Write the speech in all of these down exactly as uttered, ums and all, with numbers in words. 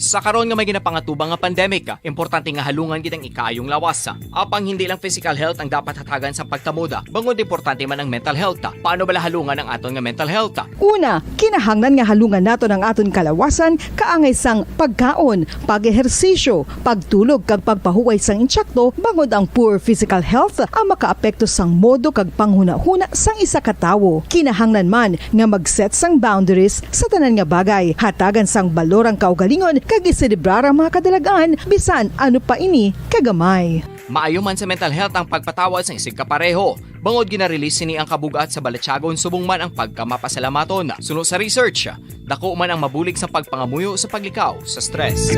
Sa karon nga may ginapangatubang nga pandemic, importante nga halungan gid ang ikaayong lawas. Apang hindi lang physical health ang dapat hatagan sa pagtamod, bangod importante man ang mental health. Paano bala halungan ang aton nga mental health? Una, kinahanglan nga halungan naton ang aton kalawasan kaangay sang pagkaon, pag-ehersisyo, pagtulog kag pagpahuway sang insakto, bangod ang poor physical health ang makaapekto sang modo kag panghunahuna sang isa ka tawo. Kinahanglan man nga mag-set sang boundaries sa tanan nga bagay, hatagan sang balor ang kaugalingon kag iselebrar ang mga kadalagan, bisan ano pa ini kagamay. Maayo man sa mental health ang pagpatawad sang isigkapareho, bangod gina-release sini ang kabug-at sa balatyagon subong man ang pagkamapasalamaton. Suno sa research, dako man ang mabulig sa pagpangamuyo sa paglikaw sa stress.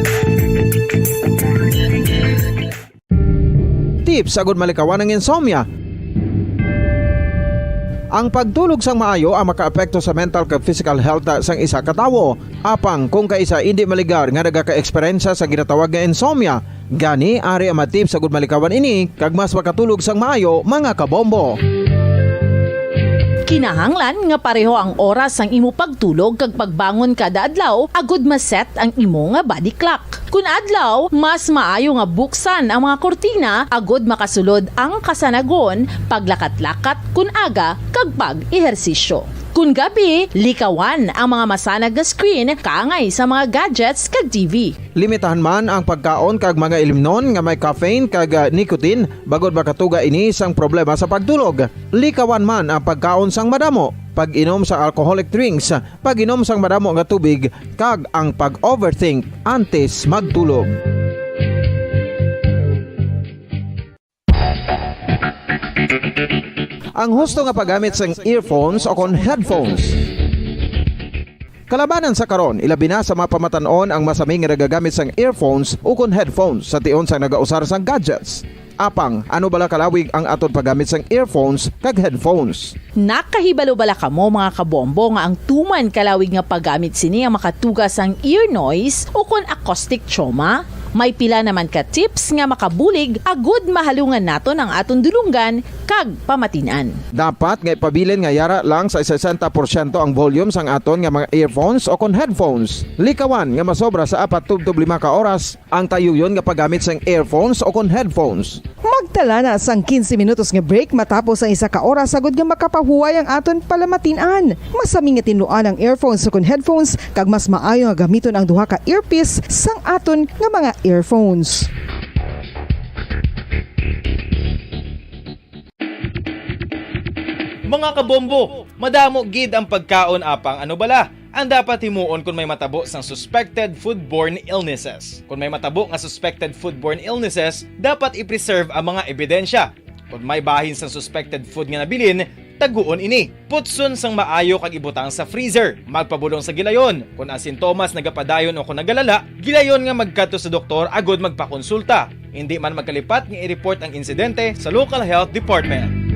Tips agud malikawan ang insomnia. Ang pagtulog sang maayo ang makaapekto sa mental kag physical health sang isa ka tawo. Apang kung kaisa indi maligar nga nagaka-eksperyensya sa ginatawag nga insomnia, gani ari ang mga tips agud malikawan ini kag mas makatulog sang maayo, mga kabombo. Kinahanglan nga pareho ang oras sang imo pagtulog kag pagbangon kada adlaw agud ma-set ang imo nga body clock. Kun adlaw, mas maayo nga buksan ang mga kurtina agud makasulod ang kasanagon, paglakat-lakat kun aga, kag pag-ehersisyo. Kun gabi, likawan ang mga masanag nga screen kaangay sa mga gadgets kag T V. Limitahan man ang pagkaon kag mga ilimnon nga may caffeine kag, ah, nicotine, bangod makatuga ini sang problema sa pagtulog. Likawan man ang pagkaon sang madamo, pag-inom sa alcoholic drinks, pag-inom sang madamo nga tubig, kag ang pag-overthink antes magtulog. Ang husto nga paggamit sang earphones o kon headphones. Kalabanan sa karon, ilabi na sa mga pamatan-on ang masami nga nagagamit sang earphones o kon headphones sa tion sang nagausar sang gadgets. Apang, ano bala kalawig ang aton paggamit sang earphones kag headphones? Nakahibalo bala kamo, mga kabombo, nga ang tuman kalawig nga paggamit sini ang makatuga sang ear noise o kon acoustic trauma? May pila naman ka tips nga makabulig agud mahalungan naton ang aton dulonggan kag pamatin-an. Dapat nga ipabilin nga yara lang sa sesenta porsyento ang volume sang aton nga mga earphones o kon headphones. Likawan nga masobra sa apat tubtob lima ka oras ang tayuyon nga paggamit sang earphones o kon headphones. Magtala na sang quince minutos nga break matapos ang isa ka oras agud nga makapahuway ang aton palamatin-an. Masami nga tinluan ang earphones o kon headphones, kag mas maayo nga gamiton ang duha ka earpiece sang aton nga mga earphones. Mga kabombo, madamo gid ang pagkaon, apang ano bala ang dapat himuon kon may matabo sang suspected foodborne illnesses? Kon may matabo nga suspected foodborne illnesses, dapat i-preserve ang mga ebidensya. Kon may bahin sang suspected food nga nabilin, taguon ini. Putson sang maayo kag ibutang sa freezer. Magpabulong sa gilayon. Kon ang sintomas nagapadayon o kon nagalala, gilayon nga magkadto sa doktor agud magpakonsulta. Indi man magkalipat nga i-report ang insidente sa local health department.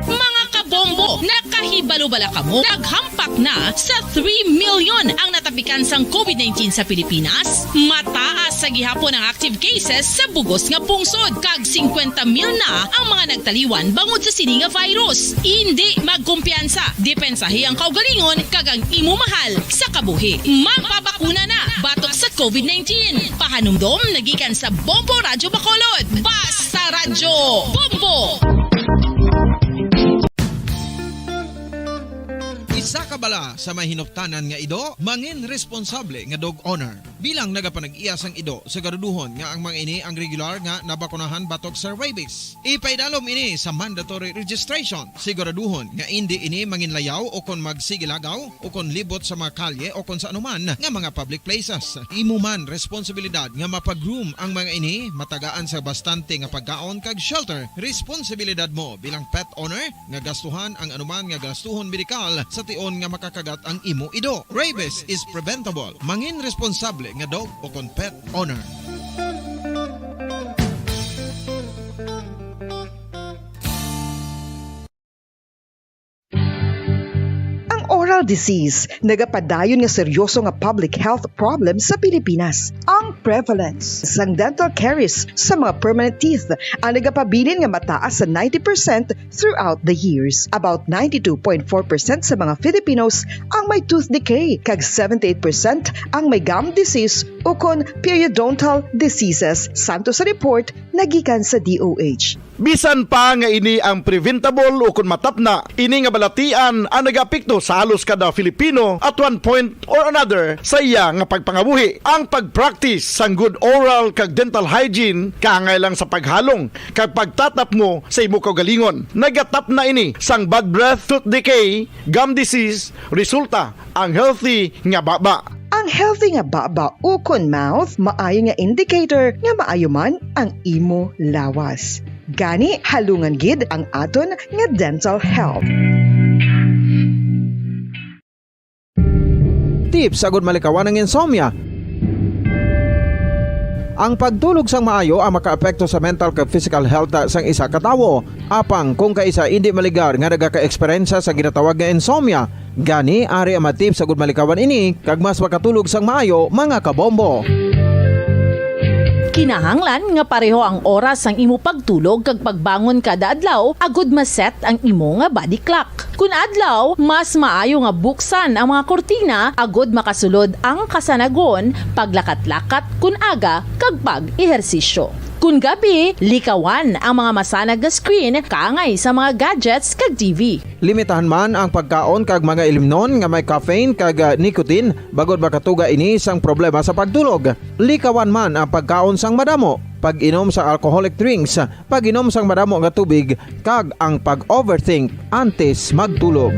Mga kabombo, nakahibalo bala kamo? Naghampak na sa three million ang natapikan sang covid nineteen sa Pilipinas. Mataas sa gihapon ang active cases sa bugos nga pungsod, kag singkwenta mil na ang mga nagtaliwan bangod sa sini nga virus. Indi magkumpiyansa, depensahi ang kaugalingon kag ang imo mahal sa kabuhi. Magpabakuna na batok sa covid nineteen. Pahanumdom nagikan sa Bombo Radyo Bacolod. Basta Radyo Bombo! Isa ka bala sa may hinuptanan nga ido, mangin responsable nga dog owner. Bilang nagapanag-iya sang ido, siguraduhon nga ang mga ini ang regular nga nabakunahan batok sa rabies. Ipaidalom ini sa mandatory registration. Siguraduhon nga indi ini manginlayaw o kon magsigilagaw o kon libot sa mga kalye o kon sa anuman nga mga public places. Imo man responsibilidad nga mapa-groom ang mga ini, matagaan sa bastante nga pagkaon kag shelter. Responsibilidad mo bilang pet owner nga gastuhan ang anuman nga gastuhon medikal sa tion nga makakagat ang imo ido. Rabies is preventable. Mangin responsable nga dog o kon pet owner. Ang oral disease, nagapadayon nga seryoso nga public health problem sa Pilipinas. Ang prevalence sang dental caries sa mga permanent teeth ang nagapabilin nga mataas sa ninety percent throughout the years. About ninety-two point four percent sa mga Filipinos ang may tooth decay, kag seventy-eight percent ang may gum disease ukon periodontal diseases, santo sa report nga gikan sa D O H. Bisan pa nga ini ang preventable ukon matapna, ini nga balatian ang nagaapekto sa halos kada Filipino at one point or another sa iya nga pagpangabuhi. Ang pag-practice sang good oral kag dental hygiene kaangay lang sa paghalong kag pagtatapmo sa imo kaugalingon. Nagatapna ini sang bad breath, tooth decay, gum disease, resulta ang healthy nga baba. Ang healthy nga baba ukon mouth maayo nga indicator nga maayo man ang imo lawas. Gani, halungan gid ang aton nga dental health. Tips agud malikawan ang insomnia. Ang pagtulog sang maayo ang makaapekto sa mental kag physical health sang isa ka tawo. Apang kung kaisa indi maligar nga nagaka-eksperyensya sa ginatawag nga insomnia, gani ari ang mga tips agud malikawan ini kag mas makatulog sang maayo, mga kabombo. Kinahanglan nga pareho ang oras sang imo pagtulog kag pagbangon kada adlaw agud ma-set ang imo nga body clock. Kun adlaw, mas maayo nga buksan ang mga kurtina agud makasulod ang kasanagon, paglakat-lakat kun aga, kag pag-ehersisyo. Kun gabi, likawan ang mga masanag nga screen kaangay sa mga gadgets kag T V. Limitahan man ang pagkaon kag mga ilimnon nga may caffeine kag, ah, nicotine, bangod makatuga ini sang problema sa pagtulog. Likawan man ang pagkaon sang madamo, pag-inom sa alcoholic drinks, pag-inom sang madamo nga tubig, kag ang pag-overthink antes magtulog.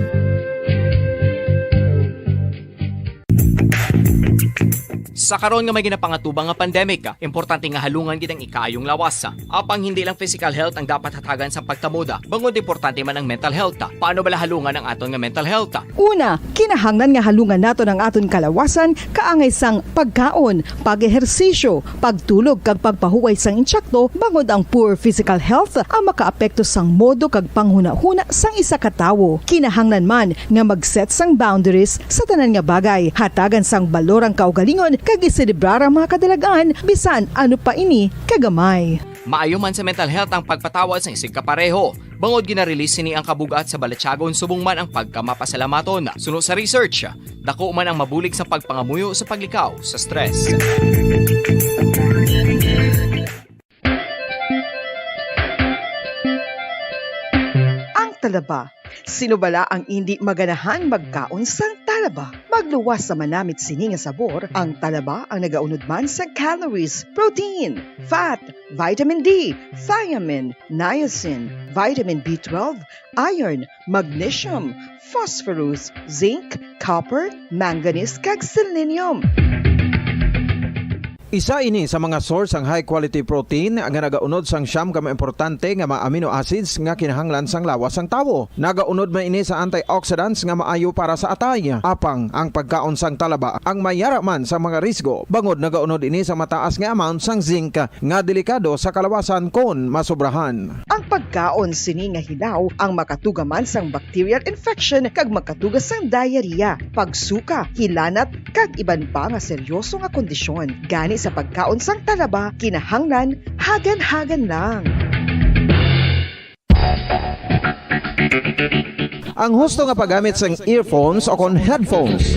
Sa karon nga may ginapangatubang nga pandemic, importante nga halungan gid ang ikaayong lawas. Apang hindi lang physical health ang dapat hatagan sa pagtamod, bangod importante man ang mental health. Paano bala halungan ang aton nga mental health? Una, kinahanglan nga halungan naton ang aton kalawasan kaangay sang pagkaon, pag-ehersisyo, pagtulog kag pagpahuway sang insakto, bangod ang poor physical health ang makaapekto sang modo kag panghunahuna sang isa ka tawo. Kinahanglan man nga mag-set sang boundaries sa tanan nga bagay, hatagan sang balor ang kaugalingon kag iselebrar ang mga kadalagan, bisan ano pa ini kagamay. Maayo man sa mental health ang pagpatawad sang isigkapareho. Bangod gina-release sini ang kabug-at sa balatyagon subong man ang pagkamapasalamaton. Suno sa research, dako man ang mabulig sa pagpangamuyo sa paglikaw sa stress. Ang talaba. Sino bala ang indi maganahan magkaon sang talaba? Magluwas sa manamit sini nga sabor, ang talaba ang nagaunod man sa calories, protein, fat, vitamin D, thiamine, niacin, vitamin B twelve, iron, magnesium, phosphorus, zinc, copper, manganese, kag selenium. Isa ini sa mga source sang high quality protein nga nagaunod sang siyam ka mga importante nga mga amino acids nga kinahanglan sang lawas sang tawo. Nagaunod man ini sa antioxidants nga maayo para sa atay. Apang ang pagkaon sang talaba ang may yara man sa mga risgo, bangod nagaunod ini sa mataas nga amount sang zinc nga delikado sa kalawasan kon masobrahan. Ang pagkaon sini nga hilaw ang makatuga man sang bacterial infection kag makatuga sang diarrhea, pagsuka, hilanat, kag iban pa nga seryoso nga kondisyon. Gani sa pagkaon sang talaba, kinahanglan hagan-hagan lang. Ang husto nga paggamit sang earphones o kon headphones.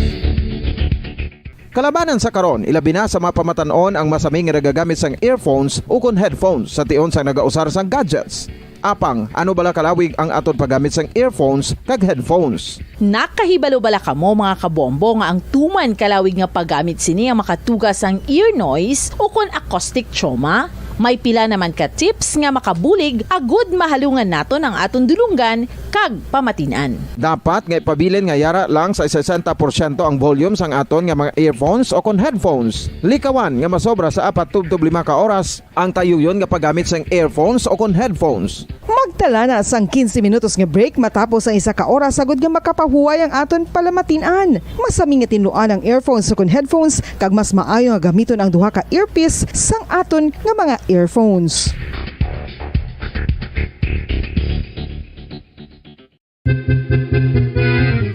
Kalabanan sa karon, ilabi na sa mga pamatan-on ang masami nga nagagamit sang earphones ukon headphones sa tion sang nagausar sang gadgets. Apang, ano bala kalawig ang aton paggamit sang earphones kag headphones? Nakahibalo bala kamo, mga kabombo, nga ang tuman kalawig nga paggamit sini ang makatuga sang ear noise ukon acoustic trauma? May pila naman ka tips nga makabulig agud mahalungan naton ang aton dulonggan kag pamatin-an. Dapat nga ipabilin nga yara lang sa sesenta porsyento ang volume sang aton nga mga earphones o kon headphones. Likawan nga masobra sa apat tubtob lima ka oras ang tayuyon nga paggamit sang earphones o kon headphones. Magtala na sang quince minutos nga break matapos ang isa ka oras, agud nga makapahuway ang aton palamatin-an. Masami nga tinluan ang earphones o kon headphones, kag mas maayo nga gamiton ang duha ka earpiece sang aton nga mga earphones.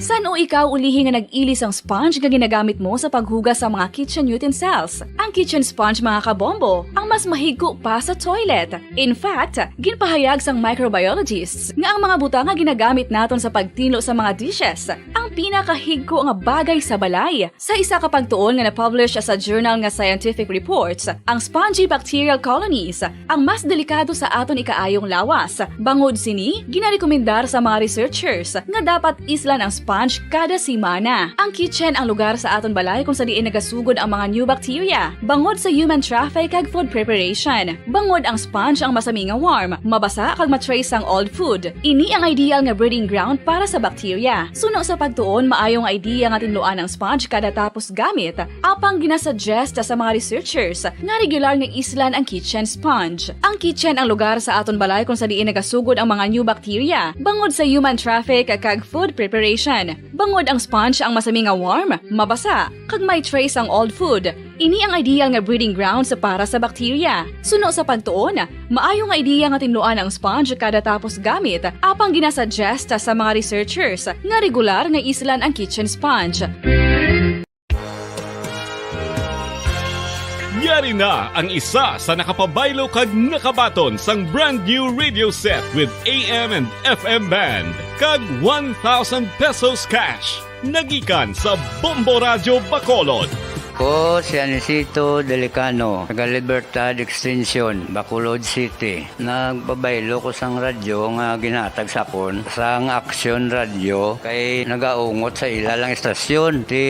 Sa Ano ikaw ulihi nga nag-ili sang sponge nga ginagamit mo sa paghugas sa mga kitchen utensils? Ang kitchen sponge, mga kabombo, ang mas mahigko pa sa toilet. In fact, ginpahayag sang microbiologists nga ang mga butang nga ginagamit naton sa pagtinlo sa mga dishes ang pinakahigko nga bagay sa balay. Sa isa ka pagtuon nga na-publish sa journal nga Scientific Reports, ang spongy bacterial colonies ang mas delikado sa aton ikaayong lawas. Bangod sini, ginarekomendar sa mga researchers nga dapat islan ang sponge kada semana. Ang kitchen ang lugar sa aton balay kung sa diin nagasugod ang mga new bacteria, bangod sa human traffic kag food preparation. Bangod ang sponge ang masami nga warm, mabasa kag ma-trace ang old food. Ini ang ideal nga breeding ground para sa bacteria. Suno sa pagtuon, maayo nga idea nga tinluan ang sponge kada tapos gamit, apang ginasuggest sa mga researchers nga regular nga islan ang kitchen sponge. Ang kitchen ang lugar sa aton balay kung sa diin nagasugod ang mga new bacteria, bangod sa human traffic kag food preparation. Bangod ang sponge ang masami nga warm, mabasa, kag may trace ang old food. Ini ang ideal nga breeding grounds para sa bacteria. Suno sa pagtuon, maayo nga ideya nga tinluan ang sponge kada tapos gamit, apang ginasuggest sa mga researchers nga regular nga islan ang kitchen sponge. Yari na ang isa sa nakapabaylo kag nakabaton sang brand new radio set with A M and F M band kag one thousand pesos cash. Nagikan sa Bombo Radyo Bacolod. Ko si Anisito Delicano, taga Libertad Extension, Bacolod City. Nagpabaylo ko sang radyo nga ginhatag sa akon sang Action Radio kay nagaungot sa ila lang istasyon. Ti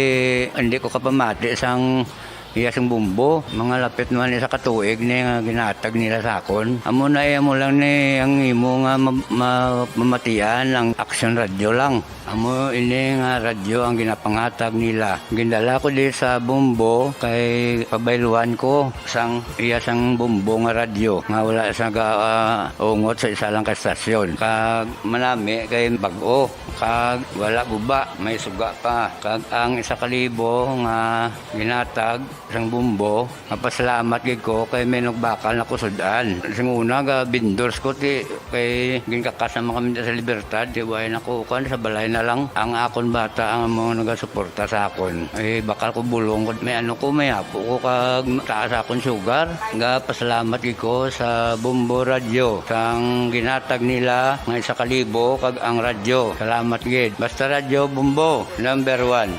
hindi ko kapamati sang iya sing bumbo. Mga lapit man isa ka tuig ni nga ginhatag nila sa akon. Amo na iya mo lang ni ang imo nga ma- ma- mamatian ang Action Radio lang. Amo ini nga radyo ang ginapanghatag nila. Gindala ko di sa Bombo kay pabayluan ko sang iya sang Bombo nga radyo nga wala sa gaungot sa isa lang ka estasyon. Kag manami kay bag-o kag wala guba, may suga pa. Kag ang isa ka libo nga ginatag sang Bombo, mapasalamat gid ko kay may nagbakal na ko sud-an. Sing una ga vendors ko ti kay ginkakas naman kami sa Libertad, ti way na ko kan sa balay na lang. Ang akon bata ang amo nagasuporta sa akon. Eh, bakal ko bulong ko, may ano ko, may apo ko kag taas akon sugar. Ga pasalamat gid ko sa Bombo Radio sang ginatag nila nga isa ka libo kag ang radyo. Salamat gid. Basta Radyo Bombo, number one.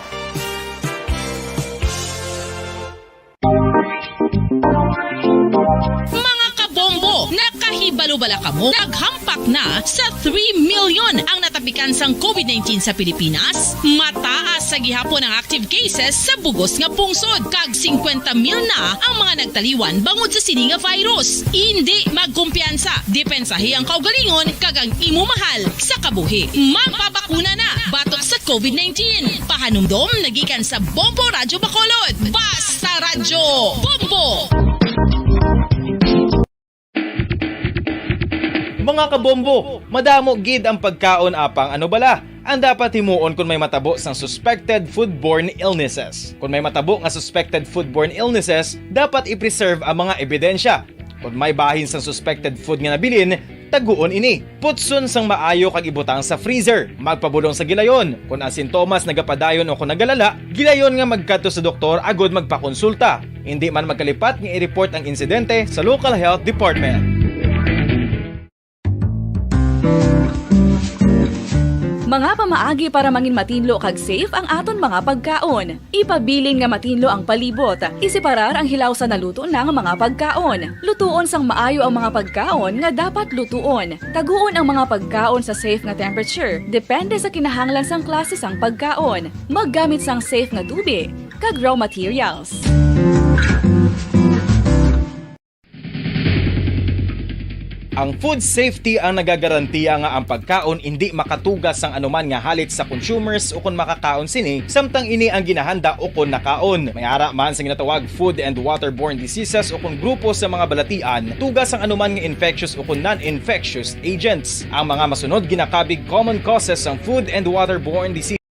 Mga kabombo, nakahibalo bala kamo? Naghampak na sa three million ang natapikan sang COVID nineteen sa Pilipinas. Mataas sa gihapon ang active cases sa bugos nga pungsod, kag singkwenta mil na ang mga nagtaliwan bangod sa sini nga virus. Indi magkumpiyansa, depensahi ang kaugalingon kag ang imo mahal sa kabuhi. Magpabakuna na batok sa COVID nineteen. Pahanumdom nagikan sa Bombo Radyo Bacolod. Basta Radyo Bombo! Mga kabombo, madamo gid ang pagkaon apang ano bala ang dapat himuon kon may matabo sang suspected foodborne illnesses. Kon may matabo nga suspected foodborne illnesses, dapat i-preserve ang mga ebidensya. Kon may bahin sang suspected food nga nabilin, taguon ini. Putson sang maayo kag ibutang sa freezer. Magpabulong sa gilayon. Kon ang sintomas nagapadayon o kon nagalala, gilayon nga magkadto sa doktor agud magpakonsulta. Indi man magkalipat nga i-report ang insidente sa local health department. Mga pamaagi para manginmatinlo kag safe ang aton mga pagkaon. Ipabilin nga matinlo ang palibot. Iseparar ang hilaw sa naluto na nga mga pagkaon. Lutuon sang maayo ang mga pagkaon nga dapat lutuon. Taguon ang mga pagkaon sa safe nga temperature, depende sa kinahanglan sang klase sang pagkaon. Maggamit sang safe nga tubi kag raw materials. Ang food safety ang nagagarantiya nga ang pagkaon indi makatugas sang anuman nga halit sa consumers ukon makakaon sini, samtang ini ang ginahanda ukon nakaon. May ara man sa ginatawag food and waterborne diseases ukon grupo sa mga balatian, tugas sang anuman nga infectious ukon non-infectious agents. Ang mga masunod ginakabig common causes sang food and waterborne diseases.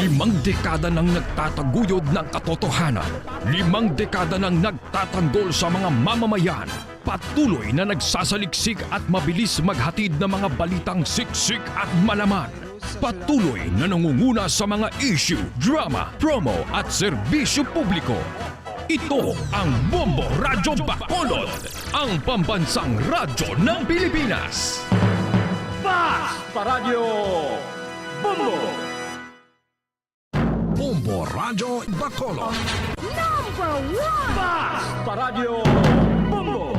Limang dekada nang nagtataguyod ng katotohanan. Limang dekada nang nagtatanggol sa mga mamamayan. Patuloy na nagsasaliksik at mabilis maghatid ng mga balitang siksik at malaman. Patuloy na nangunguna sa mga issue, drama, promo at serbisyo publiko. Ito ang Bombo Radyo Bacolod, ang pambansang radyo ng Pilipinas. Fast Paradyo Bombo! Bombo Radyo Bacolod. Number one! Fast Paradyo Bombo!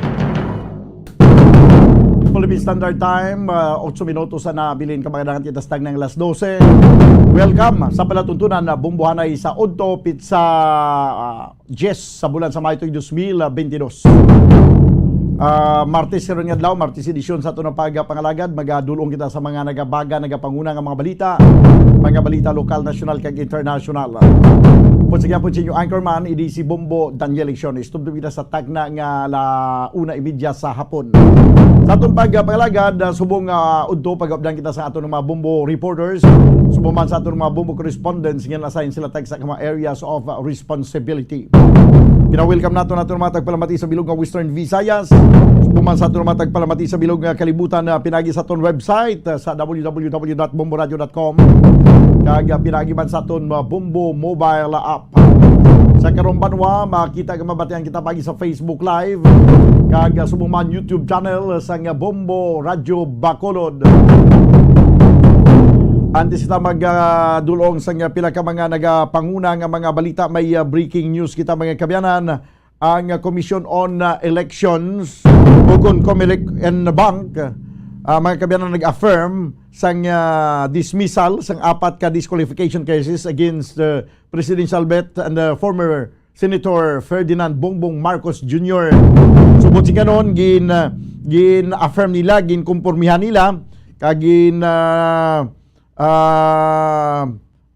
Philippine Standard Time, uh, otso minutos na nabilin ka mga dangat kita sa tagnang alas dose. Welcome sa palatuntunan na Bombohanay sa Udto, pitsa, uh, diyes sa bulan sa Mayo tuig dos mil bentidós. Ah, Martes karon nga adlaw, Martes edisyon sa aton nga pagpangalagad, magadulong kita sa mga nagabaga, nagapanguna nga mga balita, mga balita lokal, nasyonal, kag internasyonal. Pud sa gyapon sa inyo anchorman, idi si Bombo Daniel Lecciones. Tubtob kita sa tagna nga ala una y media sa hapon. Sa aton pagpangalagad, ah, subong, ah, udto, pag-updan kita sa aton mga Bombo reporters, subong man sa aton mga Bombo correspondents nga na-assign sila tag sa mga areas of, ah, responsibility. Gina-welcome nato nato mga tagpalamati sa bilog nga Western Visayas. Subong man sa aton mga tagpalamati sa bilog nga kalibutan, ah, pinagi sa aton website, ah, sa w w w dot bomboradio dot com. Kag, ah, pinagi man sa aton, ah, Bombo mobile app. Sa karong banwa, makita nga mabatian kita pagi sa Facebook Live. Kag, ah, subong man YouTube channel sang, ah, Bombo Radyo Bacolod. Antes kita mag, ah, dulong sang, ah, pila ka mga nagapanguna nga mga balita, may, ah, breaking news kita, mga kaabyanan. Ang, ah, Commission on, ah, Elections, o kon Comelec en Bank, ah, mga kaabyanan, nag-affirm sang, ah, dismissal sang apat ka disqualification cases against the presidential bet and the former Senator Ferdinand Bongbong Marcos Junior. Subot sing kanon, gin, ah, gin-affirm nila, ginkompormihan nila, kag gin, ah, ah,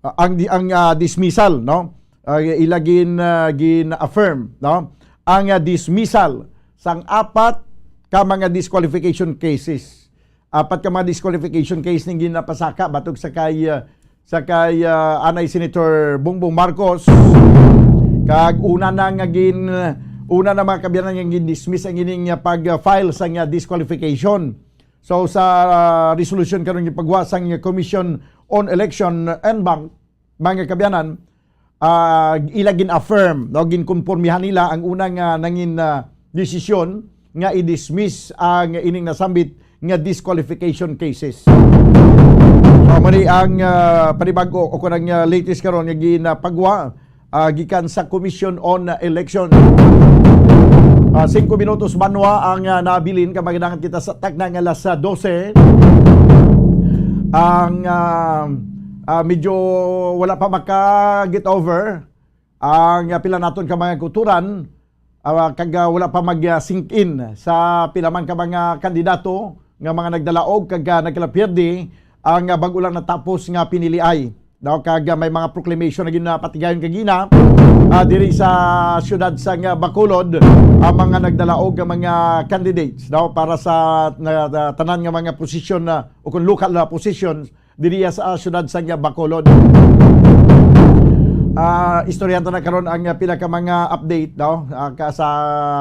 ang di-, ang, ah, dismissal, no? Ah, ila gin, ah, gin-affirm, no? Ang, ah, dismissal sang apat ka mga disqualification cases. Apat ka mga disqualification case ning ginapasaka batok sa kay, ah, sa kay, ah, anay Senator Bongbong Marcos. Kag una na nga gin-, una na, mga kaabyanan, nga gin-dismiss ang ining, ah, pag-file sang, ah, disqualification. So, sa, ah, resolution karon gipagwa sang Commission on Election en Bank, mga kaabyanan, ah, ila gin-affirm, no, ginkompormihan nila ang unang, ah, nangin, ah, desisyon nga i-dismiss ang ining nasambit nga disqualification cases. So, amo ni ang, ah, panibag-o o kon ang, ah, latest karon nga ginapagwa, ah, gikan sa Commission on Election. Ah, singko minutos banwa ang, ah, nabilin, kag magdangat kita sa tagna nga alas dose. Ang, ah, ah, medyo wala pa maka-get over ang, ah, pila naton ka mga kauturan, ah, kag, ah, wala pa mag, ah, sink in sa pila man ka mga kandidato nga mga nagdalaog kag, ah, nagkalapierde ang, ah, bag-o lang natapos nga piniliay. Daw kag, ah, may mga proclamation na ginapatigayon kagina, ah, diri sa siyudad sang, ah, Bacolod, ang mga nagdalaog nga mga candidates daw para sa na, na, tanan nga mga posisyon na, o kung local na positions diri sa siyudad sang, ah, Bacolod. Ah, istoryahan ta na karon ang, ah, pila ka mga update daw, ah, ka sa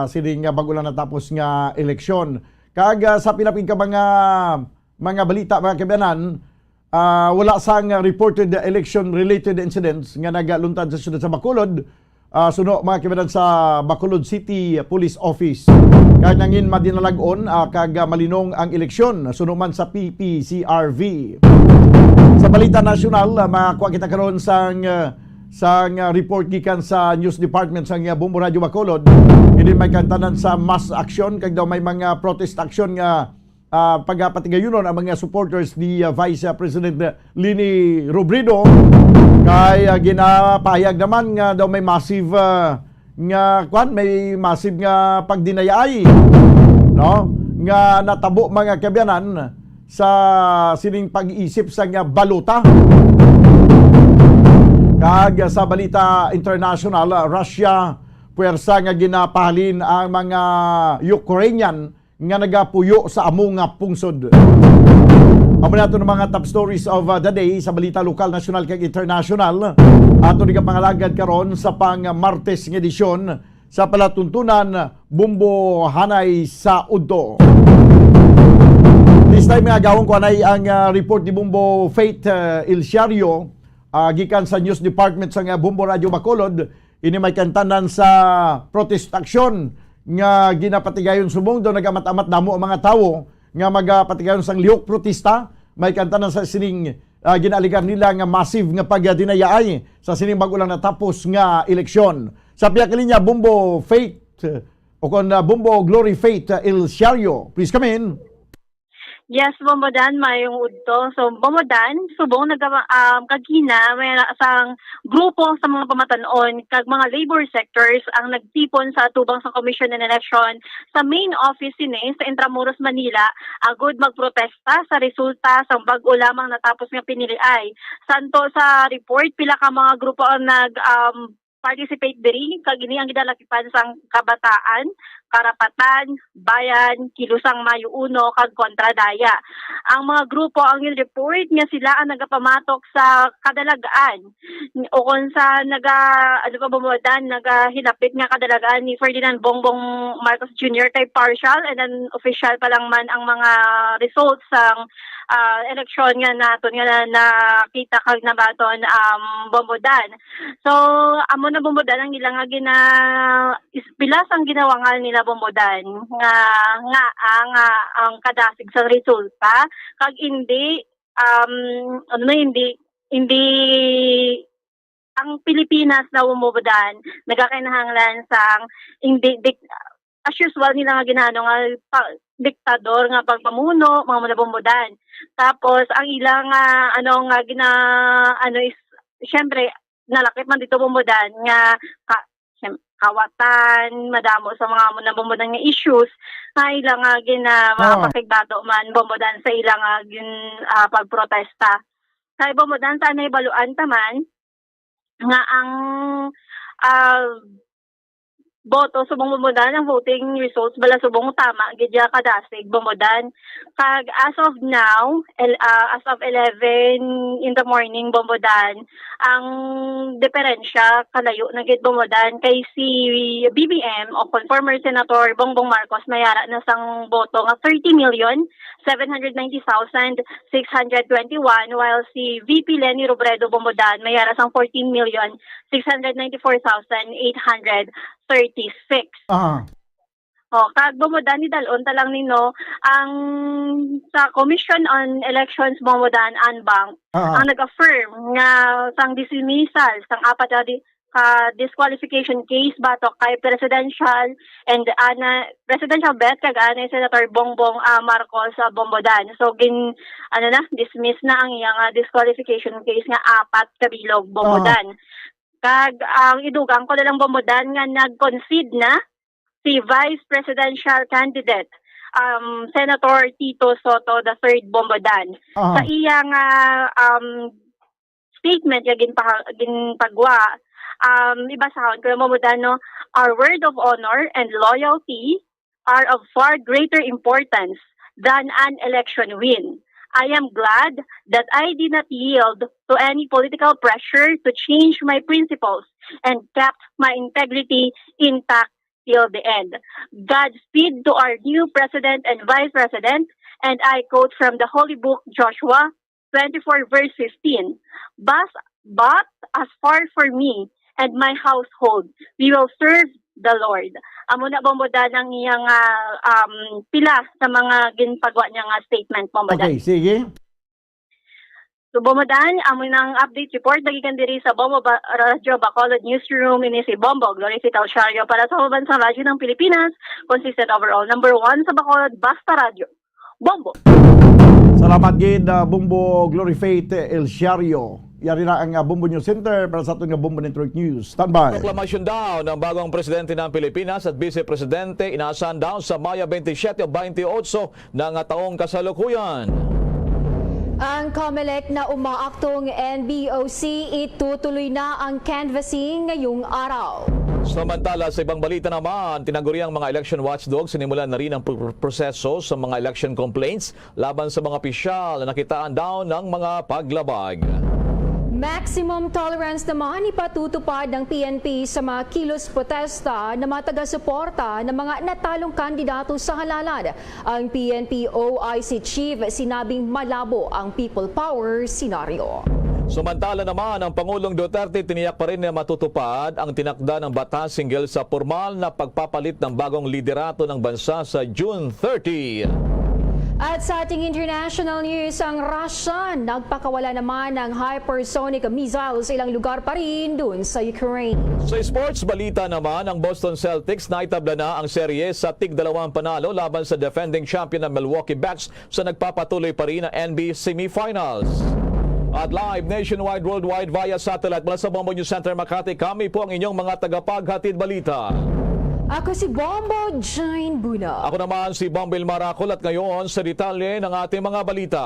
sining, ah, bag-o lang natapos nga eleksyon. Kag, ah, sa pila pud ka mga, mga balita, mga kaabyanan, ah, wala sang reported election-related incidents nga nagaluntad sa siyudad sa Bacolod, ah, suno, mga kaabyanan, sa Bacolod City Police Office. Kag nangin madinalag-on, ah, kag, ah, malinong ang eleksyon, suno man sa P P C R V. Sa balita nasyonal, ah, makakuha kita karon sang, ah, sang, ah, report gikan sa News Department sang, ah, Bombo Radyo Bacolod. Ini may kantanan sa mass action, kag daw may mga protest action nga, ah, pagapatigayunon ang mga supporters ni, ah, Vice, ah, President, ah, Leni Robredo. Kay, ah, ginapahayag naman nga daw may massive, ah, nga, kwan, may massive nga pagdinayaay, no? Nga natabo, mga kaabyanan, sa sining pag-iisip sa nga balota. Kag sa balita international, ah, Russia, puwersa nga ginapahalin ang mga Ukrainian nga nagapuyo sa amo nga pungsod. Amo na ato ang mga top stories of, uh, the day sa balita lokal, nasyonal, kag internasyonal. Ato ni pangalagad karon sa pang Martes nga edisyon sa palatuntunan, Bombo Hanay sa Udto. Di This time, nga gawon ko anay ang, ah, report ni Bombo Faith, ah, El Siario, ah, gikan sa News Department sa, ah, Bombo Radio Bacolod. Ini may kantanan sa protest action nga ginapatigayon subong daw nagamat-amat damo ang mga tawo nga magapatigayon sang lihok protesta. May kantanan sa sining, ah, ginaaligar nila nga massive nga pagdinayaay sa sining bag-o lang natapos nga eleksyon. Sa pihak linya, Bombo Faith, o kon, ah, Bombo Glory Faith, ah, El Siario. Please come in. Yes, Bombo Dan, mayong udto. So, Bombo Dan, subong naga-, um, kagina, may na-, sang grupo sa mga pamatan-on kag mga labor sectors ang nagtipon sa atubang sa Commission on Election sa main office sini sa Intramuros, Manila, agud magprotesta sa resulta sang bag-o lamang natapos nga piniliay. Santo sa report, pila ka mga grupo ang nag, um, participate diri, kag ini ang gidalakipan sang Kabataan, Karapatan, Bayan, Kilusang Mayo Uno, kag Kontra Daya. Ang mga grupo ang gin-report nga sila ang nagapamatok sa kadalagan o kon sa naga-, ano pa ba mo dan, nagahilapit nga kadalagan ni Ferdinand Bongbong Marcos Junior kay partial and unofficial pa lang man ang mga results sang, ah, eleksyon nga naton nga na-, nakita kag nabaton, um, Bombo Dan. So, amo na, Bombo Dan, ang ila nga gina-, is-, pila sang ginawangal nila, Bombo Dan, nga, nga, ah, nga ang kadasig sa resulta, kag hindi, um, ano na, hindi, hindi, ang Pilipinas na, Bombo Dan, nagakinahanglan sang hindi dik-, as usual nila nga ginano nga pa-, diktador nga pagpamuno, mga muna, Bombo Dan. Tapos, ang ila nga, ano, nga gina-, ano, is, syempre, nalakip man dito, Bombo Dan, nga ka-, syem-, kawatan, madamo sa mga muna, Bombo Dan, nga issues, nga ila nga gina-, Oo. makapakigbato man, Bombo Dan, sa ila nga gin-, ah, pagprotesta. Kay, Bombo Dan, sa nahibaluan ta man, nga ang, ah, boto subong, Bombo Dan, ang voting results bala subong tama gid ya kadasig, Bombo Dan. Kag as of now, el-, ah, as of eleven in the morning, Bombo Dan, ang diferensya kalayo na gid, Bombo Dan, kay si B B M o kon former Senator Bongbong Marcos mayara na sang boto nga thirty million seven hundred ninety thousand six hundred twenty-one, while si V P Leni Robredo, Bombo Dan, mayara sang fourteen million six hundred ninety-four thousand eight hundred thirty-six. Ah. Oh, kag, Bombo Dan, idalon ta lang nino ang sa Commission on Elections, Bombo Dan, ANBANC, Ah. ang nag-affirm nga sang dismissal sang apat ka di-, ka disqualification case batok kay presidential and ana, presidential bet kag anay Senator Bongbong, ah, Marcos, ah, Bombo Dan. So, gin-, ano na, dismiss na ang iyang, ah, disqualification case nga apat ka bilog, Bombo Ah. Dan. Kag ang idugang ko na lang, Bombo Dan, nga nag-concede na si vice presidential candidate, um, Senator Tito Soto the third, Bombo Dan. Aha. Sa iya nga, um, statement nga ginpaha-, ginpagwa, um, ibasahon ko, Bombo Dan, no? "Our word of honor and loyalty are of far greater importance than an election win. I am glad that I did not yield to any political pressure to change my principles and kept my integrity intact till the end. Godspeed to our new president and vice president." And I quote from the holy book, Joshua twenty-four, verse fifteen, "But, but as far for me and my household, we will serve the Lord." Amo na, Bombo Dan, ang iyang, ah, um, pila sa mga ginpagwa niya nga statement, Bombo Dan. Okay, sige. So, Bombo Dan, amo nang update report nagikan diri sa Bombo Ba-, Radyo Bacolod Newsroom. Ini si Bombo Glory Fital Siario para sa Pambansang Radyo ng Pilipinas, consistent overall number one sa Bacolod, Basta Radyo. Bombo. Salamat gid, ah, Bombo Glory Faith El Siario. Yari na ang, ah, Bombo News Center para sa aton nga Bombo Network News. Standby. Proklamasyon daw ng bagong presidente ng Pilipinas at vice presidente inasan daw sa Maya twenty-seven o twenty-eight na nga taong kasalukuyan. Ang COMELEC na umaaktong N B O C, itutuloy na ang canvassing ngayong araw. Samantala, sa ibang balita naman, tinaguri ang mga election watchdog, sinimulan na rin ang pr-, proseso sa mga election complaints laban sa mga opisyal na nakitaan daw ng mga paglabag. Maximum tolerance naman ipatutupad ng P N P sa mga kilos protesta ng mga taga-suporta ng mga natalong kandidato sa halalan. Ang P N P O I C chief sinabing malabo ang people power senaryo. Samantala naman, ang Pangulong Duterte tiniyak pa rin na matutupad ang tinakda ng batas hinggil sa pormal na pagpapalit ng bagong liderato ng bansa sa June thirty. At sa ating international news, ang Russia nagpakawala naman ng hypersonic missile sa ilang lugar pa rin dun sa Ukraine. Sa sports balita naman, ang Boston Celtics naitabla na ang serye sa tig-dalawang panalo laban sa defending champion na Milwaukee Bucks sa nagpapatuloy pa rin na N B A semifinals. At live nationwide, worldwide via satellite mula sa Bombo News Center Makati, kami po ang inyong mga tagapaghatid balita. Ako si Bombo Jane Buna. Ako naman si Bombil Maracol at ngayon sa detalye ng ating mga balita.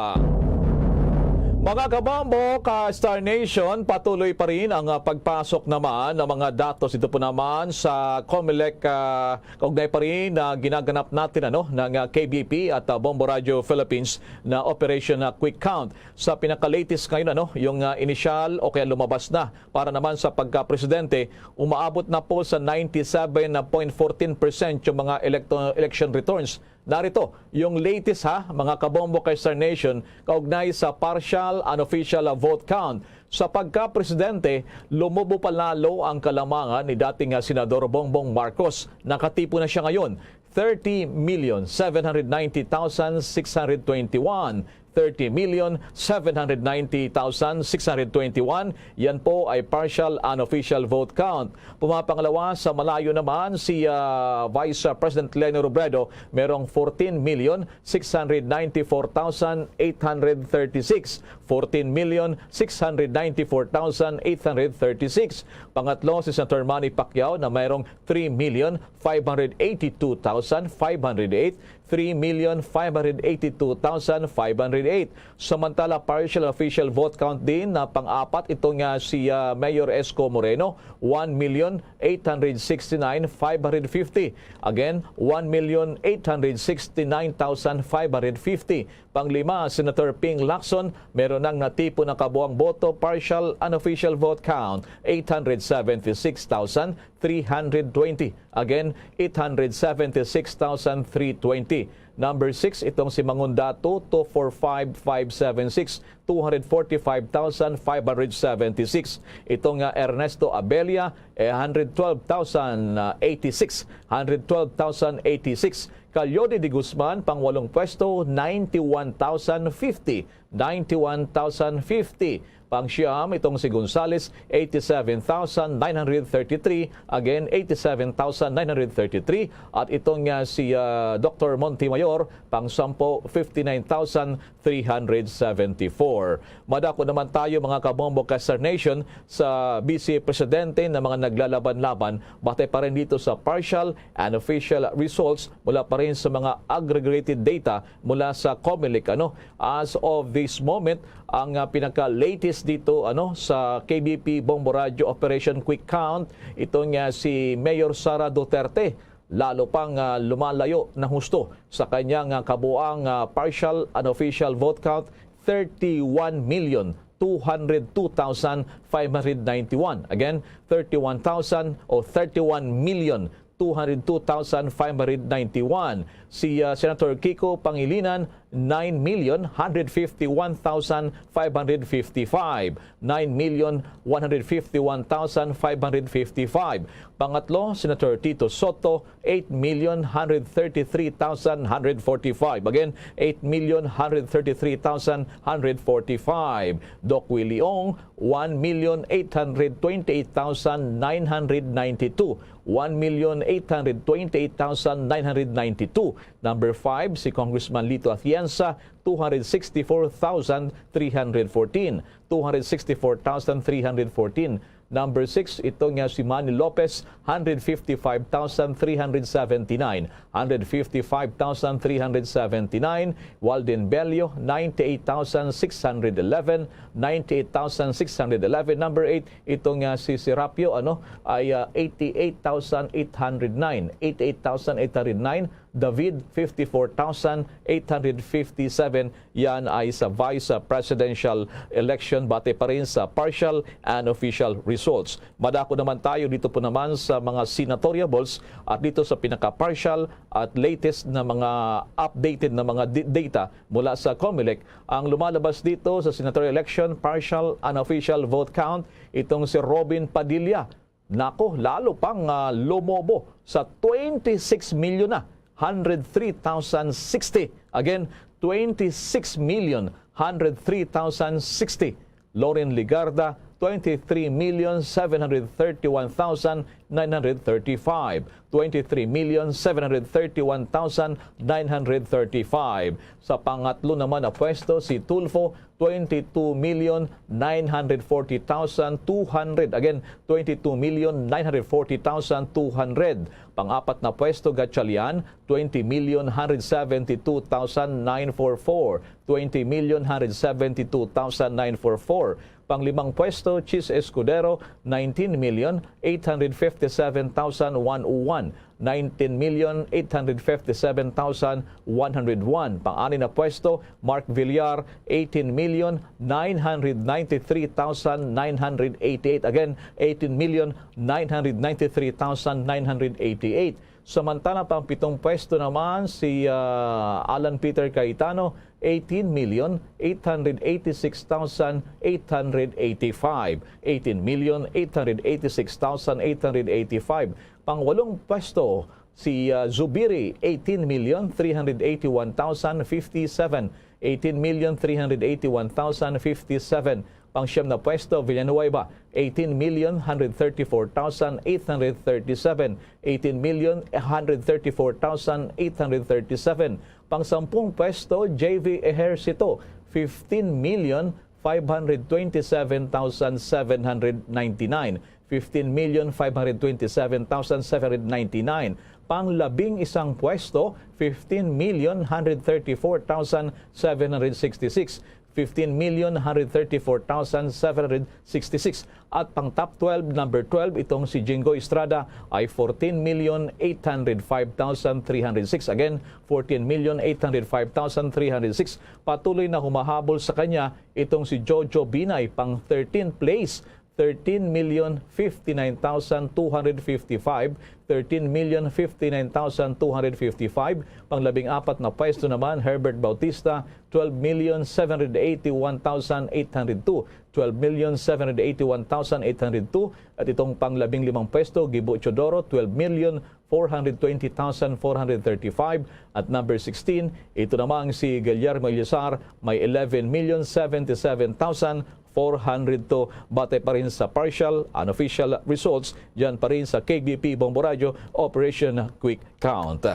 Mga kabombo, ka Star Nation, patuloy pa rin ang ah, pagpasok naman ng mga datos dito po naman sa Comelec, ah, kaugnay pa rin na ginaganap natin ano ng ah, K B P at ah, Bombo Radio Philippines na Operation ah, Quick Count. Sa pinaka-latest ngayon ano, yung ah, inisyal o kaya lumabas na para naman sa pagka-presidente, umaabot na po sa ninety-seven point fourteen percent yung mga electo- election returns. Narito yung latest ha, mga kabombo kay Star Nation, kaugnay sa partial unofficial vote count. Sa pagka-presidente, lumubo pa lalo ang kalamangan ni dating nga Senador Bongbong Marcos. Nakatipo na siya ngayon, thirty million seven hundred ninety thousand six hundred twenty-one. Thirty million seven hundred ninety thousand six hundred twenty-one. Yan po ay partial unofficial vote count. Pumapangalawa sa malayo naman si ah, Vice President Leni Robredo, merong fourteen million six hundred ninety-four thousand eight hundred thirty-six. Fourteen million six hundred ninety-four thousand eight hundred thirty-six. Pangatlo si Senator Manny Pacquiao na mayroong three million five hundred eighty-two thousand five hundred eight. Three million five hundred eighty-two thousand five hundred eight. Samantala, partial official vote count din na pang-apat ito nga si ah, Mayor Esco Moreno, one million eight hundred sixty-nine five hundred fifty. Again, one million eight hundred sixty-nine thousand five hundred fifty. Panglima, Senator Ping Lacson, meron nang natipon na kabuang boto, partial unofficial vote count, eight hundred seventy-six thousand three hundred twenty. Again, eight hundred seventy-six thousand three twenty. Number six, itong si Mangundato, two four five five seven six, two hundred forty-five thousand five hundred seventy-six. Itong ah, Ernesto Abella, eh, hundred twelve thousand eighty-six. Hundred twelve thousand eighty-six. Calio de Guzman, pangwalong pwesto, ninety-one thousand fifty. Ninety-one thousand fifty. Pang-siyam, itong si Gonzales, eighty-seven thousand nine hundred thirty-three. Again, eighty-seven thousand nine hundred thirty-three. At itong ah, si ah, Doktor Montemayor, pang-sampo, fifty-nine thousand three hundred seventy-four. Madako naman tayo, mga kabombo, ka Star Nation, sa Vice Presidente na mga naglalaban-laban batay pa rin dito sa partial and official results mula pa rin sa mga aggregated data mula sa Comelec. Ano, as of this moment, ang ah, pinaka-latest dito ano sa K B P Bombo Radyo Operation Quick Count, ito nga si Mayor Sara Duterte lalo pang ah, lumalayo na husto sa kanyang ah, kabuang ah, partial unofficial vote count, thirty-one million two hundred two thousand five hundred ninety-one. Again, thirty-one thousand o thirty-one million two hundred two thousand five hundred ninety-one. Si ah, Senator Kiko Pangilinan, nine million one hundred fifty-one thousand five hundred fifty-five. Nine million one hundred fifty-one thousand five hundred fifty-five. Pangatlo, Senator Tito Soto, eight million one hundred thirty-three thousand one hundred forty-five. Again, eight million one hundred thirty-three thousand one hundred forty-five. Doc Willie Ong, one million eight hundred twenty-eight thousand nine hundred ninety-two. One million eight hundred twenty-eight thousand nine hundred ninety-two. Number five, si Congressman Lito Atienza, two hundred sixty-four thousand three hundred fourteen. Two hundred sixty-four thousand three hundred fourteen. Number six, ito nga si Manny Lopez, hundred fifty-five thousand three hundred seventy-nine. Hundred fifty-five thousand three hundred seventy-nine. Walden Bello, ninety-eight thousand six hundred eleven. Ninety-eight thousand six hundred eleven. Number eight, ito nga si Serapio, ano, ay ah, eighty-eight thousand eight hundred nine. Eighty-eight thousand eight hundred nine. David, fifty-four thousand eight hundred fifty-seven. Yan ay sa vice presidential election, base pa rin sa partial and official results. Madako naman tayo dito po naman sa mga senatorial balls at dito sa pinaka-partial at latest na mga updated na mga di-, data mula sa Comelec. Ang lumalabas dito sa senatorial election, partial and official vote count, itong si Robin Padilla. Nako, lalo pang, ah, lumobo sa twenty-six million na, hundred three thousand sixty. Again, twenty-six million hundred three thousand sixty. Loren Legarda, twenty-three million seven hundred thirty-one thousand nine hundred thirty-five. Twenty-three million seven hundred thirty-one thousand nine hundred thirty-five. Sa pangatlo naman na pwesto, si Tulfo, twenty-two million nine hundred forty thousand two hundred. Again, twenty-two million nine hundred forty thousand two hundred. Pang-apat na pwesto, Gatchalian, twenty million hundred seventy-two thousand nine four four. Twenty million hundred seventy-two thousand nine four four. Panglimang pwesto, Chiz Escudero, nineteen million eight hundred fifty-seven thousand one oh one. Nineteen million eight hundred fifty-seven thousand one hundred one. Pang-anim na pwesto, Mark Villar, eighteen million nine hundred ninety-three thousand nine hundred eighty-eight. Again, eighteen million nine hundred ninety-three thousand nine hundred eighty-eight. Samantala, pang pitong pwesto naman si, ah, Alan Peter Cayetano, eighteen million eight hundred eighty-six thousand eight hundred eighty-five. Eighteen million eight hundred eighty-six thousand eight hundred eighty-five. Pangwalong pwesto, si, ah, Zubiri, eighteen million three hundred eighty-one thousand fifty-seven. Eighteen million three hundred eighty-one thousand fifty-seven. Pang siyam na pwesto, Villanueva, eighteen million hundred thirty-four thousand eight hundred thirty-seven. Eighteen million hundred thirty-four thousand eight hundred thirty-seven. Pang sampung pwesto, J V Ejercito, fifteen million five hundred twenty-seven thousand seven hundred ninety-nine. Fifteen million five hundred twenty-seven thousand seven hundred ninety-nine. Pang labing isang pwesto, fifteen million hundred thirty-four thousand seven hundred sixty-six. Fifteen million hundred thirty-four thousand seven hundred sixty-six. At pang top twelve, number twelve, itong si Jinggoy Estrada ay fourteen million eight hundred five thousand three hundred six. Again, fourteen million eight hundred five thousand three hundred six. Patuloy na humahabol sa kanya itong si Jojo Binay, pang thirteenth place, thirteen million fifty-nine thousand two hundred fifty-five, thirteen million fifty-nine thousand two hundred fifty-five. Panglabing apat na pwesto naman, Herbert Bautista, twelve million seven hundred eighty-one thousand eight hundred two, twelve million seven hundred eighty-one thousand eight hundred two. At itong panglabing limang pwesto, Gibo Teodoro, twelve million four hundred twenty thousand four hundred thirty-five. At number sixteen, ito namang si Guillermo Eleazar, may eleven million seventy-seven thousand four hundred two. Batay pa rin sa partial, unofficial results, dyan pa rin sa K B P Bombo Radyo Operation Quick Count.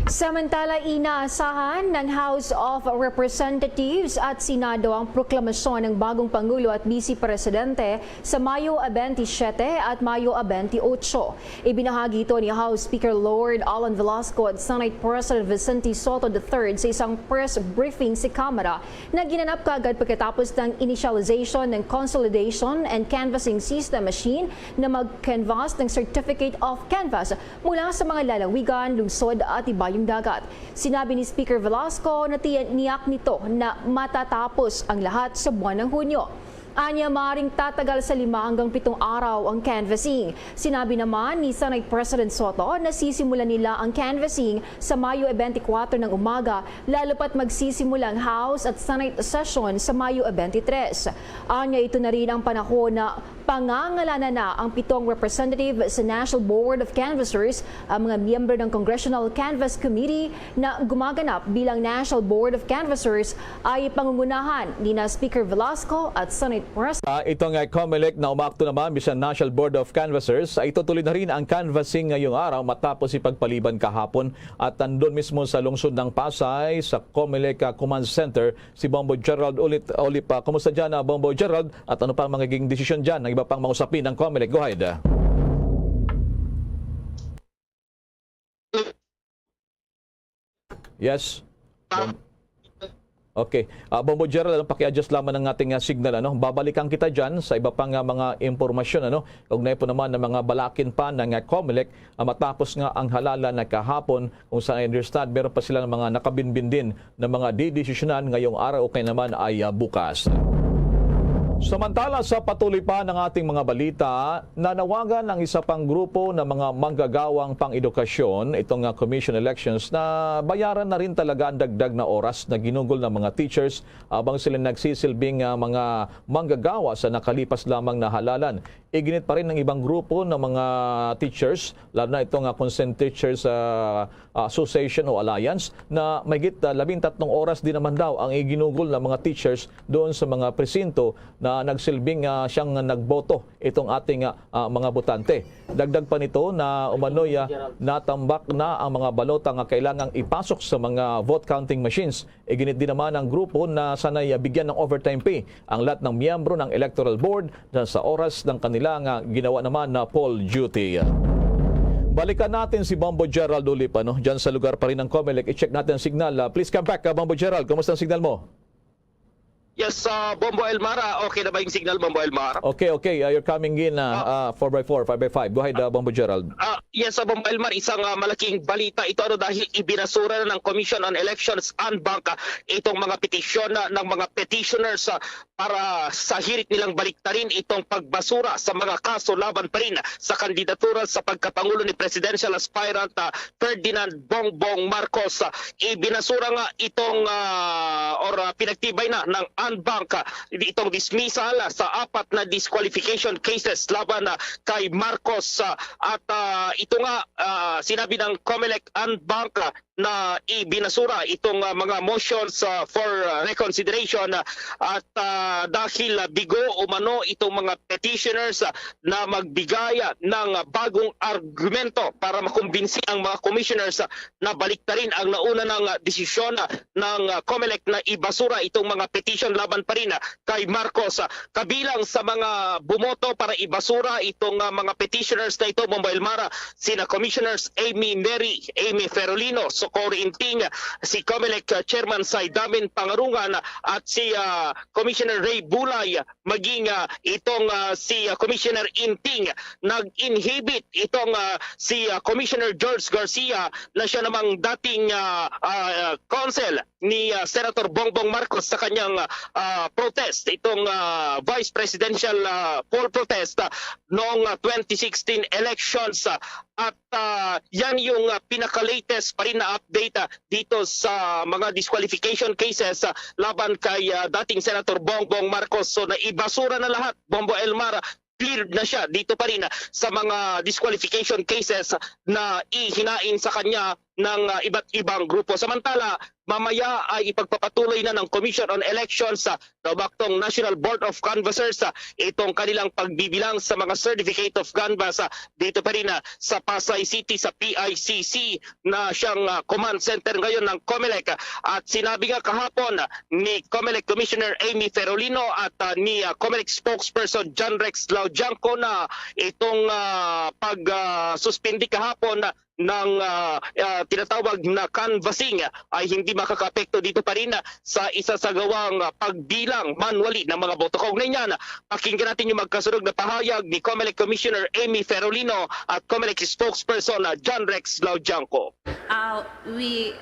Samantala, inaasahan ng House of Representatives at Senado ang proklamasyon ng bagong Pangulo at Vice Presidente sa Mayo twenty-seven at Mayo twenty-eight. Ibinahagi ito ni House Speaker Lord Alan Velasco at Senate President Vicente Sotto the third sa isang press briefing sa Kamara na ginanap kaagad pagkatapos ng initialization ng Consolidation and Canvassing System machine na mag-canvass ng Certificate of Canvass mula sa mga lalawigan, lungsod at ibayong dagat. Sinabi ni Speaker Velasco na tiniyak nito na matatapos ang lahat sa buwan ng Hunyo. Anya, maaaring tatagal sa lima hanggang pitong araw ang canvassing. Sinabi naman ni Senate President Sotto na sisimulan nila ang canvassing sa Mayo twenty-four ng umaga, lalo pa't magsisimula ang House at Senate session sa Mayo twenty-three. Anya, ito na rin ang panahon na pangangalanan na ang pitong representative sa National Board of Canvassers, ang mga miyembro ng Congressional Canvass Committee na gumaganap bilang National Board of Canvassers ay pangungunahan ni na Speaker Velasco at Senate President. Ah, ito nga Comelec na umakto naman bisan National Board of Canvassers, ay itutuloy na rin ang canvassing ngayong araw matapos ipagpaliban kahapon at nandun mismo sa lungsod ng Pasay sa Comelec, ah, Command Center si Bombo Gerald ulit. Ulit pa, kumusta dyan, ah, Bombo Gerald? At ano pa ang magiging desisyon dyan ng iba pang mga usapin ng Comelec? Go ahead. Yes. Bom-, Okay. Ah, Bombo Gerald, ano, paki-adjust lamang ang ating, ah, signal, ano? Babalikan kita dyan sa iba pang, ah, mga impormasyon, ano? Kaugnay po naman ng mga balakin pa ng, ah, Comelec, ah, matapos nga ang halalan na kahapon, kung saan I understand, meron pa silang mga nakabinbin din na mga didesisyonan ngayong araw o kaya naman ay, ah, bukas. Samantala, sa patuloy pa ng ating mga balita, nanawagan ang isa pang grupo ng mga manggagawang pang-edukasyon, itong, ah, Commission Elections, na bayaran na rin talaga ang dagdag na oras na ginugol ng mga teachers habang sila nagsisilbing, ah, mga manggagawa sa nakalipas lamang na halalan. Iginit pa rin ng ibang grupo ng mga teachers, lalo na itong, ah, Concerned Teachers, ah, Association o Alliance, na mahigit, ah, labing tatlong oras din naman daw ang iginugol ng mga teachers doon sa mga presinto na nagsilbing, ah, siyang nagboto itong ating, ah, ah, mga botante. Dagdag pa nito na umano'y, ah, natambak na ang mga balota nga kailangang ipasok sa mga vote counting machines. Iginit din naman ang grupo na sana'y, ah, bigyan ng overtime pay ang lahat ng miyembro ng Electoral Board na sa oras ng kanilang, ah, ginawa naman na poll duty. Balikan natin si Bombo Gerald Ulipa, no? Diyan sa lugar pa rin ng Comelec. I-check natin ang signal. Ah, please come back, ah, Bombo Gerald. Kumusta ang signal mo? Yes, ah, Bombo Elmar, ah, okay na ba yung signal, Bombo Elmar? Okay, okay. Ah, you're coming in, ah, ah, four by four, five by five. Go ahead, ah, Bombo Gerald. Ah, yes, ah, Bombo Elmar, isang, ah, malaking balita ito, ano, dahil ibinasura na ng Commission on Elections, COMELEC, ah, itong mga petisyon, ah, ng mga petitioners, ah, para sa hirit nilang baliktarin itong pagbasura sa mga kaso laban pa rin sa kandidatura sa pagkapangulo ni presidential aspirant, ah, Ferdinand Bongbong Marcos. Ah, ibinasura nga itong, ah, or, ah, pinagtibay na ng COMELEC, ah, itong dismissal, ah, sa apat na disqualification cases laban, ah, kay Marcos, ah, at, ah, ito nga, ah, sinabi ng COMELEC, COMELEC, ah, na ibinasura itong, ah, mga motions, ah, for, ah, reconsideration, ah, at, ah, dahil, ah, bigo umano itong mga petitioners, ah, na magbigay, ah, ng, ah, bagong argumento para makumbinsi ang mga commissioners, ah, na baliktarin ang nauna ng, ah, desisyon, ah, ng, ah, COMELEC na ibasura itong mga petition laban pa rin, ah, kay Marcos. Ah, kabilang sa mga bumoto para ibasura itong, ah, mga petitioners na ito, Bombo Elmar, sina Commissioners Amy Mary, Amy Ferolino, Socorro Inting, si COMELEC, ah, Chairman Saidamin Pangarungan, at si, ah, Commissioner Ray Bulay, maging, ah, itong, ah, si, ah, Commissioner Inting. Nag-inhibit itong, ah, si, ah, Commissioner George Garcia na siya namang dating, ah, ah, counsel ni, ah, Senator Bongbong Marcos sa kanyang, ah, protest, itong, ah, vice presidential, ah, poll protest, ah, noong, ah, twenty sixteen elections, ah, at, ah, yan yung, ah, pinaka-latest pa rin na update, ah, dito sa mga disqualification cases, ah, laban kay, ah, dating Senator Bongbong Marcos. So, naibasura na lahat, Bombo Elmar, cleared na siya dito pa rin, ah, sa mga disqualification cases na ihinain sa kanya ng, ah, iba't ibang grupo. Samantala, mamaya ay ipagpapatuloy na ng Commission on Elections, ah, na umaktong National Board of Canvassers, ah, itong kanilang pagbibilang sa mga certificate of canvass, ah, dito pa rin, ah, sa Pasay City, sa P I C C, na siyang, ah, command center ngayon ng COMELEC. At sinabi nga kahapon, ah, ni COMELEC Commissioner Amy Ferolino at, ah, ni, ah, COMELEC spokesperson John Rex Laudianco na itong, ah, pag, ah, suspindi kahapon ng, ah, ah, tinatawag na canvassing ay hindi makakaapekto dito pa rin sa isasagawang, ah, pagbilang manually ng mga boto. Kaugnay niyan, pakinggan natin yung magkasunod na pahayag ni COMELEC Commissioner Amy Ferolino at COMELEC spokesperson na John Rex Laudianco. Uh, we,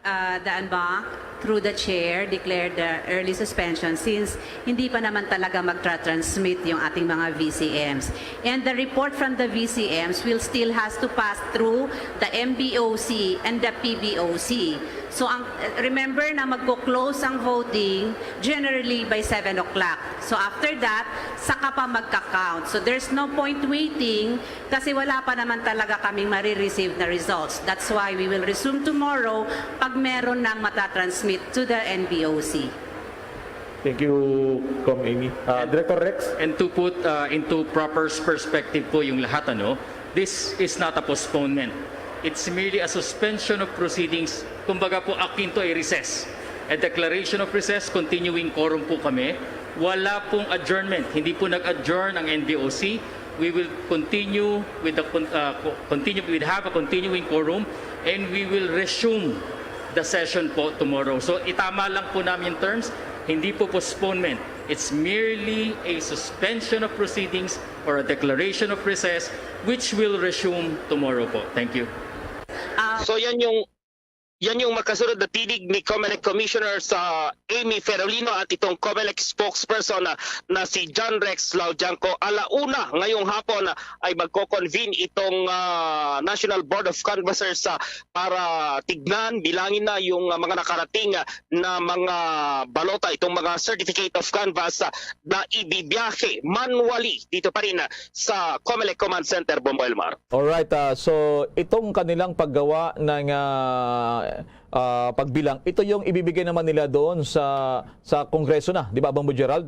uh, the en banc, through the chair, declared the early suspension since hindi pa naman talaga magtra-transmit yung ating mga V C Ms. And the report from the V C Ms will still has to pass through the M B O C and the P B O C. So, ang, remember na magko-close ang voting generally by seven o'clock. So, after that, saka pa magka-count. So, there's no point waiting kasi wala pa naman talaga kaming marireceive na results. That's why we will resume tomorrow pag meron nang matatransmit to the N B O C. Thank you, Com Amy. Ah, And Director Rex? And to put, uh, into proper perspective po yung lahat, ano, this is not a postponement. It's merely a suspension of proceedings. Kumbaga po, akin to ay recess. A declaration of recess, continuing quorum po kami. Wala pong adjournment. Hindi po nag-adjourn ang N B O C. We will continue with the con-, uh, co-, continue, we have a continuing quorum, and we will resume the session po tomorrow. So itama lang po namin terms, hindi po postponement. It's merely a suspension of proceedings or a declaration of recess which will resume tomorrow po. Thank you. So yan yung yan yung makasunod na tinig ni Comelec Commissioner sa Amy Ferolino at itong Comelec spokesperson na, na si John Rex Laudianco. Alauna ngayong hapon ay magko-convene itong ah, National Board of Canvassers ah, para tignan, bilangin na yung ah, mga nakarating ah, na mga balota, itong mga certificate of canvass ah, na ibibiyahe manually dito pa rin ah, sa Comelec Command Center, Bombo Elmar. Alright, ah, so itong kanilang paggawa ng ah, ah, pagbilang, ito yung ibibigay naman nila doon sa sa Kongreso na, di ba, Bombo Gerald?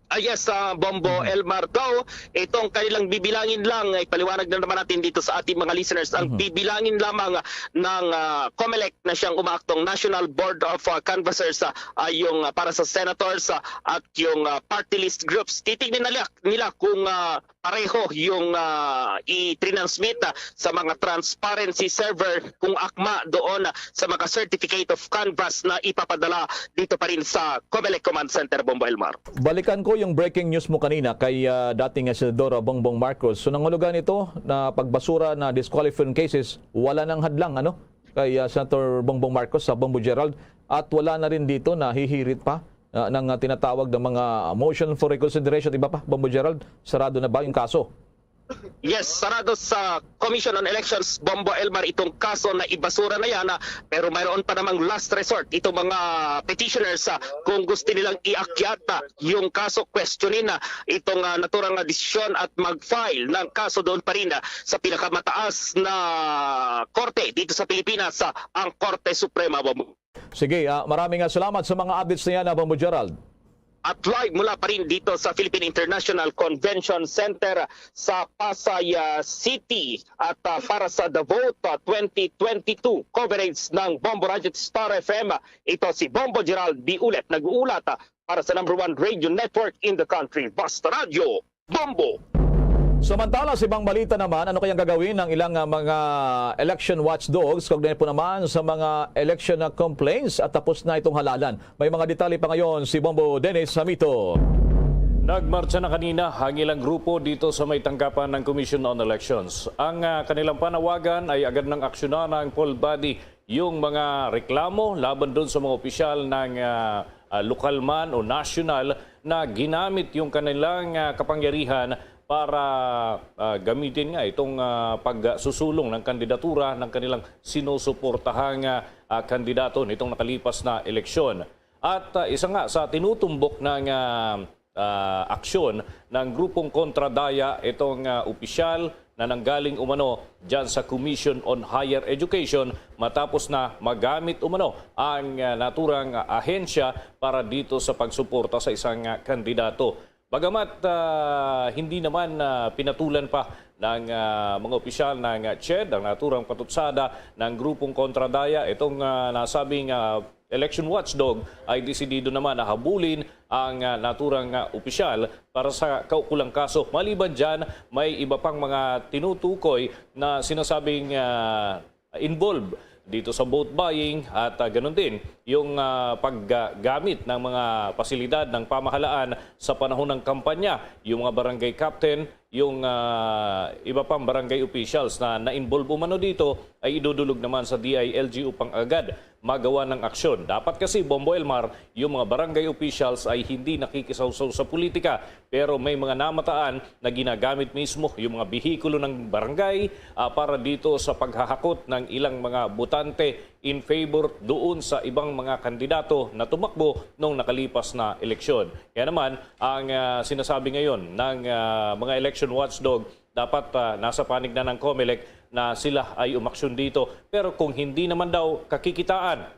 Ah, yes, ah, Bombo Elmar, daw itong kanilang bibilangin lang, ay paliwanag na naman natin dito sa ating mga listeners, ang bibilangin lamang ng ah, Comelec na siyang umaaktong National Board of ah, Canvassers ah, ay yung ah, para sa senators ah, at yung ah, party list groups. Titignan nila, nila kung ah, pareho yung ah, i-transmit ah, sa mga transparency server kung akma doon ah, sa mga certificate of canvass na ipapadala dito pa rin sa Comelec Command Center, Bombo Elmar. Balikan ko yung breaking news mo kanina kay ah, dating ah, Senador Bongbong Marcos. So nangulugan ito na pagbasura na disqualifying cases, wala nang hadlang ano kay ah, Senator Bongbong Marcos sa Bombo Gerald at wala na rin dito na hihirit pa ah, ng ah, tinatawag ng mga motion for reconsideration at iba pa, Bombo Gerald, sarado na ba yung kaso? Yes, sarado sa Commission on Elections, Bombo Elmar, itong kaso na ibasura na yan, ah, pero mayroon pa namang last resort itong mga petitioners ah, kung gusto nilang iakyat ah, yung kaso, questionin na itong ah, naturang ah, desisyon at mag-file ng kaso doon pa rin ah, sa pinakamataas na korte dito sa Pilipinas, ah, ang Korte Suprema, Bombo. Sige, ah, maraming ah, salamat sa mga updates na yan, ah, Bombo Gerald. At live mula pa rin dito sa Philippine International Convention Center sa Pasay ah, City. At ah, para sa The Vote ah, twenty twenty-two coverage ng Bombo Radyo at Star F M, ito si Bombo Gerald Biulet, nag-uulat ah, para sa number one radio network in the country, Basta Radyo, Bombo. Samantala, sa ibang balita naman, ano kayang gagawin ng ilang ah, mga election watchdogs kaugnay po naman sa mga election na complaints at tapos na itong halalan? May mga detalye pa ngayon si Bombo Dennis Hamito. Nagmartsa na kanina ang ilang grupo dito sa may tanggapan ng Commission on Elections. Ang ah, kanilang panawagan ay agad nang aksyonan ng poll body yung mga reklamo laban doon sa mga opisyal ng ah, ah, lokal man o nasyonal na ginamit yung kanilang ah, kapangyarihan para ah, gamitin nga itong ah, pagsusulong ng kandidatura ng kanilang sinusuportahang ah, ah, kandidato nitong nakalipas na eleksyon. At ah, isa nga sa tinutumbok ng ah, ah, aksyon ng grupong Kontra Daya itong ah, opisyal na nanggaling umano dyan sa Commission on Higher Education matapos na magamit umano ang ah, naturang ah, ahensya para dito sa pagsuporta sa isang ah, kandidato. Bagamat ah, hindi naman ah, pinatulan pa ng ah, mga opisyal ng ah, CHED ang naturang patutsada ng grupong Kontra Daya itong ah, nasabing ah, election watchdog ay desidido naman na habulin ang ah, naturang ah, opisyal para sa kaukulang kaso. Maliban dyan, may iba pang mga tinutukoy na sinasabing ah, involved dito sa vote buying at ah, ganun din yung ah, paggamit ng mga pasilidad ng pamahalaan sa panahon ng kampanya, yung mga barangay captain, yung ah, iba pang barangay officials na na-involve umano dito ay idudulog naman sa D I L G U pang agad magawa ng aksyon. Dapat kasi, Bombo Elmar, yung mga barangay officials ay hindi nakikisawsaw sa politika, pero may mga namataan na ginagamit mismo yung mga behikulo ng barangay ah, para dito sa paghahakot ng ilang mga botante in favor doon sa ibang mga kandidato na tumakbo noong nakalipas na eleksyon. Kaya naman, ang ah, sinasabi ngayon ng ah, mga election watchdog, dapat ah, nasa panig na ng Comelec na sila ay umaksyon dito. Pero kung hindi naman daw kakikitaan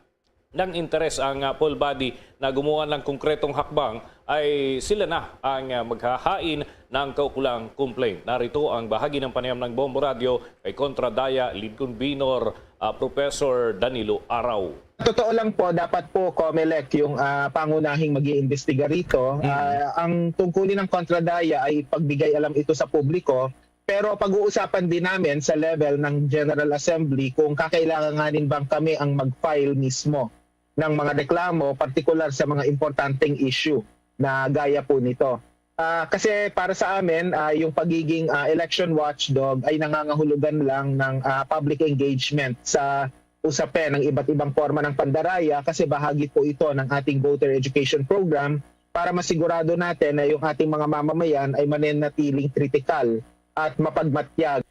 ng interes ang ah, poll body na gumawa ng konkretong hakbang, ay sila na ang ah, maghahain ng kaukulang complaint. Narito ang bahagi ng panayam ng Bombo Radio kay Kontra Daya Lead Convenor ah, Professor Danilo Araw. Totoo lang po, dapat po Comelec yung ah, pangunahing mag-iimbestiga rito. Ah, ang tungkulin ng Kontra Daya ay ipagbigay alam ito sa publiko Pero pag-uusapan din namin sa level ng General Assembly kung kakailanganin bang kami ang mag-file mismo ng mga reklamo, partikular sa mga importanteng issue na gaya po nito. Ah, kasi para sa amin, ah, yung pagiging, ah, election watchdog ay nangangahulugan lang ng, ah, public engagement sa usapin ng iba't ibang forma ng pandaraya, kasi bahagi po ito ng ating voter education program para masigurado natin na yung ating mga mamamayan ay mananatiling kritikal at mapagmatyag.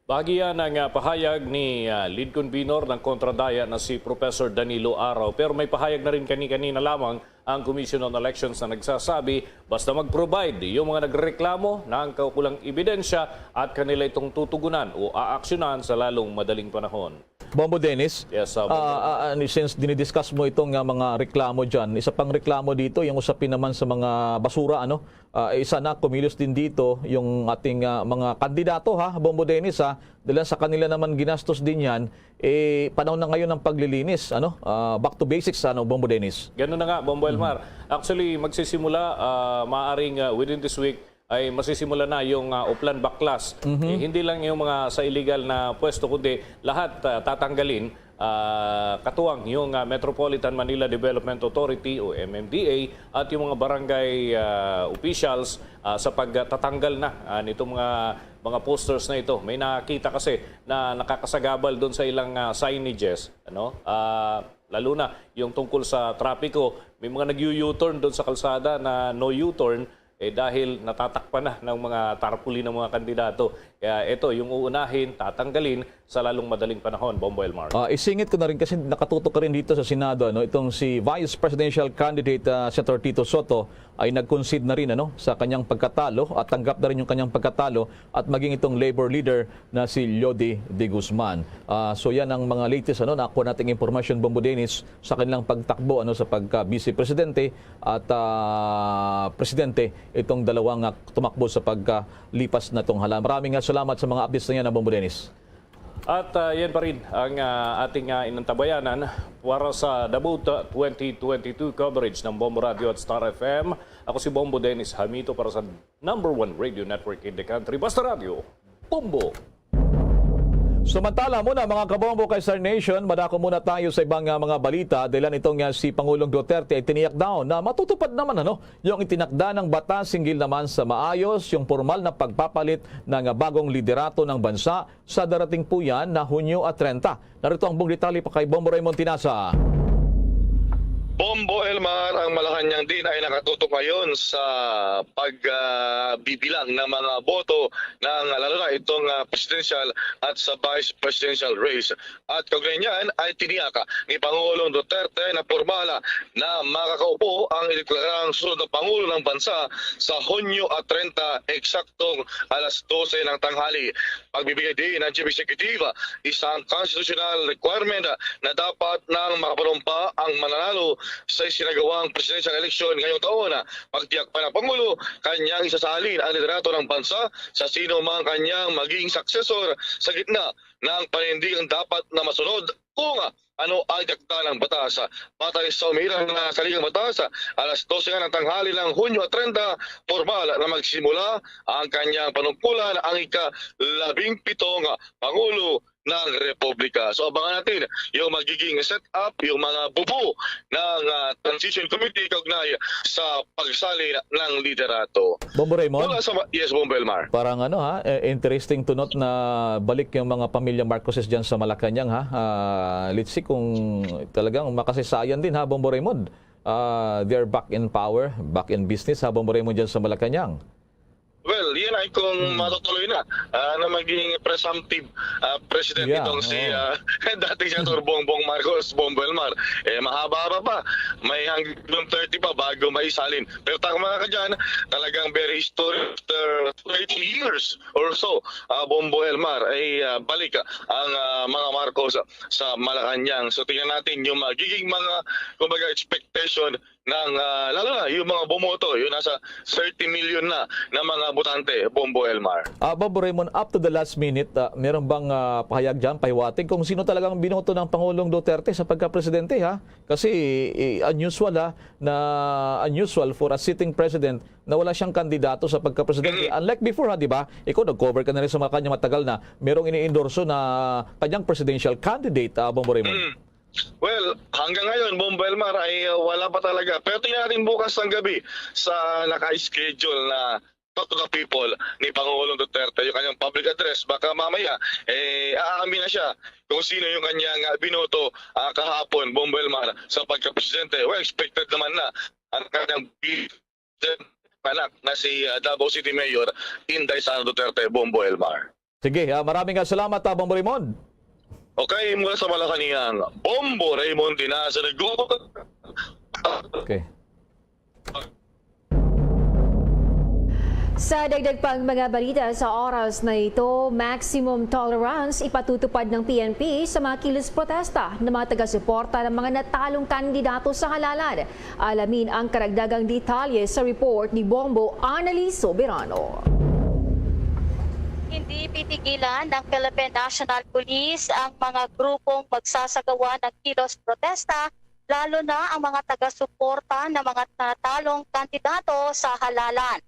Bahagi yan ang, ah, pahayag ni, ah, lead convenor ng Kontra Daya na si Professor Danilo Araw. Pero may pahayag na rin kani-kanina lamang ang Commission on Elections na nagsasabi basta mag-provide yung mga nagreklamo ng kaukulang ebidensya at kanila itong tutugunan o aaksyonan sa lalong madaling panahon. Bombo Dennis, Yes, uh, Bombo. Ah, ah, ah, since dinidiscuss mo itong ah, mga reklamo dyan, isa pang reklamo dito, yung usapin naman sa mga basura, ano? Ah, isa na, kumilos din dito yung ating ah, mga kandidato, ha, Bombo Dennis, ha? Dahil sa kanila naman ginastos din yan, eh, panahon na ngayon ng paglilinis, ano? Ah, back to basics, ano, Bombo Dennis? Ganun na nga, Bombo Elmar. Actually, magsisimula, ah, maaring ah, within this week, ay masisimula na yung ah, Oplan Baklas. Eh, hindi lang yung mga sa illegal na pwesto, kundi lahat ah, tatanggalin, ah, katuwang yung ah, Metropolitan Manila Development Authority o M M D A at yung mga barangay ah, officials ah, sa pagtatanggal na ah, nitong mga mga posters na ito. May nakita kasi na nakakasagabal doon sa ilang ah, signages, ano? Ah, lalo na yung tungkol sa trapiko, may mga nag-u-turn doon sa kalsada na no U-turn eh, dahil natatakpan na ng mga tarpaulin ng mga kandidato. Kaya ito, yung uunahin, tatanggalin sa lalong madaling panahon, Bombo Elmar. Ah, isingit ko na rin kasi nakatutok ka rin dito sa Senado, ano, itong si Vice Presidential Candidate ah, Senator Tito Soto ay nag-concede na rin, ano, sa kanyang pagkatalo at tanggap na rin yung kanyang pagkatalo at maging itong labor leader na si Lodi de Guzman. Ah, so yan ang mga latest, ano, nakuha nating impormasyon, Bombo Dennis, sa kanilang pagtakbo, ano, sa pagka-vice presidente at ah, presidente itong dalawang ah, tumakbo sa pagkalipas na tong hala. Maraming ah, salamat sa mga updates na yan, ah, Bombo Dennis. At ah, yan pa rin ang ah, ating ah, inantabayanan para sa Dabut twenty twenty-two coverage ng Bombo Radio at Star F M. Ako si Bombo Dennis Hamito para sa number one radio network in the country, Basta Radio, Bombo. Samantala muna, mga kabombo kay Star Nation, madako muna tayo sa ibang ah, mga balita. Dahilan itong ah, si Pangulong Duterte ay tiniyak daw na matutupad naman, ano, yung itinakda ng batas hinggil naman sa maayos, yung formal na pagpapalit ng ah, bagong liderato ng bansa sa darating po yan na Hunyo at treinta. Narito ang buong detalye pa kay Bombo Raymond Tinasa. Bombo Elmar, ang Malacanang din ay nakatutok ngayon sa pagbibilang ng mga boto ng, lalo na itong ah, presidential at sa vice presidential race. At kaugnay niyan ay tiniyak ni Pangulong Duterte na pormal na makakaupo ang ideklarang susunod na Pangulo ng Bansa sa Hunyo at treinta, eksaktong alas dose ng tanghali. Pagbibigay din ng Chief Executive, isang constitutional requirement na dapat nang makapanumpa ang mananalo sa isinagawang presidential election ngayong taon. Pagtiyak pa ng Pangulo, kanyang isasalin ang liderato ng bansa sa sino mang kanyang maging successor sa gitna ng panindigang dapat na masunod kung ano ang itinakda ng batas. Batay sa umiiral na saligang batas, alas dose nga ng tanghali ng Hunyo treinta, pormal na magsimula ang kanyang panungkulan, ang ika-labing pitong Pangulo ng Republika. So, abangan natin yung magiging setup, yung mga bubu ng ah, Transition Committee kaugnay sa pagsalin ng liderato. Bombo Raymond? Mula sa, yes, Bombo Elmar. Parang ano ha, eh, interesting to note na balik yung mga pamilya Marcoses dyan sa Malacanang ha. Ah, let's see kung talagang makasaysayan din ha, Bombo Raymond. Ah, they're back in power, back in business ha, Bombo Raymond dyan sa Malacanang. Well, yan ay kung matutuloy na ah, na maging presumptive ah, president Yeah, itong si oo. ah, dating Senator Bongbong Marcos, Bombo Elmar. Eh, mahaba-haba pa. May hanggang thirty pa bago maisalin. Pero tama ka dyan, talagang very historic after twenty years or so, ah, Bombo Elmar, ay ah, balik ah, ang ah, mga Marcos sa Malacanang. So, tingnan natin yung magiging mga, kumbaga, expectation ng, ah, lalo na yung mga bumoto, yung nasa thirty million na na mga botante, Bombo Elmar. Ah, Bombo Raymond, up to the last minute, ah, meron bang, ah, pahayag dyan, pahiwatig kung sino talagang binoto ng Pangulong Duterte sa pagka-presidente, ha? Kasi, eh, unusual, ha, na unusual for a sitting president na wala siyang kandidato sa pagka-presidente. Mm. Unlike before, ha, di ba? Ikaw, nag-cover ka na rin sa mga kanya matagal na merong ini-endorso na kanyang presidential candidate, ah, Bombo Raymond. Mm. Well, hanggang ngayon, Bombo Elmar, ay, uh, wala pa talaga. Pero tingnan natin bukas ng gabi sa naka-schedule na Talk to the People ni Pangulong Duterte, yung kanyang public address. Baka mamaya, eh, aamin na siya kung sino yung kanyang, ah, binoto, ah, kahapon, Bombo Elmar, sa pagka-presidente. Well, expected naman na ang kanyang anak na si, ah, Davao City Mayor Inday Sara Duterte, Bombo Elmar. Sige, ah, maraming nga salamat, ah, Bombo Raymond. Okay, mula sa Malacañang, Bombo Raymond Tinaza, nag- Okay. Sa dagdag pang mga balita sa oras na ito, maximum tolerance ipatutupad ng P N P sa mga kilos protesta ng mga taga-suporta ng mga natalong kandidato sa halalan. Alamin ang karagdagang detalye sa report ni Bombo Annalise Soberano. Hindi pinigilan ng Philippine National Police ang mga grupong magsasagawa ng kilos protesta, lalo na ang mga taga-suporta ng mga natalong kandidato sa halalan.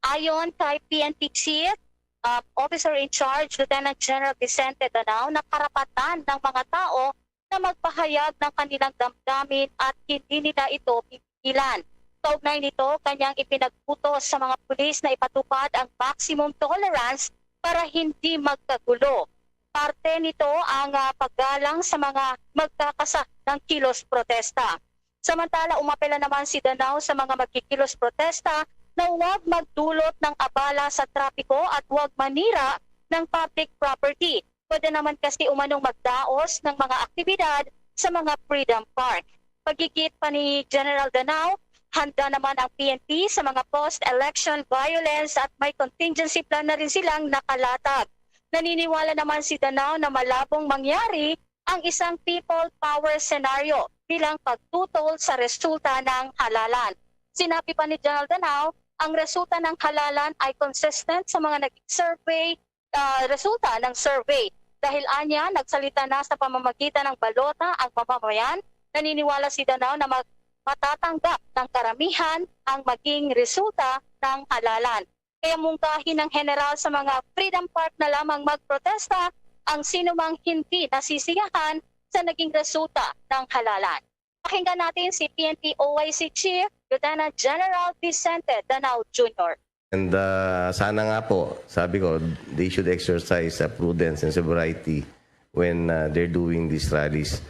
Ayon kay P N P Chief, uh, Officer in Charge, Lieutenant General Vicente Danao, na karapatan ng mga tao na magpahayag ng kanilang damdamin at hindi nila ito pipigilan. Kaugnay nito, kanyang ipinag-utos sa mga pulis na ipatupad ang maximum tolerance para hindi magkagulo. Parte nito ang, ah, paggalang sa mga magkakasa ng kilos protesta. Samantala, umapela naman si Danao sa mga magkikilos protesta na huwag magdulot ng abala sa trapiko at huwag manira ng public property. Pwede naman kasi umanong magdaos ng mga aktibidad sa mga Freedom Park. Paghigit pa ni General Danao, handa naman ang P N P sa mga post-election violence at may contingency plan na rin silang nakalatag. Naniniwala naman si Danao na malabong mangyari ang isang people power scenario bilang pagtutol sa resulta ng halalan. Sinabi pa ni General Danao, ang resulta ng halalan ay consistent sa mga naging survey, ah, resulta ng survey. Dahil anya, nagsalita na sa pamamagitan ng balota ang mamamayan, naniniwala si Danao na mag-, matatanggap ng karamihan ang maging resulta ng halalan. Kaya mungkahi ng General sa mga Freedom Park na lamang magprotesta ang sinumang hindi nasisiyahan sa naging resulta ng halalan. Pakinggan natin si P N P O I C Chief Lieutenant General Vicente Danao Junior. And, uh, sana nga po, sabi ko, they should exercise, uh, prudence and sobriety when, uh, they're doing these rallies.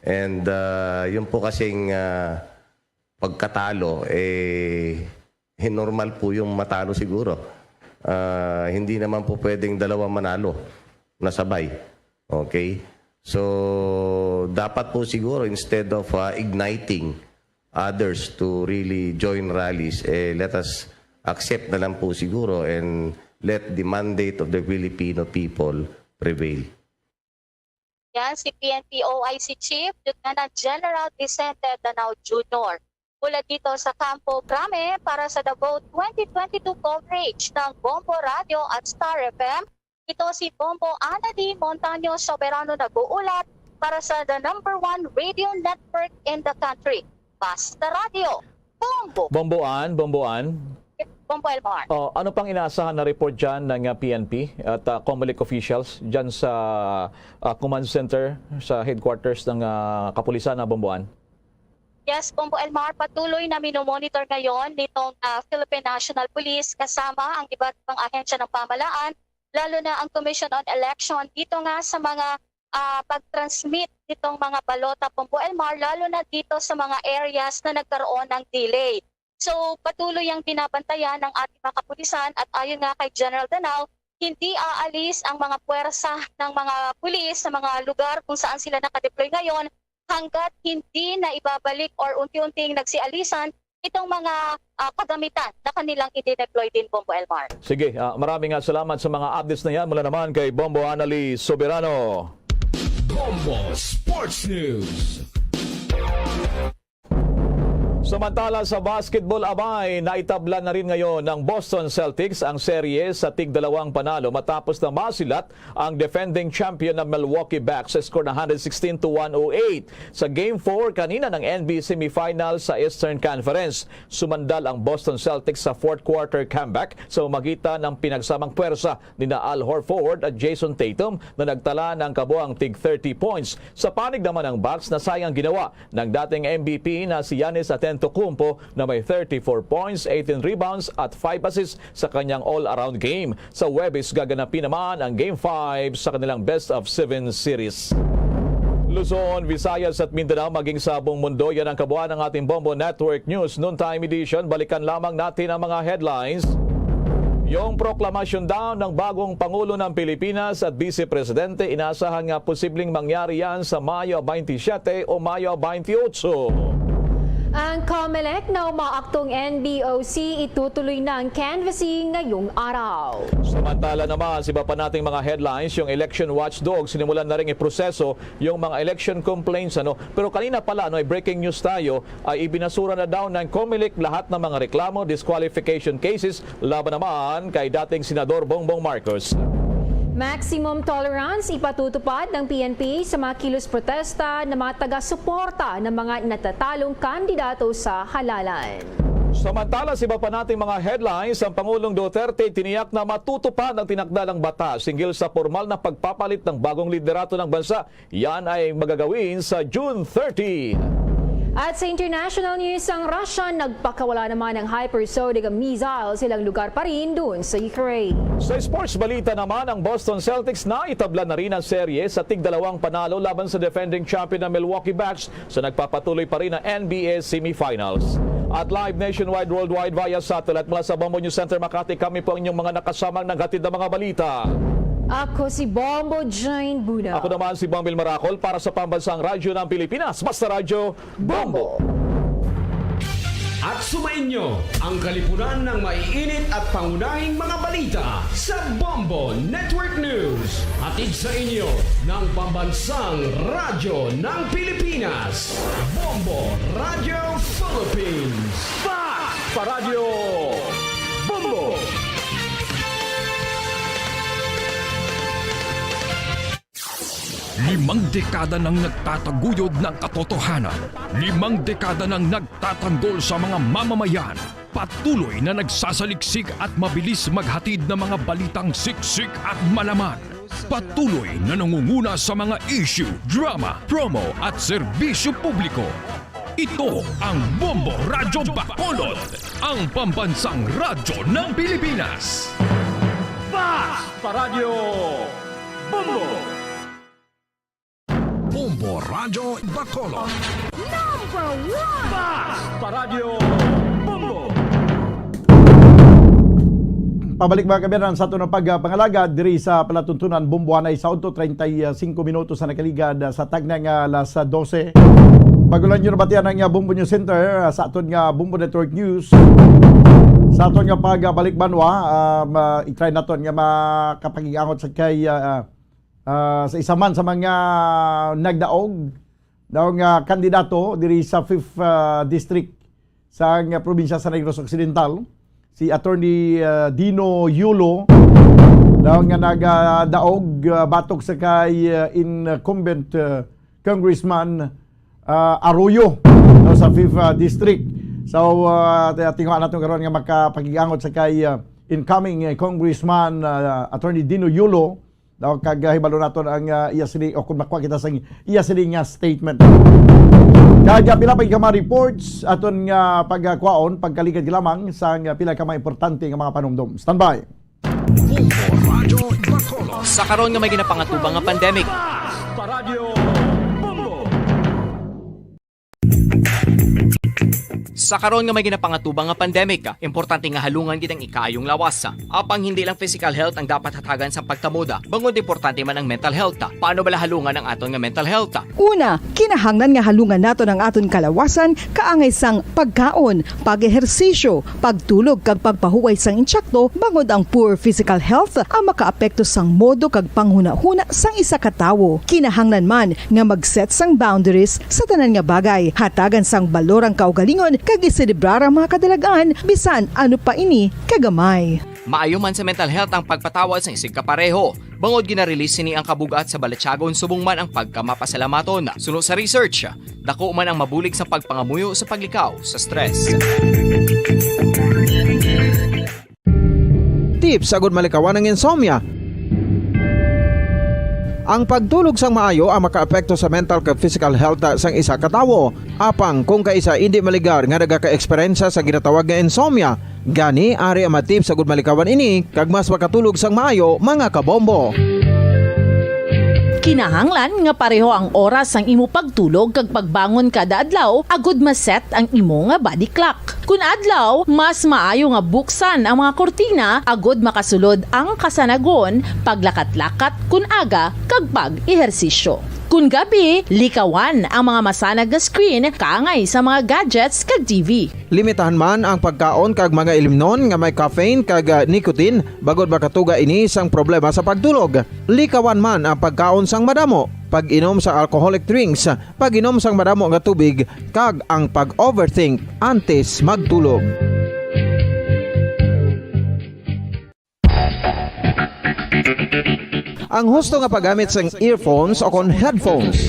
And, uh, yun po kasing, uh, pagkatalo, eh, eh, normal po yung matalo siguro. Ah, hindi naman po pwedeng dalawa manalo na sabay. Okay? So, dapat po siguro, instead of, ah, igniting others to really join rallies, eh, let us accept na lang po siguro and let the mandate of the Filipino people prevail. Yan si P N P O I C Chief Lieutenant General Vicente Danao Junior. Mula dito sa Campo Crame para sa The Vote twenty twenty-two coverage ng Bombo Radio at Star F M, ito si Bombo Annalie Montaño Soberano nag-uulat para sa the number one radio network in the country, Basta Radio. Bombo. Bomboan, Bomboan. Bombo Elmar. Oh, ano pang inaasahan na report dyan ng, ah, P N P at, ah, Comelec officials dyan sa, ah, command center, sa headquarters ng, ah, kapulisan na Bomboan? Yes, Bombo Elmar, patuloy na minomonitor ngayon nitong, ah, Philippine National Police kasama ang iba't ibang ahensya ng pamahalaan, lalo na ang Commission on Election dito nga sa mga, ah, pag-transmit nitong mga balota, Bombo Elmar, lalo na dito sa mga areas na nagkaroon ng delay. So, patuloy ang binabantayan ng ating mga kapulisan at ayon nga kay General Danao, hindi aalis ang mga puwersa ng mga pulis sa mga lugar kung saan sila nakadeploy ngayon hanggat hindi na ibabalik or unti-unting nagsialisan itong mga, ah, kagamitan na kanilang i-deploy din, Bombo Elmar. Sige, ah, maraming, ah, salamat sa mga updates na yan. Mula naman kay Bombo Annalie Soberano. Bombo Sports News. Samantala sa basketball, abay, naitabla na rin ngayon ng Boston Celtics ang serye sa tigdalawang panalo matapos na masilat ang defending champion na Milwaukee Bucks sa score na one hundred sixteen to one oh eight. Sa Game four kanina ng N B A semifinal sa Eastern Conference, sumandal ang Boston Celtics sa fourth quarter comeback sa pamagitan ng pinagsamang pwersa nina Al Horford at Jason Tatum na nagtala ng kabuang tig thirty points. Sa panig naman ng Bucks, nasayang ginawa ng dating M V P na si Giannis Antetokounmpo na may thirty-four points, eighteen rebounds at five assists sa kanyang all-around game. Sa Huwebes, gaganapin naman ang Game five sa kanilang best-of-seven series. Luzon, Visayas at Mindanao, maging sa buong mundo, yan ang kabuuan ng ating Bombo Network News Noontime Edition. Balikan lamang natin ang mga headlines. Yung proklamasyon daw ng bagong Pangulo ng Pilipinas at Vice Presidente, inaasahan nga posibleng mangyari yan sa Mayo twenty-seven o Mayo twenty-eight. Ang COMELEC na umaaktong N B O C, itutuloy na ang canvassing ngayong araw. Samantala naman, sa iba pa nating mga headlines, yung election watchdog sinimulan na rin iproseso yung mga election complaints, ano. Pero kanina pala, no, ay breaking news tayo, ay ibinasura na daw ng COMELEC lahat ng mga reklamo, disqualification cases laban naman kay dating Senador Bongbong Marcos. Maximum tolerance ipatutupad ng P N P sa mga kilos protesta ng mga taga-suporta ng mga natatalong kandidato sa halalan. Samantala, sa iba pa nating mga headlines, ang Pangulong Duterte tiniyak na matutupad ang tinakda ng batas hinggil sa pormal na pagpapalit ng bagong liderato ng bansa. Yan ay magagawin sa June thirty. At sa international news, ang Russia nagpakawala naman ng hypersonic missile sa ilang lugar pa rin doon sa Ukraine. Sa sports balita naman, ang Boston Celtics na itabla na rin ang serye sa tigdalawang panalo laban sa defending champion na Milwaukee Bucks sa nagpapatuloy pa rin na N B A semifinals. At live nationwide, worldwide via satellite mula sa Bombo News Center Makati, kami po ang inyong mga nakasamang naghatid ng mga balita. Ako si Bombo Jane Buna. Ako naman si Bombil Marakol para sa Pambansang Radyo ng Pilipinas, Basta Radyo, Bombo! At sumainyo ang kalipunan ng maiinit at pangunahing mga balita sa Bombo Network News. Hatid sa inyo ng Pambansang Radyo ng Pilipinas, Bombo Radyo Philippines. Fast pa Radyo Bombo! Limang dekada nang nagtataguyod ng katotohanan. Limang dekada nang nagtatanggol sa mga mamamayan. Patuloy na nagsasaliksik at mabilis maghatid ng mga balitang siksik at malaman. Patuloy na nangunguna sa mga issue, drama, promo at serbisyo publiko. Ito ang Bombo Radyo Bacolod, ang pambansang radyo ng Pilipinas. Fast pa Radyo Bombo! Bombo Radyo Bacolod. Number one! Fast pa Radyo Bombo! Pabalik, mga kabiyanan, sa aton nga pagpangalagad diri sa palatuntunan, Bombo Anay sa udto, treinta y cinco minutos sa nakaligad, ah, sa tagna nga alas dose. Bago lang nyo nabatian ang, ah, Bombo News Center, ah, sa aton nga Bombo Network News. Sa aton nga pagbalik banwa, ah, ma-, i-try naton nga makapag-angot sa kay, ah, ah, sa isa man sa mga nagdaog daw nga kandidato diri sa fifth, ah, District sa, ah, probinsya sa Negros Occidental, si Attorney, ah, Dino Yulo, daw nga nagadaog, ah, batok sa kay, ah, incumbent, ah, Congressman, ah, Arroyo, no, sa fifth, ah, District. So, ah, ti-, tinguha nato karon nga makapag-angot sa kay, ah, incoming, eh, Congressman, ah, Attorney Dino Yulo, no, kag, ah, hibalo naton ang, ah, iya sini, o kung makuha kita sa iya sini nga statement. Kag, ah, pila pa ka mga reports aton nga pagkuhaon, pagkaligad lamang sa, ah, pila ka mga importante nga mga panumdom. Standby. Bombo Radyo Bacolod. Sa karon nga may ginapangatubang nga pandemic. Bombo Radyo Bombo. Sa karon nga may ginapangatubang nga pandemic, importante nga halungan gid ang ikaayong lawas. Apang hindi lang physical health ang dapat hatagan sang pagkamoda, bangod importante man ang mental health. Paano bala halungan ang aton nga mental health? Una, kinahanglan nga halungan naton ang aton kalawasan kaangay sang pagkaon, pag-ehersisyo, pagtulog kag pagpahuway sang intsakto, bangod ang poor physical health ang makaapekto sang modo kag panghunahuna sang isa ka tawo. Kinahanglan man nga mag-set sang boundaries sa tanan nga bagay. Hatagan sang balor ang kaugalingon lingon kag iselebrar ang mga kadalagan bisan ano pa ini kagamay. Maayo man sa mental health ang pagpatawad sang isigkapareho, bangod gina-release sini ang kabug-at sa balatyagon subong man ang pagkamapasalamaton. Suno sa research, dako man ang mabulig sa pagpangamuyo sa paglikaw sa stress. Tips agud malikawan ang insomnia. Ang pagtulog sang maayo ang makaapekto sa mental kag physical health sang isa ka tawo. Apang kung kaisa indi maligar nga nagaka-eksperyensya sa ginatawag nga insomnia, gani ari ang mga tips agud malikawan ini kag mas makatulog sang maayo, mga kabombo. Kinahanglan nga pareho ang oras sang imo pagtulog kag pagbangon kada adlaw agud ma-set ang imo nga body clock. Kun adlaw, mas maayo nga buksan ang mga kurtina agud makasulod ang kasanagon, paglakat-lakat kun aga, kag pag-ehersisyo. Kun gabi, likawan ang mga masanag nga screen kaangay sa mga gadgets kag T V. Limitahan man ang pagkaon kag mga ilimnon nga may caffeine kag, ah, nicotine, bangod makatuga ini sang problema sa pagtulog. Likawan man ang pagkaon sang madamo, pag-inom sa alcoholic drinks, pag-inom sang madamo nga tubig, kag ang pag-overthink antes magtulog. Ang husto nga paggamit sang earphones o kon headphones.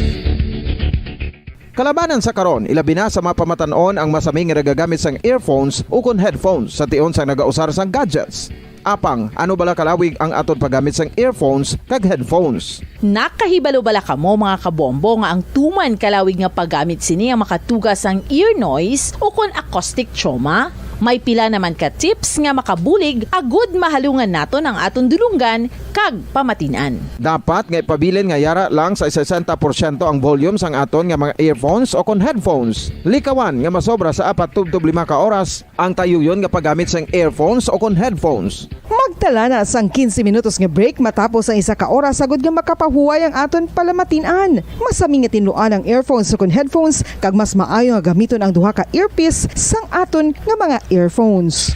Kalabanan sa karon, ilabi na sa mga pamatan-on ang masami nga nagagamit sang earphones o kon headphones sa tion sang nagausar sang gadgets. Apang, ano bala kalawig ang aton paggamit sang earphones kag headphones? Nakahibalo bala kamo, mga kabombo, nga ang tuman kalawig nga paggamit sini ang makatuga sang ear noise o kon acoustic trauma? May pila naman ka tips nga makabulig agud mahalungan naton ang aton dulonggan kag pamatin-an. Dapat nga ipabilin nga yara lang sa sesenta porsyento ang volume sang aton nga mga earphones o kon headphones. Likawan nga masobra sa apat tubtob lima ka oras ang tayuyon nga paggamit sang earphones o kon headphones. Magtala na sang quince minutos nga break matapos ang isa ka oras agud nga makapahuway ang aton palamatin-an. Masami nga tinluan ang earphones o kon headphones, kag mas maayo nga gamiton ang duha ka earpiece sang aton nga mga earphones.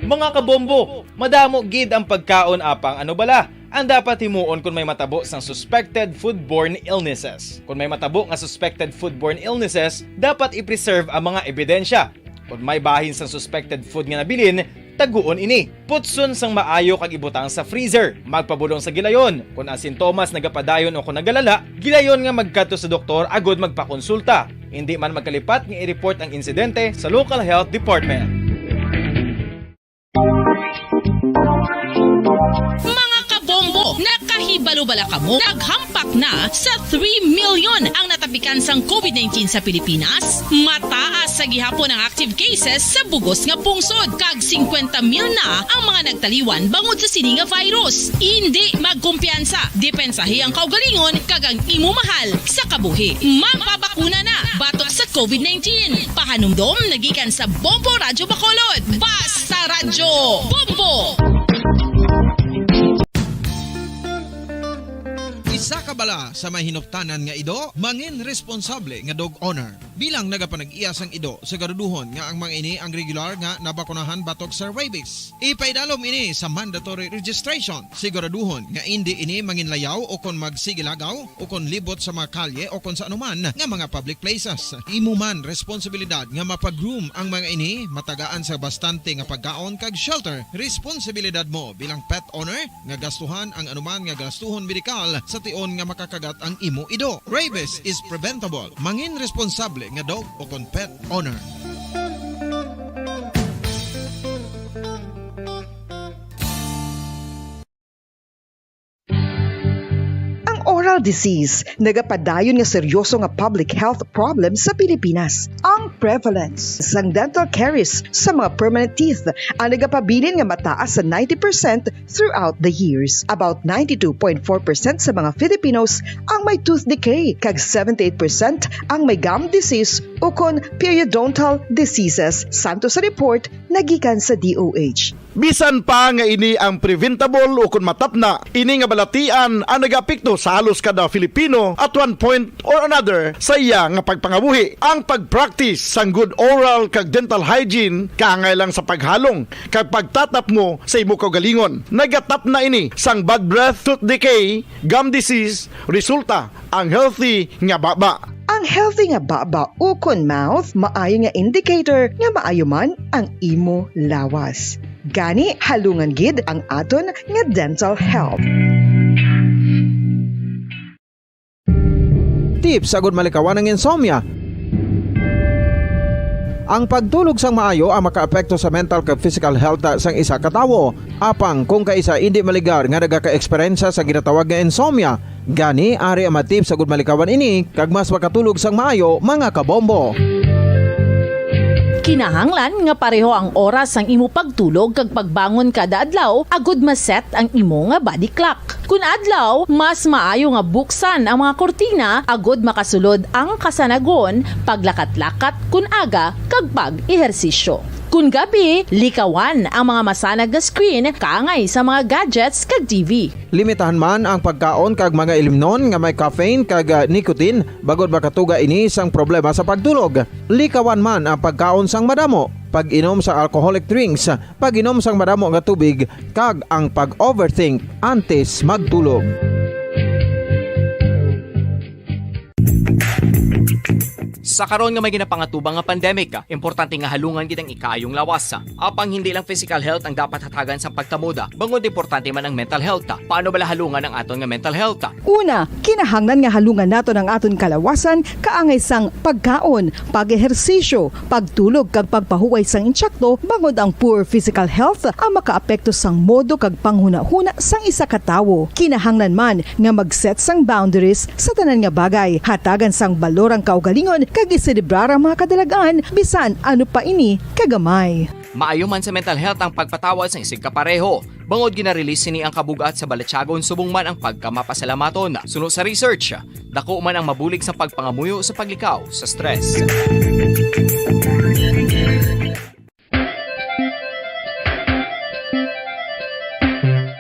Mga kabombo, madamo gid ang pagkaon, apang ano bala ang dapat himuon kon may matabo sang suspected foodborne illnesses? Kon may matabo nga suspected foodborne illnesses, dapat i-preserve ang mga ebidensya. Kon may bahin sang suspected food nga nabilin, taguon ini. Putson sang maayo kag ibutang sa freezer. Magpabulong sa gilayon. Kon ang sintomas nagapadayon o kon nagalala, gilayon nga magkadto sa doktor agud magpakonsulta. Indi man magkalipat nga i-report ang insidente sa local health department. Mga kabombo, nakahibalo bala kamo? Naghampak na sa three million ang natapikan sang covid nineteen sa Pilipinas. Mataas sa gihapon ang active cases sa bugos nga pungsod, kag singkwenta mil na ang mga nagtaliwan bangod sa sini nga virus. Indi magkumpiyansa, depensahi ang kaugalingon kag ang imo mahal sa kabuhi. Magpabakuna na batok sa covid nineteen. Pahanumdom nagikan sa Bombo Radyo Bacolod. Basta Radyo Bombo! Isa ka bala sa may hinuptanan nga ido, mangin responsable nga dog owner. Bilang nagapanag-iya sang ido, siguraduhon nga ang mga ini ang regular nga nabakunahan batok sa rabies. Ipaidalom ini sa mandatory registration. Siguraduhon nga indi ini manginlayaw o kon magsigilagaw o kon libot sa mga kalye o kon sa anuman nga mga public places. Imo man responsibilidad nga mapa-groom ang mga ini, matagaan sa bastante nga pagkaon kag shelter. Responsibilidad mo bilang pet owner nga gastuhan ang anuman nga gastuhon medikal sa tion nga makakagat ang imo ido. Rabies is preventable. Mangin responsable nga dog o kon pet owner. Ang oral disease nagapadayon nga seryoso nga public health problem sa Pilipinas. Ang prevalence sang dental caries sa mga permanent teeth ang nagapabilin nga mataas sa ninety percent throughout the years. About ninety-two point four percent sa mga Filipinos ang may tooth decay, kag seventy-eight percent ang may gum disease ukon periodontal diseases, santo sa report nagikan sa D O H. Bisan pa nga ini ang preventable o kon matapna, ini nga balatian ang nagaapekto sa halos kada Filipino at one point or another sa iya nga pagpangabuhi. Ang pag-practice sang good oral kag dental hygiene kaangay lang sa paghalong kag pagtatapmo sa imo kaugalingon. Nagatapna ini sang bad breath, tooth decay, gum disease, resulta ang healthy nga baba. Ang healthy nga baba ukon mouth maayo nga indicator nga maayo man ang imo lawas. Gani, halungan gid ang aton nga dental health. Tips agud malikawan ang insomnia. Ang pagtulog sang maayo ang makaapekto sa mental kag physical health sang isa ka tawo. Apang kung kaisa indi maligar nga nagaka-eksperyensya sa ginatawag nga insomnia, gani ari ang mga tips agud malikawan ini kag mas makatulog sang maayo, mga kabombo. Kinahanglan nga pareho ang oras sang imo pagtulog kag pagbangon kada adlaw agud ma-set ang imo nga body clock. Kun adlaw, mas maayo nga buksan ang mga kurtina agud makasulod ang kasanagon, paglakat-lakat kun aga, kag pag-ehersisyo. Kun gabi, likawan ang mga masanag nga screen kaangay sa mga gadgets kag T V. Limitahan man ang pagkaon kag mga ilimnon nga may caffeine kag, ah, nicotine, bangod makatuga ini sang problema sa pagtulog. Likawan man ang pagkaon sang madamo, pag-inom sa alcoholic drinks, pag-inom sang madamo nga tubig, kag ang pag-overthink antes magtulog. Sa karon nga may ginapangatubang nga pandemic, importante nga halungan gid ang ikaayong lawas. Apang hindi lang physical health ang dapat hatagan sang pagtamod, bangod importante man ang mental health. Paano bala halungan ang aton nga mental health? Una, kinahanglan nga halungan naton ang aton kalawasan kaangay sang pagkaon, pag-ehersisyo, pagtulog kag pagpahuway sang insakto, bangod ang poor physical health ang makaapekto sang modo kag panghunahuna sang isa ka tawo. Kinahanglan man nga mag-set sang boundaries sa tanan nga bagay. Hatagan sang balor ang kaugalingon kag iselebrar ang mga kadalag-an, bisan ano pa ini kagamay. Maayo man sa mental health ang pagpatawad sang isigkapareho, bangod gina-release sini ang kabug-at sa balatyagon subong man ang pagkamapasalamaton. Suno sa research, dako man ang mabulig sa pagpangamuyo sa paglikaw sa stress.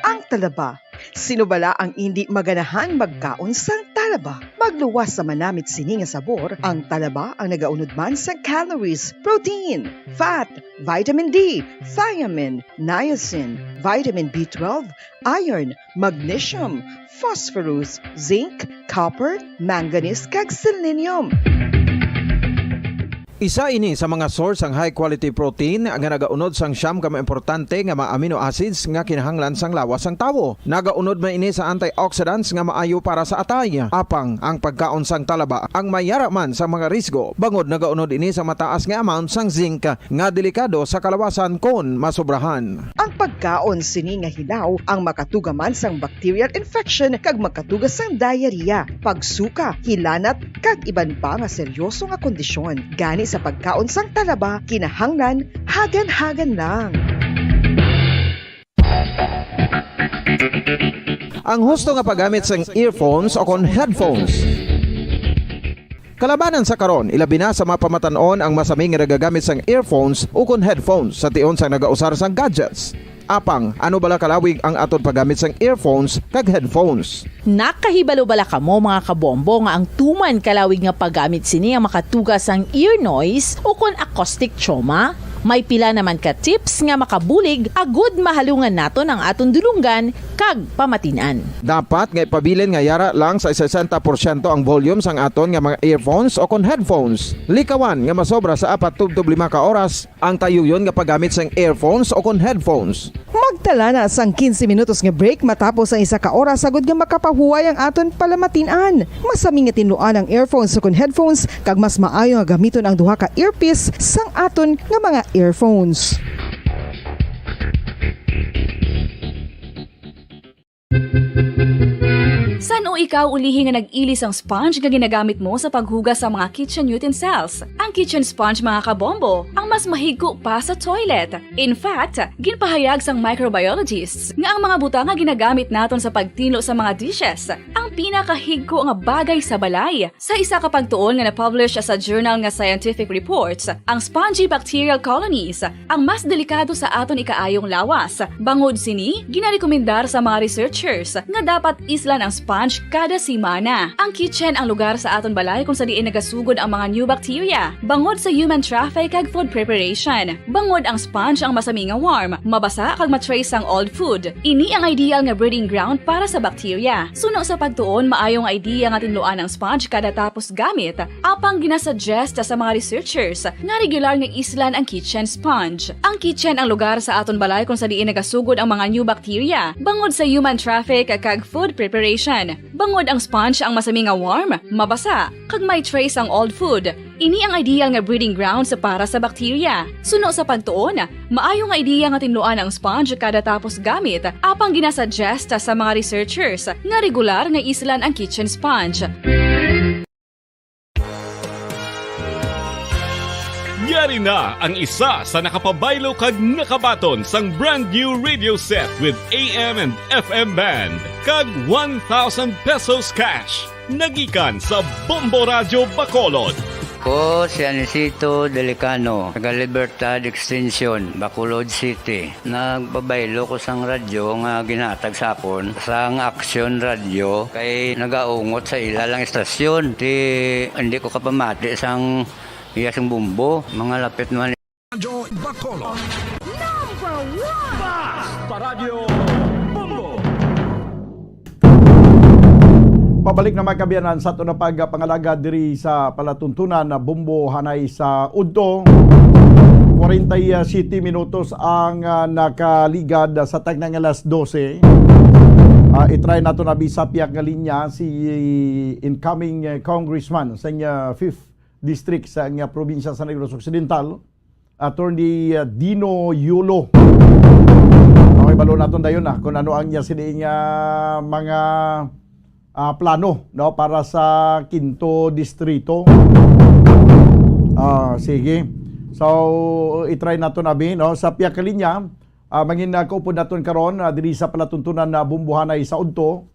Ang talaba. Sino bala ang indi maganahan magkaon sang talaba? Magluwas sa manamit sini nga sabor, ang talaba ang nagaunod man sa calories, protein, fat, vitamin D, thiamine, niacin, vitamin B twelve, iron, magnesium, phosphorus, zinc, copper, manganese, kag selenium. Isa ini sa mga source sang high quality protein nga nagaunod sang siyam ka mga importante nga mga amino acids nga kinahanglan sang lawas sang tawo. Nagaunod man ini sa antioxidants nga maayo para sa atay. Apang ang pagkaon sang talaba ang may yara man sa mga risgo, bangod nagaunod ini sa mataas nga amount sang zinc nga delikado sa kalawasan kon masobrahan. Ang pagkaon sini nga hilaw ang makatuga man sang bacterial infection kag makatuga sang diarrhea, pagsuka, hilanat, kag iban pa nga seryoso nga kondisyon. Gani sa pagkaon sang talaba, kinahanglan hagan-hagan lang. Ang husto nga paggamit sang earphones o kon headphones. Kalabanan sa karon, ilabi na sa mga pamatan-on ang masami nga nagagamit sang earphones ukon headphones sa tion sang nagausar sang gadgets. Apang, ano bala kalawig ang aton paggamit sang earphones kag headphones? Nakahibalo bala kamo, mga kabombo, nga ang tuman kalawig nga paggamit sini ang makatuga sang ear noise ukon acoustic trauma? May pila naman ka tips nga makabulig agud mahalungan naton ang aton dulonggan kag pamatin-an. Dapat nga ipabilin nga yara lang sa sesenta porsyento ang volume sang aton nga mga earphones o kon headphones. Likawan nga masobra sa apat tubtob lima ka oras ang tayuyon nga paggamit sang earphones o kon headphones. Magtala na sang quince minutos nga break matapos ang isa ka oras agud nga makapahuway ang aton palamatin-an. Masami nga tinluan ang earphones o kon headphones, kag mas maayo nga gamiton ang duha ka earpiece sang aton nga mga earphones. San Ikaw ulihi nga nag-ili sang sponge nga ginagamit mo sa paghugas sa mga kitchen utensils. Ang kitchen sponge, mga kabombo, ang mas mahigko pa sa toilet. In fact, ginpahayag sang microbiologists nga ang mga butang nga ginagamit naton sa pagtinlo sa mga dishes ang pinakahigko nga bagay sa balay. Sa isa ka pagtuon nga na-publish sa journal nga Scientific Reports, ang spongy bacterial colonies ang mas delikado sa aton ikaayong lawas. Bangod sini, ginarekomendar sa mga researchers nga dapat islan ang sponge kada semana. Ang kitchen ang lugar sa aton balay kung sa diin nagasugod ang mga new bacteria, bangod sa human traffic kag food preparation. Bangod ang sponge ang masami nga warm, mabasa kag ma-trace ang old food. Ini ang ideal nga breeding ground para sa bacteria. Suno sa pagtuon, maayo nga idea nga tinluan ang sponge kada tapos gamit, apang ginasuggest sa mga researchers nga regular nga islan ang kitchen sponge. Ang kitchen ang lugar sa aton balay kung sa diin nagasugod ang mga new bacteria, bangod sa human traffic kag food preparation. Bangod ang sponge ang masami nga warm, mabasa, kag may trace ang old food. Ini ang ideal nga breeding grounds para sa bacteria. Suno sa pagtuon, maayo nga ideya nga tinluan ang sponge kada tapos gamit, apang ginasuggest sa mga researchers nga regular nga islan ang kitchen sponge. Yari na ang isa sa nakapabaylo kag nakabaton sang brand new radio set with A M and F M band kag one thousand pesos cash. Nagikan sa Bombo Radyo Bacolod. Ko si Anisito Delicano, taga Libertad Extension, Bacolod City. Nagpabaylo ko sang radyo nga ginhatag sa akon sang Action Radio kay nagaungot sa ila lang istasyon. Ti hindi ko kapamati sang iya sing bumbo, mga lapit man Radyo Bacolod. Number one! Basta Radyo Bombo! Pabalik na, mga kaabyanan, sa aton na pagpangalaga diri sa palatuntunan na Bombo hanay sa udto. Forty-seven minutos ang ah, nakaligad sa tagna nga alas dose. Ah, i-try nato na bisapyak nga linya si incoming eh, congressman sa inya fifth district sa inya probinsya sa Negros Occidental, Attorney ah, Dino Yulo. Okay, balo naton dayon na kung ano ang iya sini nga mga ah, plano, no, para sa Quinto Distrito. Ah, sige. So, i-try naton abi, no, sa pihak ka linya, ah, mangin ah, kaupod naton karon ah, diri sa palatuntunan na Bumbuhanay sa udto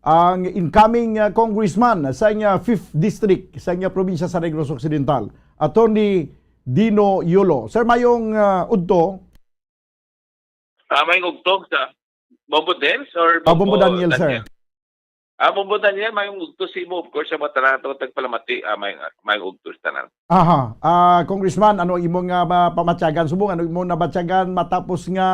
ang incoming ah, congressman sa inya fifth district sa inya probinsya sa Negros Occidental, Attorney Dino Yulo. Sir, mayong ah, udto. Ah, may ugtog sa Bombo Dens or Ah, Bombo Daniel, sir. Ah, Bombo Daniel, may ugtog sa imo, of course, sa mga tanan nato tagpalamati, ah, may may ugtog sa tanan. Aha. Ah, Congressman, ano imong ah, ma- pamatyagan subong? Ano imong nabatyagan matapos nga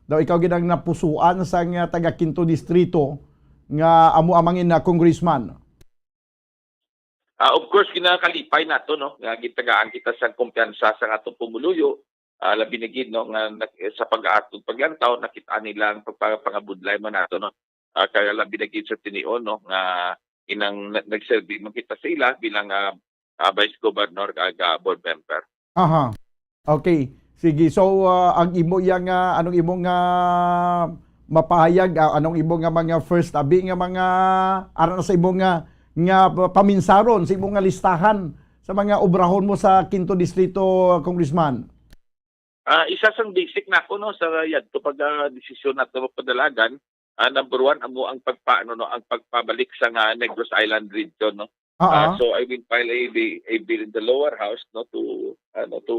daw ikaw gid ang napusuan sa nga taga Quinto Distrito nga amo amangin na congressman? Ah, of course, ginakalipay nato, no, nga gitagaan kita sa kumpiyansa sa atong pumuluyo, ah, labi na gid, no, nga nak- sa pag-aatod paglantaw nakita nila ang pagpapangabudlay man nato, no. Ah, kaya labi na gid sa tinion, no, nga inang na- nagserbi man kita sa ila bilang ah, ah, vice governor kag ah, board member. Aha. Okay. Sige. So, ah, ang imo iya nga, anong imo nga mapahayag, ah, anong imo nga mga first abi nga mga ara na sa imo nga nga paminsaron sa imo nga listahan sa mga obrahon mo sa Quinto Distrito, Congressman? Ah, isa sang basic nako, no, sa yadto pag ah, desisyon nato magpadalagan, ah, number one amo ang pagpaano, no, ang pagpabalik sa nga Negros Island region, no. Ah, Ah, so I will file a, bi- a bill in the lower house, no, to ano to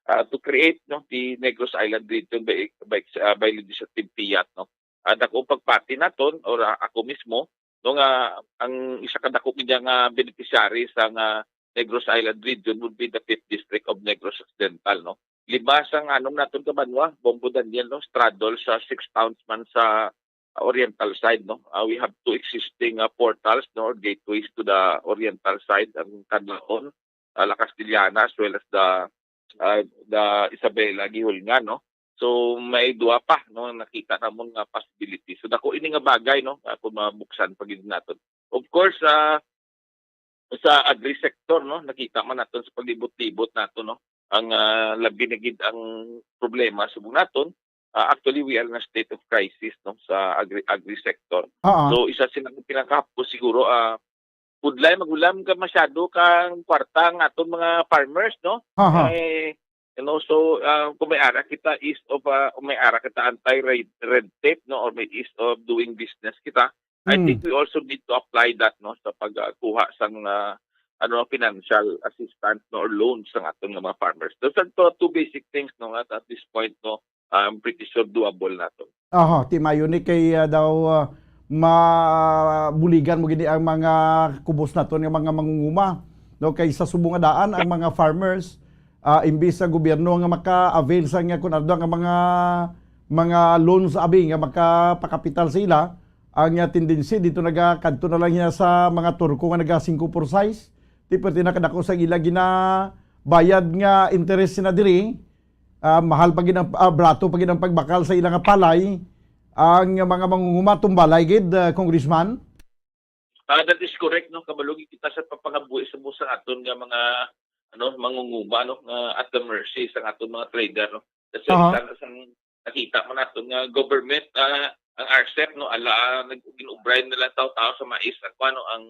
ah, to create, no, the Negros Island region by by, ah, by legislative fiat, no. Ang akong pagpati naton or ah, ako mismo, no, nga ang isa ka dako gid nga beneficiary sa nga Negros Island region would be the fifth district of Negros Occidental, no. Lima sa nga anong naton ka banwa, Bombo Daniel, no, straddle sa six towns man sa oriental side, no. Ah, we have two existing ah, portals, no, or gateways to the oriental side, ang Canlaon, ah, La Castellana, as well as the ah, the Isabela Gihulngan, no. So may duha pa, no, nakita namon nga possibility. So dako ini nga bagay, no, nga kung mabuksan pa gid naton. Of course, ah, sa agri sector, no, nakita man naton sa paglibot-libot nato, no, ang ah, labi na gid ang problema subong naton Ah, actually, we are in a state of crisis, no, sa agri agri sector. Oo. So, isa sila nga pinakahapos siguro, ah, budlay, maghulam ka masyado kang kwarta ang aton mga farmers, no? Aha. Eh, you know, so, ah, kung may ara kita is of, ah, kung may ara kita anti-red red tape, no, or may ease of doing business kita, I Hmm. think we also need to apply that, no, sa pagkuha sang, ah, ano, financial assistance, no, or loans sang aton nga mga farmers. Those are two, two basic things, no, at, at this point, no, I'm pretty sure doable nato. Aha, ti mayo ni kay, ah, daw, ah, mabuligan mo gini ang mga kubos naton nga mga mangunguma, no? Kay sa subong nga daan ang mga farmers, ah, imbis sa gobyerno nga maka-avail sa nga kun ano nga mga, mga loans abi nga makapakapital sa ila, ang, ah, tendency dito nagakadto na lang niya sa mga turko nga naga singko por sais. Ti perti na kadako sa ila ginabayad nga interest na diri. Ah, mahal pa gid ang, ah, barato pa gid ang pagbakal sa ila nga palay. Ang mga mangunguma tumbalay gid, ah, Congressman. Ah, that is correct, no? Kabalo gid kita sa pagpangabuhi sa busa aton nga mga, ano, mangunguma, no, nga at the mercy sa aton mga trader, no? Kasi Aha. Sana sang nakita man nato nga government, ah, ang R C E P, no, ala, nag-, ginubray nila taw-taw sa mais, ang, ano, ang,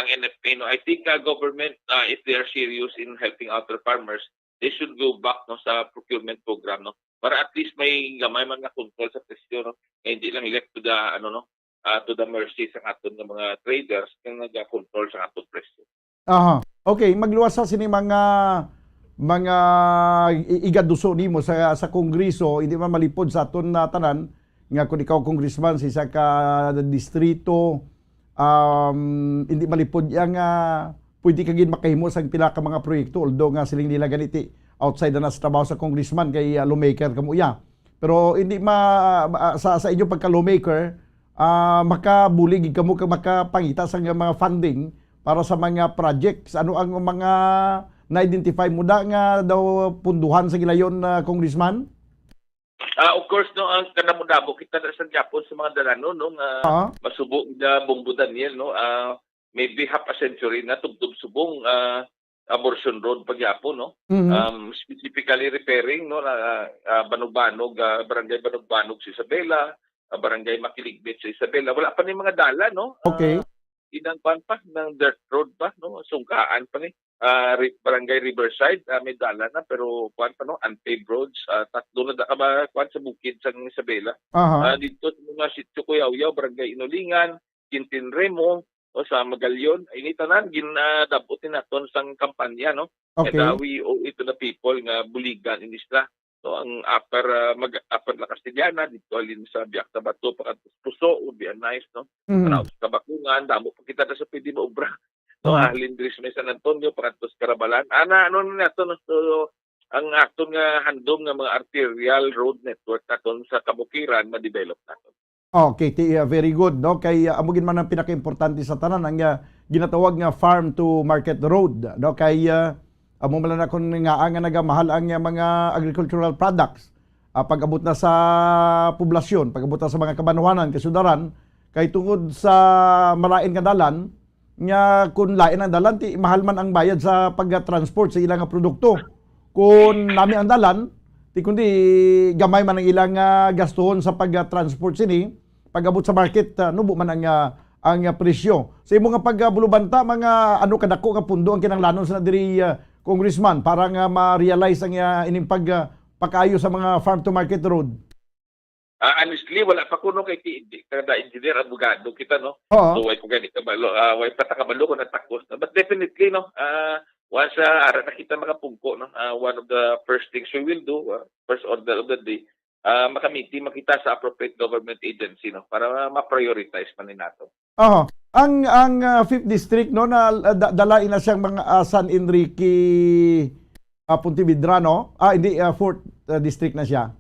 ang N F A, no? I think, ah, government, ah, if they are serious in helping out their farmers, they should go back, no, sa procurement program, no? Para at least may gamay man nga control sa presyo, no? Nga hindi lang left to the, ano, no, ah, to the mercy sa aton nga mga traders nga nagakontrol sa aton presyo. Aha. Okay, magluwas sa sini mga, mga i- igaduso nimo sa, sa Kongreso, hindi man malipod sa aton na tanan nga kung ikaw congressman sa isa ka distrito, um, hindi malipod iya nga pwede ka gid makahimo sa pila ka mga proyekto, although nga siling nila ganiti outside na sa trabaho sa congressman kay, ah, lawmaker kamo iya. Pero hindi ma, ma- sa, sa inyo pagka lawmaker, ah, makabulig gid kamo ka makapangita sa mga funding para sa mga projects. Ano ang mga na-identify mo da nga daw punduhan sa gilayon, ah, Congressman? Ah, of course, no, ang kanamo-namo kita na sa gyapon sa mga dalanon, no, nga Ah. masubo nga Bombo Daniel, no, ah, maybe half a century na tubtob subong, ah, abortion road pa gyapon, no. Mhm. Um, specifically repairing, no, na, ah, Banog-Banog, ah, Barangay Banog-Banog sa Isabela, ah, Barangay Makiligbit sa Isabela. Wala pa ni mga dalan, no. Okay. Ah, inang kwan pa, nang dirt road pa, no, sungkaan pa ni. Ah, Ri- Barangay Riverside, ah, may dalan na, pero kwan pa, no, unpaved roads, ah, tatlo na da, ah, kwan sa bukid sa Isabela. Aha. Ah, dito sa mga sitio Kuyawyaw, Barangay Inulingan, Quintin Remo, o sa Magallon, ini tanan ginadabot ni naton sang kampanya, no? Okay. Kaya we owe it to the people nga buligan ini sila. So ang upper, ah, mag upper La Castellana, dito halin sa Biak Tabato, pakadto sa Puso, would be a nice, no? Mhm. Para sa Kabakungan, damo pa kita na sa pwede maobra. No, Mhm. halin diri sa may San Antonio, pakadto sa Karabalan. Ana, ano na nato, no? So, ang aton nga handom nga mga arterial road network naton sa kabukiran, ma-develop naton. Okay, ti, uh, very good, no? Kay, uh, amo gid man ang pinakaimportante sa tanan, ang, uh, ginatawag nga farm to market road, no? Kay, uh, amo man lang akon nga, nga nagamahal ang, uh, mga agricultural products. Uh, pag-abot na sa poblasyon, pag-abot na sa mga kabanwanan, kasudaran, kay tungod sa malain nga dalan, nga kun lain ang dalan, ti mahal man ang bayad sa pag-transport sa ilang produkto. Kun lami ang dalan, ti kundi gamay man ang ilang, ah, gastuhon sa pag-transport sini, pag-abot sa market, ah, nubo man ang, ah, ang, ah, presyo. Sa imo nga pagbulubanta, mga ano kadako nga pundo ang kinahanglanon sa diri, ah, Congressman, para nga ma-realize ang, ah, ining pag, ah, pakaayo sa mga farm to market road? Ah, honestly, wala pa kuno kay ti-, di, kada engineer, abogado kita, no? Oo. So, way ko gani kabalo, ah, way pa ta kabalo kung natakos na. But definitely, no, ah, once, ah, ara na kita makapungko, no, ah, one of the first things we will do, ah, first order of the day, ah, makamiti makita sa appropriate government agency, no, para ma-prioritize man ni nato. Aha. Ang, ang, ah, fifth district, no, na, ah, da-, dala ina siyang mga, ah, San Enrique, ah, Pontevedra, no? Ah, hindi, ah, fourth, ah, district na siya.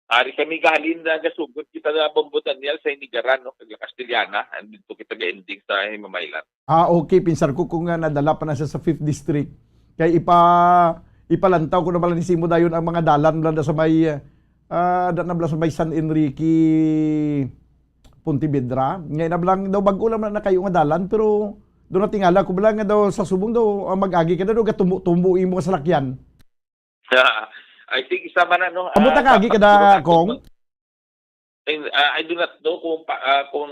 Ari kami gahalin na gasugod kita na Bombo Daniel sa Inigaran, no? Kag Castellana, andito kita ga-ending sa Himamaylan. Ah, okay. Pinsar ko kung, ah, nadala pa na siya sa fifth district. Kay ipa-, ipalantaw ko na bala ni Simo dayon ang mga dalan bala sa may, ah, da na bala sa may San Enrique, Pontevedra. Ngay na bala daw bag-o lang na kayo nga dalan, pero doon natingala ko bala nga daw sa subong daw, ah, mag-agi ka na daw, gatumbo-tumbo imo nga salakyan. Ah, I think isa man, ano, Amo ta ah, kaagi dapat kada, siguro natin Kong? mag-, and, ah, I do not know kung pa, ah, kung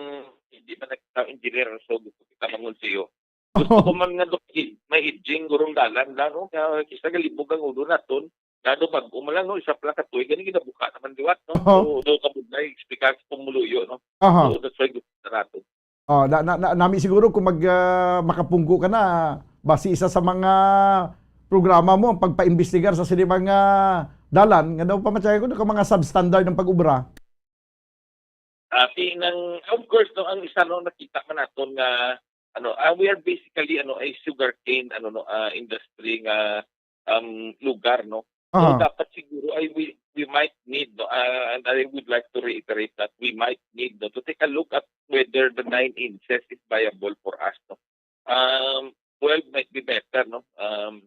hindi man nakita ang engineer, so gusto kita mangonseyo. Gusto ko man nga, Dok, i-, may hedging gurong dalan na, no? Nga kisa galibog ang ulo naton. Lalo bag-o man lang, no? Isa pa lang ka tuig, gani ginabuka naman liwat, no? Oho. So, do kabudlay, explicar sa pumuluyo, no? Aha. So, that's why gusto nato. Oh, na, na, na, nami siguro kung mag, ah, makapungko ka na, basi isa sa mga programa mo ang pagpaimbestigar sa sini mga dalan nga daw pamatyagan ko ka mga substandard ang pag-ubra. Ah, pinang, of course, no, ang isa, no, nakita man naton nga, ano, ah, we are basically, ano, a sugarcane, ano, no, ah, industry nga, um, lugar, no. So, Aha. dapat siguro ay we, we might need, no, ah, and I would like to reiterate that we might need, no, to take a look at whether the nine inches is viable for us, no. Um, twelve might be better, no. Um,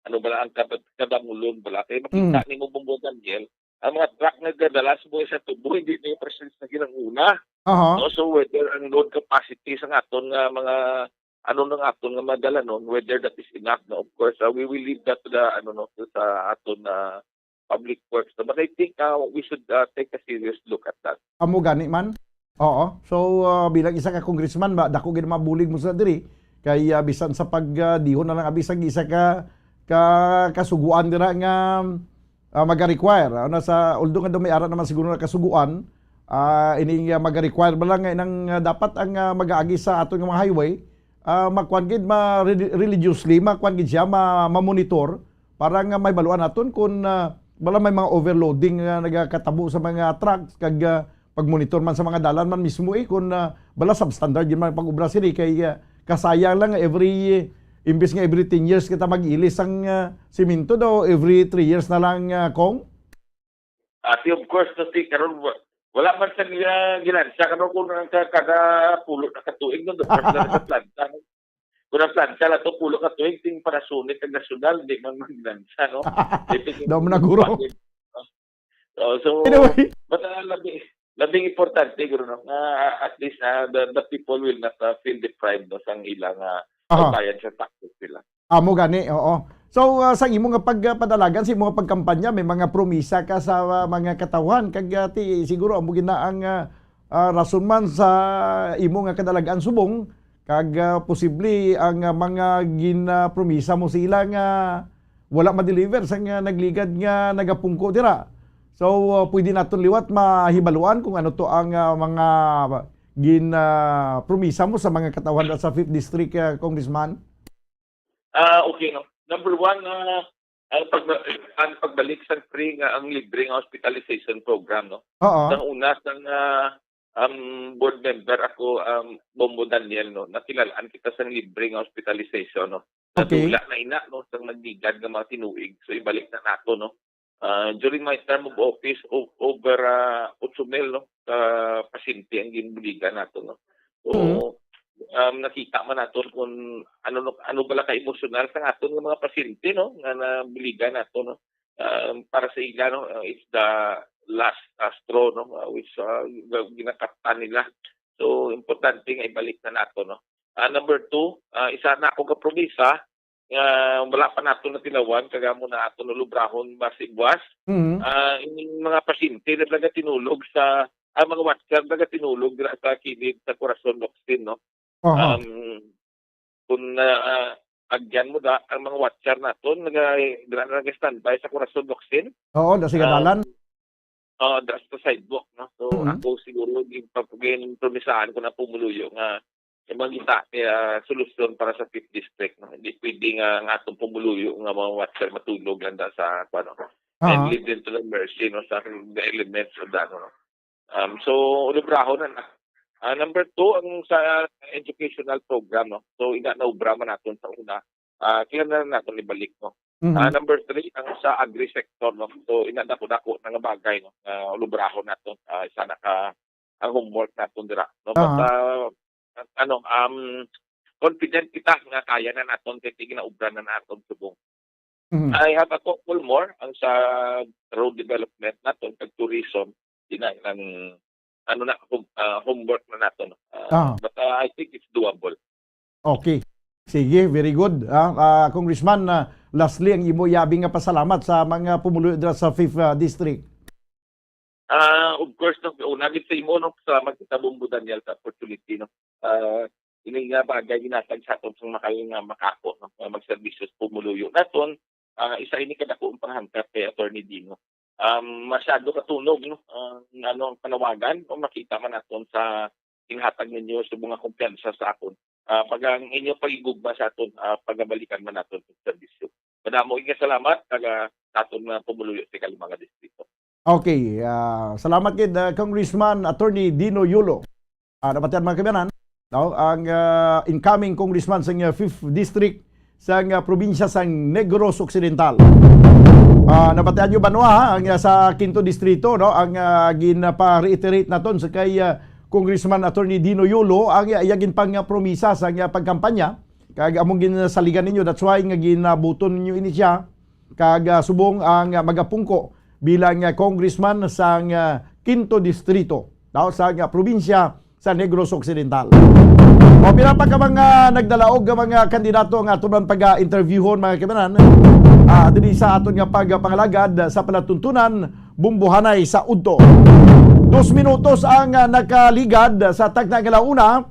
ano bala ang kab-, kadangulon bala? Kay makita Mm. nimo, Bongbong Daniel, ang mga truck nga gadala sa buhay sa tubo, hindi na yung presence na ginanguna. Aha. No? So, whether ang load capacity sa aton nga mga, ano, ng aton nga madalanon, whether that is enough, no? Of course, uh, we will leave that to the, ano, no, to sa aton na public works, no? But I think, uh, we should, uh, take a serious look at that. Amo gani man. Oo. So, ah, bilang isa ka congressman, ba, dako gid mabulig mo sa diri. Kay, ah, bisan sa pag, ah, dihon na lang abi sa isa ka, ka kasuguan dira nga, ah, maga-require. Ano sa, although nga daw may ara naman siguro na kasuguan, ah, ini nga maga-require ba lang nga inang, ah, dapat ang, ah, mag-aagi sa aton nga mga highway, ah, makuan gid, ma-, re-, religiously, makuan gid siya, ma-, ma-monitor para nga may baluan naton kung, ah, wala may mga overloading nga nagakatabo sa mga trucks kag, ah, pag-monitor man sa mga dalan man mismo, eh, kung, ah, wala substandard yun man pag-ubra sini kay, ah, kasayang lang every, imbis nga every ten years kita mag-ilis ang, ah, simento daw, every three years na lang, ah, Kong? Ati, of course, no, ti, karon wa-, wala man sa gina-, ginansya, karon kung ang ka-, kada pulo na katuig, no, dapat na sa planta, no? Kung ang planta na to, pulo katuig, ting Panasonic ang nasyonal, di man maginansya, no? Di, ting Daw mo na, guro. Oh, so, Anyway. but, ah, labi, labing importante, guro, no? Nga, ah, at least, ah, the, the people will not, ah, feel deprived, no, sang ilang, ah, Aha. pagbayad sa taxes nila. Amo gani, oo. So, ah, sa imo nga pagpadalagan, sa imo nga pagkampanya, may mga promisa ka sa, ah, mga katawhan, kag, ah, ti, siguro amo gid na ang, ah, ah, rason man sa imo nga kadalagan subong, kag, ah, posible ang, ah, mga gin-, ah, promisa mo sa ila nga wala ma-deliver sa nga nagligad nga nagapungko dira. So, ah, pwede naton liwat mahibaluan kung ano to ang, ah, mga gin-, ah, promisa mo sa mga katawhan sa Fifth District, ah, Congressman? Ah, okay, no. Number one, ah, ang pagba-, ang pagbalik sa free nga, ang libre nga hospitalization program, no. Oo. Sang una, sang, ah, um, board member ako, um, Bombo Daniel, no, nakilalaan kita sang libre nga hospitalization, no. Okay. Nadula na ina, no, sang nagligad nga mga tinuig. So, ibalik na nato, no. Ah, during my term of office, o-, over, ah, otso mil, no, ka pasyente ang ginbuligan nato, no. So, Mhm. um, nakita man nato kung ano, no, ano bala ka emosyonal sa aton nga mga pasyente, no, nga nabuligan nato, no. Um, para sa ila, no, uh, it's the last, uh, straw, no, uh, which, uh, ginakaptan nila. So, importante nga ibalik na nato, no. Ah, number two, ah, isa na ako ka promisa, nga wala pa nato natilawan, kag amo na ato na lubrahon basi buwas. Mhm. Ah, ining mga pasyente na talaga tinulog sa, ang mga watcher talaga tinulog dira sa kilid sa Corazon Locsin, no? Aha. Um, kung na, ah, agyan mo da, ang mga watcher naton, naga-, dira na nag-standby sa Corazon Locsin. Oo, da siga Um, dalan. Ah, dira sa sidewalk, no? So, Mm. ako siguro, di pa, ginpromisahan ko na pumuluyo nga, nga mangita, eh, ah, solusyon para sa Fifth District, no? Hindi pwede nga ang atong pumuluyo nga mga watcher matulog lang da sa, ano, and Aha. leave them to their mercy, no? Sa the elements of the, ano, no? Um, so, librahon na na. Ah, number two, ang sa educational program, no? So, ina naubra man naton sa una. Ah, kaya na naton ibalik, no? Mhm. Ah, number three, ang sa agri-sector, no? So, ina dako-dako na nga bagay, no? Ah, lubrahon naton. Ah, isa na ka ang homework naton dira, no? But, Aha. ah, ano, um, confident kita nga kaya na naton kay ginaubra na naton subong. Mhm. I have a couple more ang sa road development naton, pag tourism, di na ang, ano na, hom-, ah, homework na naton, no? Ah, Ah. but, ah, I think it's doable. Okay. Sige, very good. Ah, ah, Congressman, ah, lastly, ang imo yabi nga pasalamat sa mga pumuluyo dira sa fifth, ah, District. Ah, of course, no, una gid sa imo, no, salamat kita, Bombo Daniel, sa opportunity, no. Ah, ini nga bagay ginatag sa aton sang makal nga makako, no, nga magserbisyo sa pumuluyo naton. Ah, isa ini ka dakulang panghangkat kay Attorney Dino. Um, masyado katunog, no, ang, ano, ang panawagan, o makita man naton sa ginhatag ninyo subong nga kumpiyansa sa akon. Ah, pag ang inyo pagigugma sa aton, ah, pagabalikan man naton ang serbisyo. Madamo nga salamat, taga naton nga pumuluyo sa ikalima nga distrito. Okay, ah, salamat gid, ah, Congressman Attorney Dino Yulo. Ah, nabatian, mga kaibigan, no? Ang, ah, incoming congressman sa, ah, fifth District sa, ah, probinsya sa Negros Occidental. Ah, nabatian nyo ba, no, ha? Ang, ah, sa Quinto Distrito, no? Ang, ah, ginapa-reiterate naton sa kay, ah, Congressman Attorney Dino Yulo, ang, ah, iya ginpangpromisa sa, ah, pagkampanya. Kag among ginsaligan ninyo, that's why nga ginabuton ninyo ini siya. Kag, ah, subong ang, ah, magapungko bilang, ah, congressman sang, ah, Quinto Distrito, no, sa, ah, probinsya sa Negros Occidental. O, pila pa ka mga nagdalaog nga mga kandidato nga aton man pag-interviewon, mga kaibigan, ah, diri sa aton nga pagpangalagad sa palatuntunan, Bumbuhanay sa Udto. Dos minutos ang, ah, nakaligad sa takna nga launa.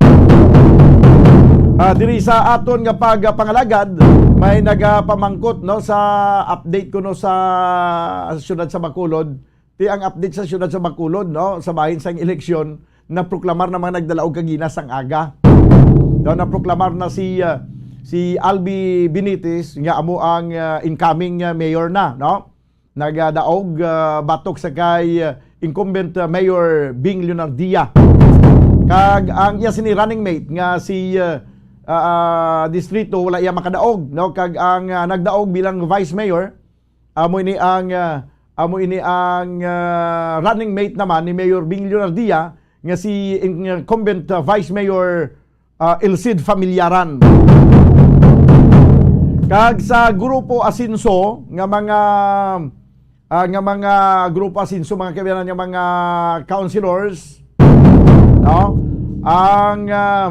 Ah, diri sa aton nga pagpangalagad, may nagapamangkot, no, sa update kuno sa siyudad sa Bacolod. Ti ang update sa siyudad sa Bacolod, no, sa bahin sang eleksyon, naproklamar na mga nagdalaog kagina sang aga. No, naproklamar na si, ah, si Albi Benitez nga amo ang, ah, incoming, ah, mayor na, no? Nagadaog, ah, batok sa kay, ah, incumbent, ah, Mayor Bing Leonardia. Kag ang iya sini running mate nga si, ah, ah, ah, distrito, wala iya makadaog, no? Kag ang, ah, nagdaog bilang vice mayor, amo ini ang, ah, amo ini ang, ah, running mate naman ni Mayor Bing Leonardia, nga si incumbent, ah, Vice Mayor, ah, Elcid Familiaran. Kag sa Grupo Asenso nga mga, ah, nga mga Grupo Asenso, mga kaibigan, nga mga councilors, no? Ang, ah,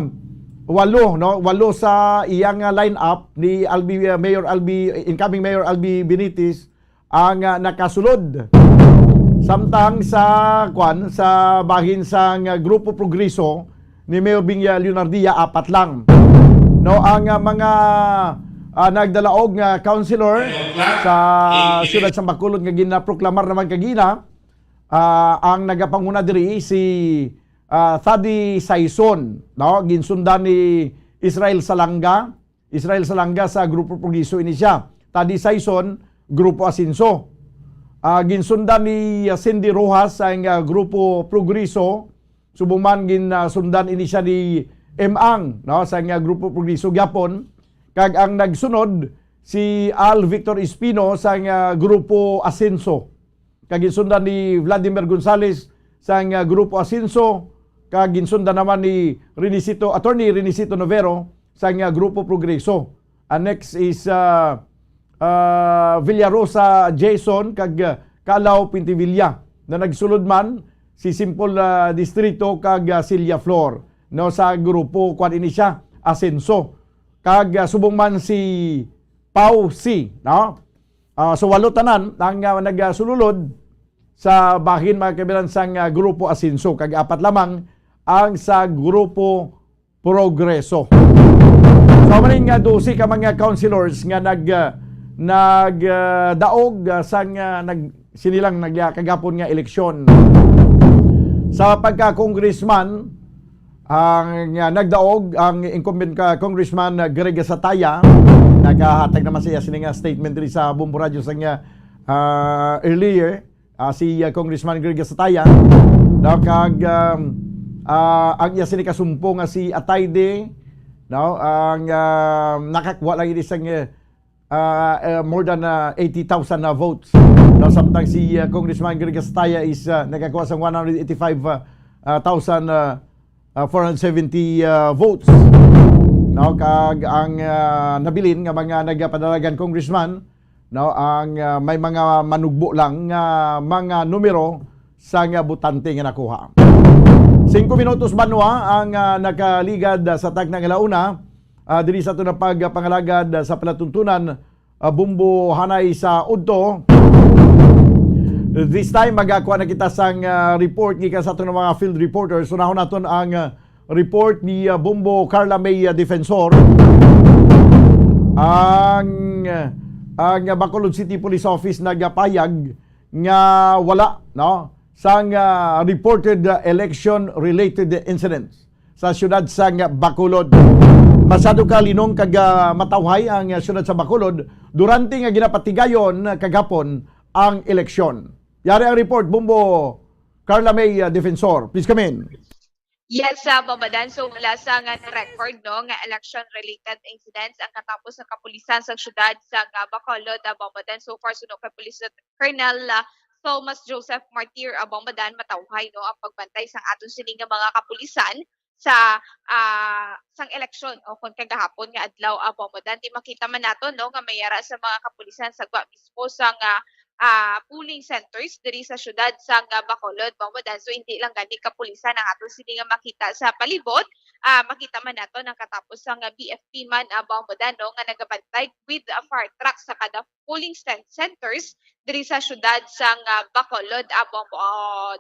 walo, no? Walo sa iyang, ah, lineup ni Albi, ah, Mayor Albi, incoming Mayor Albi Benitez, ang, ah, nakasulod. Samtang sa, kwan, sa bahin sang, ah, Grupo Progreso ni Mayor Bing Leonardia, apat lang. No, ang, ah, mga, ah, nagdalaog nga councilor sa siyudad sang Bacolod nga ginaproklamar naman kagina, ah, ang nagapanguna diri si, ah, Thady Sison, no? Ginsundan ni Israel Salanga, Israel Salanga sa Grupo Progreso ini siya. Thady Sison, Grupo Asenso. Ah, ginsundan ni, ah, Cindy Rojas sa, ah, Grupo Progreso. Subong man gin, ah, sundan ini siya ni Em Ang, no, sa, ah, Grupo Progreso gyapon. Kag ang nagsunod si Al Victor Espino sa, ah, Grupo Asenso. Kag ginsundan ni Vladimir Gonzales sang, ah, Grupo Asenso, kag ginsundan naman ni Renicito, Attorney Renicito Novero sang, ah, Grupo Progreso. Ang next is, ah, ah, Villarosa Jason kag, ah, Calao Pintivilla, na nagsulod man si Simpol, ah, Distrito kag, ah, Celia Flor, no, sa grupo, kwan ini siya, Asenso. Kag, ah, subong man si Pau C, no? Ah, so, walo tanan ang, ah, nagasululod sa bahin, mga kaibigan, sang, ah, Grupo Asenso, kag apat lamang ang sa Grupo Progreso. So, maning nga dose ka mga councilors nga nag, ah, nag, ah, daog, ah, sang, ah, nag, sinilang nag, ah, kagapon nga eleksyon. Sa pagka-congressman, ang, ah, nagdaog ang incumbent ka Congressman, ah, Greg Sataya. Nagahatag naman siya sini nga statement diri sa Bombo Radyo sa nga, ah, earlier, ah, si, ah, Congressman Greg Sataya. No, kag, um, ah, ang iya sini kasumpo nga si Atayde, no, ang, ah, nakakuha lang ini sang, ah, ah, ah, more than, ah, eighty thousand na votes. No, samtang si, ah, Congressman Greg Sataya is, ah, nakakuha sang one hundred eighty-five, ah, ah, thousand, ah, ah, four hundred seventy, ah, votes. No, kag ang, ah, nabilin nga mga nagapadalagan congressman, no, ang, ah, may mga manugbo lang nga mga numero sa nga botante nga nakuha. Singko minutos banwa ang, ah, nakaligad sa takna nga launa. ah, diri sa aton nga pagpangalagad, ah, sa palatuntunan, ah, Bombo, hanay sa udto. This time, magakuha na kita sang, ah, report gikan sa aton nga mga field reporters. Unahon naton ang, ah, report ni, ah, Bombo Carla May, ah, Defensor. Ang, ang Bacolod City Police Office nagapahayag nga wala, no, sang, ah, reported, ah, election-related incidents sa siyudad sang Bacolod. Masyado ka linong kag, ah, matawhay ang, ah, siyudad sa Bacolod durante nga ginapatigayon, ah, kagapon ang eleksyon. Yari ang report, Bombo Carla May, ah, Defensor. Please come in. Yes, ah, Bombo Dan. So, wala sa nga record, no, nga election-related incidents ang katapos sa kapulisan sa siyudad sa nga Bacolod, ah, Bombo Dan. So far, suno kay Police Colonel, ah, Thomas Joseph Martir, ah, Bombo Dan, matawhay, no, ang pagbantay sang aton sini nga mga kapulisan sa, ah, sang eleksyon o kon kagahapon nga adlaw, ah, Bombo Dan. Di makita man nato, no, nga may ara sa mga kapulisan sa gwa mismo sa nga, ah, polling centers diri sa siyudad sa nga Bacolod, Bombo Dan. So, hindi lang gani kapulisan ang aton sini nga makita sa palibot, ah, makita man nato nang katapos sa nga B F P man, ah, Bombo Dan, no, nga nagabantay with a fire truck sa kada polling cen-, centers diri sa siyudad sa nga Bacolod, ah, Bombo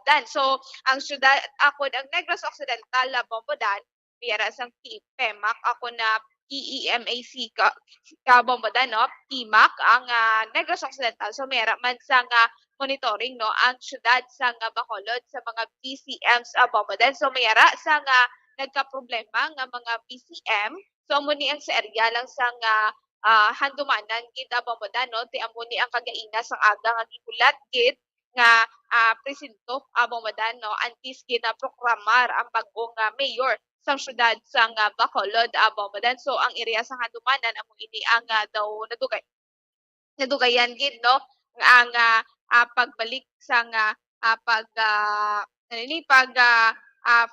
Dan. So, ang siyudad, akon, ang Negros Occidental, ah, Bombo Dan, may ara sang P-, PEMAC, ako na P E M A C ka, ka Bombo Dan, no? PEMAC, ang, ah, Negros Occidental. So, may ara man sa nga monitoring, no, ang siyudad sa nga Bacolod sa mga V C Ms, ah, Bombo Dan. So, may ara sa nga nagkaproblema nga mga V C M. So, amo ni ang sa area lang sa nga, ah, handumanan gid, ah, Bombo Dan, no? Ti amo ni ang kagaina sang aga nga gihulat gid nga, ah, presinto, ah, Bombo Dan, no, antes ginaproklamar ang bag-ong, ah, mayor sang siyudad sang, ah, Bacolod, ah, Bombo Dan. So, ang area sang handumanan amo ini ang, ah, daw nadugay, nadugayan gid, no, ang, ah, ah, pagbalik sang, ah, ah, pag, ah, ano ni, pag, ah, ah,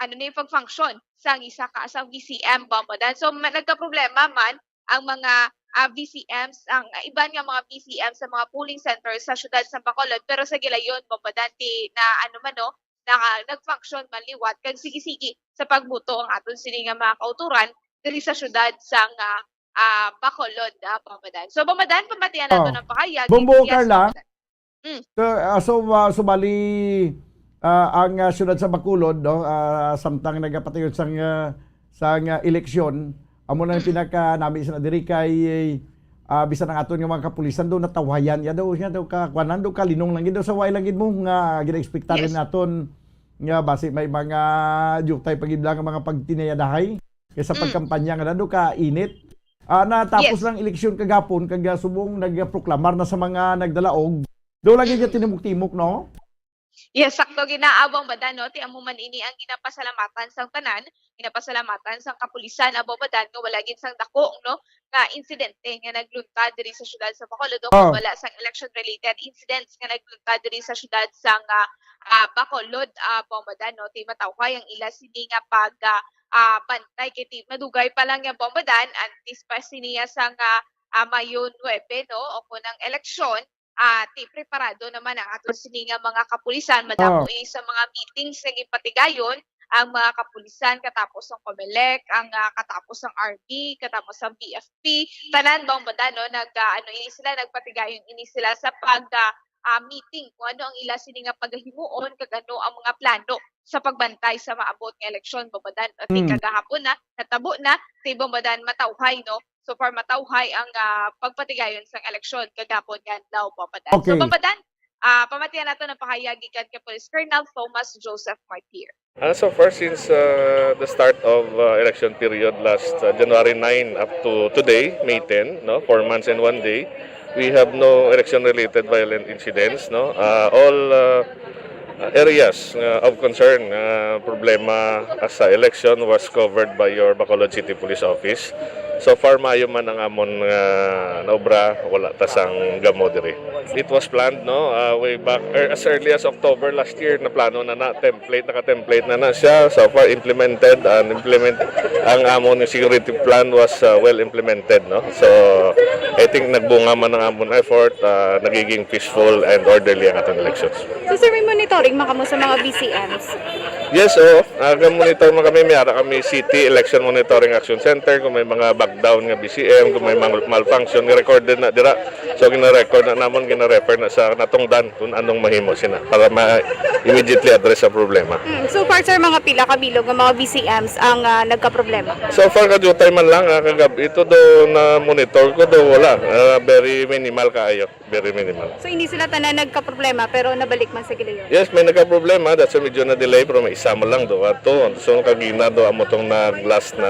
ano ni, pag-function sang isa ka, sang V C M, Bombo Dan. So, ma-, nagkaproblema man ang mga, ah, V C Ms, ang, ah, iban nga mga V C M sa mga polling centers sa siyudad sa Bacolod, pero sa gilayon, Bombo Dan, ti na, ano man, no, na, nag-function man liwat kag sige-sige sa pagbuto ang aton sini nga mga kauturan diri sa siyudad sang, ah, ah, Bacolod, ah, Bombo Dan. So, Bombo Dan, pamatian nato Oh. ng pahayag. Bombo, Yes, Carla. Bombo Dan. Mm. So, ah, so, ah, subali, ah, ang, ah, siyudad sa Bacolod, no, ah, samtang nagapatiyon sang, ah, sang, ah, eleksyon, amo na ang pinakanami sa diri kay, ah, bisan ang aton nga mga kapulisan do natawhayan ya do, nga do ka kuanan do ka linong lang gid do sa way lang gid mo nga ginaekspektar Yes. naton nga basi may mga diutay pa gid lang nga mga pagtinayadahay kay sa Mm. pagkampanya nga na do ka init. Ah, natapos Yes. lang eleksyon kagapon kag, ah, subong nagproklamar na sa mga nagdalaog. Do lagi Mm. niya tinimok-timok, no? Yes, sakto, ginaabang ba, no? Ti amo man ini ang ginapasalamatan sang tanan, ginapasalamatan sang kapulisan, abo ba, Dan, nga wala gid sang dako, no, nga insidente nga nagluntad diri sa siyudad sa Bacolod, o Oh. wala sang election-related incidents nga nagluntad diri sa siyudad sang, ah, ah, Bacolod, abo ba, Dan, no? Ti matawhay ang ila sini nga pag, ah, ah, bantay kay ti madugay pa lang ya, abo ba, Dan, antes pa siniya sang, ah, ah, Mayo nuebe, no? O kung ang eleksyon, ah, ti preparado naman ang aton sini nga mga kapulisan, madamo Oh. ini sa mga meetings nga ginpatigayon ang mga kapulisan, katapos ang Comelec, ang, ah, katapos ang army, katapos ang B F P, tanan bang banda, no? Nag, ah, ano ini sila, nagpatigayon ini sila sa pag, ah, ah, meeting kung ano ang ila sini nga pagahimuon kag ano ang mga plano sa pagbantay sa maabot nga eleksyon, bang banda, no? Ti Hmm. kagahapon na, natabo na, ti bang banda, matawhay, no? So far, matawhay ang, ah, pagpatigayon sang eleksyon kagapon nga adlaw, Bombo Dan. So, Okay. Bombo Dan, ah, pamatian nato ang pahayag gikan kay Police Colonel Thomas Joseph Martir. Ah, so far, since, uh, the start of, uh, election period last, uh, January nine up to today, May ten, no, four months and one day, we have no election-related violent incidents, no. Uh, all, uh, uh, areas, uh, of concern, uh, problema, uh, sa election was covered by your Bacolod City Police Office. So far, maayo man ang amon nga naobra, wala ta sang gamo diri. It was planned, no, uh, way back, er, as early as October last year, na plano na na, template, naka-template na na siya. So far, implemented and implement ang amon security plan was, uh, well implemented, no. So, I think nagbunga man ang amon effort, uh, nagiging peaceful and orderly ang atong elections. So, sir, may monitoring man kamo sa mga V C Ms? Yes, oo. Naga-monitor man kami, may ara kami City Election Monitoring Action Center, kung may mga backdown nga B C M, kung may mal- malfunction, recorded na dira. So, gina-record na namon, gina-refer na sa natungdan kung anong mahimo sina para ma-immediately address sa problema. Hmm, so far, sir, mga pila ka bilog nga mga B C Ms ang ah, nagkaproblema? So far, kadiyutay man lang, ah, kagab-, ito do na monitor ko do, wala. Ah, very minimal kaayo. Very minimal. So hindi sila tanan nagkaproblema pero nabalik man sa gilayon? Yes, may nagkaproblema. That's why medyo na-delay, pero may isa mo lang do. Ato, so kagina do amo tong nag-last na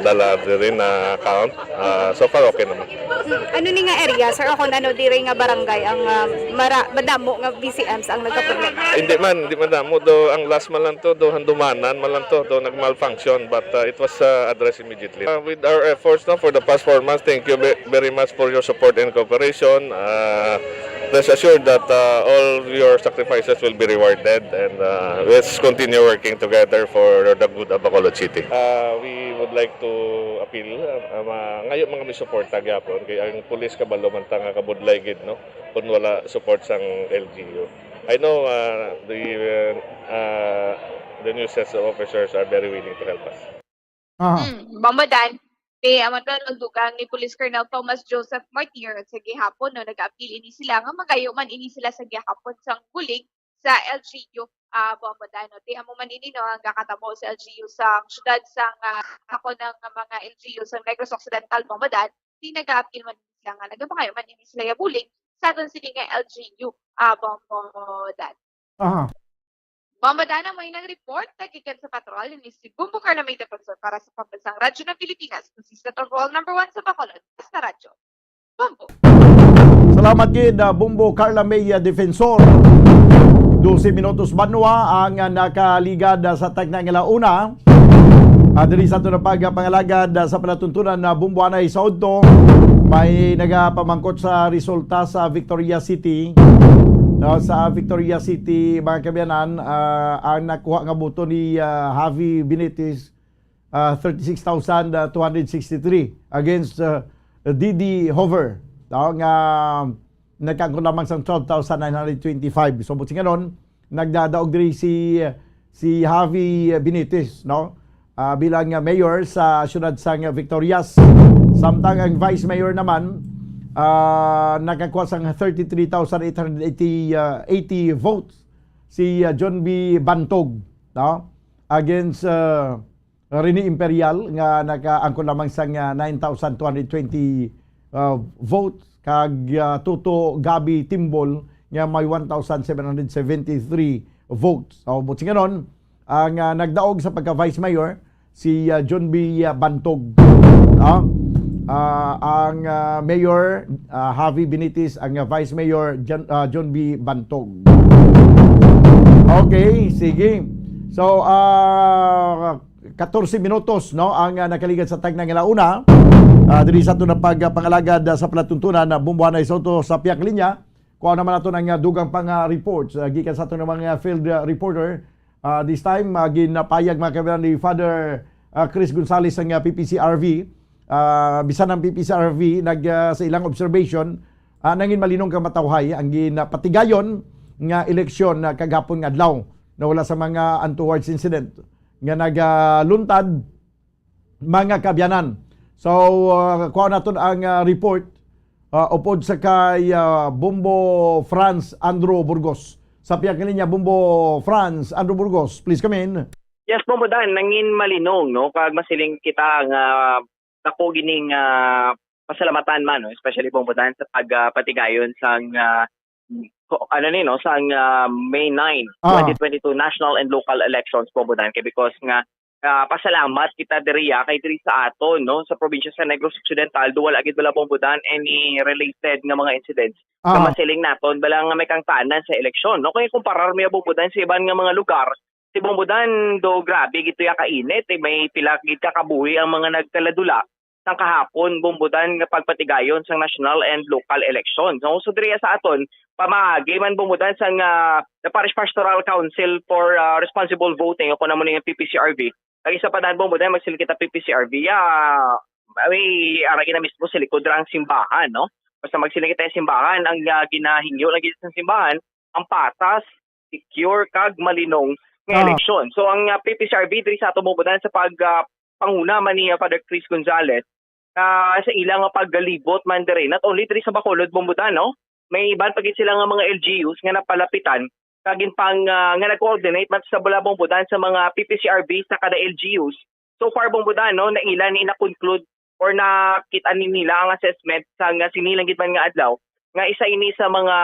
dala diri na account. Ah, so far, okay naman. Hmm, ano ni nga area, sir, o kung ano diri nga barangay ang ah, mara, madamo nga B C Ms ang nagkaproblema? Hindi man, hindi man damo. Do, ang last man lang to, do, handumanan man lang to, do, nag-malfunction. But uh, it was uh, addressed immediately. Uh, with our efforts, no, for the past four months, thank you ve- very much for your support and cooperation. Uh, rest assured that uh, all your sacrifices will be rewarded, and uh, let's continue working together for the good of Bacolod City. Uh, we would like to appeal, uh, uh, ma- ngayon mga may suporta gyapon kay ang pulis kabalo man ta nga kabudlay gid, no, kung wala support sang L G U. I know uh, the uh, uh, the new sets of officers are very willing to help us. Aha. Mm, Bombo Dan, ti amo to nagdugang ni Police Colonel Thomas Joseph Martir sa gihapon, no, nag-apil ini sila nga magayo man ini sila sa gihapon sang bulig sa L G U, ah, Bombo Dan, no. Ti amo man ini, no, ang gakatabo sa L G U sa siyudad sang ah, ako ng mga L G U sa Negros Occidental, Bombo Dan, ti nag-apil man sila nga nagapangayo man ini sila ya bulig sa aton sini nga L G U, ah, Bombo Dan. Aha. Bombo Dan, amo ang report nga gikan sa patrol ni si Bumbo Carla May Defensor para sa Pambansang Radyo ng Pilipinas, consistent of all number one sa Bacolod, basta radyo. Bumbo. Salamat gid, ah, Bumbo Carla May, ah, Defensor. Dose minutos banwa ang ah, nakaligad ah, sa tagna nga launa. Ah, diri sa aton pagpangalagad ah, sa palatuntunan na Bumbo anay sa udto, may nagapamangkot sa resulta sa Victoria City. No, sa Victoria City, mga kabiyanan, ah, ang nakuha nga boto ni ah, Javi Benitez, ah, thirty-six thousand two hundred sixty-three against ah, D D Hover, no, nga nagkaangkon lamang sang twelve thousand nine hundred twenty-five. So, buot silingon, nagdadaog diri si si Javi Benitez, no? Ah, bilang ah, mayor sa siyudad sang Victorias. Samtang ang vice mayor naman ah, nakakuha sang thirty-three thousand eight hundred eighty, ah, eighty votes, si ah, John B Bantog, no? Against ah, Rene Imperial nga nakaangkon lamang sang ah, nine thousand two hundred twenty ah, votes, kag ah, Toto Gabby Timbol nga may one thousand seven hundred seventy-three votes. So, buot silingon, ang ah, nagdaog sa pagka-vice mayor si ah, John B ah, Bantog. No? Ah, ang ah, mayor, ah, Javi Benitez, ang ah, vice mayor, John, ah, John B Bantog. Okay, sige. So, ah, katorse minutos, no, ang ah, nakaligad sa tagna nga launa. Ah, diri sa aton na pagpangalagad ah, sa palatuntunan na Bumbo anay sa udto sa Piak Linya. Kuha naman nato ang ah, dugang pang ah, reports ah, gikan sa aton mga field ah, reporter. Ah, this time, ah, ginapayag, mga kabayan, ni Father ah, Chris Gonzalez ang ah, P P C R V. Ah, bisan ang P P C R V nag ah, sa ilang observation, ah, nangin malinong kag matawhay ang ginapatigayon nga eleksyon na kagapon nga adlaw na wala sa mga untowards incident nga nagaluntad, mga kaabyanan. So, ah, kuha naton ang ah, report ah, upod sa kay ah, Bumbo Franz Andrew Burgos. Sa Piak Linya, Bumbo Franz Andrew Burgos, please come in. Yes, Bombo Dan, nangin malinong, no, kag masiling kita nga dako gining ah, pasalamatan man, no, especially Bombo Dan sa pagpatigayon sang ah, ko- ano ni, no, sang ah, May nine, Ah. twenty twenty-two national and local elections, Bombo Dan, kay because nga ah, pasalamat kita diri ah, kay diri sa aton, no, sa probinsya sa Negros Occidental, do wala gid bala, Bombo Dan, any related nga mga incidents na Ah, masiling naton bala nga may kangtanan sa eleksyon, no? Kay kumparar mi, Bombo Dan, sa iban nga mga lugar, si Bombo Dan, do grabe gid to ya kainit, eh, may pila gid ka kabuhi ang mga nagkaladula sang kahapon, Bombo Dan, nga pagpatigayon sang national and local election. So, so diri sa aton, pamaagi man, Bombo Dan, sang ah, the Parish Pastoral Council for ah, Responsible Voting, o kung ano ni ang P P C R V. Kag isa pa dan, Bombo Dan, magsiling kita P P C R V, ah, may ara gina mismo sa likod ra ang simbahan, no? Basta magsiling kita simbahan, ang ah, ginahingyo lagi sa simbahan, ang patas, secure, kag malinong nga Ah. eleksyon. So, ang, ah, P P C R B diri sa ato, Bombodan, sa pag, ah, panguna man ni, ah, Father Chris Gonzalez, ah, sa ila nga paglibot man diri, not only diri sa Bacolod, Bombodan, no? May iban pa gid sila nga mga L G Us nga napalapitan, kag in pang, ah, nga nag-coordinate man sa bala, Bombodan, sa mga P P C R B sa kada L G Us. So far, Bombodan, no, na ila ni na-conclude or nakita ni nila ang assessment sa nga sini lang gid man nga adlaw, nga isa ini sa mga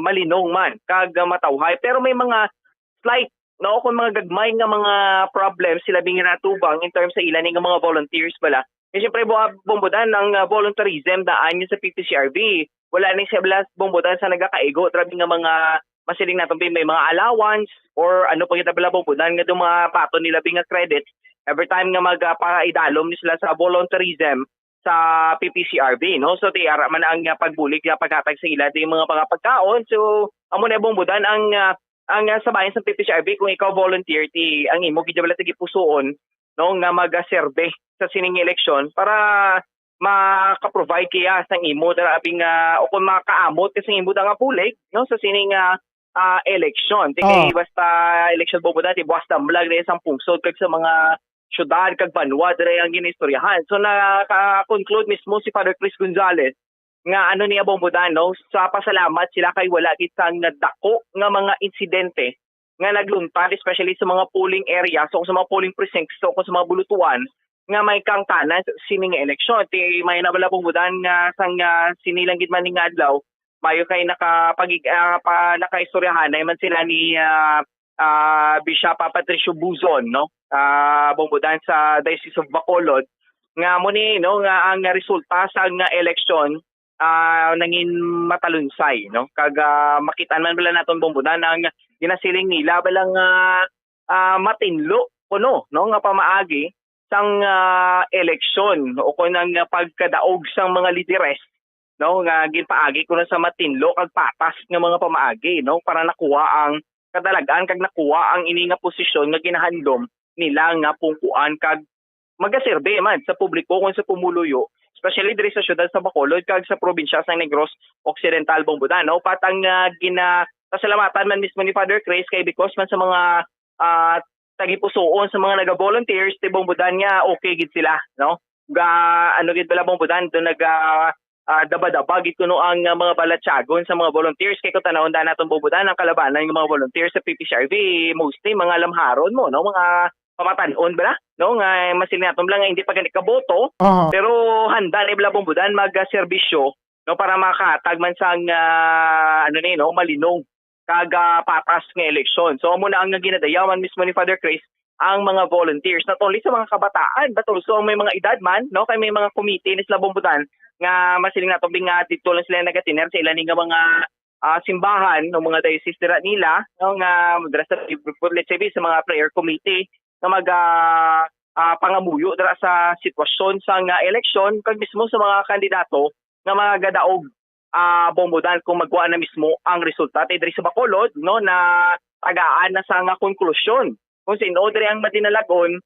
malinong man kag, ah, matawhay. Pero may mga slight, no, kung mga gagmay nga mga problems sila bing natubang in terms sa ila ni nga mga volunteers bala. Eh, syempre, bu-, Bombodan, ang, ah, volunteerism daan yun sa P P C R B. Wala ni sila, Bombodan, sa nagakaigo, grabe nga mga masiling naton, may mga allowance or ano pa kita bala, Bombodan, nga itong mga pato nila bing nga credit every time nga mag, ah, paidalom ni sila sa volunteerism sa P P C R B, no? So, ti ara man ang, ah, pagbulig nga paghatag sa ila, ti mga, mga pagkaon. So, amo na, Bombodan, ang, ah, ang, ah, sa bayan sa P P C R B, kung ikaw volunteer, ti ang imo gid bala ti gipusuon, no, nga magaserbe sa sining eleksyon para maka-provide kaya sang imo dara abing, ah, o kung makaamot ka sang imo da nga bulig, no, sa sining, ah, ah, eleksyon. Ti kay Oh. basta eleksyon, Bombodan, ti buwas damlag na sang pungsod kag sa mga syudad kag banwa diri ang ginaistoryahan. So, naka-conclude mismo si Father Chris Gonzalez nga ano niya, Bombodan, no, sa pasalamat sila kay wala gid sang dako nga mga insidente nga nagluntad, especially sa mga polling areas o sa mga polling precincts o sa mga bulutuan nga may kaangtanan sa sini nga eleksyon. Ti may na bala, Bombodan, nga sang, ah, sini lang gid man nga adlaw, mayo kay nakapag-, ah, pa, nakaistoryahanay man sila ni, ah, ah, Bishop, ah, Patricio Buzon, no? Ah, Bombodan, sa Diocese of Bacolod, nga mo ni, no, nga ang resulta sa nga eleksyon, ah, nangin matalunsay, no? Kag, ah, makitaan man bala naton, Bombodan, ang ginasiling nila bala nga, ah, matinlo kuno, no, nga pamaagi sang, ah, eleksyon o kon ang, ah, pagkadaog sang mga lideres, no, nga ginpaagi kuno sa matinlo kag patas nga mga pamaagi, no, para nakuha ang kadalag-an kag nakuha ang ini nga posisyon nga ginahandom nila nga pungkuan kag magaserbe man sa publiko kon sa pumuluyo, especially diri sa siyudad sa Bacolod kag sa probinsya sa Negros Occidental, Bombodan, no? Patang, ah, gina-, pasalamatan man mismo ni Father Chris kay because man sa mga, ah, tagipusoon sa mga naga-volunteers, ti Bombodan, nga okay gid sila, no? Ga, ano gid bala, Bombodan, do naga, ah, daba-daba gid kuno ang, ah, mga balatyagon sa mga volunteers. Kay kung tanawon da naton, Bombodan, ang kalabanan nga mga volunteers sa P P C R B, mostly mga lamharon mo, no? Mga pamatan-on bala, no? Nga masiling naton lang nga hindi pa gani kaboto, Aha. pero handa na bala, Bombodan, magserbisyo, no, para makahatag man sang, ah, ano ni, no, malinong kag, ah, patas nga eleksyon. So, amo na ang ginadayawan mismo ni Father Chris ang mga volunteers, not only sa mga kabataan, but also ang may mga edad man, no? Kay may mga committee ni sila, Bombodan, nga masiling naton bing nga dito lang sila nagatiner sa ila ni nga mga, ah, simbahan, no, mga diocese dira nila, no, nga dira sa, let's say, sa mga prayer committee, nga mag, ah, ah, pangamuyo dira sa sitwasyon sa nga eleksyon, kag mismo sa mga kandidato nga magadaog, ah, Bombodan, kung magkuha na mismo ang resulta. Ti diri sa Bacolod, no, na tagaan na sa nga konklusyon kung sino diri ang madinalagon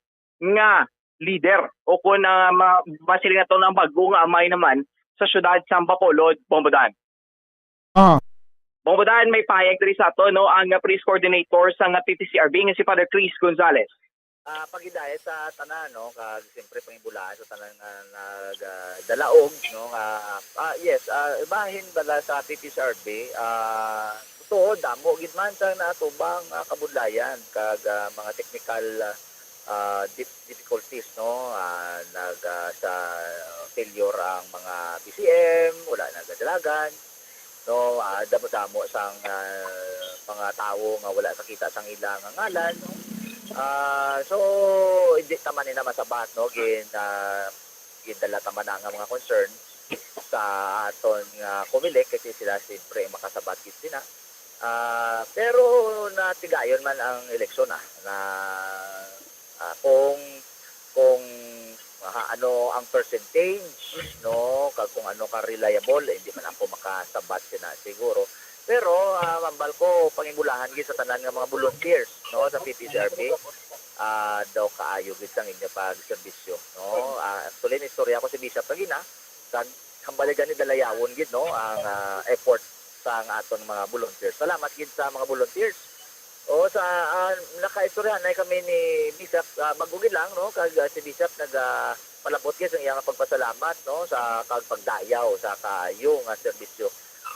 nga leader o kung, ah, ma-, masiling naton ang bag-o nga amay naman sa siyudad sa Bacolod, Bombodan. Ah. Bombodan, may pahayag diri sa ato, no, ang, ah, priest coordinator sa nga P P C R B nga si Father Chris Gonzalez. Ah, pagidaya sa tanan, no, kag siyempre pangibulaan sa tanan nga nagdalaog, no, nga, ah, yes, ah, ibahin bala sa P P C R B, ah, totoo, damo gid man sa natubang, ah, kabudlayan kag, ah, mga technical, ah, dif-, difficulties, no, ah, nag, ah, sa failure ang mga B C M, wala nagadalagan, no, ah, damo-damo sang, ah, mga tawo nga wala nakita sang ila nga ngalan, no? Ah, so, hindi ta man nila masabat, no? Gin, ah, gindala ta man ang mga concern sa aton nga Comelec kasi sila siyempre makasabat gid sila. Ah, pero natigayon man ang eleksyon, ah, na, ah, kung, kung, ah, ano ang percentage, no, kag kung ano ka reliable, eh, hindi man ako makasabat sina siguro. Pero, ah, hambal ko, pangibulahan gid sa tanan nga mga volunteers, no, sa P P C R B, ah, daw kaayo gid sang inyo pagserbisyo, no. Ah, actually, nistorya ko si Bishop kagina, kag hambal gani dalayawon gid, no, ang, ah, effort sang aton mga volunteers. Salamat gid sa mga volunteers. O, Sa, ah, nakaistoryahanay kami ni Bishop, ah, bag-o gid lang, no? Kag, ah, si Bishop nag, ah, palabot gid sa iyang pagpasalamat, no, sa kag pagdayaw sa kaayo nga serbisyo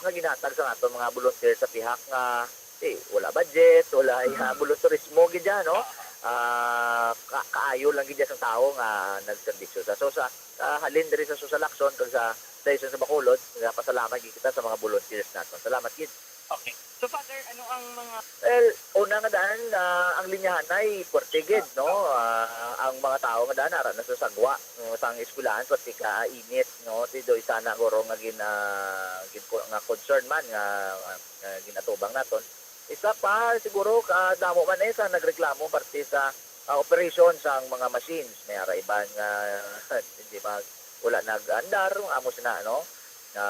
nga ginhatag sa aton mga volunteer sa pihak nga, eh, wala budget, wala, ah, volunteerismo gid ya, no? Ah, ka-, kaayo lang gid ya sa tawo nga nagserbisyo sa. So, sa, sa halin diri sa Susalakson kag sa Dayosyon sa Bacolod, nagapasalamat gid kita sa mga volunteers naton. Salamat gid. Okay. So, Father, ano ang mga Well, una nga daan, ah, ang linyahanay, puwerte gid, no? Ah, ang mga tawo nga daan, ara na sa sagwa, no, sang eskwelahan, puwerte ka init, no? Ti do isa na guro nga gin-, ah, gin-, nga concern man nga, nga ginatubang naton. Isa pa, siguro, ka damo man, eh, sa nagreklamo parte sa, ah, operation sang mga machines. May ara iban nga hindi mag-, wala nag-andar, amo sina, no? Nga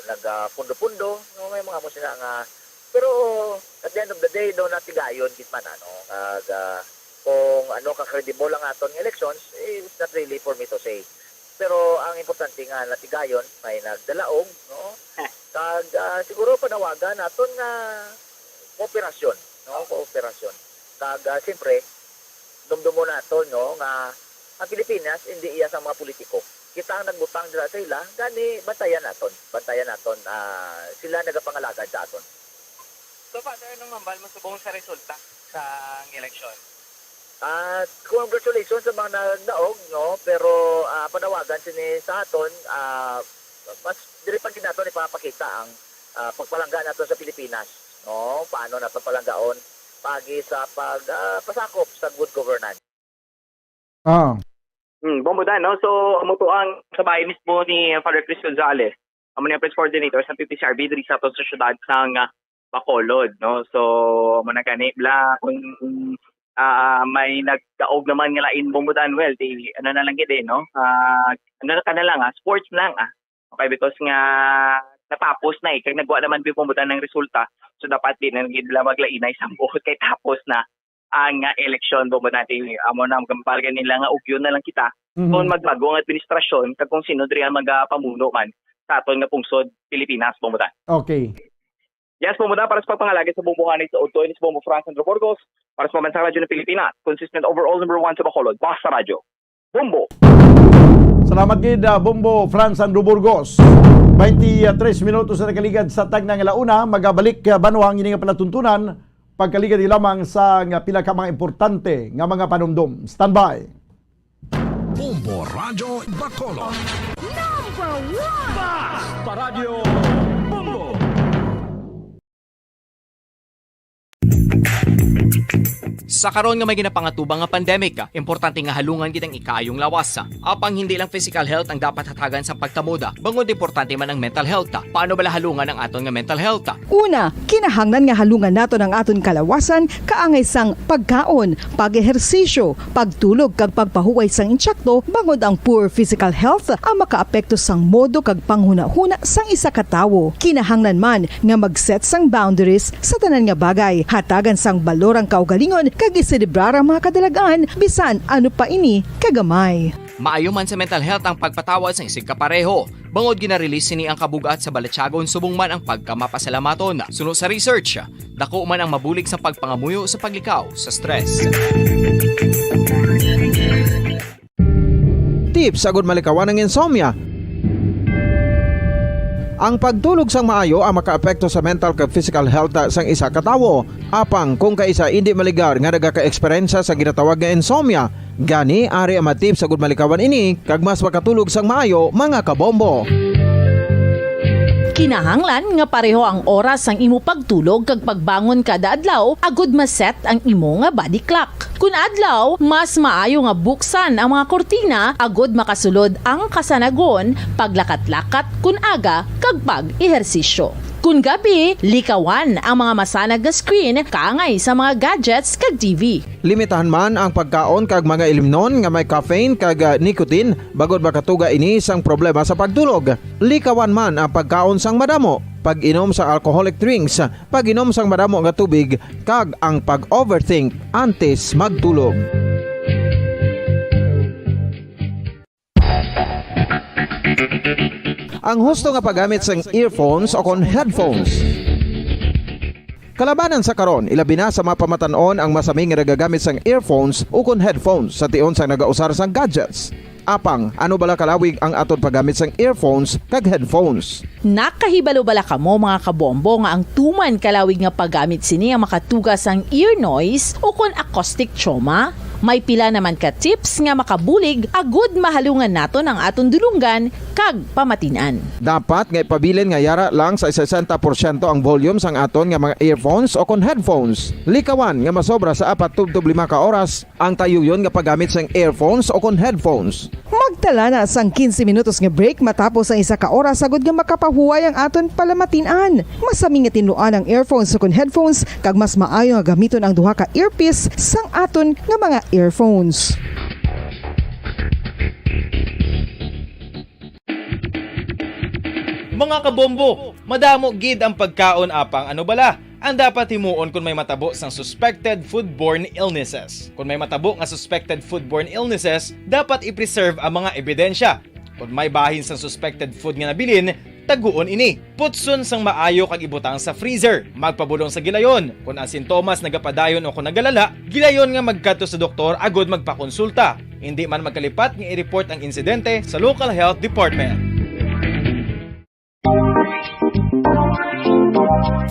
nagapundo-pundo, no? May mga amo sina nga, pero at the end of the day, daw natigayon gid man, ano? Kag, ah, kung ano ka credible ang aton nga elections, eh, it's not really for me to say. Pero ang importante nga natigayon, may nagdalaog, no? Kag, ah, siguro panawagan naton nga kooperasyon, no? Kooperasyon. Kag, ah, siyempre, dumdumon naton, no, nga ang Pilipinas hindi iya sa mga politiko. Kita ang nagbutang dira sa ila, gani bantayan naton. Bantayan naton, ah, sila nagapangalagad sa aton. So, Father, anong hambal mo subong sa resulta sa eleksyon? Ah, congratulations sa mga nagdaog, no? Pero, ah, panawagan sini sa aton, ah, mas diri pa gid naton ipapakita ang, ah, pagpalangga naton sa Pilipinas, no? Paano naton palanggaon pagi sa pag, ah, pasakop sa good governance. Ah. Hmm, Bombo Dan, no? So, amo to ang sa bahay mismo ni Father Chris Gonzalez. Amo ni ang press coordinator sa P P C R B diri sa aton sa syudad sang, ah, Bacolod, no? So, amo na gani, bla, kung, ah, may nagdaog naman nga lain, Bombo Dan, well, di, ano na lang gid, eh, no? Ah, ano na ka na lang, ah, sports lang, ah. Okay, because nga natapos na, eh, kag nagwa naman gyud, Bombo Dan, ang resulta. So, dapat di na gid lang maglainay sa buot kay tapos na ang, ah, eleksyon, Bombo Dan. Amo na, magambal gani lang nga ugyon na lang kita Mhm. kung magbago ang administrasyon kag kung sino diri ang magapamuno man sa aton nga pungsod Pilipinas, Bombo Dan. Okay. Yes, Bombo Dan, para sa pagpangalagad sa Bombo Hanay sa udto, ini si Bombo Franz Andro Burgos, para sa Pambansang Radyo ng Pilipinas, consistent overall number one sa Bacolod, Basta Radyo. Bombo. Salamat gid, ah, Bombo Franz Andro Burgos. Twenty-three minutos na nakaligad sa tagna nga launa, magabalik, ah, banwa ang ini nga palatuntunan, pagkaligad lamang sa nga pila ka mga importante nga mga panumdom. Standby. Bombo Radyo Bacolod. Number one! Basta Radyo Bombo! Sa karon nga may ginapangatubang nga pandemic, importante nga halungan gid ang ikaayong lawas. Apang hindi lang physical health ang dapat hatagan sa pagtamod, bangod importante man ang mental health. Paano bala halungan ang aton nga mental health? Una, kinahanglan nga halungan naton ang aton kalawasan kaangay sang pagkaon, pag-ehersisyo, pagtulog kag pagpahuway sang insakto, bangod ang poor physical health ang makaapekto sang modo kag panghunahuna sang isa ka tawo. Kinahanglan man nga mag-set sang boundaries sa tanan nga bagay. Hatagan sang balor ang kaugalingon kag iselebrar ang mga kadalagan, bisan ano pa ini kagamay. Maayo man sa mental health ang pagpatawad sang isigkapareho, bangod gina-release sini ang kabug-at sa balatyagon subong man ang pagkamapasalamaton. Suno sa research, dako man ang mabulig sa pagpangamuyo sa paglikaw sa stress. Tips agud malikawan ang insomnia. Ang pagtulog sang maayo ang makaapekto sa mental kag physical health sang isa ka tawo. Apang kung kaisa indi maligar nga nagaka-eksperyensya sa ginatawag nga insomnia, gani ari ang mga tips agud malikawan ini kag mas makatulog sang maayo, mga kabombo. Kinahanglan nga pareho ang oras sang imo pagtulog kag pagbangon kada adlaw agud ma-set ang imo nga body clock. Kun adlaw, mas maayo nga buksan ang mga kurtina agud makasulod ang kasanagon, paglakat-lakat kun aga, kag pag-ehersisyo. Kun gabi, likawan ang mga masanag nga screen kaangay sa mga gadgets kag T V. Limitahan man ang pagkaon kag mga ilimnon nga may caffeine kag, ah, nicotine, bangod makatuga ini sang problema sa pagtulog. Likawan man ang pagkaon sang madamo, pag-inom sa alcoholic drinks, pag-inom sang madamo nga tubig, kag ang pag-overthink antes magtulog. Ang husto nga paggamit sang earphones o kon headphones. Kalabanan sa karon, ilabi na sa mga pamatan-on ang masami nga nagagamit sang earphones ukon headphones sa tion sang nagausar sang gadgets. Apang, ano bala kalawig ang aton paggamit sang earphones kag headphones? Nakahibalo bala kamo, mga kabombo, nga ang tuman kalawig nga paggamit sini ang makatuga sang ear noise ukon acoustic trauma? May pila naman ka tips nga makabulig agud mahalungan naton ang aton dulonggan kag pamatin-an. Dapat nga ipabilin nga yara lang sa sesenta porsyento ang volume sang aton nga mga earphones ukon headphones. Likawan nga masobra sa apat tubtob lima ka oras ang tayuyon nga paggamit sang earphones ukon headphones. Magtala na sang quince minutos nga break matapos ang isa ka oras, agud nga makapahuway ang aton palamatin-an. Masami nga tinluan ang earphones ukon headphones, kag mas maayo nga gamiton ang duha ka earpiece sang aton nga mga earphones. Mga kabombo, madamo gid ang pagkaon, apang ano bala ang dapat himuon kon may matabo sang suspected foodborne illnesses? Kon may matabo nga suspected foodborne illnesses, dapat i-preserve ang mga ebidensya. Kon may bahin sang suspected food nga nabilin, taguon ini. Putson sang maayo kag ibutang sa freezer. Magpabulong sa gilayon. Kon ang sintomas nagapadayon o kon nagalala, gilayon nga magkadto sa doktor agud magpakonsulta. Indi man magkalipat nga i-report ang insidente sa local health department.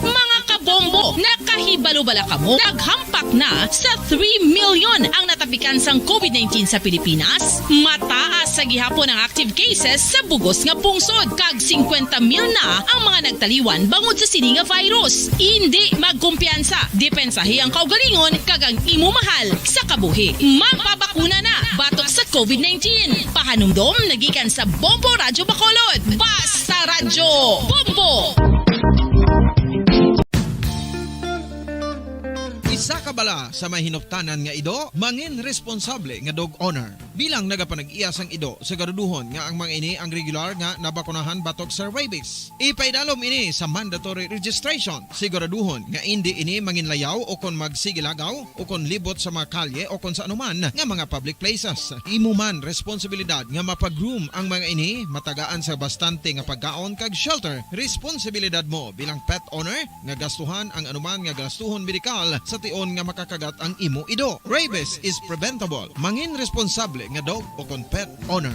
Mga kabombo, nakahibalo bala kamo? Naghampak na sa three million ang natapikan sang covid nineteen sa Pilipinas. Mataas sa gihapon ang active cases sa bugos nga pungsod, kag singkwenta mil na ang mga nagtaliwan bangod sa sini nga virus. Indi magkumpiyansa, depensahi ang kaugalingon kag ang imo mahal sa kabuhi. Magpabakuna na batok sa covid nineteen. Pahanumdom nagikan sa Bombo Radyo Bacolod. Basta Radyo Bombo! Isa ka bala sa may hinuptanan nga ido, mangin responsable nga dog owner. Bilang nagapanag-iya sang ido, siguraduhon nga ang mga ini ang regular nga nabakunahan batok sa rabies. Ipaidalom ini sa mandatory registration. Siguraduhon nga indi ini manginlayaw o kon magsigilagaw o kon libot sa mga kalye o kon sa anuman nga mga public places. Imo man responsibilidad nga mapa-groom ang mga ini, matagaan sa bastante nga pagkaon kag shelter. Responsibilidad mo bilang pet owner nga gastuhan ang anuman nga gastuhon medikal sa tion nga makakagat ang imo ido. Rabies is preventable. Mangin responsable nga dog o kon pet owner.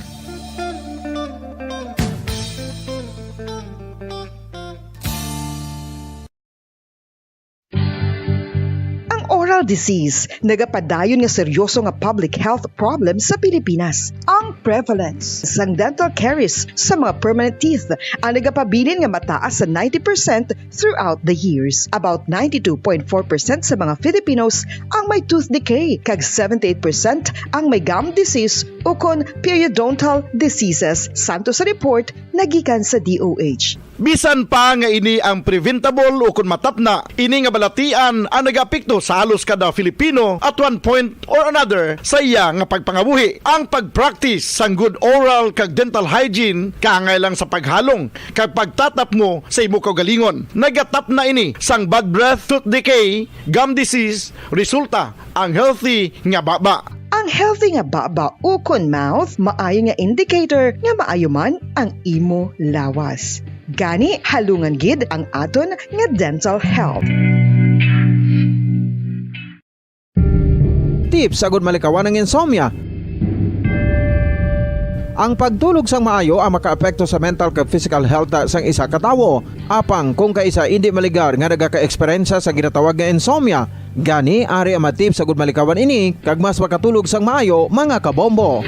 Ang oral disease nagapadayon nga seryoso nga public health problem sa Pilipinas. Ang prevalence sang dental caries sa mga permanent teeth ang nagapabilin nga mataas sa ninety percent throughout the years. About ninety-two point four percent sa mga Filipinos ang may tooth decay, kag seventy-eight percent ang may gum disease ukon periodontal diseases, santo sa report nagikan sa D O H. Bisan pa nga ini ang preventable ukon matapna, ini nga balatian ang nagaapekto sa halos kada Filipino at one point or another sa iya nga pagpangabuhi. Ang pag-practice sang good oral kag dental hygiene kaangay lang sa paghalong kag pagtatapngo sa imo kaugalingon. Nagatapna ini sang bad breath, tooth decay, gum disease, resulta ang healthy nga baba. Ang healthy nga baba ukon mouth maayo nga indicator nga maayo man ang imo lawas. Gani, halungan gid ang aton nga dental health. Tips agud malikawan ang insomnia. Ang pagtulog sang maayo ang makaapekto sa mental kag physical health sang isa ka tawo. Apang kung kaisa indi maligar nga nagakaeksperyensya sa ginatawag nga insomnia, gani ari ang mga tips agud malikawan ini kag mas makatulog sang maayo, mga kabombo.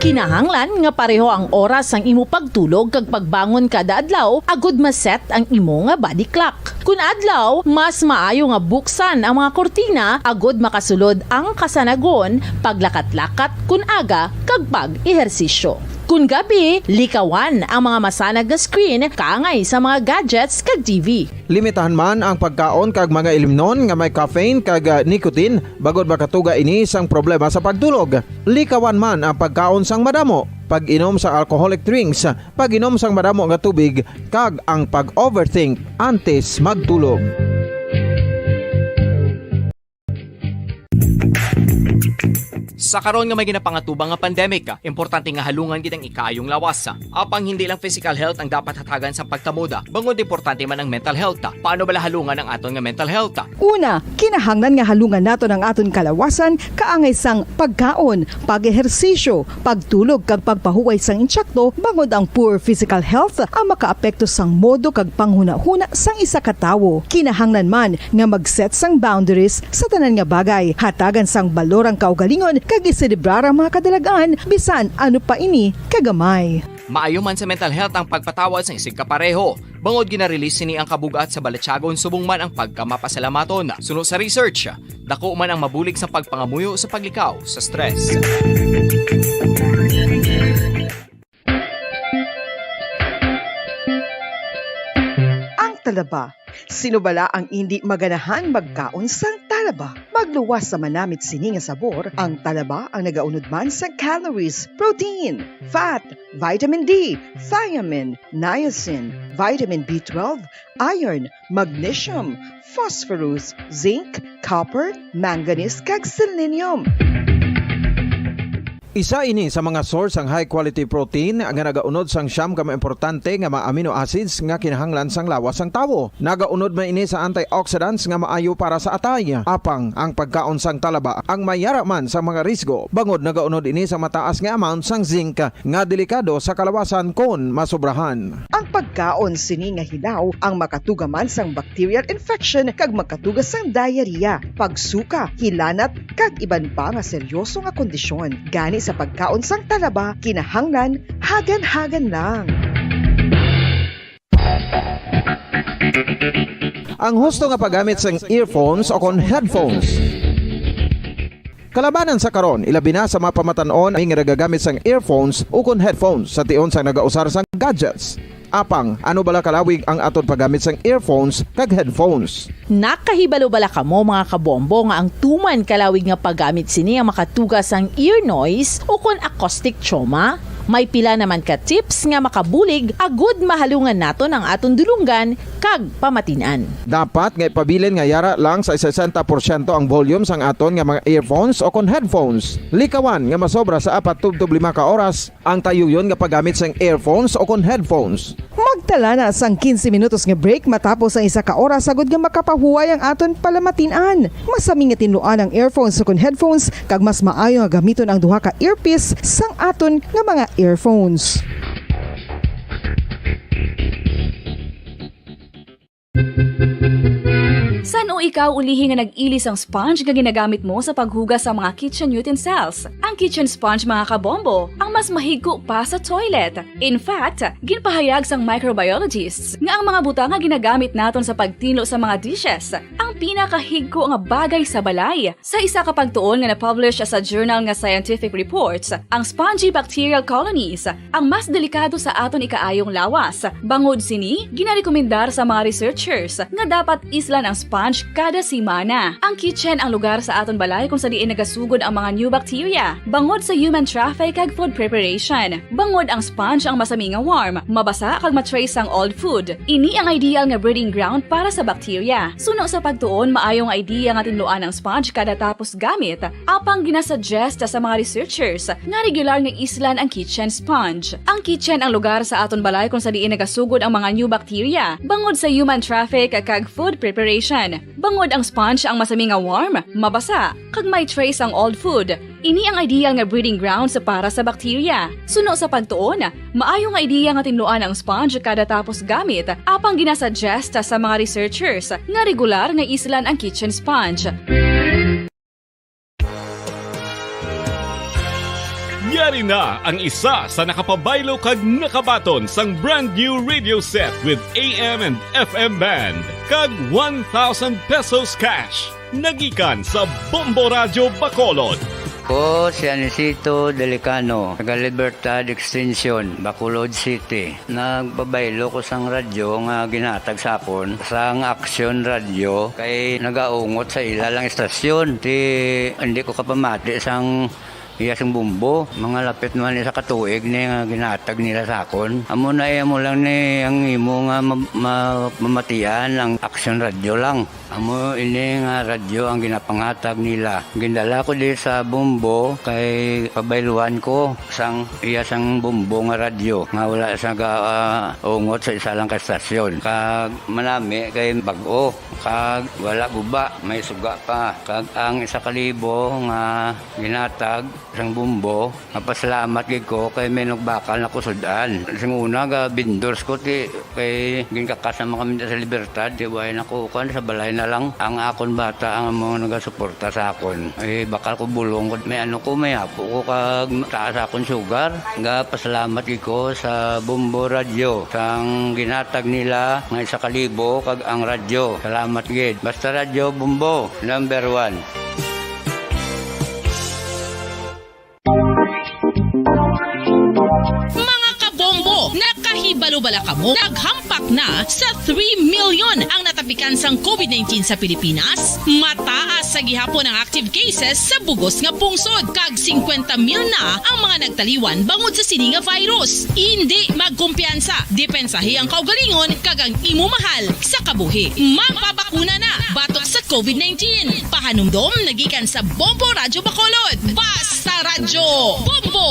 Kinahanglan nga pareho ang oras sang imo pagtulog kag pagbangon kada adlaw agud ma-set ang imo nga body clock. Kun adlaw, mas maayo nga buksan ang mga kurtina agud makasulod ang kasanagon, paglakat-lakat kun aga, kag pag-ehersisyo. Kun gabi, likawan ang mga masanag nga screen kaangay sa mga gadgets kag T V. Limitahan man ang pagkaon kag mga ilimnon nga may caffeine kag, ah, nicotine, bangod makatuga ini sang problema sa pagtulog. Likawan man ang pagkaon sang madamo, pag-inom sa alcoholic drinks, pag-inom sang madamo nga tubig, kag ang pag-overthink antes magtulog. Sa karon nga may ginapangatubang nga pandemic, importante nga halungan gid ang ikaayong lawas. Apang hindi lang physical health ang dapat hatagan sang pagtamod, bangod importante man ang mental health. Paano bala halungan ang aton nga mental health? Una, kinahanglan nga halungan naton ang aton kalawasan kaangay sang pagkaon, pag-ehersisyo, pagtulog kag pagpahuway sang insakto, bangod ang poor physical health ang makaapekto sang modo kag panghunahuna sang isa ka tawo. Kinahanglan man nga mag-set sang boundaries sa tanan nga bagay, hatagan sang balor ang kaugalingon, kag iselebrar ang mga kadalagan, bisan ano pa ini kagamay. Maayo man sa mental health ang pagpatawad sang isigkapareho, bangod gina-release sini ang kabug-at sa balatyagon subong man ang pagkamapasalamaton. Suno sa research, dako man ang mabulig sa pagpangamuyo sa paglikaw sa stress. Ang talaba. Sino bala ang indi maganahan magkaon sang talaba? Magluwas sa manamit sini nga sabor, ang talaba ang nagaunod man sa calories, protein, fat, vitamin D, thiamine, niacin, vitamin B twelve, iron, magnesium, phosphorus, zinc, copper, manganese, kag selenium. Isa ini sa mga source sang high quality protein nga nagaunod sang siyam ka mga importante nga mga amino acids nga kinahanglan sang lawas sang tawo. Nagaunod man ini sa antioxidants nga maayo para sa atay. Apang ang pagkaon sang talaba ang mayara man sa mga risgo, bangod nagaunod ini sa mataas nga amount sang zinc nga delikado sa kalawasan kon masobrahan. Ang pagkaon sini nga hilaw ang makatuga man sang bacterial infection kag makatuga sang diarrhea, pagsuka, hilanat, kag iban pa nga seryoso nga kondisyon. Gani sa pagkaon sang talaba, kinahanglan hagan-hagan lang. Ang husto nga paggamit sang earphones o kon headphones. Kalabanan sa karon, ilabi na sa mga pamatan-on nga nagagamit sang earphones ukon headphones sa tion sang nagausar sang gadgets. Apang, ano bala kalawig ang aton paggamit sang earphones kag headphones? Nakahibalo bala kamo, mga kabombo, nga ang tuman kalawig nga paggamit sini ang makatuga sang ear noise ukon acoustic trauma? May pila naman ka tips nga makabulig agud mahalungan naton ang aton dulonggan kag pamatin-an. Dapat nga ipabilin nga yara lang sa sesenta porsyento ang volume sang aton nga mga earphones o kon headphones. Likawan nga masobra sa apat tubtob lima ka oras ang tayuyon nga paggamit sang earphones o kon headphones. Magtala na sang quince minutos nga break matapos ang isa ka oras, agud nga makapahuway ang aton palamatin-an. Masami nga tinluan ang earphones o kon headphones, kag mas maayo nga gamiton ang duha ka earpiece sang aton nga mga earphones. San-o ikaw ulihi nga nag-ili sang sponge nga ginagamit mo sa paghugas sa mga kitchen utensils? Ang kitchen sponge, mga kabombo, ang mas mahigko pa sa toilet. In fact, ginpahayag sang microbiologists nga ang mga butang nga ginagamit naton sa pagtinlo sa mga dishes ang pinakahigko nga bagay sa balay. Sa isa ka pagtuon nga na-publish sa journal nga Scientific Reports, ang spongy bacterial colonies ang mas delikado sa aton ikaayong lawas. Bangod sini, ginarekomendar sa mga researchers nga dapat islan ang sponge kada semana. Ang kitchen ang lugar sa aton balay kung sa diin nagasugod ang mga new bacteria, bangod sa human traffic kag food preparation. Bangod ang sponge ang masami nga warm, mabasa kag ma-trace ang old food. Ini ang ideal nga breeding ground para sa bacteria. Suno sa pagtuon, maayo nga idea nga tinluan ang sponge kada tapos gamit. Apang ginasuggest sa mga researchers nga regular nga islan ang kitchen sponge. Ang kitchen ang lugar sa aton balay kung sa diin nagasugod ang mga new bacteria, bangod sa human traffic kag food preparation. Bangod ang sponge ang masami nga warm, mabasa, kag may trace ang old food. Ini ang ideal nga breeding grounds para sa bacteria. Suno sa pagtuon, maayo nga idea nga tinluan ang sponge kada tapos gamit, apang ginasuggest sa mga researchers nga regular nga islan ang kitchen sponge. Yari na ang isa sa nakapabaylo kag nakabaton sang brand new radio set with A M and F M band kag one thousand pesos cash. Nagikan sa Bombo Radyo Bacolod. Ko si Anisito Delicano, taga Libertad Extension, Bacolod City. Nagpabaylo ko sang radyo nga ginhatag sa akon sang Action Radio kay nagaungot sa ila lang istasyon. Ti, hindi ko kapamati sang iya sing bumbo. Mga lapit naman isa ka tuig ni nga ginhatag nila sa akon. Amo na iya mo lang ni ang imo nga ma-, ma-, mamatian ang Action Radio lang. Amo ini nga radyo ang ginapangatag nila. Gindala ko di sa Bombo kay pabayluhan ko sang iya sang Bombo nga radyo nga wala sa ga, ah, ungot sa isa lang ka estasyon. Kag manami kay bag-o, kag wala guba, may suga pa. Kag ang isa ka libo nga ginatag sang Bombo, mapasalamat gid ko kay may nagbakal na kusud-an. Sing una, ga vendors ko, ti, kay ginkakas naman kami sa Libertad, ti, way na ko, kuwan, sa balay na lang. Ang akon bata ang mga nagasuporta sa akon. Eh, bakal ko bulong ko, may ano ko, may apo ko, kag taas akon sugar. Ga pasalamat gid ko sa Bombo Radyo, sang ginatag nila nga isa ka libo, kag ang radyo. Salamat gid. Basta Radyo Bombo, number one. Mga kabombo, nakahibalo bala kamo? Naghampak na sa three million ang natapikan sang covid nineteen sa Pilipinas. Mataas sa gihapon ang active cases sa bugos nga pungsod, kag singkwenta mil na ang mga nagtaliwan bangod sa sini nga virus. Indi magkumpiyansa, depensahi ang kaugalingon kag ang imo mahal sa kabuhi. Magpabakuna na batok sa covid nineteen. Pahanumdom nagikan sa Bombo Radyo Bacolod. Basta Radyo Bombo!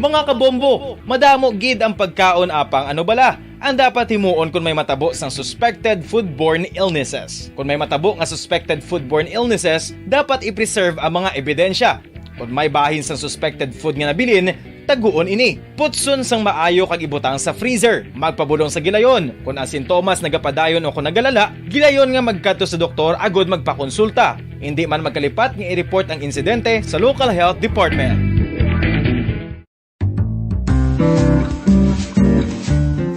Mga kabombo, madamo gid ang pagkaon apang ano bala ang dapat himuon kon may matabo sang suspected foodborne illnesses. Kon may matabo nga suspected foodborne illnesses, dapat i-preserve ang mga ebidensya. Kon may bahin sang suspected food nga nabilin, taguon ini. Putson sang maayo kag ibutang sa freezer. Magpabulong sa gilayon. Kon ang sintomas nagapadayon o kon nagalala, gilayon nga magkadto sa doktor agud magpakonsulta. Indi man magkalipat nga i-report ang insidente sa local health department.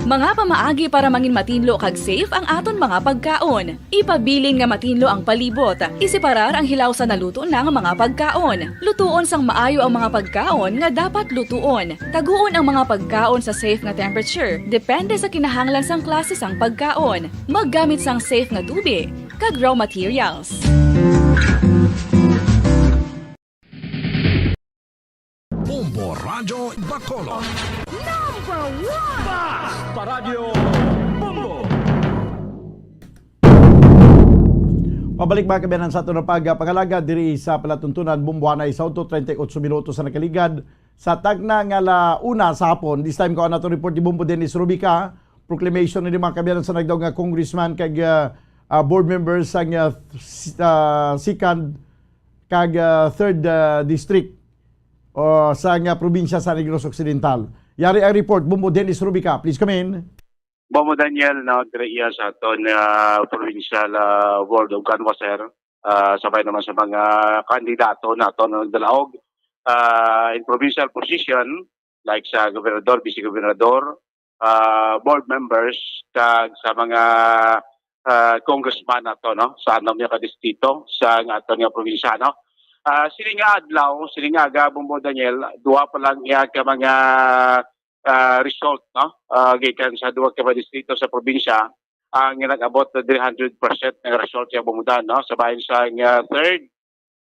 Mga pamaagi para mangin matinlo kag safe ang aton mga pagkaon. Ipabilin nga matinlo ang palibot. Iseparar ang hilaw sa naluto na nga mga pagkaon. Lutuon sang maayo ang mga pagkaon nga dapat lutuon. Taguon ang mga pagkaon sa safe nga temperature, depende sa kinahanglan sang klase sang pagkaon. Maggamit sang safe nga tubig kag raw materials. Bombo Radyo Bacolod. Number one! Basta Radyo Bombo! Pabalik, mga kaabyanan, sa aton nga pagpangalagad diri sa palatuntunan, Bombo Anay sa Auto, treinta y ocho minutos sa nakaligad sa tagna nga la una sa hapon. This time, kuha nato report ni Bombo Dennis Rubica. Proclamation ni, mga kaabyanan, sa nagdaog nga congressman kag, ah, ah, board members sang, ah, s-, ah, second kag, ah, third, ah, district o sa nga probinsya sa Negros Occidental. Yari ang report, Bombo Dennis Rubica. Please come in. Bombo Daniel, no, dire iya sa aton, ah, provincial, ah, board of canvasser, ah, sabay naman sa mga kandidato nato na nagdalaog, ah, in provincial position, like sa gobernador, vice gobernador, ah, board members, kag sa mga, ah, congressman nato, no, sa anom nga ka distrito sa nga aton nga probinsya, no. Ah, sini nga adlaw, sini nga aga, Bombo Daniel, duha pa lang iya ka mga, ah, result, no, ah, gikan sa duha ka mga distrito sa probinsya ang nag-abot na three hundred percent nga result sa Bombo Dan, no, sa bahin sa nga third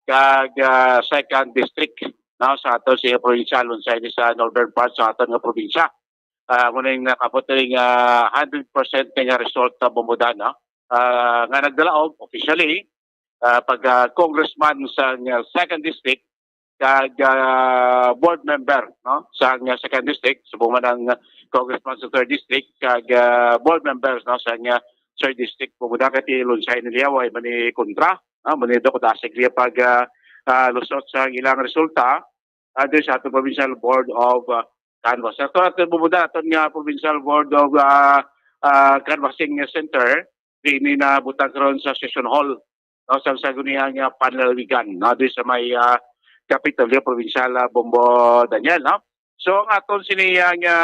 kag, ah, second district, no, sa ato sa probinsya, lunsay ni sa northern part sa aton nga probinsya. Ah, muna yung nakabot rin, ah, hundred percent nga result sa Bombo Dan, no? Ah, nga nagdalaog officially, ah, pag, ah, congressman sa, ah, second district kag, ah, board member, no, sa, ah, second district, subong man ang, ah, congressman sa third district kag, ah, board members, no, sa, ah, third district, Bombo Dan, kay ti lunsay ni liya, way man ni kontra, no, man ni Doc Dasig liya pag, ah, ah, lusot sa ilang resulta, ah, diri sa aton Provincial Board of, ah, Canvass. Ato, ato, Bombo Dan, aton nga Provincial Board of, ah, ah, Canvassing Center, diri ni nabutang karon sa Session Hall, no, sa, sa guniang, ah, panlalawigan, no, diri sa may, ah, capital, diri, provincial, ah, Bombo Daniel, no? So, ang aton sini, ah, nga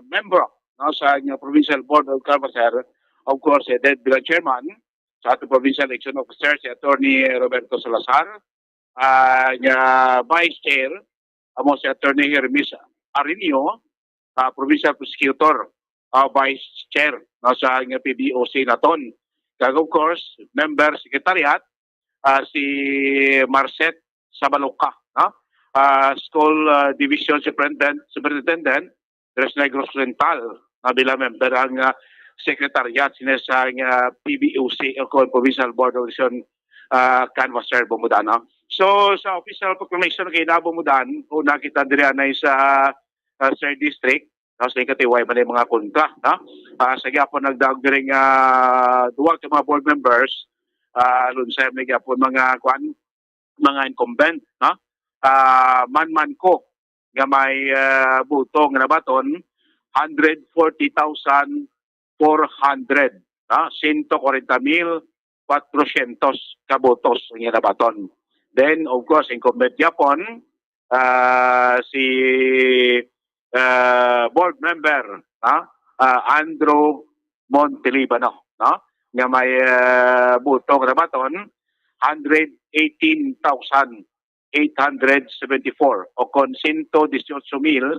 membro, no, sa, nga Provincial Board of Canvassers, of course, headed bilang chairman sa aton Provincial Election Officer, si Attorney Roberto Salazar, ah, nga vice chair, amo si Attorney Hermes Arinio, ah, Provincial Prosecutor, ah, Vice Chair, no, sa nga P B O C naton. Kag of course, member secretariat, ah, si Marcet Sabaloca, no? Ah, School, ah, Division Superintendent, Superintendent, diri sa Negros Occidental. nga bilang member ang ah, secretariat sini sa ah, P B O C o kon Provincial Board of Election ah, Canvasser, Bumudan, no? So, sa official proclamation kay na, Bumudan, una kita diri anay sa ah, third district, no? Sa ikatiway man yung mga kontra, no? Ah, sa gyapon nagdaog diri nga duwa ka mga board members, ah, lunsay man gyapon mga kwan, mga incumbent, no? Ah, Manman Ko nga may ah, buto nga nabaton, hundred forty thousand four hundred, no? Sento kwarenta mil kwatrosyentos ka botos ang iya nabaton. Then, of course, incumbent gyapon, ah, si ah, board member, no? Ah, Andrew Montelibano, no? Nga may ah, buto nga nabaton, hundred eighteen thousand eight hundred seventy-four o kon sento dieciocho mil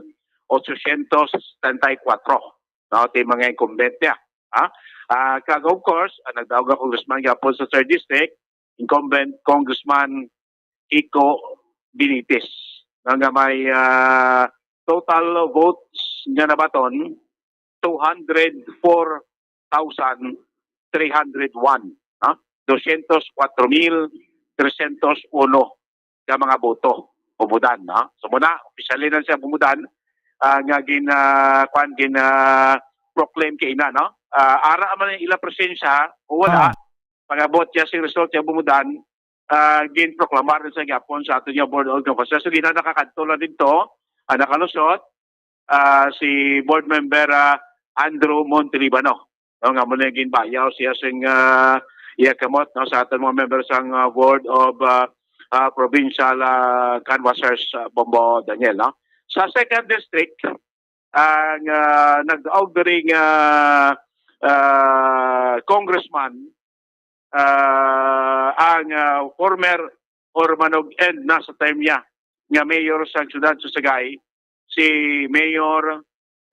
ochocientos setenta y cuatro, no? Ito yung mga incumbent niya. Ha? Ah, kag of course, ang nagdaog nga congressman gyapon sa third district, incumbent Congressman Kiko Benitez, no, nga may ah, total votes nga nabaton, two hundred four thousand three hundred one, no? Dosyentos kwatro mil tresyentos uno ka mga boto, Bumudan, no? So muna, opisyal na siya, Bumudan, ah, nga gin ah, kwan, gin ah, proclaim kay ina, no? Ah, ara man ang ilang presensya o wala, Ah. pag-abot siya sing result siya, Bumudan, ah, gin-proclamar sa gyapon sa ato niya board of officers. So gina nakakadto lang dito, ah, nakalusot ah, si board member ah, Andrew Montelibano, no, nga mo na ginbayaw siya sing ah, iya kamot, no, sa aton mga member sang ah, board of ah, ah, provincial ah, canvassers, ah, Bombo Daniel, no? Sa second district, ang ah, nagdaog diri nga ah, congressman, ah, ang ah, former or manog-end na sa term niya nga mayor sa siyudad sa Sagay, si Mayor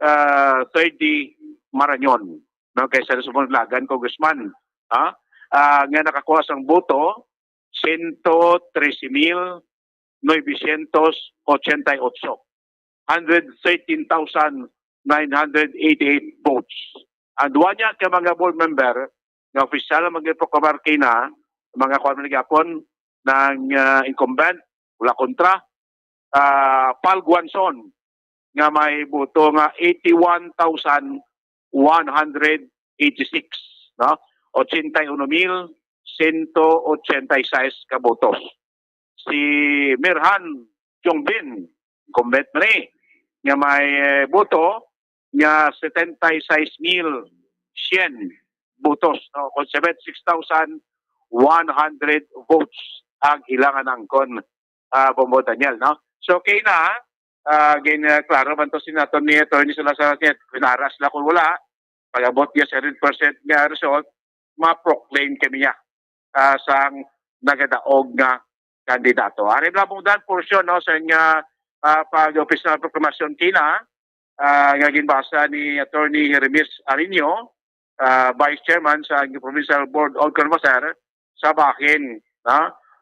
ah, Thirdy Marañon, no, kay sa Sumunlagan Congressman, ha? Ah, nga nakakuha sang boto, sento trese mil novecientos ochenta y ocho, hundred thirteen thousand nine hundred eighty-eight votes. Ang duwa niya ka mga board member nga opisyal ang magproklamar kina, mga kuwan man gyapon, ng ah, incumbent, wala kontra, ah, Pal Guanzon, nga may boto nga eighty-one thousand one hundred eighty-six, no? Ochenta y uno mil sento ochenta y seis ka botos. Si Mirhan Jongbin, incumbent man ni, nga may eh, boto nga setenta y seis mil cien botos, no? Kon seventy-six thousand one hundred votes ang ilang anangkon, ah, Bombo Daniel, no? So kay na, ah, gin ah, klaro man to si naton ni Attorney Salazar, pinara sila kung wala, pag-abot niya sa hundred percent nga result, ma-proclaim kami niya ah, sang nagadaog nga kandidato. Ari lang, Bumudan, portion, no, sa nga ah, pag-official proclamation kina, ah, nga ginbasa ni Attorney Hermes Arino, ah, Vice Chairman sa Provincial Board of Canvassers, sa bahin, no,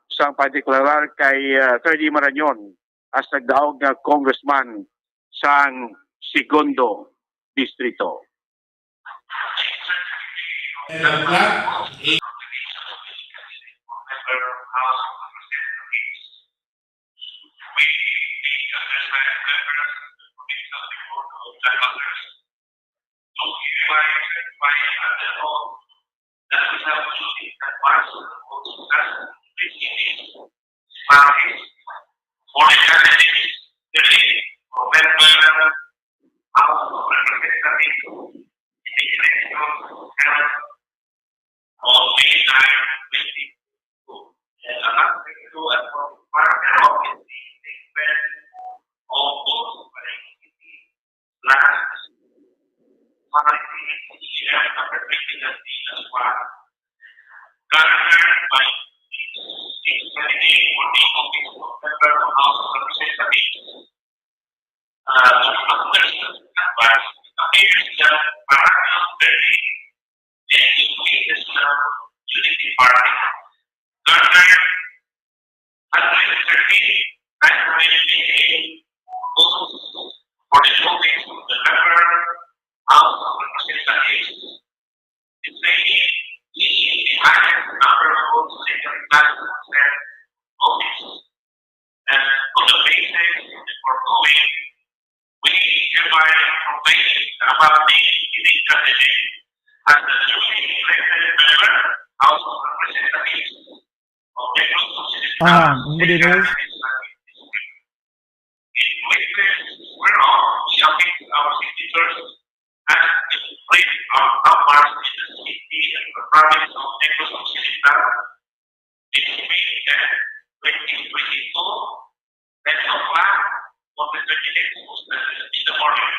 sang pagdeklarar kay ah, Thirdy Marañon as nagdaog nga congressman sang Segundo Distrito. Nag-flat. public hearing candidate as the newly elected member House of Representatives of Negros Occidental. Ah, ang State Budilis. In witness whereof, we affix our signatures and imprint our numbers in the city and the province of Negros Occidental, in May tenth, twenty twenty-two, ten o'clock, on the twenty-sixth of the, in the morning.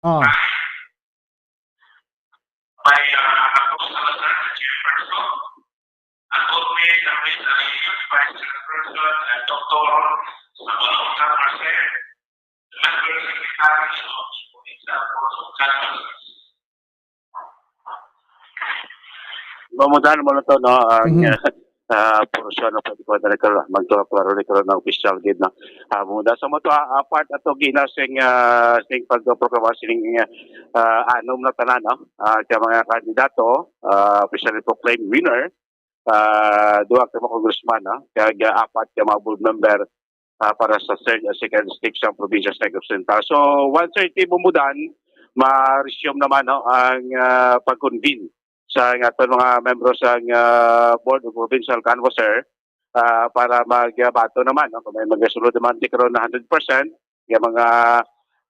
Ah. By, uh, Apo Salazar, the chairperson, and Otme David Aliño, vice chairperson, and Doctor Sabalonga Marcel, the member secretary of the Provincial Board of Governors. Mamudahan mo na to, no? Ang, Mhm. ah, portion na pwede ko na karon, magtuwa klaro ni karon ang official gid, no? Ah, mamudahan sa mo to, ah, ah, part ato gina sing, ah, sing pagproklama sining, ah, anom na tanan, no? Ah, sa mga kandidato, ah, officially proclaimed winner, ah, duha ka mga congressman, no? Kag, ah, apat ka mga board member, ah, para sa third and second district sa probinsya sa Negros Occidental. So, one thirty bumudan, ma-resume naman, no, ang, ah, pag-convene sa aton mga membro sa, ah, Board of Provincial Canvasser, ah, para magbato naman, no, kung may magasunod naman di karon na hundred percent nga mga,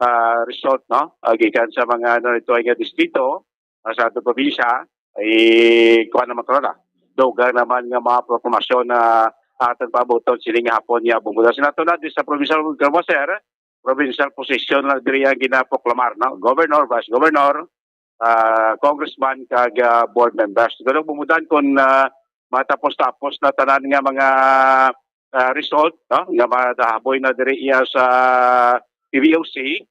ah, result, no, ah, gikan sa mga, ano, ito ay nga distrito, ah, sa aton probinsya, ay kuha naman karon na. Dugang naman nga mga proklamasyon na aton paabuton sini nga hapon nga bumuda. Sinato na di sa provincial governor, provincial position na diri ang ginaproklamar, no? Governor, vice governor, ah, congressman, kag, ah, board members. Siguro bumudan kung, ah, matapos-tapos na tanan nga mga, ah, result, no? Nga madahaboy na diri iya sa P V O C.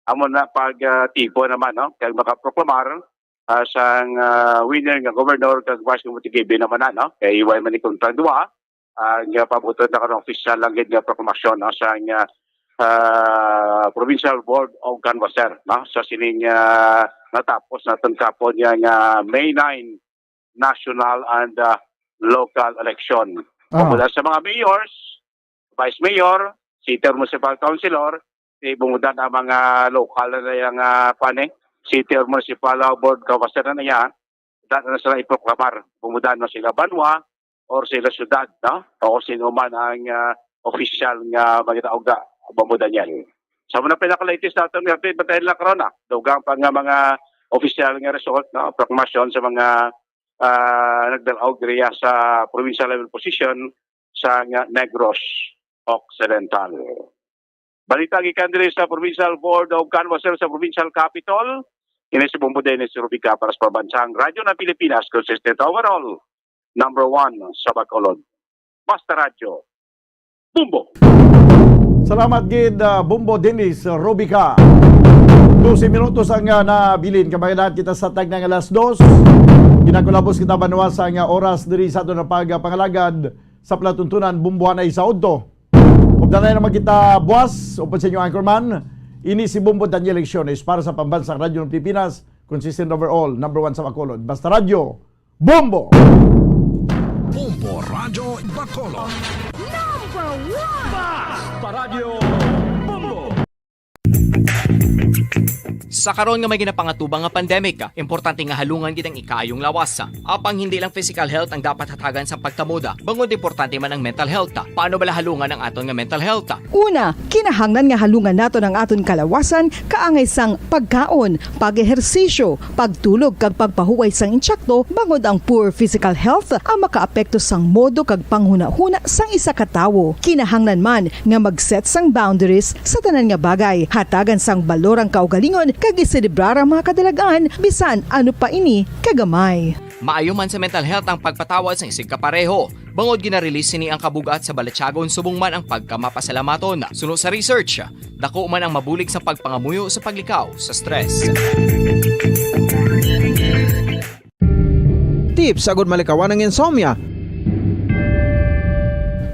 Amo na pag, ah, tipo naman, no? Kag makaproklamar, ah, sang, ah, winner nga governor kag vice governor, given naman na, no? Kay iway man ni kontra duwa, ah, nga pabuton na karon official lang gid nga proklamasyon, no? Sang, ah, ah, Provincial Board of Canvasser, no? Sa sining, ah, natapos naton kapon nga, nga May nine national and, ah, local election. Ah. Mula sa mga mayors, vice mayor, city or municipal councilor, di bumudan ang mga local na yang, ah, kuwan, eh, city or municipal, ah, board kawasan na niya, da na sila iproklamar. Bumudan na sila banwa or sila syudad, no? O sino man ang, ah, official nga magitaog na bumudan yan. Sa mga pinaka-latest natin nga update, batayan lang karon, ah. Dugang pa nga mga official nga result, no? Proklamasyon sa mga, ah, nagdalaog diriya sa provincial level position sa nga Negros Occidental. Balita gikan diri sa Provincial Board of Canvassers sa Provincial Capitol. Ini si Bombo Dennis Rubica para sa Pambansang Radyo ng Pilipinas, consistent overall, number one sa Bacolod. Basta Radyo, Bombo! Salamat gid, ah, Bombo Dennis Rubica. Dose minutos ang, ah, nabilin. Kabayan kita sa tagna nga alas dos. Ginakulabos kita banwa sa nga oras diri sa aton nga pagpangalagad sa palatuntunan, Bombohanay sa Udto. Updanay naman kita buwas, upod sa inyo anchorman. Ini si Bombo Daniel Lecciones para sa Pambansang Radyo ng Pilipinas, consistent overall, number one sa Bacolod. Basta Radyo, Bombo! Bombo Radyo Bacolod. Number one! Basta Radyo Bombo! Sa karon nga may ginapangatubang nga pandemic, importante nga halungan gid ang ikaayong lawas. Apang hindi lang physical health ang dapat hatagan sa pagkamuda, bangod importante man ang mental health. Paano bala halungan ang aton nga mental health? Una, kinahanglan nga halungan naton ang aton kalawasan kaangay sang pagkaon, pag-ehersisyo, pagtulog kag pagpahuway sang intsakto, bangod ang poor physical health ang makaapekto sang modo kag panghunahuna sang isa ka tawo. Kinahanglan man nga mag-set sang boundaries sa tanan nga bagay, hatagan sang balor ang kaugalingon kag iselebrar ang mga kadalag-an bisan ano pa ini kagamay. Maayo man sa mental health ang pagpatawad sang isigkapareho, bangod gina-release sini ang kabug-at sa balatyagon subong man ang pagkamapasalamaton. Suno sa research, dako man ang mabulig sa pagpangamuyo sa paglikaw sa stress. Tips agud malikawan ang insomnia.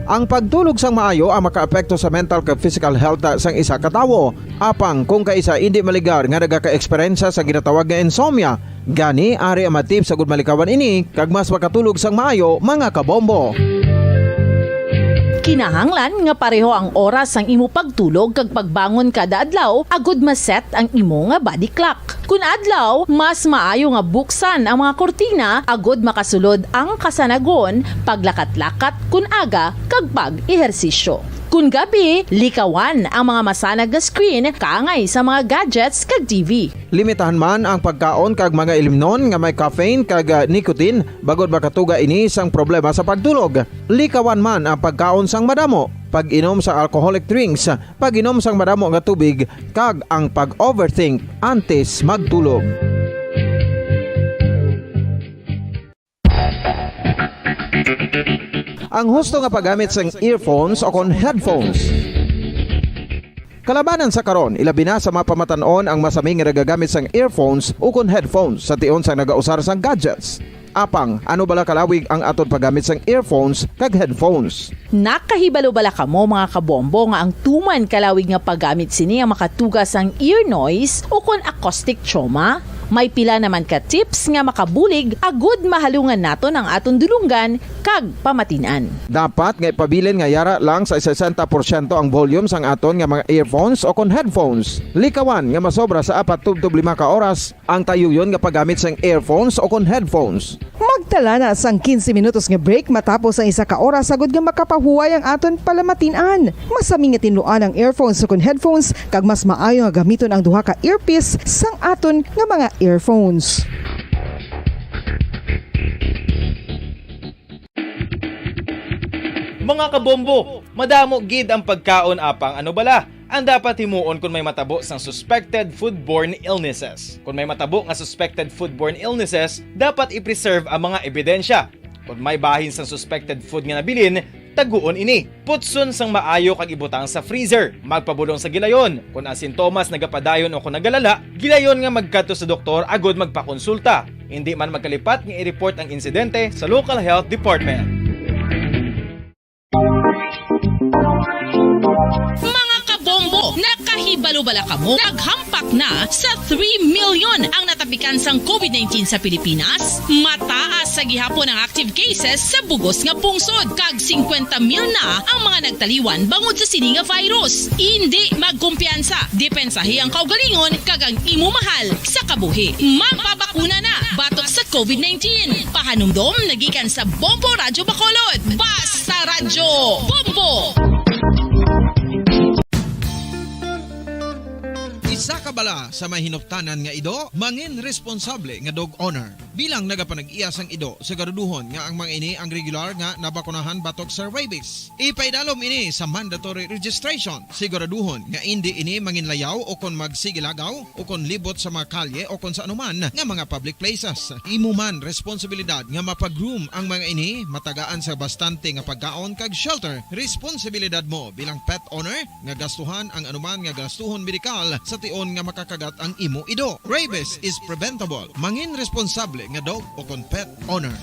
Ang pagtulog sang maayo ang makaapekto sa mental kag physical health sang isa ka tawo. Apang kung kaisa indi maligar nga nagaka-eksperyensya sa ginatawag nga insomnia, gani ari ang mga tips agud malikawan ini kag mas makatulog sang maayo, mga kabombo. Kinahanglan nga pareho ang oras sang imo pagtulog kag pagbangon kada adlaw agud ma-set ang imo nga body clock. Kun adlaw, mas maayo nga buksan ang mga kurtina agud makasulod ang kasanagon, paglakat-lakat kun aga, kag pag-ehersisyo. Kun gabi, likawan ang mga masanag nga screen kaangay sa mga gadgets kag T V. Limitahan man ang pagkaon kag mga ilimnon nga may caffeine kag, ah, nicotine, bangod makatuga ini sang problema sa pagtulog. Likawan man ang pagkaon sang madamo, pag-inom sang alcoholic drinks, pag-inom sang madamo nga tubig, kag ang pag-overthink antes magtulog. Ang husto nga paggamit sang earphones o kon headphones. Kalabanan sa karon, ilabi na sa mga pamatan-on ang masami nga nagagamit sang earphones ukon headphones sa tion sang nagausar sang gadgets. Apang, ano bala kalawig ang aton paggamit sang earphones kag headphones? Nakahibalo bala kamo, mga kabombo, nga ang tuman kalawig nga paggamit sini ang makatuga sang ear noise ukon acoustic trauma? May pila naman ka tips nga makabulig agud mahalungan naton ang aton dulonggan kag pamatin-an. Dapat nga ipabilin nga yara lang sa sesenta porsyento ang volume sang aton nga mga earphones o kon headphones. Likawan nga masobra sa apat tubtob lima ka oras ang tayuyon nga paggamit sang earphones o kon headphones. Magtala na sang quince minutos nga break matapos ang isa ka oras, agud nga makapahuway ang aton palamatin-an. Masami nga tinluan ang earphones o kon headphones, kag mas maayo nga gamiton ang duha ka earpiece sang aton nga mga earphones. Mga kabombo, madamo gid ang pagkaon, apang ano bala ang dapat himuon kon may matabo sang suspected foodborne illnesses? Kon may matabo nga suspected foodborne illnesses, dapat i-preserve ang mga ebidensya. Kon may bahin sang suspected food nga nabilin, taguon ini. Putson sang maayo kag ibutang sa freezer. Magpabulong sa gilayon. Kon ang sintomas nagapadayon o kon nagalala, gilayon nga magkadto sa doktor agud magpakonsulta. Indi man magkalipat nga i-report ang insidente sa local health department. Mga kabombo, nakahibalo bala kamo? Naghampak na sa three million ang natapikan sang covid nineteen sa Pilipinas. Mataas sa gihapon ang active cases sa bugos nga pungsod, kag singkwenta mil na ang mga nagtaliwan bangod sa sini nga virus. Indi magkumpiyansa, depensahi ang kaugalingon kag ang imo mahal sa kabuhi. Magpabakuna na batok sa covid nineteen. Pahanumdom nagikan sa Bombo Radyo Bacolod. Basta Radyo Bombo! Isa ka bala sa may hinuptanan nga ido, mangin responsable nga dog owner. Bilang nagapanag-iya sang ido, siguraduhon nga ang mga ini ang regular nga nabakunahan batok sa rabies. Ipaidalom ini sa mandatory registration. Siguraduhon nga indi ini manginlayaw o kon magsigilagaw o kon libot sa mga kalye o kon sa anuman nga mga public places. Imo man responsibilidad nga mapag-groom ang mga ini, matagaan sa bastante nga pagkaon kag shelter. Responsibilidad mo bilang pet owner nga gastuhan ang anuman nga gastuhon medikal sa tion nga makakagat ang imo ido. Rabies is preventable. Mangin responsable nga dog o kon pet owner.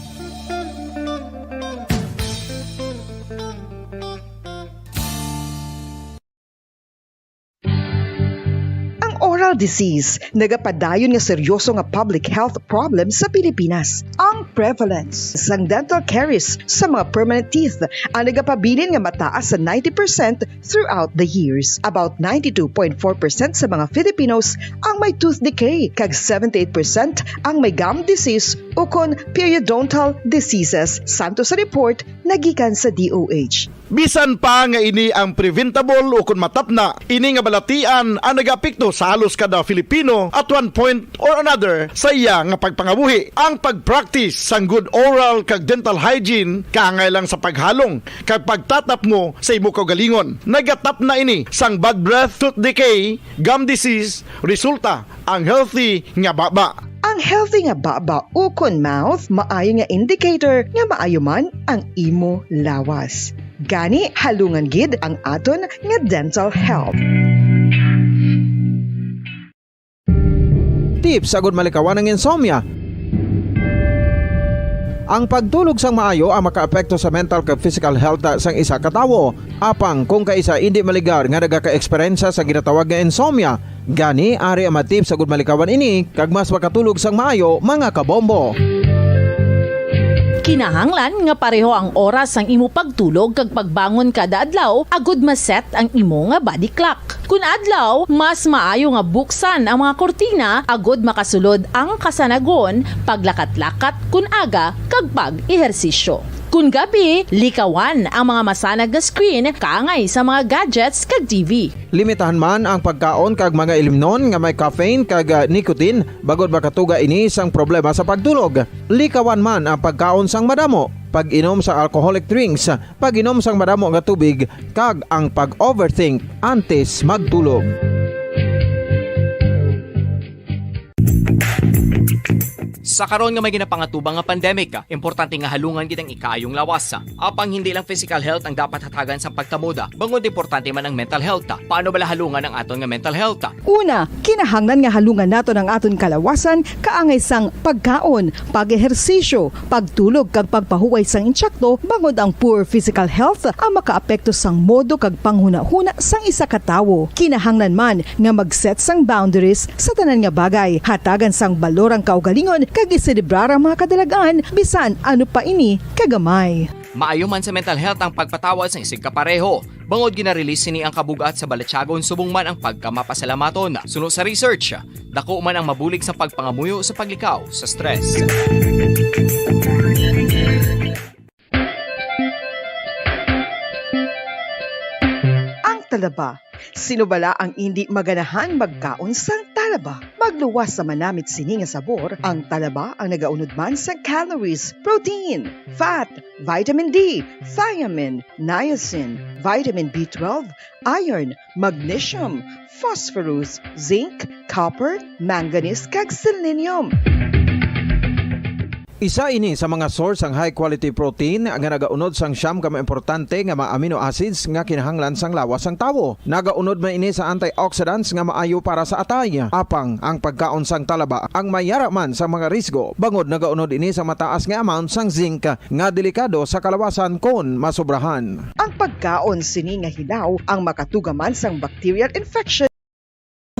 Ang oral disease nagapadayon nga seryoso nga public health problem sa Pilipinas. Ang prevalence sang dental caries sa mga permanent teeth ang nagapabilin nga mataas sa ninety percent throughout the years. About ninety-two point four percent sa mga Filipinos ang may tooth decay, kag seventy-eight percent ang may gum disease ukon periodontal diseases, santo sa report nga gikan sa D O H. Bisan pa nga ini ang preventable ukon matapna, ini nga balatian ang nagaapekto sa halos kada Filipino at one point or another sa iya nga pagpangabuhi. Ang pag-practice sang good oral kag dental hygiene kaangay lang sa paghalong kag pagtatapmo sa imo kaugalingon. Nagatapna ini sang bad breath, tooth decay, gum disease, resulta ang healthy nga baba. Ang healthy nga baba ukon mouth maayo nga indicator nga maayo man ang imo lawas. Gani, halungan gid ang aton nga dental health. Tips agud malikawan ang insomnia. Ang pagtulog sang maayo ang makaapekto sa mental kag physical health sang isa ka tawo. Apang kung kaisa indi maligar nga nagaka-eksperyensya sa ginatawag nga insomnia, gani ari ang mga tips agud malikawan ini kag mas makatulog sang maayo, mga kabombo. Kinahanglan nga pareho ang oras sang imo pagtulog kag pagbangon kada adlaw agud ma-set ang imo nga body clock. Kun adlaw, mas maayo nga buksan ang mga kurtina agud makasulod ang kasanagon, paglakat-lakat kun aga, kag pag-ehersisyo. Kun gabi, likawan ang mga masanag nga screen kaangay sa mga gadgets kag T V. Limitahan man ang pagkaon kag mga ilimnon nga may caffeine kag, ah, nicotine, bangod makatuga ini sang problema sa pagtulog. Likawan man ang pagkaon sang madamo, pag-inom sang alcoholic drinks, pag-inom sang madamo nga tubig, kag ang pag-overthink antes magtulog. Sa karon nga may ginapangatubang nga pandemic, importante nga halungan gid ang ikaayong lawas. Apang hindi lang physical health ang dapat hatagan sang pagkamoda, bangod importante man ang mental health. Paano bala halungan ang aton nga mental health? Una, kinahanglan nga halungan naton ang aton kalawasan kaangay sang pagkaon, pag-ehersisyo, pagtulog kag pagpahuway sang insyakto, bangod ang poor physical health ang makaapekto sang modo kag panghunahuna sang isa ka tawo. Kinahanglan man nga mag-set sang boundaries sa tanan nga bagay, hatagan sang balor ang kaugalingon kag iselebrar ang mga kadalag-an bisan ano pa ini kagamay. Maayo man sa mental health ang pagpatawad sang isigkapareho, bangod gina-release sini ang kabug-at sa balatyagon subong man ang pagkamapasalamaton. Suno sa research, dako man ang mabulig sa pagpangamuyo sa paglikaw sa stress. Ang talaba. Sino bala ang indi maganahan magkaon sang talaba? Magluwas sa manamit sini nga sabor, ang talaba ang nagaunod man sa calories, protein, fat, vitamin D, thiamine, niacin, vitamin B twelve, iron, magnesium, phosphorus, zinc, copper, manganese, kag selenium. Isa ini sa mga source sang high quality protein nga nagaunod sang siyam ka mga importante nga mga amino acids nga kinahanglan sang lawas sang tawo. Nagaunod man ini sa antioxidants nga maayo para sa atay. Apang ang pagkaon sang talaba ang may yara man sa mga risgo, bangod nagaunod ini sa mataas nga amount sang zinc nga delikado sa kalawasan kon masobrahan. Ang pagkaon sini nga hilaw ang makatuga man sang bacterial infection.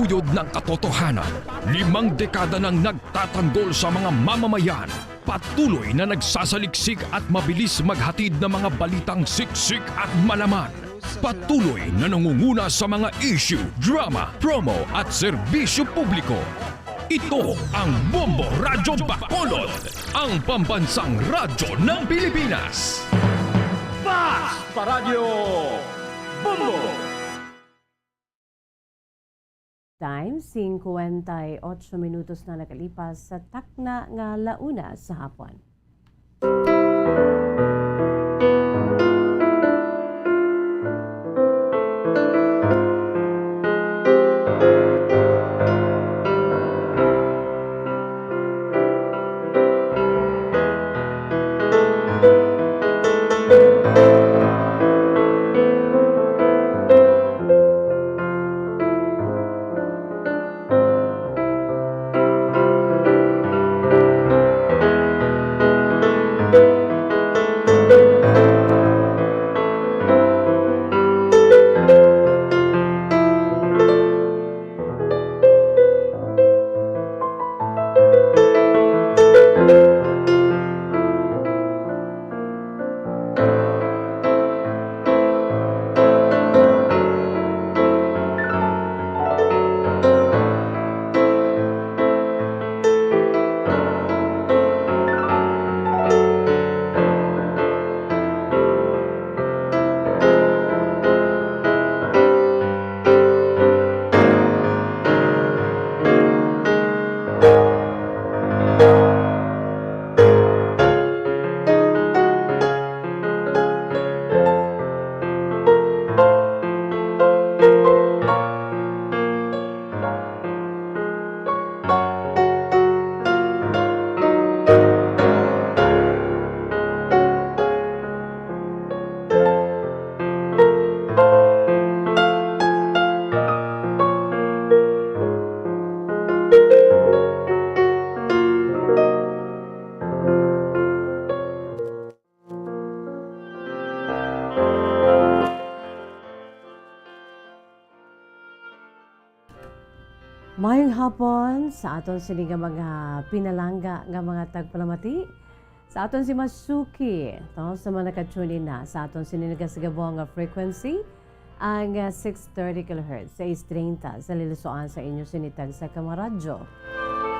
Uyod ng katotohanan, limang dekada nang nagtatanggol sa mga mamamayan. Patuloy na nagsasaliksik at mabilis maghatid ng mga balitang siksik at malaman. Patuloy na nangunguna sa mga issue, drama, promo at serbisyo publiko. Ito ang Bombo Radyo Bacolod, ang pambansang radyo ng Pilipinas. Fast Radyo Bombo. Time, singkwenta y ocho minutos na nakalipas sa takna nga la una sa hapon. Maayong hapon sa aton sini nga mga pinalangga nga mga tagpalamati. Sa aton si Masuki, no? Sa mga naka-tune in na sa aton sini nagasigabong nga frequency, ang, ah, six thirty kilohertz, sais treinta sa lilusoan sa inyo sinitag sa kamaradyo.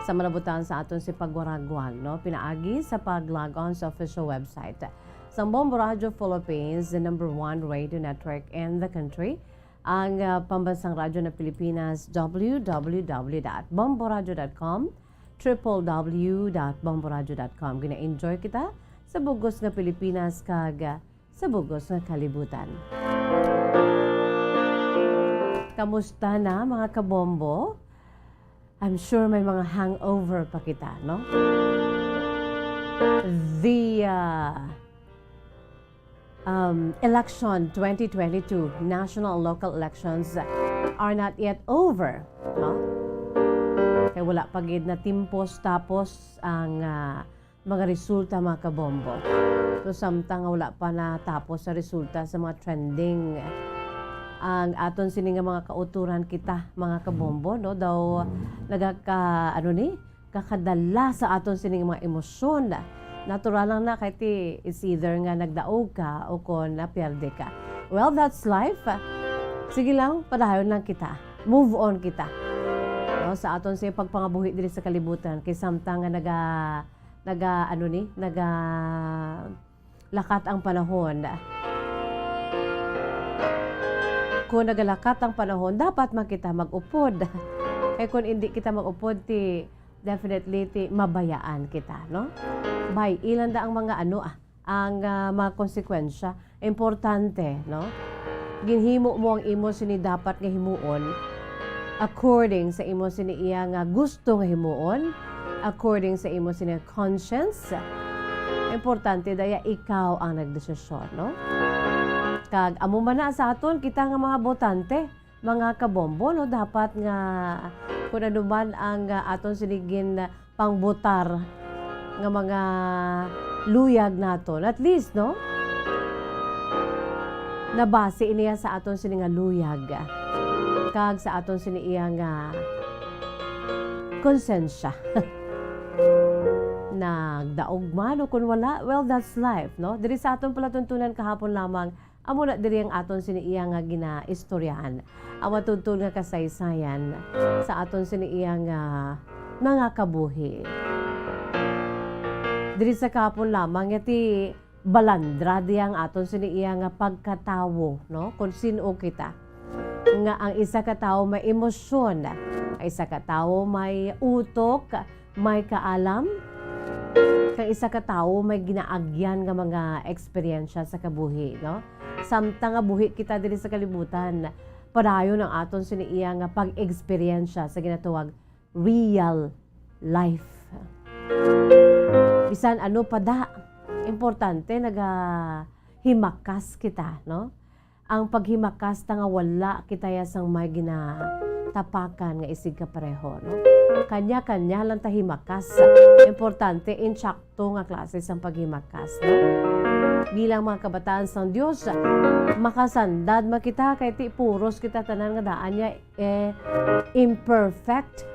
Sa malabutan sa aton si pagwaragwag, no? Pinaagi sa pag-log on sa official website sa Bombo Radio Philippines, the number one radio network in the country. Ang, ah, pambansang radyo ng Pilipinas, w w w dot bomboradio dot com, triple w dot bomboradio dot com. Gina-enjoy kita sa bugos nga Pilipinas kag, ah, sa bugos nga kalibutan. Kamusta na, mga kabombo? I'm sure may mga hangover pa kita, no? The, ah, um, election twenty twenty-two, national and local elections are not yet over, no? Kay wala pa gid na timpos tapos ang, ah, mga resulta, mga kabombo. So, samtang nga wala pa natapos sa resulta sa mga trending, ang aton sini nga mga kauturan kita, mga kabombo, no? Daw nagaka-, ano ni? Kakadala sa aton sini nga mga emosyon. Natural lang na kay ti, it's either nga nagdaog ka o kon napierde ka. Well, that's life. Sige lang, padayon lang kita. Move on kita. No, sa aton sa pagpangabuhi diri sa kalibutan, kay samtang nga naga-, naga-, ano ni, naga-, lakat ang panahon. Kung nagalakat ang panahon, dapat man kita mag-upod. Kay kung hindi kita mag-upod, ti, definitely, ti, mabayaan kita, no? Bay, ilan da ang mga ano, ah, ang, ah, mga konsekwensya. Importante, no? Ginhimo mo ang imo sini dapat nga himuon according sa imo sini iya nga gusto nga himuon, according sa imo sini conscience. Importante daya ikaw ang nagdesisyon, no? Kag amo man na sa aton, kita nga mga botante, mga kabombo, no? Dapat nga kung ano man ang, ah, aton sini gin pangbotar nga mga luyag naton. At least, no? Nabase niya sa aton sini nga luyag kag sa aton sini iya nga konsensya. Nagdaog man o kun wala, well, that's life, no? Diri sa aton palatuntunan kahapon lamang, amo na diri ang aton sini iya nga ginaistoryahan, ang matuntun nga kasaysayan sa aton sini iya nga mga kabuhi. Diri sa kahapon lamang, nga ti balandra diya ang aton sini iya nga pagkatawo, no? Kung sin-o kita. Nga ang isa ka tawo may emosyon, ang isa ka tawo may utok, may kaalam, kang isa ka tawo may ginaagyan nga mga eksperyensya sa kabuhi, no? Samtang nga buhi kita diri sa kalibutan, padayon ang aton sini iya nga pag-eksperyensya sa ginatawag real life. Bisan ano pa da, importante nagahimakas kita, no? Ang paghimakas ta nga wala kita ya sang may ginatapakan nga isig kapareho, no? Kanya-kanya lang ta himakas. Importante, insakto nga klase sang paghimakas, no? Bilang mga kabataan sang Dios, makasandad man kita kay ti puros kita tanan nga daan niya eh, imperfect.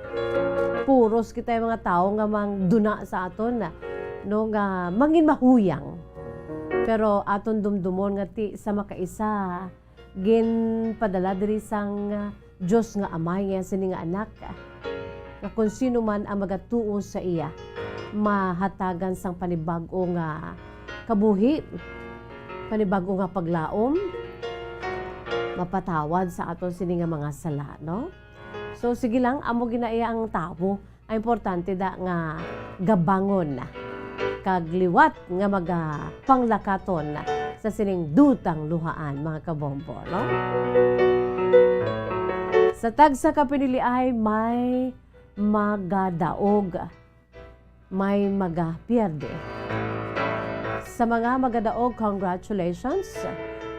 Puros kita yung mga tawo nga mangduna sa aton, no, nga mangin mahuyang. Pero aton dumdumon nga ti sa makaisa, ginpadala diri sang Dios nga Amay nga sini nga Anak, nga kon sino man ang magatuo sa iya, mahatagan sang panibag-o nga kabuhi, panibag-o nga paglaom, mapatawad sa aton sini nga mga sala, no? So, sige lang, amo gina iya ang tawo. Ang importante da nga gabangon kag liwat nga magapanglakaton sa sining dutang luhaan, mga kabombo, no? Sa tagsa ka pinili ay may magadaog, may magapierde. Sa mga magadaog, congratulations.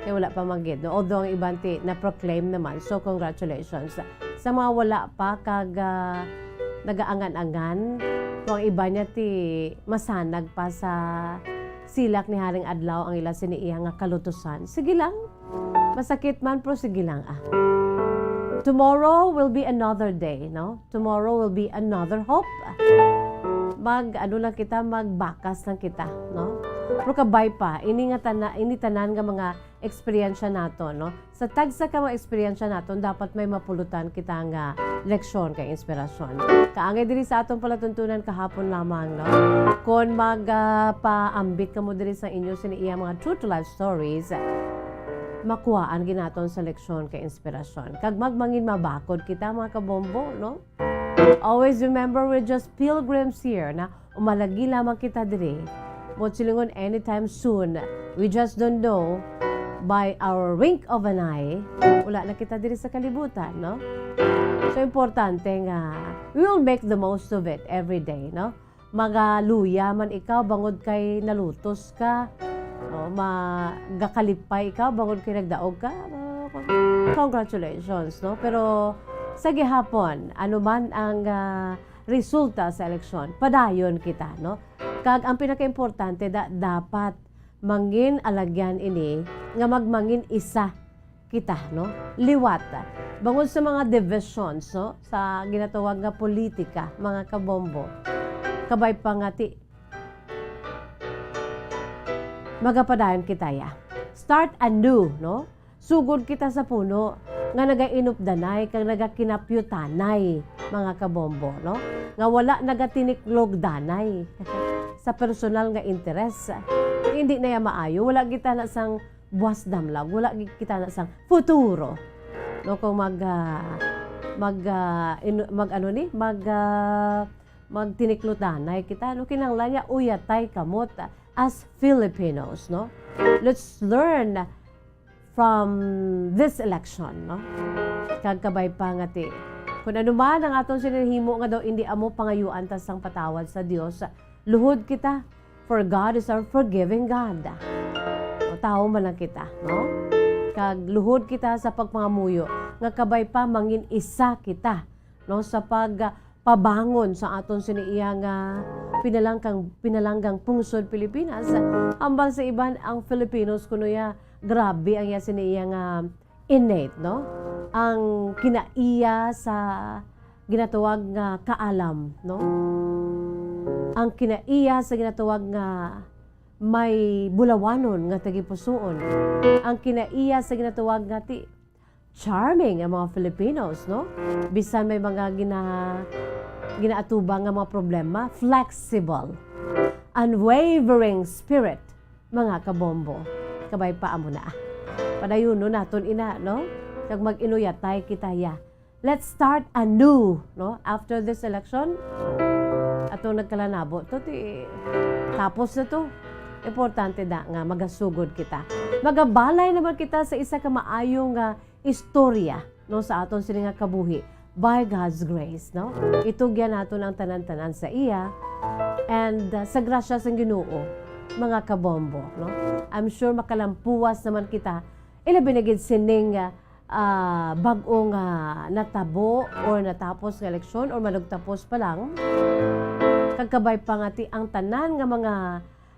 Kay wala pa man gid, no? Although ang iban ti na-proclaim naman, so congratulations. Sa mga wala pa kag, ah, nagaangan-angan, kung ang iban niya ti masanag pa sa silak ni Haring Adlaw ang ila sini iya nga kalutusan. Sige lang, masakit man, pero sige lang, ah. Tomorrow will be another day, no? Tomorrow will be another hope. mag, ano lang kita, magbakas lang kita, no? Pero kabay pa, ini nga tana-, ini tanan nga mga eksperyensya naton, no? Sa tagsa ka mga eksperyensya naton, dapat may mapulutan kita nga leksyon kay inspirasyon. Kaangay diri sa aton palatuntunan kahapon lamang, no? Kon mag, ah, paambit kamo diri sa inyo sini iya mga true to life stories, makuhaan ginaton sa leksyon kay inspirasyon. Kag magmangin mabakod kita, mga kabombo, no? Always remember, we're just pilgrims here, na umalagi lamang kita diri. Mo silingon, anytime soon, we just don't know, by our wink of an eye, wala na kita diri sa kalibutan, no? So, importante nga we will make the most of it every day, no? Magaluya man ikaw bangod kay nalutos ka, no? Magakalipay ikaw bangod kay nagdaog ka, no? Congratulations, no? Pero sa gihapon, ano man ang, ah, resulta sa eleksyon, padayon kita, no? Kag ang pinakaimportante, da-, dapat mangin alagyan ini nga magmangin isa kita, no? Liwat. Bangod sa mga divisions, no? Sa ginatawag nga politika, mga kabombo. Kabay pa nga ti-, magapadayon kita ya. Start anew, no? Sugod kita sa puno nga nagainupdanay kag nagakinapyutanay, mga kabombo, no? Nga wala nagatiniklogdanay sa personal nga interes. Hindi na ya maayo. Wala kita na sang buwas damlag. Wala gi-, kita na sang futuro. No, kung mag, ah, mag, ah, inu-, mag ano ni, mag, ah, magtiniklotanay kita, no, kinahanglan niya uyatay kamot as Filipinos, no? Let's learn from this election, no? Kag kabay pa nga ti, kun ano man ang aton sini nahimo nga daw indi amo pangayuan ta sang patawad sa Dios, luhod kita, for God is our forgiving God. O, tawo man lang kita, no? Kag luhod kita sa pagpangamuyo nga kabay pa mangin isa kita, no, sa pag, ah, pabangon sa aton sini iya nga pinalangkang, pinalanggang pungsod Pilipinas. Ambal sa iban, ang Filipinos kuno ya, grabe ang iya sini iya nga innate, no? Ang kinaiya sa ginatawag nga kaalam, no? Ang kinaiya sa ginatawag nga may bulawanon nga tagipusoon. Ang kinaiya sa ginatawag nga ti-, charming ang mga Filipinos, no? Bisan may mga gina-, ginaatubang nga mga problema, flexible, unwavering spirit, mga kabombo. Kabay pa amo na. Padayunon naton ina, no? Kag mag-inuyatay kita ya. Let's start anew, no? After this election, atong nagkalanabo to, ti, tapos na to. Importante na nga magasugod kita. Magabalay naman kita sa isa ka maayo nga istorya, no, sa aton sini nga kabuhi by God's grace, no? Itugyan naton ang tanan-tanan sa iya and, uh, sa grasya sang Ginoo, mga kabombo, no? I'm sure makalampuwas naman kita, ilabi na gid sining, uh, ah, bag-o nga natabo or natapos nga eleksyon or manugtapos pa lang, kag kabay pa nga ti ang tanan nga mga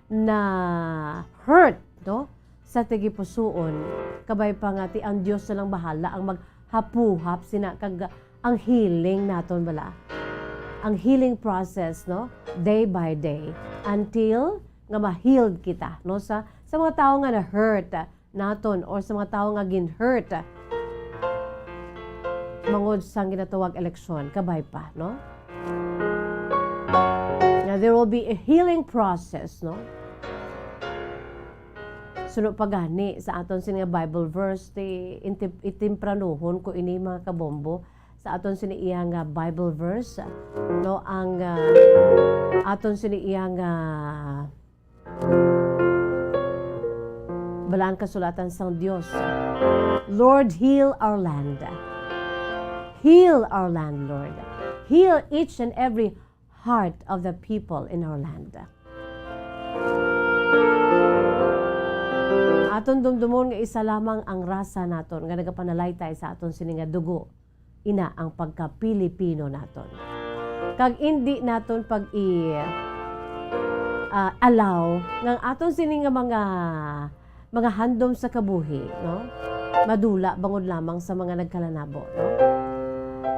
na-hurt, no, sa tagipusoon, kabay pa nga ti ang Dios na lang bahala ang maghapuhap sina, kag ang healing naton bala, ang healing process, no, day by day, until nga ma-healed kita, no, sa, sa mga tawo nga na-hurt, naton or sa mga tawo nga gin-hurt bangod sang ginatawag eleksyon, kabay pa, no? Nga there will be a healing process, no? Suno pa gani sa aton sini nga Bible verse, ti, inti-, itimpranuhon ko ini, mga kabombo, sa aton sini iya nga Bible verse, no? Ang, ah, aton sini iya nga Balaan Kasulatan sang Dios. Lord, heal our land. Heal our land, Lord. Heal each and every heart of the people in our land. Aton dumdumon nga isa lamang ang rasa naton nga nagapanalaytay sa aton sini nga dugo. Ina ang pagka-Pilipino naton. Kag indi naton pag i-, ah, allow nga ang aton sini nga mga, mga handom sa kabuhi, no? Madula bangod lamang sa mga nagkalanabo, no?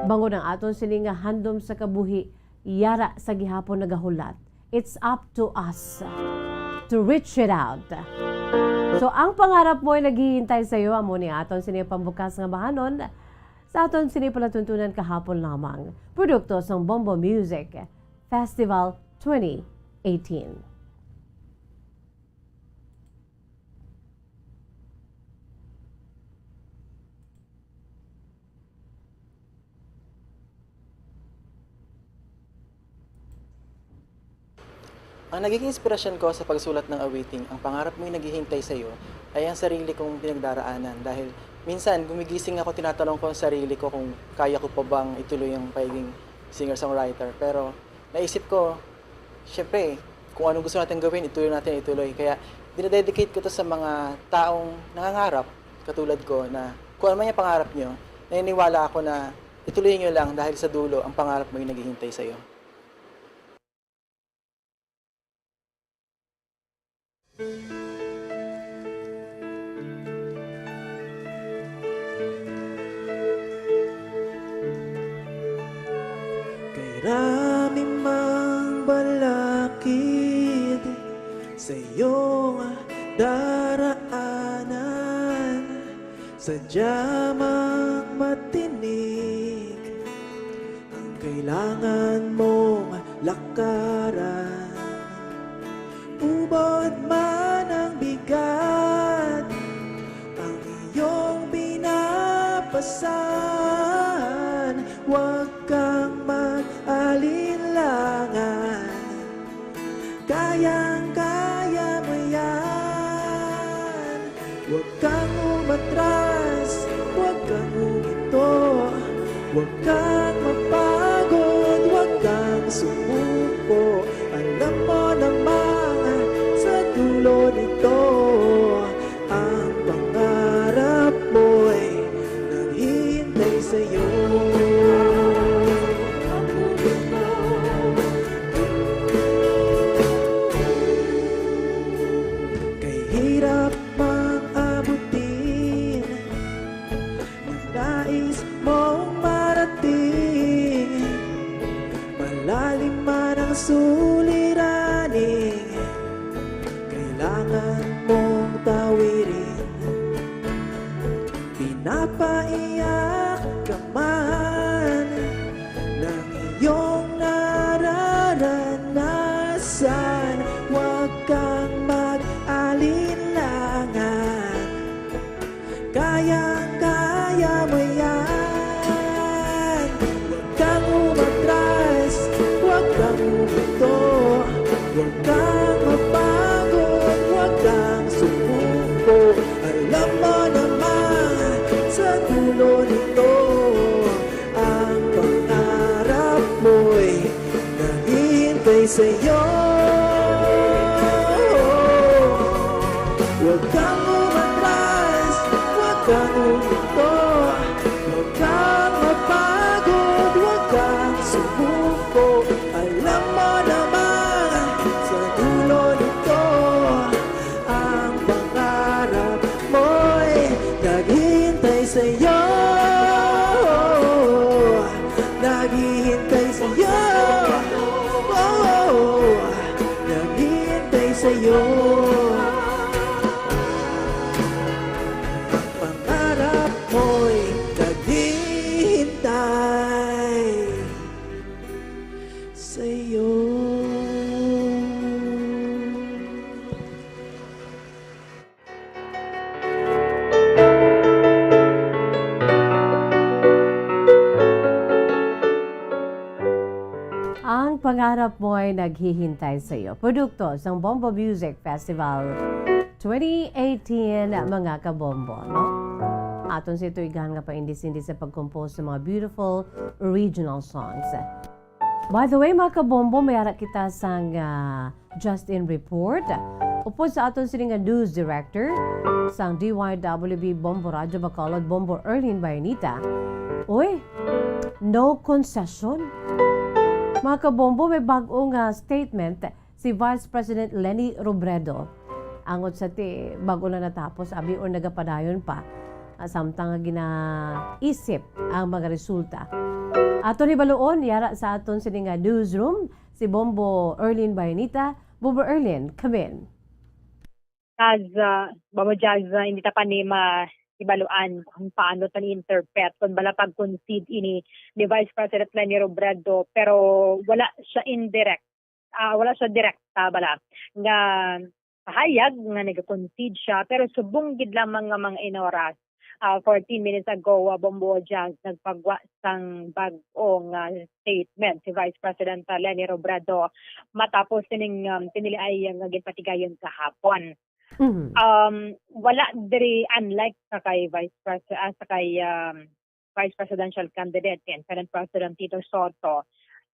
Bangod ang aton sini nga handom sa kabuhi, yara sa gihapon nagahulat. It's up to us to reach it out. So, ang pangarap mo ay naghihintay sa iyo. Amo ni aton sini pambukas nga bahanon sa aton sini palatuntunan kahapon lamang. Produkto sang Bombo Music Festival twenty eighteen. Ang naging inspirasyon ko sa pagsulat ng awiting Ang Pangarap Mo'y Naghihintay Sa'yo ay ang sarili kong pinagdaraanan, dahil minsan gumigising ako, tinatanong ko ang sarili ko kung kaya ko pa bang ituloy ang pagiging singer-songwriter. Pero naisip ko, syempre, kung anong gusto natin gawin, ituloy natin, ituloy. Kaya dinededicate ko to sa mga taong nangangarap, katulad ko, na kung ano man yung pangarap nyo, naniniwala ako na ituloy nyo lang, dahil sa dulo, ang pangarap mo'y naghihintay sa'yo. Kay rami mang balakid sa iyong daraanan, sadya mang matinik ang kailangan mong lakaran. Ubod man ang bigat, ang iyong binapasan, huwag kang mag-alinlangan. Kayang-kaya mo yan. Huwag kang umatras, huwag kang huminto, huwag kang mapagod, huwag kang sumuko. Alam mo namang sa dulo nito, ang pangarap mo'y naghihintay sa'yo. Kay hirap mang abutin ang nais mong marating. Malalim man ang suliraning kailangan mong tawirin. Pinapaiyak ka man ng iyong nararanasan, huwag kang mag-alinlangan. Kayang-kaya mo yan. Huwag kang umatras, huwag kang huminto, huwag kang mapagod, huwag kang sumuko. Alam mo naman, sa dulo nito, ang pangarap mo'y naghihintay sa'yo. Huwag kang umatras, huwag kang huminto, huwag kang mapagod, huwag kang sumuko. Alam mo naman, sa dulo nito, ang pangarap mo'y naghihintay sa'yo. Naghihintay sa'yo. Oh, naghihintay sa'yo. Ang pangarap mo'y naghihintay sa'yo. Ang pangarap mo'y naghihintay sa'yo. Produkto sang Bombo Music Festival twenty eighteen, mga kabombo, no? Aton si Tuigan nga paindis-indis sa pag-compose sa mga beautiful original songs. By the way, mga kabombo, may ara kita sang, ah, Justin Report. Upod sa aton sini nga news director sang D Y W B Bombo Radyo Bacolod, Bombo Erlin Bayanita. Uy, no concession. Mga kabombo, may bag-o nga statement si Vice President Leni Robredo. Angot sa ti, bag-o na natapos, abi, or nagapadayon pa, ah, samtang nga ginaisip ang mga resulta. Aton hibaluon, yara sa aton sini nga newsroom, si Bombo Erlin Bayanita. Bombo Erlin, come in. As, ah, Bombo Jazz, ah, hindi ta pa ni mahibaluan kung paano ta ni-interpret kung bala pag-concede ini ni Vice President Leni Robredo, pero wala siya indirect, ah, wala siya direkta bala nga pahayag nga nag-concede siya, pero subong gid lamang nga mga inoras, ah, fourteen minutes ago, ah, Bombo Jazz, nagpagwa sang bag-o nga statement si Vice President, ah, Leni Robredo matapos sining, um, tiniliay nga ginpatigayon kahapon. Mhm. Um, wala diri, unlike sa kay Vice Pres-, ah, sa kay, um, Vice Presidential Candidate and Senate President Tito Soto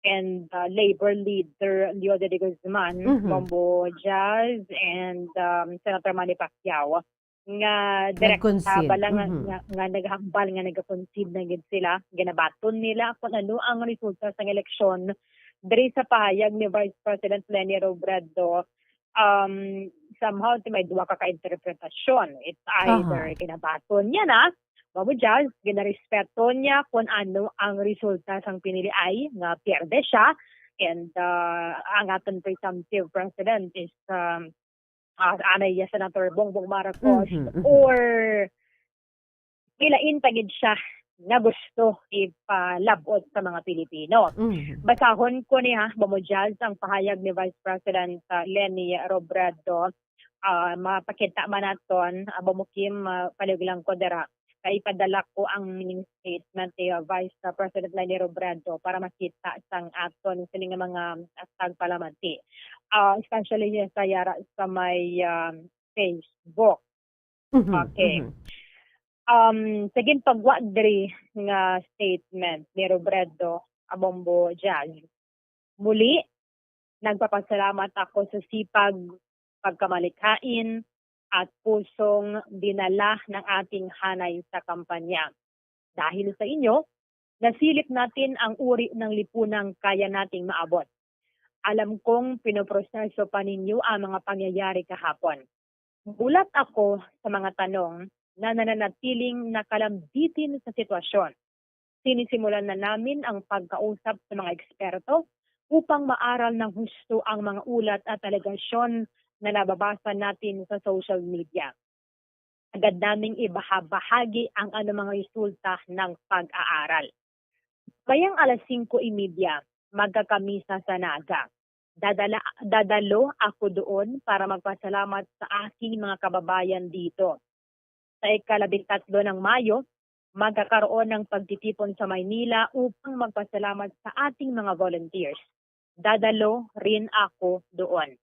and, uh, Labor Leader Leody de Guzman, Mhm. Bombo Jazz, and, um, Senator Manny Pacquiao, nga direkta Nag-concede. bala nga, Mhm. nga, nga naghambal nga nag-concede na gid sila. Ginabaton nila kung ano ang resulta sang eleksyon. Diri sa pahayag ni Vice President Leni Robredo, um, somehow ti may duha ka ka-interpretasyon. It's either Aha. ginabaton niya na, Bombo Jazz, ginarespeto niya kung ano ang resulta sang piniliay nga pierde siya, and, uh, ang aton presumptive president is, um, ah, anay iya Senator Bongbong Marcos, Mhm, mhm. or may lain pa gid siya nga gusto ipalab-ot sa mga Pilipino. Mhm. Basahon ko ni, ha, Bombo Jazz, ang pahayag ni Vice President, ah, Leni Robredo. Ah, mapakita man naton, ah, Bombo Kim, ah, palihog lang ko dira. Kay ipadala ko ang mini statement ni, ah, Vice, ah, President Leni Robredo para makita sang aton sini nga mga, ah, tagpalamati. Ah, especially sa yara sa may, ah, Facebook. Mhm, Okay. mhm. Um, sa ginpagwa diri nga statement ni Robredo, Abombo Jazz, muli, nagpapasalamat ako sa sipag, pagkamalikhain, at pusong dinala ng ating hanay sa kampanya. Dahil sa inyo, nasilip natin ang uri ng lipunang kaya nating maabot. Alam kong pinoproseso pa ninyo ang mga pangyayari kahapon. Mulat ako sa mga tanong na nananatiling nakalambitin sa sitwasyon. Sinisimulan na namin ang pagkausap sa mga eksperto upang maaral ng husto ang mga ulat at alegasyon na nababasa natin sa social media. Agad naming ibahabahagi ang anumang resulta ng pag-aaral. Mayang alas singko y media, magkakamisa sa Naga. Dadala, dadalo ako doon para magpasalamat sa aking mga kababayan dito. Sa ikalabing tatlo ng Mayo, magkakaroon ng pagtitipon sa Maynila upang magpasalamat sa ating mga volunteers. Dadalo rin ako doon.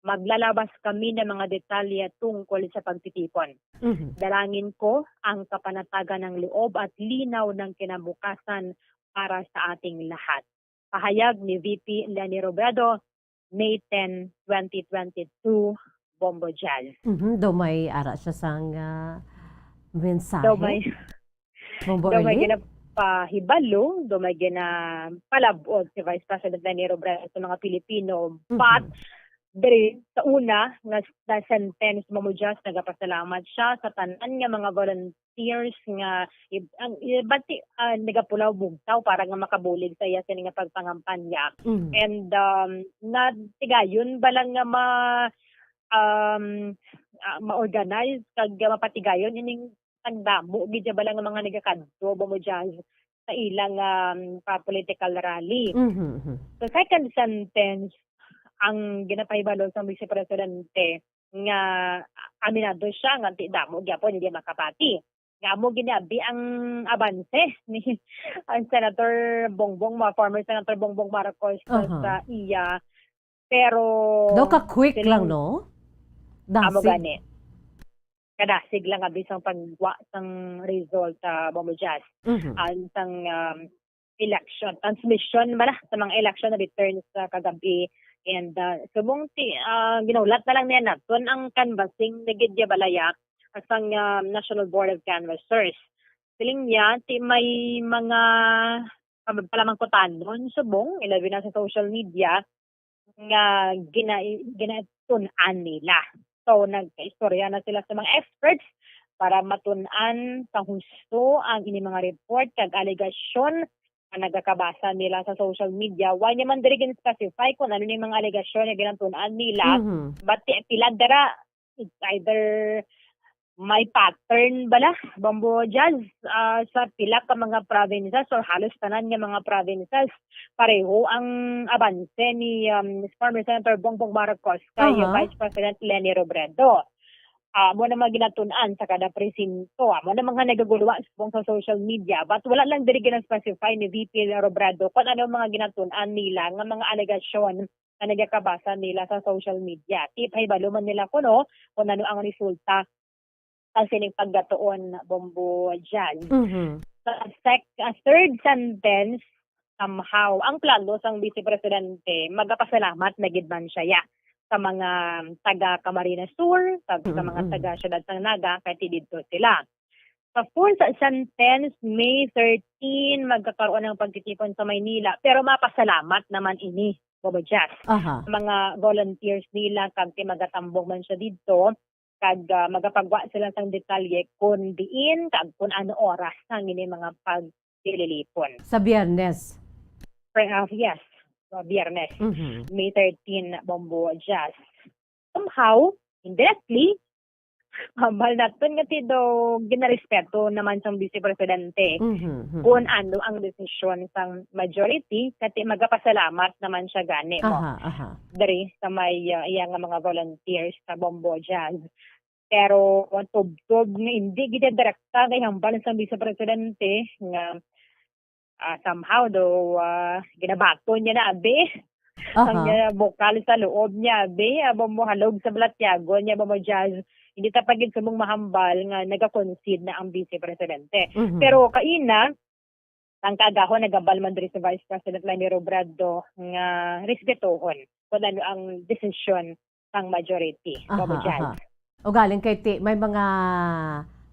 Maglalabas kami ng mga detalye tungkol sa pagtitipon. Mhm. Dalangin ko ang kapanatagan ng loob at linaw ng kinabukasan para sa ating lahat. Pahayag ni V P Leni Robredo, May ten, twenty twenty-two, Bombo Jazz. Mhm, daw may ara siya sang, ah, mensahe. Daw may, Bombo daw may Arlene? Ginapahibalo, daw may ginapalab-ot si Vice President Leni Robredo sa mga Pilipino. Mhm. But, diri, sa una nga, nga sentence, Bombo Jazz, nagapasalamat siya sa tanan nga mga volunteers nga ib-, ang, i-, bati, ah, nagapulaw bugtaw para nga makabulig sa iya sini nga pagpangampanya. Mm. And, um, natigayon bala nga ma-, um, ah, ma-organize kag mapatigayon ining nagdamo gid siya bala nga mga nagakadto, Bombo Jazz, sa ilang, um, pa political rally. Mhm, mhm. Sa second sentence, ang ginapahibalo sa Vice Presidente nga aminado siya nga ti-, damo gyapon hindi makapati. Nga amo ginabi ang abanse ni ang Senator Bongbong, mga former Senator Bongbong Marcos sa, Aha. sa iya. Pero Daw ka quick siling lang, no? Amo Dasig. gani. Kadasig lang nga bisang pagwa sang result, ah, Bombo Jazz. Mhm. Ah, sang, um, election, transmission bala sa mga election returns sa kagabi. And, ah, subong ti-, ah, ginulat na lang niya naton ang canvassing ni Gidya Balaya sang, ah, National Board of Canvassers. Siling niya, ti may mga pam-, palamangkutanon subong, ilabi na sa social media, nga gina-, ginatun-an nila. So, nagkaistorya na sila sa mga experts para matun-an sa husto ang ini mga report kag alegasyon nagakabasa nila sa social media, wa niya man diri gin-specify kung ano ni mga alegasyon nga ginatun-an nila. Mhm. But ti-, pila dira, it's either may pattern bala, Bombo Jazz, ah, sa pila ka mga provinces or halos tanan nga mga provinces, pareho ang abanse ni, um, former Senator Bongbong Marcos kay Aha. Vice President Leni Robredo. Ah, amo na mga ginatun-an sa kada presinto. Amo na mga nagaguluwa subong sa social media. But wala lang diri gina-specify ni V P Robredo kung ano ang mga ginatun-an nila nga mga alegasyon nga nagakabasa nila sa social media. Ti pahibalo man nila kuno kung ano ang resulta sa sining pagkatuon, Bombo Jazz. Mhm. Sa sec-, ah, third sentence, somehow, ang plano sang Vice Presidente, magapasalamat na gid man siya, ya, sa mga taga Camarines Sur, sa, sa mga Mm-mm. taga Siyudad sang Naga, kay ti didto sila. Sa fourth sentence, May thirteen, magkakaroon ng pagtitipon sa Maynila, pero mapasalamat naman ini, Bombo Jazz. Aha. Mga volunteers nila, kag ti magatambong man siya didto, kag, ah, magapagwa sila sang detalye kung diin kag kung ano oras ang ini mga pagtililipon. Sa Biyernes. Pre-, ah, yes, sa Biyernes, Mhm. May thirteen, Bombo Jazz. Somehow, indirectly, hambal naton nga ti daw ginarespeto naman sang Vice Presidente Mhm, mhm. kung ano ang desisyon sang majority, kag ti magapasalamat naman siya gani mo. Aha, aha. Diri sa may, ah, iya nga mga volunteers sa Bombo Jazz. Pero ang tubtob nga hindi gid direkta kay hambal sang Vice Presidente nga, ah, somehow daw, ah, ginabaton niya na abi. Aha. Ang, ah, bukal sa loob niya abi, amo mohalog sa balatyagon niya, Bombo Jazz. Hindi ta pa gid subong mahambal nga nagakonsid na ang Vice Presidente. Mhm. Pero kaina, ang kaagahon nagambal man diri si Vice President Leni Robredo nga respetohon kung ano ang desisyon sang majority, Aha, Bombo Jazz. Aha. O galing kay ti, may mga,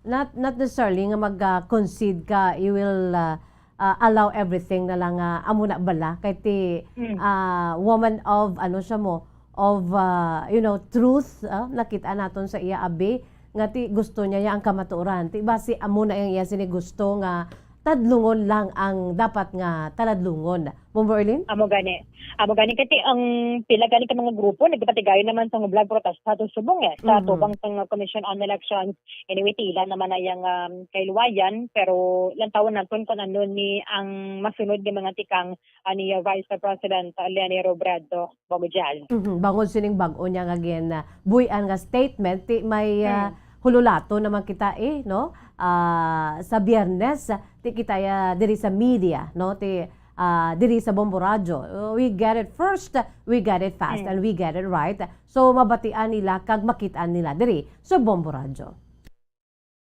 not, not necessarily nga mag, ah, concede ka, you will, ah, ah, allow everything na lang, ah, amo na bala. Kay ti, Mm. ah, woman of, ano siya mo, of, ah, you know, truth, ah, nakita naton sa iya abi, nga ti gusto niya, niya ang kamatuoran. Ti basi amo na ang iya sini gusto nga tadlungon lang ang dapat nga taladlungon. Bombo Erlin? Amo gani. Amo gani, kay ti ang pila gani ka mga grupo nagpatigayon naman sa hublag protesta to subong, eh, sa Mhm. tubang sang Commission on Elections. Anyway, tila naman na yang, um, kailuwayan, pero lantawon naton kung ano ni ang masunod nga mga tikang ani, uh, Vice President, uh, Leni Robredo, Bombo Jazz. Mhm. Bangod sining bag-o niya nga gin, uh, buy-an nga statement, ti may, uh, Hmm. hululato naman kita, eh, no? Ah, sa Biyernes, ti kita, uh, diri sa media, no? Ti, uh, diri sa Bombo Radyo. Uh, we get it first, we get it fast, Hmm. and we get it right. So, mabatian nila kag makitaan nila diri sa Bombo Radyo.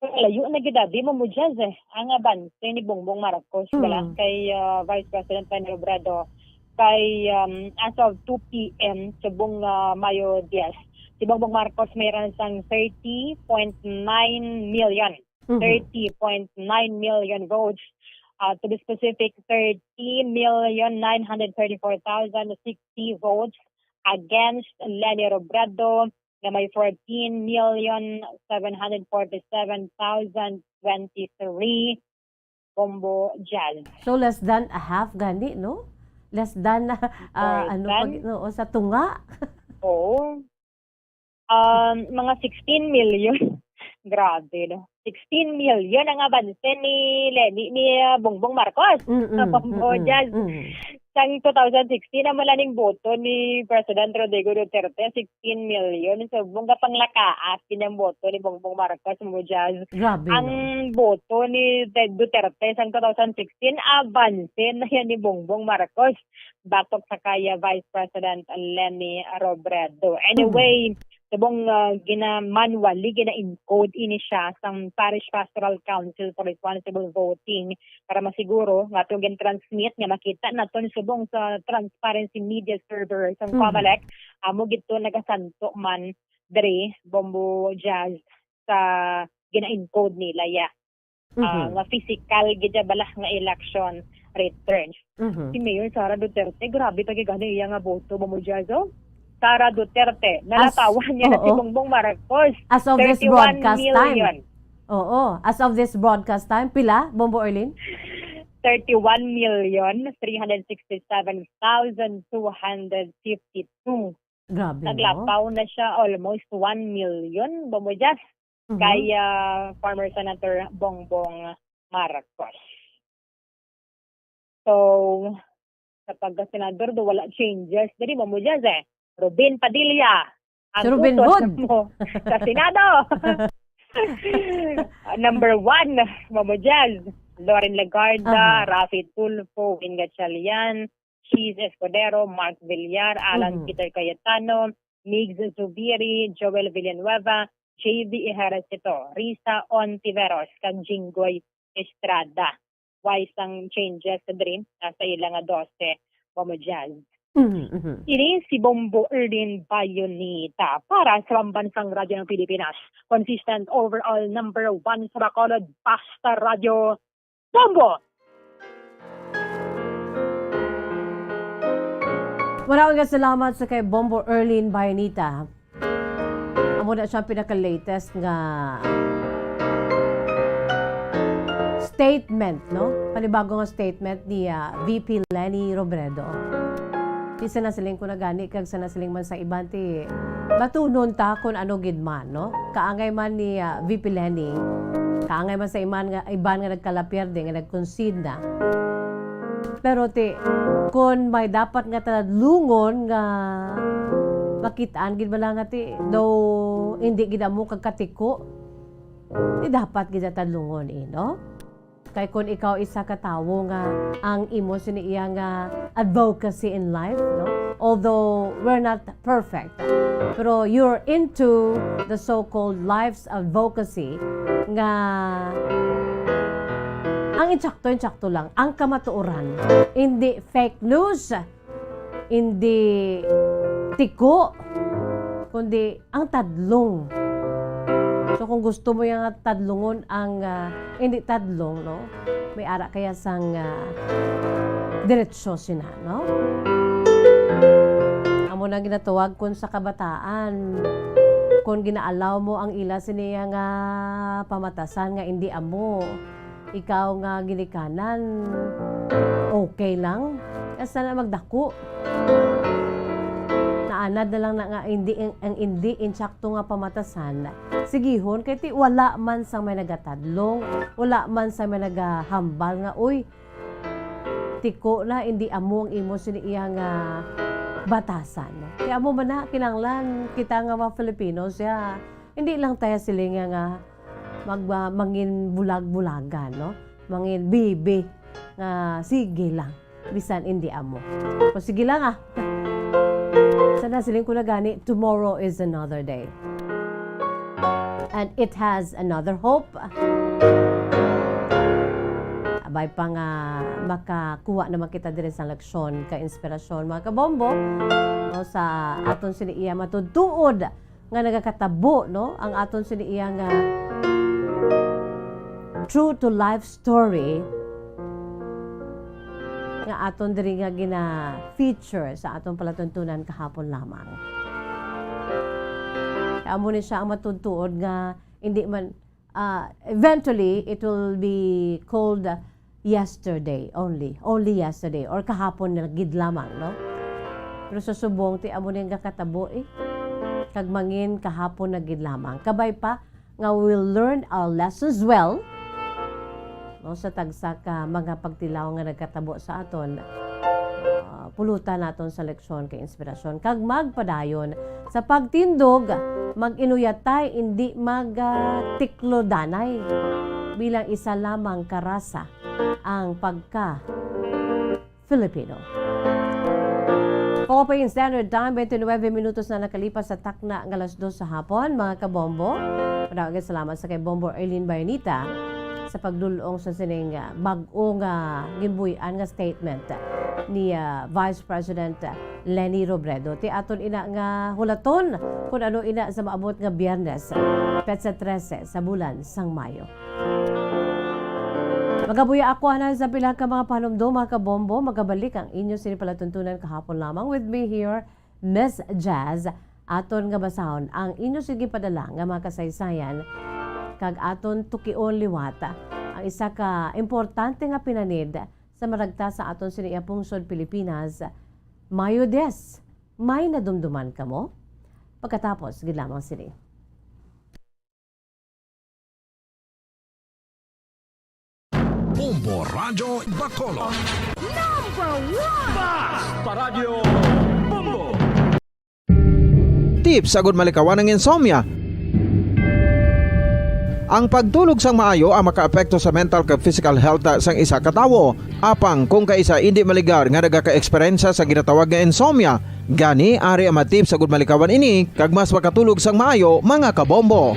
Layo na gid abi, Bombo Jazz, eh, ang abanse ni Bongbong Marcos, Hmm. bala, kay, ah, Vice President Leni Robredo. Kay, um, as of two P M subong, ah, Mayo diyes, si Bongbong Marcos mayroon sang thirty point nine million, Mhm. thirty point nine million votes. Ah, to be specific, thirty million nine hundred thirty-four thousand sixty votes against Leni Robredo, nga may fourteen million seven hundred forty-seven thousand twenty-three, Bombo Jazz. So, less than a half gani, no? Less than, ah, More ano than? pag, oo, sa tunga. Oo. Um, mga sixteen million. Grabe, no? Sixteen million ang abanse ni Leni, ni, ah, Bongbong Marcos. Mm-mm, Sa Bombo mm-mm, Jazz. mm. Sang two thousand sixteen, amo lang ning boto ni President Rodrigo Duterte, sixteen million. So, bongga panglakaa ang boto ni Bongbong Marcos, Bombo Jazz. Grabe, Ang no? boto ni Ted Duterte sang two thousand sixteen, abanse na yan ni Bongbong Marcos batok sa kaya Vice President Leni Robredo. Anyway, Mhm. subong, ah, gina-, manually gina-encode ini siya sang Parish Pastoral Council for Responsible Voting para masiguro nga atong gin-transmit nga makita naton subong sa transparency media server sang Mhm. COMELEC, amo gid to nagasanto man diri, Bombo Jazz, sa gina-encode nila, ya. Ah, Mhm. nga physical gid siya bala nga election return. Mhm. Si Mayor Sara Duterte, grabe pa gid gani iya nga boto, Bombo Jazz, oh. Sara Duterte, As, nalatawan niya na si oo. Bongbong Marcos, As of this thirty-one broadcast time. million. Oo, as of this broadcast time, pila, Bombo Erlin? thirty-one million three hundred sixty-seven thousand two hundred fifty-two. Grabe, no? Naglapaw na siya, almost one million, Bombo Jazz, Mhm. kay, ah, former Senator Bongbong Marcos. So, sa pagka-senador do, wala changes diri, Bombo Jazz, eh. Robin Padilla, ang Si Robin utod Hood. mo sa Senado. Number one, Bombo Jazz, Loren Legarda, Aha. Raffy Tulfo, Win Gatchalian, Chiz Escudero, Mark Villar, Alan Mhm. Peter Cayetano, Migs Zubiri, Joel Villanueva, J V Ejercito, Risa Ontiveros, kag Jinggoy Estrada. Way sang changes diri, ah, sa ila nga dose, Bombo Jazz. Mhm, mhm. Ini si Bombo Erlin Bayonita para sa Pambansang Radyo ng Pilipinas. Consistent overall number one sa Bacolod, Basta Radyo, Bombo! Maraming salamat sa kay Bombo Erlin Bayonita. Amo na siya ang pinaka-latest nga statement, no? Panibago nga statement ni, ah, V P Leni Robredo. Di sa nasiling ko na gani, kag sa nasiling man sa iban, ti batunon ta kung ano gid man, no? Kaangay man ni, ah, V P Leni, kaangay man sa iman nga, iban nga nagkalapierde, nga nag-concede na. Pero ti, kung may dapat nga tadlungon nga makitaan gid bala nga ti, daw hindi gid amo kag katiko, ti dapat gid tadlungon, eh, no? Kay kung ikaw isa ka tawo nga ang imo sini iya nga advocacy in life, no? Although we're not perfect, pero you're into the so-called life's advocacy nga ang insakto-insakto lang, ang kamatuoran, hindi fake news, hindi tiko, kundi ang tadlong. So, kung gusto mo yang tadlongon ang, ah, hindi tadlong, no? May ara kaya sang, ah, diretsyo sina, no? Amo na ginatawag kun sa kabataan, kung ginaalaw mo ang ila sini nga pamatasan nga hindi amo, ikaw nga ginikanan, okay lang. Basta na magdako. Naanad na lang na nga hindi, ang, ang hindi insakto nga pamatasan. Sigihon, kay ti wala man sang may nagatadlong, wala man sang may nagahambal nga, "Uy, tiko na, hindi amo ang imo sini iya nga batasan." Kay amo man na, kinahanglan kita nga mga Filipino siya, hindi lang tayo silinga nga mag-, ah, mangin bulag-bulagan, no? Mangin bibi nga sige lang, bisan hindi amo. O sige lang, ah. Sana siling ko na gani, tomorrow is another day. And it has another hope. Abay pa nga makakuha naman kita diri sa leksyon ka inspirasyon, mga kabombo, no, sa aton sini iya matudtuod nga nagakatabo, no? Ang aton sini iya nga true to life story nga aton diri nga gina-feature sa aton palatuntunan kahapon lamang. Amo ni siya ang matudtuod nga hindi man, ah, eventually, it will be called yesterday only, only yesterday, or kahapon na gid lamang, no? Pero sa subong, ti amo ni ang gakatabo, eh. Kag mangin kahapon na gid lamang. Kabay pa nga we'll learn our lessons well, no, sa tagsa ka mga pagtilaw nga nagkatabo sa aton. Ah, pulutan naton sa leksyon kay inspirasyon kag magpadayon sa pagtindog, mag-inuyatay, indi mag, ah, tiklodanay. Bilang isa lamang ka rasa ang pagka Filipino. Philippine Standard Time, twenty-nine minutos na nakalipas sa takna nga alas dos sa hapon, mga kabombo. Madaghan salamat sa kay Bombo Erlin Bayonita sa pagdulong sa sining, ah, bag-o nga ginbuy-an nga statement ni, ah, Vice President Leni Robredo. Ti aton ina nga hulaton kung ano ina sa maabot nga Biyernes, petsa trese sa bulan sang Mayo. Magabuya ako, anay sa pila ka mga panumdom, mga kabombo. Magabalik ang inyo sini palatuntunan kahapon lamang. With me here, Miss Jazz. Aton nga basahon ang inyo sige padala nga mga kasaysayan, kag aton tukion liwat ang isa ka importante nga pinanid Sa maragta sa aton sini nga pungsod Pilipinas, Mayo diyes, may nadumduman kamo? Pagkatapos gid lamang sini. Bombo Radyo Bacolod. Number one! Bas Paradyo Bombo! Tips agud malikawan ang insomnia. Ang pagtulog sang maayo ang makaapekto sa mental kag physical health sang isa ka tawo. Apang kung kaisa indi maligar nga nagaka-eksperyensya sa ginatawag nga insomnia, gani ari ang mga tips agud malikawan ini kag mas makatulog sang maayo, mga kabombo.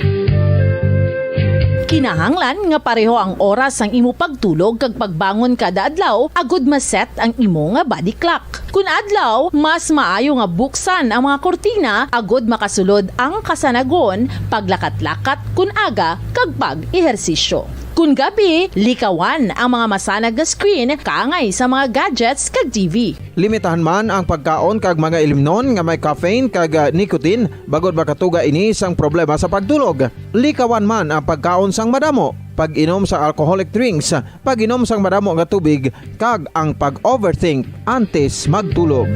Kinahanglan nga pareho ang oras sang imo pagtulog kag pagbangon kada adlaw agud ma-set ang imo nga body clock. Kun adlaw, mas maayo nga buksan ang mga kurtina agud makasulod ang kasanagon, paglakat-lakat kun aga, kag pag-ehersisyo. Kun gabi, likawan ang mga masanag nga screen kaangay sa mga gadgets kag T V. Limitahan man ang pagkaon kag mga ilimnon nga may caffeine kag ah, nicotine bangod makatuga ini sang problema sa pagtulog. Likawan man ang pagkaon sang madamo, pag-inom sa alcoholic drinks, pag-inom sang madamo nga tubig, kag ang pag-overthink antes magtulog.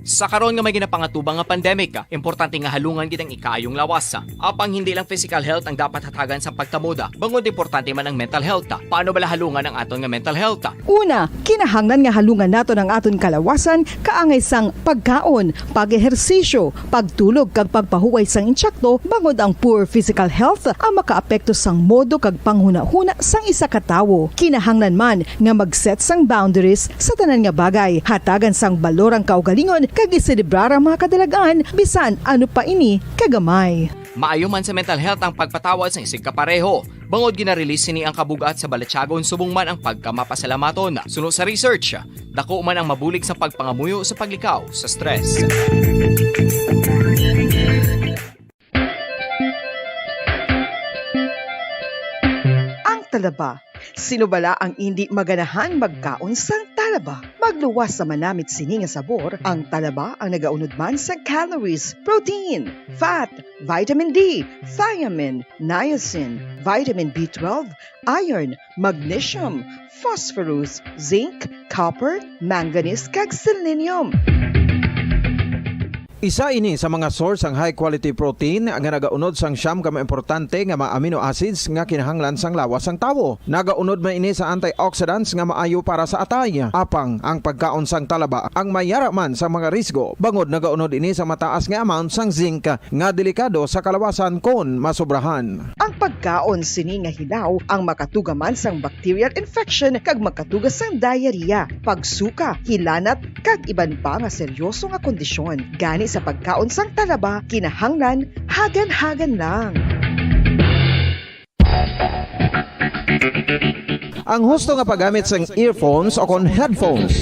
Sa karon nga may ginapangatubang nga pandemic, importante nga halungan gid ang ikaayong lawas. Apang hindi lang physical health ang dapat hatagan sa pagtamod, bangod importante man ang mental health. Paano bala halungan ang aton nga mental health? Una, kinahanglan nga halungan naton ang aton kalawasan kaangay sang pagkaon, pag-ehersisyo, pagtulog kag pagpahuway sang insakto, bangod ang poor physical health ang makaapekto sang modo kag panghunahuna sang isa ka tawo. Kinahanglan man nga mag-set sang boundaries sa tanan nga bagay, hatagan sang balor ang kaugalingon kag iselebrar ang mga kadalag-an bisan ano pa ini kagamay. Maayo man sa mental health ang pagpatawad sang isigka pareho. Bangod gina-release sini ang kabug-at sa balatyagon subong man ang pagkamapasalamaton. Suno sa research, dako man ang mabulig sa pagpangamuyo sa paglikaw sa stress. Ang talaba. Sino bala ang indi maganahan magkaon sang talaba? Magluwas sa manamit sini nga sabor, ang talaba ang nagaunod man sa calories, protein, fat, vitamin D, thiamine, niacin, vitamin B twelve, iron, magnesium, phosphorus, zinc, copper, manganese, kag selenium. Isa ini sa mga source sang high quality protein nga nagaunod sang siyam ka mga importante nga mga amino acids nga kinahanglan sang lawas sang tawo. Nagaunod man ini sa antioxidants nga maayo para sa atay. Apang ang pagkaon sang talaba ang may yara man sa mga risgo, bangod nagaunod ini sa mataas nga amount sang zinc nga delikado sa kalawasan kon masobrahan. Ang pagkaon sini nga hilaw ang makatuga man sang bacterial infection kag makatuga sang diarrhea, pagsuka, hilanat, kag iban pa nga seryoso nga kondisyon. Gani sa pagkaon sang talaba, kinahanglan hagan-hagan lang. Ang husto nga paggamit sang earphones o kon headphones.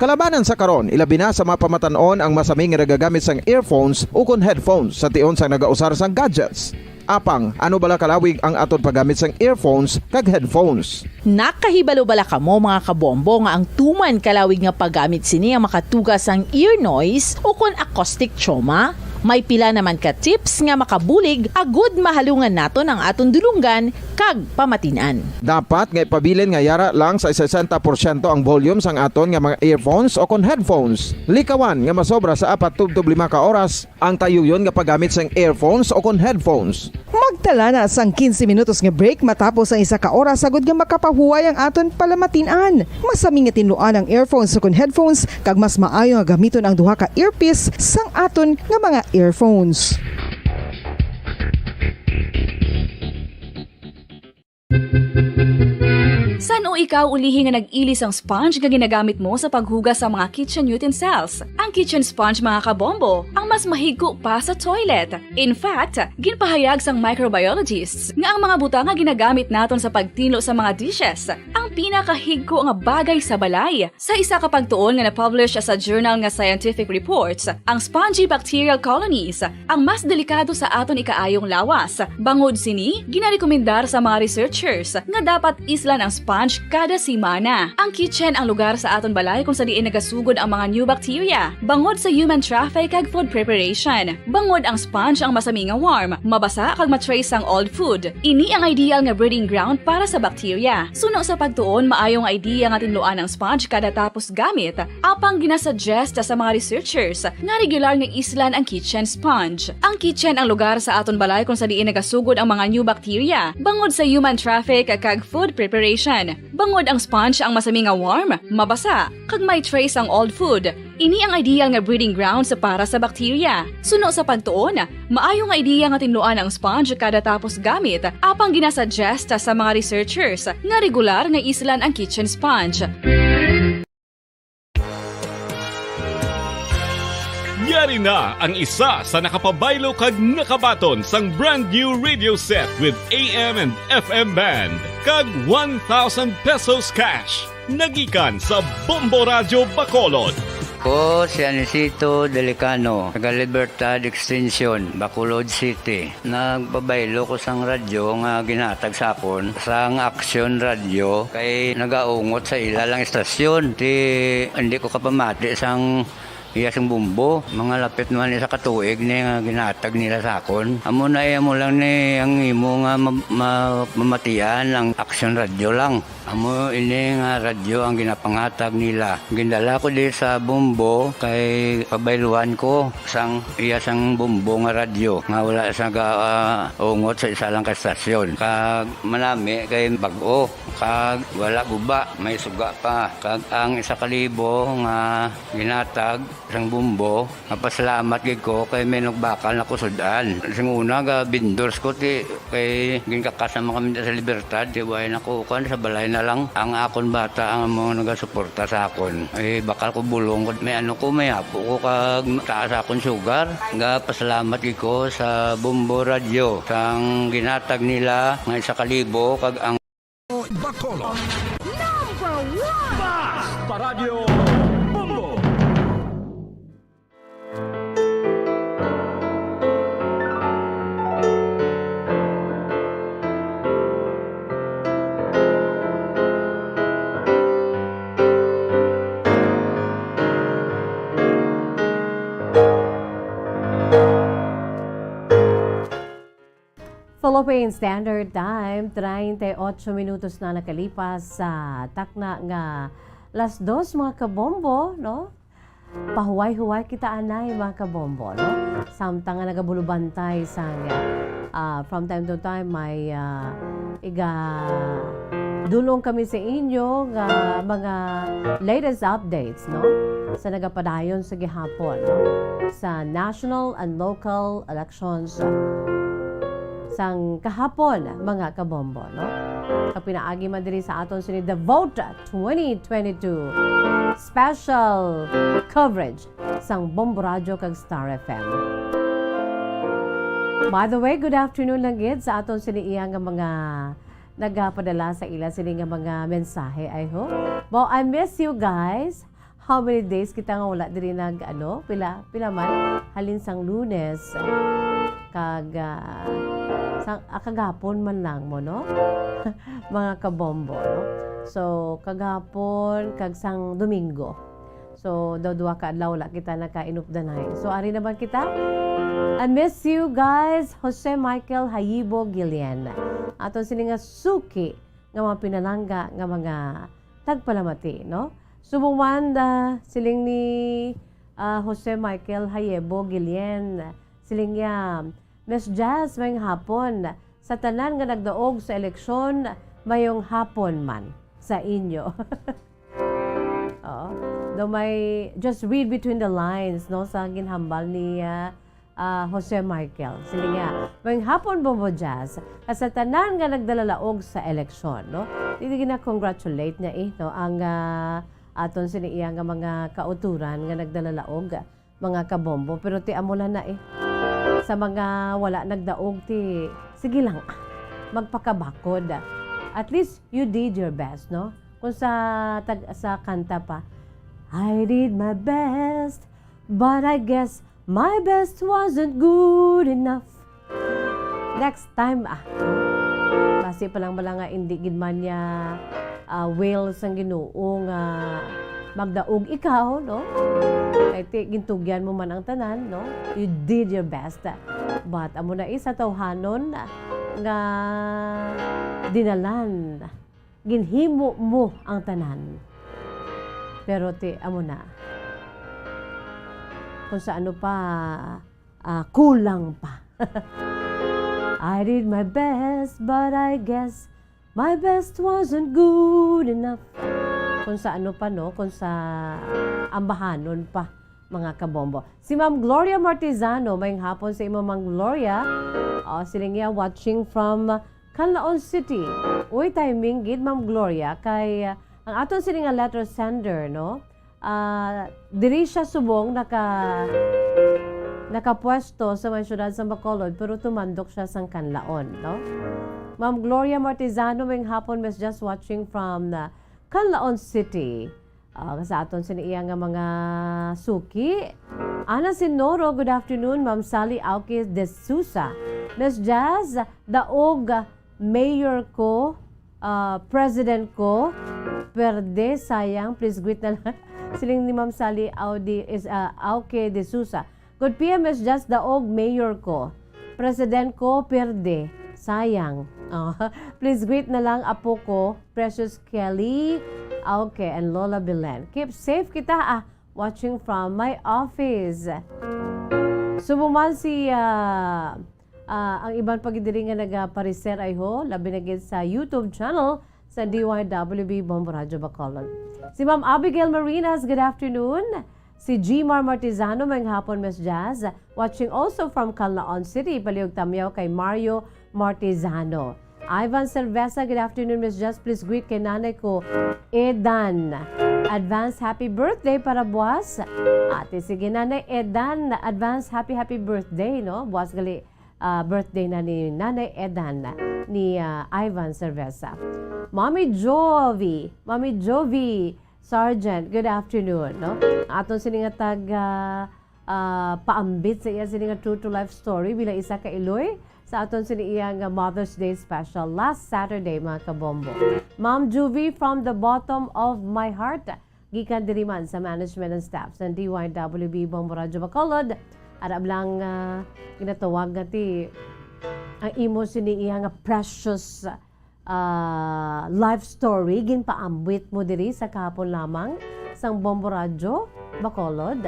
Kalabanan sa karon, ilabi na sa mga pamatan-on ang masami nga nagagamit sang earphones ukon headphones sa tion sang nagausar sang gadgets. Apang, ano bala kalawig ang aton paggamit sang earphones kag headphones? Nakahibalo bala kamo, mga kabombo, nga ang tuman kalawig nga paggamit sini ang makatuga sang ear noise ukon acoustic trauma? May pila naman ka tips nga makabulig agud mahalungan naton ang aton dulonggan kag pamatin-an. Dapat nga ipabilin nga yara lang sa sesenta porsyento ang volume sang aton nga mga earphones o kon headphones. Likawan nga masobra sa apat tubtob lima ka oras ang tayuyon nga paggamit sang earphones o kon headphones. Magtala na sang quince minutos nga break matapos ang isa ka oras agud nga makapahuway ang aton palamatin-an. Masami nga tinluan ang earphones o kon headphones kag mas maayo nga gamiton ang duha ka earpiece sang aton nga mga earphones. San-o ikaw ulihi nga nag-ili sang sponge nga ginagamit mo sa paghugas sa mga kitchen utensils? Ang kitchen sponge, mga kabombo, ang mas mahigko pa sa toilet. In fact, ginpahayag sang microbiologists nga ang mga butang nga ginagamit naton sa pagtinlo sa mga dishes ang pinakahigko nga bagay sa balay. Sa isa ka pagtuon nga na-publish sa journal nga Scientific Reports, ang spongy bacterial colonies ang mas delikado sa aton ikaayong lawas. Bangod sini, ginarekomendar sa mga researchers nga dapat islan ang sponge Kada semana, ang kitchen ang lugar sa aton balay kung sa diin nagasugod ang mga new bacteria, bangod sa human traffic kag food preparation. Bangod ang sponge ang masami nga warm, mabasa kag ma-trace ang old food. Ini ang ideal nga breeding ground para sa bacteria. Suno sa pagtuon, maayo nga idea nga tinluan ang sponge kada tapos gamit, apang ginasuggest sa mga researchers nga regular nga islan ang kitchen sponge. Ang kitchen ang lugar sa aton balay kung sa diin nagasugod ang mga new bacteria, bangod sa human traffic kag food preparation. Bangod ang sponge ang masami nga warm, mabasa, kag may trace ang old food. Ini ang ideal nga breeding grounds para sa bacteria. Suno sa pagtuon, maayo nga ideya nga tinluan ang sponge kada tapos gamit, apang ginasuggest sa mga researchers nga regular nga islan ang kitchen sponge. Yari na ang isa sa nakapabaylo kag nakabaton sang brand new radio set with A M and F M band kag one thousand pesos cash. Nagikan sa Bombo Radyo Bacolod. Ko si Anisito Delicano, taga Libertad Extension, Bacolod City. Nagpabaylo ko sang radyo nga ginhatag sa akon sang Action Radio kay nagaungot sa ila lang istasyon. Ti hindi ko kapamati sang iya sing bumbo. Mga lapit man isa ka tuig ni nga ginhatag nila sa akon. Amo na iya mo lang ni ang imo nga ma- ma- mamatian ang Action Radio lang. Amo ini nga radyo ang ginapanghatag nila. Gindala ko di sa Bombo kay pabayluan ko sang iya sang Bombo nga radyo nga wala sa gaungot sa isa lang ka estasyon. Kag manami kay bag-o kag wala guba, may suga pa. Kag ang isa ka libo nga ginatag sang Bombo, mapasalamat gid ko kay may nagbakal na ko sud-an. Sing una ga vendors ko ti kay ginkakas naman kami sa Libertad, ti way na ko kan sa balay na lang ang akon bata ang mga nagasuporta sa akon. Eh, bakal ko bulong ko, may ano ko, may apo ko kag taas akon sugar. Ga pasalamat gid ko sa Bombo Radio sang ginatag nila nga isa ka libo kag ang Bacolod. Number one! Basta Radyo Bombo! Philippine Standard Time, treinta y ocho minutos na nakalipas sa takna nga las dos, mga kabombo, no? Pahuway-huway kita anay, mga kabombo, no? Samtang nga nagabulubantay sang, ah, from time to time may, ah, iga dulong kami sa inyo nga mga latest updates, no? Sa nagapadayon sa gihapon, no? Sa national and local elections sang kahapon, mga kabombo, no? Sa pinaagi man diri sa aton sini The Vote twenty twenty-two special coverage sang Bombo Radio kag Star F M. By the way, good afternoon lang gid sa aton sini iya nga mga nagapadala sa ila sini nga mga mensahe, I hope. Well, I miss you guys. How many days kita nga wala diri nag, ano, pila, pila man? Halin sang Lunes. Kag, ah, sang, ah, kagapon man lang mo, no? Mga kabombo, no? So, kagapon, kag sang Domingo. So, daw duha ka adlaw wala kita naka-inupdanay. So, ari naman kita. I miss you guys, Jose Michael Hayibo Guillen. Aton sini nga suki nga mga pinalangga nga mga tagpalamati, no? Subong man, ah, siling ni, ah, Jose Michael Hayebo Guillen, siling niya, Miss Jazz, mayong hapon. Sa tanan nga nagdaog sa eleksyon, mayong hapon man sa inyo. Oo. Daw may just read between the lines, no, sa ginhambal ni, ah, ah, Jose Michael. Sini nga, mayong hapon, Bombo Jazz, kag sa tanan nga nagdalalaog sa eleksyon, no? Dili gina-congratulate niya, eh, no, ang, ah, aton sini iya nga mga kauturan nga nagdalalaog, mga kabombo. Pero ti amo lang na, eh. Sa mga wala nagdaog, ti, sige lang, magpakabakod. At least, you did your best, no? Kung sa, tag, sa kanta pa, I did my best, but I guess my best wasn't good enough. Next time, ah. Basi pa lang bala nga hindi gid man niya, ah, will sang Ginoo nga magdaog ikaw, no? Kay ti, gintugyan mo man ang tanan, no? You did your best. But amo na isa tawhanon nga dinalan, ginhimo mo ang tanan. Pero ti, amo na. Kung sa ano pa, ah, kulang pa. I did my best, but I guess my best wasn't good enough. Kung sa ano pa, no? Kung sa ambahanon pa, mga kabombo. Si Ma'am Gloria Martizano, maayong hapon sa imo, Ma'am Gloria. Oh, siling niya, watching from Canlaon City. Uy, timing gid, Ma'am Gloria, kay, ah, ang aton sini nga letter sender, no? Ah, diri siya subong naka-, nakapwesto sa may siyudad sa Bacolod, pero tumandok siya sang Canlaon, no? Ma'am Gloria Martizano, maayong hapon, Miss Jess, watching from, ah, Canlaon City. Ah, sa aton sini iya nga mga suki. Ana Sinoro, good afternoon, Ma'am Sally Auque de Sousa. Miss Jess, daog mayor ko, ah, president ko, perde, sayang, please greet na lang. Siling ni Ma'am Sally Audi is, ah, Auque de Sousa. Good P M, Miss Jess, daog mayor ko. President ko, perde, sayang. Oh, please greet na lang apo ko, Precious Kelly Auque and Lola Belen. Keep safe kita, ah, watching from my office. Subo man si, ah, ah, ang iban pa gid diri nga nagapareser ay ho, labi na gid sa YouTube channel sa D Y W B Bombo Radyo Bacolod. Si Ma'am Abigail Marinas, good afternoon. Si Gmar Martizano, maayong hapon, Miss Jazz. Watching also from Canlaon City, palihog tamyaw kay Mario Martizano. Ivan Cerveza, good afternoon, Miss Jazz. Please greet kay nanay ko, Edan. Advance happy birthday para buwas. Ate, sige, Nanay Edan, advance happy, happy birthday, no? Buwas gali, ah, birthday na ni Nanay Edan, ni, ah, Ivan Cerveza. Mommy Jovi, Mommy Jovi Sargent, good afternoon, no? Aton sini nga tag, ah, ah, paambit sa iya sini nga true to life story bilang isa ka iloy sa aton sini iya nga Mother's Day special last Saturday, mga kabombo. Ma'am Juvie, from the bottom of my heart, gikan diri man sa management and staff sa D Y W B Bombo Radyo Bacolod, ara lang, ah, ginatawag nga ti ang imo sini iya nga precious, ah, life story, ginpaambit mo diri sa kahapon lamang sang Bombo Radyo Bacolod.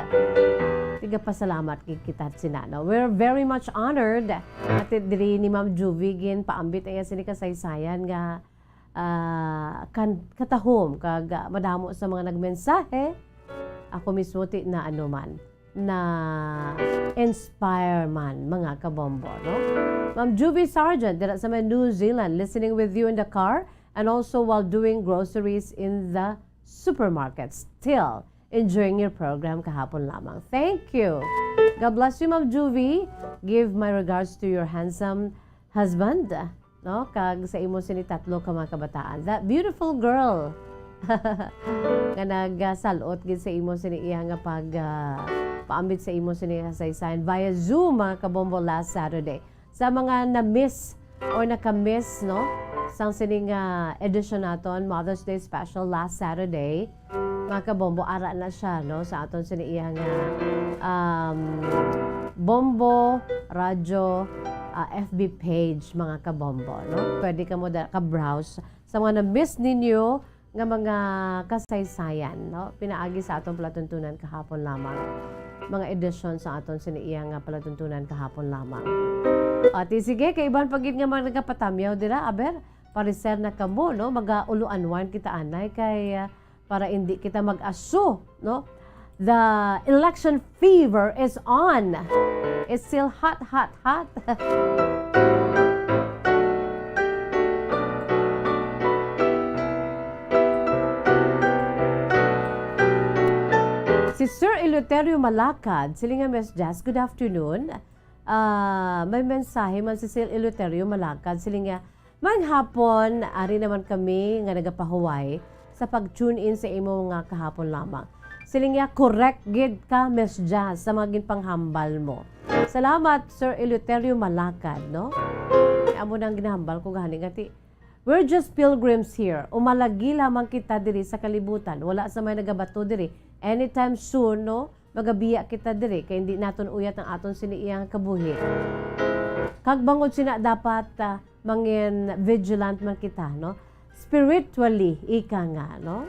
Tigapasalamat gid kita sina, no? We're very much honored. Ati diri ni Ma'am Juvie, ginpaambit ang iya sini kasaysayan nga, ah, kan-, katahom kag, ah, madamo sa mga nagmensahe. Ako mismo ti na ano man, na inspire man, mga kabombo, no? Ma'am Juvie Sargent, dira sa may New Zealand, listening with you in the car and also while doing groceries in the supermarket. Still enjoying your program kahapon lamang. Thank you. God bless you, Ma'am Juvie. Give my regards to your handsome husband, no? Kag sa imo sini tatlo ka mga kabataan. That beautiful girl nga nagsalot gid sa imo sini iya nga pag, ah, paambit sa imo sini kasaysayan via Zoom, mga kabombo, last Saturday. Sa mga na-miss or naka-miss, no, sang sini nga edition naton, Mother's Day Special last Saturday, mga kabombo, ara na siya, no, sa aton sini iya nga, um, Bombo Radyo, ah, F B page, mga kabombo, no? Pwede kamo da-, ka-browse sa mga na-miss ninyo nga mga kasaysayan, no? Pinaagi sa aton palatuntunan kahapon lamang. Mga edisyon sa aton sini iya nga palatuntunan kahapon lamang. At sige, kay iban pa gid nga mga nagapatamyaw dira, aber, pareser na kamo, no? Mag-ulo-anwan kita anay kay, ah, para indi kita mag-aso, no? The election fever is on. It's still hot, hot, hot. Si Sir Eleuterio Malakad, siling nga, "Miss Jazz, good afternoon." Ah, may mensahe man si Sir Eleuterio Malakad, siling niya, "Maayong hapon, ari naman kami nga nagapahuway sa pag-tune in sa imo nga kahapon lamang." Siling niya, "Correct gid ka, Miss Jazz, sa mga ginpanghambal mo." Salamat, Sir Eleuterio Malakad, no? Amo nang ginahambal ko gani nga ti, We're just pilgrims here. Umalagi lamang kita diri sa kalibutan. Wala sa may nagabato diri. Anytime soon, no? Magabiya kita diri, kay hindi naton uyat ang aton sini iyang kabuhi. Kag bangod sina dapat, ah, mangin vigilant man kita, no? Spiritually, ika nga, no?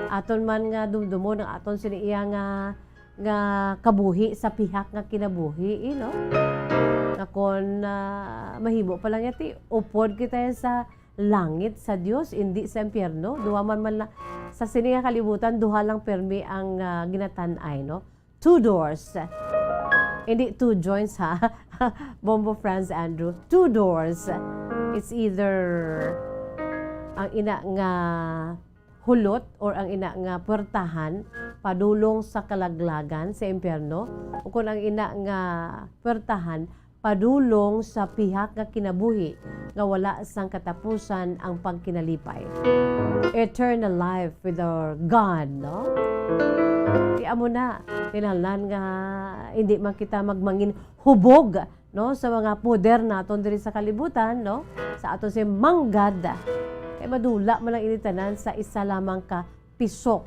Aton man nga dumdumon ang aton sini iya nga, nga kabuhi sa pihak nga kinabuhi, eh, no? Nga kon, ah, mahimo pa lang yati, upod kita sa langit sa Dios, indi sa impyerno. Duha man, man la-, sa sini nga kalibutan, duha lang permi ang, ah, ginatan-ay, no? Two doors. Hindi two joints, ha? Bombo Franz Andrew. Two doors. It's either ang ina nga hulot or ang ina nga puwertahan padulong sa kalaglagan sa impyerno, o kon ang ina nga puwertahan padulong sa pihak nga kinabuhi nga wala sang katapusan ang pagkinalipay. Eternal life with our God, no? Ti amo na, kinahanglan nga hindi man kita magmangin hubog, no, sa mga poder naton diri sa kalibutan, no? Sa aton si manggad, kay madula man lang ini tanan sa isa lamang ka pisok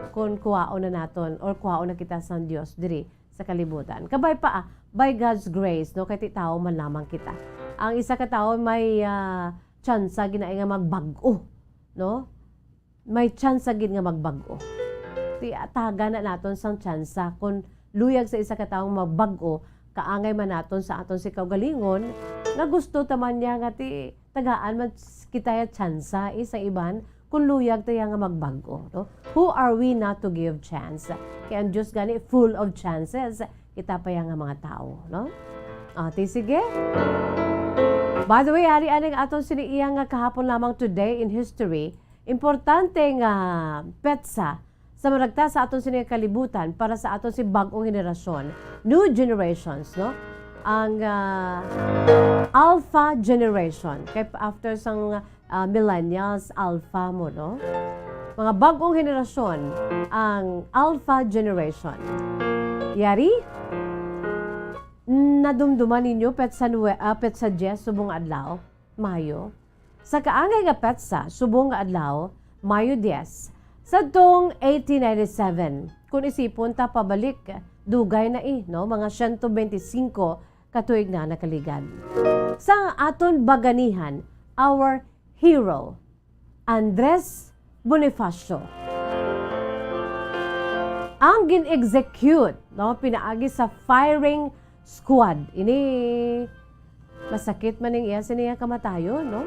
kon kuwaon na naton or kuwaon na kita sang Dios diri sa kalibutan. Kabay pa, ah, by God's grace, no, kay ti tawo man lamang kita. Ang isa ka tawo may, ah, tsansa ginaay nga magbag-o, no? May tsansa gid nga magbag-o. Ti, atagan na naton sang tsansa. Kon luyag sa isa ka tawo magbag-o, kaangay man naton sa aton si kaugalingon, nga gusto ta man niya nga ti tagaan man s-, kita ya tsansa, eh, sa iban, kung luyag ta ya nga magbag-o, no? Who are we not to give chance? Kay ang Dios gani full of chances, kita pa ya nga mga tawo, no? Ah, ti sige. By the way, ari aning aton sini iya nga kahapon lamang, today in history, importante nga petsa sa maragta sa aton sini nga kalibutan para sa aton si bag-ong henerasyon, new generations, no? Ang, ah, Alpha generation. Kay after sang, ah, millennials, Alpha mo, no? Mga bag-ong henerasyon, ang Alpha generation. Yari, nadumduman ninyo petsa nue-, ah, petsa diyes subong adlaw, Mayo. Sa kaangay nga petsa, subong nga adlaw, Mayo diyes, sadtong eighteen ninety-seven, kung isipon ta pabalik, dugay na, eh, no? Mga siyento bente singko ka tuig na nakaligad. Sa aton baganihan, our hero, Andres Bonifacio, ang gin-execute, no, pinaagi sa firing squad. Ini masakit man ning iya sini nga kamatayon, no?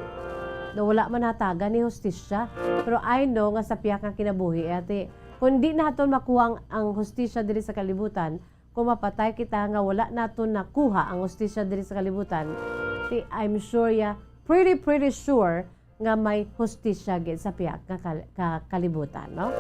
Na wala man natagan ni hustisya. Pero I know nga sa pihak nga kinabuhi, ate, kung di naton makuha ang, ang hustisya diri sa kalibutan, kung mapatay kita nga wala naton nakuha ang hustisya diri sa kalibutan, ti, I'm sure, yeah, pretty, pretty sure nga may hustisya gid sa pihak nga kal-, ka-, kalibutan, no?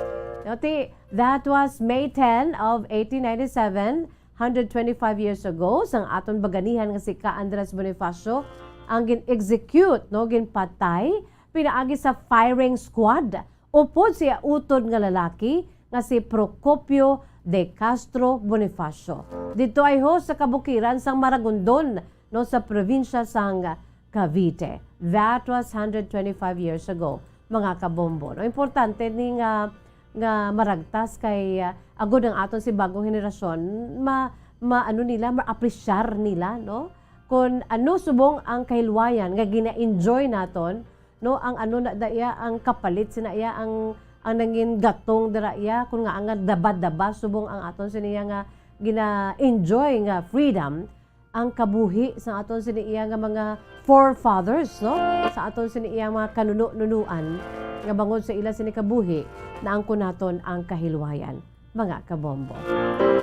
No, ti, that was May ten of eighteen ninety-seven, hundred twenty-five years ago, sang aton baganihan nga si Ka Andres Bonifacio ang gin-execute, no, ginpatay pinaagi sa firing squad upod sa iya utod nga lalaki nga si Procopio de Castro Bonifacio. Didto ay ho sa kabukiran sang Maragondon, no, sa probinsya sang Cavite. That was hundred twenty-five years ago, mga kabombo, no? Importante ni nga, nga maragtas kay, ah, agod ang aton si bagong henerasyon, ma-, ma-, ano nila, ma-apresyar nila, no? Kung ano subong ang kahilwayan nga gina-enjoy naton, no? Ang ano na da iya, ang kapalit sina iya, ang, ang nangin gatong dira iya, kung nga ang daba-daba subong ang aton siniya nga gina-enjoy nga freedom, ang kabuhi sa aton sini iya nga mga forefathers, no? Sa aton sini iya mga kanuno-nunuan nga bangod sa ila sini kabuhi, naangkon naton ang kahilwayan, mga kabombo.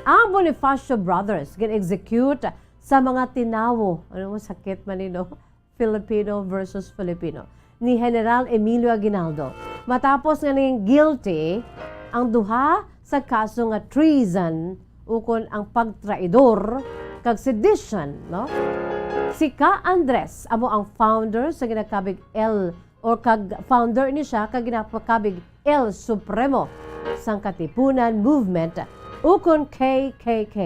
Ang Bonifacio Brothers gin-execute sa mga tinawo, ano mo, sakit man ni, no? Filipino versus Filipino, ni General Emilio Aguinaldo, matapos nga naging guilty ang duha sa kaso nga treason ukon ang pagtraidor kag sedition, no? Si Ka Andres amo ang founder sa ginakabig El, or kag founder ni siya kag ginakabig El Supremo sang Katipunan Movement, ukon K K K,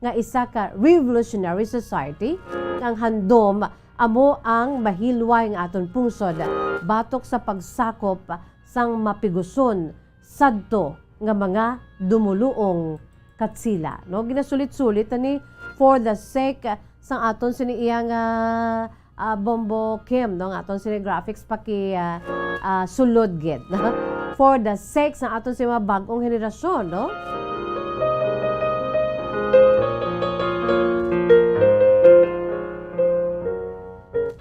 nga isa ka revolutionary society nga ang handom Amo ang mahilway nga aton pungsod batok sa pagsakop sang mapiguson sadto nga mga dumuluong Katsila, no? Ginasulit-sulit na ni for the sake, ah, sang aton sini iya nga, ah, Bombo Kim, no? Nga aton sini graphics paki, ah, ah, sulod gid, no? For the sake sang aton sini mga bag-ong henerasyon, no?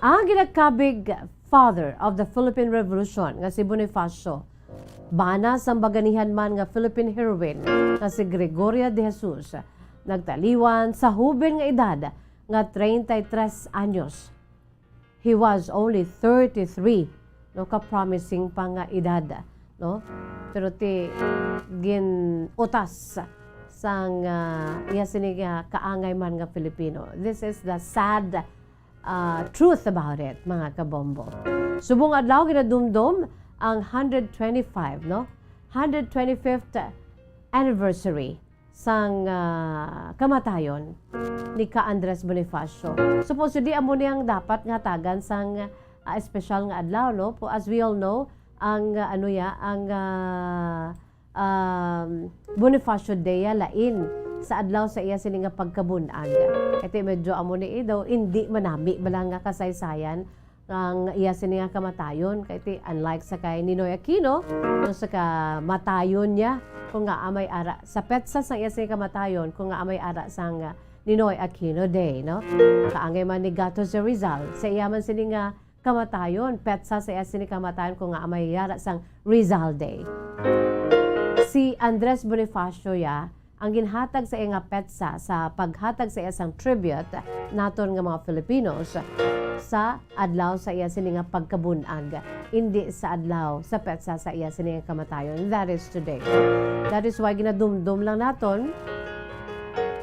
Ang ginakabig father of the Philippine Revolution nga si Bonifacio, bana sang baganihan man nga Philippine heroine nga si Gregoria de Jesus, nagtaliwan sa huben nga edad nga treinta y tres anyos. He was only thirty-three, no, ka-promising pa nga edad, no? Pero ti gin-utas sang, ah, iya sini nga kaangay man nga Filipino. This is the sad ah, truth about it, mga kabombo. Subong adlaw ginadumdom ang hundred twenty-five, no? Hundred twenty-fifth anniversary sang, ah, kamatayon ni ka Andres Bonifacio. Supposedly, amo ni ang dapat nga tagan sang, ah, espesyal nga adlaw, no? Po, as we all know, ang, ah, ano ya, ang, ah, um, Bonifacio Day ya lain sa adlaw sa iya sini nga pagkabun-ag. Kay ti medyo amo ni, eh, daw, indi manami bala nga kasaysayan ang iya sini nga kamatayon. Kay ti, unlike sa kay Ninoy Aquino, no, sa kamatayon niya, kung nga may ara, sa petsa sa iya sini kamatayon, kung nga may ara sang Ninoy Aquino Day, no? Kaangay man ni Gato sa Rizal, sa iya man sini nga kamatayon, petsa sa iya sini kamatayon, kung nga may ara sang Rizal Day. Si Andres Bonifacio ya ang ginhatag sa iya nga petsa sa paghatag sa iya sang tribute naton nga mga Filipinos sa adlaw sa iya sini nga pagkabun-ag, indi sa adlaw sa petsa sa iya sini nga kamatayon. That is today. That is why ginadumdom lang naton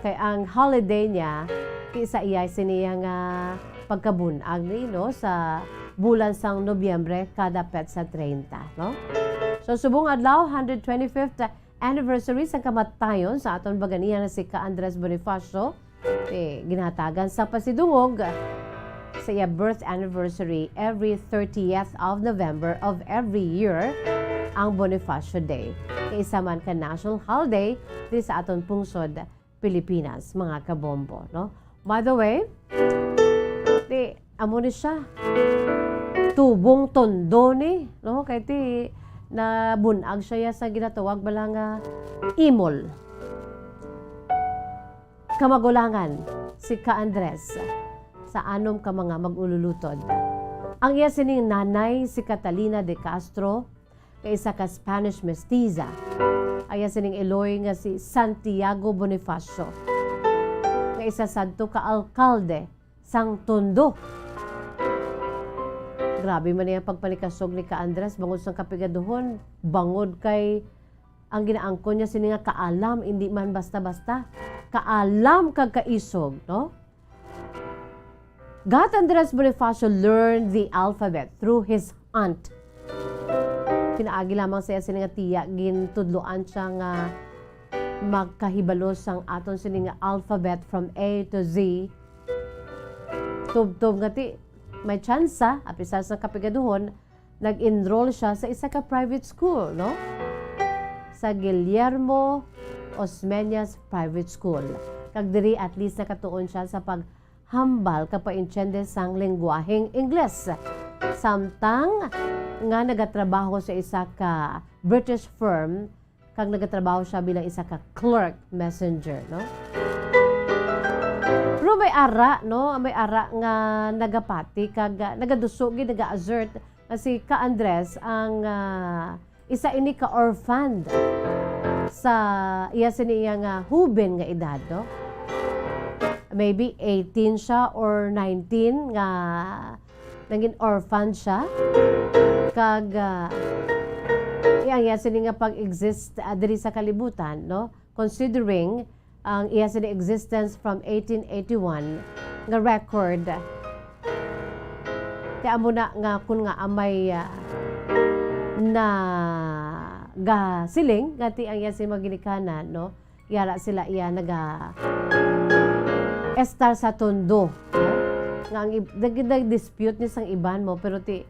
kay ang holiday niya ti sa iya sini nga pagkabun-ag ni, no, sa bulan sang Nobyembre kada petsa treinta, no? So, subong adlaw, hundred twenty-fifth anniversary sang kamatayon sa aton baganihan nga si ka Andres Bonifacio, eh, ginhatagan sa pasidungog sa iya birth anniversary every thirtieth of November of every year ang Bonifacio Day. Kay isa man ka national holiday diri sa aton pungsod Pilipinas, mga kabombo, no? By the way, ti, amo ni siya. Tubong Tondo ni, no? Kay ti, nabun-ag siya ya sa ginatawag bala nga imol. Kamagulangan si ka Andres sa anom ka mga mag-ululutod. Ang iya sining nanay, si Catalina de Castro, nga isa ka Spanish mestiza. Ang iya sining iloy nga si Santiago Bonifacio, nga isa sadto ka alkalde sang Tondo. Grabe man ang pagpanikasog ni ka Andres bangod sang kapigaduhon, bangod kay ang ginaangkon niya sini nga kaalam, indi man basta-basta. Kaalam kag kaisog, no? Gat Andres Bonifacio learned the alphabet through his aunt. Pinaagi lamang sa iya sini nga tiya, gintudloan siya nga makahibalo sang aton sini nga alphabet from A to Z. Tubtob nga ti, may tsansa, apisar sang kapigaduhon, nag-enroll siya sa isa ka private school, no? Sa Guillermo Osmeñas Private School. Kag diri, at least, nakatuon siya sa paghambal kag paintiende sang lenggwaheng Ingles. Samtang nga nagatrabaho sa isa ka British firm, kag nagatrabaho siya bilang isa ka clerk messenger, no? Pero may ara, no? May ara nga nagapati kag, ah, nagaduso gid, naga-assert nga si ka Andres ang, ah, isa ini ka orphan sa iya sini iya nga huben nga edad, no? Maybe eighteen siya or nineteen nga nangin orphan siya. Kag, ah, ang iya sini nga pag-exist, ah, diri sa kalibutan, no? Considering ang iya sini existence from eighteen eighty-one nga record, kay amo na nga kun nga amay, ah, nagasiling nga ti ang iya sini mga ginikanan, no? Yara sila iya naga-estar sa Tondo, no? nga ang ib-, nag-, nag-dispute ni sang iban mo, pero ti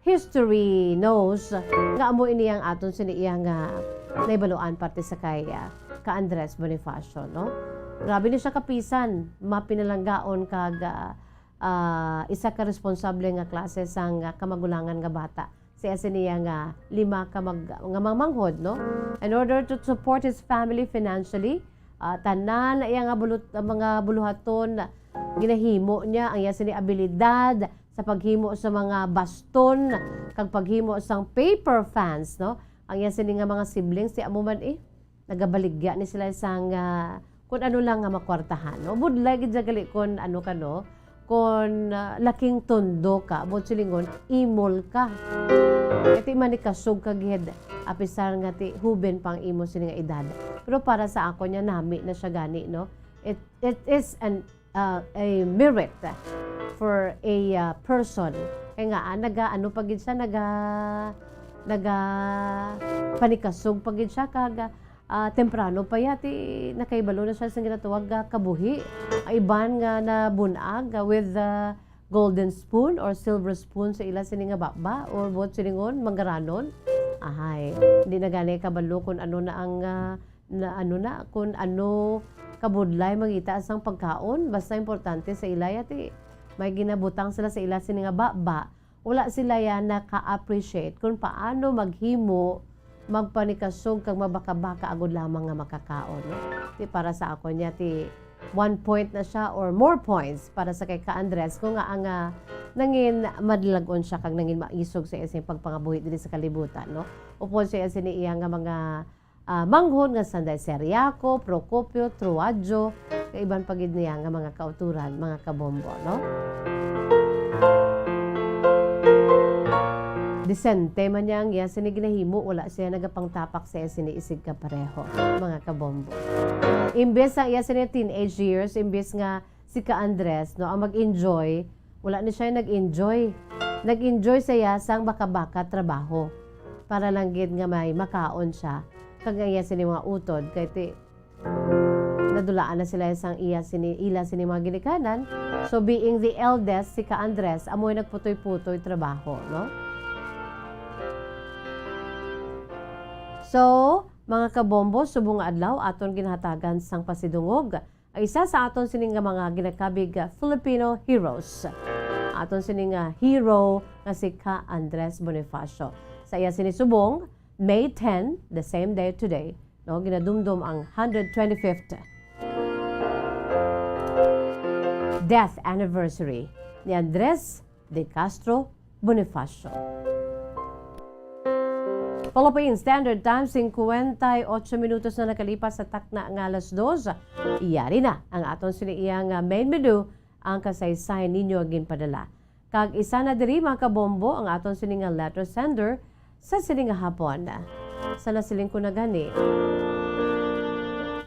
history knows nga amo ini ang aton sini iya nga nahibaluan parte sa kay, ah, ka Andres Bonifacio, no? Grabe ni siya kapisan, mapinalanggaon kag, ah, ah, isa ka responsable nga klase sang, ah, kamagulangan nga bata. Sa iya sini iya nga lima ka mag-, nga mga manghod, no? In order to support his family financially, ah, tanan na iya nga bulut-, mga buluhaton, ginahimo niya ang iya sini abilidad sa paghimo sa mga baston kag paghimo sang paper fans, no? Ang iya sini nga mga siblings, ti amo man, eh, nagabaligya ni sila sang, ah, kun ano lang nga makwartahan, no? Budlay gid siya gali kun ano ka, no? Kun, ah, laking tondo ka, buot silingon, imol ka. Kay ti manikasog ka gid, apisar nga ti huben pa ang imo sini nga edad. Pero para sa ako niya, nami na siya gani, no? It, it is an, ah, a merit for a, ah, person. Kay nga, ah, naga, ano pa gid siya, naga, naga panikasog pa gid siya, kag, ah, temprano pa ya, ti nakahibalo na siya sa ginatawag nga kabuhi. Ang iban nga nabun-ag, ah, with the golden spoon or silver spoon sa ila sini nga baba or buot silingon, manggaranon. Ahay, hindi na gani kabalo kung ano na ang, ah, na ano na, kung ano kabudlay mangita sang pagkaon. Basta importante sa ila ya, ti may ginabutang sila sa ila sini nga baba. Wala sila ya naka-appreciate kung paano maghimo, magpanikasog kag mabaka-baka agud lamang nga makakaon, no? Ti para sa ako niya, ti one point na siya or more points para sa kay ka Andres, kung nga ang, ah, nangin madlagon siya kag nangin maisog sa iyang pagpangabuhi diri sa kalibutan, no? Upod sa iya sini iya nga mga, ah, manghod nga sanday si Ariaco, Procopio, Truadjo, kag iban pa gid niya nga mga kauturan, mga kabombo, no? Disente man niya ang iya sini ginahimo, wala siya nagapangtapak sa iya sini isig kapareho, mga kabombo. Imbes sa iya sini teenage years, imbes nga si ka Andres, no, ang mag-enjoy, wala ni siya nag-enjoy. Nag-enjoy siya sang baka-baka trabaho para lang gid nga may makaon siya. Kag ang iya sini mga utod, kay ti, nadulaan na sila sang iya sini, ila sini mga ginikanan. So, being the eldest, si ka Andres, amoy nagputoy-putoy trabaho, no? So, mga kabombo, subong nga adlaw, aton ginahatagan sang pasidungog ang isa sa aton sini nga mga ginakabig nga Filipino heroes. Aton sini nga hero nga si ka Andres Bonifacio. Sa iya sini subong, May ten, the same day today, no, ginadumdom ang hundred twenty-fifth death anniversary ni Andres de Castro Bonifacio. Philippine Standard Time, singkwenta y ocho minutos na nakalipas sa takna nga alas dos. Yari na ang aton sini iya nga main menu, ang kasaysayan ninyo ginpadala. Kag isa na diri, mga kabombo, ang aton sini nga letter sender sa sini nga hapon. Sa nasiling ko na gani,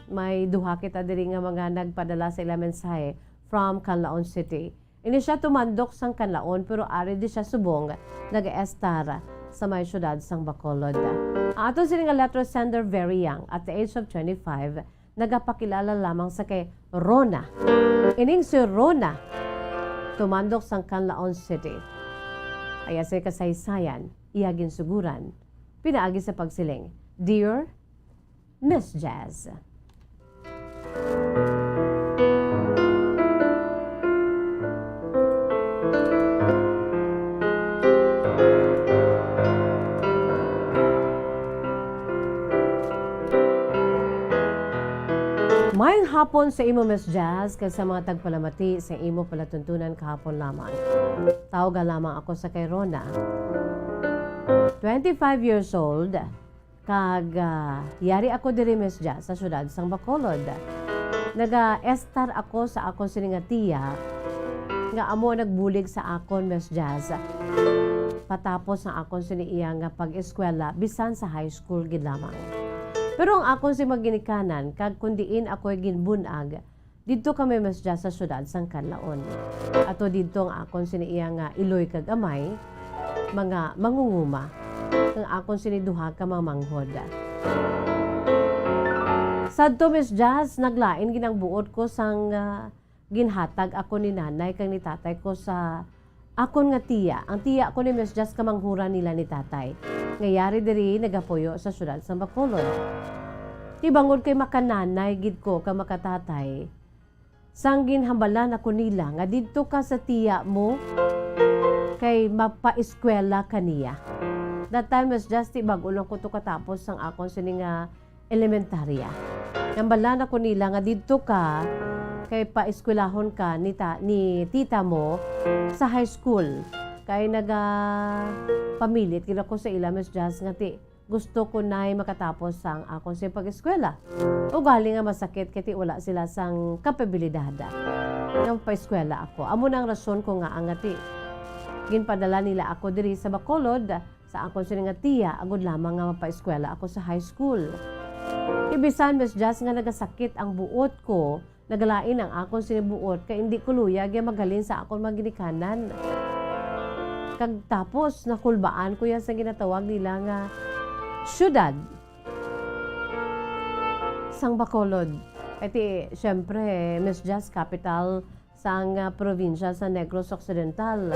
may duha kita diri nga mga nagpadala sa ila mensahe from Canlaon City. Ini siya tumandok sang Canlaon, pero ari di siya subong nag-estar sa may siyudad sang Bacolod. Ang aton sini nga letter sender, very young, at the age of twenty-five, nagapakilala lamang sa kay Rona. Ining si Rona, tumandok sang Canlaon City. Aya sa kasaysayan, iya ginsuguran pinaagi sa pagsiling, "Dear Miss Jazz." Mayong hapon sa imo, Miss Jazz, kag sa mga tagpalamati sa imo palatuntunan kahapon lamang. Tawga lamang ako sa kay Rona. Twenty-five years old, kag, ah, yari ako diri, Miss Jazz, sa siyudad sang Bacolod. Naga-estar ako sa akon sini nga tiya, nga amo ang nagbulig sa akon, Miss Jazz, patapos ang akon sini iya nga pag-eskwela, bisan sa high school gid lamang. Pero ang akon sini mga ginikanan, kag kun diin ako'y ginbun-ag, didto kami, Miss Jazz, sa siyudad sang Canlaon. Ato didto ang akon sini iya nga iloy kag amay, mga mangunguma, ang akon sini duha ka mga manghod. Sadto, Miss Jazz, naglain gid ang buot ko sang, ah, ginhatag ako ni nanay kag ni tatay ko sa akon nga tiya. Ang tiya ko ni Miss Jazz, kamanghuran nila ni tatay, nga yari diri nagapuyo sa siyudad sang Bacolod. Ti bangod kay makananay gid ko kag makatatay, sang ginhambalan ako nila nga didto ka sa tiya mo kay mapaeskwela ka niya. That time, Miss Jazz, ti bag-o lang ko to katapos sang akon sini nga elementarya. Hambalan ako nila nga didto ka kay paeskwelahon ka ni ta-, ni tita mo sa high school. Kay nagapamilit gid ako sa ila, Miss Jazz, nga ti gusto ko na'y makatapos sang akon sing pag-eskwela. Ugali nga masakit kay ti wala sila sang kapabilidad nga mapaeskwela ako. Amo na ang rason ko nga, nga ti ginpadala nila ako diri sa Bacolod sa akon sini nga tiya, agod lamang nga mapaeskwela ako sa high school. Ti bisan, Miss Jazz, nga nagasakit ang buot ko, nagalain ang akon sini buot, kay indi ko luyag ya maghalin sa akon mga ginikanan. Kag tapos, nakulbaan ko ya sa ginatawag nila nga syudad sang Bacolod. Kay ti, syempre, Miss Jazz, capital sang, ah, probinsya sa Negros Occidental.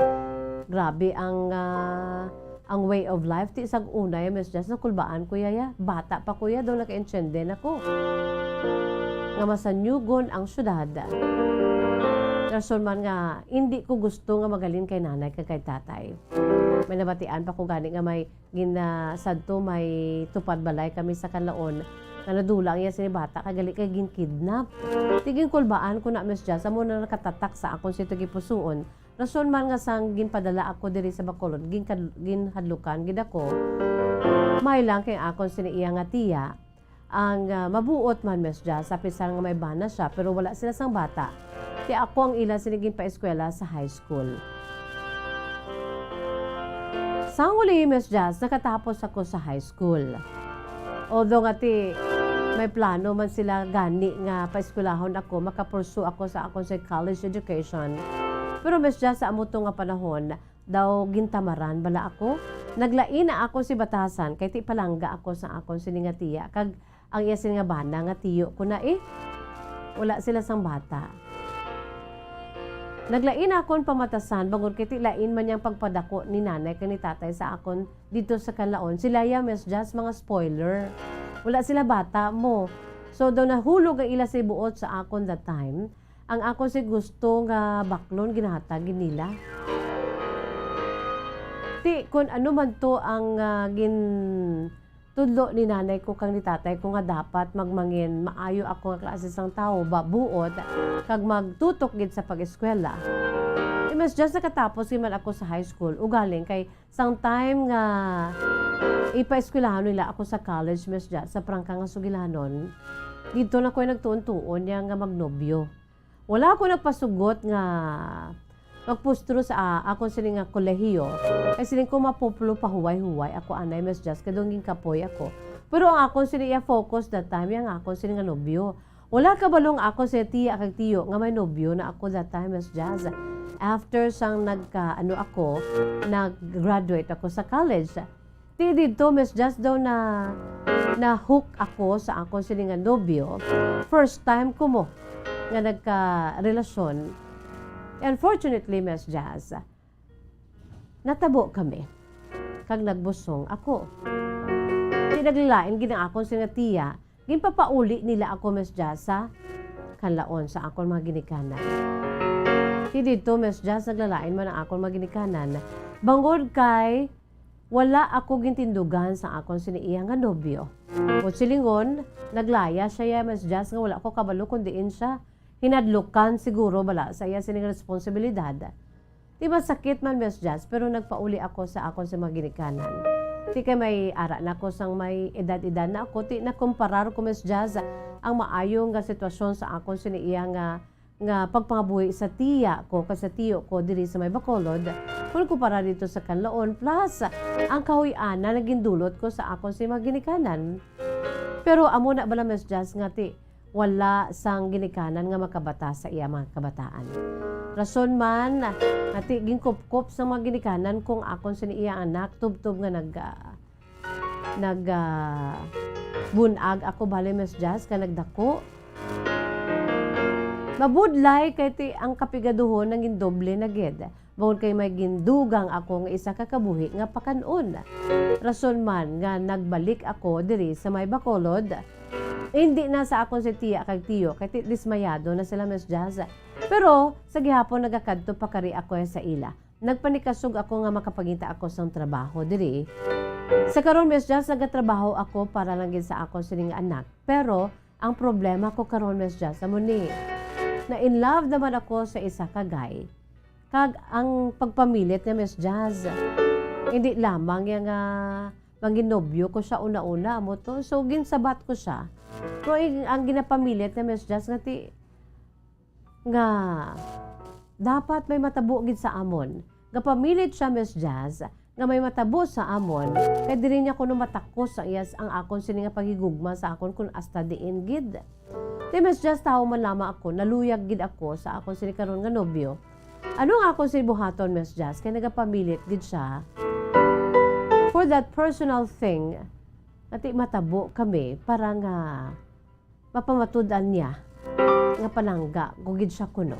Grabe ang, ah, ang way of life. Ti sag una ya, Miss Jazz, nakulbaan ko ya, ya. Bata pa ko ya, daw nakaintiende na ko nga masanyugon ang syudad. Rason man nga, hindi ko gusto nga magalin kay nanay kag kay tatay. May nabatian pa ko gani nga may gin-, ah, sadto may tupad balay kami sa Canlaon nga nadula ang iya sini bata kay gali kay ginkidnap. Ti ginkulbaan ko na, Miss Jazz, amo na nakatatak sa akon sini gipusuon. Rason man nga sang ginpadala ako diri sa Bacolod, ginkad-, ginhadlukan gid ako. May lang kay akon sini iya nga tiya, ang, ah, mabuot man, Miss Jazz, sa pisar nga may bana siya, pero wala sila sang bata. Ti ako ang ila sini ginpaeskwela sa high school. Sang uli, Miss Jazz, nakatapos ako sa high school. Although nga ti may plano man sila gani nga paeskwelahon ako, makapursue ako sa akon sa college education. Pero, Miss Jazz, sa amo to nga panahon, daw gintamaran bala ako. Naglain na ako si batasan kay ti palangga ako sa akon sini nga tiya kag ang iya sini nga bana nga tiyo ko na, eh. Wala sila sang bata. Naglain akon pamatasan bangod kay ti lain man yang pagpadako ni nanay kag ni tatay sa akon dito sa Canlaon. Sila ya, Miss Jazz, mga spoiler. Wala sila bata mo. So, daw nahulog ang ila sa buot sa akon that time. Ang ako si gusto nga baklon, ginahatag gid nila. Ti, kun ano man to ang, ah, gintudlo ni nanay ko kag ni tatay ko nga dapat magmangin maayo ako nga klase sang tawo, babuot, kag magtutok gid sa pag-eskwela. Ti, Miss Jazz, nakatapos gid man ako sa high school. Ugaling kay sang time nga ipaeskwelahon nila ako sa college, Miss Jazz, sa prangka nga sugilanon, didto na ko nagtuon-tuon niya nga magnobyo. Wala ako nagpasugot nga magpustro sa, ah, akon sini nga kolehiyo. Kay siling ko, mapuplo pa huway-huway ako anay, Miss Jazz, kay daw ginkapoy ako. Pero ang akon sini iya focus that time, yang akon sini nga nobyo. Wala kabalo ang akon sini tiya kag tiyo nga may nobyo na ako that time, Miss Jazz. After sang nagka, ano ako, nag-graduate ako sa college. Ti didto, Miss Jazz, daw na, na-hook ako sa akon sini nga nobyo. First time ko mo nga nagkarelasyon. Unfortunately, Miss Jazz, natabo kami. Kag nagbusong ako. Ti naglalain gid ang akon sini nga tiya, ginpapauli nila ako, Miss Jazz, sa Canlaon sa akon mga ginikanan. Ti didto, Miss Jazz, naglalain man ang akon mga ginikanan. Bangod kay wala ako gintindugan sa akon sini iya nga nobyo. Kon silingon, naglaya siya ya, Miss Jazz, nga wala ko kabalo kon diin siya. Hinadlukan siguro bala sa iya sini nga responsibilidad. Ti masakit man, Miss Jazz, pero nagpauli ako sa akon sa mga ginikanan. Ti kay may ara na ako sang may edad-edad na ako, ti nakomparar ko, Miss Jazz, ang maayo nga sitwasyon sa akon sini iya nga nga pagpangabuhi sa tiya ko kag sa tiyo ko diri sa may Bacolod, kon kumpara dito sa Canlaon, plus ang kahuy-anan nga gindulot ko sa akon sa mga ginikanan. Pero amo na bala, Miss Jazz, nga ti wala sang ginikanan nga makabata sa iya mga kabataan. Rason man nga ti ginkupkop sa mga ginikanan kong akon sini iya anak, tubtob nga nag, ah, nag, ah, bunag ako bali, Miss Jazz, ka nagdako. Mabudlay kay ti ang kapigaduhon nangindoble na gid, bangod kay may gindugang ako nga isa ka kabuhi nga pakan-on. Rason man nga nagbalik ako diri sa may Bacolod, hindi na sa akon si tiya kag tiyo, kay ti-, dismayado na sila, Miss Jazz. Pero sa gihapon nagakadto pa kari ako sa ila. Nagpanikasog ako nga makapangita ako sang trabaho diri. Sa karon, Miss Jazz, nagatrabaho ako para lang gid sa akon sining anak. Pero ang problema ko karon, Miss Jazz, amo ni, na in love naman ako sa isa ka guy. Kag ang pagpamilit niya, Miss Jazz, hindi lamang ya nga manginobyo ko siya una-una, amo to. So, ginsabat ko siya. Pero ang, ang ginapamilit niya, Miss Jazz, nga ti, nga dapat may matabo gid sa amon. Gapamilit siya, Miss Jazz, nga may matabo sa amon, kay diri niya kuno matakos ang iyas ang akon sini nga paghigugma sa akon kun hasta diin gid. Ti, Miss Jazz, tawo man lamang ako, naluyag gid ako sa akon sini karon nga nobyo. Ano ang akon sini buhaton, Miss Jazz? Kay nagapamilit gid siya for that personal thing, nga ti matabo kami para nga mapamatud-an niya nga palangga ko gid siya kuno.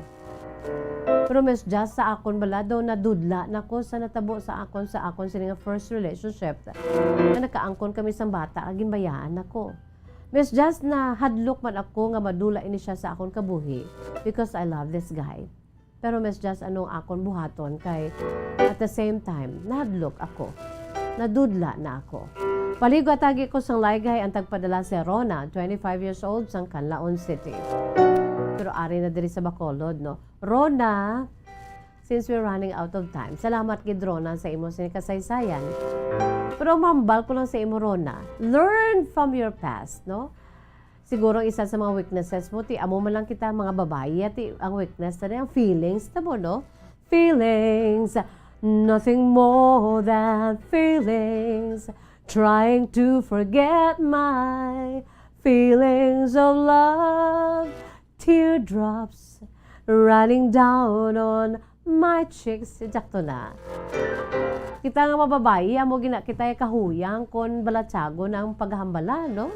Pero, Miss Jazz, sa akon bala daw nadudla na ko sa natabo sa akon, sa akon sini nga first relationship, nga nakaangkon kami sang bata nga ginbayaan ako. Miss Jazz, nahadlok man ako nga madula ini siya sa akon kabuhi because I love this guy. Pero, Miss Jazz, ano ang akon buhaton? Kay at the same time, nahadlok ako. Nadudla na ako. Paligo atagi ko sang laygay ang tagpadala si Rona, twenty-five years old, sang Canlaon City. Pero ari na diri sa Bacolod, no? Rona, since we're running out of time, salamat gid, Rona, sa imo sini kasaysayan. Pero mambal ko lang sa imo, Rona, learn from your past, no? Siguro ang isa sa mga weaknesses mo, ti amo man lang kita, mga babayi, ti ang weakness ta ang feelings ta mo, no? Feelings, nothing more than feelings. Trying to forget my feelings of love. Teardrops running down on my cheeks. Sakto na. Kita nga mga babayi, amo gina kita kahuyang kon balatyagon ang paghambala, no?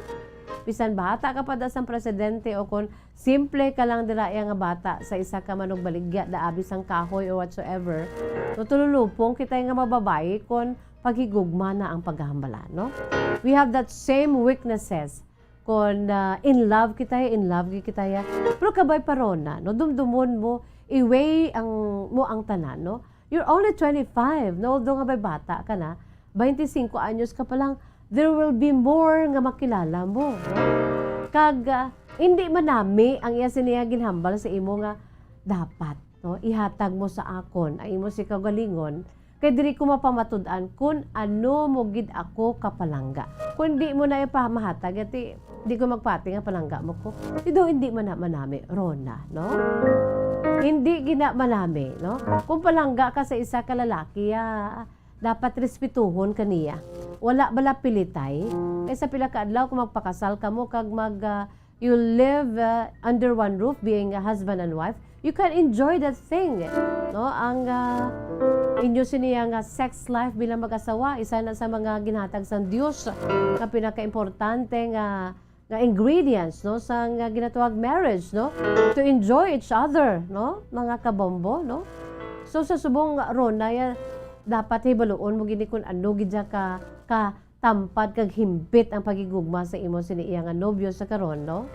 Bisan bata ka pa da sang presidente o kon simple ka lang dira iya nga bata sa isa ka manugbaligya, daabi sang kahoy or whatsoever, no, tululupong kita nga mga babayi kon paghigugma na ang paghambala, no? We have that same weaknesses. Kon, ah, in love kita, in love gid kita ya. Pero kabay pa ron na, no? Dumdumon mo, i-weigh ang, mo ang tanan, no? You're only twenty-five, no? Although nga may bata ka na, twenty-cinco anyos ka pa lang, there will be more nga makilala mo, no? Kag, ah, hindi manami ang iya siniya ginhambal sa imo nga dapat, no? Ihatag mo sa akon ang imo si kaugalingon, kay diri ko mapamatud-an kon ano mo gid ako kapalangga. Kon di mo na ipamahatag, ati, di ko magpati nga palangga mo ko. Di daw hindi man na manami, Rona, no? Hindi gina manami, no? Kung palangga ka sa isa ka lalaki, ah, dapat respetuhon ka niya. Wala bala pilitay? Kay sa pila ka adlaw kung magpakasal kamo kag mag, ah, you live, uh, under one roof, being a husband and wife, you can enjoy that thing, no? Ang, uh, inyo siniya nga sex life bilang mag-asawa, isa na sa mga ginhatag sang Dios nga pinakaimportante nga, nga ingredients, no, sa nga ginatawag marriage, no? To enjoy each other, no, mga kabombo, no? So, sa subong, Rona, ya, dapat hibaluon mo gini kung ano gid siya ka, ka tampad kag himpit ang paghigugma sa imo sini iya nga nobyo sa karon, no?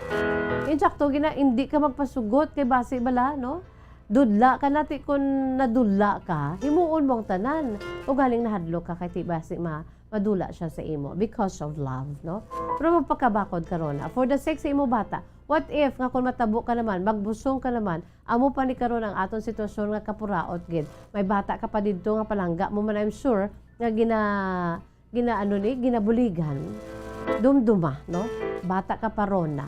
Insakto gina, hindi ka magpasugot kay basi bala, no? Dudla ka na, ti kun nadudla ka, himuon mo ang tanan. Ugaling nahadlok ka kay ti basi ma-, madula siya sa imo because of love, no? Pero magpakabakod ka ron, ah, for the sake sa imo bata, what if nga kung matabo ka naman, magbusong ka naman, amo pa ni karon ang aton sitwasyon nga kapuraot gid. May bata ka pa didto nga palangga mo man, I'm sure, nga gina-, ginaano ni, ginabuligan, dumduma, no? Bata ka pa ron na.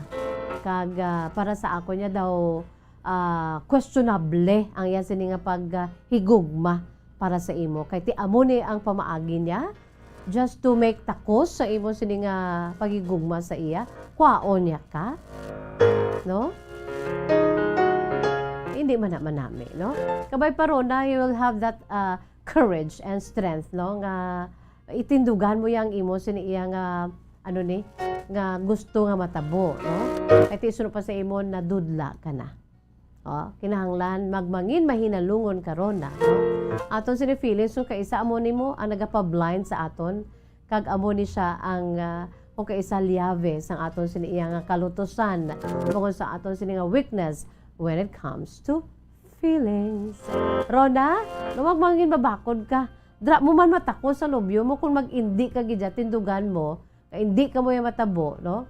Kag, ah, para sa ako niya daw, ah, questionable ang iya sini nga pag, ah, higugma para sa imo. Kay ti amo ni ang pamaagi niya, just to make takos sa imo sini nga paghigugma sa iya, kwaon niya ka, no? Hindi man na manami, no? Kabay pa ron na, you will have that, ah, courage and strength, no, nga itindugan mo yang imo sini iya nga, ano ni, nga gusto nga matabo, no? Kay ti suno pa sa imo, nadudla ka na. Oh, kinahanglan magmangin mahinalungon ka, Rona, no? Aton sini feelings, kung kaisa amo nimo ang nagapablind sa aton, kag amo ni siya ang, ah, kung kaisa liyabe sang aton sini iya nga kalutusan, bangod sa aton sini nga weakness when it comes to feelings. Rona, no, magmangin mabakod ka. Dira mo man matakos sa nobyo mo kung mag-indi ka gid tindugan mo, nga indi ka mo ya matabo, no?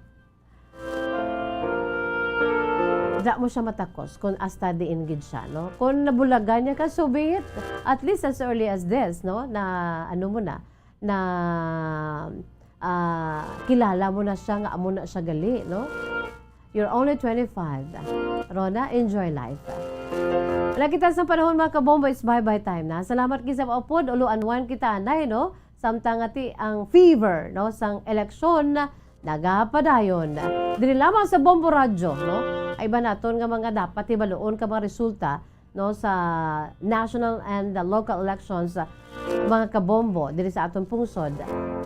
Dira mo siya matakos kung hasta diin gid siya, no? Kung nabulagan niya ka, so be it. At least as early as this, no? Na, ano mo na, na, ah, kilala mo na siya, nga amo na siya gali, no? You're only twenty-five. Rona, enjoy life. Wala kita sa panahon, mga kabombo, it's bye-bye time na. Salamat gid sa upod, ulo unwind kita, anay, no? Samtang ati ang fever, no, sang eleksyon nagapadayon. Diri lamang sa Bombo Radyo, no? Ay ba naton nga mga dapat hibaluon ka mga resulta, no, sa national and the local elections, ah, mga kabombo, diri sa aton pungsod.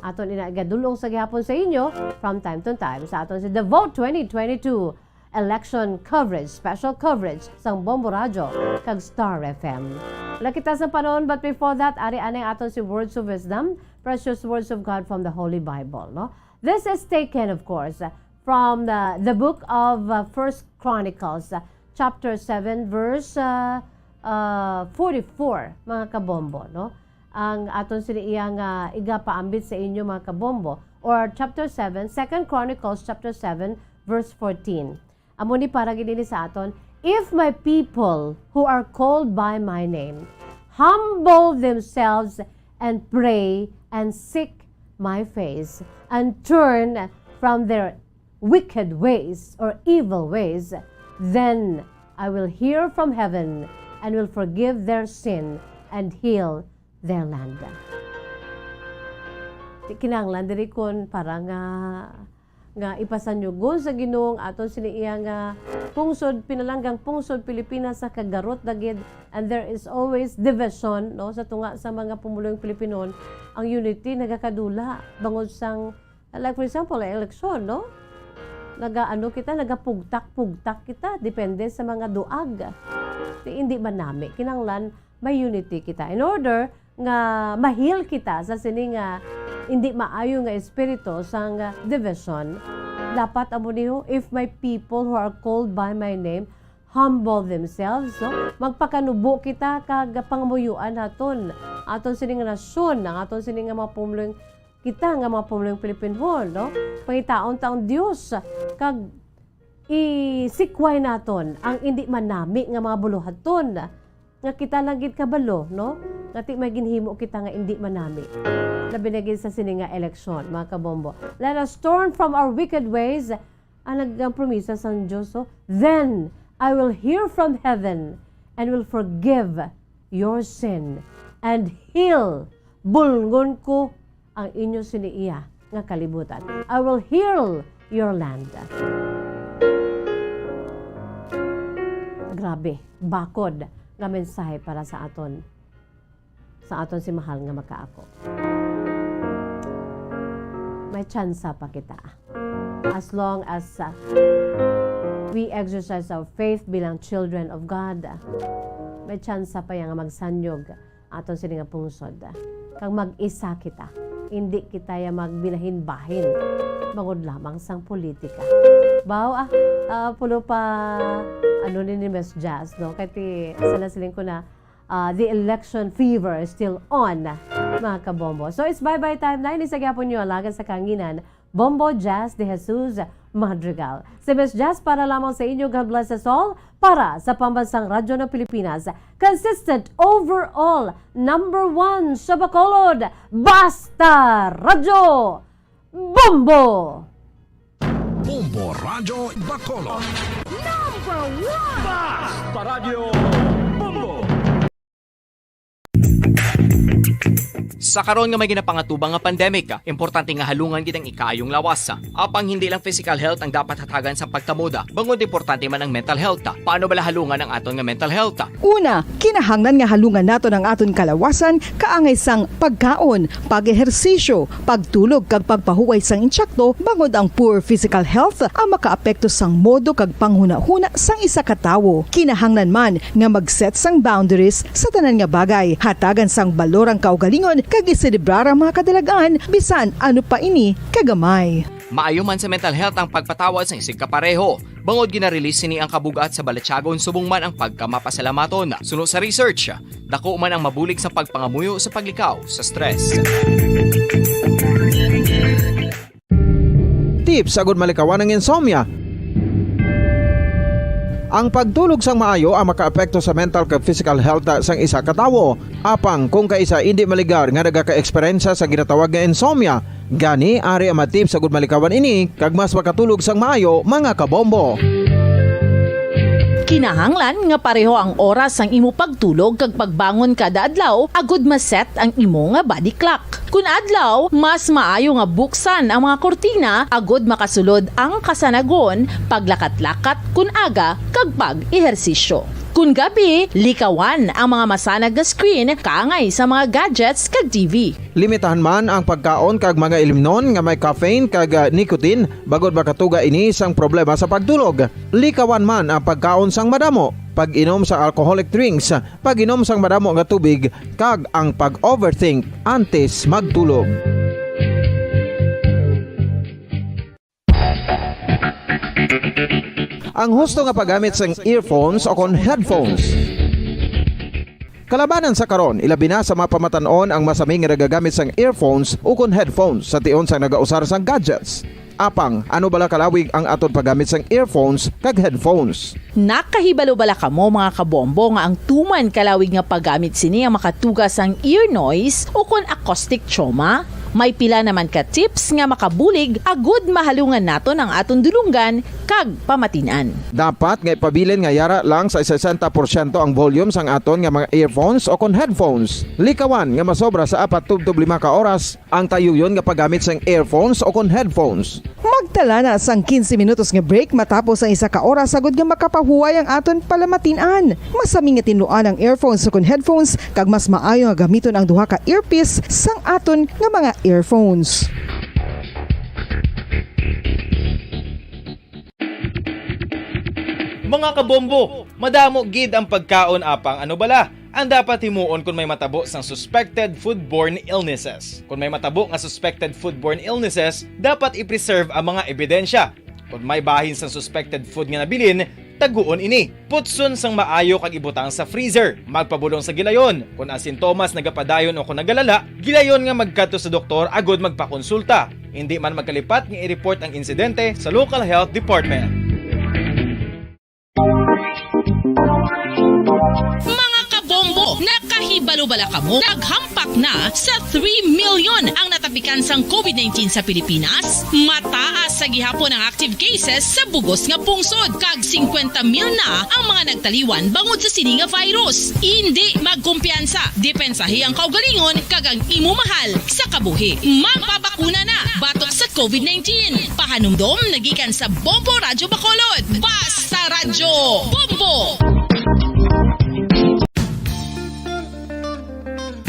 Aton ina igadulong sa gihapon sa inyo from time to time sa aton si The Vote twenty twenty-two election coverage, special coverage sang Bombo Radyo kag Star F M. Wala kita sa panahon, but before that, ari anay aton si Words of Wisdom, precious words of God from the Holy Bible, no? This is taken, of course, from the, the book of, uh, First Chronicles, uh, chapter seven, verse, uh, uh, forty-four, mga kabombo, no? Ang aton sini iya nga igapaambit sa inyo, mga kabombo, or chapter seven, Second Chronicles chapter seven, verse fourteen. Amo ni para gid ini sa aton, "If my people who are called by my name humble themselves and pray and seek my face and turn from their wicked ways or evil ways, then I will hear from heaven and will forgive their sin and heal their land." Di kinahanglan diri kon para nga, nga ipasanyugon sa Ginoo ang aton sini iya nga pungsod, pinalanggang pungsod Pilipinas sa kagarot dagid, and there is always division, no, sa tunga sa mga pumulong Pilipino. Ang unity nagakadula bangod sang, like, for example, ang eleksyon, no? Nagaano kita, nagapugtak-pugtak kita, depende sa mga duag. Di, hindi man nami. Kinahanglan may unity kita in order nga ma-heal kita sa sini nga hindi maayo nga espiritu sang division. Dapat amo niyo, "If my people who are called by my name humble themselves," no? Magpakanubo kita kag pangamuyoan naton, aton sini nga nasyon, ang aton sini nga mga pumuluyo, kita nga mga pumuluyong Pilipinhon, no? Pangitaon ta ang Dios kag isikway naton ang indi manami nga mga buluhaton, nga kita lang gid kabalo, no? Nga ti may ginhimo kita nga indi manami. Labi na gid sa sini nga eleksyon, mga kabombo. "Let us turn from our wicked ways," ang nagpromisa sang Dios, oh, "Then I will hear from heaven and will forgive your sin and heal." Bulngon ko ang inyo sini iya nga kalibutan. "I will heal your land." Grabe, bakod nga mensahe para sa aton, sa aton si mahal nga makaako. May tsansa pa kita. As long as, uh, we exercise our faith bilang children of God, uh, may tsansa pa ya nga magsanyog aton sini nga pungsod. Kag mag-isa kita. Indi kita ya magbinahin-bahin bangod lamang sang politika. Baw, ah, ah, pulo pa, ano ni, ni Miss Jazz, no? Kay ti, sa nasiling ko na, ah, the election fever is still on, mga kabombo. So, it's bye-bye time na. Ini sa gyapon niyo, alaga sa kanginan, Bombo Jazz de Jesus Madrigal. Si Miss Jazz para lamang sa inyo. God bless us all. Para sa Pambansang Radyo ng Pilipinas, consistent overall, number one sa Bacolod, Basta Radyo Bombo! Bombo Radyo Bacolod. Number one! Basta Radyo Bombo! Sa karon nga may ginapangatubang nga pandemic, importante nga halungan gid ang ikaayong lawas. Apang hindi lang physical health ang dapat hatagan sa pagtamod, bangod importante man ang mental health. Paano bala halungan ang aton nga mental health? Una, kinahanglan nga halungan naton ang aton kalawasan kaangay sang pagkaon, pag-ehersisyo, pagtulog kag pagpahuway sang insakto, bangod ang poor physical health ang makaapekto sang modo kag panghunahuna sang isa ka tawo. Kinahanglan man nga mag-set sang boundaries sa tanan nga bagay. Hatagan sang balor ang kaugalingon kag iselebrar ang mga kadalagan, bisan ano pa ini kagamay. Maayo man sa mental health ang pagpatawad sang isigkapareho, bangod gina-release sini ang kabug-at sa balatyagon subong man ang pagkamapasalamaton. Suno sa research, dako man ang mabulig sa pagpangamuyo sa paglikaw sa stress. Tips agud malikawan ang insomnia. Ang pagtulog sang maayo ang makaapekto sa mental kag physical health sang isa ka tawo. Apang kung kaisa indi maligar nga nagaka-eksperyensya sa ginatawag nga insomnia, gani ari ang mga tips agud malikawan ini kag mas makatulog sang maayo, mga kabombo. Kinahanglan nga pareho ang oras sang imo pagtulog kag pagbangon kada adlaw agud ma-set ang imo nga body clock. Kun adlaw, mas maayo nga buksan ang mga kurtina agud makasulod ang kasanagon, paglakat-lakat kun aga, kag pag-ehersisyo. Kun gabi, likawan ang mga masanag nga screen kaangay sa mga gadgets kag T V. Limitahan man ang pagkaon kag mga ilimnon nga may caffeine kag, ah, nicotine, bangod makatuga ini sang problema sa pagtulog. Likawan man ang pagkaon sang madamo, pag-inom sa alcoholic drinks, pag-inom sang madamo nga tubig, kag ang pag-overthink antes magtulog. Ang husto nga paggamit sang earphones o kon headphones. Kalabanan sa karon, ilabi na sa mga pamatan-on ang masami nga nagagamit sang earphones o kon headphones sa tion sang nagausar sang gadgets. Apang, ano bala kalawig ang aton paggamit sang earphones kag headphones? Nakahibalo bala kamo, mga kabombo, nga ang tuman kalawig nga paggamit sini ang makatuga sang ear noise o kon acoustic trauma? May pila naman ka tips nga makabulig agud mahalungan naton ang aton dulonggan kag pamatin-an. Dapat nga ipabilin nga yara lang sa sesenta porsyento ang volume sang aton nga mga earphones o kon headphones. Likawan nga masobra sa apat tubtob lima ka oras ang tayuyon nga paggamit sang earphones o kon headphones. Magtala na sang quince minutos nga break matapos ang isa ka oras agud nga makapahuway ang aton palamatin-an. Masami nga tinluan ang earphones o kon headphones, kag mas maayo nga gamiton ang duha ka earpiece sang aton nga mga earphones. Mga kabombo, madamo gid ang pagkaon, apang ano bala ang dapat himuon kon may matabo sang suspected foodborne illnesses? Kon may matabo nga suspected foodborne illnesses, dapat i-preserve ang mga ebidensya. Kon may bahin sang suspected food nga nabilin, taguon ini. Putson sang maayo kag ibutang sa freezer. Magpabulong sa gilayon. Kon ang sintomas nagapadayon o kon nagalala, gilayon nga magkadto sa doktor agud magpakonsulta. Indi man magkalipat nga i-report ang insidente sa local health department. Mga kabombo, nakahibalo bala kamo? Naghampak na sa three million ang natapikan sang covid nineteen sa Pilipinas. Mataas sa gihapon ang active cases sa bugos nga pungsod, kag singkwenta mil na ang mga nagtaliwan bangod sa sini nga virus. Indi magkumpiyansa, depensahi ang kaugalingon kag ang imo mahal sa kabuhi. Magpabakuna na batok sa covid nineteen. Pahanumdom na gikan sa Bombo Radyo Bacolod. Basta Radyo Bombo!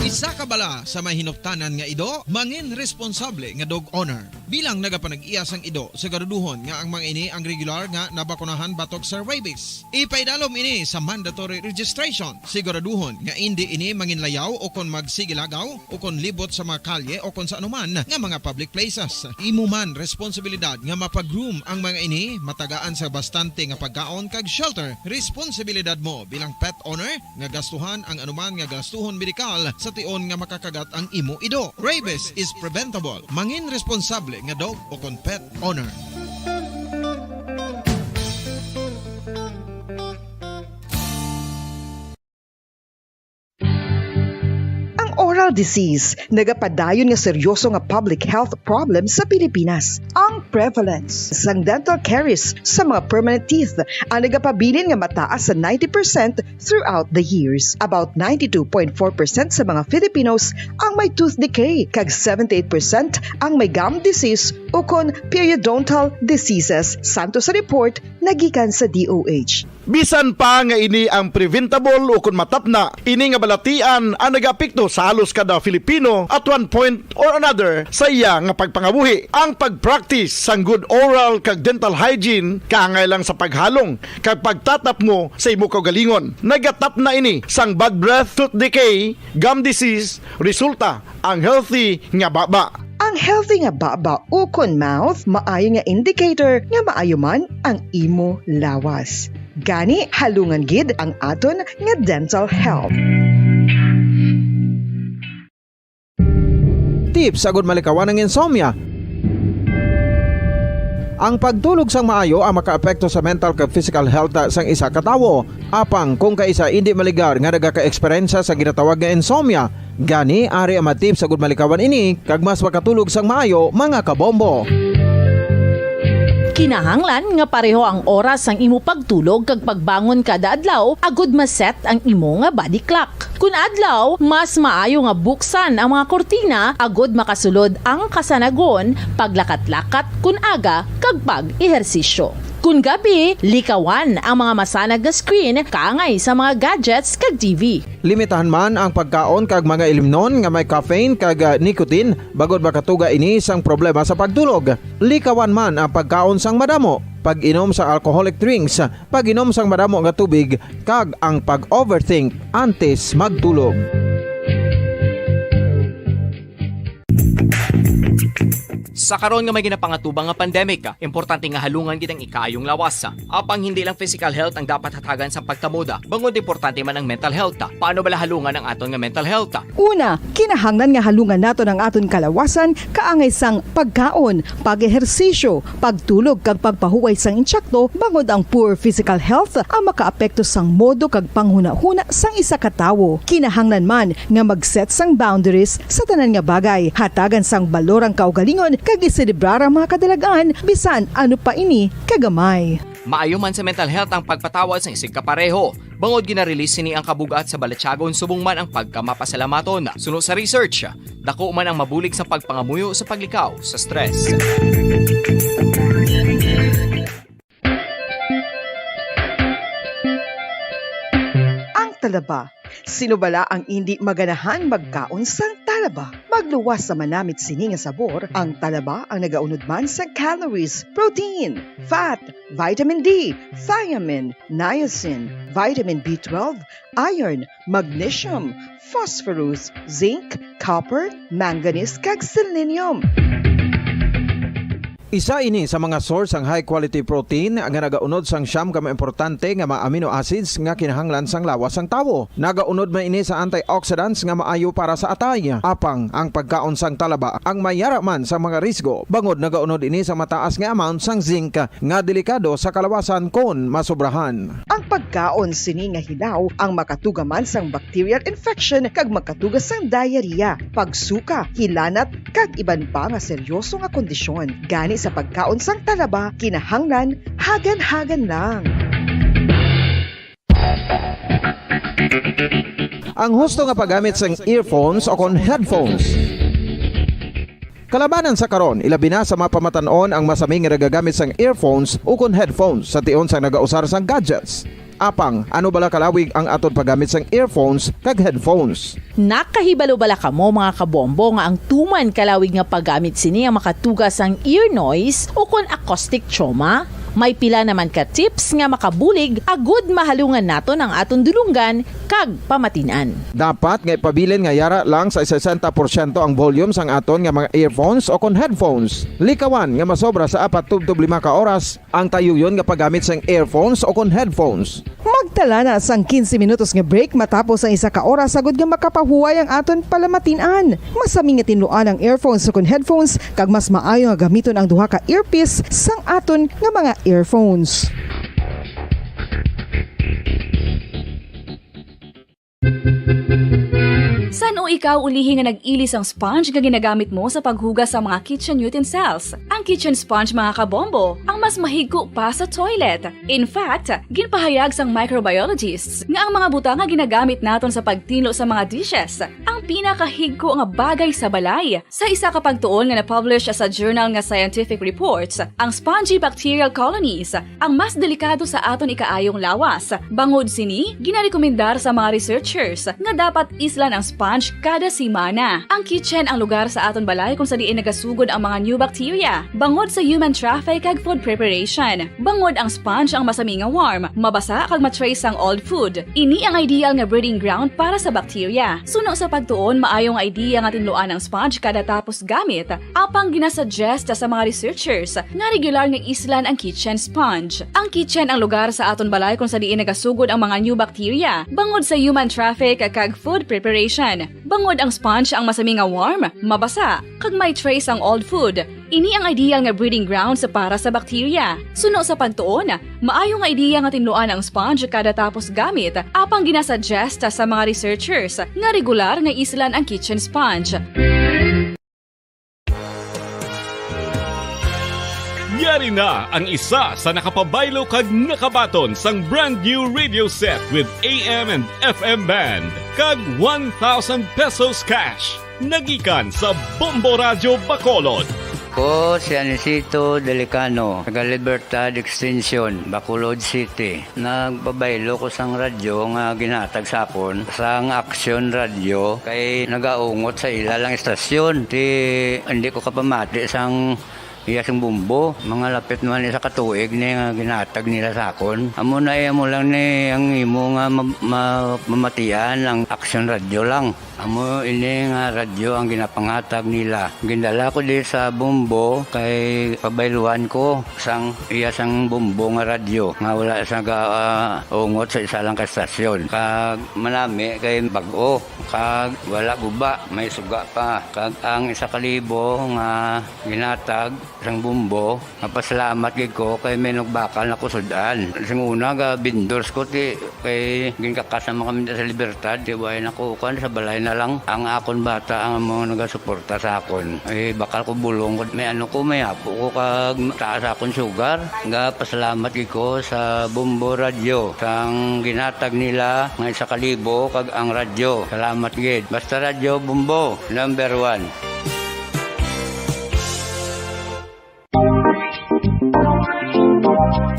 Isa ka bala sa may hinuptanan nga ido, mangin responsable nga dog owner. Bilang nagapanag-iya sang ido, siguraduhon nga ang mga ini ang regular nga nabakunahan batok sa rabies. Ipaidalom ini sa mandatory registration. Siguraduhon nga indi ini manginlayaw o kon magsigilagaw o kon libot sa mga kalye o kon sa anuman nga mga public places. Imo man responsibilidad nga mapa-groom ang mga ini, matagaan sa bastante nga pagkaon kag shelter. Responsibilidad mo bilang pet owner nga gastuhan ang anuman nga gastuhon medikal sa tion nga makakagat ang imo ido. Rabies is preventable. Mangin responsable nga dog o kon pet owner. Ang oras disease, nagapadayon nga seryoso nga public health problem sa Pilipinas. Ang prevalence sang dental caries sa mga permanent teeth ang nagapabilin nga mataas sa ninety percent throughout the years. About ninety-two point four percent sa mga Filipinos ang may tooth decay, kag seventy-eight percent ang may gum disease ukon periodontal diseases, santo sa report nagikan sa D O H. Bisan pa nga ini ang preventable ukon matapna, ini nga balatian ang nagaapekto sa halos kada Filipino at one point or another sa iya nga pagpangabuhi. Ang pag-practice sang good oral kag dental hygiene kaangay lang sa paghalong kag pagtatapmo sa imo kaugalingon. Nagatapna ini sang bad breath, tooth decay, gum disease, resulta ang healthy nga baba. Ang healthy nga baba ukon mouth maayo nga indicator nga maayo man ang imo lawas. Gani, halungan gid ang aton nga dental health. Tips agud malikawan ang insomnia. Ang pagtulog sang maayo ang makaapekto sa mental kag physical health sang isa ka tawo. Apang kung kaisa indi maligar nga nagaka-eksperyensya sa ginatawag nga insomnia, gani ari ang mga tips agud malikawan ini kag mas makatulog sang maayo, mga kabombo. Kinahanglan nga pareho ang oras sang imo pagtulog kag pagbangon kada adlaw agud ma-set ang imo nga body clock. Kun adlaw, mas maayo nga buksan ang mga kurtina agud makasulod ang kasanagon, paglakat-lakat kun aga, kag pag-ehersisyo. Kun gabi, likawan ang mga masanag nga screen kaangay sa mga gadgets kag T V. Limitahan man ang pagkaon kag mga ilimnon nga may caffeine kag, ah, nicotine, bangod makatuga ini sang problema sa pagtulog. Likawan man ang pagkaon sang madamo, pag-inom sa alcoholic drinks, pag-inom sang madamo nga tubig, kag ang pag-overthink antes magtulog. Sa karon nga may ginapangatubang nga pandemic, importante nga halungan gid ang ikaayong lawas. Apang hindi lang physical health ang dapat hatagan sa pagtamod, bangod importante man ang mental health. Paano bala halungan ang aton nga mental health? Una, kinahanglan nga halungan naton ang aton kalawasan kaangay sang pagkaon, pag-ehersisyo, pagtulog kag pagpahuway sang insakto, bangod ang poor physical health ang makaapekto sang modo kag panghunahuna sang isa ka tawo. Kinahanglan man nga mag-set sang boundaries sa tanan nga bagay, hatagan sang balor ang kaugalingon kag iselebrar ang mga kadalag-an, bisan ano pa ini kagamay. Maayo man sa mental health ang pagpatawad sang isigkapareho. Bangod gina-release sini ang kabug-at sa balatyagon subong man ang pagkamapasalamaton. Suno sa research, dako man ang mabulig sa pagpangamuyo sa paglikaw sa stress. Ang talaba. Sino bala ang indi maganahan magkaon sang talaba? Magluwas sa manamit sini nga sabor, ang talaba ang nagaunod man sa calories, protein, fat, vitamin D, thiamine, niacin, vitamin B twelve, iron, magnesium, phosphorus, zinc, copper, manganese, kag selenium. Isa ini sa mga source sang high quality protein nga nagaunod sang siyam ka mga importante nga mga amino acids nga kinahanglan sang lawas sang tawo. Nagaunod man ini sa antioxidants nga maayo para sa atay. Apang ang pagkaon sang talaba ang may yara man sa mga risgo, bangod nagaunod ini sa mataas nga amount sang zinc nga delikado sa kalawasan kon masobrahan. Ang pagkaon sini nga hilaw ang makatuga man sang bacterial infection kag makatuga sang diarrhea, pagsuka, hilanat, kag iban pa nga seryoso nga kondisyon. Gani sa pagkaon sang talaba, kinahanglan hagan-hagan lang. Ang husto nga paggamit sang earphones o kon headphones. Kalabanan sa karon, ilabi na sa mga pamatan-on ang masami nga nagagamit sang earphones ukon headphones sa tion sang nagausar sang gadgets. Apang, ano bala kalawig ang aton paggamit sang earphones kag headphones? Nakahibalo bala kamo, mga kabombo, nga ang tuman kalawig nga paggamit sini ang makatuga sang ear noise ukon acoustic trauma? May pila naman ka tips nga makabulig agud mahalungan naton ang aton dulonggan kag pamatin-an. Dapat nga ipabilin nga yara lang sa sesenta porsyento ang volume sang aton nga mga earphones o kon headphones. Likawan nga masobra sa apat tubtob lima ka oras ang tayuyon nga paggamit sang earphones o kon headphones. Magtala na sang quince minutos nga break matapos ang isa ka oras, agud nga makapahuway ang aton palamatin-an. Masami nga tinluan ang earphones o kon headphones, kag mas maayo nga gamiton ang duha ka earpiece sang aton nga mga earphones. San-o ikaw ulihi nga nag-ili sang sponge nga ginagamit mo sa paghugas sa mga kitchen utensils. Ang kitchen sponge, mga kabombo, ang mas mahigko pa sa toilet. In fact, ginpahayag sang microbiologists nga ang mga butang nga ginagamit naton sa pagtinlo sa mga dishes ang pinakahigko nga bagay sa balay. Sa isa ka pagtuon nga na-publish sa journal nga Scientific Reports, ang spongy bacterial colonies ang mas delikado sa aton ikaayong lawas. Bangod sini, ginarekomendar sa mga researchers nga dapat islan ang sponge kada semana. Ang kitchen ang lugar sa aton balay kung sa diin nagasugod ang mga new bacteria, bangod sa human traffic kag food preparation. Bangod ang sponge ang masami nga warm, mabasa kag ma-trace ang old food. Ini ang ideal nga breeding ground para sa bacteria. Suno sa pagtuon, maayo nga idea nga tinluan ang sponge kada tapos gamit, apang ginasuggest sa mga researchers nga regular nga islan ang kitchen sponge. Ang kitchen ang lugar sa aton balay kung sa diin nagasugod ang mga new bacteria, bangod sa human traffic kag food preparation. Bangod ang sponge ang masami nga warm, mabasa, kag may trace ang old food. Ini ang ideal nga breeding grounds para sa bacteria. Suno sa pagtuon, maayo nga idea nga tinluan ang sponge kada tapos gamit, apang ginasuggest sa mga researchers nga regular nga islan ang kitchen sponge. Yari na ang isa sa nakapabaylo kag nakabaton sang brand new radio set with A M and F M band kag one thousand pesos cash. Nagikan sa Bombo Radyo Bacolod. Ko si Anisito Delicano, taga Libertad Extension, Bacolod City. Nagpabaylo ko sang radyo nga ginhatag sa akon sang Action Radio kay nagaungot sa ila lang istasyon. Ti hindi ko kapamati sang iya sang bumbo. Mga lapit man isa ka tuig ni nga ginhatag nila sa akon. Amo na iya mo lang ni ang imo nga ma- ma- mamatian ang Action Radio lang. Amo ini nga radyo ang ginapanghatag nila. Gindala ko di sa Bombo kay pabayluan ko sang iya sang Bombo nga radyo nga wala sa ga ah, ungot sa isa lang ka estasyon. Kag manami kay bag-o kag wala guba, may suga pa. Kag ang isa ka libo nga ginatag sang Bombo, mapasalamat gid ko kay may nagbakal na ko sud-an. Sing una ga vendors ko ti kay ginkakas naman kami sa Libertad, ti way na ko kuan sa balay na lang. Ang akon bata ang amo nagasuporta sa akon. Ay bakal ko bulong ko may ano ko may apo ko kag taas akon sugar. Ga pasalamat gid ko sa Bombo Radyo sang ginatag nila nga isa ka libo kag ang radyo. Salamat gid. Basta Radyo Bombo, number one.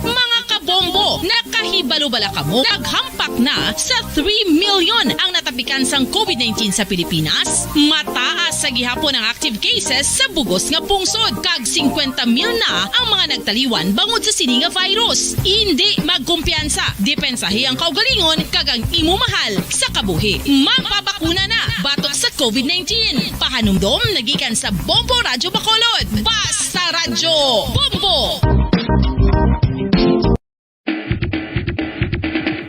Mga kabombo, nakahibalo bala kamo? Naghampak na sa three million ang natapikan sang COVID nineteen sa Pilipinas. Mataas sa gihapon ang active cases sa bugos nga pungsod, kag singkwenta mil na ang mga nagtaliwan bangod sa sini nga virus. Indi magkumpiyansa, depensahi ang kaugalingon kag ang imo mahal sa kabuhi. Magpabakuna na batok sa COVID nineteen. Pahanumdom nagikan sa Bombo Radyo Bacolod. Basta Radyo Bombo!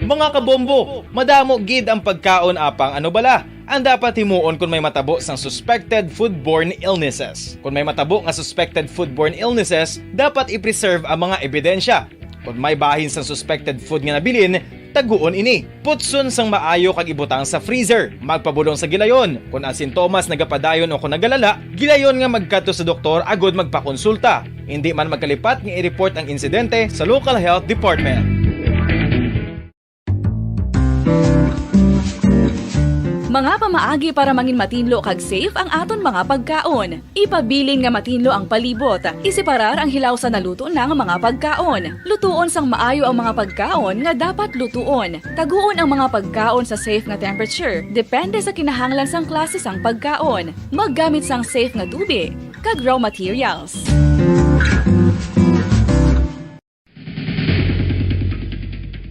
Mga kabombo, madamo gid ang pagkaon apang ano bala ang dapat himuon kon may matabo sang suspected foodborne illnesses. Kon may matabo nga suspected foodborne illnesses, dapat i-preserve ang mga ebidensya. Kon may bahin sang suspected food nga nabilin, taguon ini. Putson sang maayo kag ibutang sa freezer. Magpabulong sa gilayon. Kon ang sintomas nagapadayon o kon nagalala, gilayon nga magkadto sa doktor agud magpakonsulta. Indi man magkalipat nga i-report ang insidente sa local health department. Mga pamaagi para mangin matinlo kag safe ang aton mga pagkaon. Ipabilin nga matinlo ang palibot. Iseparar ang hilaw sa naluto na nga mga pagkaon. Lutuon sang maayo ang mga pagkaon nga dapat lutuon. Taguon ang mga pagkaon sa safe nga temperature, depende sa kinahanglan sang klase sang pagkaon. Maggamit sang safe nga tubi kag raw materials.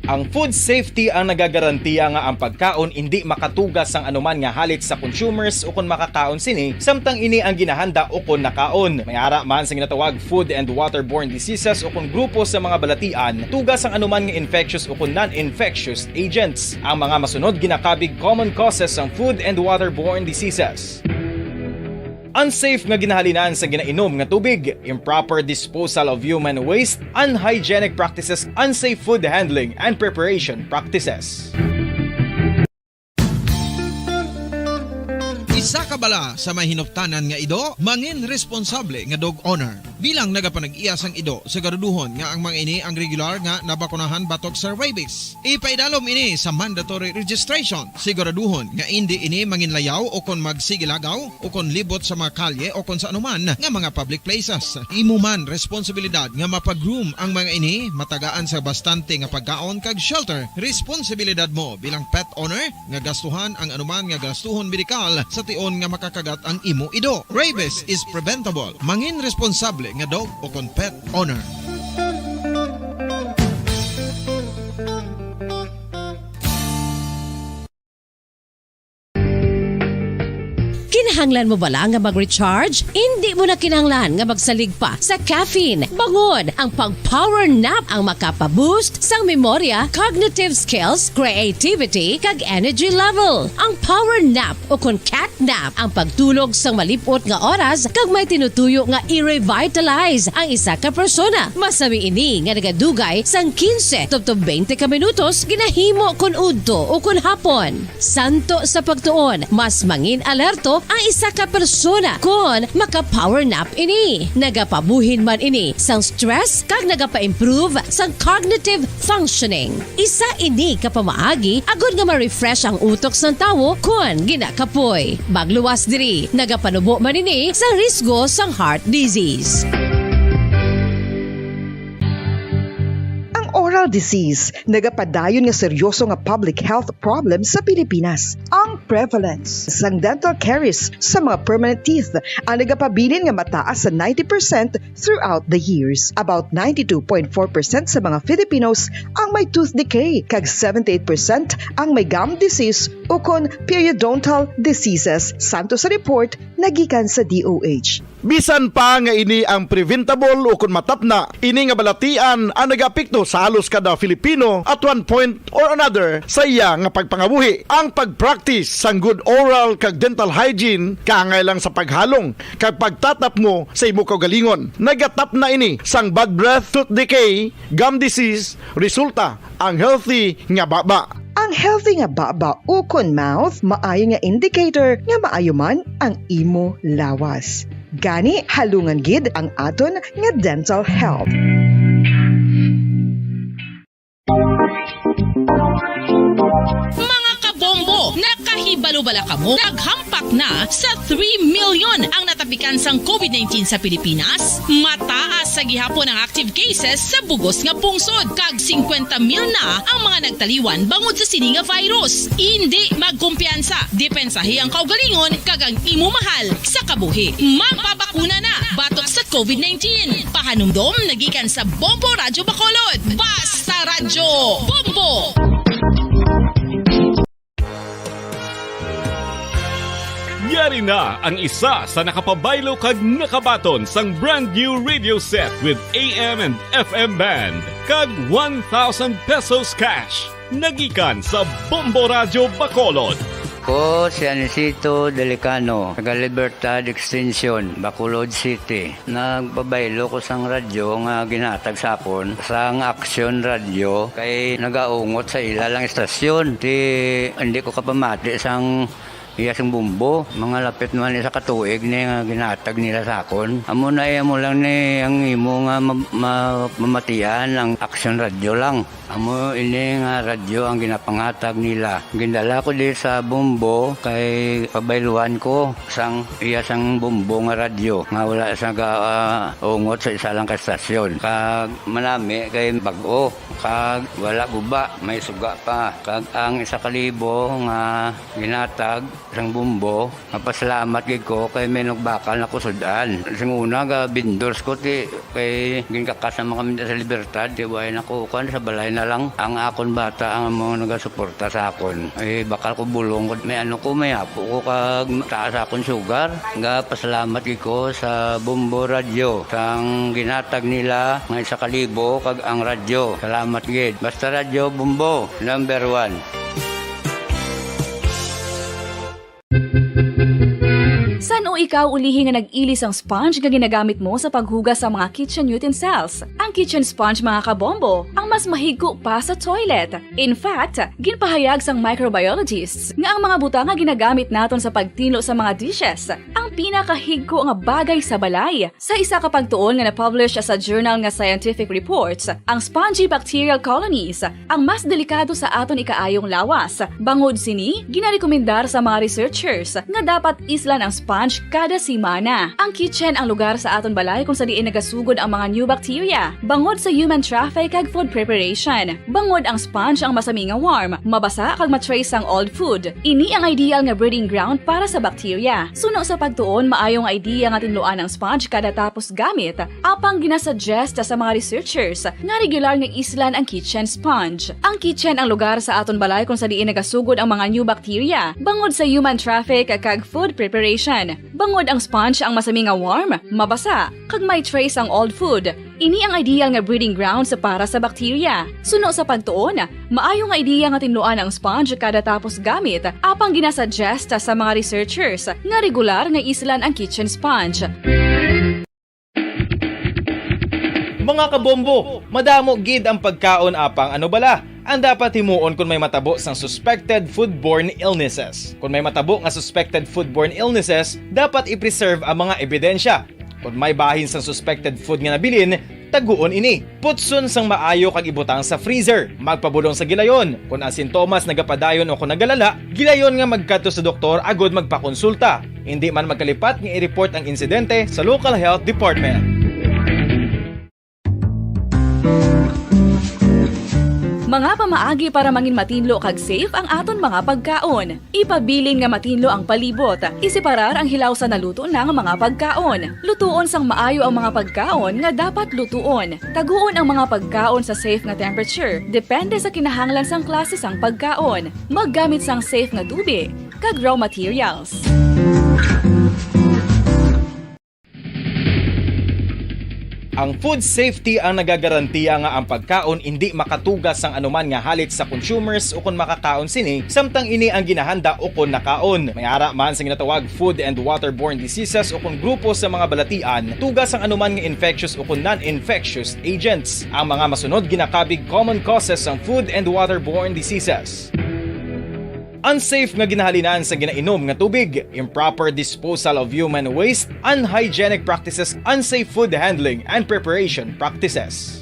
Ang food safety ang nagagarantiya nga ang pagkaon indi makatugas sang anuman nga halit sa consumers ukon makakaon sini, samtang ini ang ginahanda ukon nakaon. May ara man sa ginatawag food and waterborne diseases ukon grupo sa mga balatian, tugas sang anuman nga infectious ukon non-infectious agents. Ang mga masunod ginakabig common causes sang food and waterborne diseases. Unsafe nga ginahalinan sa ginainom nga tubig, improper disposal of human waste, unhygienic practices, unsafe food handling and preparation practices. Sa kabala sa may hinuptanan nga ido, mangin responsable nga dog owner. Bilang nagapanag-iya sang ido, siguraduhon nga ang mga ini ang regular nga nabakunahan batok sa rabies. Ipaidalom ini sa mandatory registration. Siguraduhon nga indi ini manginlayaw o kon magsigilagaw o kon libot sa mga kalye o kon sa anuman nga mga public places. Imo man responsibilidad nga mapag-groom ang mga ini, matagaan sa bastante nga pagkaon kag shelter. Responsibilidad mo bilang pet owner nga gastuhan ang anuman nga gastuhon medikal sa tion nga makakagat ang imo ido. Rabies is preventable. Mangin responsable nga dog o kon pet owner. Kinahanglan mo bala nga mag-recharge? Indi mo na kinahanglan nga magsalig pa sa caffeine. Bangod ang pag-power nap ang makapa-boost sang memorya, cognitive skills, creativity, kag energy level. Ang power nap o kon cat nap ang pagtulog sang malip-ot nga oras kag may tinutuyo nga i-revitalize ang isa ka persona. Masami ini nga nagadugay sang quince tubtob twenty ka minutos ginahimo kon udto o kon hapon. Santo sa pagtuon, mas mangin alerto ang isa ka persona kon maka-power nap ini. Nagapabuhin man ini sang stress kag nagapa-improve sang cognitive functioning. Isa ini ka pamaagi agod nga ma-refresh ang utok sang tawo kon ginakapoy. Magluwas diri, nagapanubo man ini sa risgo sang heart disease. Ang oral disease nagapadayon nga seryoso nga public health problem sa Pilipinas. Ang prevalence sang dental caries sa mga permanent teeth ang nagapabilin nga mataas sa ninety percent throughout the years. About ninety-two point four percent sa mga Filipinos ang may tooth decay, kag seventy-eight percent ang may gum disease ukon periodontal diseases, santo sa report nga gikan sa D O H. Bisan pa nga ini ang preventable ukon matapna, ini nga balatian ang nagaapekto sa halos kada Filipino at one point or another sa iya nga pagpangabuhi. Ang pag-practice sang good oral kag dental hygiene kaangay lang sa paghalong kag pagtatapmo sa imo kaugalingon. Nagatapna ini sang bad breath, tooth decay, gum disease, resulta ang healthy nga baba. Ang healthy nga baba ukon mouth maayo nga indicator nga maayo man ang imo lawas. Gani, halungan gid ang aton nga dental health. Mga kabombo, nakahibalo bala kamo? Naghampak na sa three million ang natapikan sang COVID nineteen sa Pilipinas. Mataas sa gihapon ang active cases sa bugos nga pungsod, kag singkwenta mil na ang mga nagtaliwan bangod sa sini nga virus. Indi magkumpiyansa, depensahi ang kaugalingon kag ang imo mahal sa kabuhi. Magpabakuna na batok sa COVID nineteen. Pahanumdom nagikan sa Bombo Radyo Bacolod. Basta Radyo Bombo! Yari na ang isa sa nakapabaylo kag nakabaton sang brand new radio set with A M and F M band kag one thousand pesos cash. Nagikan sa Bombo Radyo Bacolod. Ko si Anisito Delicano, taga Libertad Extension, Bacolod City. Nagpabaylo ko sang radyo nga ginhatag sa akon sang Action Radio kay nagaungot sa ila lang istasyon. Ti, hindi ko kapamati sang iya sang Bombo. Mga lapit man isa ka tuig ni nga ginhatag nila sa akon. Amo na, eh, amo lang ni ang imo nga ma-, ma-, mamatian ang Action Radio lang. Amo ini nga radyo ang ginapangatag nila. Gindala ko di sa Bombo kay pabayluan ko sang iya sang Bombo nga radyo nga wala sa ga-, ah, ungot sa isa lang ka estasyon. Kag manami kay bag-o, kag wala guba, may suga pa. Kag ang isa ka libo nga ginatag sang Bombo, mapasalamat gid ko kay may nagbakal na ko sud-an. Sing una, ga vendors ko, ti, kay ginkakas naman kami sa Libertad, ti, way na ko, kuan, sa balay na lang. Ang akon bata ang amo nagasuporta sa akon. Ay, bakal ko bulong ko, may ano ko, may apo ko, kag taas akon sugar. Ga pasalamat gid ko sa Bombo Radyo, sang ginatag nila nga isa ka libo, kag ang radyo. Salamat gid. Basta Radyo Bombo, number one. San-o Ikaw ulihi nga nag-ili sang sponge nga ginagamit mo sa paghugas sa mga kitchen utensils. Ang kitchen sponge, mga kabombo, ang mas mahigko pa sa toilet. In fact, ginpahayag sang microbiologists nga ang mga butang nga ginagamit naton sa pagtinlo sa mga dishes ang pinakahigko nga bagay sa balay. Sa isa ka pagtuon nga na-publish sa journal nga Scientific Reports, ang spongy bacterial colonies ang mas delikado sa aton ikaayong lawas. Bangod sini, ginarekomendar sa mga researchers nga dapat islan ang sponge kada semana. Ang kitchen ang lugar sa aton balay kung sa diin nagasugod ang mga new bacteria, bangod sa human traffic kag food preparation. Bangod ang sponge ang masami nga warm, mabasa kag ma-trace ang old food. Ini ang ideal nga breeding ground para sa bacteria. Suno sa pagtuon, maayo nga idea nga tinluan ang sponge kada tapos gamit, apang ginasuggest sa mga researchers nga regular nga islan ang kitchen sponge. Ang kitchen ang lugar sa aton balay kung sa diin nagasugod ang mga new bacteria, bangod sa human traffic kag food preparation. Bangod ang sponge ang masami nga warm, mabasa, kag may trace ang old food, ini ang ideal nga breeding grounds para sa bacteria. Suno sa pagtuon, maayo nga idea nga tinluan ang sponge kada tapos gamit, apang ginasuggest sa mga researchers nga regular nga islan ang kitchen sponge. Mga kabombo, madamo gid ang pagkaon, apang ano bala ang dapat himuon kon may matabo sang suspected foodborne illnesses? Kon may matabo nga suspected foodborne illnesses, dapat i-preserve ang mga ebidensya. Kon may bahin sang suspected food nga nabilin, taguon ini. Putson sang maayo kag ibutang sa freezer. Magpabulong sa gilayon. Kon ang sintomas nagapadayon o kon nagalala, gilayon nga magkadto sa doktor agud magpakonsulta. Indi man magkalipat nga i-report ang insidente sa local health department. Mga pamaagi para mangin matinlo kag safe ang aton mga pagkaon. Ipabilin nga matinlo ang palibot. Iseparar ang hilaw sa naluto na nga mga pagkaon. Lutuon sang maayo ang mga pagkaon nga dapat lutuon. Taguon ang mga pagkaon sa safe nga temperature, depende sa kinahanglan sang klase sang pagkaon. Maggamit sang safe nga tubig kag raw materials. Ang food safety ang nagagarantiya nga ang pagkaon indi makatuga sang anuman nga halit sa consumers ukon makakaon sini, samtang ini ang ginahanda ukon nakaon. May ara man sa ginatawag food and waterborne diseases ukon grupo sa mga balatian, tuga sang anuman nga infectious ukon non-infectious agents. Ang mga masunod ginakabig common causes sang food and waterborne diseases. Unsafe nga ginahalinan sa ginainom nga tubig, improper disposal of human waste, unhygienic practices, unsafe food handling and preparation practices.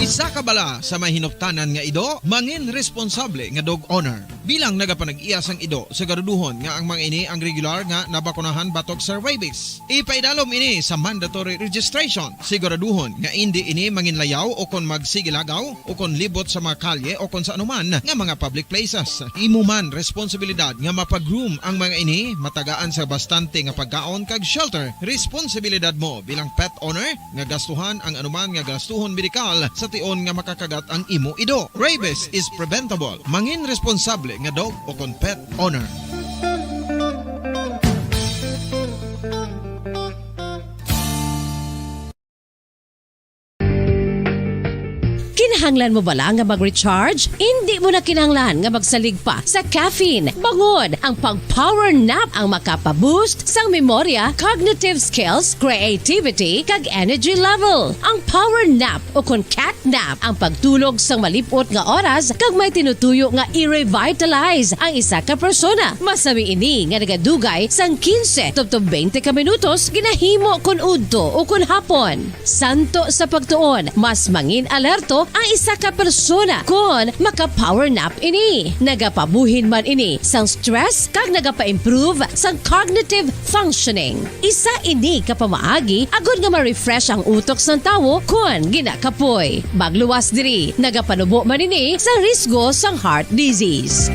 Isa ka bala sa may hinuptanan nga ido, mangin responsable nga dog owner. Bilang nagapanag-iya sang ido, siguraduhon nga ang mga ini ang regular nga nabakunahan batok sa rabies. Ipaidalom ini sa mandatory registration. Siguraduhon nga indi ini manginlayaw o kon magsigilagaw o kon libot sa mga kalye o kon sa anuman nga mga public places. Imo man responsibilidad nga mapa-groom ang mga ini, matagaan sa bastante nga pagkaon kag shelter. Responsibilidad mo bilang pet owner nga gastuhan ang anuman nga gastuhon medikal sa tion nga makakagat ang imo ido. Rabies is preventable. Mangin responsable nga dog o kon pet owner. Kinahanglan mo bala nga mag-recharge? Indi mo na kinahanglan nga magsalig pa sa caffeine. Bangod ang pag-power nap ang makapa-boost sang memorya, cognitive skills, creativity, kag energy level. Ang power nap o kon cat nap ang pagtulog sang malip-ot nga oras kag may tinutuyo nga i-revitalize ang isa ka persona. Masami ini nga nagadugay sang quince tubtob twenty ka minutos ginahimo kon udto o kon hapon. Santo sa pagtuon, mas mangin alerto ang isa ka persona kon maka-power nap ini. Nagapabuhin man ini sang stress kag nagapa-improve sang cognitive functioning. Isa ini ka pamaagi agod nga ma-refresh ang utok sang tawo kon ginakapoy. Magluwas diri, nagapanubo man ini sa risgo sang heart disease.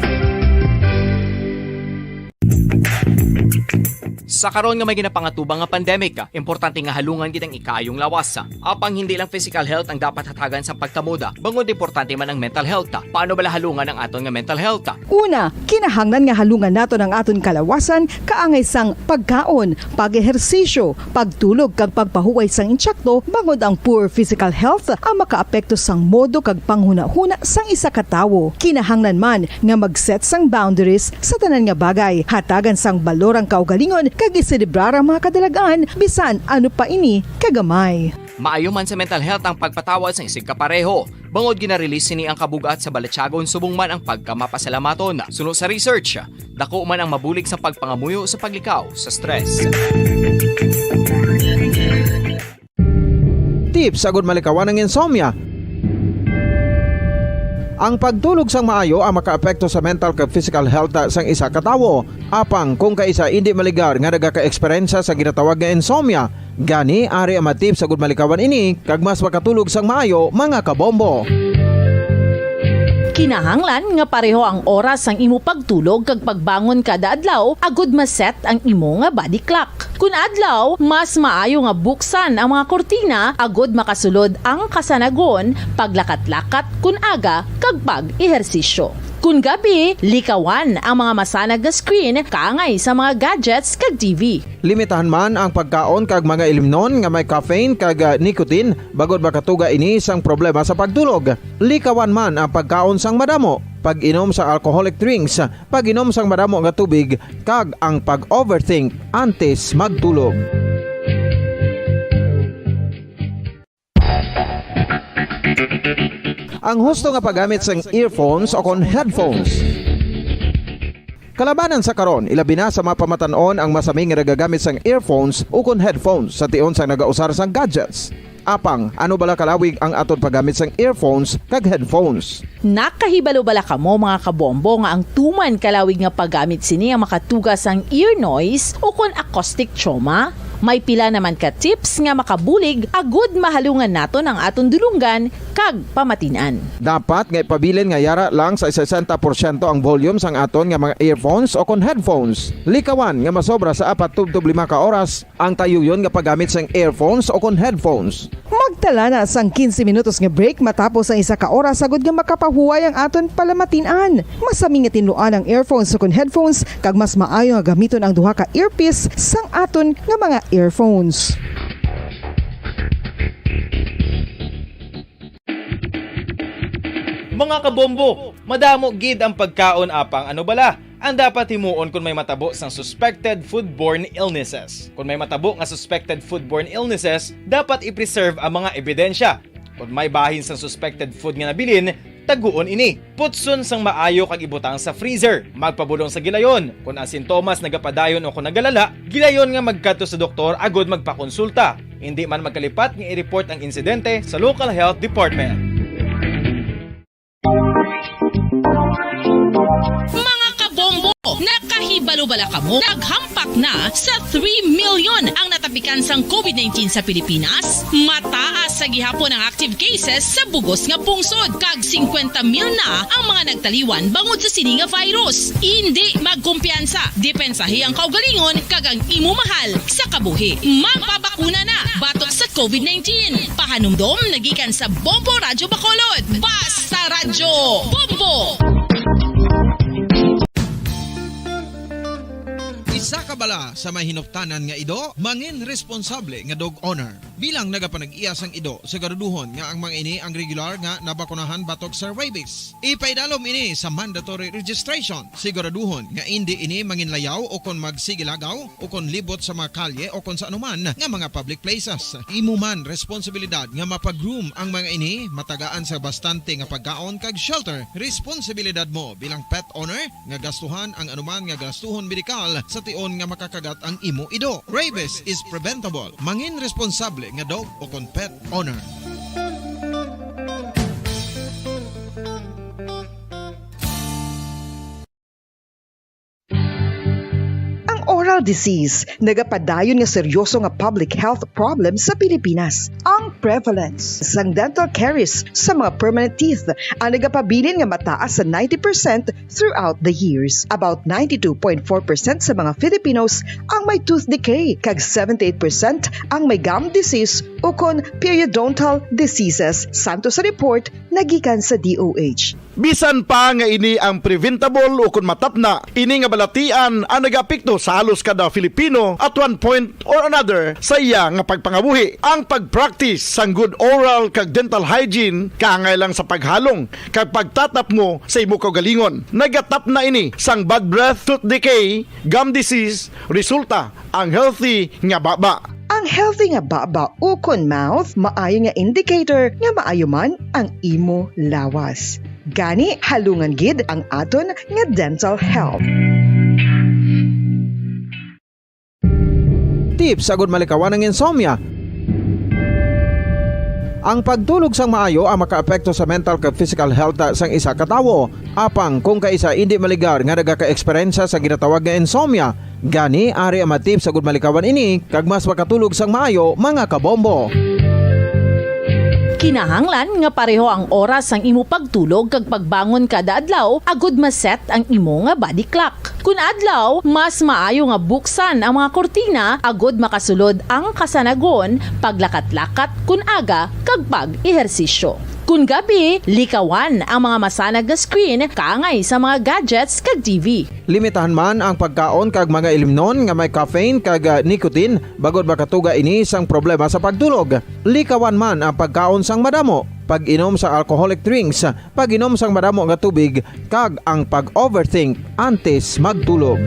Sa karon nga may ginapangatubang nga pandemic, importante nga halungan gid ang ikaayong lawas. Apang hindi lang physical health ang dapat hatagan sa pagtamod, bangod importante man ang mental health. Paano bala halungan ang aton nga mental health? Una, kinahanglan nga halungan naton ang aton kalawasan kaangay sang pagkaon, pag-ehersisyo, pagtulog kag pagpahuway sang intsakto, bangod ang poor physical health ang makaapekto sang modo kag panghunahuna sang isa ka tawo. Kinahanglan man nga mag-set sang boundaries sa tanan nga bagay, hatagan sang balor ang kaugalingon kag iselebrar ang mga kadalagan, bisan ano pa ini kagamay. Maayo man sa mental health ang pagpatawad sang isigkapareho, bangod gina-release sini ang kabug-at sa balatyagon subong man ang pagkamapasalamaton. Suno sa research, dako man ang mabulig sa pagpangamuyo sa paglikaw sa stress. Tips agud malikawan ang insomnia. Ang pagtulog sang maayo ang makaapekto sa mental kag physical health sang isa ka tawo. Apang kung kaisa indi maligar nga nagaka-eksperyensya sa ginatawag nga insomnia, gani ari ang mga tips agud malikawan ini kag mas makatulog sang maayo, mga kabombo. Kinahanglan nga pareho ang oras sang imo pagtulog kag pagbangon kada adlaw agud ma-set ang imo nga body clock. Kun adlaw, mas maayo nga buksan ang mga kurtina agud makasulod ang kasanagon, paglakat-lakat kun aga, kag pag-ehersisyo. Kun gabi, likawan ang mga masanag nga screen kaangay sa mga gadgets kag T V. Limitahan man ang pagkaon kag mga ilimnon nga may caffeine kag, ah, nicotine, bangod makatuga ini sang problema sa pagtulog. Likawan man ang pagkaon sang madamo, pag-inom sa alcoholic drinks, pag-inom sang madamo nga tubig, kag ang pag-overthink antes magtulog. Ang husto nga paggamit sang earphones o kon headphones. Kalabanan sa karon, ilabi na sa mga pamatan-on ang masami nga nagagamit sang earphones o kon headphones sa tion sang nagausar sang gadgets. Apang, ano bala kalawig ang aton paggamit sang earphones kag headphones? Nakahibalo bala kamo, mga kabombo, nga ang tuman kalawig nga paggamit sini ang makatuga sang ear noise o kon acoustic trauma? May pila naman ka tips nga makabulig agud mahalungan naton ang aton dulonggan kag pamatin-an. Dapat nga ipabilin nga yara lang sa sesenta porsyento ang volume sang aton nga mga earphones o kon headphones. Likawan nga masobra sa apat tubtob lima ka oras ang tayuyon nga paggamit sang earphones o kon headphones. Magtala na sang quince minutos nga break matapos ang isa ka oras agud nga makapahuway ang aton palamatin-an. Masami nga tinluan ang earphones o kon headphones, kag mas maayo nga gamiton ang duha ka earpiece sang aton nga mga earphones. Mga kabombo, madamo gid ang pagkaon, apang ano bala ang dapat himuon kon may matabo sang suspected foodborne illnesses? Kon may matabo nga suspected foodborne illnesses, dapat i-preserve ang mga ebidensya. Kon may bahin sang suspected food nga nabilin, taguon ini. Putson sang maayo kag ibutang sa freezer. Magpabulong sa gilayon. Kon ang sintomas nagapadayon o kon nagalala, gilayon nga magkadto sa doktor agud magpakonsulta. Indi man magkalipat nga i-report ang insidente sa local health department. Mga kabombo, nakahibalo bala kamo? Naghampak na sa three million ang natapikan sang covid nineteen sa Pilipinas. Mataas sa gihapon ang active cases sa bugos nga pungsod, kag singkwenta mil na ang mga nagtaliwan bangod sa sini nga virus. Indi magkumpiyansa, depensahi ang kaugalingon kag ang imo mahal sa kabuhi. Magpabakuna na batok sa covid nineteen. Pahanumdom na gikan sa Bombo Radyo Bacolod. Basta Radyo Bombo! Isa ka bala sa may hinuptanan nga ido, mangin responsable nga dog owner. Bilang nagapanag-iya sang ido, siguraduhon nga ang mga ini ang regular nga nabakunahan batok sa rabies. Ipaidalom ini sa mandatory registration. Siguraduhon nga indi ini manginlayaw o kon magsigilagaw o kon libot sa mga kalye o kon sa anuman nga mga public places. Imo man responsibilidad nga mapag-groom ang mga ini, matagaan sa bastante nga pagkaon kag shelter. Responsibilidad mo bilang pet owner nga gastuhan ang anuman nga gastuhon medikal sa tion nga makakagat ang imo ido. Rabies is preventable. Mangin responsable nga dog o kon pet owner. Ang oral disease, nagapadayon nga seryoso nga public health problem sa Pilipinas. Ang prevalence sang dental caries sa mga permanent teeth ang nagapabilin nga mataas sa ninety percent throughout the years. About ninety-two point four percent sa mga Filipinos ang may tooth decay, kag seventy-eight percent ang may gum disease ukon periodontal diseases, santo sa report nga gikan sa D O H. Bisan pa nga ini ang preventable ukon matapna, ini nga balatian ang nagaapekto sa halos kada Filipino at one point or another sa iya nga pagpangabuhi. Ang pag-practice sang good oral kag dental hygiene kaangay lang sa paghalong kag pagtatapmo sa imo kaugalingon. Nagatapna ini sang bad breath, tooth decay, gum disease, resulta ang healthy nga baba. Ang healthy nga baba ukon mouth maayo nga indicator nga maayo man ang imo lawas. Gani, halungan gid ang aton nga dental health. Tips agud malikawan ang insomnia. Ang pagtulog sang maayo ang makaapekto sa mental kag physical health sang isa ka tawo. Apang kung kaisa indi maligar nga nagaka-eksperyensya sa ginatawag nga insomnia, gani ari ang mga tips agud malikawan ini kag mas makatulog sang maayo, mga kabombo. Kinahanglan nga pareho ang oras sang imo pagtulog kag pagbangon kada adlaw agud ma-set ang imo nga body clock. Kun adlaw, mas maayo nga buksan ang mga kurtina agud makasulod ang kasanagon, paglakat-lakat kun aga, kag pag-ehersisyo. Kun gabi, likawan ang mga masanag nga screen kaangay sa mga gadgets kag T V. Limitahan man ang pagkaon kag mga ilimnon nga may caffeine kag, ah, nicotine, bangod makatuga ini sang problema sa pagtulog. Likawan man ang pagkaon sang madamo, pag-inom sa alcoholic drinks, pag-inom sang madamo nga tubig, kag ang pag-overthink antes magtulog.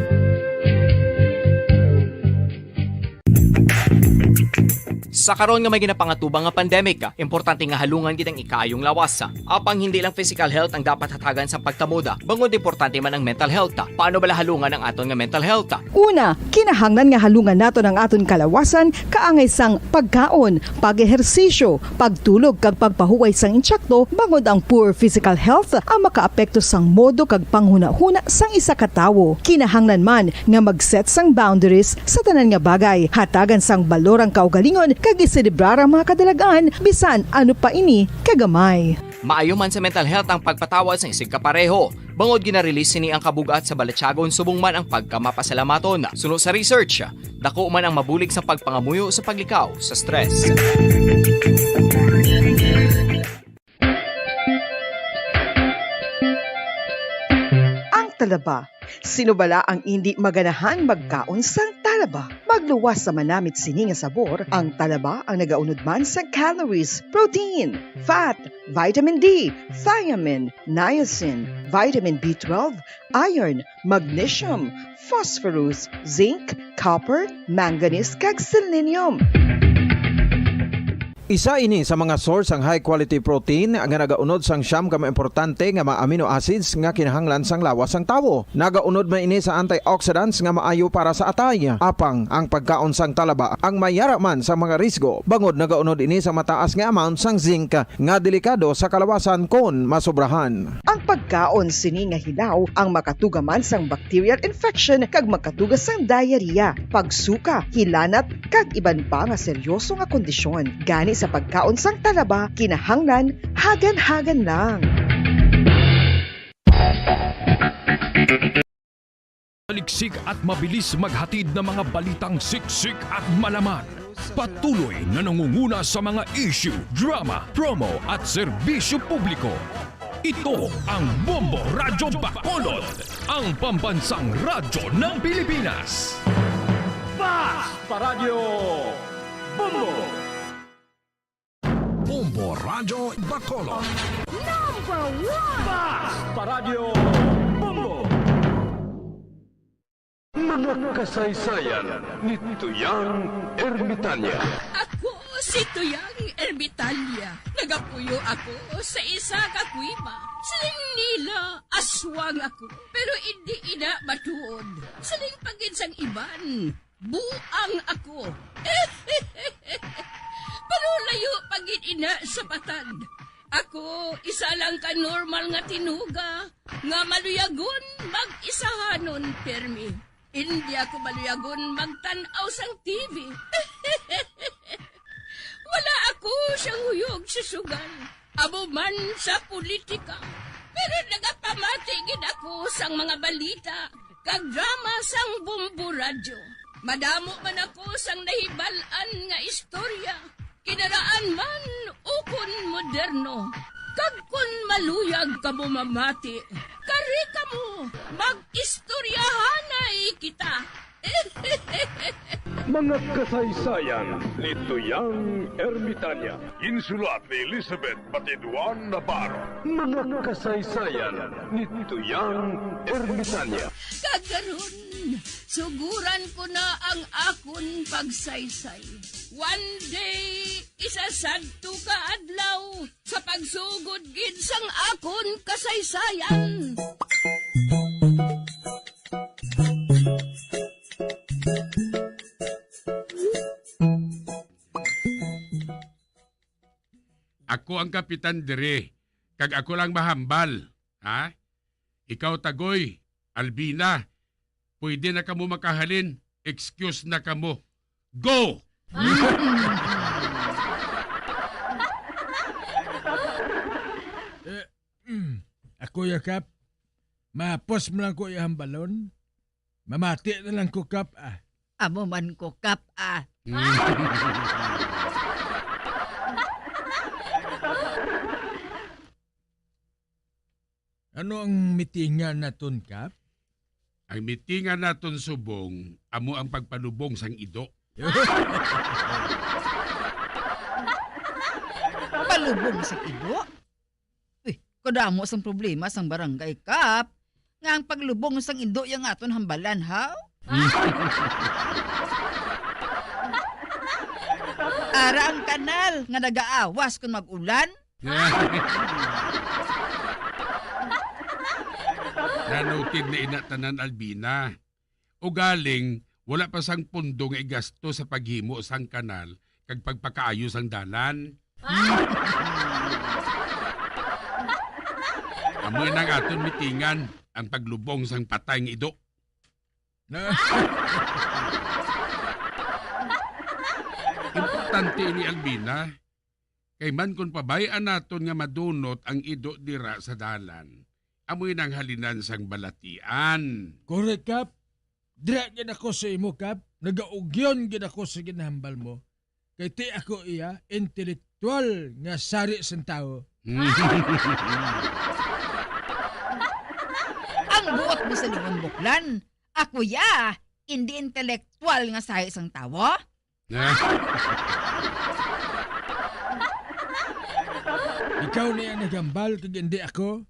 Sa karon nga may ginapangatubang nga pandemic, importante nga halungan gid ang ikaayong lawas. Apang hindi lang physical health ang dapat hatagan sang pagtamod, bangod importante man ang mental health. Paano bala halungan ang aton nga mental health? Una, kinahanglan nga halungan naton ang aton kalawasan kaangay sang pagkaon, pag-ehersisyo, pagtulog kag pagpahuway sang insakto, bangod ang poor physical health ang makaapekto sang modo kag panghunahuna sang isa ka tawo. Kinahanglan man nga mag-set sang boundaries sa tanan nga bagay, hatagan sang balor ang kaugalingon kag iselebrar ang mga kadalag-an bisan ano pa ini kagamay. Maayo man sa mental health ang pagpatawad sang isigkapareho. Bangod gina-release sini ang kabug-at sa balatyagon subong man ang pagkamapasalamaton. Suno sa research, dako man ang mabulig sa pagpangamuyo sa paglikaw sa stress. Ang talaba. Sino bala ang indi maganahan magkaon sang talaba? Magluwas sa manamit sini nga sabor, ang talaba ang nagaunod man sa calories, protein, fat, vitamin D, thiamine, niacin, vitamin B twelve, iron, magnesium, phosphorus, zinc, copper, manganese, kag selenium. Isa ini sa mga source sang high quality protein nga nagaunod sang siyam ka mga importante nga mga amino acids nga kinahanglan sang lawas sang tawo. Nagaunod man ini sa antioxidants nga maayo para sa atay. Apang ang pagkaon sang talaba ang may yara man sa mga risgo, bangod nagaunod ini sa mataas nga amount sang zinc nga delikado sa kalawasan kon masobrahan. Ang pagkaon sini nga hilaw ang makatuga man sang bacterial infection kag makatuga sang diarrhea, pagsuka, hilanat, kag iban pa nga seryoso nga kondisyon. Gani sa pagkaon sang talaba, kinahanglan hagan-hagan lang. Maliksik at mabilis maghatid ng mga balitang siksik at malaman. Patuloy na nangunguna sa mga issue, drama, promo at serbisyo publiko. Ito ang Bombo Radyo Bacolod, ang pambansang radyo ng Pilipinas. Fast Paradyo Bombo! Bombo Radyo Bacolod. Number one! Fast Paradyo Bombo! Mga kasaysayan ni Tuyang Ermitanya. Ako si Tuyang Ermitanya. Nagapuyo ako sa isa ka kuweba. Siling nila, aswang ako. Pero indi ina matuod. Siling pa gid sang iban, buang ako. Pero layo pa gid ina sa patag. Ako, isa lang ka normal nga tinuga nga maluyagon mag-isahanon pirmi. Hindi ako maluyagon magtan-aw sang T V. Wala ako siyang huyog sa sugal, amo man sa politika. Pero nagapamati gid ako sang mga balita kag drama sang Bombo Radyo. Madamo man ako sang nahibal-an nga istorya, kinaraan man ukon moderno. Kag kon maluyag kamo mamati, kari kamo, mag-istoryahanay kita. Mga kasaysayan ni Tuyang Ermitanya. Ginsulat ni Elizabeth Batiduan Navarro. Mga kasaysayan ni Tuyang Ermitanya. Kag karon, suguran ko na ang akon pagsaysay. One day, isa sadto ka adlaw, sa pagsugod gid sang akon kasaysayan. Ako ang kapitan diri, kag ako lang mahambal, ha? Ikaw, Tagoy, Albina, pwede na kamo makahalin. Excuse na kamo. Go! Eh, mm, ako ya, Kap. Mahapos mo lang ko ihambalon. Mamati na lang ko, Kap, ah. Amo man ko, Kap, ah. Ano ang mitingan naton, Kap? Ang mitingan naton subong amo ang pagpalubong sang ido. Palubong sang ido? Uy, kadamo sang problema sang barangay, Kap, nga ang paglubong sang ido ya ang aton hambalan, haw? Ara ang kanal nga nagaawas kon mag-ulan. Nanoted na ina tanan, Albina. Ugaling, wala pa sang pondo nga igasto sa paghimo sang kanal kag pagpakaayo sang dalan. Amo na ang aton mitingan, ang paglubong sang patay nga ido. Importante ini, Albina. Kay man kon pabay-an naton nga madunot ang ido dira sa dalan, amoy nang halinan sang balatian. Correct, Kap. Dira gid ako sa imo, Kap. Nagaugyon gid ako sa ginahambal mo. Kay ti ako iya, intelektual nga sari sang tawo. Ang buot mo sa lingon, Buklan. Ako iya, indi intelektual nga sari sang tawo? Ikaw ni ang naghambal kag indi ako.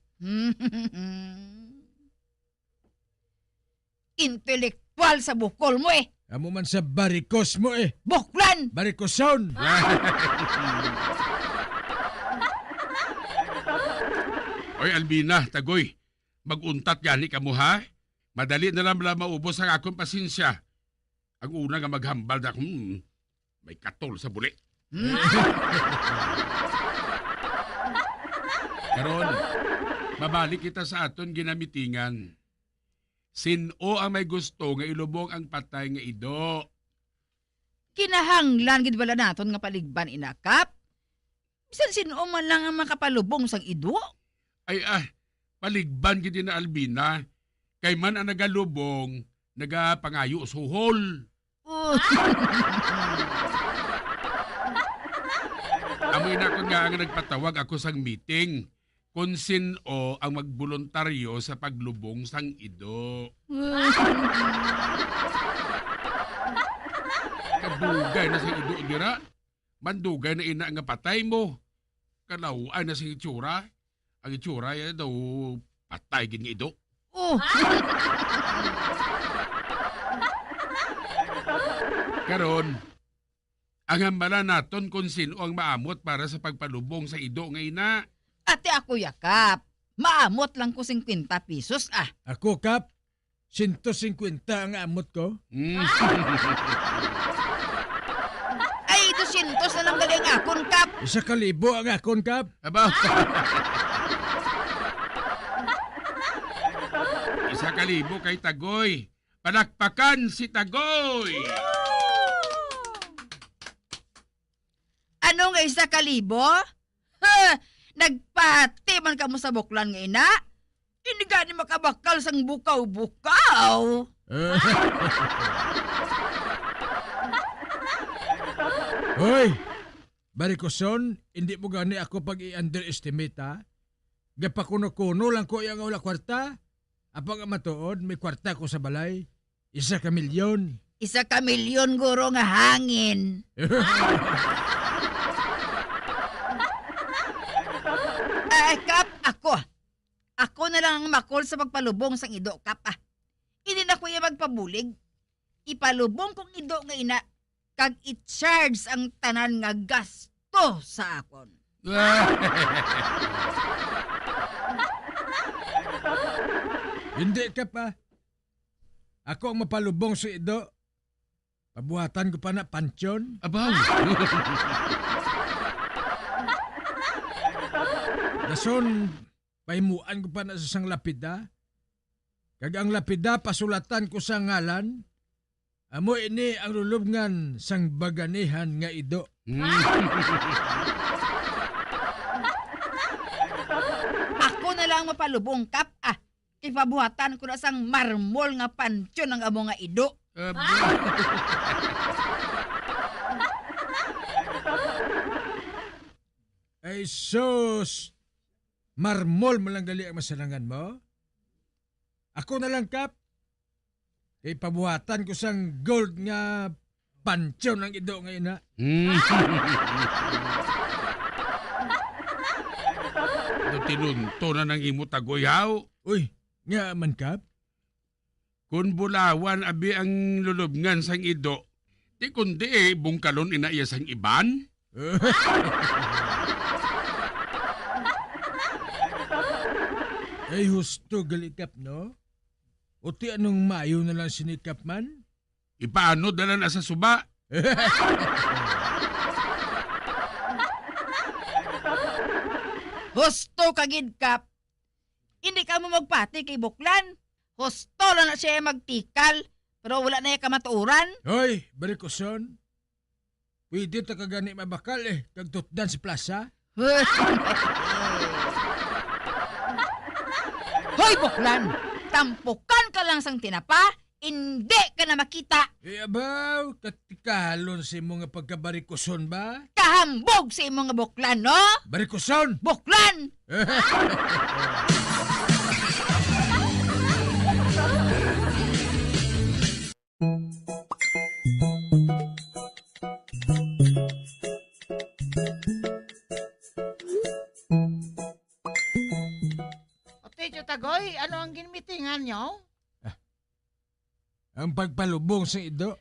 Intelektual sa bukol mo, eh. Amo man sa barikos mo, eh. Buklan! Barikoson! Oy, Albina, Tagoy, mag-untat gani kamo, ha? Madali na lang bala maubos ang akon pasensya. Ang una nga maghambal na, hmm, may katol sa buli. Karon, mabalik kita sa aton ginamitingan. Sin-o ang may gusto nga ilubong ang patay nga ido? Kinahanglan gid bala naton nga paligban ina, Kap? Bisan sin-o man lang ang makapalubong sang ido. Ay, ah, paligban gid na, Albina. Kay man ang nagalubong, nagapangayo suhol. Oh. Amo ina kon nga nga nagpatawag ako sang meeting kon sin-o ang magboluntaryo sa paglubong sang ido. Kadugay na sang ido dira. Mandugay na ina nga patay mo. Kalaw-an na sing itsura. Ang itsura ya daw patay gid nga ido. Oh. Karon, ang hambalan naton kung sin-o ang maamot para sa pagpalubong sa ido nga ina. Ate, ako ya, Kap. Maamot lang ko singkwenta pesos, ah. Ako, Kap, sento singkwenta ang amot ko. Mm. Ay, dosyentos na lang gali ang akon, Kap. Isa ka libo ang akon, Kap. Aba. Isa ka libo kay Tagoy. Palakpakan si Tagoy! Ano nga isa ka libo? Ha! Nagpati man kamo sa buklan nga ina? Hindi gani makabakal sang bukaw-bukaw. Hoy! Barikuson, hindi mo gani ako pag-i-underestimate, ha? Gapakuno-kuno lang ko iya nga wala kwarta. Apang ang matuod, may kwarta ko sa balay. Isa ka milyon. Isa ka milyon, guro, nga hangin. Eh, Kap, ako. Ako na lang ang makol sa pagpalubong sang ido, Kap, ah. Hindi na ko iya magpabulig. Ipalubong kong ido nga ina, kag i-charge ang tanan nga gasto sa akon. Hindi, Kap, ah. Ako ang mapalubong sa ido. Pabuhatan ko pa na pansyon. Abaw! Dason, pahimuan ko pa na sa sang lapida. Kag ang lapida pasulatan ko sa ngalan, "Amo ini ang lulubngan sang baganihan nga ido." Hmm. Ako na lang mapalubong, Kap, ah. Ipabuhatan ko na sang marmol nga pansyon ang amo nga ido. Aba. Ay, sus! Marmol mo lang gali ang masalangan mo? Ako na lang, Kap. Kay pabuhatan ko sang gold nga pansyon ang ido nga ina. Hmm. Do tinunto na nang imo tagoy, haw? Uy, nga man, Kap? Kun bulawan abi ang lulubngan sang ido, di kundi, eh, bungkalon ina iya sang iban? Ay, husto gali, Kap, no? O ti anong mayo na lang sini, Kap, man? Ipaanod na lang na sa suba. Husto ka gid, Kap. Hindi ka mo magpati kay Buklan. Husto lang na siya magtikal, pero wala na iya kamatuoran. Hoy, Barikuson. Pwede ta ka gani mabakal, eh, kag tutdan sa plaza? Hoy, Buklan! Tampukan ka lang sang tinapa, hindi ka na makita. Eh, abaw, katikalon sa imo nga pagkabarikuson ba? Kahambog sa imo nga Buklan, no? Barikuson! Buklan! Ote, Tio Tagoy, ano ang ginmitingan niyo? Ah, ang pagpalubong sa ido.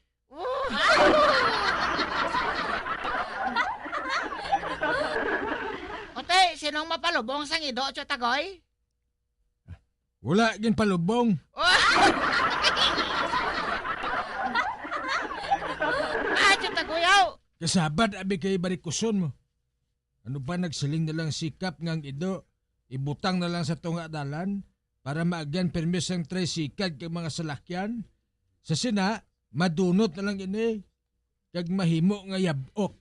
Ote, sinong mapalubong sang ido, Tio Tagoy? Wala ginpalubong. Ah, Tio Tagoy, aw! Kasabad abi kay barikuson mo. Ano pa, nagsiling na lang si Kap nga ang ido, ibutang na lang sa tunga dalan para maagyan permi sang tricycle kag mga salakyan. Sa sina, madunot na lang ini kag mahimo nga yab-ok.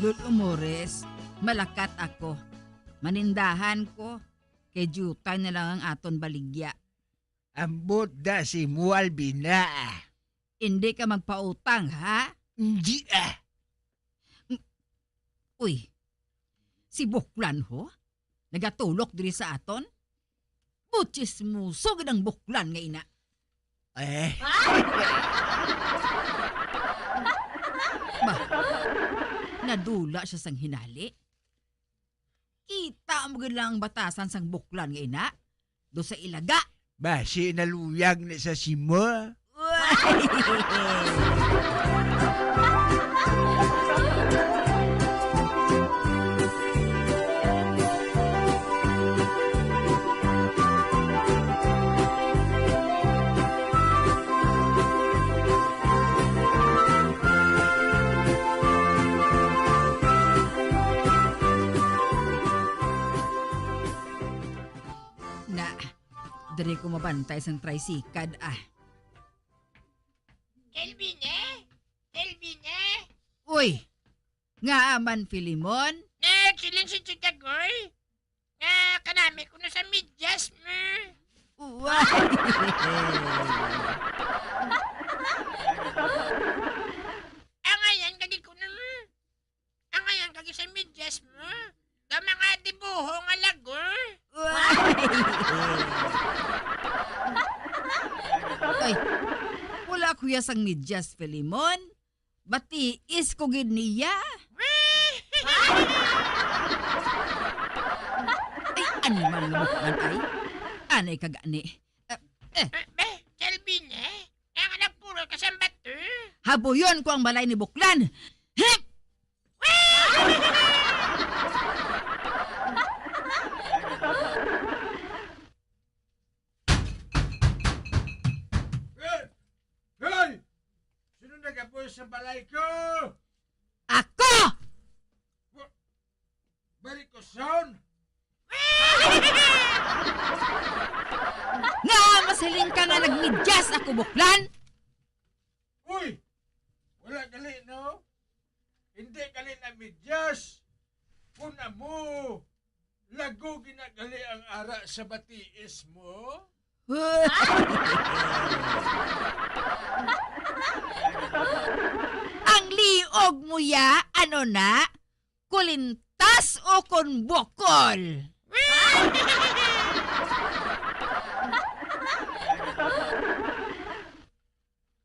Lolo Mores, malakat ako. Manindahan ko, kay diutay na lang ang aton baligya. Ambot da si Mualbina. Hindi ka magpautang, ha? Hindi, ah. M-, uy, si Buklan, ho? Nagatulok diri sa aton? Butsismoso gid ang Buklan nga ina. Eh. Ba, nadula siya sang hinali? Kita mo gid lang ang batasan sang Buklan nga ina. do sa ilaga. Basi naluyag na sa simo. Na, diri ko mabantay sang tricycle, ah. Kelvin, eh? Kelvin, eh? Uy, ngaa man, Filimon? Nagsiling si Tita Goy nga kanami ko na sa medyas mo. Uy. Ang ayan, kagi ko na mo. Ang ayan, kagi sa medyas mo. Da mga dibuho nga lago. Uy. Ay, wala ko ya sang medyas, Filimon. Batiis ko gid niya. Ay, animal nga buklan, ay. Anay ka gani. Eh, eh. Eh, be, Kelvin, eh? Kaya nga nagpuro ka sa bato. Habuyon ko ang balay ni Buklan. Hip! Hey! Hey! Sino nagapuyo sa balay ko? Ako! Wa-, Barikoson? Nga, masiling ka nga nagmidyas ako, Buklan? Uy! Wala gali, no? Hindi gali na medyas. Kung amo, lago ginagali ang ara sa batiis mo. Ang liog mo ya, ano na? Kulintas o kon bukol?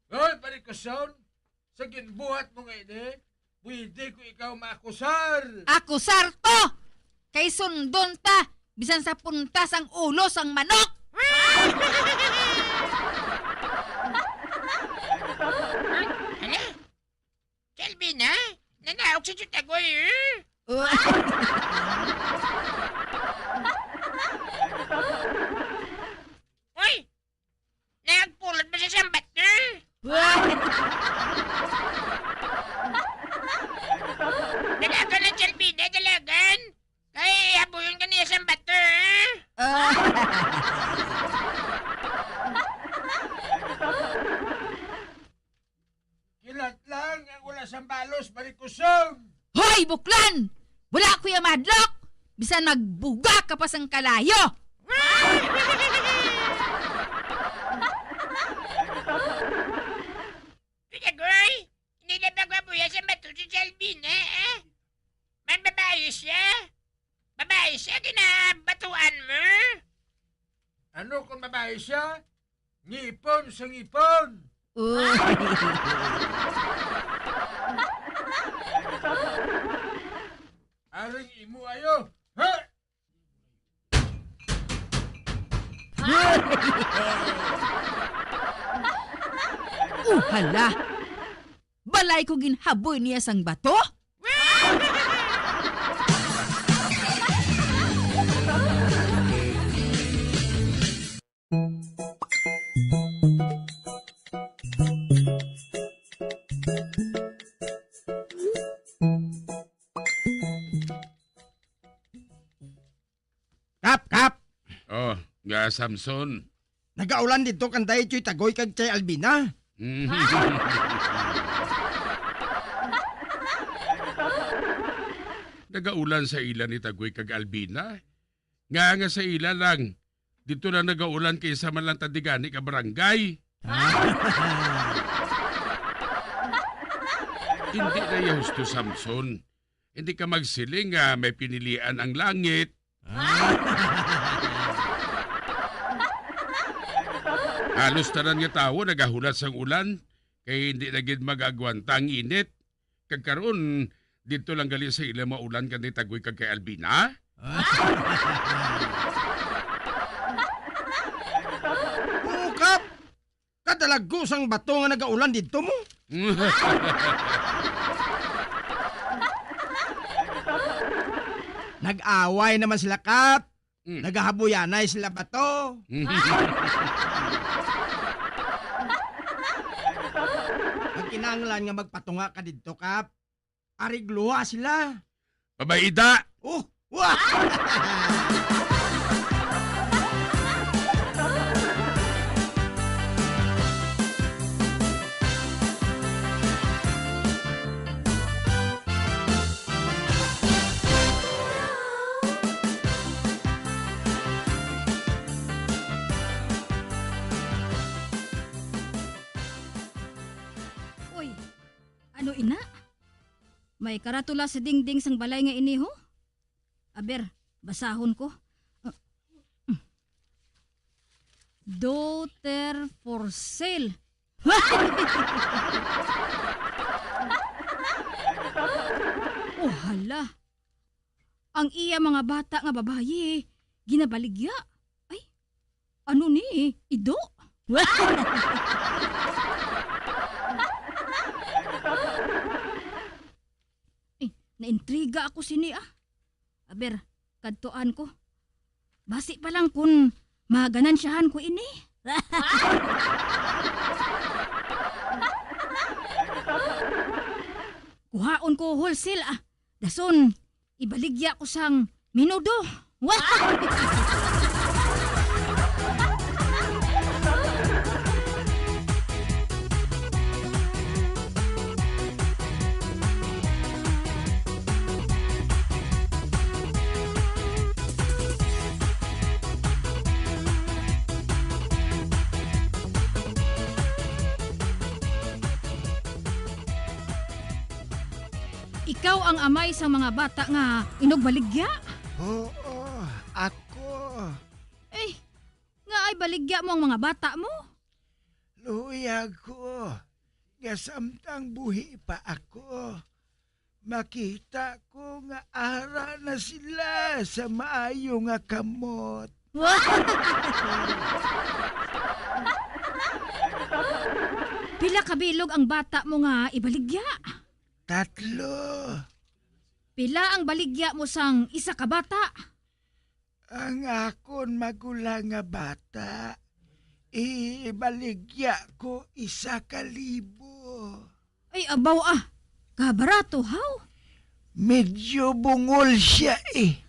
Hoy, Barikoson, sa ginbuhat mo nga ini, pwede ko ikaw maakusar. Akusar to! Kay sundon ta, bisan sa punta sang ulo sang manok! Hala? Kelvin, ha? Nanaog si Tita Goy, eh? Uy! Nagpulot ba sa sambat, ha? Dalagan ang Kelvin, eh, dalagan. Kay habuyon ka niya sambat, ha? Ah. Kilat lang ang wala sang balos, Barikoson! Hoy, Buklan! Wala ko ya mahadlok! Bisan magbuga ka pa sang kalayo! Tita Goy, hindi na ba gwapo yan sa bato si Shelby na, eh? Man babae siya? Babae siya, ginabatuan mo? Ano kung babae siya? Ngipon sa ngipon. Uy. Aring imo ayo. Ha? Oh, hala! Balay ko ginhaboy niya sang bato? Kap, Kap! Oh, nga, Samson. Nagaulan dito kanday Choy Tagoy kag Chay Albina. Mm. Nagaulan sa ila ni Tagoy kag Albina. Nga, nga sa ila lang, dito lang nagaulan kaysa man lang tadigani ka barangay. Ah. Hindi na ya husto, Samson. Hindi ka magsiling nga may pinilian ang langit. Ah. Halos tanan nga tawo nagahulat sang ulan, kay hindi na gid mag-agwanta ang init. Kag karon, didto lang gali sa ila maulan kanday Tagoy kag kay Albina? Ah. Talago sang bato nga nagaulan didto mo. Nag-away naman sila, Kap. Mm. Nagahabuyanay sila bato. Mm. Ang kinahanglan nga magpatunga ka didto, Kap. Arigluha sila. Pabayda. Oh, wah! Uy, ano ina? May karatula sa dingding sang balay nga ini, ho? Aber, basahon ko. Daughter for sale. Oh, hala. Ang iya mga bata nga babayi, ginabaligya. Ay, ano ni? Ido? Eh, naintriga ako sini, ah. Aber, kadtuan ko. Basi pa lang kun maganansyahan ko ini. Kuhaon ko wholesale, ah. Dason, ibaligya ko sang minudo. Ikaw ang amay sang mga bata nga inugbaligya? Oo, ako. Eh, nga ay baligya mo ang mga bata mo? Luyag ko nga samtang buhi pa ako, makita ko nga ara na sila sa maayo nga kamot. Pila ka bilog ang bata mo nga ibaligya? Tatlo. Pila ang baligya mo sang isa ka bata? Ang akon magulang nga bata, ibaligya ko isa ka libo. Ay, abaw, ah. Kabarato, haw? Medyo bungol siya, eh.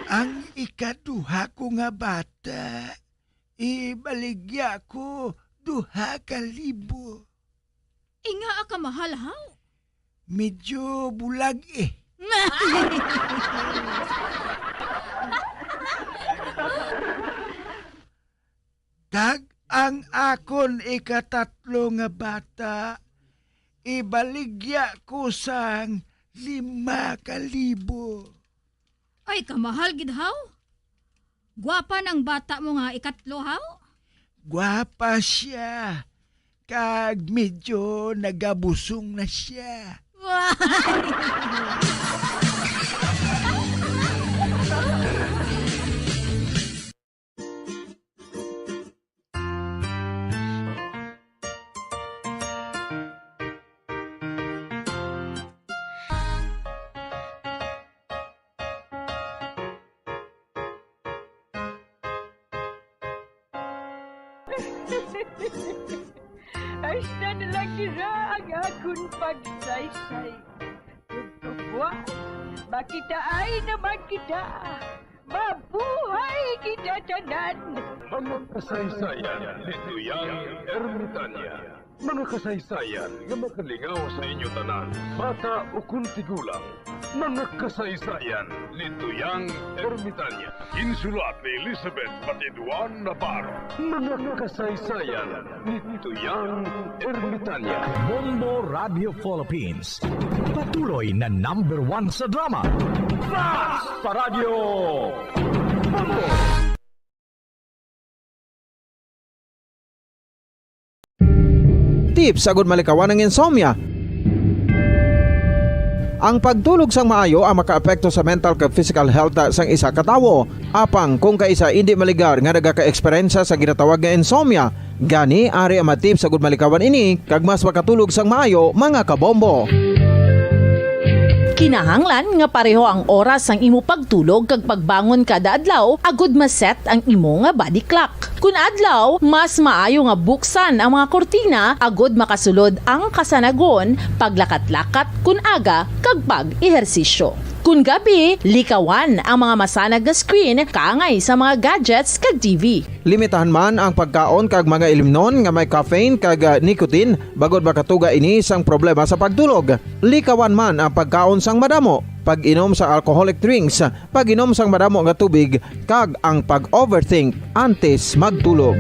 Ang ikaduha ko nga bata, ibaligya ko duha ka libo. Ingaa ka mahal, haw? Medyo bulag, eh. Kag ang akon ikatatlo nga bata, ibaligya ko sang lima ka libo. Ay, kamahal gid, haw? Gwapa nang bata mo nga ikatlo, haw? Gwapa siya, kag medyo nagabusong na siya. Hasta na lang dira ang akon pagsaysay. Ug buwas, makitaay naman kita. Mabuhay kita tanan! Mga kasaysayan ni Tuyang Ermitania. Mga kasaysayan nga makalingaw sa inyo tanan, bata ukon tigulang. Mga kasaysayan ni Tuyang Ermitania. Ginsulat ni Elizabeth Batiduan Navarro. Mga kasaysayan ni Tuyang Ermitania. Bombo Radio Philippines. Patuloy na number one sa drama. Fast pa Radyo Bombo! Tips agud malikawan ang insomnia. Ang pagtulog sang maayo ang makaapekto sa mental kag physical health sang isa ka tawo. Apang kung kaisa indi maligar nga nagakaeksperyensya sa ginatawag nga insomnia, gani ari ang mga tips agud malikawan ini kag mas makatulog sang maayo, mga kabombo. Kinahanglan nga pareho ang oras sang imo pagtulog kag pagbangon kada adlaw agud ma-set ang imo nga body clock. Kun adlaw, mas maayo nga buksan ang mga kurtina agud makasulod ang kasanagon, paglakat-lakat kun aga, kag pag-ehersisyo. Kun gabi, likawan ang mga masanag nga screen kaangay sa mga gadgets kag T V. Limitahan man ang pagkaon kag mga ilimnon nga may caffeine kag, ah, nicotine, bangod makatuga ini sang problema sa pagtulog. Likawan man ang pagkaon sang madamo, pag-inom sa alcoholic drinks, pag-inom sang madamo nga tubig, kag ang pag-overthink antes magtulog.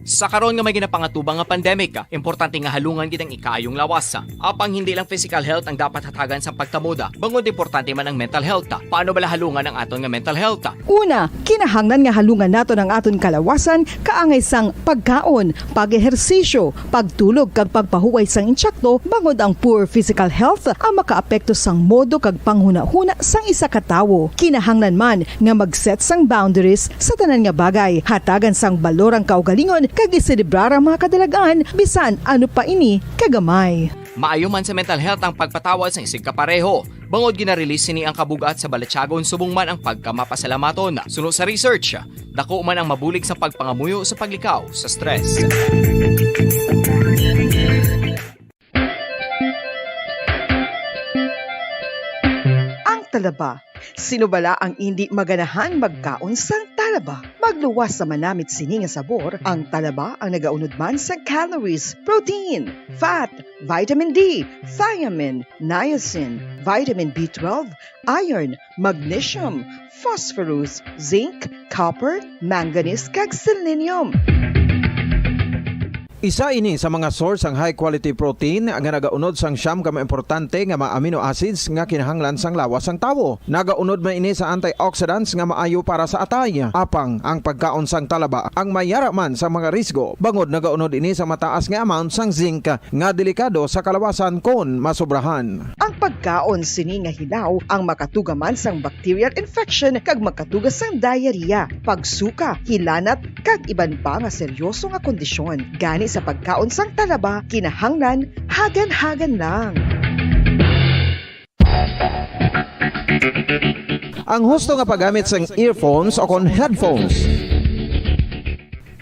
Sa karon nga may ginapangatubang nga pandemic, importante nga halungan gid ang ikaayong lawas. Apang hindi lang physical health ang dapat hatagan sa pagtamod, bangod importante man ang mental health. Paano bala halungan ang aton nga mental health? Una, kinahanglan nga halungan naton ang aton kalawasan kaangay sang pagkaon, pag-ehersisyo, pagtulog kag pagpahuway sang insakto, bangod ang poor physical health ang makaapekto sang modo kag panghunahuna sang isa ka tawo. Kinahanglan man nga mag-set sang boundaries sa tanan nga bagay, hatagan sang balor ang kaugalingon kag iselebrar ang mga kadalag-an bisan ano pa ini kagamay. Maayo man sa mental health ang pagpatawad sang isigkapareho, bangod gina-release sini ang kabug-at sa balatyagon subong man ang pagkamapasalamaton. Suno sa research, dako man ang mabulig sa pagpangamuyo sa paglikaw sa stress. Ang talaba. Sino bala ang indi maganahan magkaon sang talaba? Magluwas sa manamit sini nga sabor, ang talaba ang nagaunod man sang calories, protein, fat, vitamin D, thiamine, niacin, vitamin B twelve, iron, magnesium, phosphorus, zinc, copper, manganese, kag selenium. Isa ini sa mga source sang high quality protein nga nagaunod sang siyam ka mga importante nga mga amino acids nga kinahanglan sang lawas sang tawo. Nagaunod man ini sa antioxidants nga maayo para sa atay. Apang ang pagkaon sang talaba ang may yara man sa mga risgo, bangod nagaunod ini sa mataas nga amount sang zinc nga delikado sa kalawasan kon masobrahan. Ang pagkaon sini nga hilaw ang makatuga man sang bacterial infection kag makatuga sang diarrhea, pagsuka, hilanat, kag iban pa nga seryoso nga kondisyon. Gani sa pagkaon sang talaba, kinahanglan hagan-hagan lang. Ang husto nga paggamit sang earphones o kon headphones.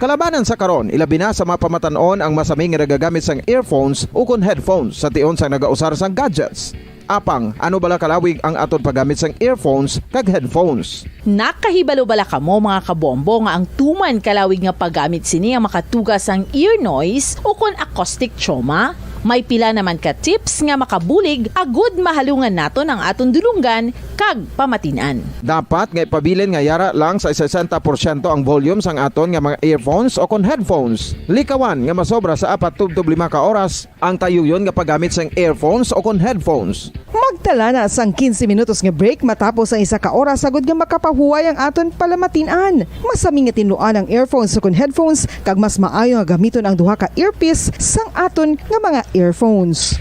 Kalabanan sa karon, ilabi na sa mga pamatan-on ang masami nga nagagamit sang earphones ukon headphones sa tion sang nagausar sang gadgets. Apang, ano bala kalawig ang aton paggamit sang earphones kag headphones? Nakahibalo bala kamo, mga kabombo, nga ang tuman kalawig nga paggamit sini ang makatuga sang ear noise ukon acoustic trauma? May pila naman ka tips nga makabulig agud mahalungan naton ang aton dulonggan kag pamatin-an. Dapat nga ipabilin nga yara lang sa sesenta porsyento ang volume sang aton nga mga earphones o kon headphones. Likawan nga masobra sa apat tubtob lima ka oras ang tayuyon nga paggamit sang earphones o kon headphones. Magtala na sang quince minutos nga break matapos ang isa ka oras agud nga makapahuway ang aton palamatin-an. Masami nga tinluan ang earphones o kon headphones, kag mas maayo nga gamiton ang duha ka earpiece sang aton nga mga earphones.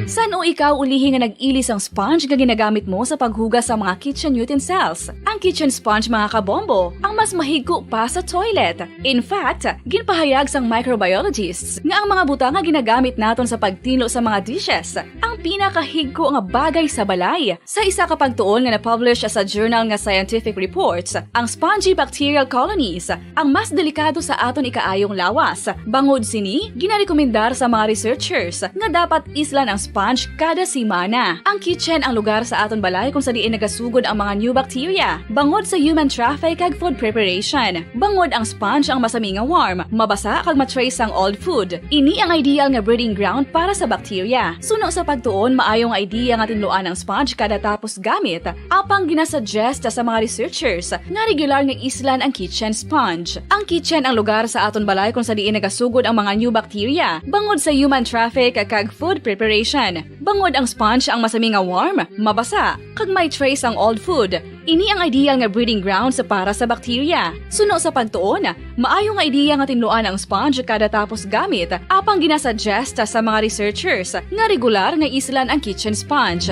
San-o ikaw ulihi nga nag-ili sang sponge nga ginagamit mo sa paghugas sa mga kitchen utensils? Ang kitchen sponge, mga kabombo, ang mas mahigko pa sa toilet. In fact, ginpahayag sang microbiologists nga ang mga butang nga ginagamit naton sa pagtinlo sa mga dishes ang pinakahigko nga bagay sa balay. Sa isa ka pagtuon nga na-publish sa journal nga Scientific Reports, ang spongy bacterial colonies ang mas delikado sa aton ikaayong lawas. Bangod sini, ginarekomendar sa mga researchers nga dapat islan ang sponge kada semana. Ang kitchen ang lugar sa aton balay kung sa diin nagasugod ang mga new bacteria, bangod sa human traffic kag food preparation. Bangod ang sponge ang masami nga warm, mabasa kag ma-trace ang old food. Ini ang ideal nga breeding ground para sa bacteria. Suno sa pagtuon, maayo nga idea nga tinluan ang sponge kada tapos gamit, apang ginasuggest sa mga researchers nga regular nga islan ang kitchen sponge. Ang kitchen ang lugar sa aton balay kung sa diin nagasugod ang mga new bacteria, bangod sa human traffic kag food preparation. Bangod ang sponge ang masami nga warm, mabasa, kag may trace ang old food, ini ang ideal nga breeding grounds para sa bakterya. Suno sa pagtuon, maayo nga ideya nga tinluan ang sponge kada tapos gamit, apang ginasuggest sa mga researchers nga regular nga islan ang kitchen sponge.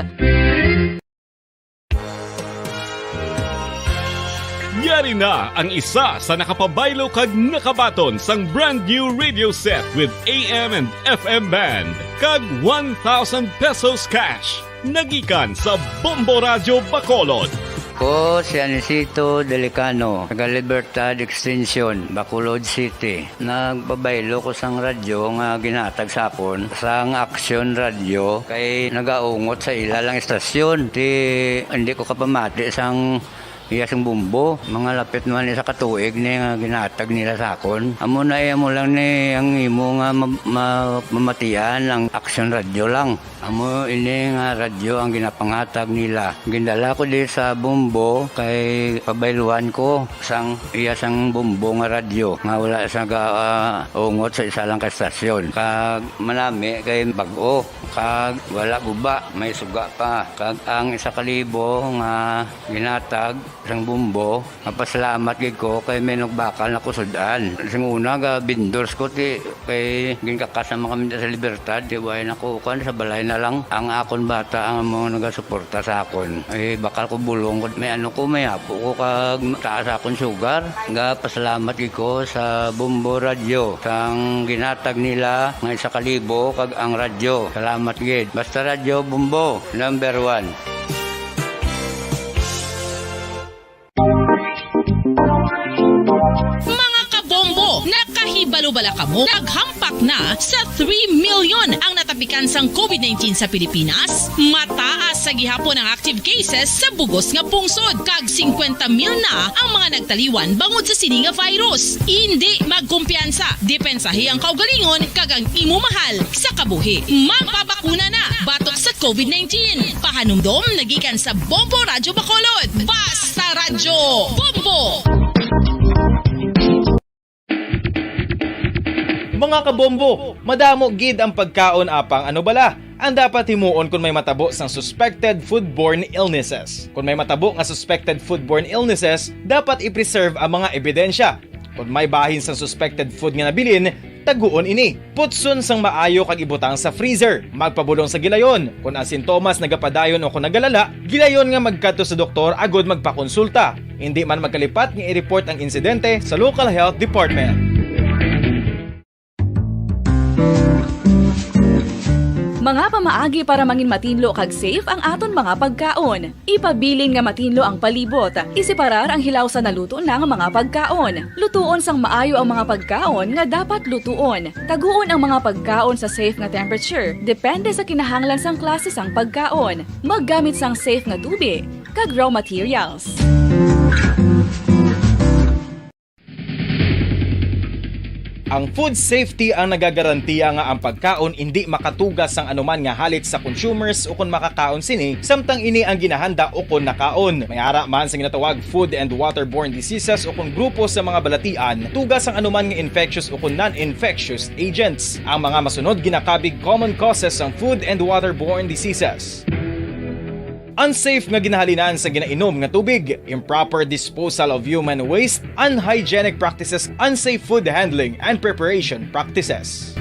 Yari na ang isa sa nakapabaylo kag nakabaton sang brand new radio set with A M and F M band kag one thousand pesos cash. Nagikan sa Bombo Radyo Bacolod. Ko si Anisito Delicano, taga Libertad Extension, Bacolod City. Nagpabaylo ko sang radyo nga ginhatag sa akon sang Action Radio kay nagaungot sa ila lang estasyon. Ti hindi ko kapamati sang iya sang bumbo. Mga lapit man isa ka tuig ni nga ginhatag nila sa akon. Amo na iya mo lang ni ang imo nga ma- ma- mamatian ang Action Radio lang. Amo ini nga radyo ang ginapanghatag nila. Gindala ko di sa Bombo kay pabayluan ko sang iya sang Bombo nga radyo nga wala sa ga, ah, ungot sa isa lang ka estasyon. Kag manami kay bag-o kag wala guba, may suga pa. Kag ang isa ka libo nga ginatag sang Bombo, mapasalamat gid ko kay may nagbakal na ko sud-an. Sing una ga vendors ko ti kay ginkakas naman kami sa Libertad, ti way na ko kan sa balay na lang ang akon bata ang mga nagasuporta sa akon. Ay bakal ko bulong ko may ano ko may apo ko kag taas akon sugar. Ga pasalamat gid ko sa Bombo Radyo sang ginatag nila nga isa ka libo kag ang radyo. Salamat gid. Basta Radyo Bombo, number one. Mga kabombo, nakahibalo bala kamo? Naghampak na sa three million ang natapikan sang COVID nineteen sa Pilipinas. Mataas sa gihapon ang active cases sa bugos nga pungsod, kag singkwenta mil na ang mga nagtaliwan bangod sa sini nga virus. Indi magkumpiyansa, depensahi ang kaugalingon kag ang imo mahal sa kabuhi. Magpabakuna na batok sa COVID nineteen. Pahanumdom nagikan sa Bombo Radyo Bacolod. Basta Radyo Bombo! Mga kabombo, madamo gid ang pagkaon apang ano bala ang dapat himuon kon may matabo sang suspected foodborne illnesses. Kon may matabo nga suspected foodborne illnesses, dapat i-preserve ang mga ebidensya. Kon may bahin sang suspected food nga nabilin, taguon ini. Putson sang maayo kag ibutang sa freezer. Magpabulong sa gilayon. Kon ang sintomas nagapadayon o kon nagalala, gilayon nga magkadto sa doktor agud magpakonsulta. Indi man magkalipat nga i-report ang insidente sa local health department. Mga pamaagi para mangin matinlo kag safe ang aton mga pagkaon. Ipabilin nga matinlo ang palibot. Iseparar ang hilaw sa naluto na nga mga pagkaon. Lutuon sang maayo ang mga pagkaon nga dapat lutuon. Taguon ang mga pagkaon sa safe nga temperature, depende sa kinahanglan sang klase sang pagkaon. Maggamit sang safe nga tubi kag raw materials. Ang food safety ang nagagarantiya nga ang pagkaon indi makatugas sang anuman nga halit sa consumers ukon makakaon sini, samtang ini ang ginahanda ukon nakaon. May ara man sa ginatawag food and waterborne diseases ukon grupo sa mga balatian, tugas sang anuman nga infectious ukon non-infectious agents. Ang mga masunod ginakabig common causes sang food and waterborne diseases. Unsafe nga ginahalinan sa ginainom nga tubig, improper disposal of human waste, unhygienic practices, unsafe food handling and preparation practices.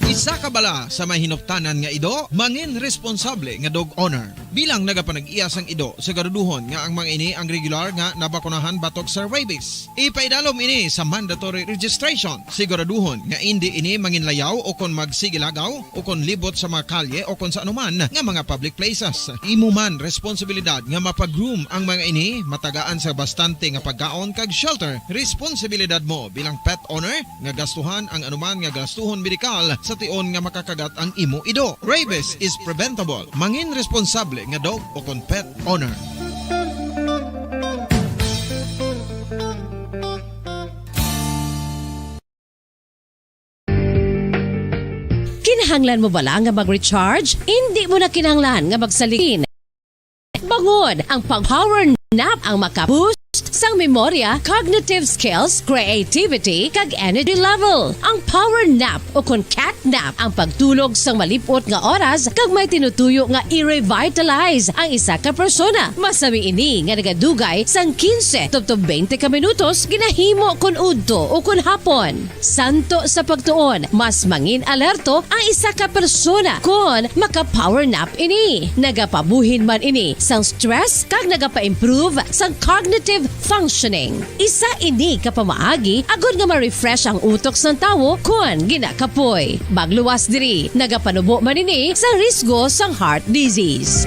Isa ka bala sa may hinuptanan nga ido, mangin responsable nga dog owner. Bilang nagapanag-iya sang ido, siguraduhon nga ang mga ini ang regular nga nabakunahan batok sa rabies. Ipaidalom ini sa mandatory registration. Siguraduhon nga indi ini manginlayaw o kon magsigilagaw o kon libot sa mga kalye o kon sa anuman nga mga public places. Imo man responsibilidad nga mapa-groom ang mga ini, matagaan sa bastante nga pagkaon kag shelter. Responsibilidad mo bilang pet owner nga gastuhan ang anuman nga gastuhon medikal sa tion nga makakagat ang imo ido. Rabies is preventable. Mangin responsable nga dog o kon pet owner. Kinahanglan mo bala nga mag-recharge? Indi mo na kinahanglan nga magsaligin. Bangod ang pag-power nap ang maka-boost sang memorya, cognitive skills, creativity, kag energy level. Ang power nap o kon cat nap ang pagtulog sang malip-ot nga oras kag may tinutuyo nga i-revitalize ang isa ka persona. Masami ini nga nagadugay sang quince tubtob twenty ka minutos ginahimo kon udto o kon hapon. Santo sa pagtuon, mas mangin-alerto ang isa ka persona kon maka-power nap ini. Nagapabuhin man ini sang stress kag nagapa-improve sang cognitive functioning. Isa ini ka pamaagi agod nga ma-refresh ang utok sang tawo kon ginakapoy. Magluwas diri, nagapanubo man ini sa risgo sang heart disease.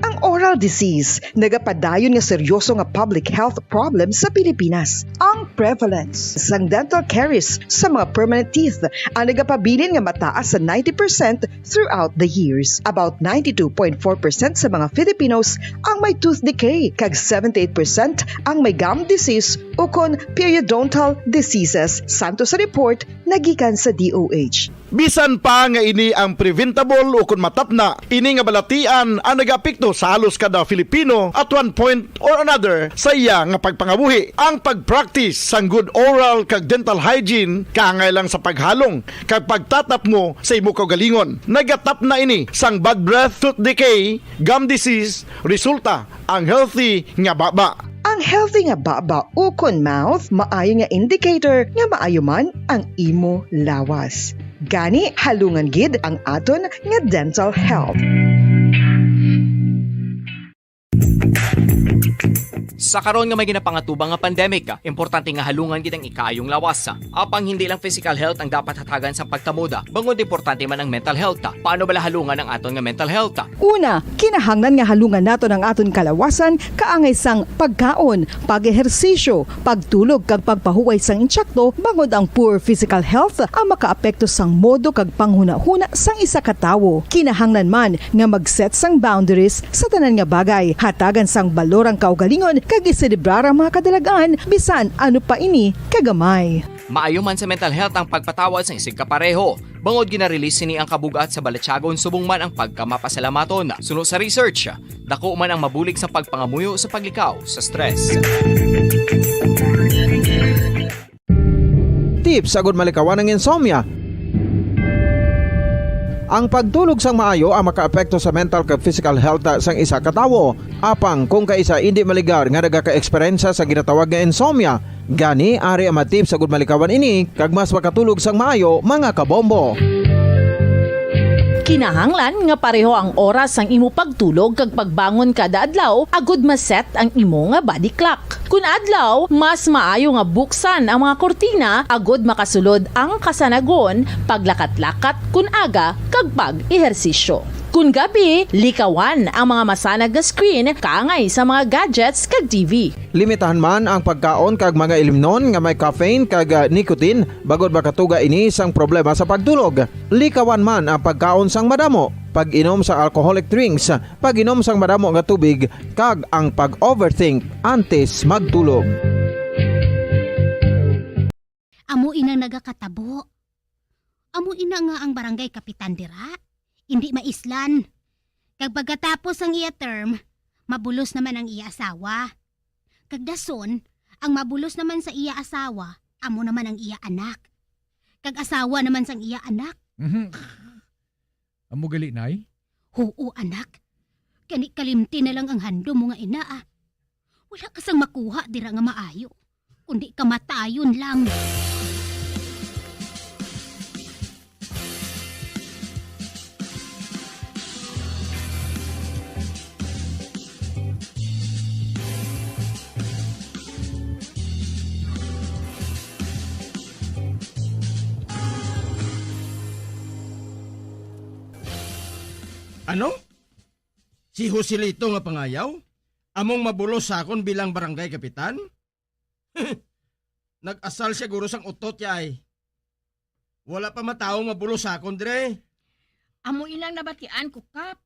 Ang oral disease nagapadayon nga seryoso nga public health problem sa Pilipinas. Ang prevalence sang dental caries sa mga permanent teeth ang nagapabilin nga mataas sa ninety percent throughout the years. About ninety-two point four percent sa mga Filipinos ang may tooth decay, kag seventy-eight percent ang may gum disease ukon periodontal diseases, santo sa report nga gikan sa D O H. Bisan pa nga ini ang preventable ukon matapna, ini nga balatian ang nagaapekto sa halos kada Filipino at one point or another sa iya nga pagpangabuhi. Ang pag-practice sang good oral kag dental hygiene kaangay lang sa paghalong kag pagtatapngo sa imo kaugalingon. Nagatapna ini sang bad breath, tooth decay, gum disease, resulta ang healthy nga baba. Ang healthy nga baba ukon mouth maayo nga indicator nga maayo man ang imo lawas. Gani, halungan gid ang aton nga dental health. Sa karon nga may ginapangatubang nga pandemic, importante nga halungan gid ang ikaayong lawas. Apang hindi lang physical health ang dapat hatagan sang pagtamod, bangod importante man ang mental health. Paano bala halungan ang aton nga mental health? Una, kinahanglan nga halungan naton ang aton kalawasan kaangay sang pagkaon, pag-ehersisyo, pagtulog kag pagpahuway sang insakto, bangod ang poor physical health ang makaapekto sang modo kag panghunahuna sang isa ka tawo. Kinahanglan man nga mag-set sang boundaries sa tanan nga bagay, hatagan sang balor ang kaugalingon kag iselebrar ang mga kadalag-an bisan ano pa ini kagamay. Maayo man sa mental health ang pagpatawad sang isigkapareho, bangod gina-release sini ang kabug-at sa balatyagon subong man ang pagkamapasalamaton. Suno sa research, dako man ang mabulig sa pagpangamuyo sa paglikaw sa stress. Tips agud malikawan ang insomnia. Ang pagtulog sang maayo ang makaapekto sa mental kag physical health sang isa ka tawo. Apang kung kaisa indi maligar nga nagaka-eksperyensya sa ginatawag nga insomnia, gani ari ang mga tips agud malikawan ini kag mas makatulog sang maayo, mga kabombo. Kinahanglan nga pareho ang oras sang imo pagtulog kag pagbangon kada adlaw agud ma-set ang imo nga body clock. Kun adlaw, mas maayo nga buksan ang mga kurtina agud makasulod ang kasanagon, paglakat-lakat kun aga, kag pag-ehersisyo. Kun gabi, likawan ang mga masanag nga screen kaangay sa mga gadgets kag T V. Limitahan man ang pagkaon kag mga ilimnon nga may caffeine kag, ah, nicotine, bangod makatuga ini sang problema sa pagtulog. Likawan man ang pagkaon sang madamo, pag-inom sang alcoholic drinks, pag-inom sang madamo nga tubig, kag ang pag-overthink antes magtulog. Amo inang nagakatabo. Amo ina nga ang barangay kapitan dira, indi maislan. Kag pagkatapos sang iya term, mabulos naman ang iya asawa. Kag dason, ang mabulos naman sa iya asawa, amo naman ang iya anak. Kag asawa naman sang iya anak. Mhm. Amo gali, Nay? Huo, anak. Kani kalimti na lang ang handom mo nga ina, ah. Wala ka sang makuha dira nga maayo, kundi kamatayon lang. Ano? Si Joselito nga pangayaw? Among mabulos sa akon bilang barangay kapitan? Nag-asal siya guro sang utot ya ay. Wala pa matawo nga mabulos sa akon dire. Amo inang nabatian ko, Kap.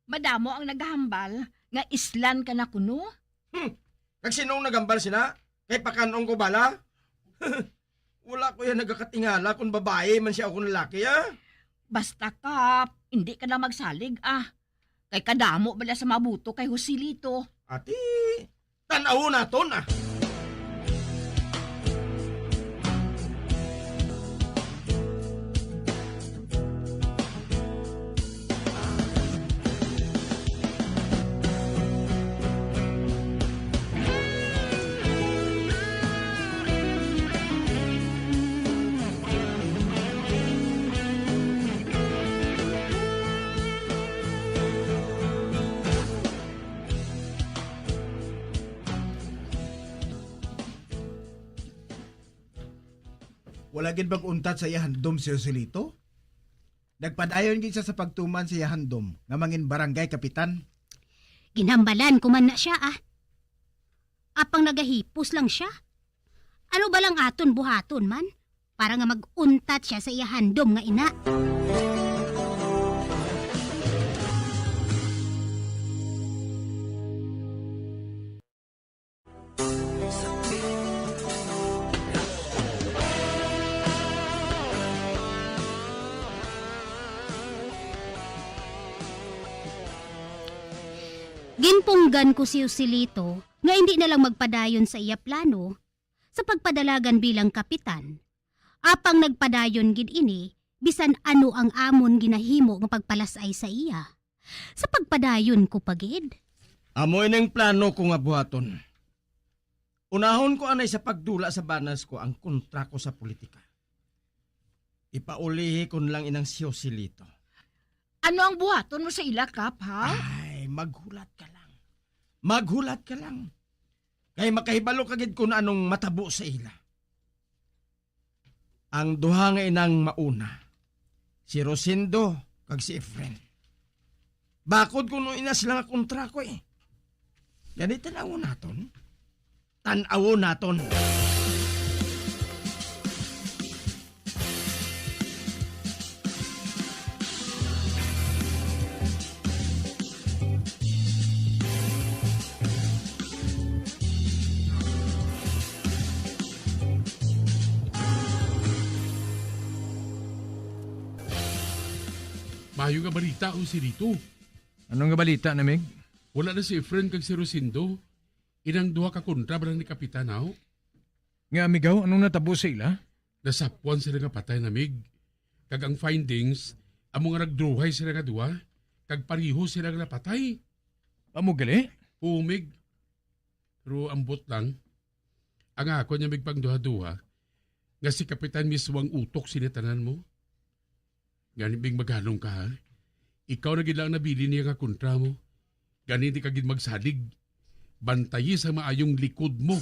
Madamo ang nagahambal nga islan ka na kuno. Hmm. Kag sinong nagambal sina? Kay pakan-on ko bala? Wala ko yan nagakatingala kung babae man siya o kung lalaki, ah. Basta, Kap, hindi ka na magsalig, ah. Kay kadamo bala sa mabuto kay Joselito. Ati, tan-awon naton, ah. Wala gid mag-untat sa iya handom si Joselito. Nagpadayon gid siya sa pagtuman sa iya handom nga mangin barangay kapitan. Ginhambalan ko man na siya, ah. Apang nagahipos lang siya. Ano ba lang aton buhaton man para nga mag-untat siya sa iya handom nga ina? Ginpunggan ko si Joselito nga indi na lang magpadayon sa iya plano sa pagpadalagan bilang kapitan, apang nagpadayon gid ini bisan ano ang amon ginahimo nga pagpalas-ay sa iya. Sa pagpadayon ko pa gid. Amo ining plano ko nga buhaton. Unahon ko anay sa pagdula sa banas ko ang kontra ko sa politika. Ipaulihi ko na lang inang si Joselito. Ano ang buhaton mo sa ila, Kap, ha? Ay, maghulat ka lang. Maghulat ka lang. Kay makahibalo ka gid kung anong matabo sa ila. Ang duha nga inang mauna, si Rosendo kag si Efren. Bakod kuno ina sila nga kontra ko, eh. Gani, tan-awon naton. Tan-awon naton. Maayo nga balita ang si Lito. Ano nga balita, Namig? Wala na si Efren kag si Rosendo. Inang duha ka kontra ba lang ni Kapitan, haw? Nga, Migaw, anong natabo sa ila? Nasapwan sila nga patay, Namig. Kag ang findings, amo nga nagdruhay sila nga duha, kag pareho sila nga napatay. Amo gali? Oo, Mig. Pero ambot lang, ang akon nga migpangduha-duha, nga si Kapitan mismo ang utok sini tanan mo. Gani, Bing, maghalong ka, ha? Ikaw na gid lang ang nabilin niya nga kontra mo. Gani, di ka gid magsalig. Bantayi sa maayong likod mo.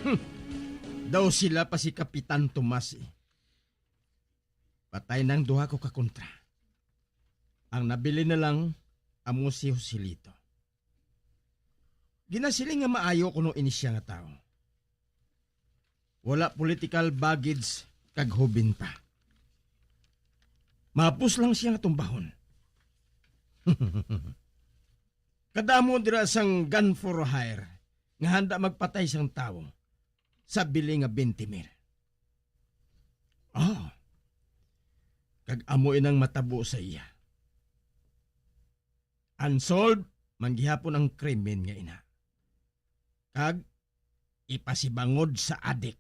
Hmm. Daw sila pa si Kapitan Tomas, eh. Patay nang duha ko ka kontra. Ang nabilin na lang amo si Joselito. Ginasiling nga maayo kuno ini siya nga tawo. Wala political baggage kag hubin pa. Mapos lang siya nga tumbahon. Kadamo dira sang gun for hire nga handa magpatay sang tawo sa bili nga twenty mil. Ah, kag amo inang matabo sa iya. Unsolved man gihapon ang krimen nga ina. Kag ipasibangod sa adik.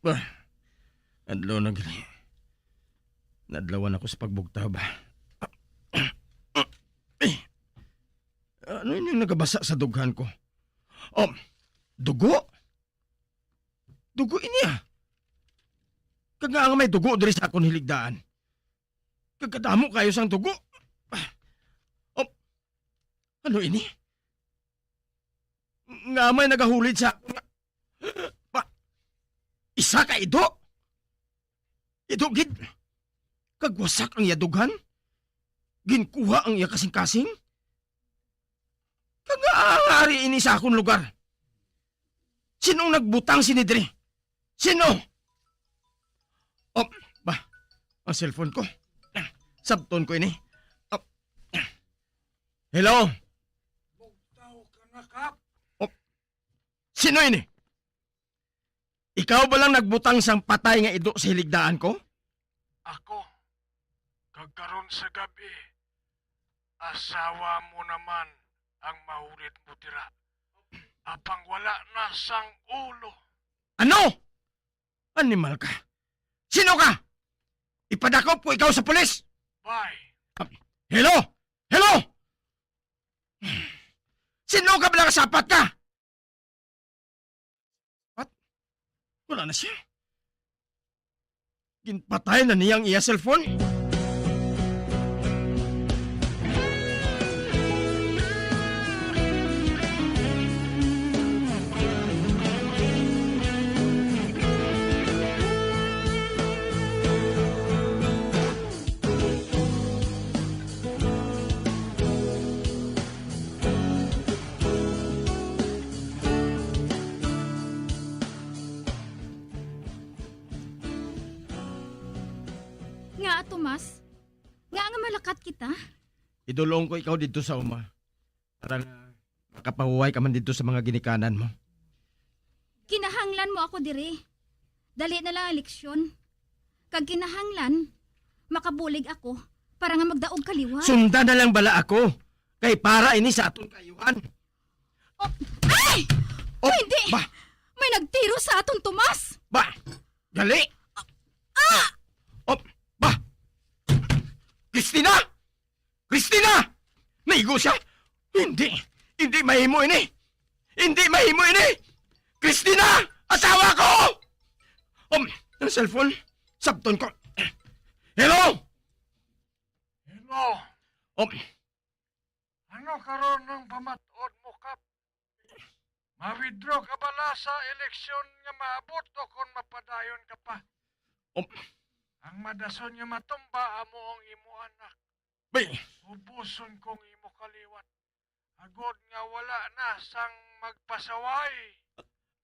Bah, adlaw na gali. Nadlawan ako sa pagbugtaw ba. Ano ining nagabasa sa dughan ko? Oh, dugo? Dugo ini, ah. Kag nga may dugo diri sa akon hiligdaan. Kag kadamo kayo sang dugo. Oh, ano ini? Nga may nagahulid sa akon nga, pa, isa ka ido? Ido gid. Kag wasak ang iya dughan. Ginkuha ang iya kasing-kasing. Kag nga ari ini sa akon lugar. Sino ang nagbutang sini diri? Sino? Oh, ba, ang cellphone ko. Sabton ko ini. Oh. Hello? Bugtaw ka na, Kap. Oh. Sino ini? Ikaw ba lang nagbutang sang patay nga ido sa hiligdaan ko? Ako. Kag karon sa gab-i, asawa mo naman ang mahulit mo dira. Apang wala na sang ulo. Ano? Animal ka. Sino ka? Ipadakop ko ikaw sa pulis. Bye. Ah, hello? Hello? Sino ka ba nakasapat ka? What? Wala na siya. Ginpatay na niya ang iya cellphone? Nga, Tomas? Nga nga malakat kita? Idulong ko ikaw didto sa uma, para nga makapahuway ka man didto sa mga ginikanan mo. Kinahanglan mo ako diri. Dali na lang ang leksyon. Kag kinahanglan, makabulig ako para nga magdaog ka liwat. Sunda na lang bala ako, kay para ini sa aton kaayuhan. Oh, ay! Oh, hindi! Ba? May nagtiro sa aton, Tomas! Ba? Gali! Ah! Oh, ba? Christina! Christina! Naigo siya! Hindi! Hindi mahimo ini! Hindi mahimo ini! Christina! Asawa ko! Um, ang cellphone, sabton ko. Hello? Hello? Um, Ano karon ang pamat-od mo, Kap? Ma-withdraw ka bala sa eleksyon nga maabot o kon mapadayon ka pa? Um, Ang madason nga matumba amo ang imo anak. Bay! Ubuson kong imo kaliwat, agod nga wala na sang magpasaway.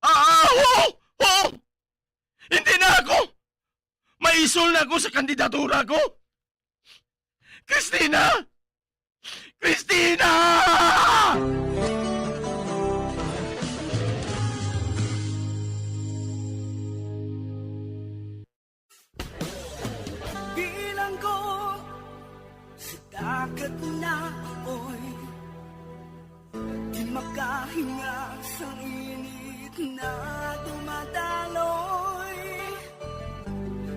Ah, ah, oo! Oo! Hindi na ako! Maisol na ako sa kandidatura ko! Christina! Christina! Bilanggo sa dagat na apoy, di makahinga sa init na dumadaloy.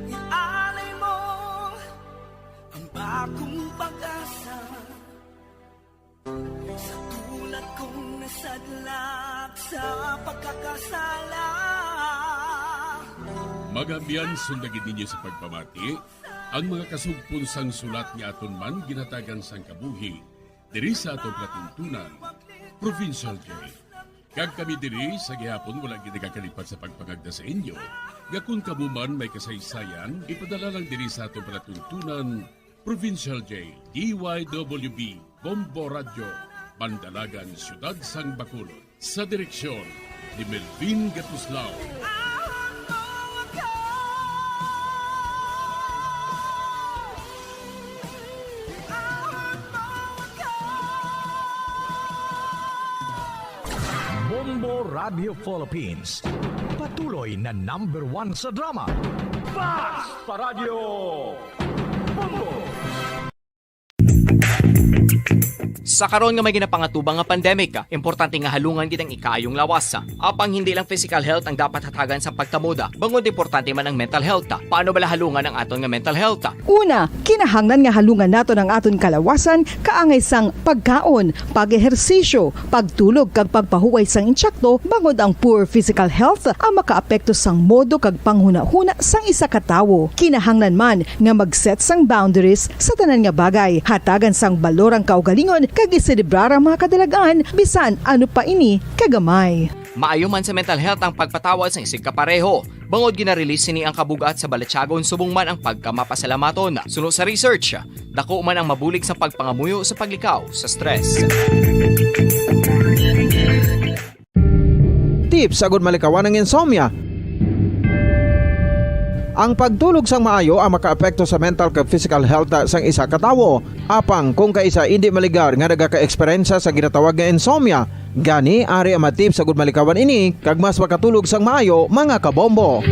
Ialay mo ang bagong pag-asa. Sa tulad kong nasadlak sa pagkakasala. Mga abyan, sunda gid ninyo sa pagpamati ang mga kasugpon sang sulat nga aton man ginhatagan sang kabuhi diri sa aton palatuntunan, Provincial Jail. Kag kami diri sa gihapon wala gid nagakalipat sa pagpangagda sa inyo nga kon kamo man may kasaysayan, ipadala lang diri sa aton palatuntunan, Provincial Jail, D Y W B, Bombo Radyo, Bandalagan, Siyudad sang Bacolod. Sa direksyon ni Melvin Gatuslao. Bombo Radio Philippines, patuloy na number one sa drama. Basta Radyo Bombo! Sa karon nga may ginapangatubang nga pandemic, importante nga halungan gid ang ikaayong lawas. Apang hindi lang physical health ang dapat hatagan sa pagkamoda, bangod importante man ang mental health. Paano bala halungan ang aton nga mental health? Una, kinahanglan nga halungan naton ang aton kalawasan kaangay sang pagkaon, pag-ehersisyo, pagtulog kag pagpahuway sang insakto, bangod ang poor physical health ang makaapekto sang modo kag panghunahuna sang isa ka tawo. Kinahanglan man nga mag-set sang boundaries sa tanan nga bagay. Hatagan sang balor ang kaugalingon kag iselebrar ang mga kadalag-an, bisan ano pa ini kagamay. Maayo man sa mental health ang pagpatawad sang isigkapareho, bangod gina-release sini ang kabug-at sa balatyagon subong man ang pagkamapasalamaton. Suno sa research, dako man ang mabulig sa pagpangamuyo sa paglikaw sa stress. Tips agud malikawan ang insomnia. Ang pagtulog sang maayo ang makaapekto sa mental kag physical health sang isa ka tawo. Apang kung kaisa indi maligar nga nagaka-eksperyensya sa ginatawag nga insomnia, gani ari ang mga tips agud malikawan ini kag mas makatulog sang maayo, mga kabombo.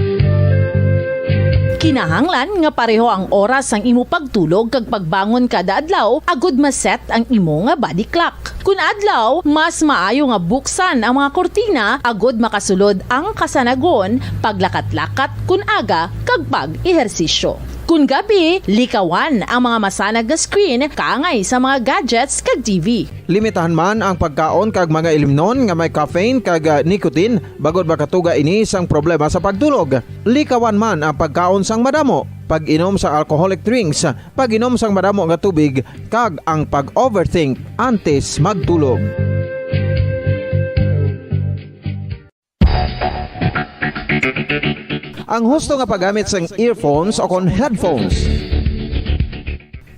Kinahanglan nga pareho ang oras sang imo pagtulog kag pagbangon kada adlaw agud ma-set ang imo nga body clock. Kun adlaw, mas maayo nga buksan ang mga kurtina agud makasulod ang kasanagon, paglakat-lakat kun aga, kag pag-ehersisyo. Kun gabi, likawan ang mga masanag nga screen kaangay sa mga gadgets kag T V. Limitahan man ang pagkaon kag mga ilimnon nga may caffeine kag, ah, nicotine, bangod makatuga ini sang problema sa pagtulog. Likawan man ang pagkaon sang madamo, pag-inom sa alcoholic drinks, pag-inom sang madamo nga tubig, kag ang pag-overthink antes magtulog. Ang husto nga paggamit sang earphones o kon headphones.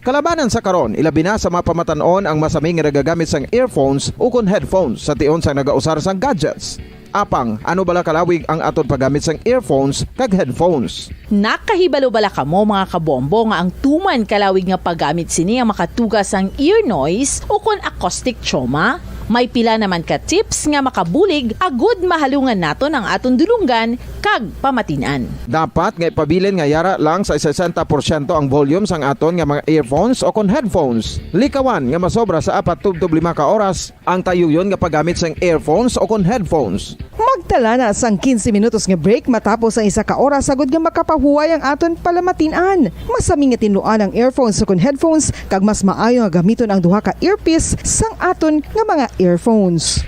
Kalabanan sa karon, ilabi na sa mga pamatan-on ang masami nga nagagamit sang earphones o kon headphones sa tion sang nagausar sang gadgets. Apang, ano bala kalawig ang aton paggamit sang earphones kag headphones? Nakahibalo bala kamo, mga kabombo, nga ang tuman kalawig nga paggamit sini ang makatuga sang ear noise o kon acoustic trauma? May pila naman ka tips nga makabulig agud mahalungan naton ang aton dulonggan kag pamatin-an. Dapat nga ipabilin nga yara lang sa sesenta porsyento ang volume sang aton nga mga earphones o kon headphones. Likawan nga masobra sa apat tubtob lima ka oras ang tayuyon nga paggamit sang earphones o kon headphones. Magtala na sang quince minutos nga break matapos ang isa ka oras agud nga makapahuway ang aton palamatin-an. Masami nga tinluan ang earphones o kon headphones, kag mas maayo nga gamiton ang duha ka earpiece sang aton nga mga earphones.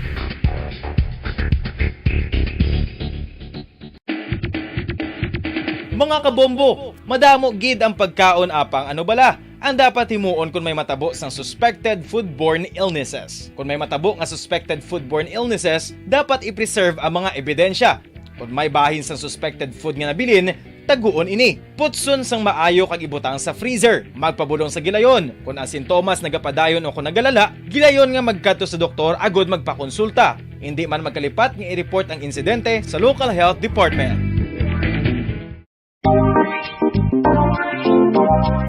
Mga kabombo, madamo gid ang pagkaon, apang ano bala ang dapat himuon kon may matabo sang suspected foodborne illnesses? Kon may matabo nga suspected foodborne illnesses, dapat i-preserve ang mga ebidensya. Kon may bahin sang suspected food nga nabilin, taguon ini. Putson sang maayo kag ibutang sa freezer. Magpabulong sa gilayon. Kon ang sintomas nagapadayon o kon nagalala, gilayon nga magkadto sa doktor agud magpakonsulta. Indi man magkalipat nga i-report ang insidente sa local health department.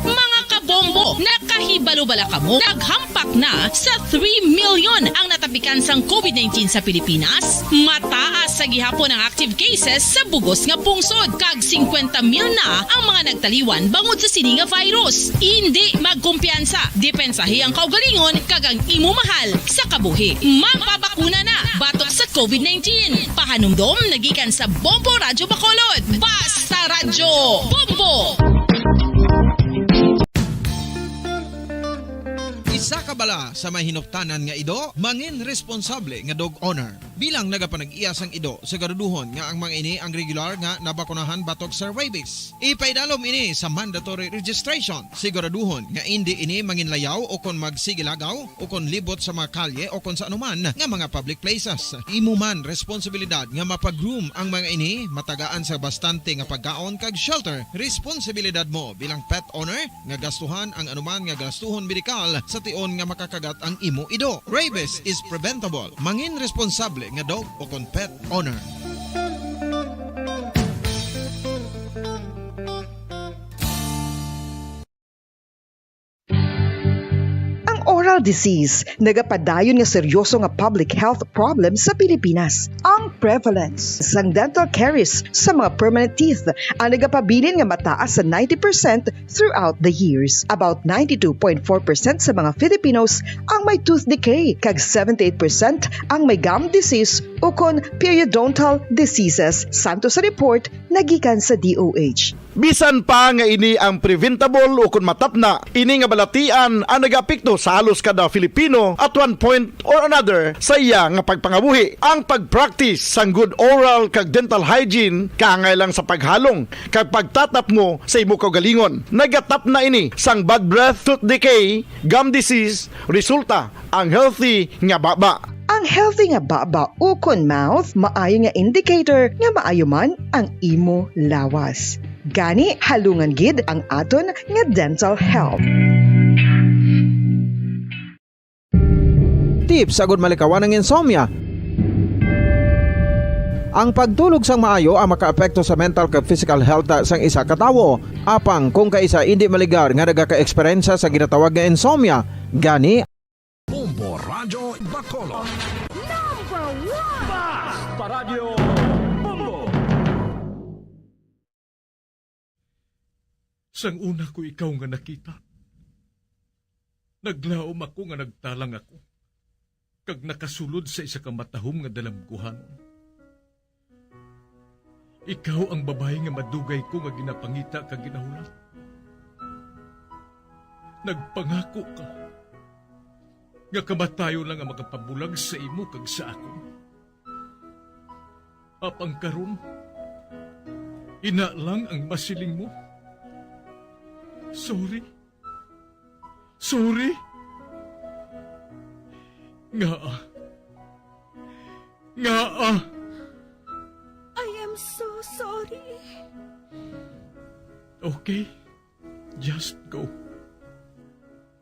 Mga kabombo, nakahibalo bala kamo? Naghampak na sa three million ang natapikan sang covid nineteen sa Pilipinas. Mataas sa gihapon ang active cases sa bugos nga pungsod, kag singkwenta mil na ang mga nagtaliwan bangod sa sini nga virus. Indi magkumpiyansa, depensahi ang kaugalingon kag ang imo mahal sa kabuhi. Magpabakuna na batok sa covid nineteen. Pahanumdom na gikan sa Bombo Radyo Bacolod. Basta Radyo Bombo! Isa ka bala sa may hinuptanan nga ido, mangin responsable nga dog owner. Bilang nagapanag-iya sang ido, siguraduhon nga ang mga ini ang regular nga nabakunahan batok sa rabies. Ipaidalom ini sa mandatory registration. Siguraduhon nga indi ini manginlayaw o kon magsigilagaw o kon libot sa mga kalye o kon sa anuman nga mga public places. Imo man responsibilidad nga mapa-groom ang mga ini, matagaan sa bastante nga pagkaon kag shelter. Responsibilidad mo bilang pet owner nga gastuhan ang anuman nga gastuhon medikal sa tion nga makakagat ang imo ido. Rabies is preventable. Mangin responsable nga dog o kon pet owner. Ang oral disease, nagapadayon nga seryoso nga public health problem sa Pilipinas. Ang prevalence sang dental caries sa mga permanent teeth ang nagapabilin nga mataas sa ninety percent throughout the years. About ninety-two point four percent sa mga Filipinos ang may tooth decay, kag seventy-eight percent ang may gum disease ukon periodontal diseases, santo sa report nagikan sa D O H. Bisan pa nga ini ang preventable ukon matapna, ini nga balatian ang nagaapekto sa halos kada Filipino at one point or another sa iya nga pagpangabuhi. Ang pag-practice sang good oral kag dental hygiene kaangay lang sa paghalong kag pagtatapmo sa imo kaugalingon. Nagatapna ini sang bad breath, tooth decay, gum disease, resulta ang healthy nga baba. Ang healthy nga baba ukon mouth maayo nga indicator nga maayo man ang imo lawas. Gani, halungan gid ang aton nga dental health. Tips agud malikawan ang insomnia. Ang pagtulog sang maayo ang makaapekto sa mental kag physical health sang isa ka tawo. Apang kung kaisa indi maligar nga nagaka-eksperyensya sa ginatawag nga insomnia, gani Bombo Radyo Bacolod. Number one! Basta Radyo Bombo! Sang una ko ikaw nga nakita, naglaom ako nga nagtalang ako, kag nakasulod sa isa ka matahom nga dalamguhanon. Ikaw ang babayi nga madugay ko nga ginapangita kag ginahulat. Nagpangako ka nga kamatayon lang ang makapabulag sa imo kag sa akon. Apang karon, ina lang ang masiling mo. Sorry. Sorry. Ngaa? Ngaa? I am so sorry. Okay. Just go.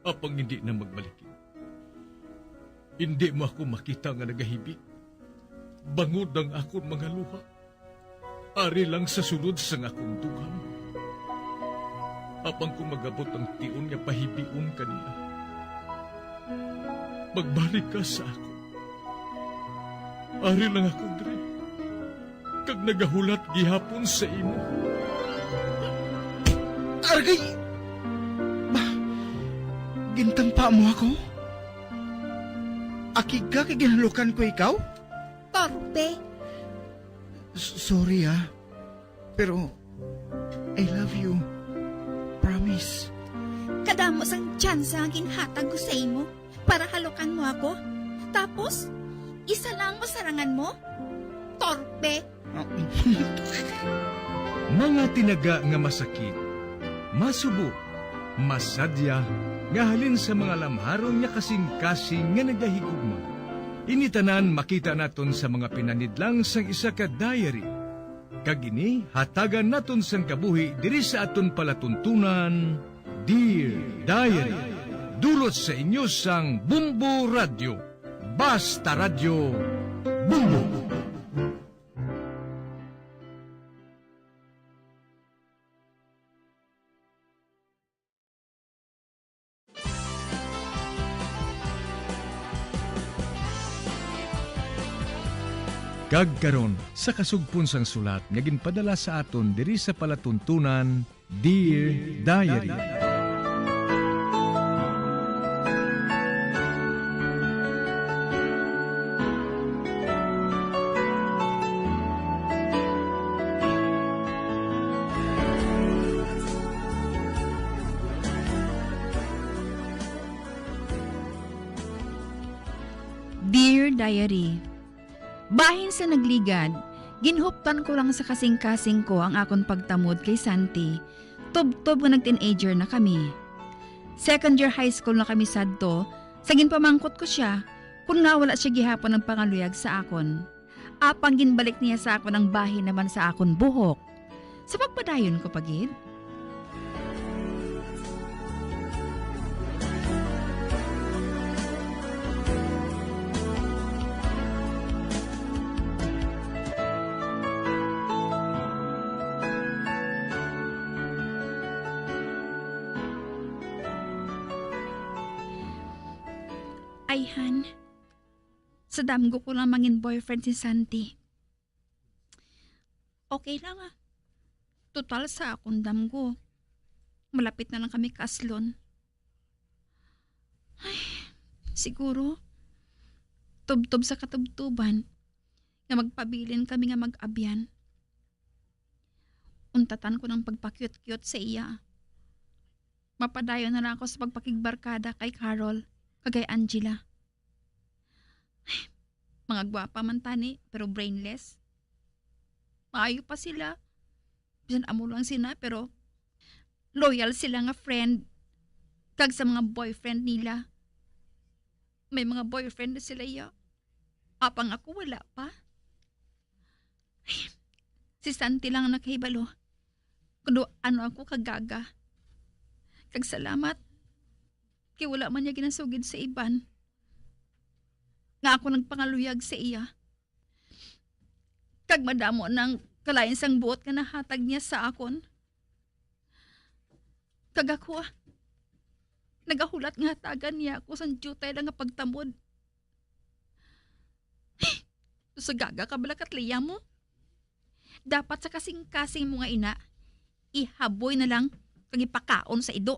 Apang hindi na magbalik. Hindi mo ako makita nga nagahibi. Bangod ang akon mga luha. Ari lang sa sulod sang akon dughan. Apang kung magabot ang tion nga pahibion ka niya, magbalik ka sa akon. Ari lang ako diri, kag nagahulat gihapon sa imo. Argay! Ba, gintampa mo ako? Akig ka kay ginhalukan ko ikaw? Torpe. S-, sorry, ah. Pero, I love you. Promise. Kadamo sang tsansa nga ginhatag ko sa imo para halukan mo ako. Tapos, isa lang ang masarangan mo? Torpe. Mga tinaga nga masakit, masubo, masadya, nga halin sa mga lamharon nga kasing-kasing nga nagahigugma. Ini tanan makita naton sa mga pinanidlang sang isa ka diary. Kag ini hatagan naton sang kabuhi diri sa aton palatuntunan, Dear Diary. Dulot sa inyo sang Bombo Radyo. Basta Radyo, Bombo. Kag karon, sa kasugpon sang sulat nga ginpadala sa aton diri sa palatuntunan, Dear Diary. Dear Diary, bahin sa nagligad, ginhuptan ko lang sa kasing-kasing ko ang akon pagtamod kay Santi, tubtob nga nag-teenager na kami. Second year high school na kami sadto, sa ginpamangkot ko sia kon ngaa wala sia gihapon nagpangaluyag sa akon. Apang ginbalik niya sa akon ang bahin naman sa akon buhok. Sa pagpadayon ko pa gid. Ay, Han. Sa damgo ko lang mangin boyfriend si Santi. Okay lang, ah. Total sa akong damgo, malapit na lang kami kaslon. Ay, siguro, tubtob sa katubtuban, nga magpabilin kami nga mag-abyan. Untatan ko ng pagpakyut-kyut sa iya. Mapadayon na lang ako sa pagpakigbarkada kay Carol, kag kay Angela. Mga gwapa man tani, pero brainless. Maayo pa sila. Bisan amo lang sina, pero loyal sila nga friend. Kag sa mga boyfriend nila. May mga boyfriend na sila, ya. Apang ako, wala pa. Si Santi lang ang nakahibalo kung ano ako kagaga. Kag salamat, kay wala man niya ginasugid sa iban nga ako nagpangaluyag sa iya. Kag madamo nang kalain sang buot nga nahatag niya sa akon. Kag ako, ah, nagahulat nga hatagan niya ako sang diutay lang nga pagtamod. Sa gaga ka bala, Katlia mo? Dapat sa kasing-kasing mo nga ina, ihaboy na lang kag ipakaon sa ido.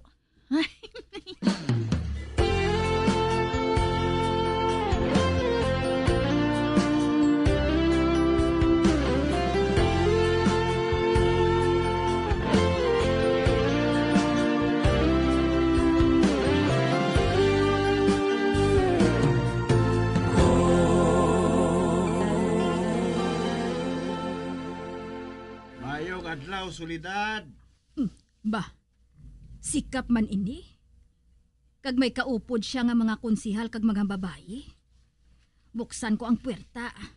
Maayong adlaw, Soledad. Hmm, ba, si Kap man ini? Kag may kaupod siya nga mga konsihal kag mga babayi? Buksan ko ang puwerta. Ah.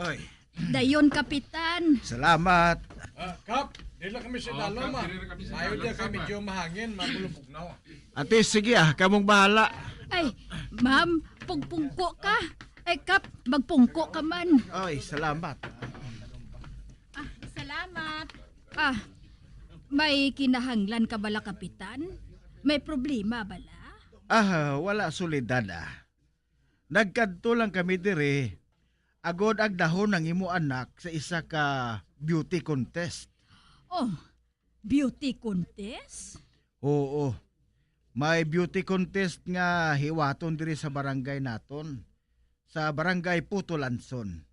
Oy. Dayon, Kapitan. Salamat. Ah, Kap, di lang kami si Oh, Dalom, Kap, ah. Dili na kami si Mayo Dalom, di kami Kap, ah. Medyo mahangin, mabulubog na, ah. Ate, sige, ah, kamong bahala. Ay, ma'am, pugpungko ka. Ay, Kap, magpungko ka man. Ay, salamat. Ah, salamat. Ah, may kinahanglan ka bala, Kapitan? May problema bala? Ah, wala, Soledad, ah. Nagkadto lang kami diri, agod agdahon ang imo anak sa isa ka beauty contest. Oh, beauty contest? Oo. May beauty contest nga hiwaton diri sa barangay naton, sa Barangay Putulanson.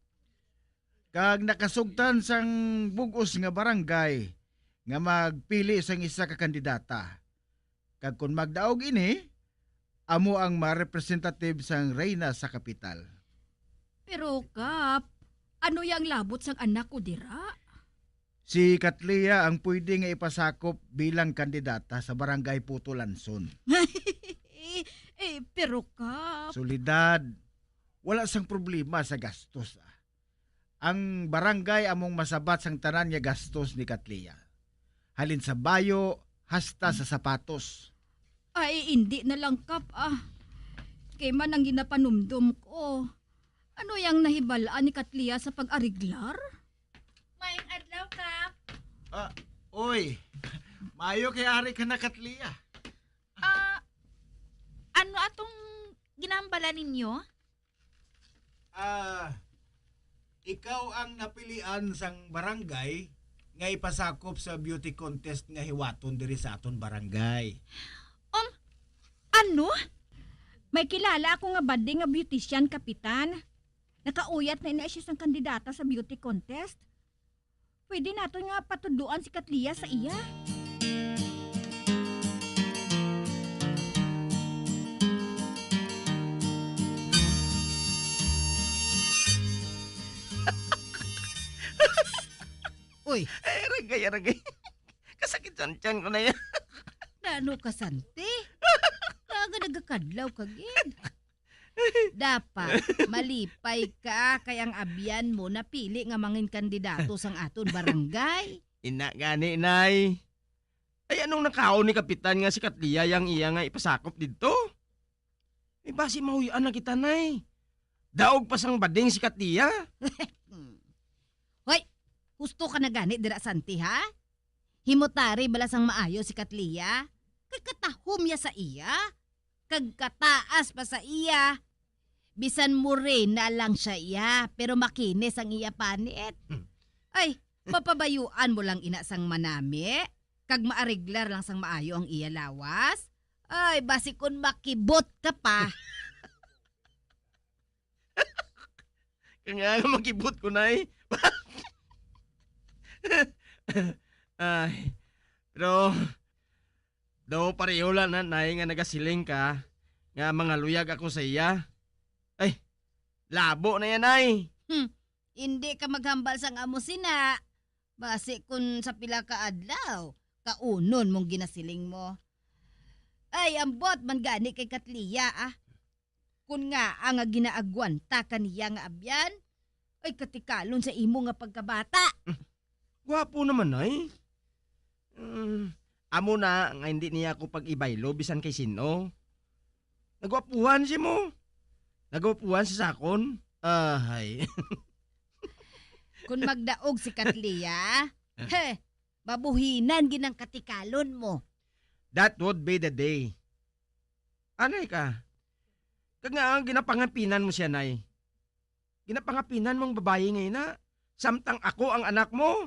Kag nakasugtan sang bug-os nga barangay nga magpili sang isa ka kandidata. Kag kon magdaog ini, amo ang mga representative sang reyna sa kapital. Pero, Kap, ano yang labot sang anak ko dira? Si Katlia ang pwede nga ipasakop bilang kandidata sa Barangay Putulanson. Eh, pero, Kap. Soledad, wala sang problema sa gastos, ah. Ang barangay among masabat sang tanan nga gastos ni Katlia, halin sa bayo hasta sa sapatos. Ay, indi na lang, Kap, ah. Kay man ang ginapanumdom ko. Ano yang nahibal-an ni Katlia sa pag-ariglar? Maayong adlaw, Kap. Ah, oy. Maayo kay ari ka na, Katlia. Ah, ano atong ginahambala ninyo? Ah, ikaw ang napilian sang barangay nga ipasakop sa beauty contest nga hiwaton diri sa aton barangay. Um, ano? May kilala ako nga bading nga beautician, Kapitan. Nakauyat na ina siya sang kandidata sa beauty contest. Pwede naton nga patudloan si Katlia sa iya. Uy. Ay, aragay, aragay. Kasakit sa tiyan ko na yan. Nano ka, Santi? Naga nagakadlaw ka, gid. Dapat, malipay ka kay ang abyan mo napili nga mangin kandidato sang aton barangay. Ina gani, Nay. Ay, anong nakaon ni Kapitan nga si Katlia yang iya nga ipasakop didto? Ay, basi mahuy-an na kita, Nay. Daog pa sang bading si Katlia. Hoy, husto ka na gani dira, Santi, ha? Himutari bala sang maayo si Katlia? Kay katahom ya sa iya, kag kataas pa sa iya. Bisan morena lang siya iya, pero makinis ang iya panit. Hmm. Ay, mapabayuan mo lang ina sang manami, kag maareglar lang sang maayo ang iya lawas. Ay, basi kon makibot ka pa. Kaya nga makibot ko, Nay. Ay, pero daw pareho lang na, Nay, nga nagasiling ka nga mangaluyag ako sa iya. Ay, labo na yan, Nay. Hmm, hindi ka maghambal sang amo sina. Basi kun sa pila ka adlaw, kaunon mong ginasiling mo. Ay, ambot man gani kay Katlia, ah. Kun ngaa nga ginaagwanta ka niya nga abyan, ay katikalon sa imo nga pagkabata. Gwapo naman, ay. Mm, amo na nga hindi niya ako pag-ibaylo bisan kay sin-o. Nagwapuhan siya mo. Nagwapuhan siya sa akon. Ahay. Kun magdaog si Katlia, he, mabuhinan gid ang katikalon mo. That would be the day. Anay ka. Kag nga ang ginapangapinan mo siya, Nay. Ginapangapinan mong babayi nga ina, samtang ako ang anak mo.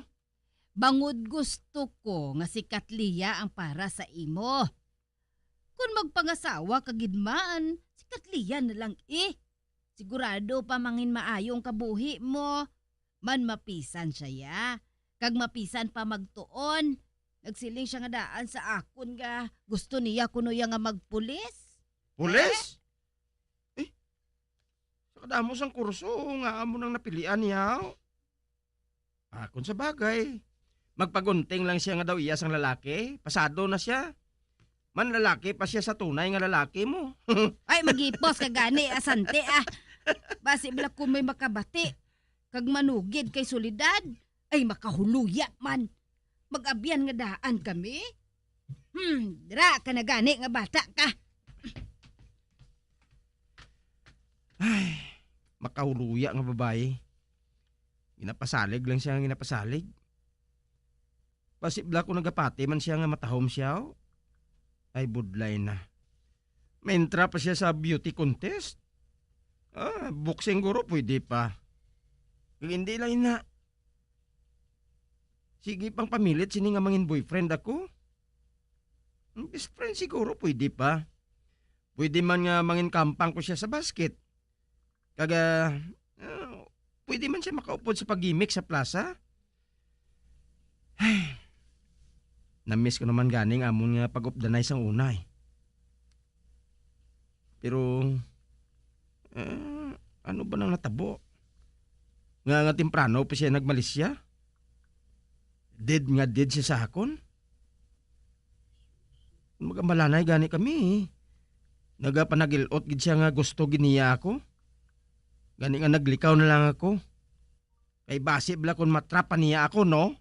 Bangod gusto ko nga si Katlia ang para sa imo. Kon magpangasawa ka gid man, si Katlia na lang, eh. Sigurado pa mangin maayo ang kabuhi mo. Man mapisan siya, ya. Kag mapisan pa magtuon. Nagsiling siya nga daan sa akon nga gusto niya kuno ya nga magpulis. Pulis? Eh? Sa kadamo sang kurso nga amo nang napilian niya. Ah, kung sa bagay, magpagunting lang siya nga daw iya sang lalaki, pasado na siya. Man lalaki pa siya sa tunay nga lalaki mo. Ay, magipos ka gani, asante, ah. Basi bala kung may makabati, kag manugid kay Soledad, ay, makahuluya man. Mag-abyan nga daan kami? Hmm, dira ka na gani nga bata ka. Ay, makahuluya nga babayi. Ginapasalig lang siya nga ginapasalig. Basi bala ko nagapati man siya nga matahom siya, oh. Ay, budlay na. Maentra pa siya sa beauty contest. Ah, boxing guro, pwede pa. Kag hindi lang ina. Sige pang pamilit sini nga mangin boyfriend ako. Ang best friend siguro, pwede pa. Pwede man nga mangin kampang ko siya sa basket. Kag, ah, ah, pwede man siya makaupod sa pag-gimik sa plaza. Ay, na-miss ko naman gani ang amon nga pag-updanay sang una, eh. Pero, ah, ano ba nang natabo? Nga, nga temprano pa siya nagmalisya? Dead nga dead siya sa akon? Magamalanay gani kami, eh. Nagapanagil-ot gid siya nga gusto gid niya ako. Gani nga naglikaw na lang ako. Kay basi bala kon matrapa niya ako, no?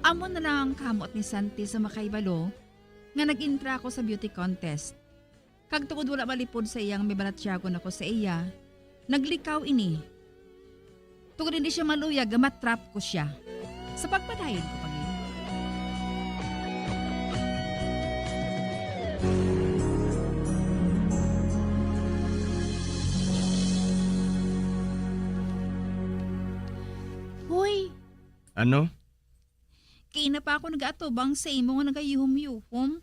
Amo na lang ang kamot ni Santi sa makahibalo nga nag-intra ako sa beauty contest. Kag tungod wala malipod sa iya nga may balatyagon ako sa iya, naglikaw ini. Tungod hindi siya maluyag nga matrap ko siya. Sa pagpadayon ko pa gid. Hoy! Ano? Kaina pa ako nagaatubang sa imo nga nagayuhom-yuhom.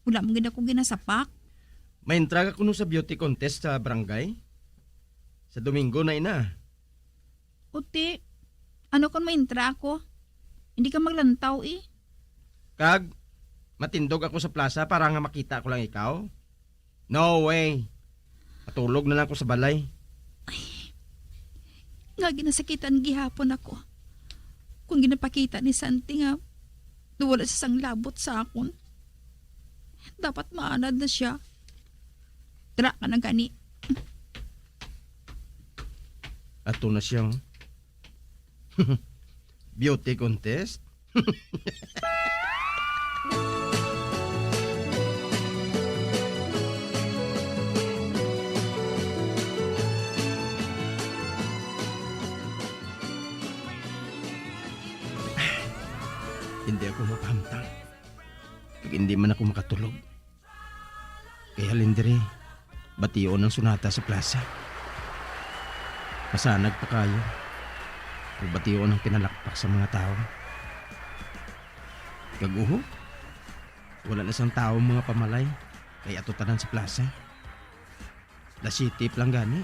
Wala man gid ako ginasapak. Maentra ka kuno sa beauty contest sa barangay? Sa Domingo na ina. Uti, ano kon maentra ako? Hindi ka maglantaw, eh. Kag, matindog ako sa plaza para nga makita ko lang ikaw? No way. Matulog na lang ko sa balay. Ay, nga ginasakitan gihapon ako. Kung ginapakita ni Santi nga wala siya sang labot sa akon, dapat maanad na siya. Tara ka na gani. Ato na siya, oh. Beauty contest? Ako mapahamtang. Kag hindi man ako makatulog. Kay halin diri, bation ang sunata sa plaza. Masanag pa kayo. Kag bation ang pinalakpak sa mga tao. Kag uho, wala na sang tao ang mga pamalay. Kay ato tanan sa plaza. Las siyete pa lang gani.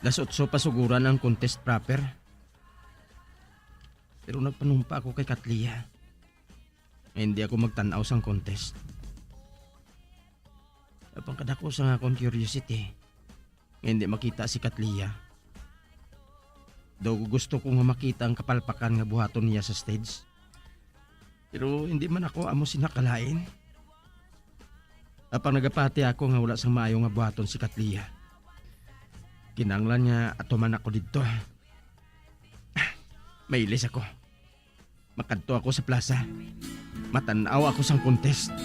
Las otso pa suguran ang contest proper. Pero nagpanumpa ako kay Katlia nga hindi ako magtan-aw sang contest. Apang kadako sang akon curiosity nga hindi makita si Katlia. Daw gusto ko nga makita ang kapalpakan nga buhaton niya sa stage. Pero hindi man ako amo sina kalain. Apang nagapati ako nga wala sang maayo nga buhaton si Katlia. Kinahanglan nga atuman ako didto. Mailis ako. Makadto ako sa plaza. Matan-aw ako sang contest.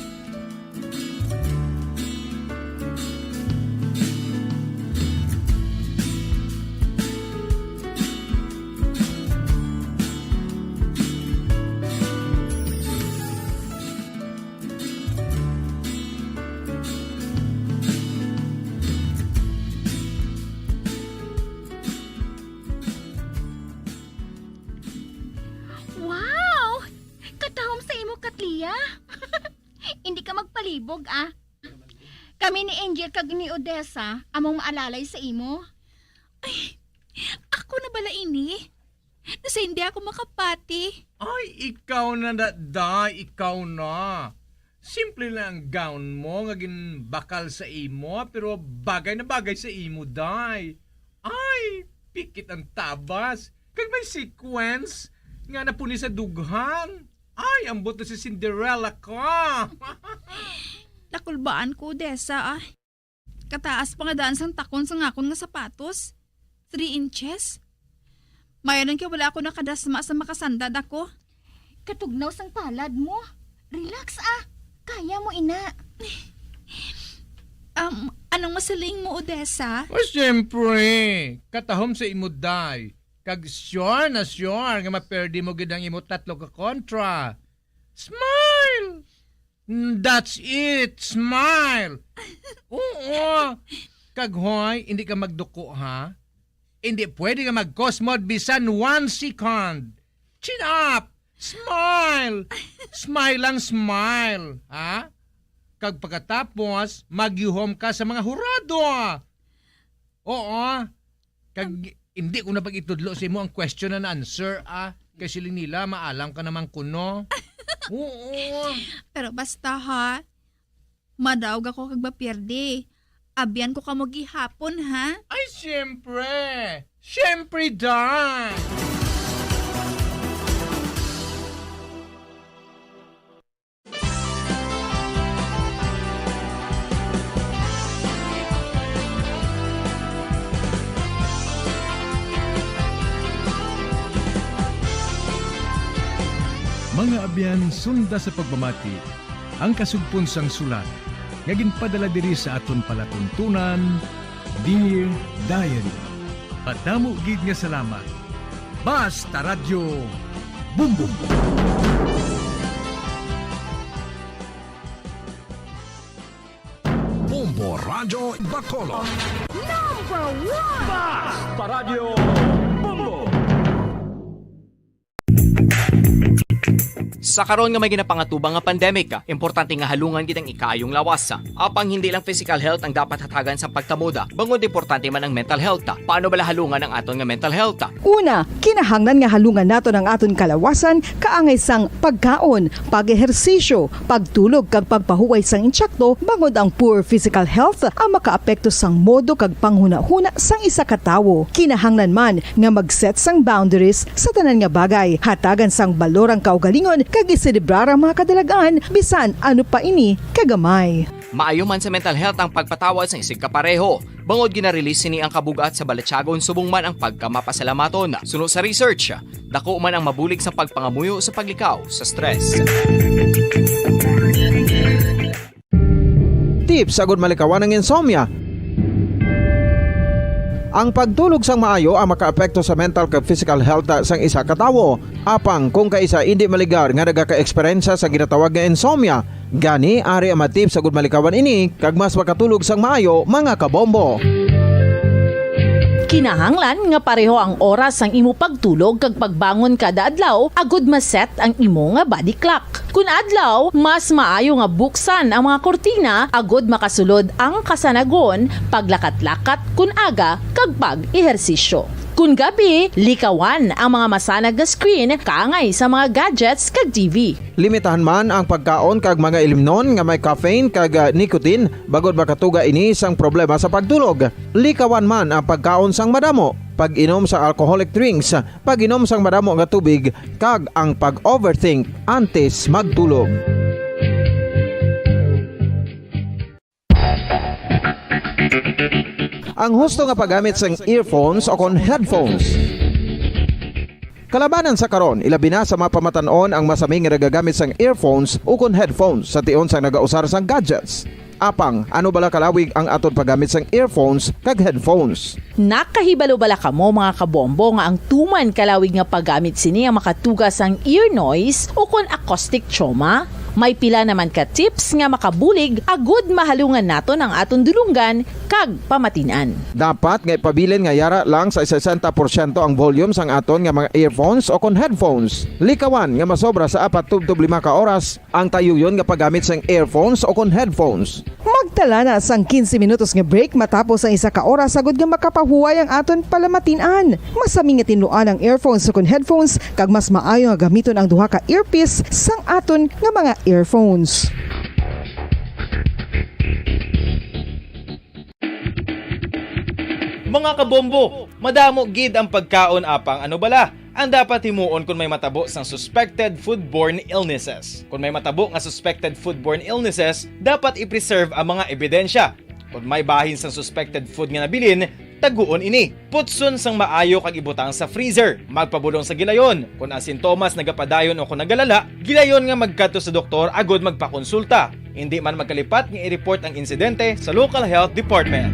Wow! Katahom sa imo, Katlia. Hindi ka magpalibog, ah. Kami ni Angel kag ni Odessa among maalalay sa imo. Ay, ako na bala ini. Nasa hindi ako makapati. Ay, ikaw na, da-, day, ikaw na. Simple lang ang gown mo nga ginbakal sa imo, pero bagay na bagay sa imo, day. Ay, pikit ang tabas. Kag may sequence nga napuni sa dughan. Ay, ambot na si Cinderella ka. Nakulbaan ko, Desa, ah. Kataas pa nga daan sang takon sang akon nga sapatos. Three inches. Mayo lang kay wala ako nakadasma sa makasandad ako. Katugnaw sang palad mo. Relax, ah. Kaya mo ina. Um, anong masiling mo, Odessa? Oh, siyempre. Katahom sa imo, day. Kag sure na sure nga maperdi mo gid ang imo tatlo ka kontra. Smile! Mm, that's it. Smile. Oo. Kag hoy, hindi ka magduko, ha? Hindi pwede nga mag-cosmod bisan one second. Chin up. Smile. Smile lang, smile, ha? Kag pagkatapos, magyuhom ka sa mga hurado. Oo. Kag hindi ko na pag-itudlo sa imo ang question and answer, ah. Kay siling nila, maalam ka naman kuno. Oo. Pero basta, ha, madaog ako kag mapierde. Abyan ko kamo gihapon, ha? Ay, siyempre. Siyempre, da. Mga abyan, sunda sa pagpamati ang kasugpon sang sulat nga ginpadala diri sa aton palatuntunan, Dear Diary. Madamo gid nga salamat. Basta Radyo Bombo. Bombo Radyo Bacolod. Number one! Basta Radyo Bombo. Sa karon nga may ginapangatubang nga pandemic, importante nga halungan gid ang ikaayong lawas. Apang hindi lang physical health ang dapat hatagan sa pagkamoda, bangod importante man ang mental health. Paano bala halungan ang aton nga mental health? Una, kinahanglan nga halungan naton ang aton kalawasan kaangay sang pagkaon, pag-ehersisyo, pagtulog kag pagpahuway sang insakto, bangod ang poor physical health ang makaapekto sang modo kag panghunahuna sang isa ka tawo. Kinahanglan man nga mag-set sang boundaries sa tanan nga bagay, hatagan sang balor ang kaugalingon kag iselebrar ang mga kadalag-an, bisan ano pa ini kagamay. Maayo man sa mental health ang pagpatawad sang isigkapareho, bangod gina-release sini ang kabug-at sa balatyagon subong man ang pagkamapasalamaton. Suno sa research, dako man ang mabulig sa pagpangamuyo sa paglikaw sa stress. Tips agud malikawan ang insomnia. Ang pagtulog sang maayo ang makaapekto sa mental kag physical health sang isa ka tawo. Apang kung kaisa indi maligar nga nagaka-eksperyensya sa ginatawag nga insomnia, gani ari ang mga tips agud malikawan ini kag mas makatulog sang maayo, mga kabombo. Kinahanglan nga pareho ang oras sang imo pagtulog kag pagbangon kada adlaw agud ma-set ang imo nga body clock. Kun adlaw, mas maayo nga buksan ang mga kurtina agud makasulod ang kasanagon, paglakat-lakat kun aga, kag pag-ehersisyo. Kun gabi, likawan ang mga masanag nga screen kaangay sa mga gadgets kag T V. Limitahan man ang pagkaon kag mga ilimnon nga may caffeine kag, ah, nicotine, bangod makatuga ini sang problema sa pagtulog. Likawan man ang pagkaon sang madamo, pag-inom sa alcoholic drinks, pag-inom sang madamo nga tubig, kag ang pag-overthink antes magtulog. Ang husto nga paggamit sang earphones o kon headphones. Kalabanan sa karon, ilabi na sa mga pamatan-on ang masami nga nagagamit sang earphones o kon headphones sa tion sang nagausar sang gadgets. Apang, ano bala kalawig ang aton paggamit sang earphones kag headphones? Nakahibalo bala kamo, mga kabombo, nga ang tuman kalawig nga paggamit sini ang makatuga sang ear noise o kon acoustic trauma? May pila naman ka tips nga makabulig agud mahalungan naton ang aton dulonggan kag pamatin-an. Dapat nga ipabilin nga yara lang sa sesenta porsyento ang volume sang aton nga mga earphones o kon headphones. Likawan nga masobra sa apat tubtob lima ka oras ang tayuyon nga paggamit sang earphones o kon headphones. Magtala na sang quince minutos nga break matapos ang isa ka oras, agud nga makapahuway ang aton palamatin-an. Masami nga tinluan ang earphones o kon headphones, kag mas maayo nga gamiton ang duha ka earpiece sang aton nga mga earphones. Mga kabombo, madamo gid ang pagkaon, apang ano bala ang dapat himuon kon may matabo sang suspected foodborne illnesses? Kon may matabo nga suspected foodborne illnesses, dapat i-preserve ang mga ebidensya. Kon may bahin sang suspected food nga nabilin, taguon ini. Putson sang maayo kag ibutang sa freezer. Magpabulong sa gilayon. Kon ang sintomas nagapadayon o kon nagalala, gilayon nga magkadto sa doktor agud magpakonsulta. Indi man magkalipat nga i-report ang insidente sa local health department.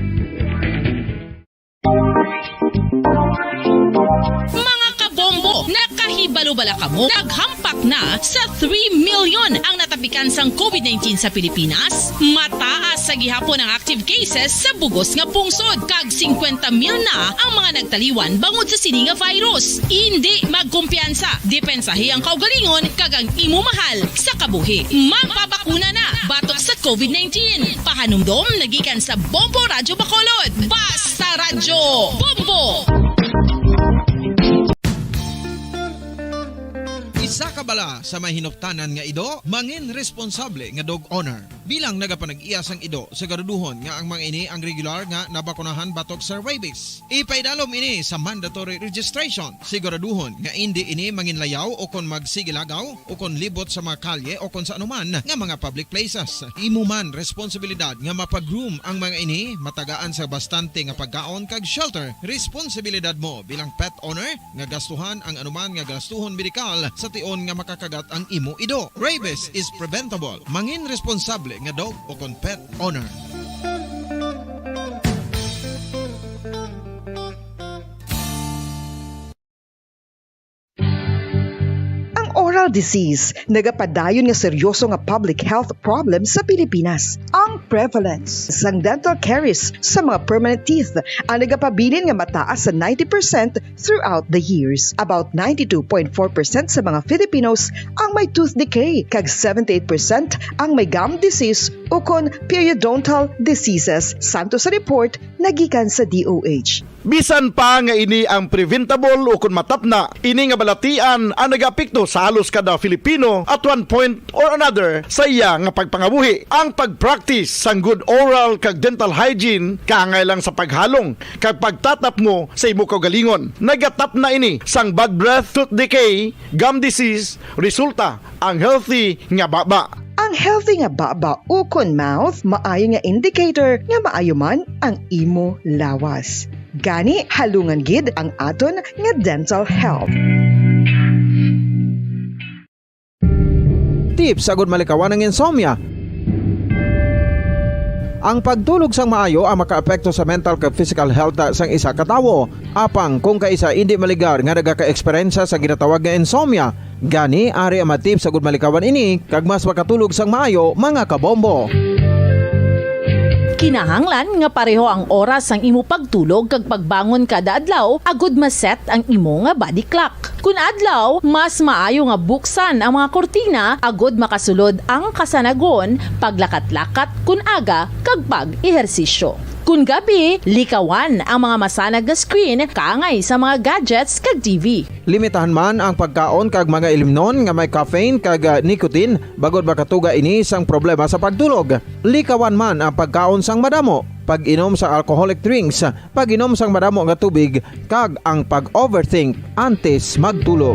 Mga kabombo, nakahibalo bala kamo? Naghampak na sa three million ang natapikan sang covid nineteen sa Pilipinas. Mataas sa gihapon ang active cases sa bugos nga pungsod, kag singkwenta mil na ang mga nagtaliwan bangod sa sini nga virus. Indi magkumpiyansa, depensahi ang kaugalingon kag ang imo mahal sa kabuhi. Magpabakuna na batok sa covid nineteen. Pahanumdom na gikan sa Bombo Radyo Bacolod. Basta Radyo Bombo! Isa ka bala sa may hinuptanan nga ido, mangin responsable nga dog owner. Bilang nagapanag-iya sang ido, siguraduhon nga ang mga ini ang regular nga nabakunahan batok sa rabies. Ipaidalom ini sa mandatory registration. Siguraduhon nga indi ini manginlayaw o kon magsigilagaw o kon libot sa mga kalye o kon sa anuman nga mga public places. Imo man responsibilidad nga mapa-groom ang mga ini, matagaan sa bastante nga pagkaon kag shelter. Responsibilidad mo bilang pet owner nga gastuhan ang anuman nga gastuhon medikal sa tion nga makakagat ang imo ido. Rabies is preventable. Mangin responsable nga dog o kon pet owner. Ang oral disease nagapadayon nga seryoso nga public health problem sa Pilipinas. Ang prevalence sang dental caries sa mga permanent teeth ang nagapabilin nga mataas sa ninety percent throughout the years. About ninety-two point four percent sa mga Filipinos ang may tooth decay, kag seventy-eight percent ang may gum disease ukon periodontal diseases, santo sa report nagikan sa D O H. Bisan pa nga ini ang preventable ukon matapna, ini nga balatian ang nagaapekto sa halos kada Filipino at one point or another sa iya nga pagpangabuhi. Ang pag-practice sang good oral kag dental hygiene kaangay lang sa paghalong kag pagtatapmo sa imo kaugalingon. Nagatapna ini sang bad breath, tooth decay, gum disease, resulta ang healthy nga baba. Ang healthy nga baba ukon mouth maayo nga indicator nga maayo man ang imo lawas. Gani, halungan gid ang aton nga dental health. Tips agud malikawan ang insomnia. Ang pagtulog sang maayo ang makaapekto sa mental kag physical health sang isa ka tawo. Apang kung kaisa indi maligar nga nagakaeksperyensya sa ginatawag nga insomnia, gani ari ang mga tips agud malikawan ini kag mas makatulog sang maayo, mga kabombo. Kinahanglan nga pareho ang oras sang imo pagtulog kag pagbangon kada adlaw agud ma-set ang imo nga body clock. Kun adlaw, mas maayo nga buksan ang mga kurtina agud makasulod ang kasanagon, paglakat-lakat kun aga, kag pag-ehersisyo. Kun gabi, likawan ang mga masanag nga screen kaangay sa mga gadgets kag T V. Limitahan man ang pagkaon kag mga ilimnon nga may caffeine kag, ah, nicotine, bangod makatuga ini sang problema sa pagtulog. Likawan man ang pagkaon sang madamo, pag-inom sa alcoholic drinks, pag-inom sang madamo nga tubig, kag ang pag-overthink antes magtulog.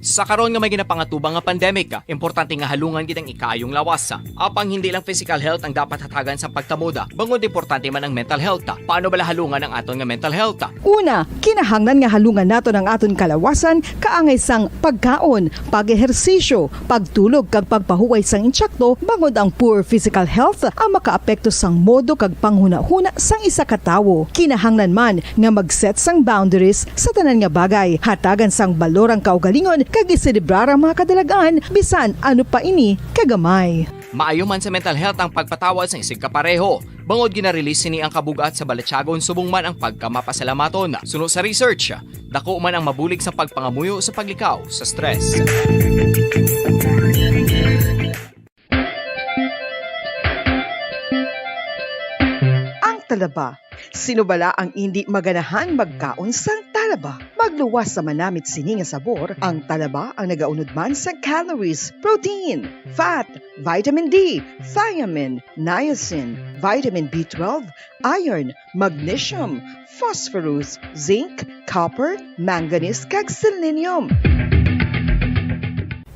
Sa karon nga may ginapangatubang nga pandemic, importante nga halungan gid ang ikaayong lawas. Apang hindi lang physical health ang dapat hatagan sa pagkamoda, bangod importante man ang mental health. Paano bala halungan ang aton nga mental health? Una, kinahanglan nga halungan naton ang aton kalawasan kaangay sang pagkaon, pag-ehersisyo, pagtulog kag pagpahuway sang insakto, bangod ang poor physical health ang makaapekto sang modo kag panghunahuna sang isa ka tawo. Kinahanglan man nga mag-set sang boundaries sa tanan nga bagay, hatagan sang balor ang kaugalingon kag iselebrar ang mga kadalag-an bisan ano pa ini kagamay. Maayo man sa mental health ang pagpatawad sang isigkapareho, bangod gina-release sini ang kabug-at sa balatyagon subong man ang pagkamapasalamaton. Suno sa research, dako man ang mabulig sa pagpangamuyo sa paglikaw sa stress. Ang talaba. Sino bala ang indi maganahan magkaon sang talaba? Magluwas sa manamit sini nga sabor, ang talaba ang nagaunod man sang calories, protein, fat, vitamin D, thiamine, niacin, vitamin B twelve, iron, magnesium, phosphorus, zinc, copper, manganese, kag selenium.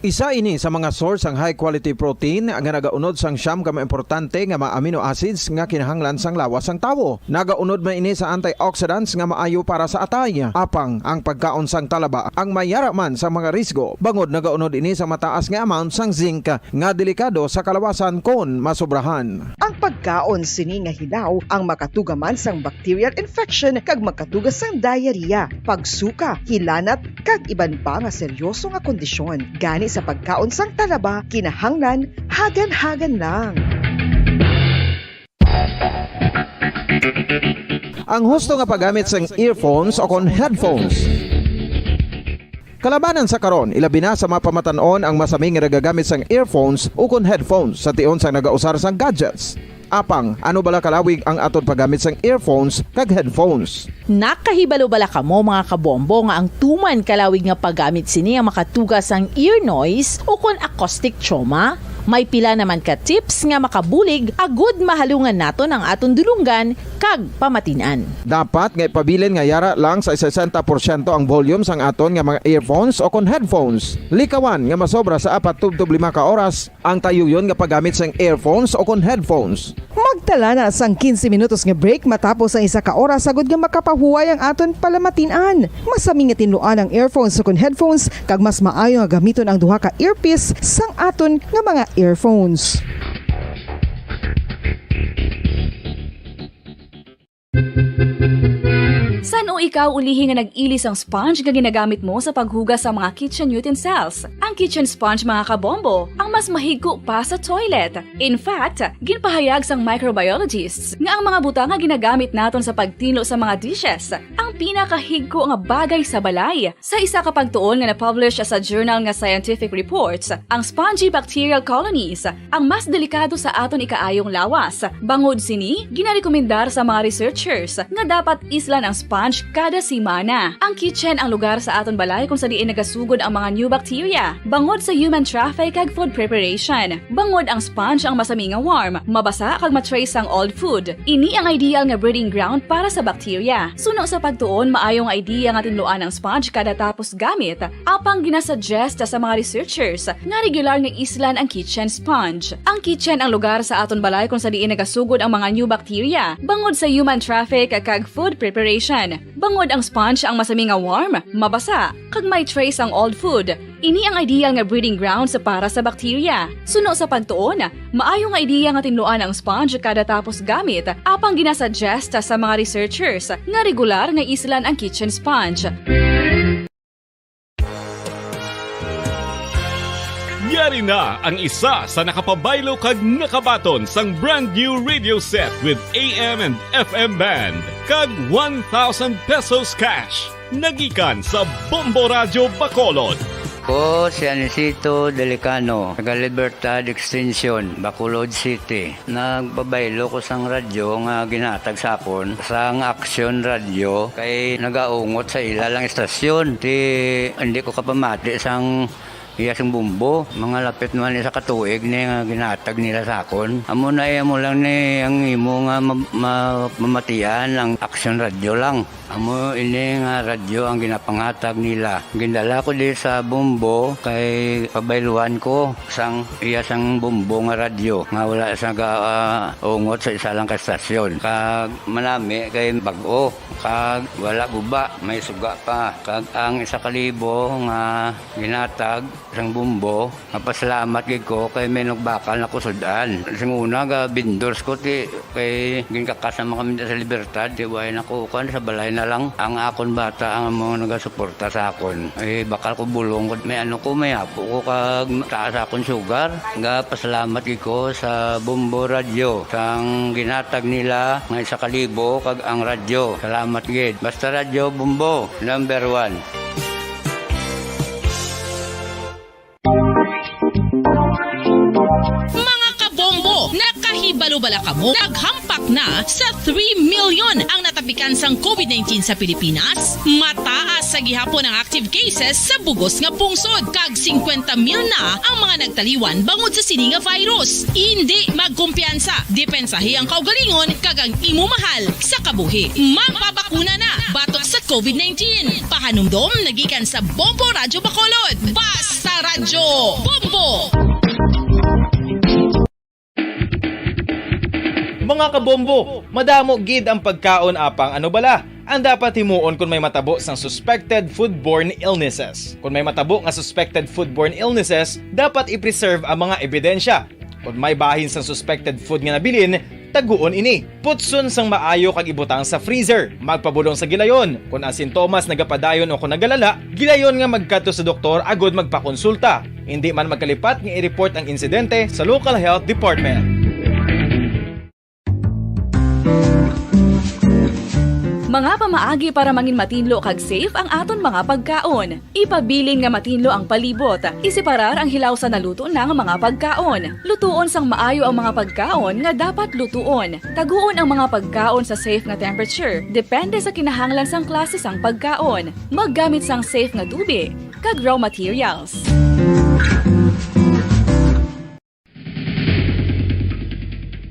Isa ini sa mga source sang high quality protein nga nagaunod sang siyam ka mga importante nga mga amino acids nga kinahanglan sang lawas sang tawo. Nagaunod man ini sa antioxidants nga maayo para sa atay. Apang ang pagkaon sang talaba ang may yara man sang mga risgo, bangod nagaunod ini sa mataas nga amount sang zinc nga delikado sa kalawasan kon masobrahan. Ang pagkaon sini nga hilaw ang makatuga man sang bacterial infection kag makatuga sang diarrhea, pagsuka, hilanat, kag iban pa nga seryoso nga kondisyon. Gani sa pagkaon sang talaba, kinahanglan hagan-hagan lang. Ang husto nga paggamit sang earphones o kon headphones. Kalabanan sa karon, ilabi na sa mga pamatan-on ang masami nga nagagamit sang earphones ukon headphones sa tion sang nagausar sang gadgets. Apang, ano bala kalawig ang aton paggamit sang earphones kag headphones? Nakahibalo bala kamo, mga kabombo, nga ang tuman kalawig nga paggamit sini ang makatuga sang ear noise ukon acoustic trauma? May pila naman ka tips nga makabulig agud mahalungan naton ang aton dulonggan kag pamatin-an. Dapat nga ipabilin nga yara lang sa sesenta porsyento ang volume sang aton nga mga earphones o kon headphones. Likawan nga masobra sa apat tubtob lima ka oras ang tayuyon nga paggamit sang earphones o kon headphones. Magtala na sang quince minutos nga break matapos ang isa ka oras, agud nga makapahuway ang aton palamatin-an. Masami nga tinluan ang earphones o kon headphones, kag mas maayo nga gamiton ang duha ka earpiece sang aton nga mga earphones. San-o ikaw ulihi nga nag-ili sang sponge nga ginagamit mo sa paghugas sa mga kitchen utensils? Ang kitchen sponge, mga kabombo, ang mas mahigko pa sa toilet. In fact, ginpahayag sang microbiologists nga ang mga butang nga ginagamit naton sa pagtinlo sa mga dishes ang pinakahigko nga bagay sa balay. Sa isa ka pagtuon nga na-publish sa journal nga Scientific Reports, ang spongy bacterial colonies ang mas delikado sa aton ikaayong lawas. Bangod sini, ginarekomendar sa mga researchers nga dapat islan ang sponge kada semana. Ang kitchen ang lugar sa aton balay kung sa diin nagasugod ang mga new bacteria. Bangod sa human traffic kag food preparation, bangod ang sponge ang masami nga warm, mabasa kag ma-trace ang old food. Ini ang ideal nga breeding ground para sa bacteria. Suno sa pagtuon, maayo nga idea nga tinluan ang sponge kada tapos gamit, apang ginasuggest sa mga researchers nga regular nga islan ang kitchen sponge. Ang kitchen ang lugar sa aton balay kung sa diin nagasugod ang mga new bacteria, bangod sa human traffic kag food preparation. Bangod ang sponge ang masami nga warm, mabasa, kag may trace ang old food, ini ang ideal nga breeding grounds para sa bakterya. Suno sa pagtuon, maayo nga ideya nga tinluan ang sponge kada tapos gamit, apang ginasuggest sa mga researchers nga regular nga islan ang kitchen sponge. Yari na ang isa sa nakapabaylo kag nakabaton sang brand new radio set with A M and F M band kag one thousand pesos cash. Nagikan sa Bombo Radyo Bacolod. Ko si Anisito Delicano, taga Libertad Extension, Bacolod City. Nagpabaylo ko sang radyo nga ginhatag sa akon sang Action Radio kay nagaungot sa ila lang istasyon. Ti hindi ko kapamati sang iya sing bumbo. Mga lapit naman isa ka tuig ni nga ginhatag nila sa akon. Amo na iya mo lang ni ang imo nga ma- ma- mamatian ang Action Radio lang. Amo ini nga radyo ang ginapanghatag nila. Gindala ko di sa Bombo kay pabayluan ko sang iya sang Bombo nga radyo nga wala sa ga, ah, ungot sa isa lang ka estasyon. Kag manami kay bag-o kag wala guba, may suga pa. Kag ang isa ka libo nga ginatag sang Bombo, mapasalamat gid ko kay may nagbakal na ko sud-an. Sing una ga vendors ko ti kay ginkakas naman kami sa Libertad, ti way na ko kan sa balay na lang ang akon bata ang mga nagasuporta sa akon. Eh, bakal ko bulong ko, may ano ko, may apo ko kag taas akon sugar. Ga pasalamat gid ko sa Bombo Radyo sang ginatag nila nga isa ka libo kag ang radyo. Salamat gid. Basta Radyo Bombo, number one. Mga kabombo, nakahibalo bala kamo? Naghampak na sa three million ang natapikan sang COVID nineteen sa Pilipinas. Mataas sa gihapon ang active cases sa bugos nga pungsod, kag singkwenta mil na ang mga nagtaliwan bangod sa sini nga virus. Indi magkumpiyansa, depensahi ang kaugalingon kag ang imo mahal sa kabuhi. Magpabakuna na batok sa COVID nineteen. Pahanumdom nagikan sa Bombo Radyo Bacolod. Basta Radyo Bombo! Mga kabombo, madamo gid ang pagkaon apang ano bala ang dapat himuon kon may matabo sang suspected foodborne illnesses. Kon may matabo nga suspected foodborne illnesses, dapat i-preserve ang mga ebidensya. Kon may bahin sang suspected food nga nabilin, taguon ini. Putson sang maayo kag ibutang sa freezer. Magpabulong sa gilayon. Kon ang sintomas nagapadayon o kon nagalala, gilayon nga magkadto sa doktor agud magpakonsulta. Indi man magkalipat nga i-report ang insidente sa local health department. Mga pamaagi para mangin matinlo kag safe ang aton mga pagkaon. Ipabilin nga matinlo ang palibot. Iseparar ang hilaw sa naluto na nga mga pagkaon. Lutuon sang maayo ang mga pagkaon nga dapat lutuon. Taguon ang mga pagkaon sa safe nga temperature, depende sa kinahanglan sang klase sang pagkaon. Maggamit sang safe nga tubig kag raw materials.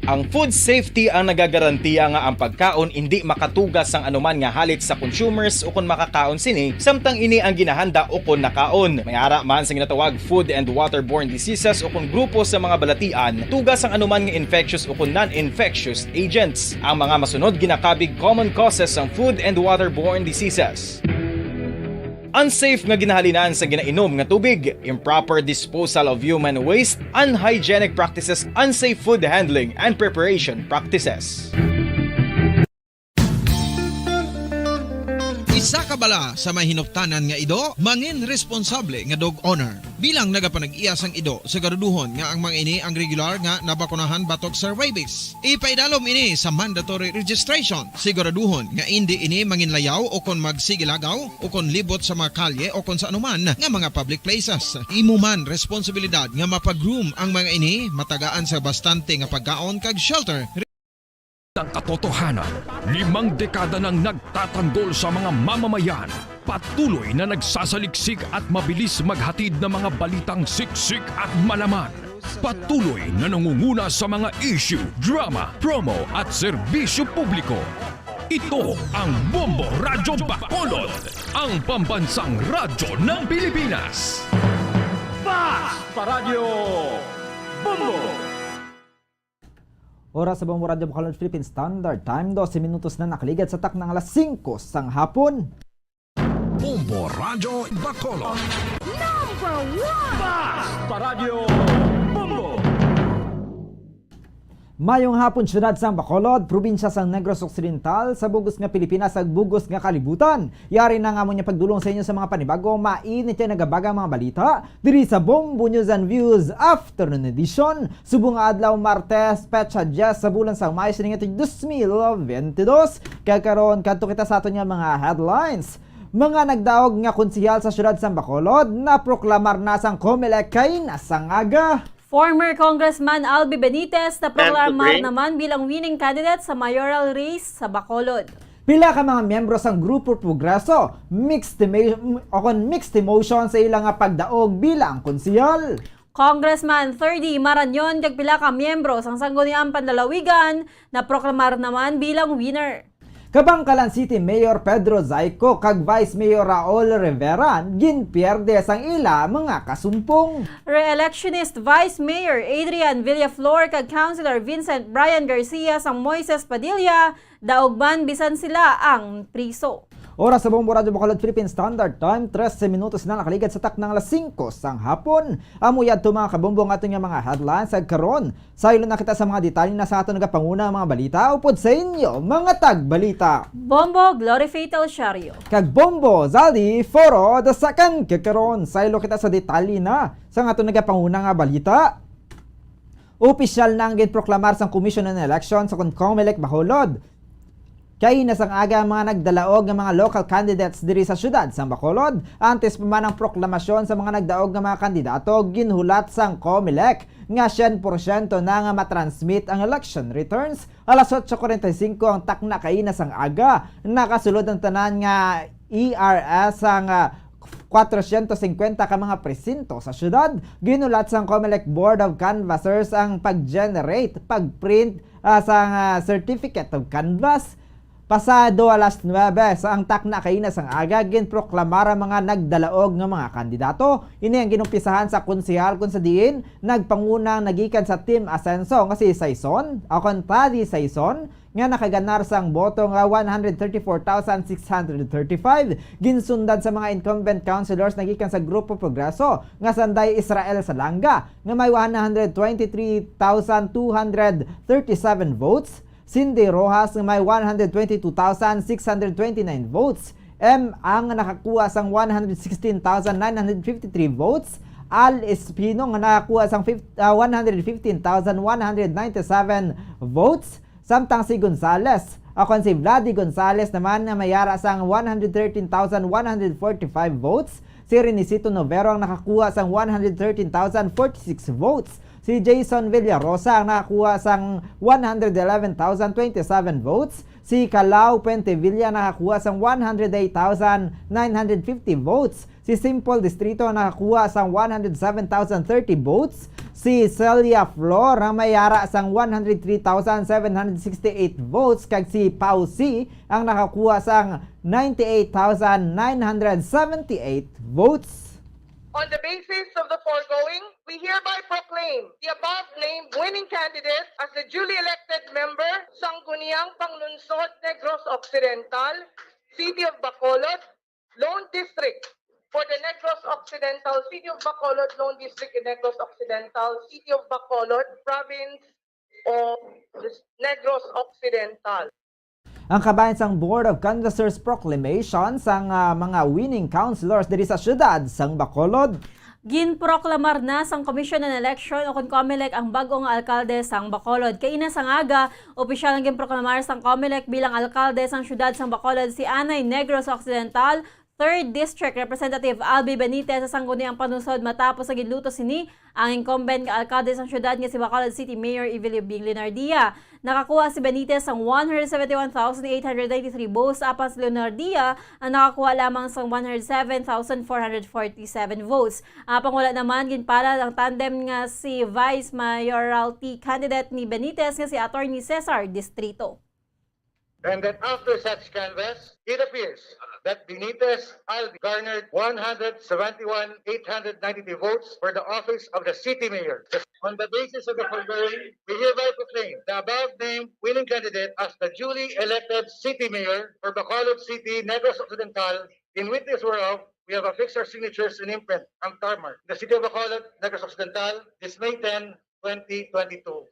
Ang food safety ang nagagarantiya nga ang pagkaon indi makatugas sang anuman nga halit sa consumers ukon makakaon sini, samtang ini ang ginahanda ukon nakaon. May ara man sa ginatawag food and waterborne diseases ukon grupo sa mga balatian, tugas sang anuman nga infectious ukon non-infectious agents. Ang mga masunod ginakabig common causes sang food and waterborne diseases. Unsafe nga ginahalinan sa ginainom nga tubig, improper disposal of human waste, unhygienic practices, unsafe food handling and preparation practices. Isa ka bala sa may hinuptanan nga ido, mangin responsable nga dog owner. Bilang nagapanag-iya sang ido, siguraduhon nga ang mga ini ang regular nga nabakunahan batok sa rabies. Ipaidalom ini sa mandatory registration. Siguraduhon nga indi ini manginlayaw o kon magsigilagaw o kon libot sa mga kalye o kon sa anuman nga mga public places. Imo man responsibilidad nga mapag-groom ang mga ini, matagaan sa bastante nga pagkaon kag shelter. Ang katotohanan, limang dekada nang nagtatanggol sa mga mamamayan. Patuloy na nagsasaliksik at mabilis maghatid ng mga balitang siksik at malaman. Patuloy na nangunguna sa mga issue, drama, promo at serbisyo publiko. Ito ang Bombo Radyo Bacolod, ang pambansang radyo ng Pilipinas. Basta Radyo Bombo! Oras sa Bombo Radyo Bacolod Philippine Standard Time, dose minutos na nakaligad sa takna nga alas singko sang hapon. Bombo Radyo Bacolod. Number one! Bas pa Radyo Bombo! Mayong hapon, siyudad sang Bacolod, probinsya sang Negros Occidental, sa bug-os nga Pilipinas, sa bug-os nga kalibutan. Yari na nga mo niya pagdulong sa inyo sa mga panibago, mainit nga nagabagang mga balita diri sa Bombo News and Views Afternoon Edition. Subong nga adlaw, Martes, petsa diyes sa bulan sang Mayo sining tuig dos mil bentidós. Kag karon, kadto kita sa aton nga mga headlines. Mga nagdaog nga konsehal sa siyudad sang Bacolod, naproklamar na sang Comelec kaina sang aga. Former Congressman Albi Benitez naproklamar naman bilang winning candidate sa mayoral race sa Bacolod. Pila ka mga miyembro sang Grupo Progreso, mixed emo-, o kon mixed emotion sa ila nga pagdaog bilang konsehal. Congressman Thirdy Marañon kag pila ka miyembro sang Sangguniang Panlalawigan naproklamar naman bilang winner. Kabankalan City Mayor Pedro Zayco kag Vice Mayor Raul Rivera ginpierde sang ila mga kasumpong. Re-electionist Vice Mayor Adrian Villaflor kag Councilor Vincent Brian Garcia sang Moises Padilla daog man bisan sila ang priso. Oras sa Bombo Radyo Bacolod Philippine Standard Time, trese minutos na nakaligad sa takna nga alas singko sang hapon. Amo yadto, mga kabombo, ang aton nga mga headlines. Kag karon, saylo na kita sa mga detalye na sa aton nagapanguna nga mga balita upod sa inyo, mga tagbalita. Bombo Glory Fatal Shario. Kag Bombo Zaldi Foro the second. Kag karon, saylo kita sa detalye na sa aton nagapanguna nga balita. Opisyal na ang ginproklamar sang Commission on Elections o kon Comelec Bacolod kaina sang aga ang mga nagdalaog nga mga local candidates diri sa siyudad sang Bacolod. Antes pa man ang proklamasyon sa mga nagdaog nga mga kandidato, ginhulat sang Comelec nga syen porsyento na nga matransmit ang election returns. Alas otso cuarenta y cinco ang takna kaina sang aga. Nakasulod ang tanan nga E R S sang, ah, cuatrocientos cincuenta ka mga presinto sa siyudad. Ginulat sang Comelec Board of Canvassers ang pag-generate, pag-print, ah, sang, ah, Certificate of Canvass. Pasado alas nuebe sa ang takna kaina sang aga, ginproklamar ang mga nagdalaog nga mga kandidato. Ini ang ginumpisahan sa konsehal, kung sa diin nagpanguna ang nagikan sa Team Asenso nga si Saison, o kon Taddy Saison, nga nakaganar sang boto nga one hundred thirty-four thousand six hundred thirty-five, ginsundan sa mga incumbent councilors nagikan sa Grupo Progreso nga sanday Israel Salanga nga may one hundred twenty-three thousand two hundred thirty-seven votes, Cindy Rojas nga may one hundred twenty-two thousand six hundred twenty-nine votes, M Ang nga nakakuha sang one hundred sixteen thousand nine hundred fifty-three votes, Al Espino nga nakakuha sang fif-, ah, one hundred fifteen thousand one hundred ninety-seven votes, samtang si Gonzales, o kon si Vlady Gonzales naman nga may ara sang one hundred thirteen thousand one hundred forty-five votes, si Renisito Novero ang nakakuha sang one hundred thirteen thousand forty-six votes, si Jason Villarosa ang nakakuha sang one hundred eleven thousand twenty-seven votes, si Calao Puentevilla nakakuha sang one hundred eight thousand nine hundred fifty votes, si Simple Distrito nakakuha sang one hundred seven thousand thirty votes. Si Celia Flor ang may ara sang one hundred three thousand seven hundred sixty-eight votes, kag si Pau C ang nakakuha sang ninety-eight thousand nine hundred seventy-eight votes. On the basis of the foregoing, we hereby proclaim the above named winning candidate as the duly elected member, Sangguniang Panglungsod, Negros Occidental, City of Bacolod, Lone District for the Negros Occidental, City of Bacolod, Lone District in Negros Occidental, City of Bacolod, Province of the Negros Occidental. Ang kabahin sang Board of Canvassers proclamation sang, ah, mga winning councilors diri sa siyudad sang Bacolod. Ginproklamar na sang Commission on Election o kon Comelec ang bag-o nga alkalde sang Bacolod. Kaina sang aga, opisyal nga ginproklamar sang Comelec bilang alkalde sang siyudad sang Bacolod si Anay Negros Occidental, Third District Representative Albi Benitez sa Sangguniang Panlungsod matapos nga ginluto sini ang incumbent nga alkalde sang siyudad nga si Bacolod City Mayor Evelio Bing Leonardia. Nakakuha si Benitez sang one hundred seventy-one thousand eight hundred ninety-three votes, apan si Leonardia ang nakakuha lamang sang one hundred seven thousand four hundred forty-seven votes. Apang wala naman ginpalad ang tandem nga si Vice Mayoralty candidate ni Benitez nga si Attorney Cesar Distrito. And then after such canvass, it appears that Benitez Albi garnered one hundred seventy-one eight hundred ninety-three votes for the office of the city mayor. On the basis of the foregoing, we hereby proclaim the above named winning candidate as the duly elected city mayor for Bacolod City, Negros Occidental, in witness whereof we have affixed our signatures and imprint ang tarmark. The city of Bacolod, Negros Occidental, this May ten, twenty twenty-two.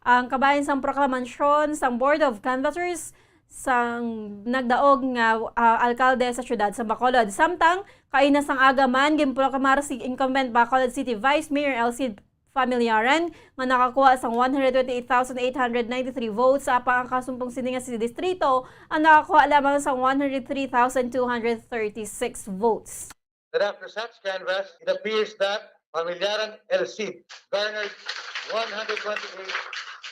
Ang kabahin sang proklamasyon sang Board of Canvassers sang nagdaog nga, ah, alkalde sa siyudad sa Bacolod. Samtang kaina sang aga man, ginproklamar si incumbent Bacolod City Vice Mayor Elsie Familiaran nga nakakuha sang one hundred twenty-eight thousand eight hundred ninety-three votes, apang ang kasumpong sini nga si distrito ang nakakuha lamang sang one hundred three thousand two hundred thirty-six votes. That after such canvass, it appears that Familiaran Elsie garnered one hundred twenty-eight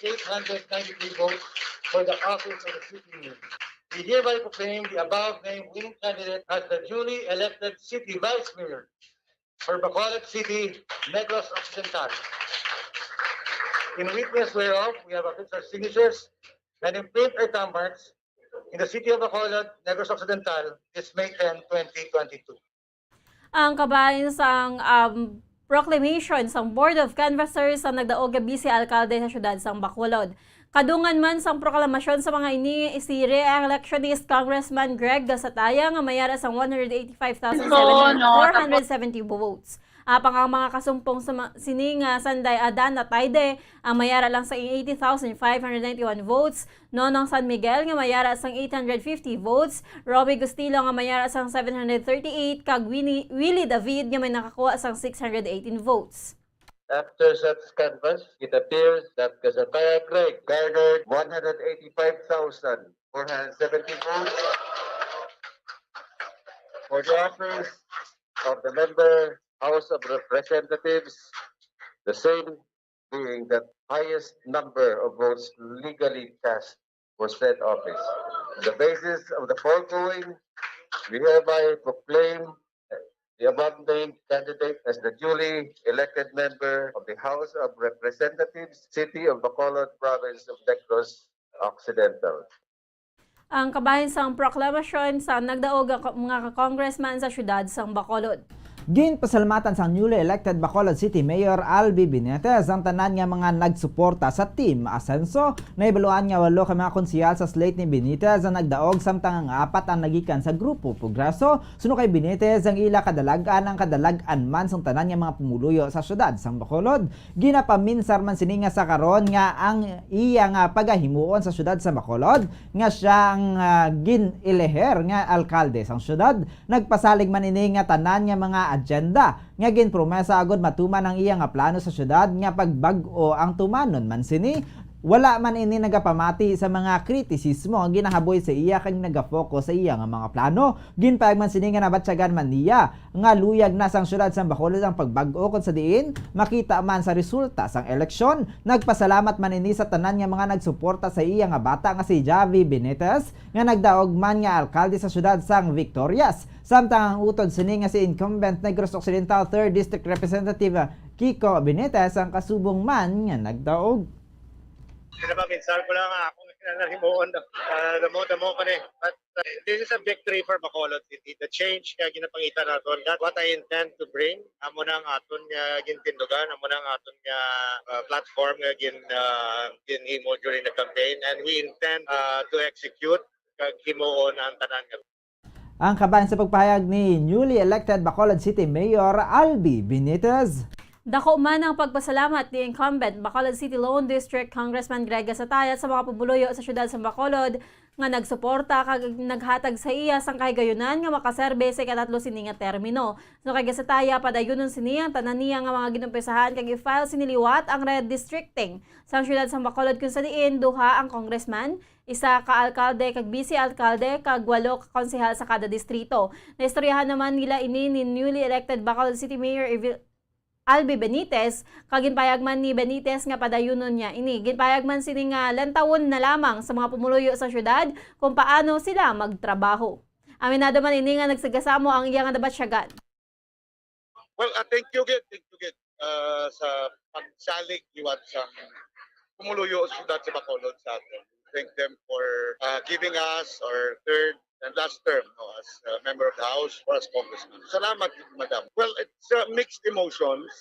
eight hundred ninety-three votes for the office of the city mayor. We hereby proclaim the above named winning candidate as the duly elected city vice mayor for Bacolod City, Negros Occidental. In witness whereof, we have affixed our signatures and imprint our thumbmarks in the city of Bacolod, Negros Occidental, this May ten, twenty twenty-two. Ang kabahin sang, um, proclamation sang Board of Canvassers sa nagdaog nga bise alkalde sa siyudad sang Bacolod. Kadungan man sang proklamasyon sa mga ini, si re-electionist Congressman Greg Gasataya nga may ara sang one hundred eighty-five thousand four hundred seventy votes. Apang ang mga kasumpong sa ma-, sini nga Sanday Adan Natayde ang may ara lang sa eighty thousand five hundred ninety-one votes, Nonong San Miguel nga may ara sang eight hundred fifty votes, Romy Gustilo nga may ara sang seven hundred thirty-eight, kag Winnie, Willie David nga may nakakuha sang six hundred eighteen votes. After such canvass, it appears that Gasataya Greg garnered one hundred eighty-five thousand four hundred seventy votes for the office of the member House of Representatives, the same being the highest number of votes legally cast for said office. On the basis of the foregoing, we hereby proclaim the above named candidate as the duly elected member of the House of Representatives, City of Bacolod, Province of Negros Occidental. Ang kabahin sang proklamasyon sa nagdaog nga ko-, mga congressman sa siyudad sang Bacolod. Ginpasalamatan sang newly elected Bacolod City Mayor Albi Benitez ang tanan nga mga nagsuporta sa Team Asenso. Nahibaluan nga walo ka mga konsehal sa slate ni Benitez ang nagdaog, samtang ang apat ang nagikan sa Grupo Progreso. Suno kay Benitez, ang ila kadalag-an ang kadalag-an man sang tanan nga mga pumuluyo sa siyudad sang Bacolod. Ginapaminsar man sini nga sa karon nga ang iya nga pagahimuon sa siyudad sa Bacolod nga sia ang, ah, gin-eleher nga alkalde sang siyudad. Nagpasalig man ini nga tanan nga mga agenda nga ginpromesa agud matuman ang iya nga plano sa siyudad nga pagbag-o ang tumanon man sini. Wala man ini nagapamati sa mga kritisismo nga ginahaboy sa iya kag nagafocus sa iya nga mga plano. Ginpayag man sini nga nabatyagan man niya nga luyag na sang siyudad sang Bacolod ang pagbag-o, kon sa diin makita man sa resulta sang eleksyon. Nagpasalamat man ini sa tanan nga mga nagsuporta sa iya nga bata nga si Javi Benitez, nga nagdaog man nga alkalde sa siyudad sang Victorias, samtang ang utod sini nga si incumbent Negros Occidental Third District Representative Kiko Benitez ang kasubong man nga nagdaog. Pinapaminsar ko lang ang akong kinanarimoon. Ah, damo-damo ko ni. But, uh, this is a victory for Bacolod City. The change nga ginapangita naton, that what I intend to bring, amo na ang aton nga gintindugan, amo na ang aton nga, uh, platform nga gin, uh, ginhimo during the campaign, and we intend, uh, to execute kag himuon ang tanan nga Ang kabahin sa pagpahayag ni newly elected Bacolod City Mayor Albi Benitez. Dako man ang pagpasalamat ni incumbent Bacolod City Lone District Congressman Greg Gasataya sa mga pumuluyo sa siyudad sa Bacolod nga nagsuporta kag naghatag sa iya sang kahigayunan nga makaserbe sa ikatatlo sini nga termino. So kay Gasataya, padayunon sini ang tanan niya nga mga ginumpisahan kag i-file sini liwat ang redistricting sang siyudad sa Bacolod, kung sa diin duha ang congressman, isa ka alkalde kag bise alkalde, kag walo ka konsehal sa kada distrito. Naistoryahan naman nila ini ni newly elected Bacolod City Mayor Evil-, Albi Benitez, kag ginpayag man ni Benitez nga padayunon niya ini. Ginpayag man sini nga lantawon na lamang sa mga pumuluyo sa siyudad kung paano sila magtrabaho. Aminado man ini nga nagsagasamo ang iya nga nabatyagan. Well, uh, thank you gid, thank you gid, uh, sa pagsalig liwat sa pumuluyo sa siyudad sa Bacolod sa aton. Thank them for, uh, giving us our third and last term, no, as uh, member of the House or as congressman. Salamat, Madam. Well, it's uh, mixed emotions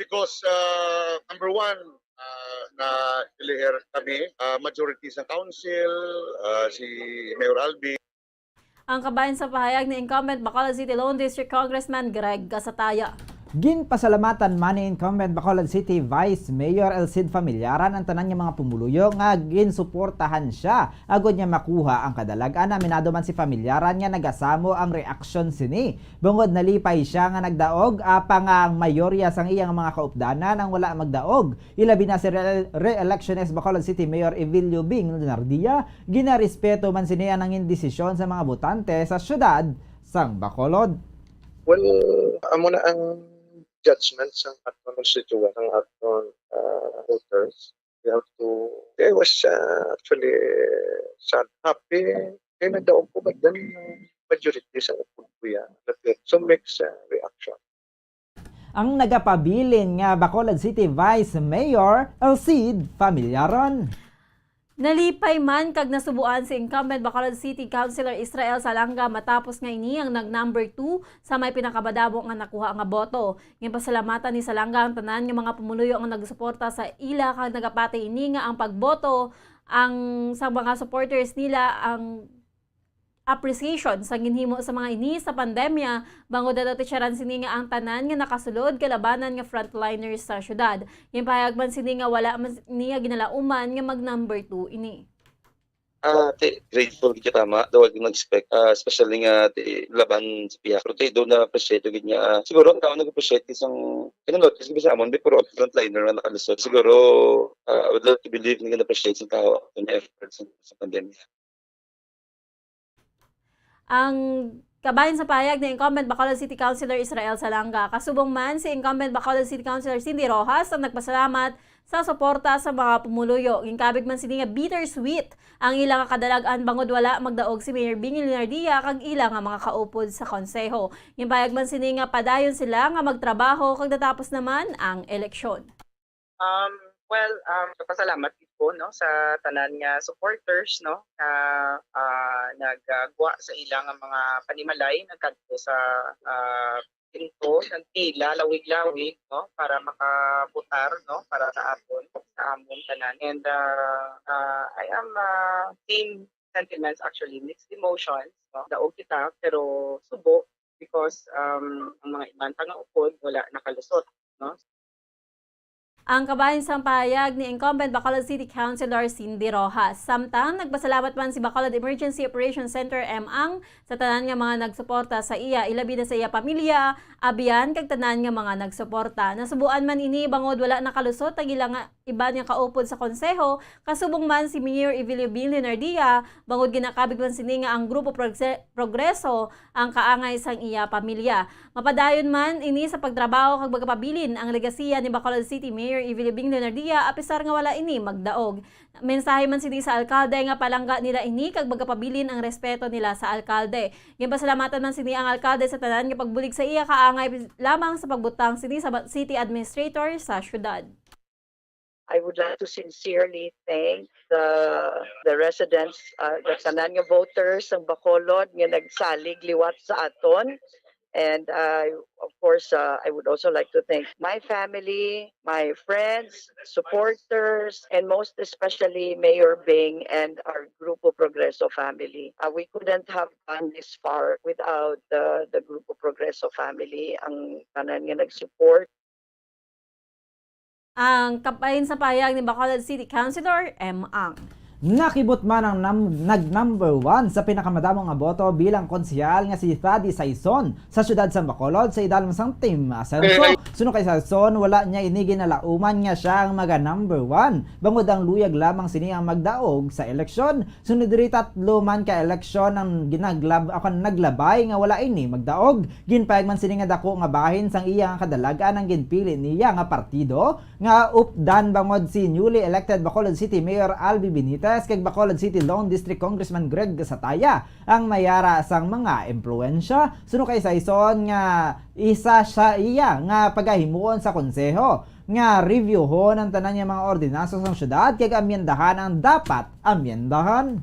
because uh, number one, uh, na-elihir kami, uh, majority sa council, uh, si Mayor Albi. Ang kabahin sa pahayag ni incumbent Bacolod City Lone District Congressman Greg Gasataya. Ginpasalamatan man ni incumbent Bacolod City Vice Mayor Elcid Familiaran ang tanan nga mga pumuluyo nga ginsuportahan siya agod nga makuha ang kadalag-an. Aminado man si Familiaran nga nagasamo ang reaksyon sini, bangod nalipay siya nga nagdaog, apang nga ang mayorya sang iyang mga kaupdanan ang wala magdaog, ilabi na si re- re-electionist Bacolod City Mayor Evilio Bing Lunardia. Ginarespeto man sini ang nangin desisyon sa mga botante sa siyudad sang Bacolod. Well, amo na ang judgment sang aton constituent, ang aton uh, voters. We have to, I was uh, actually sad, happy. Kaya nagdaog ko, but then majority sa upod ko yan. So mixed uh, reaction. Ang nagapabilin nga Bacolod City Vice Mayor, Elcid Familiaron. Nalipay man kag nasubuan si incumbent Bacolod City Councilor Israel Salanga matapos nga ini ang nag number two sa may pinakamadamo nga nakuha nga boto. Ginpasalamatan ni Salanga ang tanan nga mga pumuluyo nga nagsuporta sa ila kag nagapati ini nga ang pagboto ang sa mga supporters nila ang appreciation sa ginhimo sa mga ini sa pandemya, bangod daw titsaran sini nga ang tanan nga nakasulod kalabanan nga frontliners sa syudad. Ginpahayag man sini nga wala man niya ginalauman nga mag number two ini. Ah, ti grateful gid kita ma, daw nag-expect, ah, especially nga ti laban sa pihak. Pero ti do na appreciate gid nga, ah, siguro ang tao nag-appreciate isang, you know, notice gid sa amon, pero frontliner nga nakalusot. Siguro, ah, I would like to believe nga na-appreciate sa tao ang efforts sa, sa pandemya. Ang kabahin sa pahayag ni incumbent Bacolod City Councilor Israel Salanga. Kasubong man si incumbent Bacolod City Councilor Cindy Rojas ang nagpasalamat sa suporta sa mga pumuluyo. Ginkabig man sini nga bittersweet ang ila nga kadalag-an bangod wala magdaog si Mayor Bing Lunardia kag ila nga mga kaupod sa konseho. Ginpahayag man sini nga padayon sila nga magtrabaho kag natapos naman ang eleksyon. Um, well, um, pasalamat gid ko, no, sa tanan nga supporters, no, nga ah, nagagwa sa ila nga mga panimalay, nagkadto sa ah, pinto, nagpila lawig-lawig, no, para makabotar, no, para sa aton, sa amon tanan. And uh, uh, I am uh, same sentiments actually, mixed emotions, no. Daog kita pero subo because um, ang mga iban pa nga upod wala nakalusot, no. Ang kabahin sang pahayag ni incumbent Bacolod City Councilor Cindy Rojas. Samtang nagpasalamat man si Bacolod Emergency Operations Center, EMAC, sa tanan nga mga nagsuporta sa iya, ilabi na sa iya pamilya, abyan kag tanan nga mga nagsuporta. Nasubuan man ini bangod wala nakalusot ang ila nga iban nga kaupod sa konseho, kasubong man si Mayor Evilio Bing Lunardia, bangod ginakabig man sini nga ang Grupo Progre- Progreso ang kaangay sang iya pamilya. Mapadayon man ini sa pagtrabaho kag magapabilin ang legasiya ni Bacolod City Mayor Evilio Bing Lunardia, apisar nga wala ini magdaog. Mensahe man sini sa alkalde nga palangga nila ini kag magapabilin ang respeto nila sa alkalde. Ginpasalamatan man sini ang alkalde sa tanan nga pagbulig sa iya kaangay lamang sa pagbutang sini sa ba- city administrator sa syudad. I would like to sincerely thank the the residents, uh, the tanan nga voters sang Bacolod nga nagsalig liwat sa aton. And uh, of course, uh, I would also like to thank my family, my friends, supporters, and most especially Mayor Bing and our Grupo Progreso family. Uh, we couldn't have gone this far without the, the Grupo Progreso family, ang tanan nga nag-support. Ang kabahin sa pahayag ni Bacolod City Councilor M. Ang. Nakibot man ang nam- nag-number one sa pinakamadamo nga boto bilang konsehal nga si Thady Saison sa siyudad sang Bacolod sa idalom sang Team Asenso. Suno kay Saison, wala niya ini ginalauman nga siya ang maga number one, bangod ang luyag lamang sini ang magdaog sa eleksyon. Sunod diri, tatlo man ka eleksyon ang ginaglab- ako naglabay nga wala ini magdaog. Ginpayag man sini nga dako nga bahin sang iya nga kadalag-an ang ginpili niya nga partido nga updan bangod si newly elected Bacolod City Mayor Albi Benitez kag Bacolod City Lone District Congressman Greg Sataya ang mayara sang mga impluwensya. Suno kay Saison nga isa siya iya nga pagahimuon sa konseho nga reviewhon ang tanan nga mga ordinansa sang syudad kag amyendahan ang dapat amyendahan.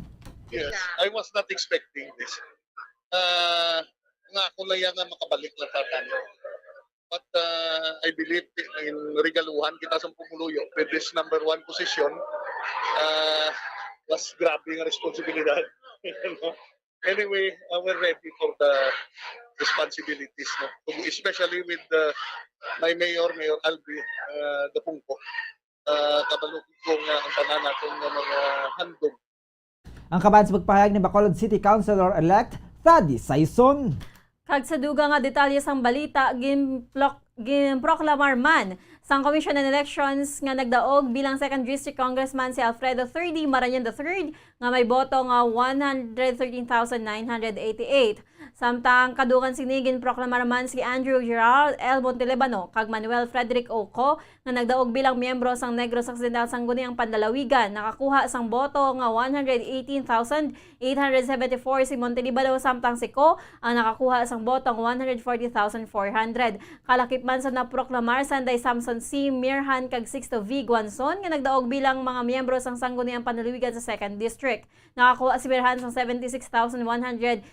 Yes, I was not expecting this. Ah, nga ako lang yan nga makabalik na sa tanong. But uh, I believe in regaluhan kita sa pumuluyo with this number one position. Uh, mas grabe nga responsibilidad. Anyway, uh, we're ready for the responsibilities, no? Especially with uh, my mayor, Mayor Albi uh, Gapungko. Uh, kabalo ko nga ang tanan natin nga mga handog Ang kaban sa pagpahayag ni Bacolod City Councilor-elect Thady Saison. Kag sa dugang nga detalye sang balita, ginplok- ginproklamar man sang Commission on Elections nga nagdaog bilang Second District Congressman si Alfredo Third D. Marañon the third nga may boto nga one hundred thirteen thousand nine hundred eighty-eight. Samtang kadugang sini, ginproklamar man si Andrew Gerald L. Montelibano kag Manuel Frederick Oco nga nagdaog bilang miyembro sang Negros Occidental Sangguniang Panlalawigan, nakakuha sang boto nga one hundred eighteen thousand eight hundred seventy-four si Montelibano, samtang si Co ang nakakuha sang boto nga one hundred forty thousand four hundred. Kalakip man sa naproklamar sanday Samson C. Mirhan kag Sixto V. Guanzon nga nagdaog bilang mga miyembro sang Sangguniang Panlalawigan sa Second District. Nakakuha si Mirhan sang seventy-six thousand one hundred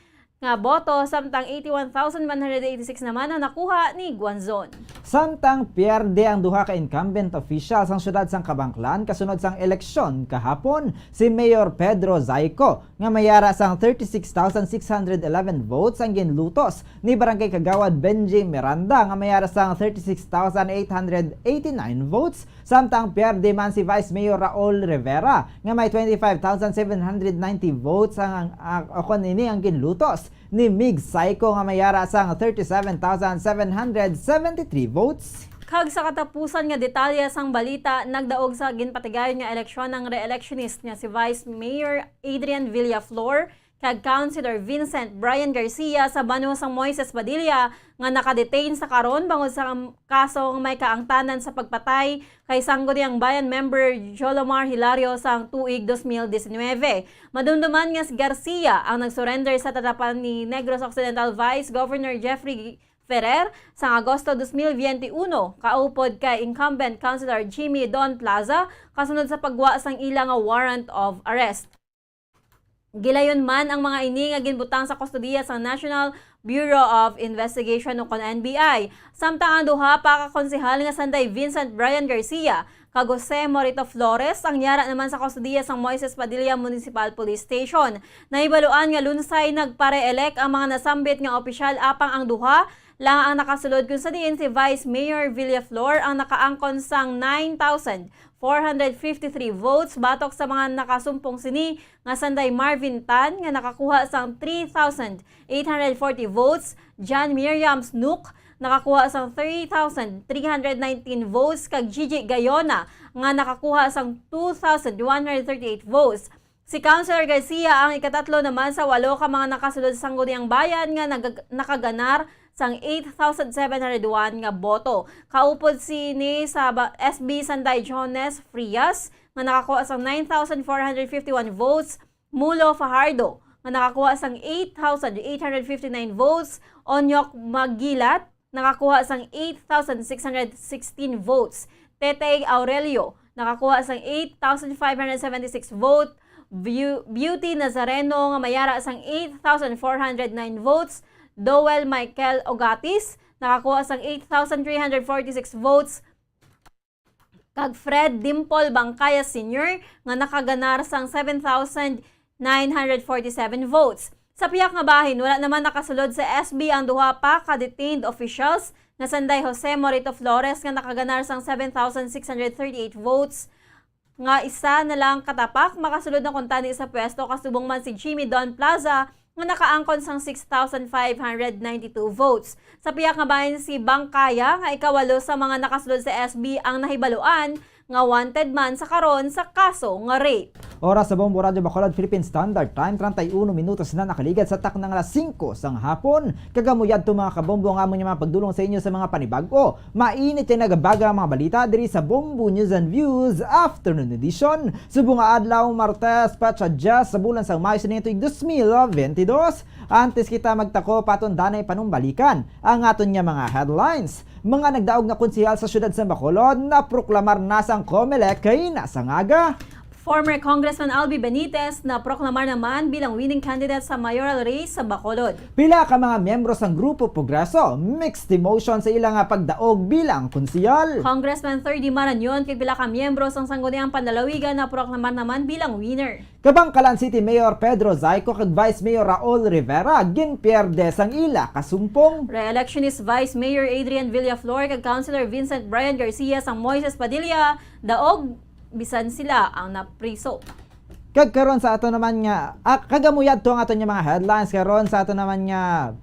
nga boto, samtang eighty-one thousand one hundred eighty-six naman ang nakuha ni Guanzon. Samtang pierde ang duha ka incumbent official sang siyudad sang Kabanclan kasunod sang eleksyon kahapon, si Mayor Pedro Zaico nga may ara sang thirty-six thousand six hundred eleven votes ang ginlutos ni Barangay Kagawad Benji Miranda nga may ara sang thirty-six thousand eight hundred eighty-nine votes. Samtang pierde man si Vice Mayor Raul Rivera nga may twenty-five thousand seven hundred ninety votes ang, ang, ang, ako nini ang ginlutos ni Mig Saico nga may ara sang thirty-seven thousand seven hundred seventy-three votes. Kag sa katapusan nga detalye sang balita, nagdaog sa ginpatigayon nga eleksyon ang re-electionist nga si Vice Mayor Adrian Villaflor kag Councilor Vincent Brian Garcia sa banwa sang Moises Padilla nga nakadetain sa karon bangod sa kaso nga may kaangtanan sa pagpatay kay Sangguniang Bayan member Jolomar Hilario sang tuig dos mil disinuybe. Madumduman nga si Garcia ang nag-surrender sa tatapan ni Negros Occidental Vice Governor Jeffrey Ferrer sang Agosto dos mil biyente uno, kaupod kay incumbent Councilor Jimmy Don Plaza, kasunod sa paggwa sang ila nga warrant of arrest. Gilayon man ang mga ini nga ginbutang sa kustodiya sang National Bureau of Investigation ukon N B I, samtang ang duha pa ka konsehal nga sanday Vincent Brian Garcia kag Jose Morito Flores ang yara naman sa kustodiya sang Moises Padilla Municipal Police Station. Nahibaluan nga lunsay nagpare-elect ang mga nasambit nga opisyal, apang ang duha lang ang nakasulod, kung sa diin si Vice Mayor Villaflor ang nakaangkon sang nine thousand four hundred fifty-three votes batok sa mga nakasumpong sini nga sanday Marvin Tan nga nakakuha sang three thousand eight hundred forty votes, John Miriam Snook nakakuha sang three thousand three hundred nineteen votes, kag Gigi Gayona nga nakakuha sang two thousand one hundred thirty-eight votes. Si Councilor Garcia ang ikatatlo naman sa walo ka mga nakasulod sa Sangguniang Bayan nga nag- nakaganar sang eight thousand seven hundred one nga boto. Kaupod sini sa ba- S B Sanday Jones Frias nga nakakuha sang nine thousand four hundred fifty-one votes, Mulo Fajardo nga nakakuha sang eight thousand eight hundred fifty-nine votes, Onyok Magilat nakakuha sang eight thousand six hundred sixteen votes, Tetey Aurelio nakakuha sang eight thousand five hundred seventy-six vote, Beau- Beauty Nazareno nga may ara sang eight thousand four hundred nine votes, Dowell Michael Ogatis nakakuha sang eight thousand three hundred forty-six votes, kag Fred Dimple Bangkaya Senior nga nakaganar sang seven thousand nine hundred forty-seven votes. Sa pihak nga bahin, wala naman nakasulod sa S B ang duha pa ka detained officials nga sanday Jose Morito Flores nga nakaganar sang seven thousand six hundred thirty-eight votes, nga isa na lang ka tapak makasulod na kuntani sa pwesto, kasubong man si Jimmy Don Plaza nga nakaangkon sang six thousand five hundred ninety-two votes. Sa pihak nga bahin, si Bangkaya nga ikawalo sa mga nakasulod sa S B ang nahibaluan nga wanted man sa karon sa kaso nga rape. Oras sa Bombo Radyo Bacolod, Philippine Standard Time, treinta y uno minutos na nakaligad sa taknang alas singko sang hapon. Kag amo yadto, mga kabombo, ang amon nga mga pagdulong sa inyo sa mga panibag-o, mainit kag nagabaga nga mga balita diri sa Bombo News and Views Afternoon Edition. Subong nga adlaw, Martes, petsa diyes sa bulan sang Mayo sa tuig dos mil bente dos. Antes kita magtako, patundanay panumbalikan ang aton nga mga headlines. Mga nagdaog nga konsehal sa siyudad sa Bacolod naproklamar na sang Comelec kaina sang aga. Former Congressman Albi Benitez naproklamar naman bilang winning candidate sa mayoral race sa Bacolod. Pila ka mga miyembro sang Grupo Progreso mixed emotion sa ila nga pagdaog bilang konsehal. Congressman Thirdy Marañon kag pila ka miyembro sang Sangguniang Panlalawigan naproklamar naman bilang winner. Kabangkalan City Mayor Pedro Zayco kag Vice Mayor Raul Rivera ginpierde sang ila kasumpong. Re-electionist Vice Mayor Adrian Villaflor kag Councilor Vincent Brian Garcia sang Moises Padilla daog bisan sila ang napriso. Kag karon sa ato naman nga, ah, kag amo yadto ang aton nga mga headlines karon sa ato naman nga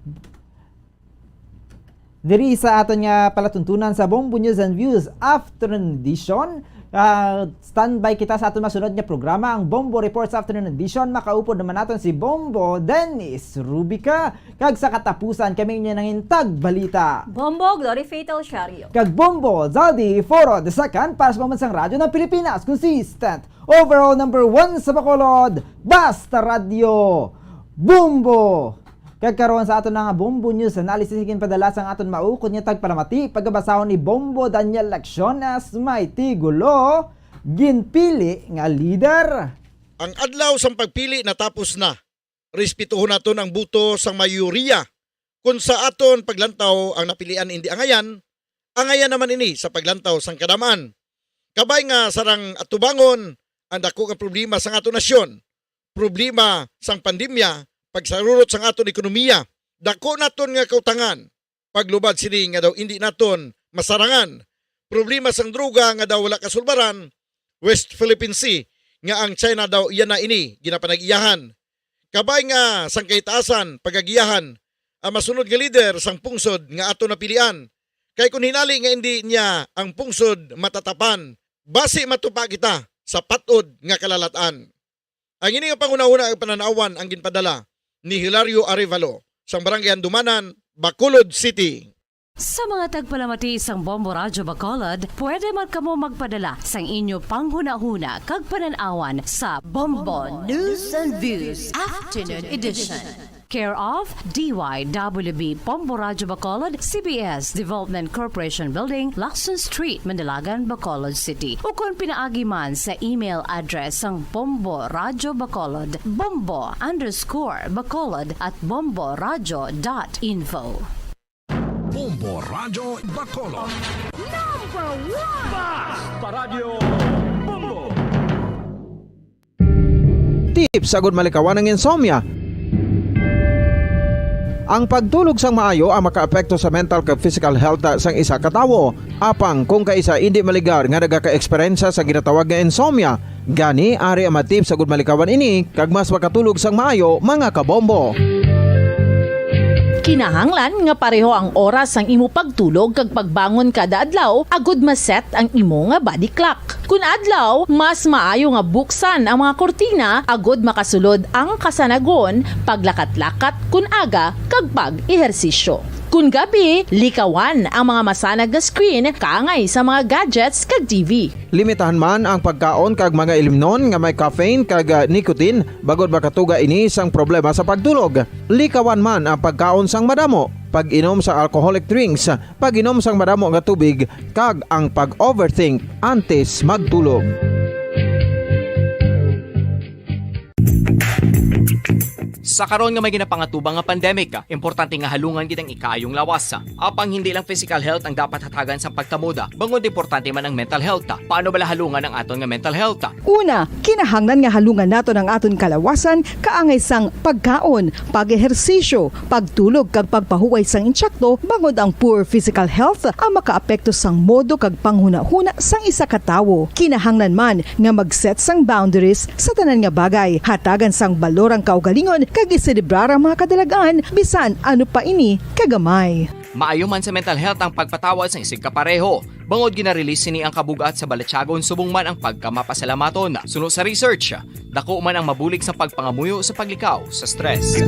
diri sa aton nga palatuntunan sa Bombo News and Views Afternoon Edition. Ah, standby kita sa aton masunod nga programa, ang Bombo Reports Afternoon Edition. Makaupod naman naton si Bombo Dennis Rubica. Kag sa katapusan, kami inyo nangin tagbalita. Bombo Glory Fatal Shario. Kag Bombo Zaldi Foro the Second para sa Pambansang Radyo ng Pilipinas. Consistent overall number one sa Bacolod. Basta Radyo. Bombo! Kag karon sa aton nga Bombo News Analysis, ginpadala sang aton maukod nga tagpalamati, pagabasahon ni Bombo Daniel Lecciones, may tigulo, Ginpili nga Lider. Ang adlaw sang pagpili natapos na. Respetuhon naton ang boto sang mayoriya. Kon sa aton paglantaw ang napilian indi angayan, angayan naman ini sa paglantaw sang kadam-an. Kabay nga sarang atubangon ang dako nga problema sang aton nasyon, problema sang pandemya, pagsarurot sang aton ekonomiya, dako naton nga kautangan, paglubad sini nga daw indi naton masarangan, problema sang droga nga daw wala kasulbaran, West Philippine Sea nga ang China daw iya na ini ginapanag-iyahan. Kabay nga sang kahitaasan, pagagiyahan ang masunod nga lider sang pungsod nga ato napilian. Kay kun hinali nga indi niya ang pungsod matatapan, basi matupa kita sa patod nga kalalat-an. Ang ini nga panghunahuna ug pananawan ang ginpadala ni Hilario Arevalo sang Barangay Handumanan, Bacolod City. Sa mga tagpalamati sang Bombo Radyo Bacolod, pwede man kamo magpadala sang inyo panghunahuna kag panan-awan sa Bombo News and Views Afternoon Edition. Care of D Y W B Bombo Radyo Bacolod, C B S Development Corporation Building, Lacson Street, Manalagan, Bacolod City. Ukon pinaagi man sa email address sang Bombo Radyo Bacolod, bombo underscore bacolod at bombo radyo dot info. Bombo Radyo Bacolod. Number one! Basta Radyo Bombo! Tips agud malikawan ang insomnia. Ang pagtulog sang maayo ang makaapekto sa mental kag physical health sang isa ka tawo. Apang kung kaisa indi maligar nga nagaka-eksperyensya sa ginatawag nga insomnia, gani ari ang mga tips agud malikawan ini kag mas makatulog sang maayo, mga kabombo. Kinahanglan nga pareho ang oras sang imo pagtulog kag pagbangon kada adlaw agud ma-set ang imo nga body clock. Kun adlaw, mas maayo nga buksan ang mga kurtina agud makasulod ang kasanagon, paglakat-lakat kun aga, kag pag-ehersisyo. Kun gabi, likawan ang mga masanag nga screen kaangay sa mga gadgets kag T V. Limitahan man ang pagkaon kag mga ilimnon nga may caffeine kag, ah, nicotine, bangod makatuga ini sang problema sa pagtulog. Likawan man ang pagkaon sang madamo, pag-inom sa alcoholic drinks, pag-inom sang madamo nga tubig, kag ang pag-overthink antes magtulog. Sa karon nga may ginapangatubang nga pandemic, importante nga halungan gid ang ikaayong lawas. Apang hindi lang physical health ang dapat hatagan sang pagtamod, bangod importante man ang mental health. Paano bala halungan ang aton nga mental health? Una, kinahanglan nga halungan naton ang aton kalawasan kaangay sang pagkaon, pag-ehersisyo, pagtulog kag pagpahuway sang intsakto, bangod ang poor physical health ang makaapekto sang modo kag panghunahuna sang isa ka tawo. Kinahanglan man nga mag-set sang boundaries sa tanan nga bagay, hatagan sang balor ang kaugalingon kag iselebrar ang mga kadalag-an bisan ano pa ini kagamay. Maayo man sa mental health ang pagpatawad sang isigkapareho, bangod gina-release sini ang kabug-at sa balatyagon subong man ang pagkamapasalamaton. Suno sa research, dako man ang mabulig sa pagpangamuyo sa paglikaw sa stress.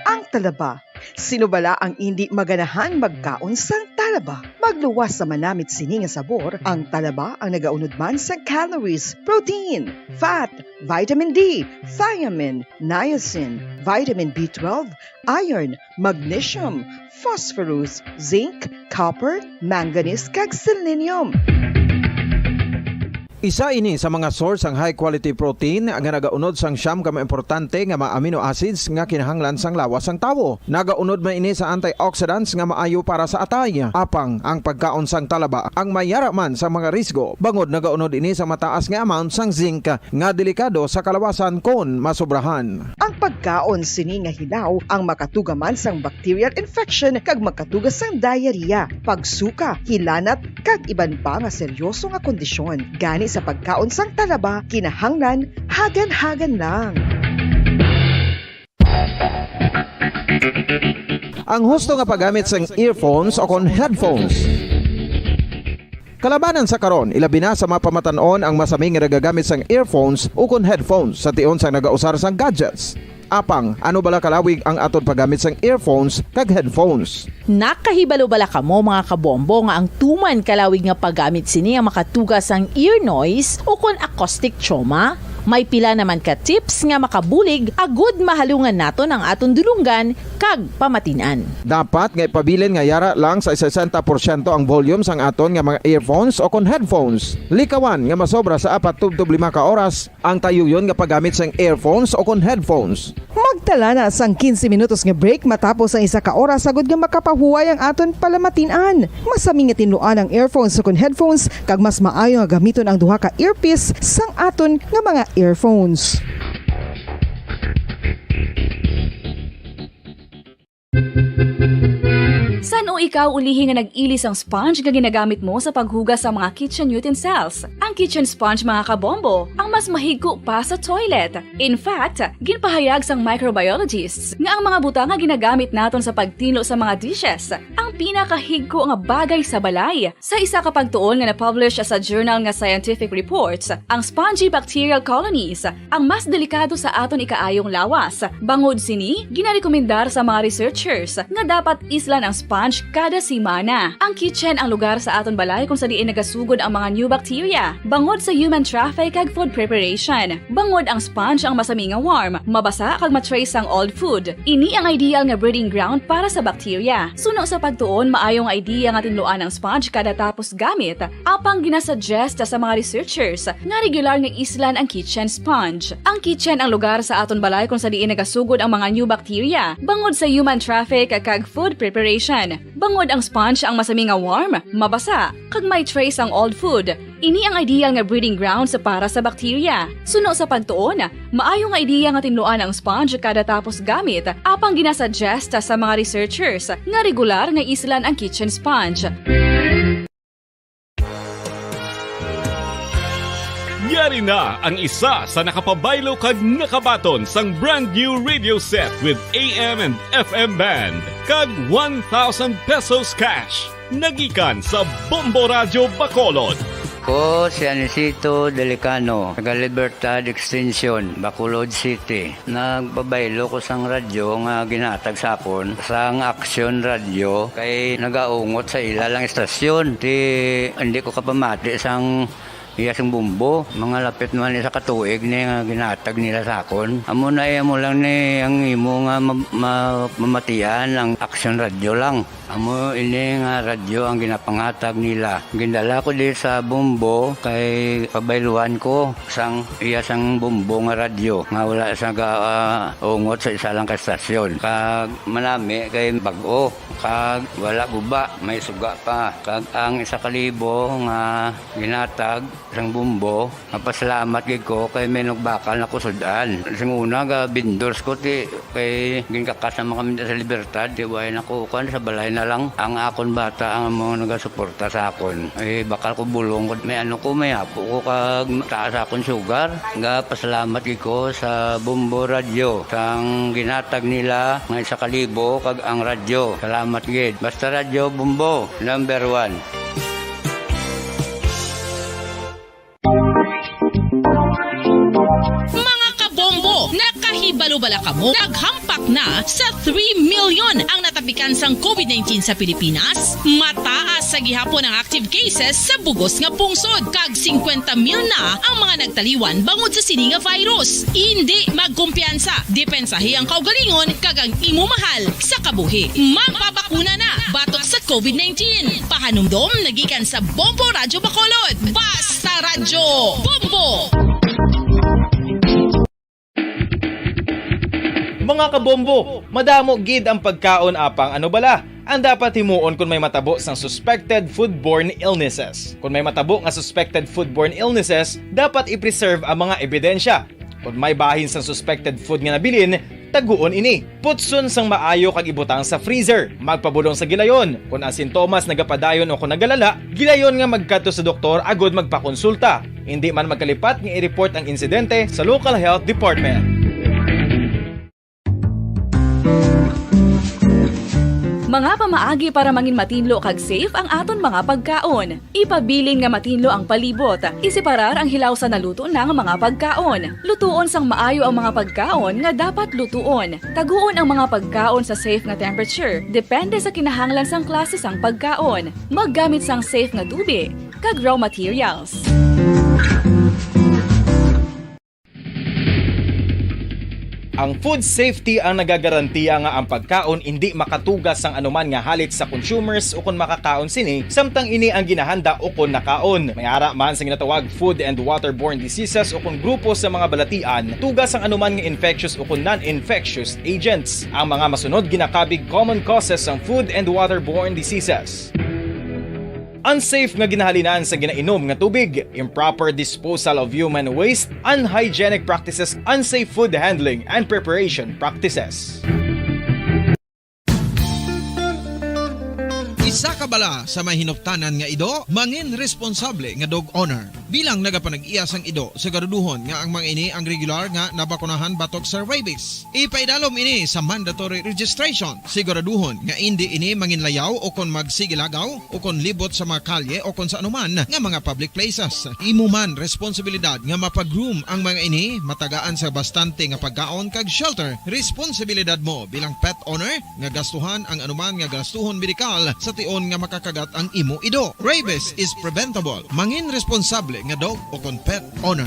Ang talaba. Sino bala ang indi maganahan magkaon sang talaba? Magluwas sa manamit sini nga sabor, ang talaba ang nagaunod man sang calories, protein, fat, vitamin D, thiamine, niacin, vitamin B twelve, iron, magnesium, phosphorus, zinc, copper, manganese, kag selenium. Isa ini sa mga source sang high quality protein nga nagaunod sang siyam ka mga importante nga mga amino acids nga kinahanglan sang lawas sang tawo. Nagaunod man ini sa antioxidants nga maayo para sa atay. Apang ang pagkaon sang talaba ang may yara man sa mga risgo, bangod nagaunod ini sa mataas nga amount sang zinc nga delikado sa kalawasan kon masobrahan. Ang pagkaon sini nga hilaw ang makatuga man sang bacterial infection kag makatuga sang diarrhea, pagsuka, hilanat, kag iban pa nga seryoso nga kondisyon. Gani sa pagkaon sang talaba, kinahanglan hagan-hagan lang. Ang husto nga paggamit sang earphones o kon headphones. Kalabanan sa karon, ilabi na sa mga pamatan-on ang masami nga nagagamit sang earphones ukon headphones sa tion sang nagausar sang gadgets. Apang, ano bala kalawig ang aton paggamit sang earphones kag headphones? Nakahibalo bala kamo, mga kabombo, nga ang tuman kalawig nga paggamit sini ang makatuga sang ear noise ukon acoustic trauma? May pila naman ka tips nga makabulig agud mahalungan naton ang aton dulonggan kag pamatin-an. Dapat nga ipabilin nga yara lang sa sesenta porsyento ang volume sang aton nga mga earphones o kon headphones. Likawan nga masobra sa apat tubtob lima ka oras ang tayuyon nga paggamit sang earphones o kon headphones. Magtala na sang quince minutos nga break matapos ang isa ka oras, agud nga makapahuway ang aton palamatin-an. Masami nga tinluan ang earphones o kon headphones, kag mas maayo nga gamiton ang duha ka earpiece sang aton nga mga earphones. San-o ikaw ulihi nga nag-ilis sang sponge nga ginagamit mo sa paghugas sa mga kitchen utensils? Ang kitchen sponge, mga kabombo, ang mas mahigko pa sa toilet. In fact, ginpahayag sang microbiologists nga ang mga butang nga ginagamit naton sa pagtinlo sa mga dishes ang pinakahigko nga bagay sa balay. Sa isa ka pagtuon nga na-publish sa journal nga Scientific Reports, ang spongy bacterial colonies ang mas delikado sa aton ikaayong lawas. Bangod sini, ginarekomendar sa mga researchers nga dapat islan ang sponge kada semana. Ang kitchen ang lugar sa aton balay kung sa diin nagasugod ang mga new bacteria, bangod sa human traffic kag food preparation. Bangod ang sponge ang masami nga warm, mabasa kag ma-trace sang old food. Ini ang ideal nga breeding ground para sa bacteria. Suno sa pagtuon, maayo nga idea nga tinluan ang sponge kada tapos gamit. Apang ginasuggest sa mga researchers nga regular nga islan ang kitchen sponge. Ang kitchen ang lugar sa aton balay kung sa diin nagasugod ang mga new bacteria, bangod sa human traffic kag food preparation. Bangod ang sponge ang masami nga warm, mabasa, kag may trace ang old food. Ini ang ideal nga breeding grounds para sa bacteria. Suno sa pagtuon, maayo nga idea nga tinluan ang sponge kada tapos gamit, apang ginasuggest sa mga researchers nga regular nga islan ang kitchen sponge. Yari na ang isa sa nakapabaylo kag nakabaton sang brand new radio set with A M and F M band kag one thousand pesos cash. Nagikan sa Bombo Radyo Bacolod. Ko si Anisito Delicano, taga Libertad Extension, Bacolod City. Nagpabaylo ko sang radyo nga ginhatag sa akon sang Action Radio kay nagaungot sa ila lang istasyon. Ti, hindi ko kapamati sang iya sing bombo. Mga lapit naman isa ka tuig ni nga ginhatag nila sa akon. Amo na, eh, amo lang ni ang imo nga ma-, ma-, mamatian ang Action Radio lang. Amo ini nga radyo ang ginapanghatag nila. Gindala ko di sa bombo kay pabayluhan ko sang iya sang bombo nga radyo nga wala sa ga-, ah, ungot sa isa lang ka estasyon. Kag manami kay bag-o, kag wala guba, may suga pa. Kag ang isa ka libo nga ginhatag sang bombo, mapasalamat gid ko kay may nagbakal na ko sud-an. Sing una, ga vendors ko, ti, kay ginkakas naman kami sa Libertad, ti, way na ko, kuwan, sa balay na lang. Ang akon bata ang amo nagasuporta sa akon. Eh, bakal ko bulong ko, may ano ko, may apo ko, kag taas akon sugar. Ga pasalamat gid ko sa Bombo Radyo, sang ginhatag nila nga isa ka libo, kag ang radyo. Salamat gid. Basta Radyo Bombo, number one. Mga kabombo, nakahibalo Wala kamo, naghampak na sa three million ang natapikan sang covid nineteen sa Pilipinas. Mataas sa gihapon ang active cases sa bugos nga pungsod, kag singkwenta mil na ang mga nagtaliwan bangod sa sini nga virus. Indi magkumpiyansa, depensahi ang kaugalingon kag ang imo mahal sa kabuhi. Magpabakuna na batok sa covid nineteen. Pahanumdom nagikan sa Bombo Radyo Bacolod. Basta Radyo Bombo! Mga kabombo, madamo gid ang pagkaon, apang ano bala ang dapat himuon kon may matabo sang suspected foodborne illnesses? Kon may matabo nga suspected foodborne illnesses, dapat i-preserve ang mga ebidensya. Kon may bahin sang suspected food nga nabilin, taguon ini. Putson sang maayo kag ibutang sa freezer. Magpabulong sa gilayon. Kon ang sintomas nagapadayon o kon nagalala, gilayon nga magkadto sa doktor agud magpakonsulta. Indi man magkalipat nga i-report ang insidente sa local health department. Mga pamaagi para mangin matinlo kag safe ang aton mga pagkaon. Ipabilin nga matinlo ang palibot. Iseparar ang hilaw sa naluto na nga mga pagkaon. Lutuon sang maayo ang mga pagkaon nga dapat lutuon. Taguon ang mga pagkaon sa safe nga temperature, depende sa kinahanglan sang klase sang pagkaon. Maggamit sang safe nga tubi kag raw materials. Ang food safety ang nagagarantiya nga ang pagkaon indi makatuga sang anuman nga halit sa consumers ukon makakaon sini, samtang ini ang ginahanda ukon nakaon. May ara man sa ginatawag food and waterborne diseases ukon grupo sa mga balatian, tuga sang anuman nga infectious ukon non-infectious agents. Ang mga masunod ginakabig common causes sang food and waterborne diseases. Unsafe nga ginahalinan sa ginainom nga tubig, improper disposal of human waste, unhygienic practices, unsafe food handling and preparation practices. Isa ka bala sa may hinuptanan nga ido, mangin responsable nga dog owner. Bilang nagapanag-iya sang ido, siguraduhon nga ang mga ini ang regular nga nabakunahan batok sa rabies. Ipaidalom ini sa mandatory registration. Siguraduhon nga indi ini manginlayaw o kon magsigilagaw o kon libot sa mga kalye o kon sa anuman nga mga public places. Imo man responsibilidad nga mapag-groom ang mga ini, matagaan sa bastante nga pagkaon kag shelter. Responsibilidad mo bilang pet owner nga gastuhan ang anuman nga gastuhon medikal sa tion nga makakagat ang imo ido. Rabies is preventable. Mangin responsable nga dog o kon pet owner.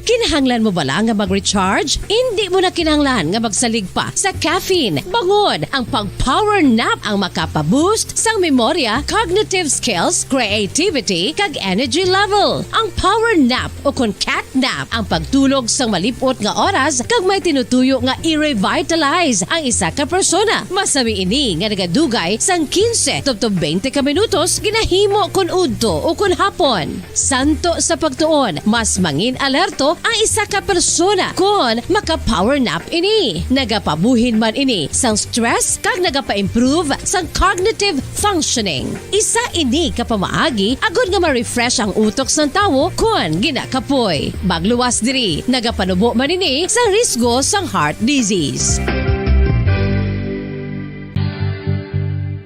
Kinahanglan mo bala nga mag-recharge? Indi mo na kinahanglan nga magsalig pa sa caffeine. Bangon, ang pag-power nap ang makapa-boost sang memorya, cognitive skills, creativity, kag energy level. Ang power nap o kon cat nap ang pagtulog sang malip-ot nga oras kag may tinutuyo nga i-revitalize ang isa ka persona. Masami ini nga nagadugay sang quince tubtob twenty ka minutos ginahimo kon udto o kon hapon. Santo sa pagtuon, mas mangin alerto ang isa ka persona kon maka-power nap ini. Nagapabuhin man ini sang stress kag nagapa-improve sang cognitive functioning. Isa ini ka pamaagi agod nga ma-refresh ang utok sang tawo kon ginakapoy. Magluwas diri, nagapanubo man ini sang risgo sang heart disease.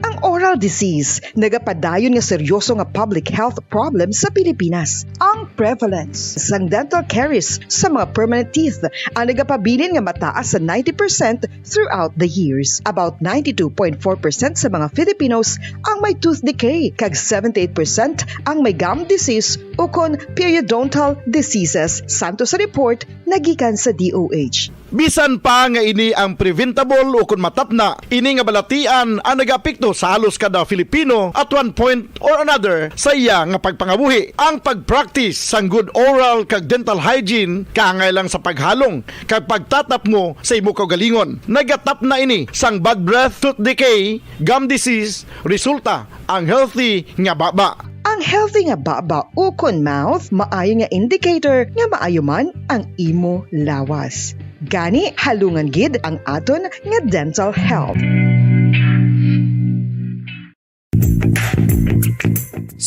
Ang oral disease nagapadayon nga seryoso nga public health problem sa Pilipinas. Ang prevalence sang dental caries sa mga permanent teeth ang nagapabilin nga mataas sa ninety percent throughout the years. About ninety-two point four percent sa mga Filipinos ang may tooth decay, kag seventy-eight percent ang may gum disease ukon periodontal diseases, santo sa report nagikan sa D O H. Bisan pa nga ini ang preventable ukon matapna, ini nga balatian ang nagaapekto sa halos kada Filipino at one point or another sa iya nga pagpangabuhi. Ang pag-practice sang good oral kag dental hygiene kaangay lang sa paghalong kag pagtatapmo sa imo kaugalingon. Nagatapna ini sang bad breath, tooth decay, gum disease, resulta ang healthy nga baba. Ang healthy nga baba ukon mouth maayo nga indicator nga maayo man ang imo lawas. Gani, halungan gid ang aton nga dental health.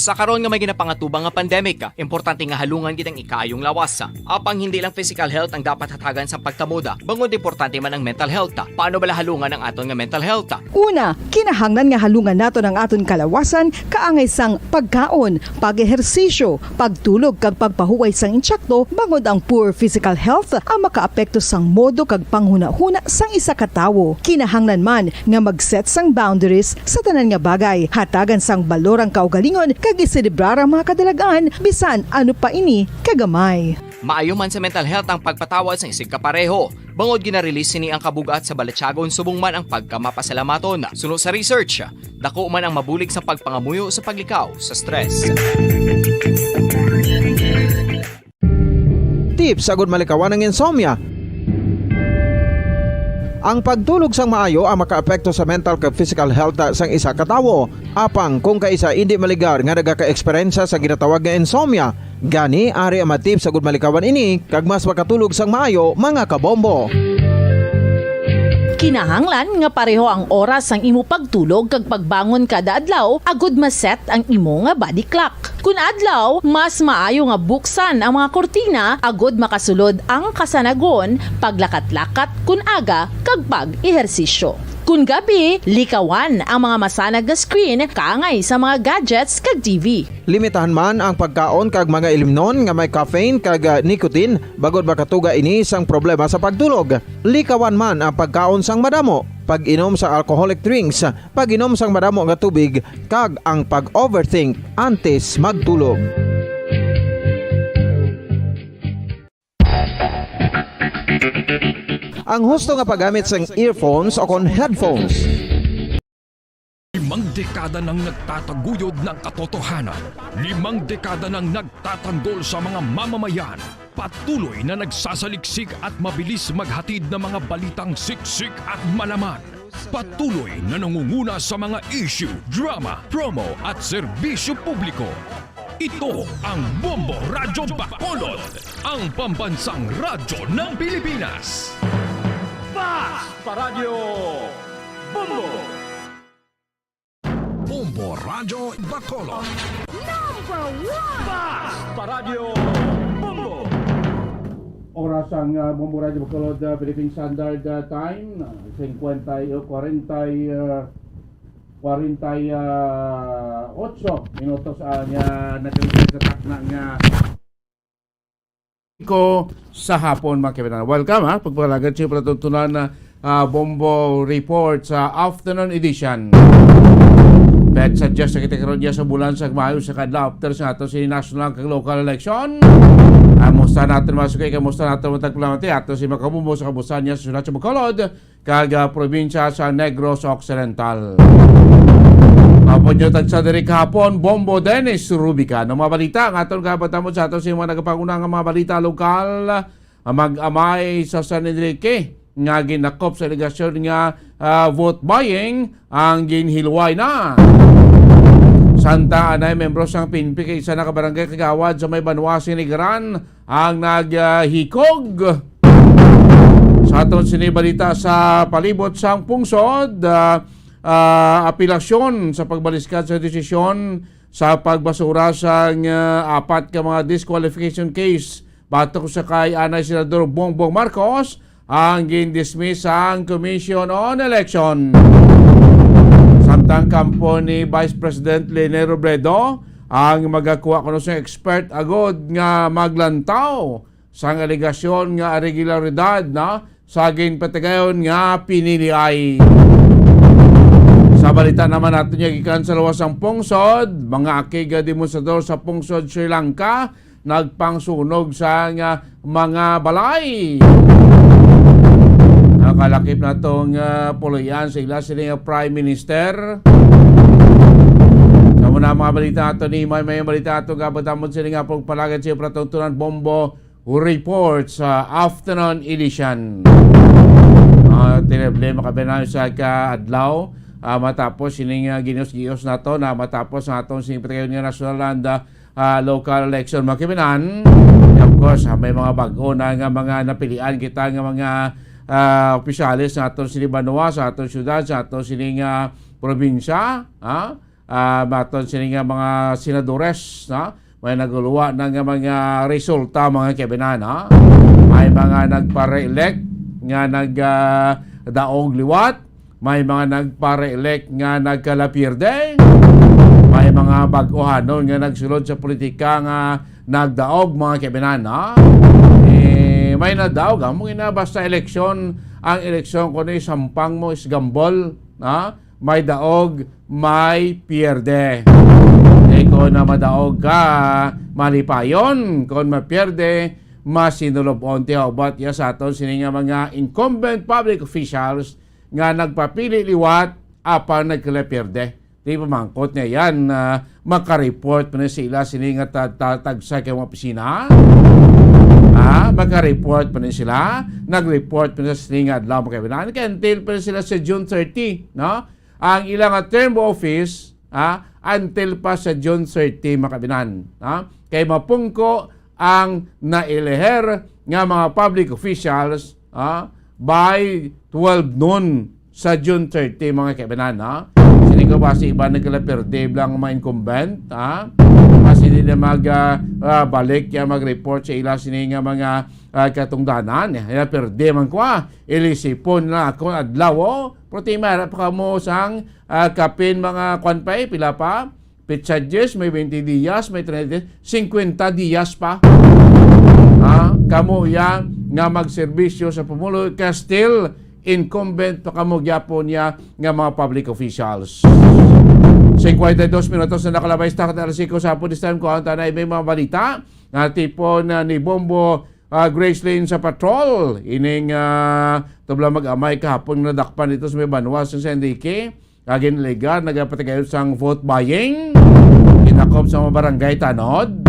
Sa karon nga may ginapangatubang nga pandemic, importante nga halungan gid ang ikaayong lawas. Apang hindi lang physical health ang dapat hatagan sa pagkamuda, bangod importante man ang mental health. Paano bala halungan ang aton nga mental health? Una, kinahanglan nga halungan naton ang aton kalawasan kaangay sang pagkaon, pag-ehersisyo, pagtulog kag pagpahuway sang insakto, bangod ang poor physical health ang makaapekto sang modo kag panghunahuna sang isa ka tawo. Kinahanglan man nga mag-set sang boundaries sa tanan nga bagay, hatagan sang balor ang kaugalingon, kag iselebrar ang mga kadalagan, bisan ano pa ini kagamay. Maayo man sa mental health ang pagpatawad sang isigkapareho, bangod gina-release sini ang kabug-at sa balatyagon subong man ang pagkamapasalamaton. Suno sa research, dako man ang mabulig sa pagpangamuyo sa paglikaw sa stress. Tips agud malikawan ang insomnia. Ang pagtulog sang maayo ang makaapekto sa mental kag physical health sang isa ka tawo. Apang kung kaisa indi maligar nga nagaka-eksperyensya sa ginatawag nga insomnia, gani ari ang mga tips agud malikawan ini kag mas makatulog sang maayo, mga kabombo. Kinahanglan nga pareho ang oras sang imo pagtulog kag pagbangon kada adlaw agud ma-set ang imo nga body clock. Kun adlaw, mas maayo nga buksan ang mga kurtina agud makasulod ang kasanagon, paglakat-lakat kun aga, kag pag-ehersisyo. Kun gabi, likawan ang mga masanag nga screen kaangay sa mga gadgets kag T V. Limitahan man ang pagkaon kag mga ilimnon nga may caffeine kag, ah, nicotine, bangod makatuga ini sang problema sa pagtulog. Likawan man ang pagkaon sang madamo, pag-inom sa alcoholic drinks, pag-inom sang madamo nga tubig, kag ang pag-overthink antes magtulog. Ang husto nga paggamit sang earphones o kon headphones. Limang dekada nang nagtataguyod ng katotohanan. Limang dekada nang nagtatanggol sa mga mamamayan. Patuloy na nagsasaliksik at mabilis maghatid ng mga balitang siksik at malaman. Patuloy na nangunguna sa mga issue, drama, promo at serbisyo publiko. Ito ang Bombo Radyo Bacolod, ang pambansang radyo ng Pilipinas. Fast Paradyo Bombo! Bombo Radyo Bacolod. Number one! Fast Paradyo Bombo! Oras ang, ah, Bombo Radyo Bacolod, ah, Philippine Standard, ah, Time, ah, cincuenta y, o, cuarenta y, ah, cuarenta y ocho minutos, ah, nga nagkalitan sa takna nga ko sa hapon, mga kaibigan. Welcome, ha. Pagpalagad sa palatuntunan na, ah, Bombo Report sa afternoon edition. Petsa Diyos sa kita karon niya sa bulan sa Mayo sa kadlaw after sa ato si national kag local election. Kamusta natin, mga sugay? Kamusta natin, mga tagpalamati? Ato si Makabumbo sa kabusan niya sa Sulat sa Bacolod kag, ah, probinsya sa Negros Occidental. Mapod nyo tagsa diri kahapon, Bombo Dennis Rubica. Ang mga balita nga aton kabatamod sa ato sa mga nagapanguna nga mga balita lokal, ang mag-amay sa San Enrique nga ginakop sa alegasyon nga, ah, vote buying ang ginhilway na. Santa Anay, membro sang P N P kay isa na ka barangay kagawad sa may banwa Sinigaran ang naghikog. Sa aton sini balita sa palibot sang pungsod, ah, ah, apelasyon sa pagbaliskad sa desisyon sa pagbasura sang, ah, apat ka mga disqualification case batok sa kay anay Senador Bongbong Marcos ang gindismiss sang Commission on Election. Samtang kampo ni Vice President Leni Robredo ang magakuha kuno sa expert agod nga maglantaw sang alegasyon nga irregularidad na sa ginpatigayon nga piniliay. Sa balita naman nato niya gikan sa luwas sang pungsod, mga akig demonstrador sa pungsod Sri Lanka nagpangsunog sa nga mga balay. Nakalakip na tong, ah, puloy-an sa ila sini nga Prime Minister. Sa muna mga balita ato ni may, may balita ato gabatamod sini nga pagpalagad sa pratungtunan Bombo Report sa afternoon edition. Ah, tinable makabinayo sa kaadlaw, ah, matapos sining, ah, ginos-gios nato na matapos ang atong sining patayon nga national and, ah, ah, local election, mga kaibigan. Of course, ah, may mga bag-o na nga mga napilian kita nga mga, ah, opisyales sa aton sini banwa, sa aton syudad, sa aton sini nga probinsya, ha? Ah, maton sini nga mga senadores, no? May naguluwa na nga mga resulta, mga kaibinan, ha? May mga nagpa-re-elect nga nag, ah, daog liwat, may mga nagpa-re-elect nga nagkalapierde, may mga bag-ohanon nga nagsulod sa politika nga nagdaog, mga kaibinan, ha? Eh, may nadaog, amo ina, basta eleksyon, ang eleksyon kuno isampang mo is gamble, ha? May daog, may pierde. Kay kon na madaog ka, malipayon. Kon mapierde, masinulobon. Ti, how about ya sa aton sini nga mga incumbent public officials nga nagpapili liwat apan nagkalapierde? Ti, pamangkot niya yan, ah, makareport pa na sila sini nga ta-, ta-, tagsa kay mga opisina? Ha? Makareport pa na sila? Nagreport pa na sini nga adlaw, mga kaibigan. Kay until pa na sila sa June thirty, no? Ang ilang, ah, term of office, ah, until pa sa June thirty, mga kaibigan, ha? Kay mapungko ang naeleher nga mga public officials, ah, by twelve noon sa June thirty, mga kaibigan, ha? Sini ko ba si iban nagkalapierde lang mga incumbent, ha? Kasi di na mag, ah, ah, balik ya mag-report sa ila sini nga mga, ah, katungdanan. Ya, perde man kwa. Ilisipon na ako adlaw, oh. Pero ti, may ara pa kamo sang, ah, kapin mga kwan pa, eh, pila pa? Petsa diyes, may twenty diyas, may treinta diyas, singkwenta diyas pa. Ha? Kamo ya nga magserbisyo sa pumulo, ka still incumbent pa kamo gyapon ya nga mga public officials. Singkwenta y dos minutos na nakalabay sa takat alas singko sa hapon. This time, kuha ta na may mga balita nga tipon, ah, ni Bombo, ah, Gracelyn sa patrol. Ining, ah, tubla mag-amay kahapon nga nadakpan dito sa may banwa sa San Enrique. Nga ginligar, nagapatigayon sang vote buying. Ginakop sa mga barangay tanod.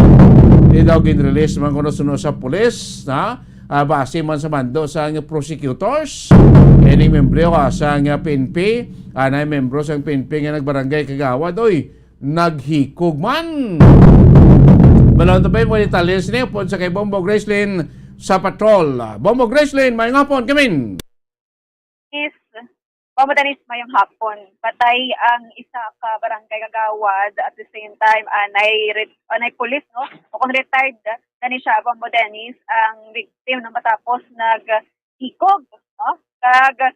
Di daw ginrelease man kuno suno sa pulis, ha? Ah, base man sa mando sa prosecutors. Ining membro, ah, sa nga P N P, anay membro sang P N P nga nagbarangay kagawad, oy, naghikog man. Balon ta pa yung mga detalye sini upod sa kay Bombo Gracelyn sa patrol. Bombo Gracelyn, may ngapon kami. Is, Bombo Dennis, mayong hapon. Patay ang isa ka barangay kagawad, at the same time, anay re-, anay pulis, no? O kung retired na ni siya, Bombo Dennis, ang victim, no, matapos naghikog, no? Kag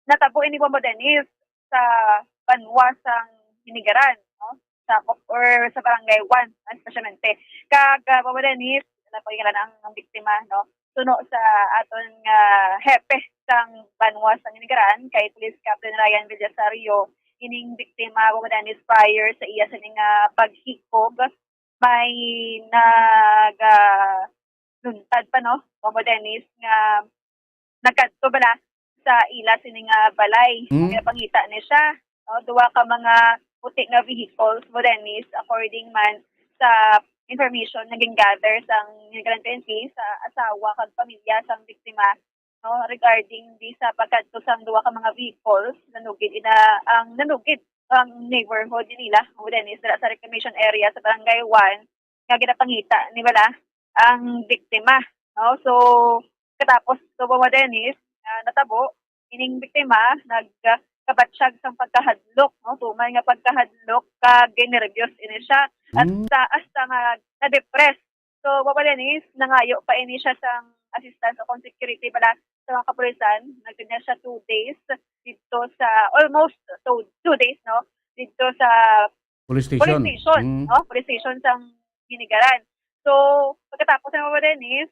natabo ini, Bombo Dennis, sa banwa sang Hinigaran, no? Sa, or sa Barangay One, espesyalmente. Kag, ah, Bombo Dennis, wala pa yung ang, ang biktima, no? Suno sa aton nga hepe sang banwa sang Hinigaran, kay Police Captain Ryan Villasario, ining biktima, Bombo Dennis, prior sa iya sini nga paghikog, may nag, ah, luntad pa, no, Bombo Dennis, nga nagkadto bala sa ila sini nga balay. Mm. Kaya pangita ni siya, no, duha ka mga puti nga vehicles, Bombo Dennis, according man sa information nga gin-gather sang Hinigaran P N P sa asawa kag pamilya sang biktima, no, regarding di sa pagkadto sang duha ka mga vehicles, nanugid ina ang nanugid ang neighborhood nila, Bombo Dennis, dira sa reclamation area sa Barangay One, nga ginapangita ni bala ang biktima, no? So, katapos to, Bombo Dennis, ah, natabo, ining biktima nagkabatsyag sang pagkahadlok, no? Tuman nga pagkahadlok kag ginerbiyos ini siya, at Mm. sa, hasta nga na-depress. So, Bombo Dennis, nangayo pa ini siya sang assistance o kung security bala sa mga kapulisan. Nagkanya siya two days dito sa, almost two, two days, no? Dito sa Police station. Police station, Mm. no? Police station sang Hinigaran. So, pagkatapos ng, Bombo Dennis,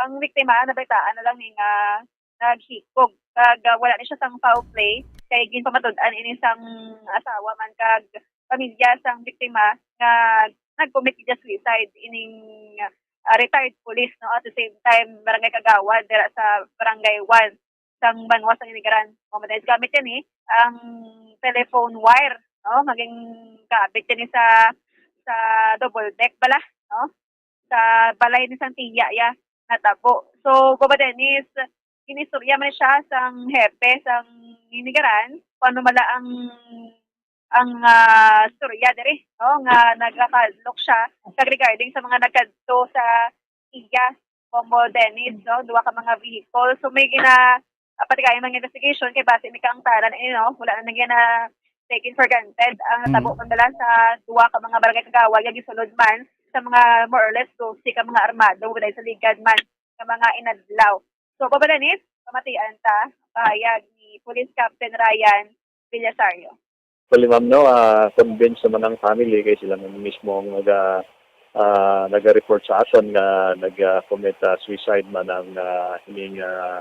ang biktima, nabalitaan na lang ni nga naghikog. Kag, ah, wala ni siya sang foul play, kay ginpamatud-an ini sang asawa man kag pamilya sang biktima nga nag-commit gid suicide ining, ah, retired police, no? At the same time, barangay kagawad dira sa Barangay One sang banwa sang Hinigaran. Mao man dahil gamit yan, eh, ang telephone wire, no? Nga ginkabit yan, eh, sa, sa double deck bala, no? Sa balay ni sang tiya ya natabo. So, Bombo Dennis, ginistorya man siya sang hepe sang Hinigaran kung ano man la ang, ang, ah, storya diri, no, nga nagakadlok siya kag regarding sa mga nagkadto sa iya, Bombo Dennis, no, duha ka mga vehicle. So, may gina-, ah, pati kaya mga investigation kay base ni kaangtaran, eh, no, wala na gina-, taken for granted ang Mm. natabo man bala sa duha ka mga barangay kagawad nga gisulod man sa mga more or less dosi ka mga armado nga sa ligad man nga mga inadlaw. So, Bobo Dennis, pamatian ta ang pahayag ni Police Captain Ryan Villasario. Actually, ma'am, no, ah, convinced naman ang family kay sila man mismo ang naga-, ah, naga-report sa aton nga nag-, ah, commit, ah, suicide man ang, ah, ining, ah,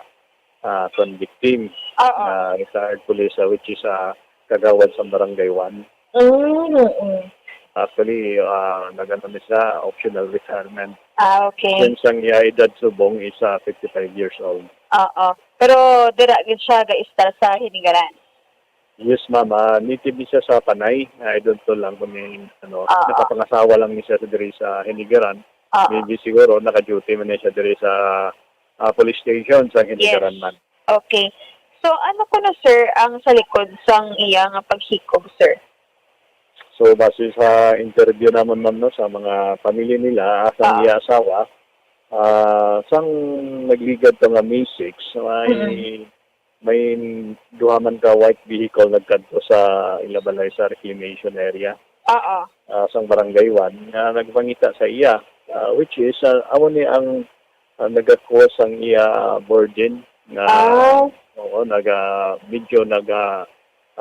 ah, kon victim, Oo. ah, retired police, ah, which is, ah, kagawad sa Barangay One. Mm, mm. Actually, ah, nagano ni siya, optional retirement. Ah, okay. Since ang iya edad subong is, ah, fifty-five years old. Oo. Pero dira gid siya ga-istar sa Hinigaran? Yes, ma'am. Ah, native ni siya sa Panay. I don't know lang kung may, ano, Ah. nakapangasawa lang ni siya sa diri sa Hinigaran. Ah. Maybe siguro naka-duty man ni siya diri sa, ah, police station sa Hinigaran Yes. man. Okay. So, ano kuno, sir, ang sa likod sang iya nga paghikog, sir? So, base sa interview namon, ma'am, no, sa mga pamilya nila, ah, sa Ah. iya asawa, ah, sang nagligad to nga May six, may, Mm-mm. may duha man ka white vehicle nagkadto sa ila balay sa reclamation area. Oo. Ah, sang Barangay One, nga nagpangita sa iya, ah, which is, ah, amo ni ang, ah, nagakuha sang iya burden nga, Ah. oo, naga-, medyo naga-,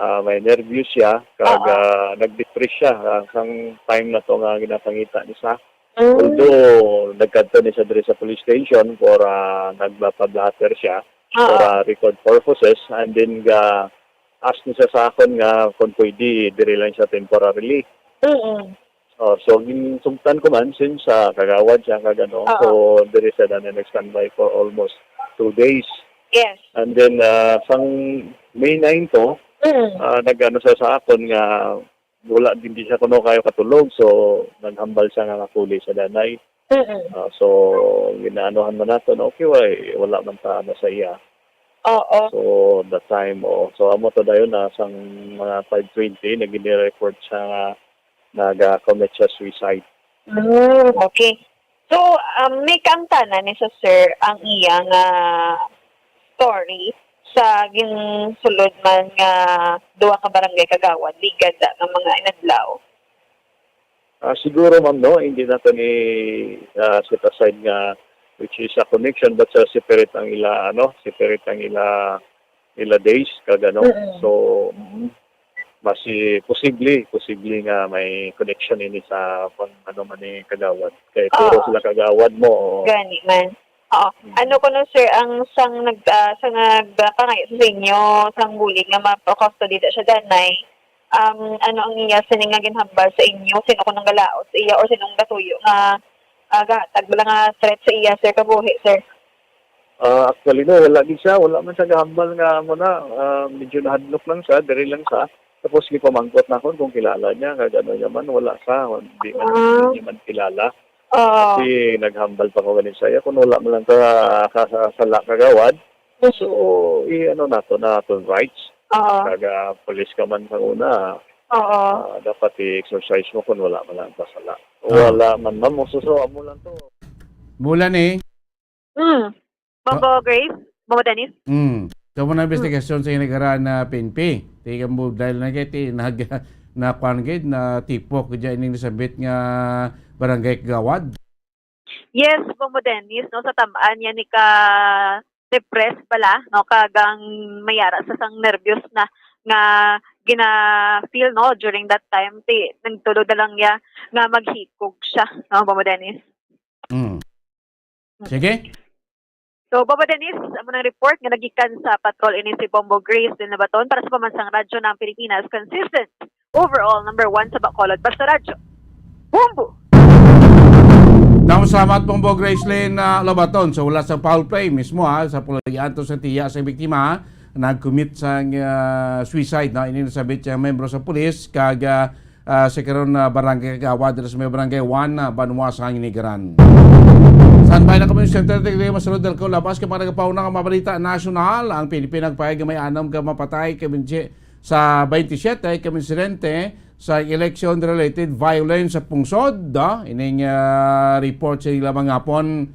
ah, may nervous siya, kag, Oo. ah, nag-depress siya, ah, sang time na to nga ginapangita ni sa. Mm. Although, nagkadto ni siya diri sa police station for, ah, nagpapa-blotter siya for, Oo. ah, record purposes, and then ga-ask ni siya sa akon nga kung pwede, diri lang siya temporarily. Mm-mm. Oh, so, ginsugtan ko man since, ah, kagawad siya, kag ano, Oo. so, diri siya na nag-standby for almost two days. Yes. And then, ah, sang May nine to, Mm. ah, nag-ano siya sa akon nga wala din di siya kuno kayo katulog, so, naghambal siya nga nakuli sa danay. Mm-mm. Ah, so, ginaanuhan man nato na okay, way, wala man ta ano sa iya. Oo. So, that time, oh, so, amo to dayon na sang mga five twenty, nag-report siya nga naga-commit siya suicide. Mm, okay. So, um, may kaangtanan ni sa sir ang iya nga story sa ginsulod man nga duha ka barangay kagawad, ligad da nga mga inadlaw? Ah, siguro, ma'am, no, hindi nato ni, ah, set aside nga which is a connection, but sa separate ang ila, ano, separate ang ila, ila days, kag ano. Mm-mm. So, mm, mas posible, posible nga may connection ini sa pang, ano man ni kagawad. Kay puro Oo. sila kagawad mo, oo. Gani man. Oo. Mm. Ano kuno, sir, ang sang nag-, ah, sang nagpangayo sa inyo, sang bulig nga mapa-custody da siya danay? Um, ano ang iya sini nga ginhambal sa inyo? Sino kuno ang galaos sa iya or sino ang gatuyo nga, ah, gahatag bala nga threat sa iya, sir, kabuhi, sir? Ah, actually, no, wala gid siya. Wala man siya gahambal nga amo na. Ah, medyo nahadlok lang siya, diri lang siya. Tapos gipamangkot na akon kung kilala niya, kag ano niya man, wala sa, di man, Ah. di niya man kilala. Oo. Kasi naghambal pa ko ganin sa iya, kung wala man lang ka, ka, ka, sala kagawad, Mm. so, i-ano nato na aton rights. Oo. Kag, ah, pulis ka man sa una, Oo. ah, dapat i-exercise mo kung wala man lang ka sala. Oo. Wala man, ma'am, so, so, amo lang to. Mula ni? Mm. Bombo Ah. Grace? Bombo Dennis? Mm. So, mo na Hmm. investigasyon sa Hinigaran na P N P. Tiga mo dahil na kay ti-, nag-, na kwan gid, na tipo ko dyan ining nasabit nga barangay kagawad. Yes, Bombo Dennis, no, sa tamaan yan ni ka depressed pala, no, kagang mayara sa sang nervyos na nga gina-feel, no, during that time, ti, nagtulod na lang niya nga maghikog siya, no, Bombo Dennis. Mm. Sige. So, Bobo Dennis, amo nang report nga nagikan sa patrol ini si Bombo Grace Lin Labaton para sa Pambansang Radyo ng Pilipinas, consistent, overall, number one sa Bacolod. Basta Radyo, Bombo! Damo salamat, Bombo Grace Lin, ah, Labaton. So, wala sa foul play mismo, ha, sa pulagi antos sa tiya sa biktima, nag-commit sang, ah, suicide, no? Ini nasabit siyang membro sa pulis, kag, ah, ah, sa karon na barangay kagawad diri sa may barangay one, ah, Banwa sa Hinigaran. Standby na kami sa Center, tigdi masulod dal ko labas kay mga nagapauna nga mga balita nasyonal. Ang P N P nagpahayag nga may anam ka mapatay kay binsi-, sa twenty-seven ka insidente sa election-related violence sa pungsod, ah. Ining, ah, report sa ila mga hapon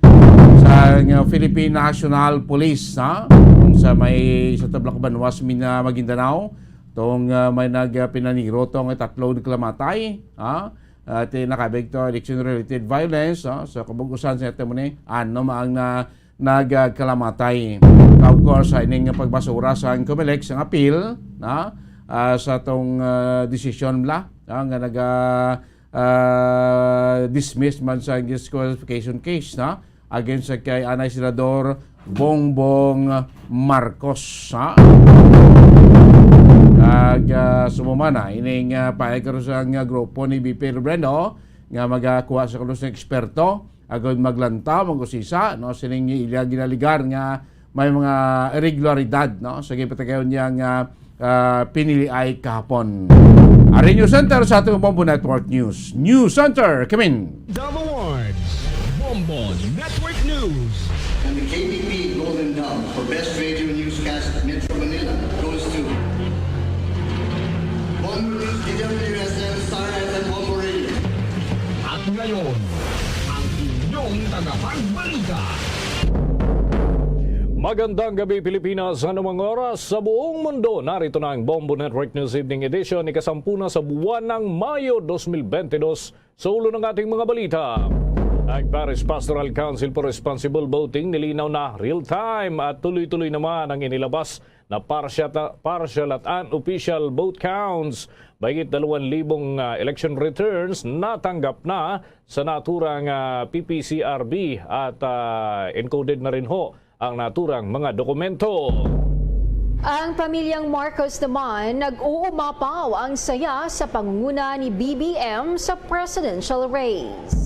sa, ah, Philippine National Police, ha? Sa may sa Tablac Banwa sa Mina-, Maguindanao. Tong, ah, may nag, ah, pinaniro tong tatlo ni kalamatay, ha? At, eh, nakabig to election-related violence, ha? So, kabug-usan sa ito mo ni, ano maang na nagkalamatay. Of course, sa ining pagbasura sa Comelec sang apil, ha? Ah, sa tong, ah, desisyon bla, ha? Nga naga, ah, dismiss man sa disqualification case, ha? Against sa kay anay Senador Bongbong Marcos, ha? Ag, ah, sumumana, ining, ah, pahayag karon sa nga grupo ni V P Robredo nga magakuha sa kuno sa eksperto, agod maglantaw, mag-usisa, no, sining ila ginaligar nga may mga irregularidad, no, sa gipatigayon niya nga, ah, piniliay kahapon. Ari News Center sa atong Bombo Network News. News Center, come in. Dove Awards, Bombo Network News. And the K B P Golden Dove for Best Radio Newscast Metro Manila goes to Bombo News, D W S M, Star F M, Bombo Radio. At ngayon, ang inyong tagapagbalita. Magandang gabi, Pilipinas. Anumang oras sa buong mundo, narito na ang Bombo Network News Evening Edition, ikasampu na sa buwan ng Mayo dos mil bente dos. Sa ulo ng ating mga balita, ang Parish Pastoral Council for Responsible Voting nilinaw na real-time at tuloy-tuloy naman ang inilabas na partial, partial at unofficial vote counts. Mahigit dalawang libong, ah, election returns natanggap na sa naturang, ah, P P C R V at, ah, encoded na rin ho ang naturang mga dokumento. Ang pamilyang Marcos naman nag-uumapaw ang saya sa pangunguna ni B B M sa presidential race.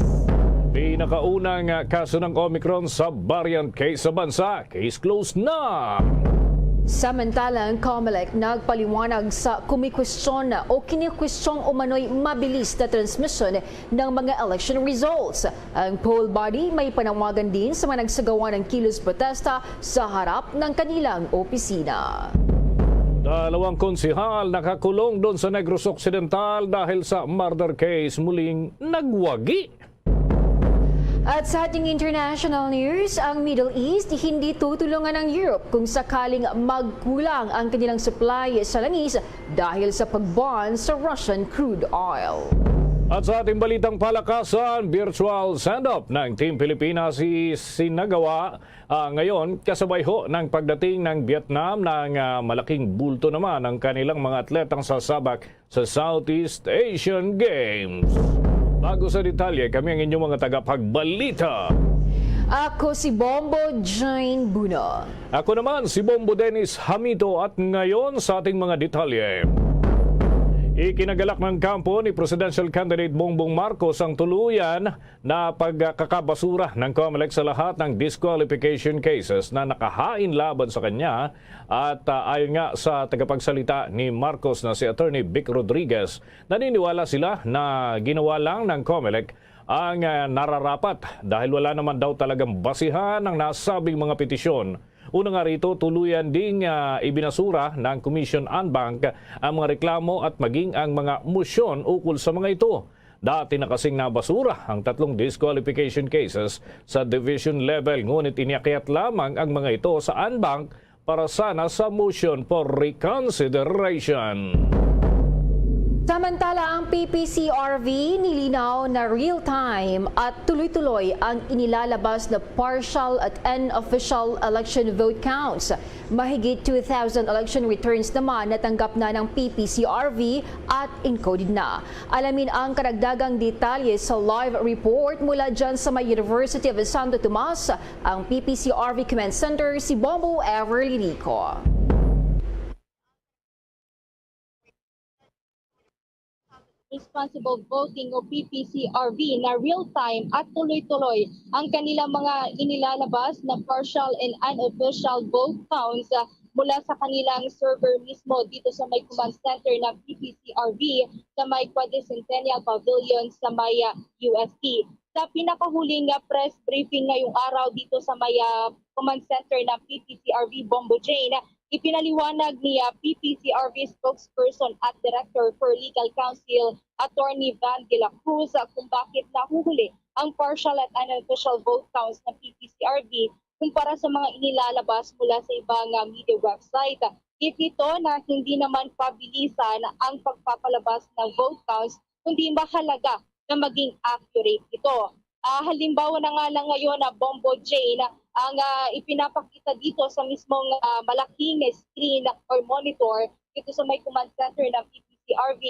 Pinakaunang kaso ng Omicron sa variant K sa bansa, case closed na. Samantala, ang Comelec nagpaliwanag sa kumikwestiyon o kinikwestiyong umano'y mabilis na transmisyon ng mga election results. Ang poll body may panawagan din sa mga nagsagawa ng kilos protesta sa harap ng kanilang opisina. Dalawang konsehal nakakulong doon sa Negros Occidental dahil sa murder case muling nagwagi. At sa ating international news, ang Middle East hindi tutulungan ang Europe kung sakaling magkulang ang kanilang supply sa langis dahil sa pag-ban sa Russian crude oil. At sa ating balitang palakasan, virtual send-off ng Team Pilipinas isinagawa, ah, ngayon, kasabay ho ng pagdating ng Vietnam ng, ah, malaking bulto naman ang kanilang mga atletang sasabak sa Southeast Asian Games. Bago sa detalye, kami ang inyong mga tagapagbalita. Ako si Bombo Jane Buno. Ako naman si Bombo Dennis Hamito at ngayon sa ating mga detalye. Ikinagalak ng kampo ni Presidential Candidate Bongbong Marcos ang tuluyan na pagkakabasura ng Comelec sa lahat ng disqualification cases na nakahain laban sa kanya at, ah, ayon nga sa tagapagsalita ni Marcos na si Attorney Vic Rodriguez, naniniwala sila na ginawa lang ng Comelec ang, ah, nararapat dahil wala naman daw talagang basihan ang nasabing mga petisyon. Una nga rito, tuluyan ding, ah, ibinasura ng Commission en banc ang mga reklamo at maging ang mga motion ukol sa mga ito. Dati na kasing nabasura ang tatlong disqualification cases sa division level, ngunit inakyat lamang ang mga ito sa en banc para sana sa motion for reconsideration. Samantala, ang P P C R V nilinaw na real-time at tuloy-tuloy ang inilalabas na partial at unofficial election vote counts. Mahigit two thousand election returns naman natanggap na ng P P C R V at encoded na. Alamin ang karagdagang detalye sa live report mula dyan sa may University of Santo Tomas, ang P P C R V Command Center, si Bombo Everly Rico. Responsible Voting o P P C R V na real-time at tuloy-tuloy ang kanilang mga inilalabas na partial and unofficial vote counts, ah, mula sa kanilang server mismo dito sa may command center ng P P C R V sa may Quadricentennial Pavilion sa may, ah, U S T. Sa pinakahuling nga press briefing ngayong araw dito sa may, ah, command center ng P P C R V, Bombo Jane, ipinaliwanag ni, ah, P P C R V spokesperson at director for legal counsel, Attorney Van de la Cruz, ah, kung bakit nahuhuli ang partial at unofficial vote counts ng P P C R V kumpara sa mga inilalabas mula sa ibang, ah, media website. Giit nito na hindi naman pabilisan ang pagpapalabas ng vote counts, kundi mahalaga na maging accurate ito. Ah, halimbawa na nga lang ngayon na, Bombo Jane, ang, ah, ipinapakita dito sa mismong, ah, malaking screen or monitor dito sa may command center ng P P C R V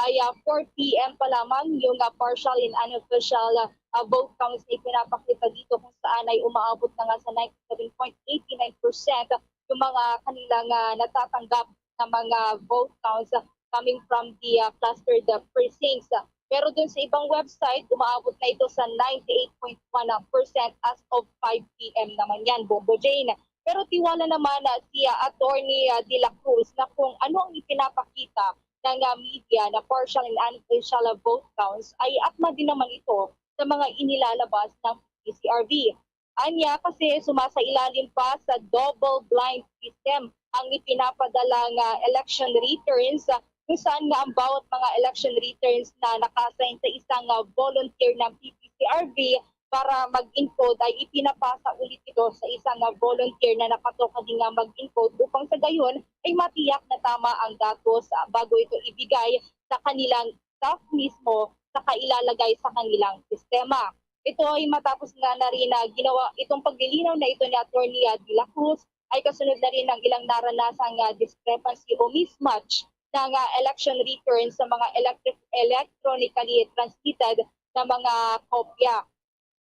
ay, ah, four P M pa lamang yung, ah, partial and unofficial, ah, vote counts na ipinapakita dito, kung saan ay umaabot na nga sa ninety-seven point eight nine percent yung mga kanilang, ah, natatanggap na mga vote counts, ah, coming from the, ah, clustered, ah, precincts. Pero dun sa ibang website, umaabot na ito sa ninety-eight point one percent as of five P M naman yan, Bombo Jane. Pero tiwala naman, ah, si, ah, Attorney, ah, De La Cruz na kung ano ang ipinapakita ng, ah, media na partial and unofficial, ah, vote counts ay akma din naman ito sa mga inilalabas ng P C R V. Anya kasi sumasailalim pa sa double blind system ang ipinapadalang, ah, election returns, ah, kung saan nga ang bawat mga election returns na naka-assign sa isang, ah, volunteer ng P P C R V para mag-encode ay ipinapasa ulit ito sa isang, ah, volunteer na nakatoka din nga mag-encode upang sa gayon ay matiyak na tama ang datos, ah, bago ito ibigay sa kanilang staff mismo sa kailalagay sa kanilang sistema. Ito ay matapos nga na rin na ginawa itong paglilinaw na ito ni Attorney, ah, De La Cruz ay kasunod na rin ng ilang naranasang, ah, discrepancy o mismatch ng, ah, election return sa mga electric, electronically transmitted na mga kopya.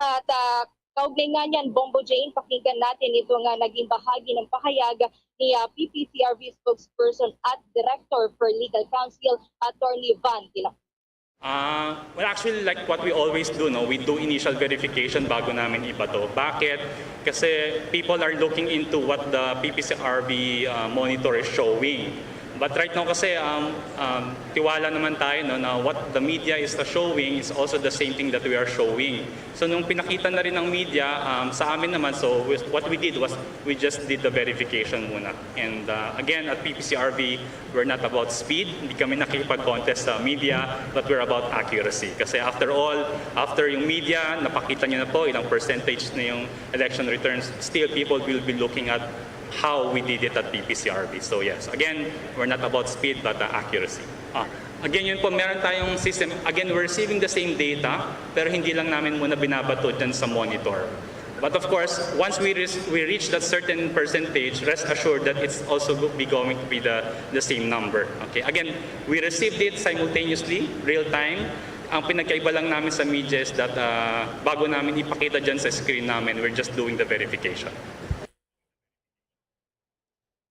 At, ah, kaugnay nga niyan, Bombo Jane, pakinggan natin ito nga naging bahagi ng pahayag ni, ah, P P C R V spokesperson at Director for Legal Counsel, Attorney Van de la Ah, well, actually, like what we always do, no, we do initial verification bago namin ibato. Bakit? Kasi people are looking into what the P P C R V, uh, monitor is showing. But right now kasi, um, um, tiwala naman tayo, no, na what the media is showing is also the same thing that we are showing. So nung pinakita na rin ng media, um, sa amin naman, so we- what we did was we just did the verification muna. And, uh, again, at P P C R V, we're not about speed. Hindi kami nakikipag-contest sa media, but we're about accuracy. Kasi after all, after yung media, napakita nyo na po ilang percentage na yung election returns, still people will be looking at how we did it at P P C R V. So yes, again, we're not about speed but, uh, accuracy. Ah, again, yun po, meron tayong system. Again, we're receiving the same data, pero hindi lang namin muna binabato dyan sa monitor. But of course, once we, res- we reach that certain percentage, rest assured that it's also go- be going to be the, the same number. Okay. Again, we received it simultaneously, real time. Ang pinagkaiba lang namin sa media is that, uh, bago namin ipakita dyan sa screen namin, we're just doing the verification.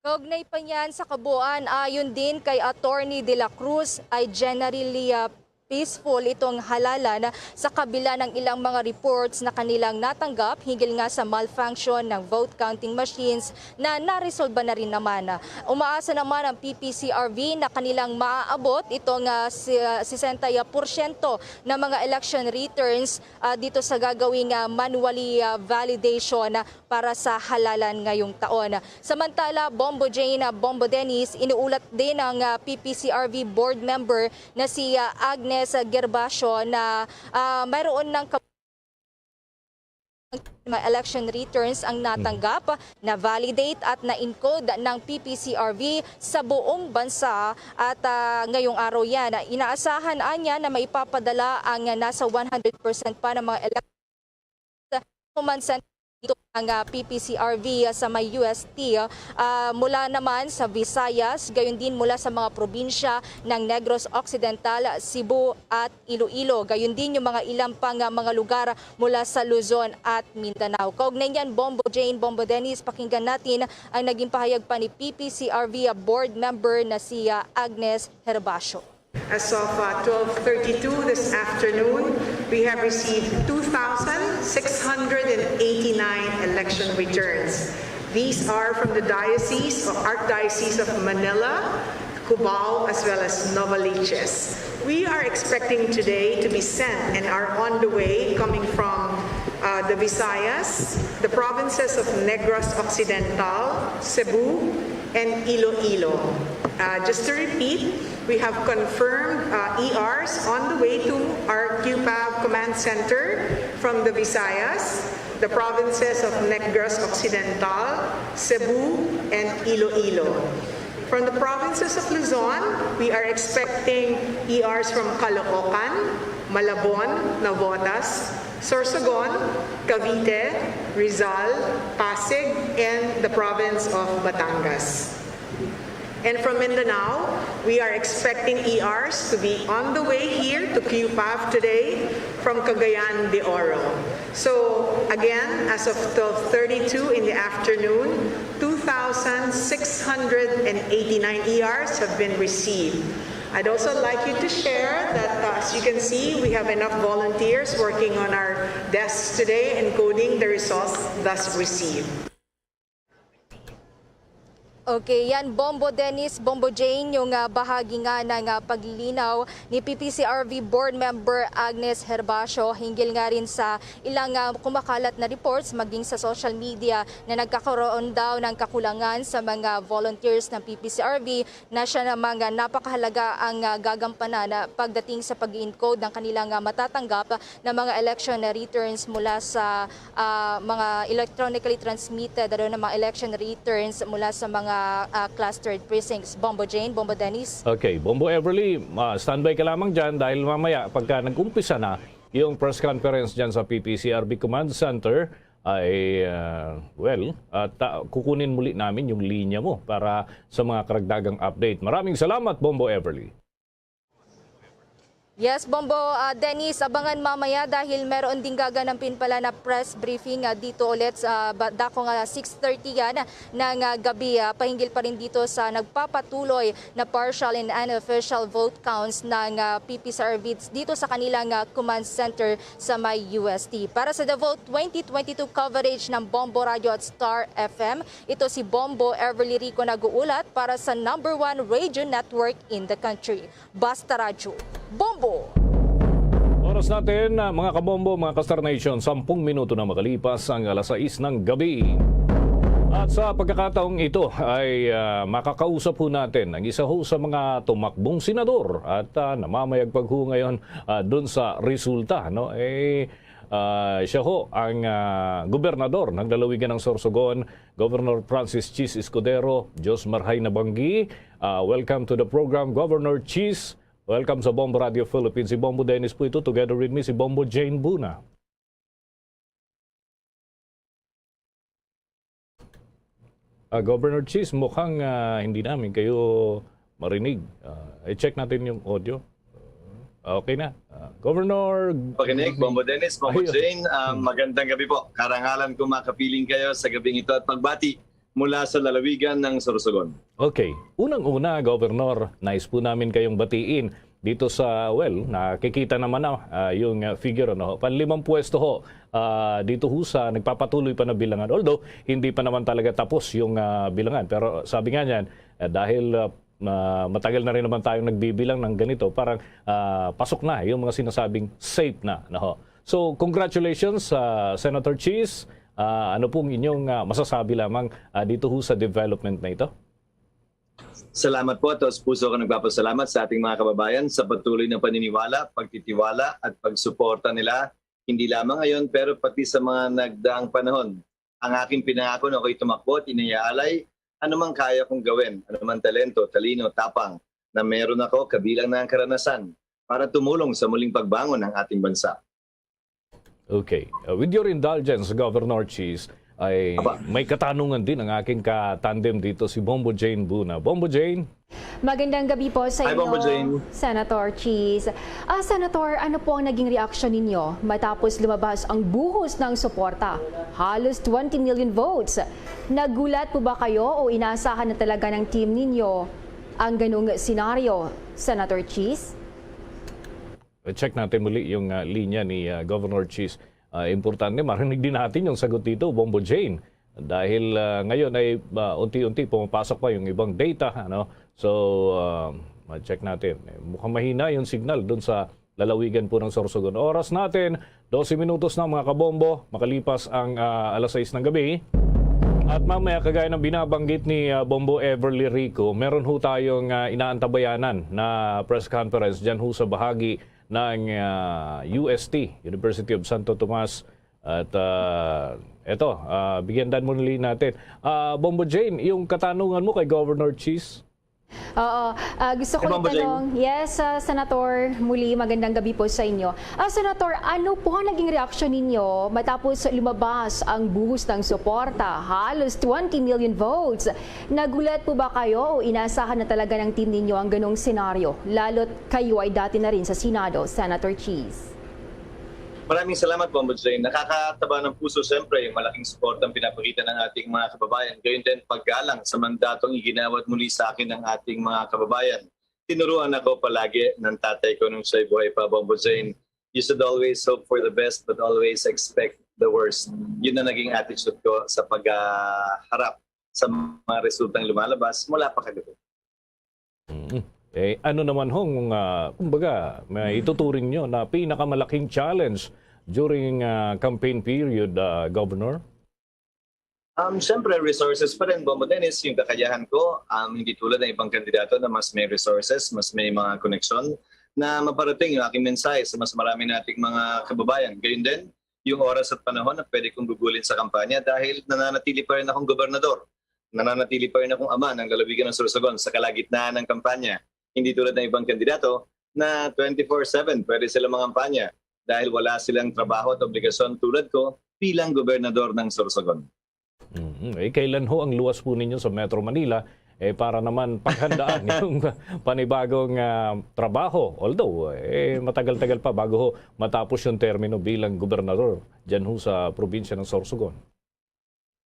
Kaugnay pa niyan, sa kabuuan, ayon din kay Attorney De La Cruz, ay generally, ah, peaceful itong halalan sa kabila ng ilang mga reports na kanilang natanggap hinggil nga sa malfunction ng vote counting machines na naresolba na rin naman. Umaasa naman ang P P C R V na kanilang maaabot itong, ah, si- ah, sesenta porsyento na mga election returns, ah, dito sa gagawing, ah, manually, ah, validation para sa halalan ngayong taon. Samantala, Bombo Jane, ah, Bombo Dennis, inuulat din ng, ah, P P C R V board member na si, ah, Agnes Gervasio na, ah, mayroon ng kab- mga election returns ang natanggap, na-validate at na-encode ng P P C R V sa buong bansa at, ah, ngayong araw yan. Inaasahan anya na maipapadala ang nasa one hundred percent pa ng mga election Command Center dito ang, ah, P P C R V sa may U S T, ah, mula naman sa Visayas, gayon din mula sa mga probinsya ng Negros Occidental, Cebu at Iloilo, gayon din yung mga ilang pang, ah, mga lugar mula sa Luzon at Mindanao. Kaugnay niyan, Bombo Jane, Bombo Dennis, pakinggan natin ang naging pahayag pa ni P P C R V board member na si, ah, Agnes Herbacio. As of, uh, twelve thirty-two this afternoon, we have received two thousand six hundred and eighty-nine election returns. These are from the Diocese or Archdiocese of Manila, Cubao, as well as Novaliches. We are expecting today to be sent and are on the way coming from, uh, the Visayas, the provinces of Negros Occidental, Cebu, and Iloilo. Uh, just to repeat, we have confirmed, uh, E Rs on the way to our CUPAV Command Center from the Visayas, the provinces of Negros Occidental, Cebu, and Iloilo. From the provinces of Luzon, we are expecting E Rs from Caloocan, Malabon, Navotas, Sorsogon, Cavite, Rizal, Pasig, and the province of Batangas. And from Mindanao, we are expecting E Rs to be on the way here to Q PAF today from Cagayan de Oro. So again, as of twelve thirty-two in the afternoon, two thousand six hundred and eighty-nine E Rs have been received. I'd also like you to share that, uh, as you can see, we have enough volunteers working on our desks today, encoding the results thus received. Okay, yan Bombo Dennis, Bombo Jane, yung ah, bahagi nga ng ah, paglilinaw ni P P C R V Board Member Agnes Herbacio hinggil nga rin sa ilang ah, kumakalat na reports maging sa social media na nagkakaroon daw ng kakulangan sa mga volunteers ng P P C R V na siya namang ah, napakahalaga ang ah, gagampanan ah, pagdating sa pag-encode ng kanilang ah, matatanggap na mga election returns mula sa ah, mga electronically transmitted, ano, na mga election returns mula sa mga ah, clustered precincts. Bombo Jane, Bombo Dennis. Okay, Bombo Everly, ah, standby ka lamang dyan dahil mamaya pagka nag-umpisa na yung press conference dyan sa P P C R B Command Center ay, ah, well, at ah, kukunin muli namin yung linya mo para sa mga karagdagang update. Maraming salamat, Bombo Everly. Yes, Bombo ah, Dennis, abangan mamaya dahil meron ding gaganampin pala na press briefing ah, dito ulit sa ba- dako nga six thirty yan ng ah, gabi. Ah, pahinggil pa rin dito sa nagpapatuloy na partial and unofficial vote counts ng ah, P P C R V dito sa kanilang ah, command center sa may U S T. Para sa The Vote twenty twenty-two coverage ng Bombo Radio at Star F M, ito si Bombo Everly Rico nag-uulat para sa number one radio network in the country. Basta Radyo, Bombo! Oras natin, ah, mga kabombo, mga ka-Star Nation, sampung minuto na makalipas ang alas sais ng gabi. At sa pagkakataong ito ay ah, makakausap ho natin ang isa ho sa mga tumakbong senador at ah, namamayagpag ho ngayon ah, dun sa resulta. No? Eh, ah, siya ho ang ah, gobernador ng lalawigan ng Sorsogon, Governor Francis Chiz Escudero. Diyos marhay na banggi. Ah, welcome to the program, Governor Chiz. Welcome sa Bombo Radio Philippines. Si Bombo Dennis po ito. Together with me, si Bombo Jane Buna. Ah, Governor Chiz, mukhang ah, hindi namin kayo marinig. Ah, i-check natin yung audio. Okay na. Ah, Governor... Pakinig, Bombo Dennis, Bombo Jane, ah, magandang gabi po. Karangalan ko makapiling kayo sa gabing ito at pagbati mula sa lalawigan ng Sorsogon. Okay. Unang-una, Governor, nais po namin kayong batiin dito sa, well, nakikita naman na ah, yung ah, figure, ano, panlimang pwesto ho ah, dito ho sa nagpapatuloy pa na bilangan. Although, hindi pa naman talaga tapos yung ah, bilangan. Pero sabi nga niyan, eh, dahil ah, ah, matagal na rin naman tayong nagbibilang ng ganito, parang ah, pasok na yung mga sinasabing safe na. Ano ho? So, congratulations, ah, Senator Chiz. Ah, ano pong inyong ah, masasabi lamang ah, dito ho sa development na ito? Salamat po. Taos puso ako nagpapasalamat sa ating mga kababayan sa patuloy na paniniwala, pagtitiwala at pagsuporta nila, hindi lamang ngayon pero pati sa mga nagdaang panahon. Ang aking pinangako na ako'y tumakbo at inihaalay anumang kaya kong gawin, anumang talento, talino, tapang na meron ako kabilang na ang karanasan para tumulong sa muling pagbangon ng ating bansa. Okay. Uh, with your indulgence, Governor Chiz, ay may katanungan din ang aking katandem dito, si Bombo Jane Buna. Bombo Jane? Magandang gabi po sa inyo, Senator Chiz. Ah, Senator, ano po ang naging reaksyon ninyo matapos lumabas ang buhos ng suporta? Halos twenty million votes. Nagulat po ba kayo o inaasahan na talaga ng team ninyo ang ganung senaryo, Senator Chiz? Check natin muli yung ah, linya ni ah, Governor Chiz. Ah, importante, marinig din natin yung sagot dito, Bombo Jane. Dahil ah, ngayon ay ah, unti-unti pumapasok pa yung ibang data. Ano? So, ah, ma-check natin. Eh, mukhang mahina yung signal dun sa lalawigan po ng Sorsogon. Oras natin, dose minutos na, mga kabombo, makalipas ang ah, alas sais ng gabi. At mamaya, kagaya ng binabanggit ni ah, Bombo Everly Rico, meron ho tayong ah, inaantabayanan na press conference dyan ho sa bahagi ng ah, U S T, University of Santo Tomas. At ah, eto, ah, bigyan dan muli natin. Ah, Bombo Jane, yung katanungan mo kay Governor Chiz? Oo. Ah, gusto ko Ma'am Bujing. itanong, yes, ah, Senator, muli, magandang gabi po sa inyo. Ah, Senator, ano po ang naging reaksyon ninyo matapos lumabas ang buhos ng suporta, halos twenty million votes? Nagulat po ba kayo o inasahan na talaga ng team ninyo ang ganong senaryo, lalo't kayo ay dati na rin sa Senado, Senator Cheese? Maraming salamat, Bombo Jane. Nakakataba ng puso, siyempre, yung malaking suporta ang pinapakita ng ating mga kababayan. Gayon din, paggalang sa mandatong iginawad muli sa akin ng ating mga kababayan. Tinuruan ako palagi ng tatay ko nung siya'y buhay pa, Bombo Jane. You should always hope for the best but always expect the worst. Yun ang naging attitude ko sa pagharap sa mga resultang lumalabas mula pa kagabi. Mm. Eh, ano naman hong, ah, kumbaga, may ituturing nyo na pinakamalaking challenge during ah, campaign period, ah, Governor? Um, Siyempre, resources pa rin, Bombo Dennis, yung kakayahan ko, um, hindi tulad ng ibang kandidato na mas may resources, mas may mga koneksyon, na maparating yung aking mensahe sa mas marami nating mga kababayan. Gayun din, yung oras at panahon na pwede kong gugulin sa kampanya dahil nananatili pa rin akong gobernador. Nananatili pa rin akong ama ng lalawigan ng Sorsogon sa kalagitnaan ng kampanya. Hindi tulad ng ibang kandidato na twenty-four seven pwede sila mangampanya dahil wala silang trabaho at obligasyon tulad ko bilang gobernador ng Sorsogon. Mhm. Eh, kailan ho ang luwas po ninyo sa Metro Manila eh, para naman paghandaan yung panibagong ah, trabaho? Although, eh, matagal-tagal pa bago ho matapos yung termino bilang gobernador dyan ho sa probinsya ng Sorsogon.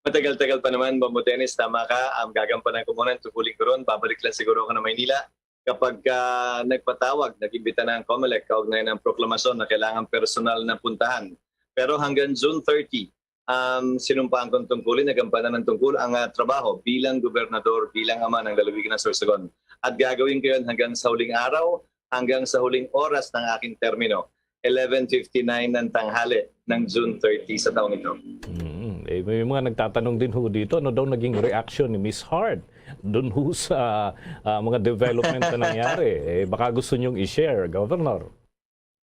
Matagal-tagal pa naman, Bombo Dennis, tama ka. Ang gagampanan ko muna, tungkulin ko ron, babalik lang siguro ako ng Maynila. Kapag ah, nagpatawag, nag-imbita na ang COMELEC kaugnay ng proklamasyon na kailangan personal na puntahan. Pero hanggang June thirty, um, sinumpaan kong tungkulin, nagampanan ng tungkol ang ah, trabaho bilang gobernador, bilang ama ng lalawigan ng Sorsogon. At gagawin ko yun hanggang sa huling araw, hanggang sa huling oras ng aking termino, eleven fifty-nine ng tanghali ng June thirty sa taong ito. Mm, eh, may mga nagtatanong din ho dito, ano daw naging reaction ni Miss Hart dun ho sa ah, mga development na nangyari? Eh, baka gusto nyong i-share, Governor.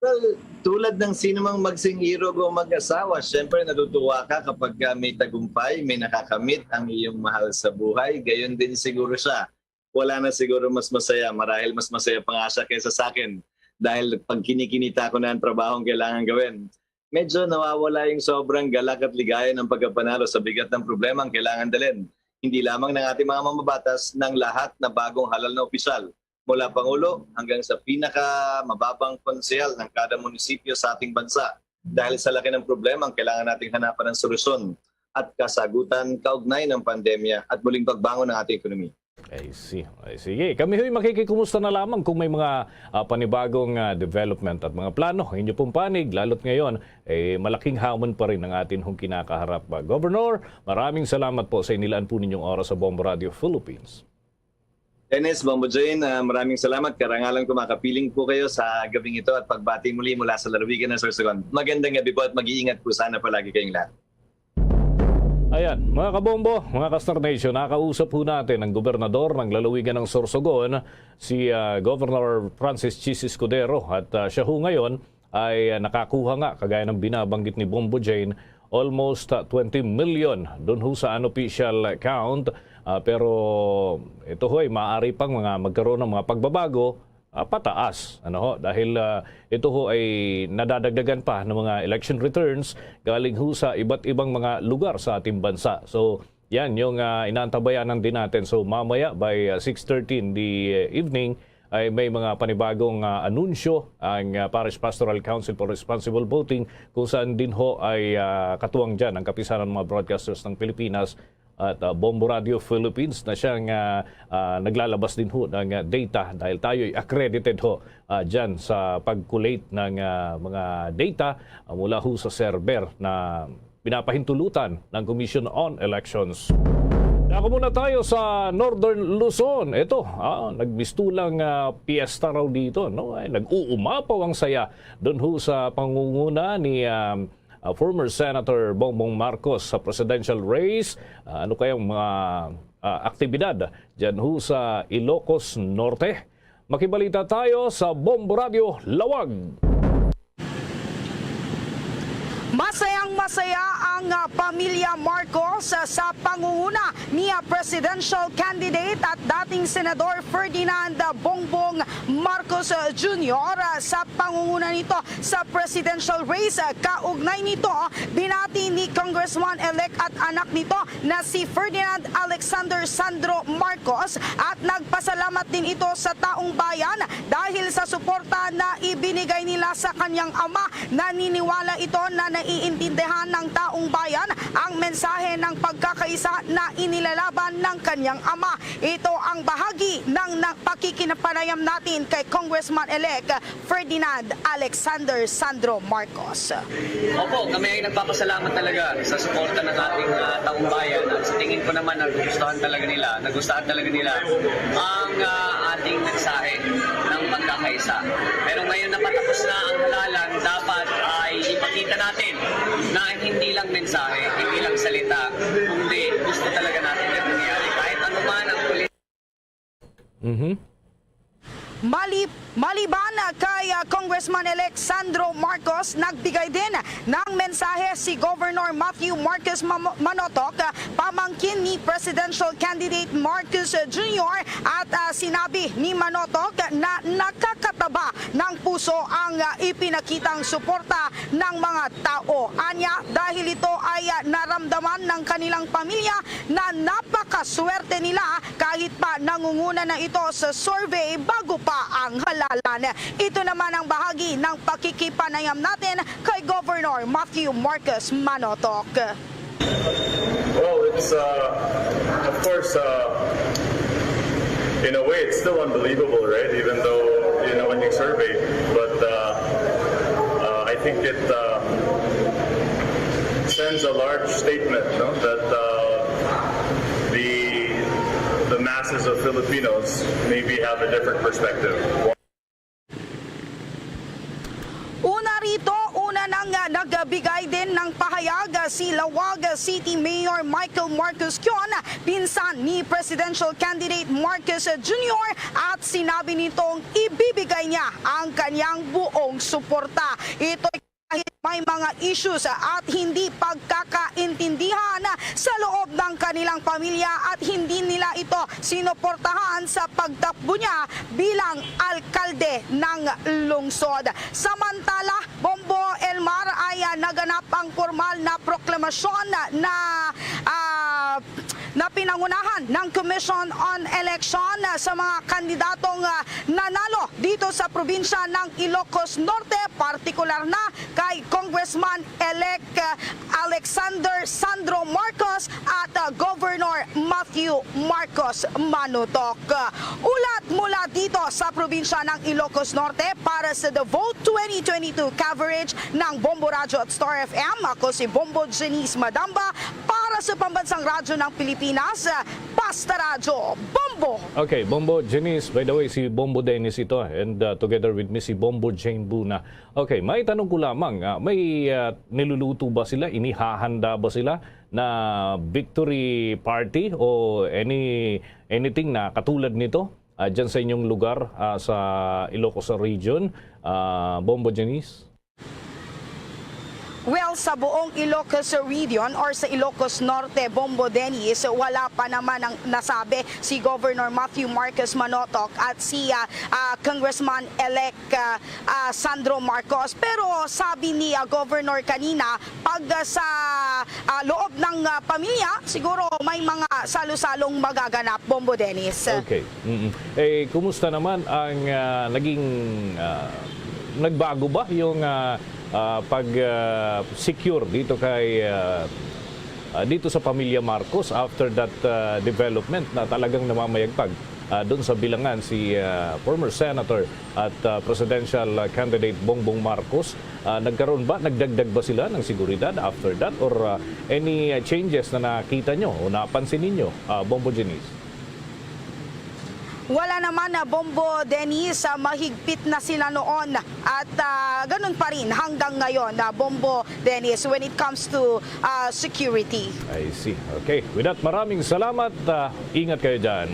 Well, tulad ng sino mang magsing-irog o mag-asawa, syempre natutuwa ka kapag ah, may tagumpay, may nakakamit ang iyong mahal sa buhay. Gayon din siguro siya. Wala na siguro mas masaya. Marahil mas masaya pa nga siya kaysa sa akin. Dahil pag kinikinita ko na ang trabaho ang kailangan gawin, medyo nawawala yung sobrang galak at ligaya ng pagkapanalo sa bigat ng problema ang kailangan dalhin. Hindi lamang ng ating mga mambabatas, ng lahat na bagong halal na opisyal, mula Pangulo hanggang sa pinakamababang konsehal ng kada munisipyo sa ating bansa. Dahil sa laki ng problema ang kailangan nating hanapan ng solusyon at kasagutan kaugnay ng pandemya at muling pagbangon ng ating ekonomiya. I see. Ay, sige. Kami ho'y makikikumusta na lamang kung may mga ah, panibagong ah, development at mga plano. Inyo pong panig, lalo't ngayon, eh, malaking hamon pa rin ang atin hong kinakaharap. Ah, Governor, maraming salamat po sa inilaan po ninyong oras sa Bombo Radio Philippines. Dennis, Bombo Jane, ah, maraming salamat. Karangalan ko makapiling po kayo sa gabing ito at pagbati muli mula sa lalawigan ng Sorsogon. Magandang gabi po at mag-iingat po sana palagi kayong lahat. Ayan, mga kabombo, mga ka-Star Nation, nakausap po natin ang gobernador ng lalawigan ng Sorsogon, si ah, Governor Francis Chiz Escudero, at ah, siya ho ngayon ay ah, nakakuha nga, kagaya ng binabanggit ni Bombo Jane, almost ah, twenty million dun ho sa unofficial count. Ah, pero ito ho ay maaari pang mga magkaroon ng mga pagbabago ah, pataas. Ano ho? Dahil ah, ito ho ay nadadagdagan pa ng mga election returns galing ho sa iba't ibang mga lugar sa ating bansa. So, yan yung ah, inaantabayanan din natin. So, mamaya by ah, six thirty in the ah, evening ay may mga panibagong ah, anunsyo ang ah, Parish Pastoral Council for Responsible Voting, kung saan din ho ay ah, katuwang dyan ang Kapisanan ng mga Broadcasters ng Pilipinas at ah, Bombo Radio Philippines na siyang ah, ah, naglalabas din ho ng ah, data dahil tayo ay accredited ho ah, dyan sa pag-collate ng ah, mga data ah, mula ho sa server na pinapahintulutan ng Commission on Elections. Dako muna tayo sa Northern Luzon. Ito, ah, nagmistulang ah, piyesta raw dito, no? Ay, nag-uumapaw ang saya doon ho sa pangunguna ni ah, ah, former Senator Bongbong Marcos sa presidential race. Ah, ano kayang mga ah, aktibidad dyan ho sa Ilocos Norte? Makibalita tayo sa Bombo Radio Lawag. Masayang Masaya ang, ah, pamilya Marcos, ah, sa pangunguna ni, ah, presidential candidate at dating Senador Ferdinand, ah, Bongbong Marcos, ah, Junior, ah, sa pangunguna nito sa presidential race. Ah, kaugnay nito, binati ni Congressman-elect at anak nito na si Ferdinand Alexander Sandro Marcos at nagpasalamat din ito sa taong bayan dahil sa suporta na ibinigay nila sa kanyang ama. Naniniwala ito na naiintindihan ng taong bayan ang mensahe ng pagkakaisa na inilalaban ng kanyang ama. Ito ang bahagi ng, ng pakikinapanayam natin kay Congressman-elect Ferdinand Alexander Sandro Marcos. Opo, kami ay nagpapasalamat talaga sa suporta ng ating, ah, taong bayan. At sa tingin ko naman, nagugustuhan talaga nila, nagustuhan talaga nila ang, ah, ating mensahe ng pagkakaisa. Pero ngayon na patapos na ang halalan, dapat ay ipakita natin na hindi lang mensahe, hindi lang salita, kundi gusto talaga natin na mangyari. Kahit ano man ang politika. Mhm. Mali-, maliban kay, ah, Congressman-elect Sandro Marcos, nagbigay din ng mensahe si Governor Matthew Marcos Mam-, Manotoc, ah, pamangkin ni presidential candidate Marcos Junior, at, ah, sinabi ni Manotoc na nakakataba ng puso ang, ah, ipinakitang suporta ng mga tao. Anya, dahil ito ay, ah, naramdaman ng kanilang pamilya na napakaswerte nila kahit pa nangunguna na ito sa survey bago pa ang halalan. Ito naman ang bahagi ng pakikipanayam natin kay Governor Matthew Marcos Manotoc. Well, it's, uh, of course, uh, in a way, it's still unbelievable, right? Even though, you know, when you survey, but, uh, uh, I think it, uh, sends a large statement, no, that, uh, the, the masses of Filipinos maybe have a different perspective. Una rito, una nang, ah, nagbigay din ng pahayag, ah, si Laoag City Mayor Michael Marcos Kion, pinsan ni presidential candidate Marcos Junior, at sinabi nitong ibibigay niya ang kanyang buong suporta. Ito kahit may mga issues at hindi pagkakaintindihan sa loob ng kanilang pamilya at hindi nila ito sinuportahan sa pagtakbo niya bilang alkalde ng lungsod. Samantala, Bombo Elmar, ay, ah, naganap ang formal na proklamasyon na, ah, na pinangunahan ng Commission on Election sa mga kandidatong, ah, nanalo dito sa probinsya ng Ilocos Norte, partikular na kay Congressman-elect, ah, Alexander Sandro Marcos at, ah, Governor Matthew Marcos Manotoc. Ulat mula dito sa probinsya ng Ilocos Norte para sa The Vote twenty twenty-two coverage ng Bombo Radyo at Star F M. Ako si Bombo Janice Madamba para sa Pambansang Radyo ng Pilipinas, Basta Radyo, Bombo! Okay, Bombo Janice, by the way, si Bombo Dennis ito, and, uh, together with me si Bombo Jane Buna. Okay, may tanong ko lamang, ah, may, ah, niluluto ba sila, inihahanda ba sila na victory party o any, anything na katulad nito, ah, dyan sa inyong lugar, ah, sa Ilocos region, ah, Bombo Janice? Well, sa buong Ilocos region or sa Ilocos Norte, Bombo Dennis, wala pa naman ang nasabi si Governor Matthew Marcos Manotoc at si, ah, ah, Congressman-elect, ah, ah, Sandro Marcos. Pero sabi ni, ah, Governor kanina, pag, ah, sa, ah, loob ng, ah, pamilya, siguro may mga salo-salong magaganap, Bombo Dennis. Okay. Mm-mm. Eh, kumusta naman ang, ah, naging, ah, nagbago ba yung, ah, ah, pag, ah, secure dito kay, ah, ah, dito sa pamilya Marcos after that, ah, development na talagang namamayagpag, ah, doon sa bilangan si, ah, former senator at, ah, presidential, ah, candidate Bongbong Marcos? Ah, nagkaroon ba, nagdagdag ba sila ng seguridad after that, or, ah, any, ah, changes na nakita nyo o napansin ninyo, ah, Bombo Janice? Wala naman na, Bombo Dennis, ah, mahigpit na sila noon at, ah, ganun pa rin hanggang ngayon, ah, Bombo Dennis, when it comes to, ah, security. I see. Okay. With that, maraming salamat. Ah, ingat kayo dyan.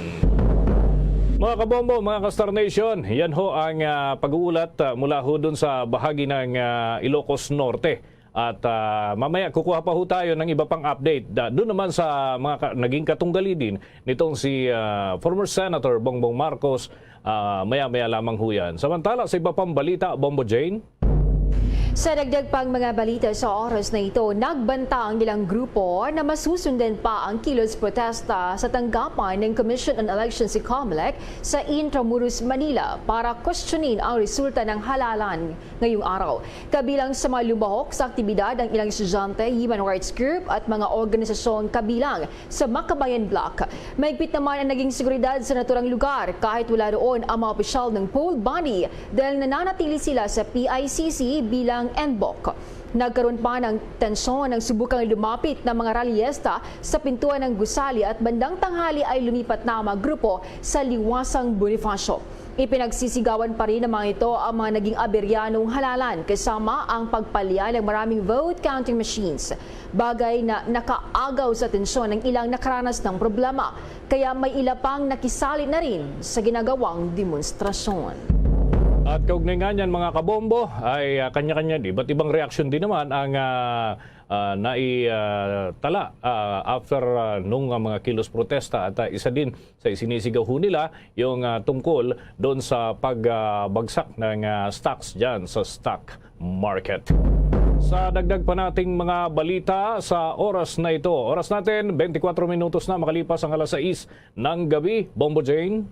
Mga kabombo, mga ka-Star Nation, yan ho ang, ah, pag-uulat, ah, mula ho dun sa bahagi ng, ah, Ilocos Norte. At, ah, mamaya kukuha pa ho tayo ng iba pang update. Da-, doon naman sa mga ka-, naging katunggali din nitong si, ah, former Senator Bongbong Marcos, ah, maya-maya lamang ho yan. Samantala, sa iba pang balita, Bombo Jane? Sa dagdag pang mga balita sa oras na ito, nagbanta ang ilang grupo na masusundan pa ang kilos protesta sa tanggapan ng Commission on Elections, si Comelec, sa Intramuros, Manila para questionin ang resulta ng halalan ngayong araw. Kabilang sa mga lumahok sa aktibidad ang ilang estudyante, human rights group at mga organisasyon kabilang sa Makabayan Bloc. Mahigpit naman ang naging seguridad sa naturang lugar kahit wala roon ang mga opisyal ng poll body dahil nananatili sila sa P I C C bilang N B O C. Nagkaroon pa ng tensyon nang subukang lumapit ng mga rallyista sa pintuan ng gusali at bandang tanghali ay lumipat na ang mga grupo sa Liwasang Bonifacio. Ipinagsisigawan pa rin ng mga ito ang mga naging aberya noong halalan, kasama ang pagpalya ng maraming vote counting machines, bagay na nakaagaw sa atensyon ng ilang nakaranas ng problema, kaya may ila pang nakisali na rin sa ginagawang demonstrasyon. At kaugnay nga niyan, mga kabombo, ay, ah, kanya-kanya, iba't ibang reaksyon din naman ang, ah, ah, nai, ah, tala, ah, after, ah, nung, ah, mga kilos protesta. At, ah, isa din sa isinisigaw ho nila yung, ah, tungkol doon sa pag, ah, bagsak ng, ah, stocks dyan sa stock market. Sa dagdag pa nating mga balita sa oras na ito, oras natin, twenty-four minutos na makalipas ang alas sais ng gabi. Bombo Jane?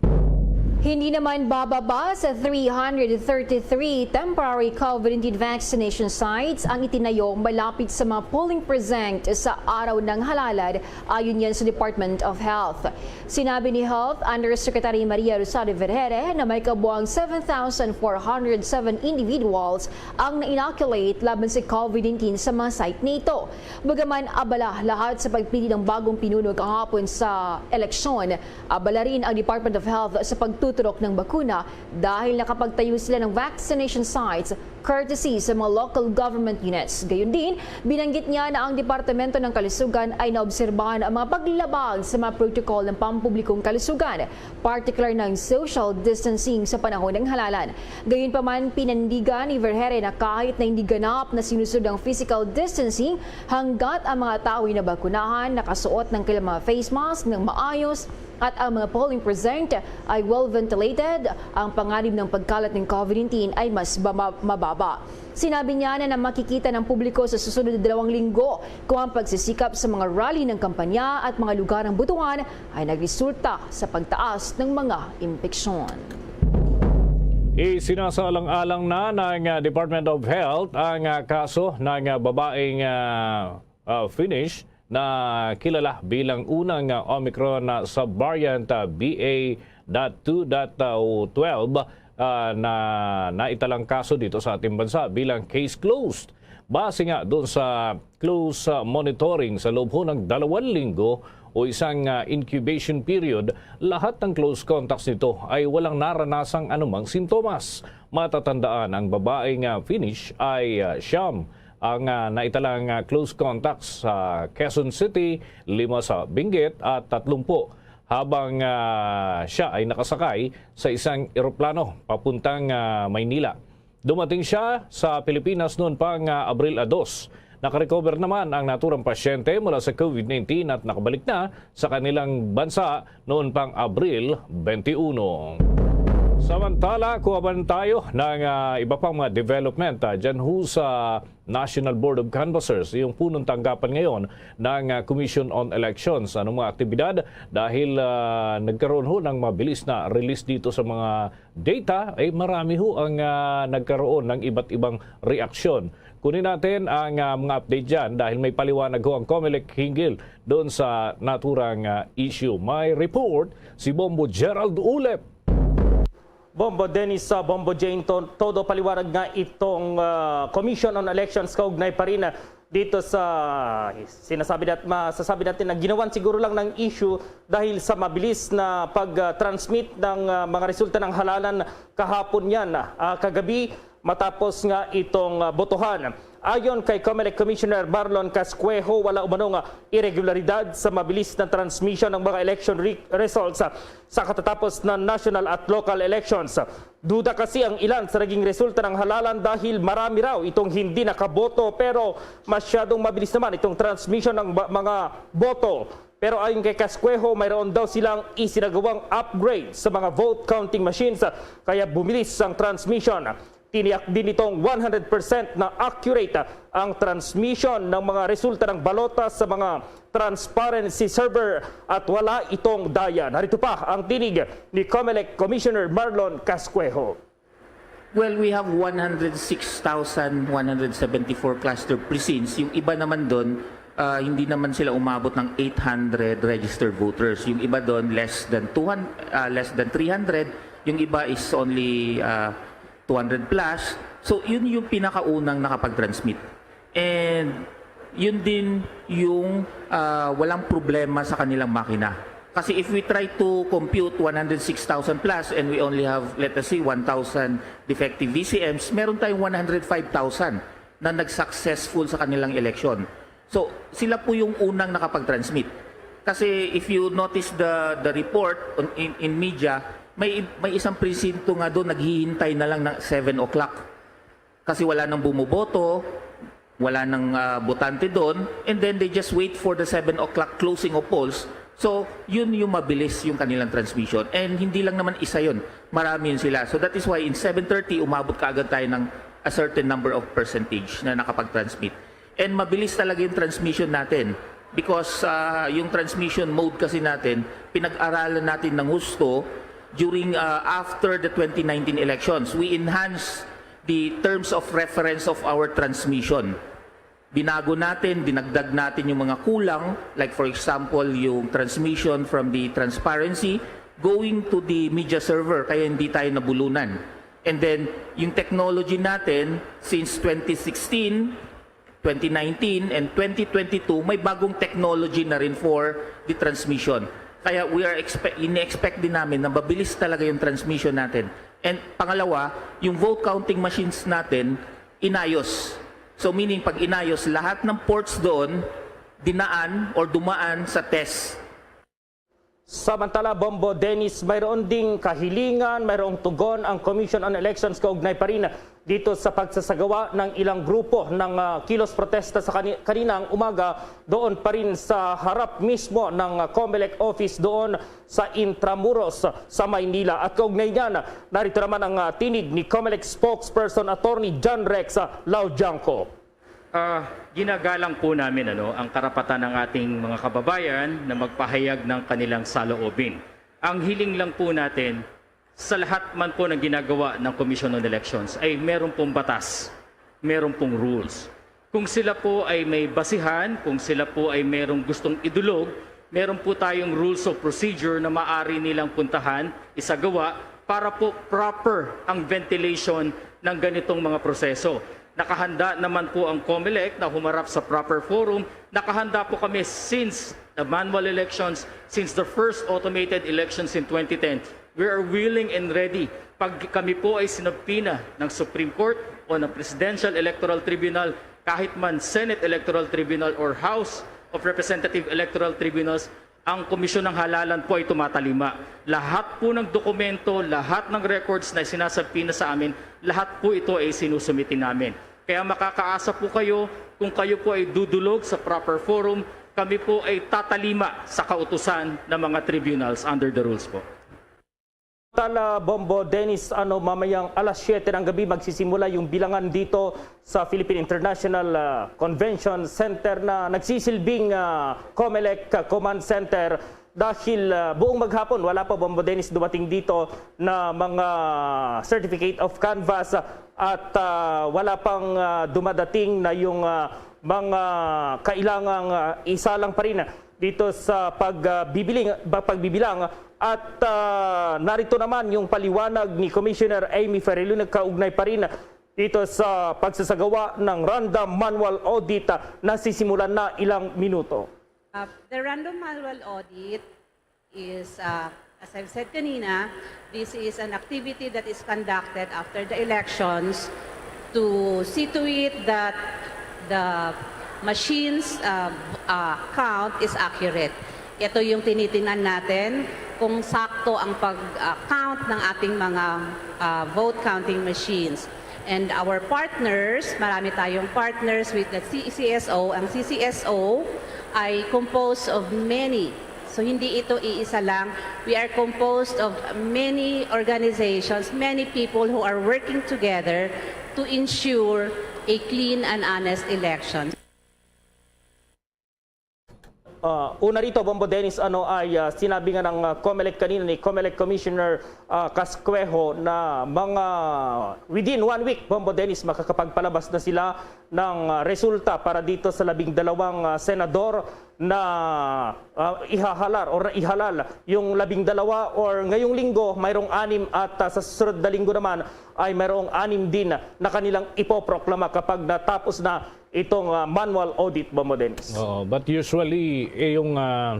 Hindi naman bababa sa three hundred thirty-three temporary COVID nineteen vaccination sites ang itinayo malapit sa mga polling precinct sa araw ng halalan, ayon yan sa Department of Health. Sinabi ni Health Undersecretary Maria Rosario Vergere na may kabuang seven thousand four hundred seven individuals ang na-inoculate laban sa COVID nineteen sa mga site nito. Bagaman abala lahat sa pagpili ng bagong pinuno kahapon sa eleksyon, abala rin ang Department of Health sa pagtuturok ng bakuna dahil nakapagtayo sila ng vaccination sites courtesy sa mga local government units. Gayundin, binanggit niya na ang Departamento ng Kalusugan ay naobserbahan ang mga paglabag sa mga protocol ng pampublikong kalusugan, partikular ng social distancing sa panahon ng halalan. Gayunpaman, pinindigan ni Vergere na kahit na hindi ganap na sinusunod ang physical distancing, hanggat ang mga tao ay nabakunahan, nakasuot ng kanilang mga face mask ng maayos, at ang mga polling precinct ay well ventilated, ang panganib ng pagkalat ng COVID nineteen ay mas baba-, mababa. Sinabi niya na, na makikita ng publiko sa susunod na dalawang linggo kung ang pagsisikap sa mga rally ng kampanya at mga lugar ng botohan ay nagresulta sa pagtaas ng mga impeksyon. Isinasaalang-alang na ng, ah, Department of Health ang, ah, kaso ng, ah, babaeng, ah, ah, Finnish na kilala bilang unang, ah, Omicron, ah, subvariant, ah, B A dot two dot twelve, ah, na naitalang kaso dito sa ating bansa bilang case closed. Base nga doon sa close, ah, monitoring sa loob ho ng dalawang linggo o isang, ah, incubation period, lahat ng close contacts nito ay walang naranasang anumang sintomas. Matatandaan, ang babaeng, ah, Finnish ay, ah, siyam ang, ah, naitalang, ah, close contacts sa Quezon City, lima sa Benguet at tatlumpu habang, ah, siya ay nakasakay sa isang eroplano papuntang, ah, Maynila. Dumating siya sa Pilipinas noon pang, ah, Abril a dos. Nakarecover naman ang naturang pasyente mula sa COVID nineteen at nakabalik na sa kanilang bansa noon pang Abril twenty-one. Samantala, kuha man tayo ng, ah, iba pang mga development, ah, dyan ho sa National Board of Canvassers, yung punong tanggapan ngayon ng, ah, Commission on Elections. Anong mga aktibidad? Dahil, ah, nagkaroon ho ng mabilis na release dito sa mga data, eh, marami ho ang, ah, nagkaroon ng iba't ibang reaksyon. Kunin natin ang, ah, mga update dyan dahil may paliwanag ho ang Comelec hinggil doon sa naturang, ah, issue. May report si Bombo Gerald Ulep. Bombo Dennis, ah, Bombo Jane, to-, todo paliwanag nga itong, ah, Commission on Elections kaugnay pa rin, ah, dito sa sinasabi nat-, masasabi natin na ginawan siguro lang ng issue dahil sa mabilis na pag-transmit ng, ah, mga resulta ng halalan kahapon yan, ah, kagabi matapos nga itong, ah, botohan. Ayon kay Comelec Commissioner Marlon Cascuejo, wala umano nga irregularidad sa mabilis na transmission ng mga election re- results sa katatapos na national at local elections. Duda kasi ang ilan sa naging resulta ng halalan dahil marami raw itong hindi nakaboto, pero masyadong mabilis naman itong transmission ng ba- mga boto. Pero ayon kay Cascuejo, mayroon daw silang isinagawang upgrade sa mga vote counting machines, kaya bumilis ang transmission. Tiniyak din nitong one hundred percent na accurate ang transmission ng mga resulta ng balota sa mga transparency server at wala itong daya. Narito pa ang tinig ni Comelec Commissioner Marlon Cascuejo. Well, we have one hundred six thousand one hundred seventy-four cluster precincts. Yung iba naman doon, ah, hindi naman sila umabot ng eight hundred registered voters. Yung iba doon, less than two hundred, ah, less than three hundred. Yung iba is only ah, two hundred plus. So, yun yung pinakaunang nakapag-transmit. And yun din yung ah, walang problema sa kanilang makina. Kasi if we try to compute one hundred six thousand plus and we only have, let us say, one thousand defective V C Ms, meron tayong one hundred five thousand na nag-successful sa kanilang eleksyon. So, sila po yung unang nakapag-transmit. Kasi if you notice the the report on, in, in media, may may isang presinto nga doon naghihintay na lang ng seven o'clock. Kasi wala nang bumoboto, wala nang ah, botante doon, and then they just wait for the seven o'clock closing of polls. So, yun yung mabilis yung kanilang transmission. And hindi lang naman isa yun. Marami yun sila. So, that is why in seven thirty, umabot kaagad tayo ng a certain number of percentage na nakapag-transmit. And mabilis talaga yung transmission natin because ah, yung transmission mode kasi natin, pinag-aralan natin ng husto during ah, after the twenty nineteen elections. We enhance the terms of reference of our transmission. Binago natin, dinagdag natin yung mga kulang, like for example, yung transmission from the transparency going to the media server, kaya hindi tayo nabulunan. And then, yung technology natin, since twenty sixteen, twenty nineteen, and twenty twenty-two, may bagong technology na rin for the transmission. Kaya we are expect, ini-expect din namin na mabilis talaga yung transmission natin. And pangalawa, yung vote counting machines natin, inayos. So meaning, pag inayos, lahat ng ports doon, dinaan or dumaan sa test. Samantala, Bombo Dennis, mayroon ding kahilingan, mayroong tugon ang Commission on Elections kaugnay pa rin dito sa pagsasagawa ng ilang grupo ng ah, kilos protesta sa kani- kaninang umaga doon pa rin sa harap mismo ng ah, Comelec office doon sa Intramuros sa Maynila. At kaugnay niyan, narito naman ang ah, tinig ni Comelec spokesperson Attorney John Rex ah, Laudianco. Ah, ginagalang po namin ano, ang karapatan ng ating mga kababayan na magpahayag ng kanilang saloobin. Ang hiling lang po natin, sa lahat man po ng ginagawa ng Commission on Elections ay meron pong batas, meron pong rules. Kung sila po ay may basihan, kung sila po ay merong gustong idulog, meron po tayong rules of procedure na maaari nilang puntahan, isagawa, para po proper ang ventilation ng ganitong mga proseso. Nakahanda naman po ang Comelec na humarap sa proper forum. Nakahanda po kami since the manual elections, since the first automated elections in twenty ten. We are willing and ready. Pag kami po ay sinubpoena ng Supreme Court o ng Presidential Electoral Tribunal, kahit man Senate Electoral Tribunal or House of Representative Electoral Tribunals, ang Komisyon ng Halalan po ay tumatalima. Lahat po ng dokumento, lahat ng records na sinasubpoena sa amin, lahat po ito ay sinusumite namin. Kaya makakaasa po kayo, kung kayo po ay dudulog sa proper forum, kami po ay tatalima sa kautusan ng mga tribunals under the rules po. Tala Bombo Dennis, ano, mamayang alas siyete ng gabi magsisimula yung bilangan dito sa Philippine International ah, Convention Center na nagsisilbing ah, Comelec Command Center dahil ah, buong maghapon wala pa, Bombo Dennis, dumating dito na mga certificate of canvass ah, at ah, wala pang ah, dumadating na yung ah, mga kailangang ah, isalang pa rin dito sa pagbibiling, pagbibilang. At ah, narito naman yung paliwanag ni Commissioner Amy Ferrellino kaugnay pa rin dito sa pagsasagawa ng random manual audit ah, na sisimulan na ilang minuto. Uh, the random manual audit is, uh, as I've said kanina, this is an activity that is conducted after the elections to see to it that the machines uh, uh, count is accurate. Ito yung tinitingnan natin kung sakto ang pag-count ng ating mga uh, vote counting machines. And our partners, marami tayong partners with the C C S O. Ang C C S O ay composed of many. So hindi ito iisa lang. We are composed of many organizations, many people who are working together to ensure a clean and honest election. Ah, una rito, Bombo Dennis, ano ay ah, sinabi nga ng ah, COMELEC kanina ni COMELEC Commissioner ah, Cascuejo na mga within one week, Bombo Dennis, makakapagpalabas na sila ng ah, resulta para dito sa labing dalawang ah, senador na ah, ihahalar or ihalal yung labing dalawa, or ngayong linggo mayroong anim, at ah, sa susunod na linggo naman ay mayroong anim din na kanilang ipoproklama kapag natapos na itong ah, manual audit, Bombo Dennis. Oo, but usually eh, yung ah,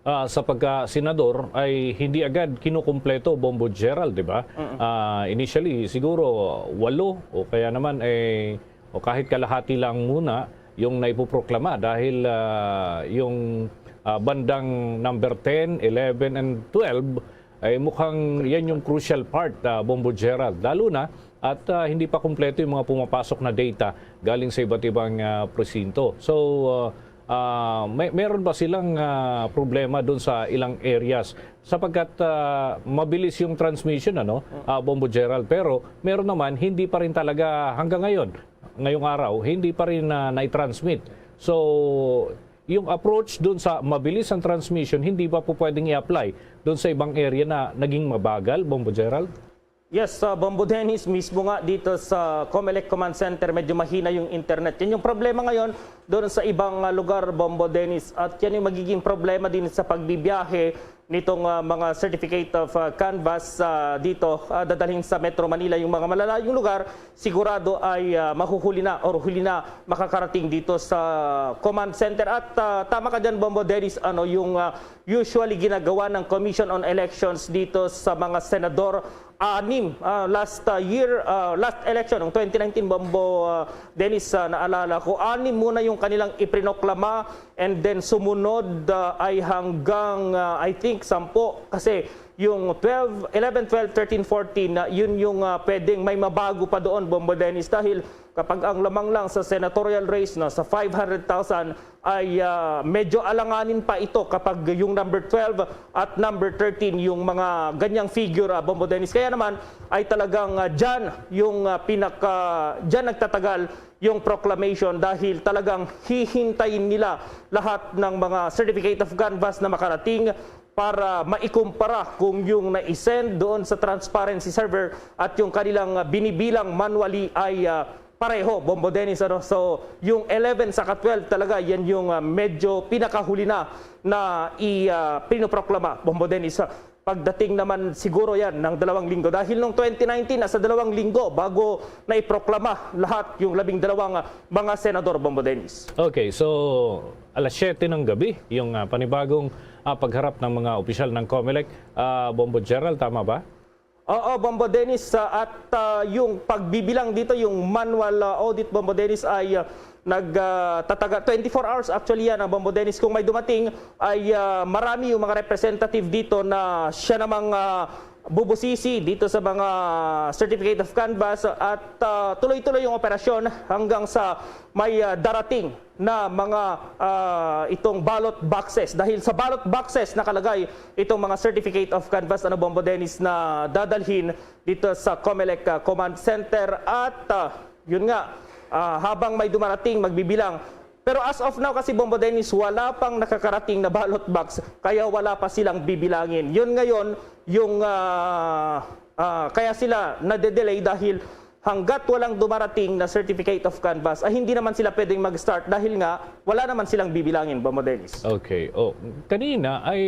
ah, sa pagka-senador ay hindi agad kinukumpleto, Bombo Gerald, di ba? Ah, initially, siguro walo o kaya naman eh, o kahit kalahati lang muna yung naipoproklama dahil ah, yung ah, bandang number ten, eleven, and twelve ay mukhang yan yung crucial part, ah, Bombo Gerald. Lalo na at ah, hindi pa kumpleto yung mga pumapasok na data galing sa iba't ibang ah, presinto. So, ah, ah, may, meron ba silang ah, problema doon sa ilang areas? Sapagkat ah, mabilis yung transmission, ano, ah, Bombo Gerald, pero meron naman, hindi pa rin talaga hanggang ngayon, ngayong araw, hindi pa rin ah, nai-transmit. So, yung approach doon sa mabilis ang transmission, hindi ba po pwedeng i-apply doon sa ibang area na naging mabagal, Bombo Gerald? Yes, uh, Bombo Dennis, mismo nga dito sa COMELEC Command Center, medyo mahina yung internet. Yan yung problema ngayon doon sa ibang uh, lugar, Bombo Dennis. At yan yung magiging problema din sa pagbibiyahe nitong uh, mga certificate of uh, canvass uh, dito, uh, dadalhin sa Metro Manila. Yung mga malalayong lugar, sigurado ay uh, mahuhuli na or huli na makakarating dito sa Command Center. At uh, tama ka dyan, Bombo Dennis, ano, yung uh, usually ginagawa ng Commission on Elections dito sa mga senador, anim ah, last ah, year, ah, last election, noong twenty nineteen, Bombo ah, Dennis, ah, naalala ko, anim muna yung kanilang iprinoklama, and then sumunod ah, ay hanggang, ah, I think, sampo. Kasi yung twelve, eleven, twelve, thirteen, fourteen, na yun yung ah, pwedeng may mabago pa doon, Bombo Dennis, dahil kapag ang lamang lang sa senatorial race na sa five hundred thousand, ay ah, medyo alanganin pa ito kapag yung number twelve at number thirteen, yung mga ganyang figure, ah, Bombo Dennis. Kaya naman ay talagang ah, dyan yung ah, pinaka, dyan nagtatagal yung proclamation, dahil talagang hihintayin nila lahat ng mga certificate of canvass na makarating para maikumpara kung yung na-send doon sa transparency server at yung kanilang ah, binibilang manually ay ah, pareho, Bombo Dennis, ano? So, yung eleven saka twelve talaga, yan yung ah, medyo pinakahuli na na i ah, pinoproklama, Bombo Dennis. Ah, pagdating naman siguro yan ng dalawang linggo. Dahil nung twenty nineteen, nasa dalawang linggo bago na iproklama lahat yung labing dalawang ah, mga senador, Bombo Dennis. Okay, so alas siyete ng gabi yung ah, panibagong ah, pagharap ng mga opisyal ng COMELEC. Ah, Bombo Gerald, tama ba? Oo, Bombo Dennis, ah, at ah, yung pagbibilang dito, yung manual ah, audit, Bombo Dennis, ay ah, nagtataga twenty-four hours actually yan, ah, Bombo Dennis. Kung may dumating ay ah, marami yung mga representative dito na siya namang ah, bubusisi dito sa mga certificate of canvass at ah, tuloy-tuloy yung operasyon hanggang sa may ah, darating na mga ah, itong ballot boxes. Dahil sa ballot boxes nakalagay itong mga certificate of canvass, ano, Bombo Dennis, na dadalhin dito sa COMELEC ah, Command Center. At ah, yun nga, ah, habang may dumarating, magbibilang. Pero as of now kasi, Bombo Dennis, wala pang nakakarating na ballot box, kaya wala pa silang bibilangin. Yun ngayon yung ah, ah, kaya sila nade-delay, dahil hanggat walang dumarating na certificate of canvass, ay hindi naman sila pwedeng mag-start dahil nga wala naman silang bibilangin, Bombo Dennis. Okay. Oh, kanina ay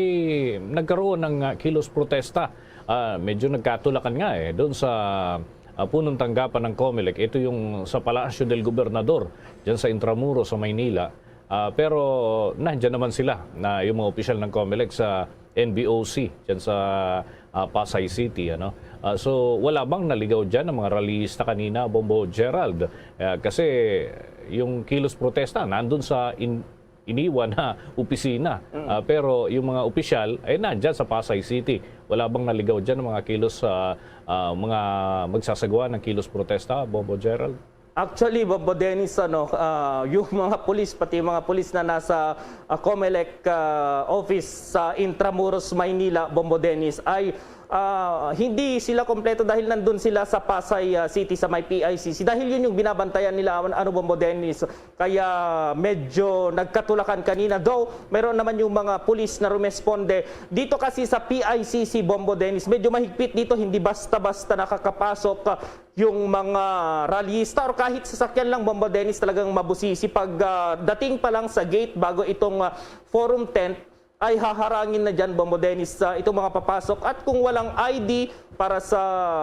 nagkaroon ng ah, kilos protesta. Ah, medyo nagkatulakan nga eh doon sa ah, punong tanggapan ng COMELEC. Ito yung sa Palacio del Gobernador, diyan sa Intramuros sa Maynila. Ah, pero nandiyan naman sila na yung mga opisyal ng COMELEC sa N B O C diyan sa ah, Pasay City, ano. Ah, so wala bang naligaw diyan ng mga rallyista kanina, Bombo Gerald? Ah, kasi Yung kilos protesta nandun sa in-, iniwan na opisina. Ah, pero yung mga opisyal ay nandyan sa Pasay City. Wala bang naligaw dyan ng mga kilos, ah, ah, mga magsasagawa ng kilos protesta, Bombo Gerald? Actually, Bombo Dennis, ano, ah, yung mga pulis, pati yung mga pulis na nasa, ah, Comelec, ah, office sa Intramuros, Maynila, Bombo Dennis, ay, ah, hindi sila kompleto dahil nandun sila sa Pasay, ah, City sa may P I C C. Dahil yun yung binabantayan nila, ano, Bombo Dennis. Kaya medyo nagkatulakan kanina. Though, meron naman yung mga pulis na rumesponde. Dito kasi sa P I C C, Bombo Dennis, medyo mahigpit dito, hindi basta-basta nakakapasok, ah, yung mga rallyista or kahit sasakyan lang, Bombo Dennis, talagang mabusisi. Pag, ah, dating pa lang sa gate bago itong, ah, forum tent, ay haharangin na dyan, Bombo Dennis, sa itong mga papasok. At kung walang I D para sa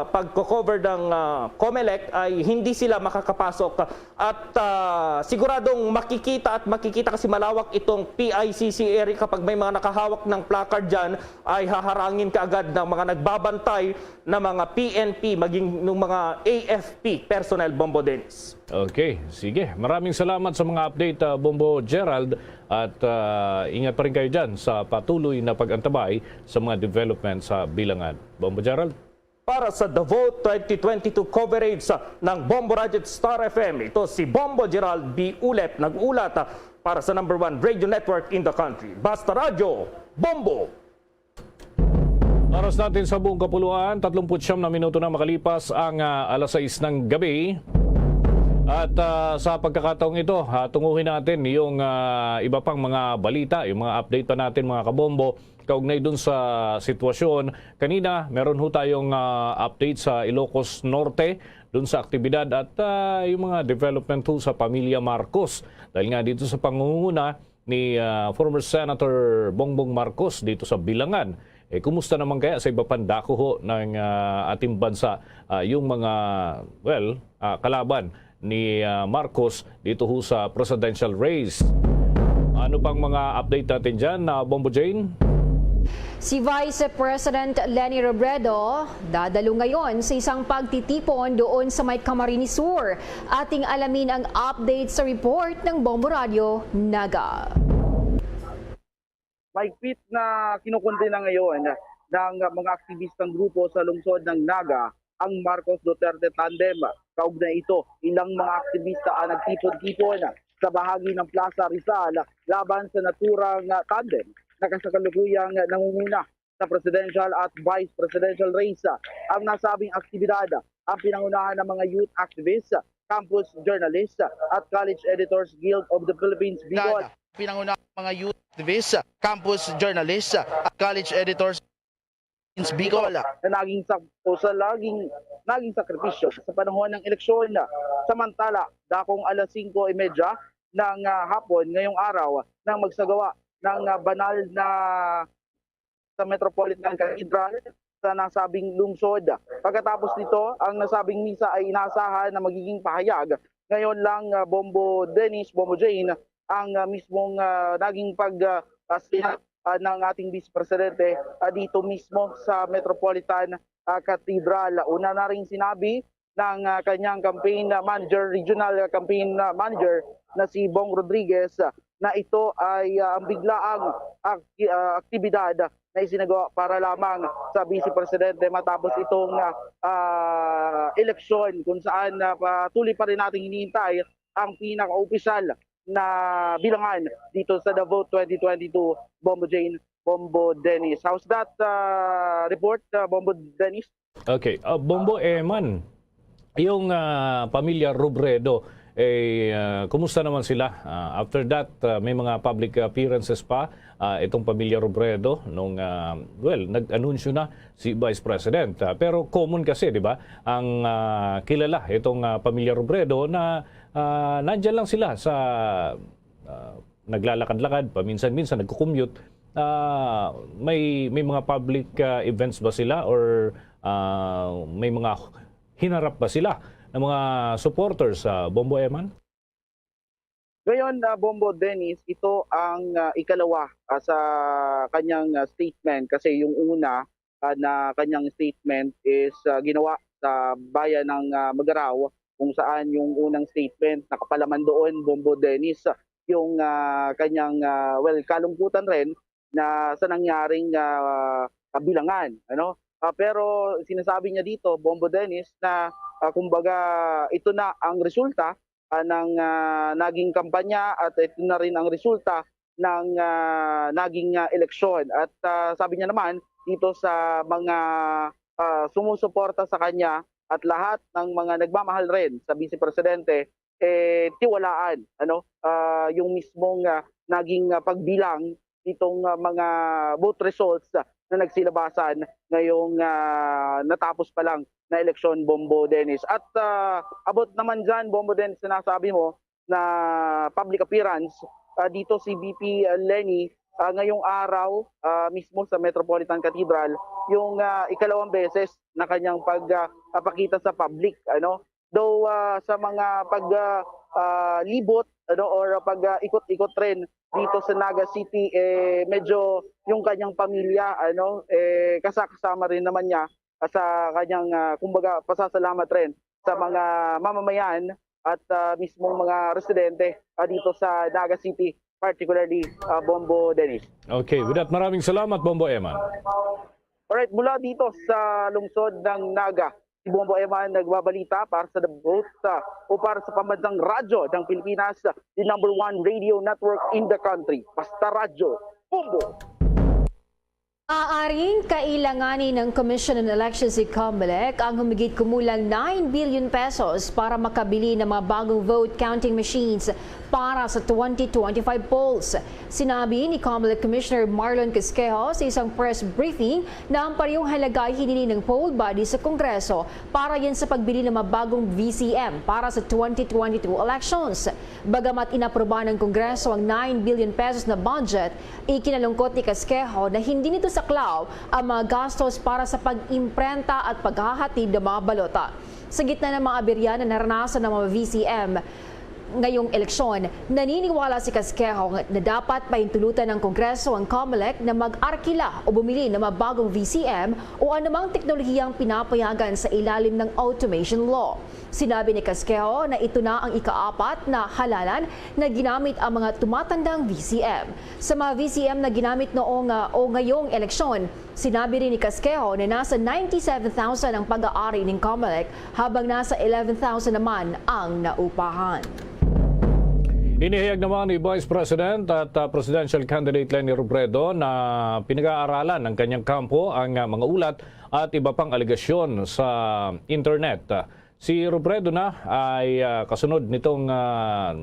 pagko-cover ng, ah, Comelec, ay hindi sila makakapasok. At, ah, siguradong makikita at makikita kasi malawak itong P I C C area. Kapag may mga nakahawak ng placard dyan, ay haharangin kaagad ng mga nagbabantay na mga P N P, maging ng mga A F P personnel, Bombo Dennis. Okay, sige. Maraming salamat sa mga update, ah, Bombo Gerald. At, ah, ingat pa rin kayo dyan sa patuloy na pag-antabay sa mga development sa Bilangan. Bombo Gerald? Para sa The Vote twenty twenty-two coverage ng Bombo Radyo at Star F M, ito si Bombo Gerald B. Ulet, nag-uulat, ah, para sa number one radio network in the country. Basta Radyo, Bombo! Oras natin sa buong kapuluan, tatlumput siyam na minuto na makalipas ang, ah, alas sais ng gabi. At, ah, sa pagkakataong ito, ah, tunguhin natin yung, ah, iba pang mga balita, yung mga update pa natin, mga kabombo, kaugnay dun sa sitwasyon. Kanina, meron ho tayong, ah, update sa Ilocos Norte, dun sa aktibidad at, ah, yung mga development ho sa pamilya Marcos. Dahil nga dito sa pangunguna ni, ah, former Senator Bongbong Marcos dito sa Bilangan. Eh, kumusta naman kaya sa iba pang dako ho ng, ah, ating bansa, ah, yung mga, well, ah, kalaban ni, ah, Marcos dito ho sa presidential race? Ano pang mga update natin dyan, ah, Bombo Jane? Si Vice President Leni Robredo dadalo ngayon sa isang pagtitipon doon sa may Camarines Sur. Ating alamin ang update sa report ng Bombo Radio Naga. Mahigpit na kinukundena ngayon ng mga aktibistang grupo sa lungsod ng Naga ang Marcos Duterte tandem. Kaugnay ito, ilang mga aktibista ang nagtipon-tipon sa bahagi ng Plaza Rizal laban sa naturang tandem. Nakasakalukuyang nangunguna sa presidential at vice presidential race ang nasabing aktibidad, ang pinangunahan ng mga youth activists, campus journalists, at College Editors Guild of the Philippines, Bicol. Pinangunahan ng mga youth activists, campus journalists, at college editors Philippines, Bicol. Na naging sa, o sa laging, naging sakripisyo sa panahon ng eleksyon. Samantala, dakong alas singko y media ng, ah, hapon ngayong araw nang magsagawa ng, ah, banal na sa Metropolitan Cathedral sa nasabing lungsod. Pagkatapos nito, ang nasabing misa ay inaasahan na magiging pahayag ngayon lang, ah, Bombo Dennis, Bombo Jane, ang, ah, mismong, ah, naging pag, ah, ah, siya, ah, ng ating Vice Presidente, ah, dito mismo sa Metropolitan, ah, Cathedral. Una na rin sinabi ng, ah, kanyang campaign, ah, manager, regional, ah, campaign, ah, manager na si Bong Rodriguez, ah, na ito ay, ah, ang biglaang ak-, ah, aktibidad na isinagawa para lamang sa Vice Presidente matapos itong, ah, ah, eleksyon kung saan, ah, patuloy pa rin nating hinihintay ang pinaka-opisyal na bilangan dito sa The Vote twenty twenty-two, Bombo Jane, Bombo Dennis. How's that, ah, report, ah, Bombo Dennis? Okay. Ah, Bombo Eman, yung, ah, pamilya Robredo, eh, ah, kumusta naman sila? Ah, after that, ah, may mga public appearances pa, ah, itong pamilya Robredo nung, ah, well, nag-anunsyo na si Vice President. Ah, pero common kasi, di ba, ang, ah, kilala itong, ah, pamilya Robredo na, ah, nandyan lang sila sa, ah, naglalakad-lakad, paminsan-minsan nagko-commute. Ah, may, may mga public, ah, events ba sila or, ah, may mga hinarap ba sila ng mga supporters sa Bombo Eman? Ngayon, ah, Bombo Dennis, ito ang, ah, ikalawa, ah, sa kanyang, ah, statement kasi yung una, ah, na kanyang statement is, ah, ginawa sa bayan ng, ah, Magarao kung saan yung unang statement, nakapalaman doon, Bombo Dennis, yung, ah, kanyang, ah, well, kalungkutan rin na sa nangyaring, ah, kabilangan, ano? Ah, pero sinasabi niya dito, Bombo Dennis, na, ah, kumbaga, ito na ang resulta, ah, ng, ah, naging kampanya at ito na rin ang resulta ng, ah, naging, ah, eleksyon. At, ah, sabi niya naman dito sa mga, ah, sumusuporta sa kanya at lahat ng mga nagmamahal rin sa Vice Presidente, eh, tiwalaan, ano, ah, yung mismong, ah, naging, ah, pagbilang itong, ah, mga vote results, ah, na nagsilabasan ngayong, ah, natapos pa lang na eleksyon, Bombo Dennis. At, ah, abot naman dyan, Bombo Dennis, na nasabi mo na public appearance, ah, dito si V P Leni, ah, ngayong araw, ah, mismo sa Metropolitan Cathedral, yung, ah, ikalawang beses na kanyang pag, ah, papakita sa public, ano. Though, ah, sa mga pag, ah, ah, libot, ano, or pag, ah, ikot-ikot rin dito sa Naga City, eh, medyo yung kanyang pamilya, ano, eh, kasakasama rin naman niya, ah, sa kanyang, ah, kumbaga, pasasalamat rin sa mga mamamayan at, ah, mismong mga residente, ah, dito sa Naga City, particularly, ah, Bombo Dennis. Okay, with that, maraming salamat, Bombo Eman. Alright, mula dito sa lungsod ng Naga, si Bombo Eman nagbabalita para sa The Vote, ah, o para sa Pambansang Radyo ng Pilipinas, the number one radio network in the country. Basta Radyo, Bombo! Aaring kailanganin ng Commission on Elections si Comelec ang humigit kumulang nine billion pesos para makabili ng mga bagong vote counting machines para sa twenty twenty-five polls. Sinabi ni Comelec Commissioner Marlon Casquejo sa isang press briefing na ang parehong halaga ay hinili ng poll body sa Kongreso para yan sa pagbili ng mga bagong V C M para sa twenty twenty-two elections. Bagamat inaprubahan ng Kongreso ang nine billion pesos na budget, ikinalungkot ni Casquejo na hindi nito saklaw ang mga gastos para sa pag-imprenta at paghahatid ng mga balota. Sa gitna ng mga aberya na naranasan ng mga V C M ngayong eleksyon, naniniwala si Casquejo na dapat pahintulutan ng Kongreso ang Comelec na mag-arkila o bumili ng mga bagong V C M o anumang teknolohiyang pinapayagan sa ilalim ng automation law. Sinabi ni Casquejo na ito na ang ikaapat na halalan na ginamit ang mga tumatandang V C M. Sa mga V C M na ginamit noong, ah, o ngayong eleksyon, sinabi rin ni Casquejo na nasa ninety-seven thousand ang pag-aari ning Comelec, habang nasa eleven thousand naman ang naupahan. Inihayag naman ni Vice President at, ah, Presidential Candidate Leni Robredo na pinag-aaralan ng kanyang kampo ang, ah, mga ulat at iba pang alegasyon sa internet. Si Robredo na ay, ah, kasunod nitong, ah,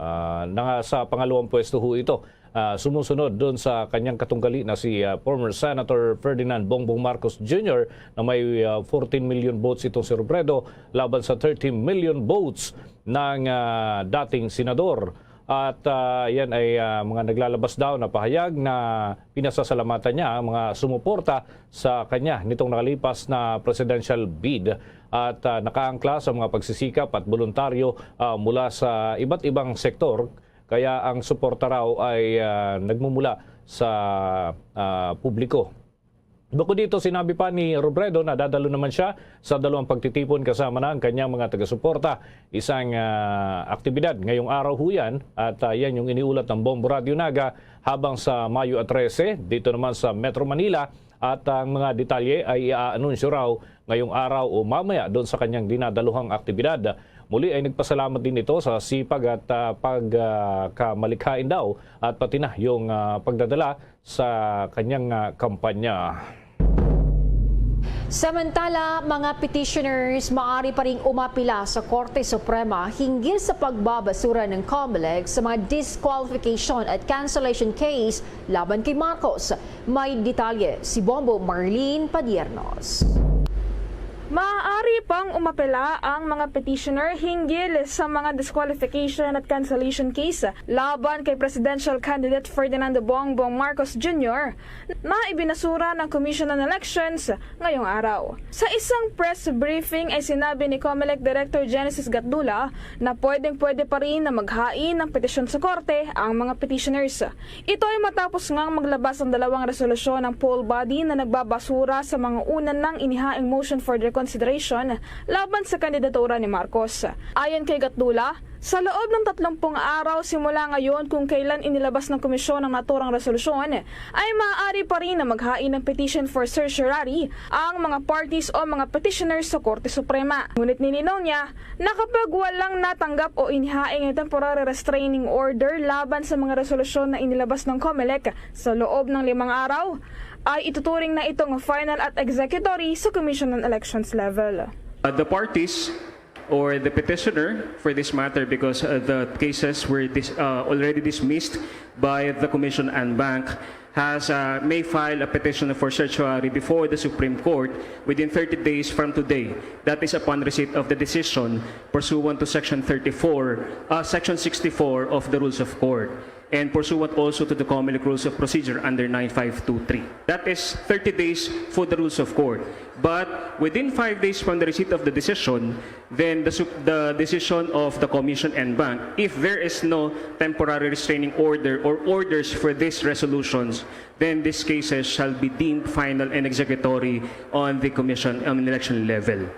ah, nanga sa pangalawang pwesto ho ito. Ah, sumusunod doon sa kanyang katunggali na si, ah, former Senator Ferdinand Bongbong Marcos Junior na may, ah, fourteen million votes itong si Robredo laban sa thirty million votes ng, ah, dating senador. At, ah, yan ay, ah, mga naglalabas daw na pahayag na pinasasalamatan niya ang mga sumuporta sa kanya nitong nakalipas na presidential bid at, ah, nakaangkla sa mga pagsisikap at boluntaryo, ah, mula sa iba't ibang sektor, kaya ang suporta raw ay, ah, nagmumula sa, ah, publiko. Bukod dito, sinabi pa ni Robredo na dadalo naman siya sa dalawang pagtitipon kasama na ang kanyang mga taga-suporta. Isang, ah, aktibidad ngayong araw ho yan at, ah, yan yung iniulat ng Bombo Radyo Naga habang sa Mayo trese, dito naman sa Metro Manila, at ang mga detalye ay iaanunsyo raw ngayong araw o mamaya doon sa kanyang dinadaluhang aktibidad. Muli ay nagpasalamat din ito sa sipag at, ah, pagkamalikhain daw at pati na yung, ah, pagdadala sa kanyang, ah, kampanya. Samantala, mga petitioners maaari pa ring umapila sa Korte Suprema hinggil sa pagbabasura ng Comelec sa mga disqualification at cancellation case laban kay Marcos. May detalye si Bombo Marlene Padiernos. Maaari pang umapela ang mga petitioner hinggil sa mga disqualification at cancellation case laban kay presidential candidate Ferdinand Bongbong Marcos Junior na ibinasura ng Commission on Elections ngayong araw. Sa isang press briefing ay sinabi ni Comelec Director Genesis Gatdula na pwedeng-pwede pa rin na maghain ng petisyon sa korte ang mga petitioners. Ito ay matapos ngang maglabas ang dalawang resolusyon ng poll body na nagbabasura sa mga una nang inihaing motion for consideration laban sa kandidatura ni Marcos. Ayon kay Gatdula, sa loob ng tatlumpung araw simula ngayon kung kailan inilabas ng komisyon ang naturang resolusyon, ay maaari pa rin na maghain ng petition for certiorari ang mga parties o mga petitioners sa Korte Suprema. Ngunit nilinaw niya na kapag walang natanggap o inihain ng temporary restraining order laban sa mga resolusyon na inilabas ng COMELEC sa loob ng limang araw, ay ituturing na itong final at executory sa Commission on Elections level. Uh, the parties or the petitioner for this matter, because uh, the cases were dis- uh, already dismissed by the Commission en banc, has uh, may file a petition for certiorari before the Supreme Court within thirty days from today. That is upon receipt of the decision pursuant to Section thirty-four, uh, Section sixty-four of the Rules of Court, and pursuant also to the COMELEC Rules of Procedure under nine five two three. That is thirty days for the Rules of Court. But within five days from the receipt of the decision, then the, sup- the decision of the Commission en banc, if there is no temporary restraining order or orders for these resolutions, then these cases shall be deemed final and executory on the Commission on Election level.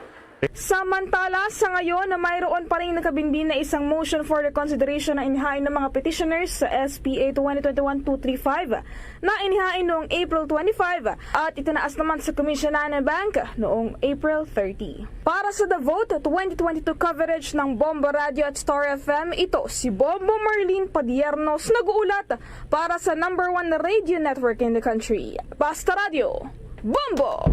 Samantala, sa ngayon na mayroon pa rin nakabinbin na isang motion for reconsideration na inihain ng mga petitioners sa S P A twenty twenty-one two three five na inihain noong April twenty-five at itinaas naman sa Commission en banc noong April thirty. Para sa The Vote twenty twenty-two coverage ng Bombo Radio at Star F M, ito si Bombo Marlene Padiernos nag-uulat para sa number one radio network in the country, Basta Radio. Bombo!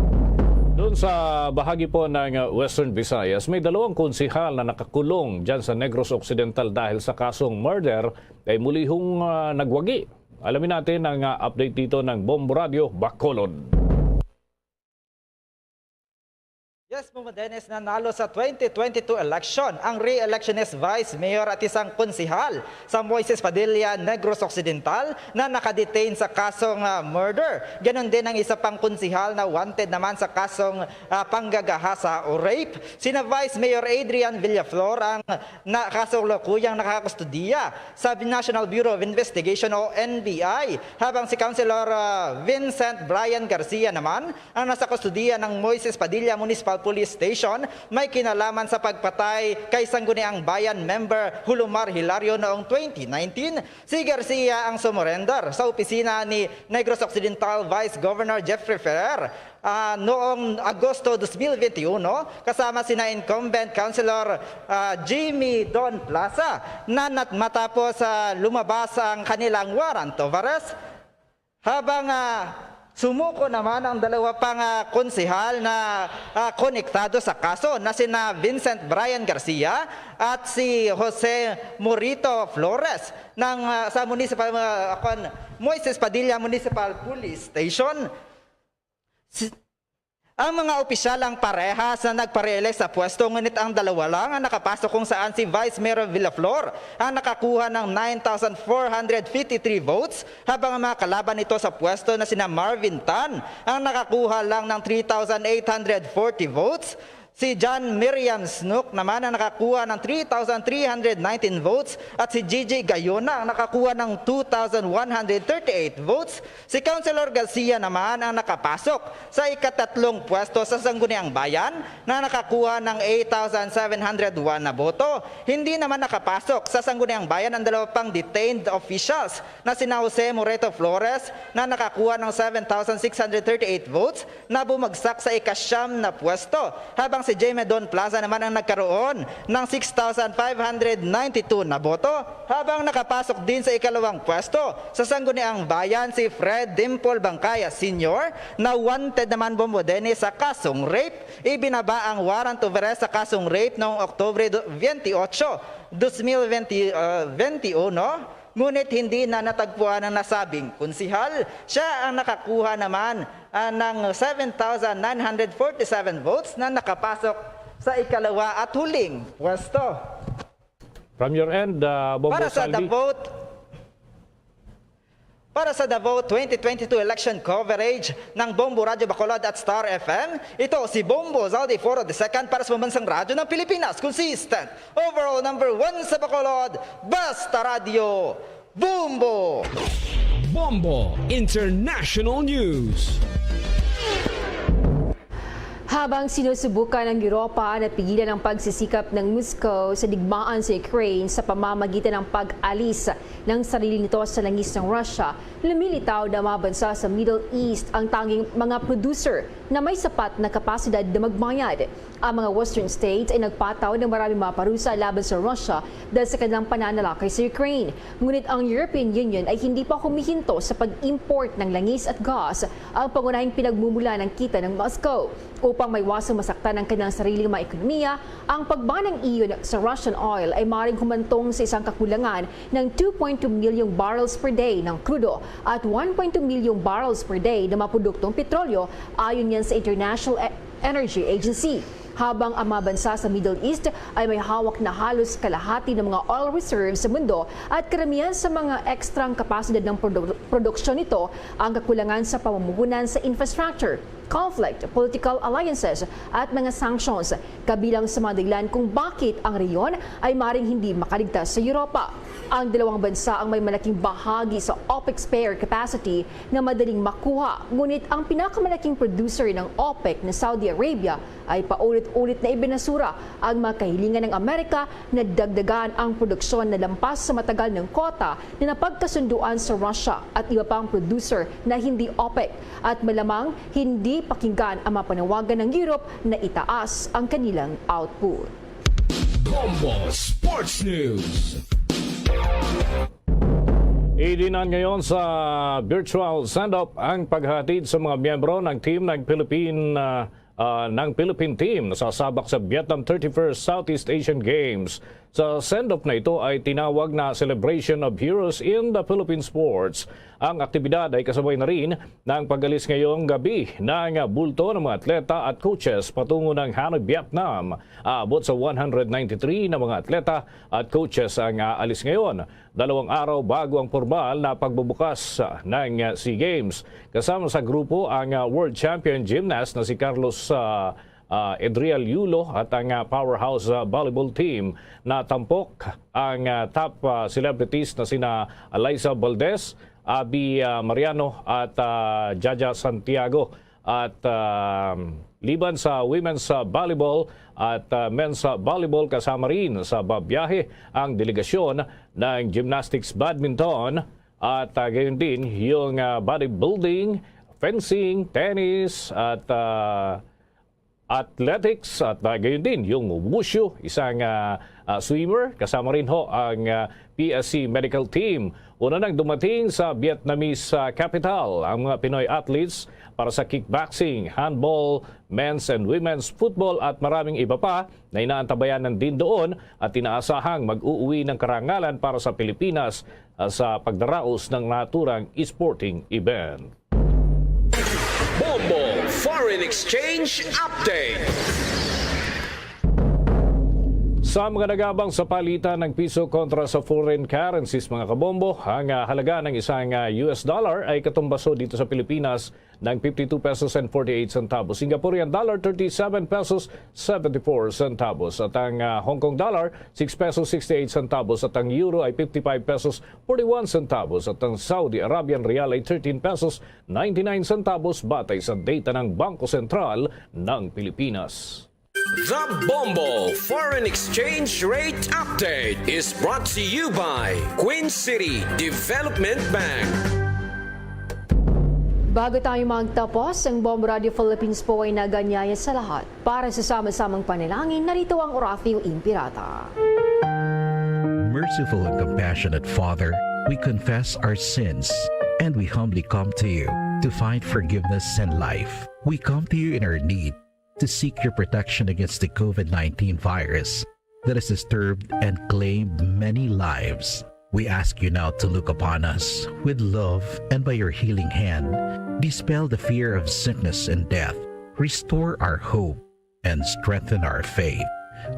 Doon sa bahagi po ng uh, Western Visayas, may dalawang konsehal na nakakulong dyan sa Negros Occidental dahil sa kasong murder ay muli hong uh, nagwagi. Alamin natin ang uh, update dito ng Bombo Radio Bacolod. Yes, Mumo Dennis, nanalo sa twenty twenty-two election ang re-electionist Vice Mayor at isang konsehal sa Moises Padilla, Negros Occidental, na nakadetain sa kasong ah, murder. Ganon din ang isa pang konsehal na wanted naman sa kasong ah, panggagahasa o rape. Sina Vice Mayor Adrian Villaflor ang na, kasalukuyang nakakustodiya sa National Bureau of Investigation o N B I, habang si Councilor ah, Vincent Brian Garcia naman ang nasa kustodiya ng Moises Padilla Municipal Police Station may kinalaman sa pagpatay kay Sangguniang Bayan member Hulumar Hilario noong twenty nineteen. Si Garcia ang sumurender sa opisina ni Negros Occidental Vice Governor Jeffrey Ferrer ah, noong Agosto dos mil veintiuno, kasama sina incumbent Councilor ah, Jimmy Don Plaza na nat- matapos ah, lumabas ang kanilang warrant of arrest. Habang ah, sumuko naman ang dalawa pang ah, konsehal na ah, konektado sa kaso na sina Vincent Brian Garcia at si Jose Morito Flores ng ah, sa municipal ah, kon- Moises Padilla Municipal Police Station. Si- ang mga opisyal ang parehas na nagpareelek sa pwesto, ngunit ang dalawa lang ang nakapasok, kung saan si Vice Mayor Villaflor ang nakakuha ng nine thousand four hundred fifty-three votes, habang ang mga kalaban nito sa pwesto na sina Marvin Tan ang nakakuha lang ng three thousand eight hundred forty votes. Si John Miriam Snook naman ang nakakuha ng three thousand three hundred nineteen votes at si Gigi Gayona ang nakakuha ng two thousand one hundred thirty-eight votes. Si Councilor Garcia naman ang nakapasok sa ikatatlong pwesto sa Sangguniang Bayan na nakakuha ng eight thousand seven hundred one na boto. Hindi naman nakapasok sa Sangguniang Bayan ang dalawa pang detained officials na sina Jose Moreto Flores na nakakuha ng seven thousand six hundred thirty-eight votes na bumagsak sa ikasyam na pwesto, habang si Jaime Don Plaza naman ang nagkaroon ng six thousand five hundred ninety-two na boto. Habang nakapasok din sa ikalawang pwesto sa Sangguniang Bayan si Fred Dimple Bangkaya Senior na wanted naman, Bombo Dennis, sa kasong rape. Ibinaba ang warrant of arrest sa kasong rape noong Oktubre twenty-eight, twenty twenty-one, ngunit hindi na natagpuan ang nasabing konsehal. Siya ang nakakuha naman ah, ng seven thousand nine hundred forty-seven votes na nakapasok sa ikalawa at huling pwesto. From your end, uh, Bombo Para sa The Saldi. Vote, para sa The Vote twenty twenty-two election coverage ng Bombo Radyo Bacolod at Star F M, ito si Bombo Zaldi Foro the second para sa Pambansang Radyo ng Pilipinas. Consistent, overall number one sa Bacolod, Basta Radyo, Bombo! Bombo International News. Habang sinusubukan ng Europa na pigilan ang pagsisikap ng Moscow sa digmaan sa Ukraine sa pamamagitan ng pag-alis ng sarili nito sa langis ng Russia, lumilitaw na mga bansa sa Middle East ang tanging mga producer na may sapat na kapasidad na magbayad. Ang mga Western states ay nagpataw ng maraming mga parusa laban sa Russia dahil sa kanilang pananalakay sa Ukraine. Ngunit ang European Union ay hindi pa humihinto sa pag-import ng langis at gas, ang pangunahing pinagmumula ng kita ng Moscow. Upang maiwasang masaktan ang kanilang sariling mga ekonomiya, ang pagban ng E U sa Russian oil ay maaaring humantong sa isang kakulangan ng two point two million barrels per day ng krudo at one point two million barrels per day ng mga produktong petrolyo, ayon yan sa International E-, Energy Agency. Habang ang mga bansa sa Middle East ay may hawak na halos kalahati ng mga oil reserves sa mundo at karamihan sa mga ekstrang kapasidad ng produ-, produksyon nito ang kakulangan sa pamumuhunan sa infrastructure, conflict, political alliances, at mga sanctions, kabilang sa mga dahilan kung bakit ang rehiyon ay maring hindi makaligtas sa Europa. Ang dalawang bansa ang may malaking bahagi sa OPEC spare capacity na madaling makuha, ngunit ang pinakamalaking producer ng OPEC na Saudi Arabia ay paulit-ulit na ibinasura ang mga kahilingan ng Amerika na dagdagan ang produksyon na lampas sa matagal ng kota na napagkasunduan sa Russia at iba pang producer na hindi OPEC, at malamang hindi pakinggan ang mga panawagan ng Europe na itaas ang kanilang output. Bombo Sports News. Idinan ngayon sa virtual send-off ang paghatid sa mga miyembro ng team ng Philippine, ah, ah, ng Philippine team na sasabak sa Vietnam thirty-first Southeast Asian Games. Sa send-off na ito ay tinawag na Celebration of Heroes in the Philippine Sports. Ang aktibidad ay kasabay na rin ng pag-alis ngayong gabi ng bulto ng mga atleta at coaches patungo ng Hanoi, Vietnam. Aabot sa one hundred ninety-three na mga atleta at coaches ang aalis ngayon, dalawang araw bago ang pormal na pagbubukas ng SEA Games. Kasama sa grupo ang, ah, world champion gymnast na si Carlos, ah, ah, Edriel Yulo at ang, ah, powerhouse, ah, volleyball team. Natampok ang, ah, top, ah, celebrities na sina Alyssa Valdez, Abby, ah, Mariano at, ah, Jaja Santiago. At, ah, liban sa women's, ah, volleyball at, ah, men's, ah, volleyball, kasama rin sa babiyahe ang delegasyon ng gymnastics, badminton at, ah, gayon din yung, ah, bodybuilding, fencing, tennis at, ah, athletics at, ah, gayon din yung wushu, isang, ah, ah, swimmer, kasama rin ho ang, ah, P S C medical team. Una nang dumating sa Vietnamese, ah, capital ang mga Pinoy athletes para sa kickboxing, handball, men's and women's football at maraming iba pa na inaantabayanan din doon at inaasahang mag-uuwi ng karangalan para sa Pilipinas, ah, sa pagdaraos ng naturang sporting event. Bombo Foreign Exchange Update. Sa mga nagabang sa palitan ng piso kontra sa foreign currencies, mga kabombo, ang, ah, halaga ng isang, ah, U S dollar ay katumbaso dito sa Pilipinas ng fifty-two pesos and forty-eight centavos, Singaporean dollar, thirty-seven pesos seventy-four centavos, at ang, ah, Hong Kong dollar, six pesos sixty-eight centavos, at ang euro ay fifty-five pesos forty-one centavos, at ang Saudi Arabian rial ay thirteen pesos ninety-nine centavos, batay sa data ng Bangko Sentral ng Pilipinas. The Bombo Foreign Exchange Rate Update is brought to you by Queen City Development Bank. Bago tayo magtapos, ang Bombo Radio Philippines po ay naganyaya sa lahat. Para sa sama-samang panalangin, narito ang Oratio Imperata. Merciful and compassionate Father, we confess our sins and we humbly come to you to find forgiveness and life. We come to you in our need to seek your protection against the COVID nineteen virus that has disturbed and claimed many lives. We ask you now to look upon us with love and by your healing hand, dispel the fear of sickness and death, restore our hope, and strengthen our faith.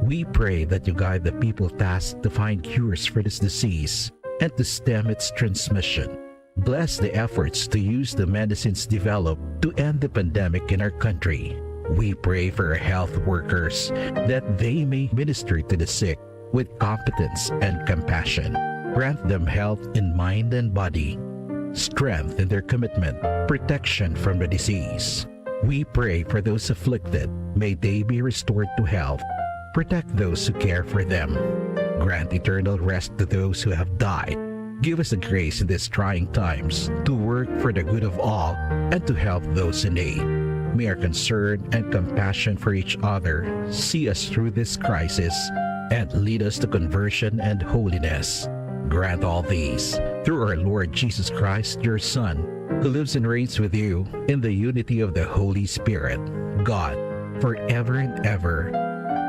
We pray that you guide the people tasked to find cures for this disease and to stem its transmission. Bless the efforts to use the medicines developed to end the pandemic in our country. We pray for our health workers that they may minister to the sick with competence and compassion. Grant them health in mind and body, strength in their commitment, protection from the disease. We pray for those afflicted. May they be restored to health. Protect those who care for them. Grant eternal rest to those who have died. Give us the grace in these trying times to work for the good of all and to help those in need. May our concern and compassion for each other see us through this crisis and lead us to conversion and holiness. Grant all these through our Lord Jesus Christ, your Son, who lives and reigns with you in the unity of the Holy Spirit, God, forever and ever.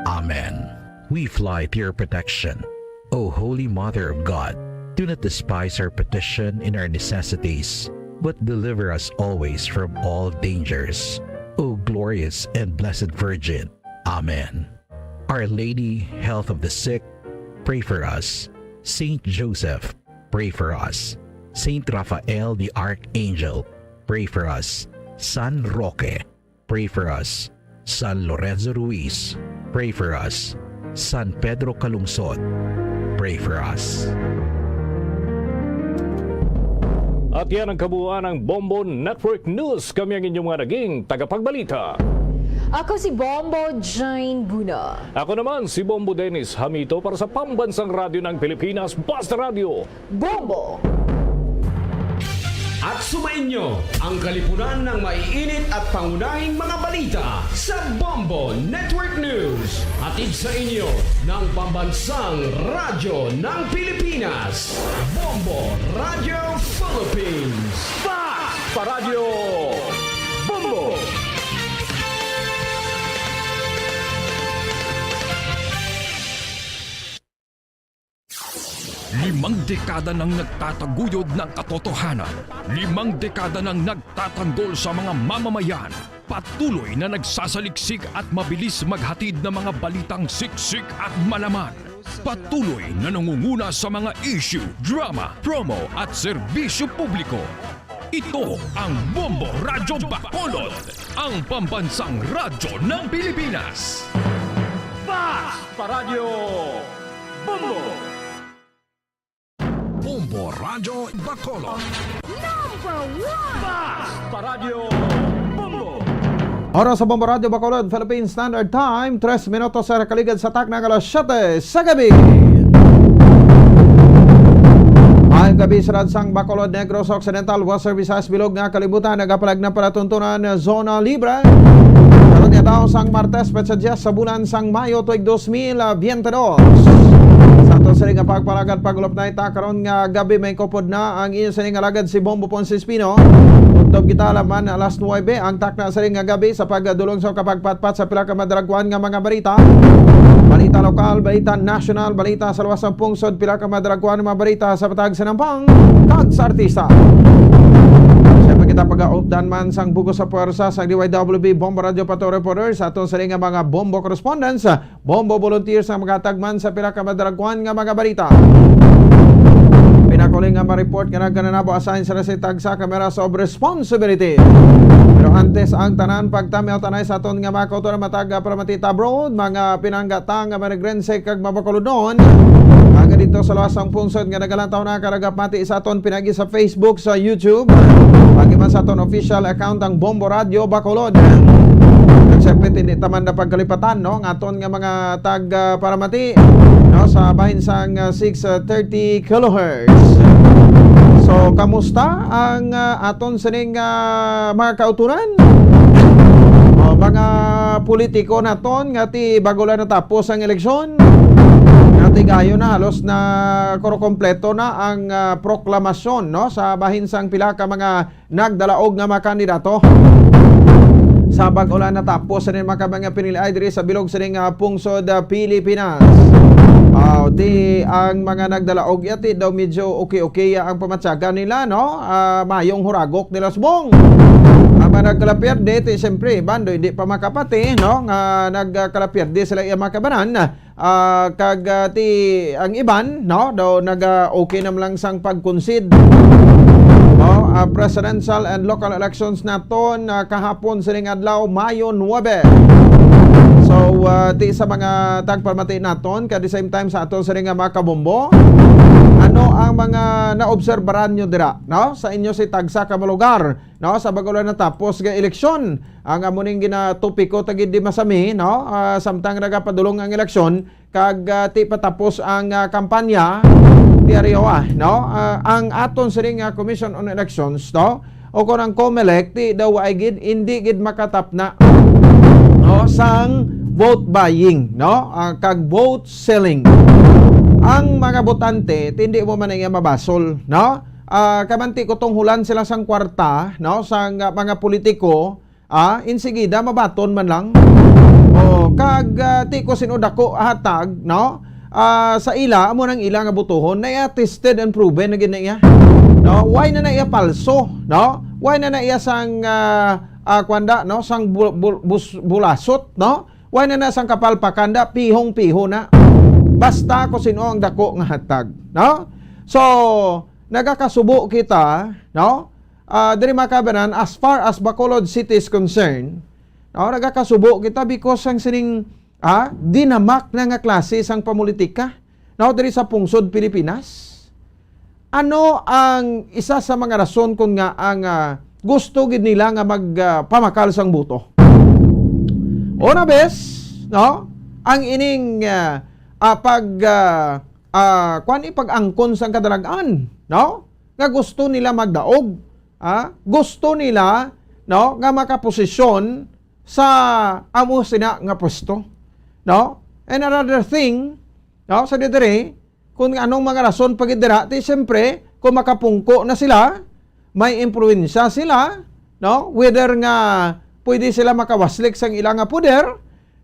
Amen. We fly to your protection, O Holy Mother of God. Do not despise our petition in our necessities, but deliver us always from all dangers, O glorious and blessed Virgin. Amen. Our Lady, Health of the Sick, pray for us. Saint Joseph, pray for us. Saint Raphael the Archangel, pray for us. San Roque, pray for us. San Lorenzo Ruiz, pray for us. San Pedro Calungsod, pray for us. At yan ang kabuuan ng Bombo Network News. Kami ang inyong mga naging tagapagbalita. Ako si Bombo Jane Buna. Ako naman si Bombo Dennis Hamito para sa Pambansang Radyo ng Pilipinas, Basta Radyo. Bombo! At sumainyo ang kalipunan ng maiinit at pangunahing mga balita sa Bombo Network News. Hatid sa inyo ng Pambansang Radyo ng Pilipinas, Bombo Radyo Philippines. Fast pa Radyo Bombo! Limang dekada nang nagtataguyod ng katotohanan. Limang dekada nang nagtatanggol sa mga mamamayan. Patuloy na nagsasaliksik at mabilis maghatid ng mga balitang siksik at malaman. Patuloy na nangunguna sa mga issue, drama, promo at serbisyo publiko. Ito ang Bombo Radyo Bacolod, ang pambansang radyo ng Pilipinas. Fast pa Radyo Bombo! Bombo Radyo Bacolod. Number one! Fast pa Radyo Bombo! Oras sa Bombo Radyo Bacolod, Philippine Standard Time, tres minutos sa kaligad sa takna nga alas siyete sa gabi. Maayong gabi sa ransang Bacolod, Negros Occidental, Western Visayas, bilog nga kalibutan, nagapalag na palatuntunan, zona libre. Karon nga taon sang Martes, petsa diyes sa bulan sang Mayo, tuig dos mil biyente dos. Sa aton sini nga pagpalagad, pag-ulap na ita karon nga gabi, may kupod na ang inyo sini nga alagad si Bombo Ponce Espino. Tubtob kita laman alas nuwebe, ang takna sini nga gabi sa pagdulong sa kapagpatpat sa pila ka madalagwan nga mga balita. Balita lokal, balita nasyonal, balita sa luwas sang pungsod, pila ka madalagwan nga mga balita sa matag sa nampang kag sa artista. Siyempre kita pag-aupdan man sang bug-os sa pwersa sang D Y W B Bombo Radio Pato Reporter sa aton sini nga mga Bombo correspondents, Bombo volunteers nga magatag man sa pila ka madalagwan nga mga balita. Pinakuli nga ma-report nga nagkananabo, assign sila sa tagsa ka Matters of Responsibility. Pero antes ang tanan, pagtamiaw ta anay sa aton nga mga kauturan matag, ah, paramati ta abroad, mga pinanggata nga manigrense kag mabakuludnon. Mga dito sa luwas sang pungsod nga nagalantaw na karagapati sa aton pinagi sa Facebook, sa YouTube. Pagi man sa aton official account ang Bombo Radio Bacolod. Kag siyempre, hindi ta man na pagkalipatan, no? Ang aton nga mga tag, ah, paramati, no? Sa bahin sang, ah, six thirty kilohertz. So, kamusta ang, ah, aton sining, ah, mga kauturan? O, mga politiko naton nga ti bago lang natapos ang eleksyon. Nga ti gayo na, halos na kuro kompleto na ang, ah, proklamasyon, no? Sa bahin sang pila ka mga nagdalaog nga mga kandidato. Sa bag-o lang natapos sa mga, mga piniliay diri sa bilog sining, ah, pungsod, ah, Pilipinas. Ah, ti ang mga nagdalaog yati daw medyo okay-okay ang pamatyagan nila, no? Ah, mayong huragok nila subong. Ang mga nagkalapierde, ti siyempre, bando hindi pa makapati, no? Nga nagkalapierde sila iya mga kabanan. Ah, kag, ah, ti ang iban, no, daw naga-okay naman lang sang pag-concede. No, ah, presidential and local elections naton, ah, kahapon sining adlaw, Mayo nuebe. So, ah, ti sa mga tagpamati naton, kag the same time sa aton sining nga mga kabombo, ang Ano ang mga naobserbaran nyo dira, no? Sa inyo si tagsa ka mga lugar, no? Sa bago lang natapos nga eleksyon, ang amo ning ginatopiko ta gid di masami, no? Ah, samtang nagapadulong ang eleksyon, kag, ah, ti patapos ang, ah, kampanya, ti ari, ah, no? Ah, ang aton sining, ah, Commission on Elections, no? O kon ang COMELEC, ti daw ay gid, hindi gid makatapna, no, sang vote buying, no? Ah, kag vote selling. Ang mga botante, ti hindi mo man iya mabasol, no? Ah, kamanti ko tunghulan sila sang kwarta, no? Sang, ah, mga politiko, ah, insigida mabaton man lang. O, kag, ah, ti ko sino dako hatag, no? Ah, sa ila, amo nang ila nga butuhon, na iya tested and proven na gid na iya. No? Why na na iya palso, no? Why na na iya sang, ah, ah, kwanda, no? Sang bul-, bul-, bus-, bulasot, no? Why na na sang kapalpakan da, pihong-piho na. Basta ko sino ang dako nga hatag, no? So, nagakasubo kita, no? Ah, diri, mga kabanan, as far as Bacolod City is concerned, no, nagakasubo kita because ang sining, ah, dinamak na nga klase sang pamulitika, no, diri sa pungsod Pilipinas. Ano ang isa sa mga rason kon nga ang, ah, gusto gid nila nga mag, ah, pamakal sang boto? Una bes, no, ang ining, ah, ah, pag, ah, ah, kuwan, ipag-angkon sang kadalagan, no? Nga gusto nila magdaog, ah, gusto nila, no, nga makaposisyon sa amo sina nga pwesto, no? And another thing, no, sa didiri, kung anong mga rason pa gid dira, ti siyempre, kung makapungko na sila, may impluwensya sila, no? Whether nga pwede sila makawaslik sang ila nga poder,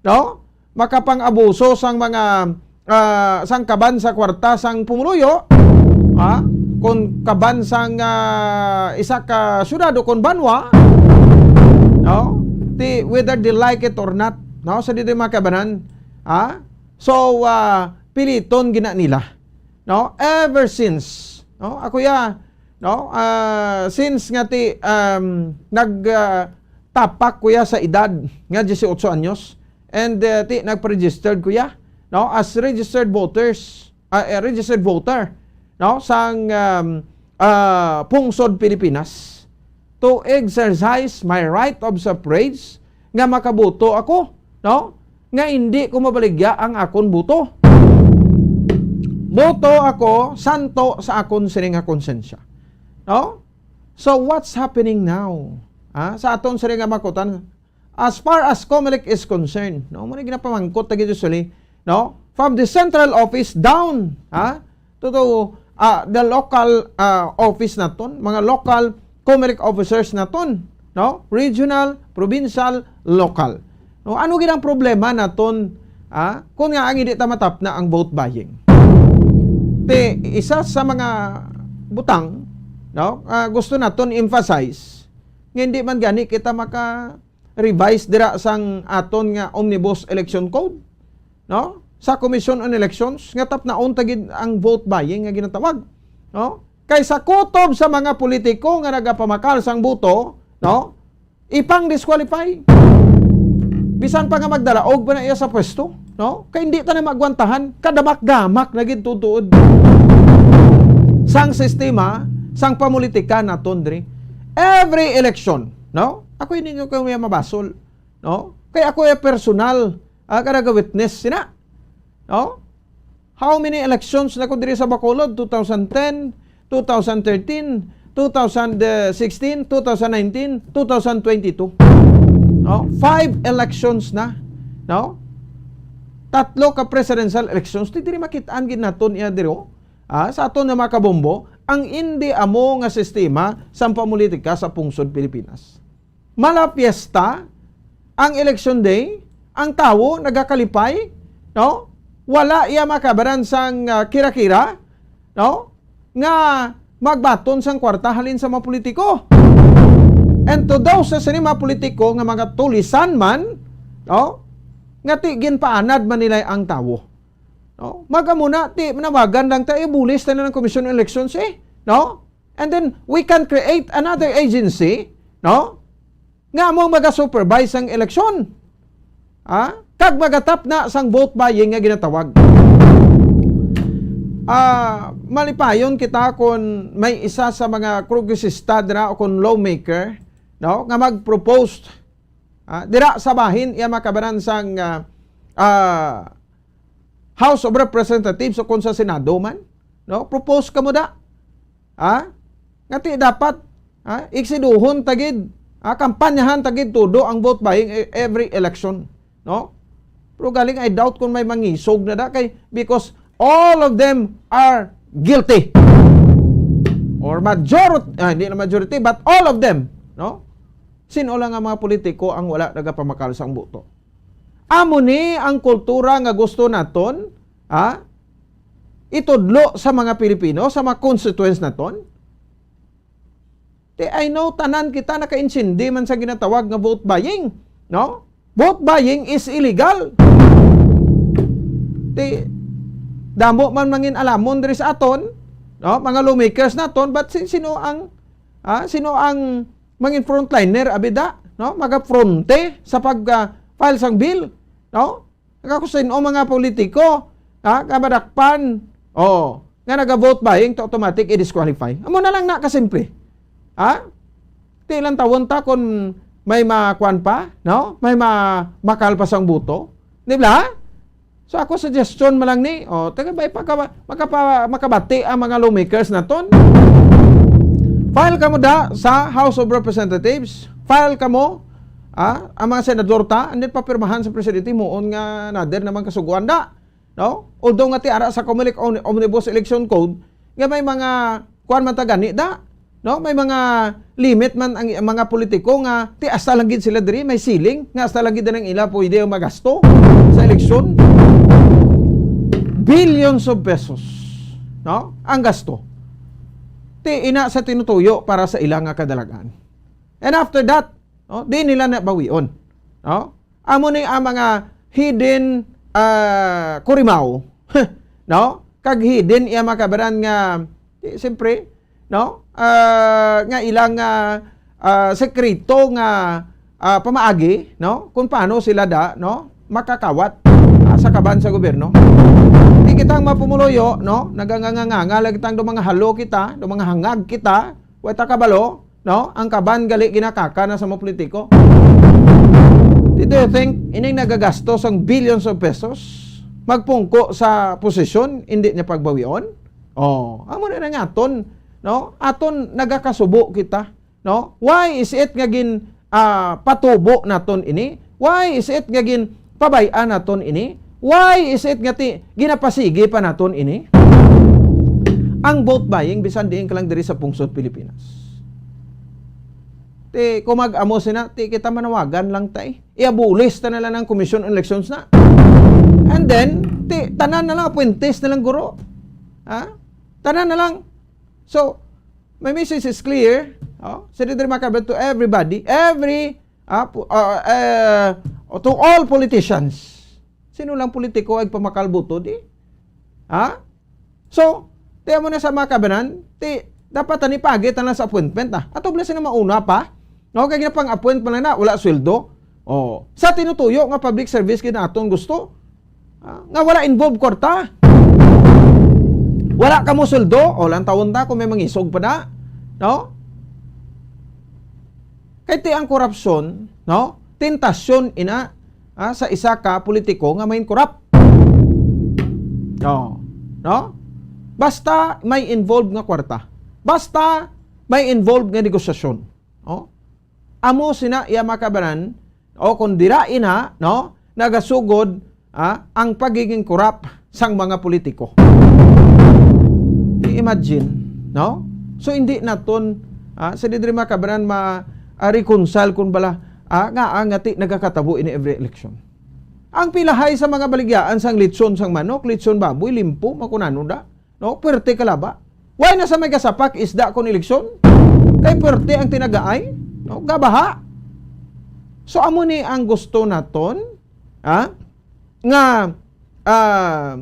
no? Makapang-abuso sang mga, ah, sang kaban sa kwarta sang pumuluyo, ha? Kon kaban sang, ah, isa ka syudad o kon banwa, no? Ti, whether they like it or not, no? Sa dito, mga kabanan, ha? So, ah, piliton gina nila, no? Ever since, no? Ako ya, no? Ah, since nga ti, um, nag, ah, tapak ko ya sa edad nga dieciocho anyos, and, ah, ti, nagpa-registered ko ya, no? As registered voters, ah, eh, registered voter, no? Sang, um, ah, pungsod Pilipinas to exercise my right of suffrage nga makaboto ako, no? Nga hindi ko mabaligya ang akon boto. Boto ako santo sa akon sining nga konsensya. No? So, what's happening now? Ha? Sa aton sining nga makutan, as far as COMELEC is concerned, no? Muna ginapamangkot lagi usually, no? From the central office down, ha? To, to, ah, the local, ah, office naton, mga local COMELEC officers naton, no? Regional, provincial, local. No, ano gid ang problema naton, ah, kung nga ang hindi ta matapna ang vote buying? Te, isa sa mga butang, no, ah, gusto naton emphasize nga hindi man gani kita maka-revise dira sang aton nga omnibus election code, no? Sa Commission on Elections nga tapnaon ta gid ang vote buying nga ginatawag, no? Kay sa kutob sa mga politiko nga nagapamakal sang boto, no? Ipang-disqualify. Bisan pa nga magdalaog pa na iya sa pwesto, no? Kay hindi ta na maagwantahan, kadamak-damak na gid tuod sang sistema sang pamulitika naton diri. Every election, no? Ako hindi nyo kayo mabasol, no? Kay ako ay personal, ah, karaga witness sina, no? How many elections na ko diri sa Bacolod? Two thousand ten, two thousand thirteen, two thousand sixteen, two thousand nineteen, two thousand twenty-two. No? Five elections na, no? Tatlo ka presidential elections, ti diri makitaan gid naton iya diri, oh. Ah, sa aton nga mga kabombo, ang indi amo nga sistema sang pamulitika sa pungsod Pilipinas. Mala fiesta ang election day, ang tawo nagakalipay, no? Wala iya makabaran sang, ah, kira-kira, no? Nga magbaton sang kwarta halin sa mga politiko. And to those sa sini mga politiko nga mga tulisan man, no? Nga ti ginpaanad man nila ang tawo. No? Magamuna, ti manawagan lang ta, ibulis ta na ng Commission on Elections, eh. No? And then, we can create another agency, no? Nga mo maga-supervise ang eleksyon. Ah? Kag magatap na sang vote buying nga ginatawag. ah, malipayon kita kon may isa sa mga kongresista dira o kon lawmaker, no, nga mag-propose, ah, dira sa bahin iya makabanan sang, ah, ah, House of Representatives o kon sa Senado man, no? Propose kamo da. Ha? Nga ti dapat, ha? Eksiduhon ta gid, ha? Kampanyahan ta gid todo ang vote buying e-, every election, no? Pero galing, I doubt kung may mangisog na da kay, because all of them are guilty. Or majority, ah, hindi na majority, but all of them, no? Sino lang ang mga politiko ang wala nagapamakal sang boto? Amo ni ang kultura nga gusto naton, ha? Itudlo sa mga Pilipino, sa mga constituents naton. Ti, I know, tanan kita nakaintindi man sa ginatawag nga vote buying, no? Vote buying is illegal. Ti, damo man mangin alamon diri sa aton, no? Mga lawmakers naton, but si-, sino ang, ah, sino ang mangin frontliner, abida, no? Magafronte sa pag, ah, file sang bill, no? Nagakusin o mga politiko, ha, nga madakpan, o, nga naga-vote buying, to automatic i-disqualify. Amo na lang na kasimple. Ha? Ti lang tawon ta kung may makuan pa, no? May ma-, makal pa sang buto. Di ba? So, ako suggestion mo lang ni, o, taga ba, pagka-, makapa-, makabati ang mga lawmakers naton. File kamo da sa House of Representatives. File kamo, ah, ang mga senador ta, and then papirmahan sa presidente, muon nga nader naman kasuguan da. No? Although nga ti ara sa Comelec Omni-, Omnibus Election Code, nga may mga kuan man ta gani da, no? May mga limit man ang, ang mga politiko nga ti asta lang gid sila diri, may ceiling nga asta lang gid ang ila pwede magasto sa eleksyon. Billions of pesos, no? Ang gasto. Ti ina sa tinutuyo para sa ila nga kadalagan. And after that, no, di nila na bawion, no? Amo ni ang mga hidden, ah, kurimaw, no? Kag hidden iya mga kabaran nga, eh, siyempre, no? Ah, nga ilang, ah, ah, sekreto nga, ah, pamaagi, no? Kung paano sila da, no? Makakawat, ah, sa kaban sa gobyerno. Di kitang mapumuloyo, no? Naganganganga lang kitang do mga halo kita, do mga hangag kita, wa ta kabalo, no? Ang kaban gali ginakaka na sa mga politiko. Did you think ining nagagasto sang billions of pesos magpungko sa posisyon, hindi niya pagbawion? Oh, amo na nga aton, no? Aton nagakasubo kita, no? Why is it nga gin, ah, patubo naton ini? Why is it nga gin pabay-an naton ini? Why is it nga ti-, ginapasigi pa naton ini? Ang vote buying, bisan diin ka lang diri sa pungsod Pilipinas. Ti, kung mag-amo sina, ti kita manawagan lang ta, eh. Iabulis ta na lang ang Commission on Elections na. And then, ti, tanan na lang, apwentes na lang, guro. Ha? Tanan na lang. So, my message is clear. Oh, sa diri, mga kabayan, to everybody, every, ah, pu-, ah, eh, to all politicians. Sino lang politiko ang pamakal buto di? Ha? So, ti amo na sa mga kabanan, ti, dapat tani pagit na lang sa appointment, ah. Ato bala sila mauna pa. No, kay ginapang-appoint pa lang na, wala sweldo. Oh, sa tinutuyo nga public service gid naton gusto, ah, nga wala involved kwarta. Wala kamo sweldo, o lang tawon ta kung may mangisog pa na, no? Kay ti ang korupsyon, no? Tentasyon ina, ah, sa isa ka politiko nga main corrupt. No. No? Basta may involved nga kwarta. Basta may involved nga negosasyon. Oh? Amo sina iya makabanan, o kung dira ina, no, nagasugod, ah, ang pagiging korap sang mga politiko. I-imagine, no? So, hindi naton, ah, sa diri makabanan ma, ah, reconcile kun bala, ah, nga, ah, nga ti nagakatabo ini every election. Ang pilahay sa mga baligyaan sang litson sang manok, litson baboy, limpo, makunano da. No? Puwerte ka laba. Why na sa may gasapak isda kon eleksyon? Kay puwerte ang tinagaay, no? Gabaha. So, amo ni ang gusto naton, ha? Nga, ah,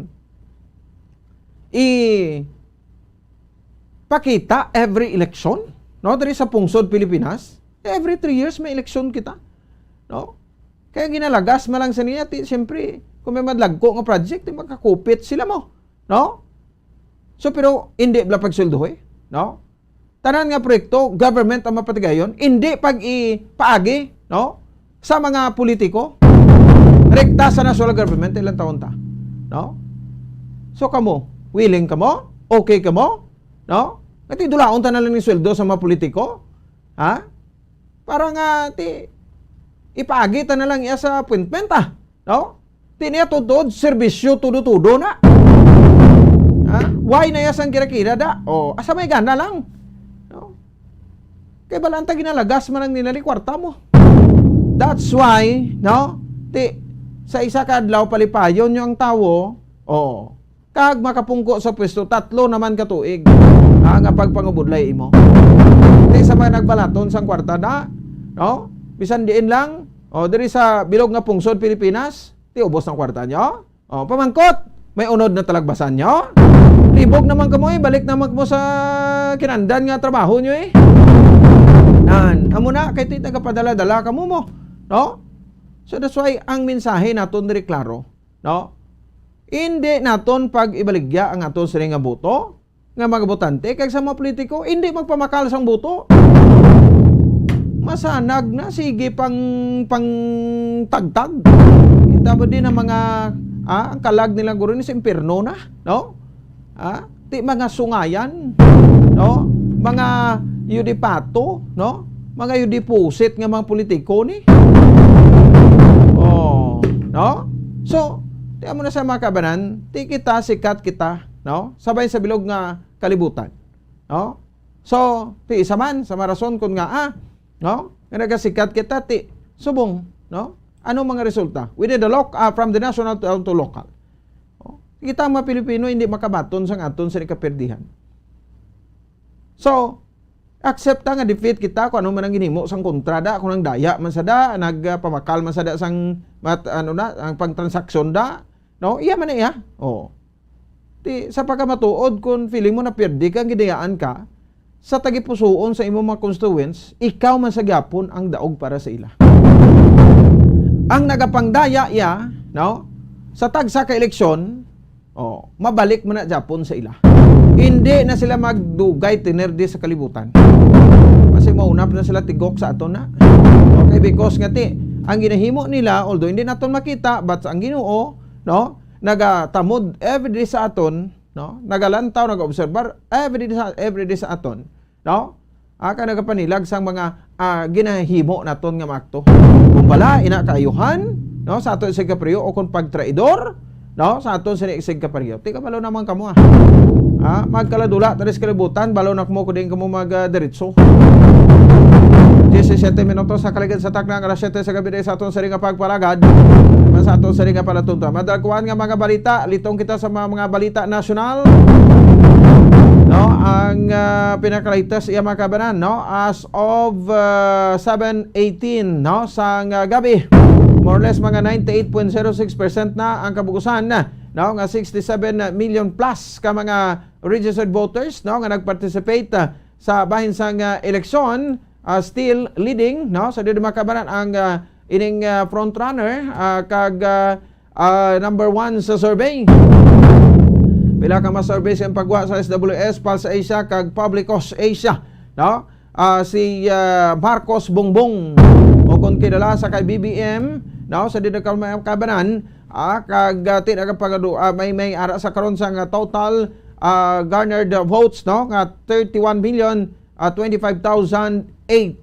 i-, pakita every election, no? Diri sa pungsod Pilipinas, every three years may eleksyon kita, no? Kaya ginalagas man lang sa niya, ti, siyempre, kung may madlagko nga project, ti, makakupit sila mo, no? So, pero hindi bala pagsweldohi, no? Tanan nga proyekto, government ang mapatigayon, hindi pag-ipaagi, no? Sa mga politiko, rekta sa national government, ilang taon ta, no? So, kamo, willing kamo? Okay kamo? No? Nga ti dulaon ta na lang ni sweldo sa mga politiko? Ha? Para nga ti ipaagi ta na lang iya sa appointment, ah. No? Ti niya tuod-tuod, serbisyo tudo-tudo na. Ha? Why na iya sang kira-kira da? O, asa may gana lang? No? Kay balaan ta ginalagas man ang nila ni kwarta mo. That's why, no? Ti, sa isa ka adlaw, palipayon nyo ang tawo, o, kag makapungko sa pwesto tatlo naman ka tuig, ah, nga pagpangubudlay imo. Ti sa mga nagbalaton sang kwarta na, no? Bisan diin lang, o, diri sa bilog nga pungsod Pilipinas, ti ubos ang kwarta nyo? O, pamangkot, may unod na talagbasan nyo? Libog naman kamo eh, balik naman kamo sa kinandan nga trabaho nyo eh. Nan, amo na, kay ti nagapadala-dala kamo mo, no? So that's why ang mensahe naton diri klaro, no? Hindi naton pag-ibaligya ang aton sini nga boto nga mga botante kag sa mga politiko, hindi magpamakal sang boto. Masanag na, sige pang pangtagtag. Kita mo din ang mga, ah, ang kalag nila guro ni sa impyerno na, no? Ah, ti mga sungayan, no? Mga yudipato, no? Mga yudipusit nga mga politiko ni. Oh, no? So, ti amo na sa mga kabanan, ti kita sikat kita, no? Sabay sa bilog nga kalibutan, no? So, ti isa man sa mga rason kun nga, ah, no? Nga nagasikat kita, ti subong, no? Ano mga resulta? Within the loc-, ah, from the national to, to local. Oh, kita mga Pilipino hindi makabaton sang aton sa kapirdihan. So, accept ta nga defeat kita kung ano man ang ginhimo sang kontra da, kung ang daya man sa da, nagpamakal man sa da sang mat-, ano na, ang pagtransaksyon da, no? Iya man na iya. Oh. Ti, sa pagkamatuod, kung feeling mo na pirdi ka, ginayaan ka, sa tagipusuon sa imong mga constituents, ikaw man sa gyapon ang daog para sa ila. Ang nagapangdaya iya, no? Sa tagsa ka eleksyon, oh, mabalik man na gyapon sa ila. Hindi na sila magdugay tinirdi sa kalibutan. Kasi maunap na sila tigok sa aton na. Okay, because nga ti, ang ginahimo nila, although hindi naton makita, but ang Ginoo, no, nagatamod every day sa aton, no? Nagalantaw, nagaobserbar every day sa, every day sa aton, no? Ah, kag nagapanilag sang mga, ah, ginahimo naton nga mga akto. Kung bala, ina kaayuhan, no, sa aton isig kapareho, o kung pagtraidor, no, sa aton sini isig kapareho. Ti kabalo naman kamo, ah. Ah, magkaladula ta sa kalibutan, balo na kamo kung diin kamo mag, ah, diretso. Diyesisiyete minutos sa kaligid sa takna nga alas siyete sa gabi sa aton sini nga pagpalagad. Sa aton sini nga palatuntunan. Madagkuan nga mga balita, litong kita sa mga, mga balita nasyonal. No, ang, ah, pinaka-latest iya mga kabanan, no, as of, ah, seven eighteen, no, sang, ah, gabi. More or less mga ninety-eight point zero six percent na ang kabugusan, no, nga sixty-seven million plus ka mga registered voters, no, nga nag-participate, ah, sa bahin sang, ah, eleksyon, ah, still leading, no, sa diri mga kabanan ang, ah, ining, ah, front runner, ah, kag, ah, ah, number one sa survey. Pila ka mas survey sa pagwa sa S W S, Pulse Asia, kag Publicos Asia, no? Ah, si, ah, Marcos Bongbong, o kung kilala sa kay B B M, no? Sa diri ka-, kabanan, ah, kag, ah, ti nagapangadu-, ah, may, may ara sa karon sa nga total, ah, garnered votes, no? Nga thirty-one million, ah, twenty-five thousand eight.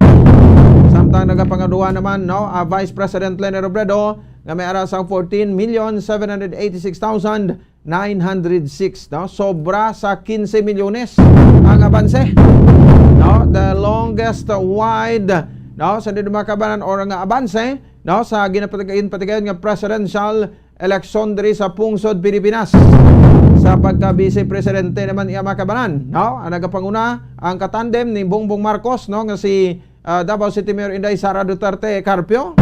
Samtang nagapangaduha naman, no, ah, Vice President Leni Robredo nga may ara sang fourteen million seven hundred eighty-six thousand nine hundred six, no? Sobra sa quince milyones ang abanse, no? The longest wide, no, sa diri mga kabanan or nga abanse, no, sa ginapatigayon-patigayon nga presidential eleksyon diri sa pungsod Pilipinas. Sa pagka-Vice Presidente naman iya mga kabanan, no? Ang nagapanguna ang katandem ni Bongbong Marcos, no, nga si, ah, Davao City Mayor Inday Sara Duterte Carpio,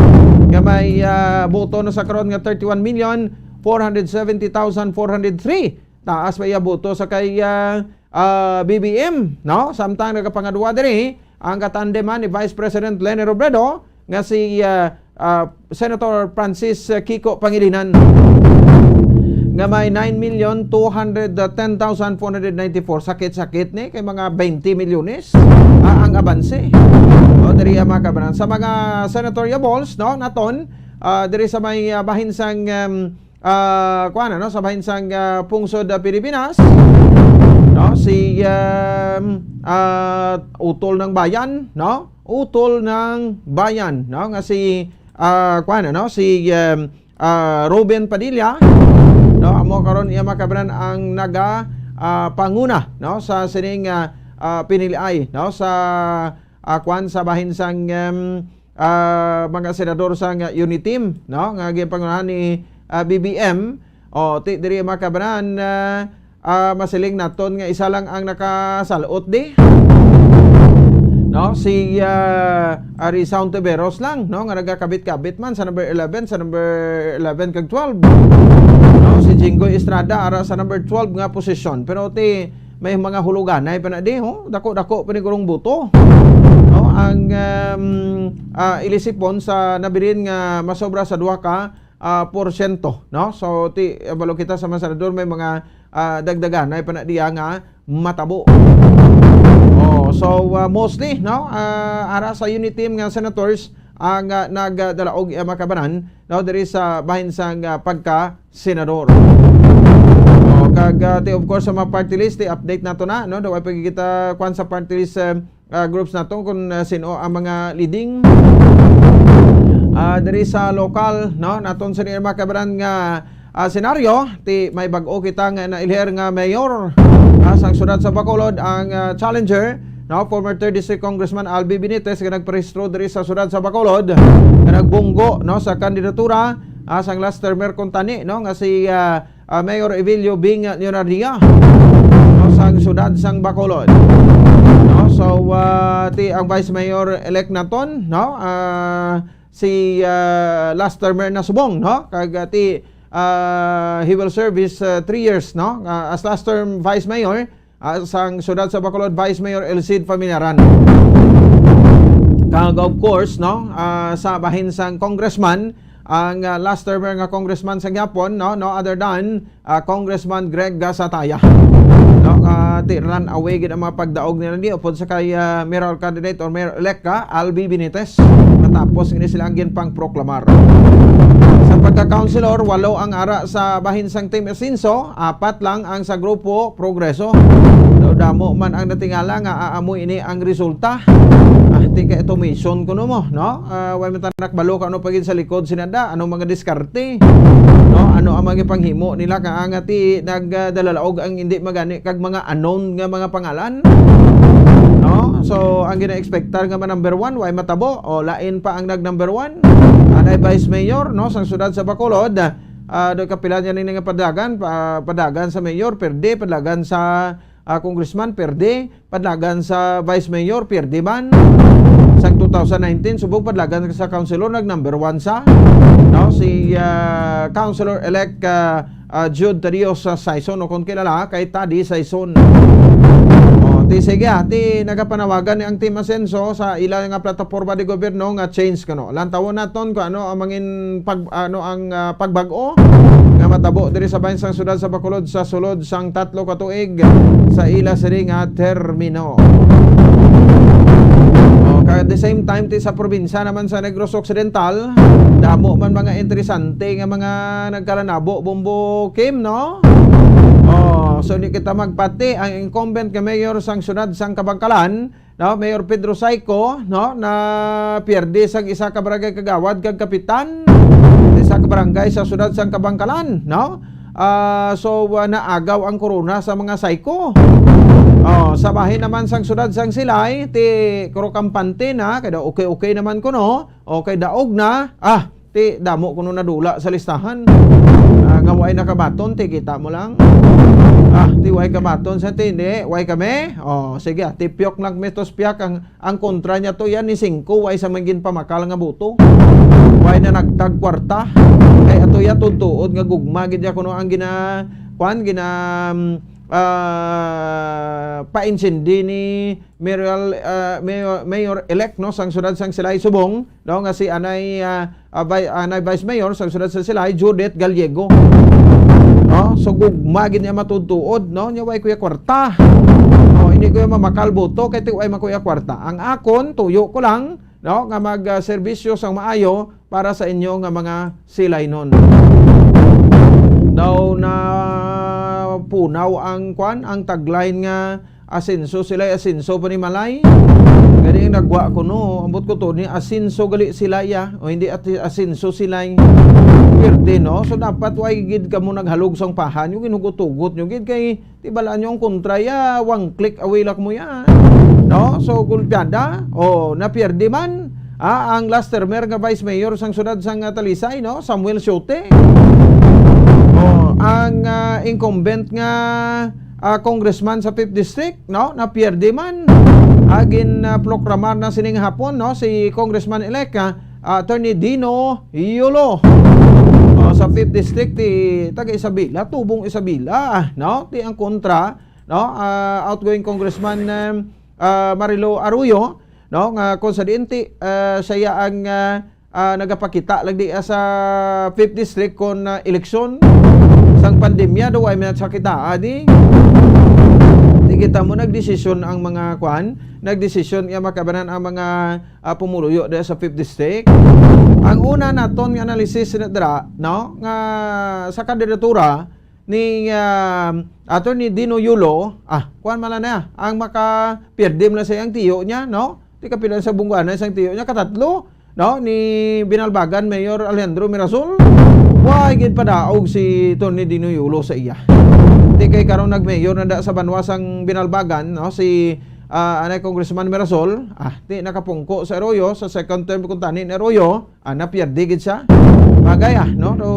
nga may, ah, boto na sa karon nga thirty-one million four hundred seventy thousand four hundred three. Taas pa iya boto sa kay, ah, ah, B B M, no? Samtang nagapangadua diri ang katandeman ni Vice President Leni Robredo nga si, ah, ah, Senator Francis, ah, Kiko Pangilinan. nga may nine million two hundred ten thousand four hundred ninety-four. Sakit-sakit ni, kay mga twenty milyones, ah, ang abanse. O, diri, ah, mga kabanan. Sa mga senatorial balls, no, naton, ah, diri sa may, ah, bahin sang, um, ah, kuwan, ano, sa bahin sang, ah, pungsod, ah, Pilipinas, no, si, um, ah, Utol ng Bayan, no, Utol ng Bayan, no, nga si, ah, kuwan, ano, si, um, ah, Ruben Padilla, no, amo karon iya makabanan ang naga, ah, panguna, no, sa sining, ah, ah, piniliay, no, sa, ah, kwan, sa bahin sang, em, ah, mga senador sang Uniteam, no, nga ginpangunahan ni, ah, B B M. O, ti diri makabanan, ah, ah, masiling naton nga isa lang ang nakasalot di. No, si, ah, Ari Sauntiveros lang, no, nga nagakabit-kabit man sa number eleven, sa number eleven kag twelve. No, si Jinggoy Estrada ara sa number twelve nga posisyon. Pero ti may mga huluganay pa na di, ho? Dako-dako pa ni gurong buto. No, ang, um, ah, ilisipon sa nabilin nga masobra sa duha ka ah, porsyento, no? So, ti, balo kita sa mga senador, may mga, ah, dagdaganay pa na diya nga matabo. Oh, so, ah, mostly, no? Ah, ara sa Uniteam nga senators ang, ah, nagdalaog, ah, makabanan, no, diri sa bahin sang, ah, pagka-senador. Oh, kag, ah, ti, of course, sa mga party list, ti update nato na, no? Daw ay pagkikita kwan sa party list, eh, ah, groups nato kung, ah, sino ang mga leading, ah, diri sa lokal, no? Naton sa mga kabaran nga, ah, senaryo, ti may bag-o kita nga nailher nga mayor, ah, sang siyudad sa Bacolod, ang, ah, challenger, no? Former third District Congressman Albi Benitez nga nagparehistro diri sa siyudad sa Bacolod, nga nagbunggo, no, sa kandidatura, ah, sang last termer kuntani, no, nga si, ah, ah, Mayor Evilio Bing Leonardia, no, sang siyudad sang Bacolod. No, so, ah, ti ang Vice Mayor-elect naton, no, ah, si, ah, last termer na subong, no, kag, ah, ti, ah, he will serve his, ah, three years, no, ah, as last term Vice Mayor, ah, sang siyudad sa Bacolod, Vice Mayor Elcid Familiaran. Kag of course, no, ah, sa bahin sang congressman, ang, ah, last termer nga congressman sa gihapon, no, no other than, ah, Congressman Greg Gasataya. No, ah, ti run away gid ang mga pagdaog nila ni upod sa kay, ah, mayoral candidate or mayor-elect ka, Albi Benitez. Matapos ini sila ang ginpangproklamar. Sa pagka-councilor, walo ang ara sa bahin sang Team Asenso, apat lang ang sa Grupo Progreso. Daw damo man ang natingala nga aamo ini ang resulta. Ah, ti kay automation kuno mo, no? Ah, way man tanak balo ka ano pa gid sa likod sinada, ano mga diskarte, no? Ano ang mga panghimo nila ka nga ti nagdalalaog ang hindi magani kag mga unknown nga mga pangalan, no? So, ang gina-expectar nga ma number one, way matabo, o lain pa ang nag number one. Anay Vice Mayor, no, sang siyudad sa Bacolod, ah, do kapila niya ni nga padagan, pa-, padagan sa mayor, perde, padagan sa, ah, congressman, perde, padagan sa vice mayor, perde man. Sang two thousand nineteen, subong padagan sa councilor, nag number one sa, no, si, ah, Councilor-elect, ah, ah, Jude Tadios sa Saison, o kung kilala kay Tadi Saison. O, ti sige, ah, ti nagapanawagan ni ang Team Asenso sa ila nga plataporma de gobyerno nga change kano. Lantawon naton kung ano ang mangin pag-, ano ang, ah, pagbag-o nga matabo diri sa bahin sang siyudad sa Bacolod sa sulod sang tatlo ka tuig sa ila sini nga termino. O, kag at the same time, ti sa probinsya naman sa Negros Occidental, damo man mga interesante nga mga nagkalanabo, Bombo Kim, no? O, so di kita magpati, ang incumbent nga mayor sang siyudad sang Kabankalan, no, Mayor Pedro Saico, no, na pierde sang isa ka barangay kagawad kag kapitan, isa ka barangay sa siyudad sang Kabankalan, no? Ah, so, ah, naagaw ang korona sa mga Saico. O, sa bahin naman sang siyudad sang Silay, ti kuro kampante na, kay daw okay-okay naman kuno, o kay daog na, ah, ti damo kuno nadula sa listahan. Ah, nga way nakabaton, ti kita mo lang. Ah, ti way kabaton sa tindi, way kami. O, sige, ah, ti piyok lang mi tos piyok ang ang kontra niya to yan ni singko, way sa man ginpamakal nga buto. Way na nagtag kwarta. Kay ato ya tuod-tuod nga gugma gid ya kuno ang gina-, kwan, gina-, mm, ah, paintindi ni Mayor, ah, Mayor, Mayor-elect, no, sang siyudad sang Silay Subong, no, nga si Anay, ah, ah, Vi-, Anay Vice Mayor sang siyudad sa Silay, Judith Gallego. No? So, gugma gid niya matuod-tuod, no? Nya, way ko ya kwarta. Oh, hindi ko ya mamakal boto, kay ti way man ko ya kwarta. Ang akon, tuyo ko lang, no? Nga mag, ah, serbisyo sang maayo para sa inyo nga mga silaynon. Daw na punaw ang kwan, ang tagline nga asenso sila'y asenso pa ni Malay. Gani ang nagwa ko, no? Ambot ko to, ni asenso gali sila ya. O hindi, at asenso sila'y pwerte, no? So, dapat way gid kamo naghalog sang pahan. Yung ginugot-ugot nyo gid kay, di bala nyo ang kontra ya, one click away lang mo ya. No? So, gulpiada, o, napierde man, ah, ang last termer nga vice mayor sang siyudad sang, ah, Talisay, no? Samuel Siote. O, ang, ah, incumbent nga, ah, congressman sa fifth District, no? Napierde man. Ah, gin, ah, proklamar na sining hapon, no? Si Congressman-elect, ah, Attorney Dino Yolo. O, sa fifth District, ti taga Isabela, tubong Isabela, no? Ti ang kontra, no? Ah, outgoing Congressman, um, ah, Marilo Arroyo, no? Nga kung sa diin ti, ah, siya ang, ah, ah, nagapakita lang di, ah, sa fifth District kon, ah, eleksyon sang pandemya daw ay may sakita, ah, di. Di kita mo nagdesisyon ang mga kwan, nagdesisyon nga makabanan ang mga, ah, pumuluyo dira sa fifth District. Ang una naton nga analysis na dira, no, nga sa kandidatura ni, ah, Attorney Dino Yulo, ah, kuwan man lang na, ang makapierde man lang sa iyang tiyo niya, no? Di ka pila sa bungguan na isang tiyo niya, katatlo, no? Ni Binalbagan Mayor Alejandro Mirasol. Wa gid padaog si Attorney Dino Yulo sa iya. Di kay karon nag-mayor na da sa banwa sang Binalbagan, no? Si, ah, anay Congressman Mirasol, ah, di nakapungko sa Arroyo, sa second term kuntani ni Arroyo, ah, napierde gid siya. Bagay, ah, no? No,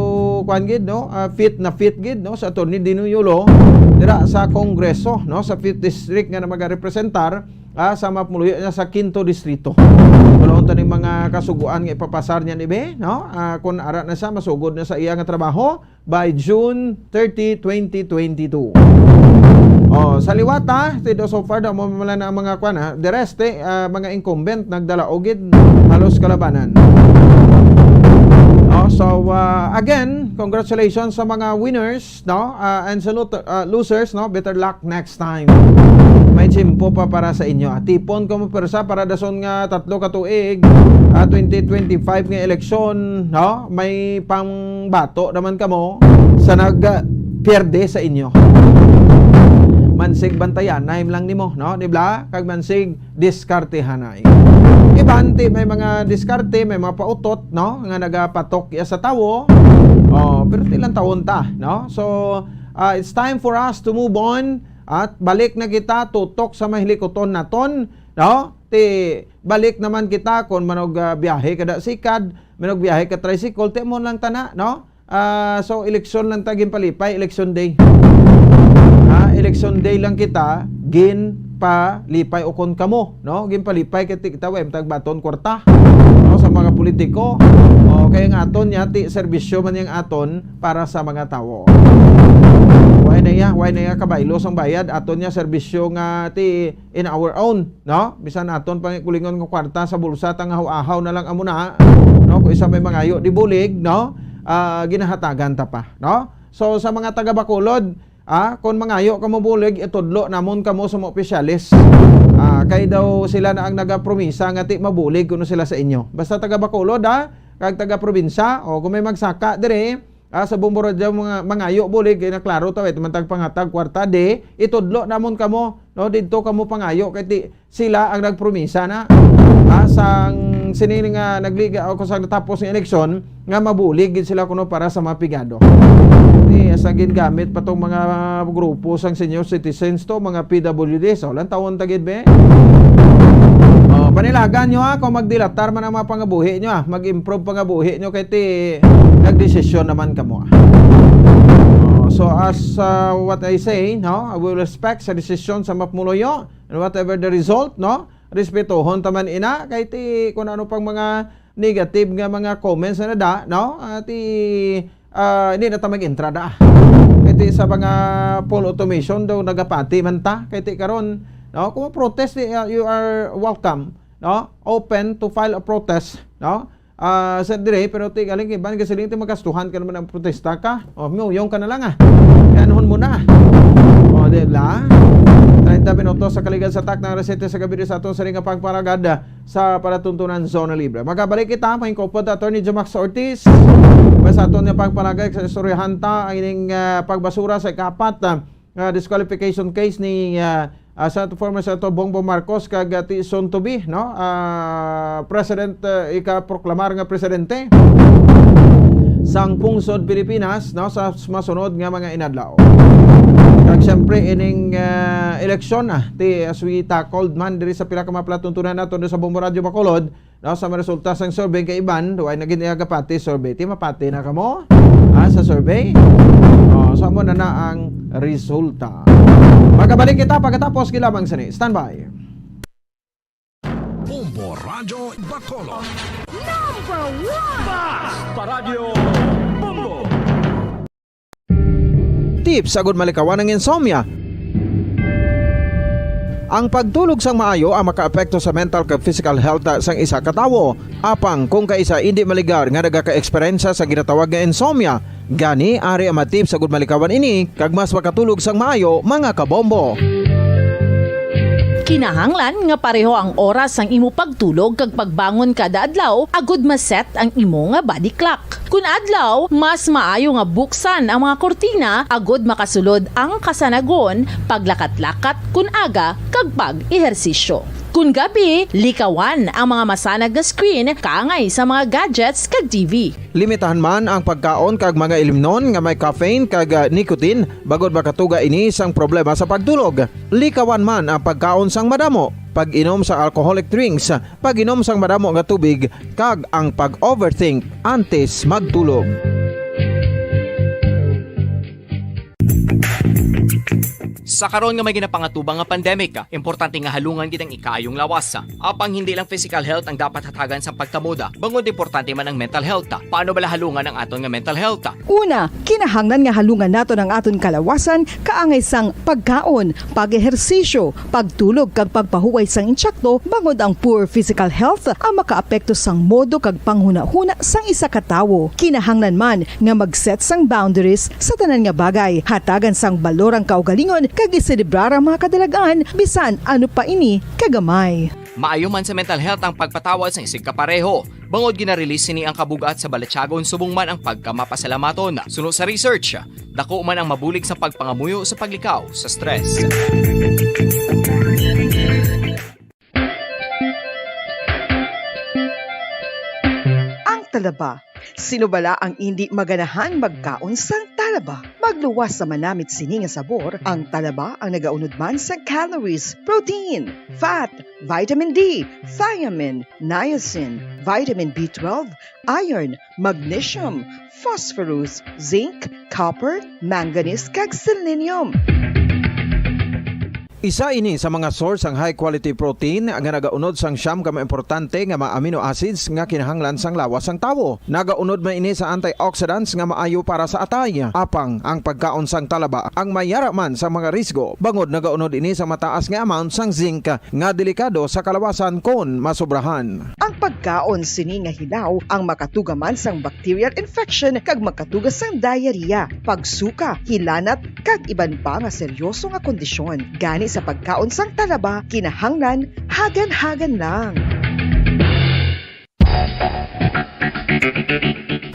kuwan gid, no? Ah, fit na fit gid, no? Sa Attorney Dino Yulo, dira sa Kongreso, no? Sa fifth District nga na magarepresentar, ah, sa mapuluyo niya sa Quinto Distrito. Wala unta ning mga kasuguan nga ipapasar niya ni Be, no? Ah, kung ara na siya, masugod na sa iya nga trabaho by June thirty, twenty twenty-two. Oh, sa liwat, ah, ti do so far, daw mo man lang ang mga kwan, ah. The rest, eh, ah, mga incumbent, nagdala og gid halos kalabanan. Oh, so, ah, again, congratulations sa mga winners, no? Ah, and sa lut-, ah, losers, no? Better luck next time. May tiyempo pa para sa inyo. Ah, tipon ko mo persa para dason nga tatlo ka tuig, ah, twenty twenty-five nga eleksyon, no? May pangbato naman kamo sa nag, ah, pierde sa inyo. Mansig bantayanay lang nimo, no? Di ba? Kag mansig diskartehanay. Iban ti may mga diskarte, may mga pautot, no, nga nagapatok iya sa tawo. Oh, pero ti lang tawon ta, no? So, ah, it's time for us to move on at balik na kita tutok sa mahinikuton naton, no? Ti balik naman kita kon manog, ah, biyahe kada sikad, manog biyahe ka tricycle, ti mo lang tana, no? Ah, so, eleksyon lang ta ginpalipay, election day. Ha, election day lang kita ginpalipay, o kon kamo, no? Ginpalipay kay ti kita way tagbaton kwarta, no, sa mga politiko. O, kay ang aton niya, ti serbisyo man yang aton para sa mga tawo. Why na iya, why na iya kabaylo sang bayad, aton niya serbisyo nga ti in our own, no? Bisan aton pang kulingon nga kwarta sa bulsa, tang ahaw-ahaw na lang amo na, no? Kung isa may mangayo di bulig, no? Ah, ginahatagan ta pa, no? So, sa mga taga Bacolod, ah, kung mangayo kamo bulig, itudlo namon kamo sa mga opisyalis. Ah, kay daw sila na ang nagapromisa nga ti mabulig kuno sila sa inyo. Basta taga Bacolod, ah, kag taga probinsya, o kung may magsaka diri, ah, sa Bombo Radyo, mga mangayo bulig, kay naklaro ta, ito man tagpangatag kwarta, di, itudlo namon kamo, no, didto kamo pangayo, kay ti, sila ang nagpromisa na. Ah, sang sini nga nagliga o kung sang natapos nga eleksyon, nga mabulig gid sila kuno para sa mga pigado. Di, sa gingamit pa tong mga grupo sang senior citizens to, mga P W D, so, lang taon ta gid, be. Oh, panilagan nyo, ha, kung magdilatar man ang mga pangabuhi nyo, ha, mag-improve pangabuhi nyo, kay ti, nagdesisyon naman kamo, ha. Oh, so, as, uh, what I say, no, I will respect sa desisyon sa mapumuloyo, and whatever the result, no, respetohon ta man ina, kay ti, kung ano pang mga negative nga mga comments na nada, no, ah, ti, ah, hindi na ta mag-entrada. Kay ti sa mga full automation daw nagapati man ta. Kay ti karon, no, kung protest, eh, uh, you are welcome, no? Open to file a protest, no? Ah, sa dire, pero ti galing iban ka siling ti magastuhan ka naman ang protesta ka. O, muyong ka na lang, ah. Kanuhon mo na. O, di ba? Treinta minutos sa kaligad sa tak ng alas siyete sa gabi sa aton sa ring pagparagad, ah, sa palatuntunan Zona Libre. Magabalik kita, may kupot Attorney Jomax Ortiz. Ba sa aton nga pagparagad sa istoryahan ta, ang ining, ah, pagbasura sa ikapat, ah, nga disqualification case ni, ah, ah, Sen-, former Senator Bongbong Marcos kag, ah, ti-, soon to be, no? Ah, President, ah, ikaproklamar nga presidente sang pungsod Pilipinas, no, sa s-, masunod nga mga inadlaw. Kag siyempre ining, ah, eleksyon, ah, ti, as we tackled man diri sa pila ka mga palatuntunan nato sa Bombo Radyo Bacolod, no, sa mga resulta sang survey kay iban, duay na gid niya gapati survey. Ti mapati na kamo? Ah, sa survey? Oh, so amo na na ang resulta. Magabalik kita pagkatapos, kay lamang sini. Standby. Bombo Radyo Bacolod. Number one! Bas! Paradyo Bombo! Tips agud malikawan ang insomnia. Ang pagtulog sang maayo ang makaapekto sa mental kag physical health sang isa ka tawo. Apang kung kaisa indi maligar nga nagaka-eksperyensya sa ginatawag nga insomnia, gani ari ang mga tips agud malikawan ini kag mas makatulog sang maayo, mga kabombo. Kinahanglan nga pareho ang oras sang imo pagtulog kag pagbangon kada adlaw agud ma-set ang imo nga body clock. Kun adlaw, mas maayo nga buksan ang mga kurtina agud makasulod ang kasanagon, paglakat-lakat kun aga, kag pag-ehersisyo. Kun gabi, likawan ang mga masanag nga screen kaangay sa mga gadgets kag T V. Limitahan man ang pagkaon kag mga ilimnon nga may caffeine kag, ah, nicotine, bangod makatuga ini sang problema sa pagtulog. Likawan man ang pagkaon sang madamo, pag-inom sa alcoholic drinks, pag-inom sang madamo nga tubig, kag ang pag-overthink antes magtulog. Sa karon nga may ginapangatubang nga pandemic, importante nga halungan gid ang ikaayong lawas. Apang hindi lang physical health ang dapat hatagan sang pagtamod, bangod importante man ang mental health. Paano bala halungan ang aton nga mental health? Una, kinahanglan nga halungan naton ang aton kalawasan kaangay sang pagkaon, pag-ehersisyo, pagtulog kag pagpahuway sang intsakto, bangod ang poor physical health ang makaapekto sang modo kag panghunahuna sang isa ka tawo. Kinahanglan man nga mag-set sang boundaries sa tanan nga bagay, hatagan sang balor ang kaugalingon kag iselebrar ang mga kadalagan bisan ano pa ini kagamay. Maayo man sa mental health ang pagpatawad sang isigkapareho, bangod gina-release sini ang kabug-at sa balatyagon subong man ang pagkamapasalamaton. Suno sa research, dako man ang mabulig sa pagpangamuyo sa paglikaw sa stress. Ang talaba. Sino bala ang indi maganahan magkaon sang talaba? Magluwas sa manamit sini nga sabor, ang talaba ang nagaunod man sa calories, protein, fat, vitamin D, thiamine, niacin, vitamin B twelve, iron, magnesium, phosphorus, zinc, copper, manganese, kag selenium. Isa ini sa mga source sang high quality protein nga nagaunod sang siyam ka mga importante nga mga amino acids nga kinahanglan sang lawas sang tawo. Nagaunod man ini sa antioxidants nga maayo para sa atay. Apang ang pagkaon sang talaba ang may yara man sa mga risgo, bangod nagaunod ini sa mataas nga amount sang zinc nga delikado sa kalawasan kon masobrahan. Ang pagkaon sini nga hilaw ang makatuga man sang bacterial infection kag makatuga sang diarrhea, pagsuka, hilanat, kag iban pa nga seryoso nga kondisyon. Gani sa pagkaon sang talaba, kinahanglan hagan-hagan lang.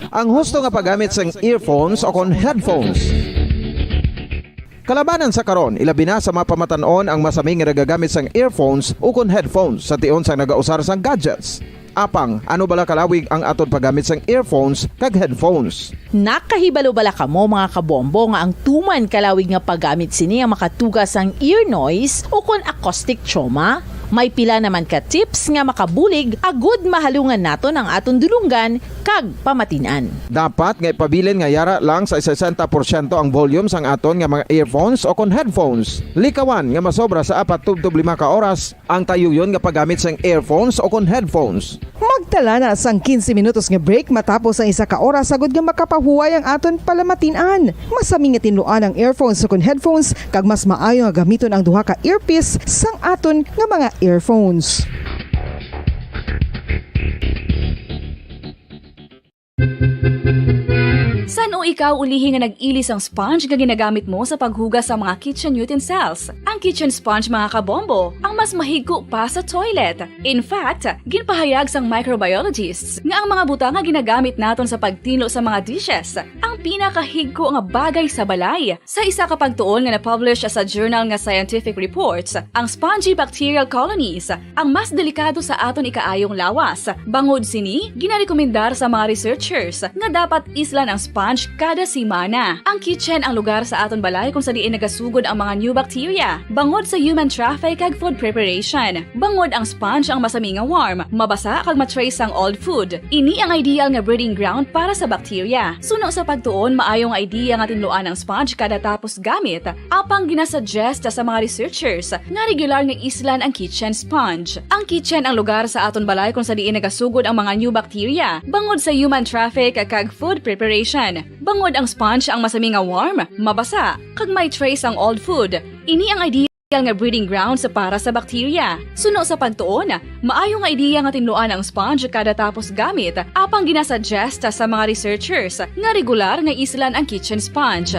Ang husto nga paggamit sang earphones o kon headphones. Kalabanan sa karon, ilabi na sa mga pamatan-on ang masami nga nagagamit sang earphones ukon headphones sa tion sang nagausar sang gadgets. Apang, ano bala kalawig ang aton paggamit sang earphones kag headphones? Nakahibalo bala kamo, mga kabombo, nga ang tuman kalawig nga paggamit sini ang makatuga sang ear noise ukon acoustic trauma? May pila naman ka tips nga makabulig agud mahalungan naton ang aton dulonggan kag pamatin-an. Dapat nga ipabilin nga yara lang sa sesenta porsyento ang volume sang aton nga mga earphones o kon headphones. Likawan nga masobra sa apat tubtob lima ka oras ang tayuyon nga paggamit sang earphones o kon headphones. Magtala na sang quince minutos nga break matapos ang isa ka oras agud nga makapahuway ang aton palamatin-an. Masami nga tinluan ang earphones o kon headphones, kag mas maayo nga gamiton ang duha ka earpiece sang aton nga mga earphones. San-o ikaw ulihi nga nag-ili sang sponge nga ginagamit mo sa paghugas sa mga kitchen utensils? Ang kitchen sponge, mga kabombo, ang mas mahigko pa sa toilet. In fact, ginpahayag sang microbiologists nga ang mga butang nga ginagamit naton sa pagtinlo sa mga dishes ang pinakahigko nga bagay sa balay. Sa isa ka pagtuon nga na-publish sa journal nga Scientific Reports, ang spongy bacterial colonies ang mas delikado sa aton ikaayong lawas. Bangod sini, ginarekomendar sa mga researchers nga dapat islan ang sponge kada semana. Ang kitchen ang lugar sa aton balay kung sa diin nagasugod ang mga new bacteria, bangod sa human traffic kag food preparation. Bangod ang sponge ang masami nga warm, mabasa kag ma-trace ang old food. Ini ang ideal nga breeding ground para sa bacteria. Suno sa pagtuon, maayo nga idea nga tinluan ang sponge kada tapos gamit. Apang ginasuggest sa mga researchers nga regular nga islan ang kitchen sponge. Ang kitchen ang lugar sa aton balay kung sa diin nagasugod ang mga new bacteria, bangod sa human traffic kag food preparation. Bangod ang sponge ang masami nga warm, mabasa, kag may trace ang old food. Ini ang ideal nga breeding grounds para sa bacteria. Suno sa pagtuon, maayo nga idea nga tinluan ang sponge kada tapos gamit, apang ginasuggest sa mga researchers nga regular nga islan ang kitchen sponge.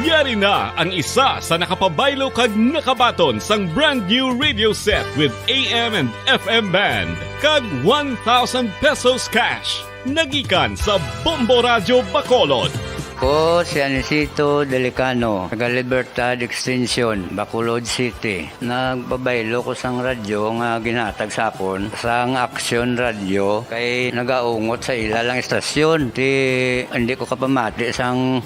Yari na ang isa sa nakapabaylo kag nakabaton sang brand new radio set with A M and F M band kag one thousand pesos cash. Nagikan sa Bombo Radyo Bacolod. Ko si Anisito Delicano, taga Libertad Extension, Bacolod City. Nagpabaylo ko sang radyo nga ginhatag sa akon sang Aksyon Radyo kay nagaungot sa ila lang istasyon. Ti hindi ko kapamati sang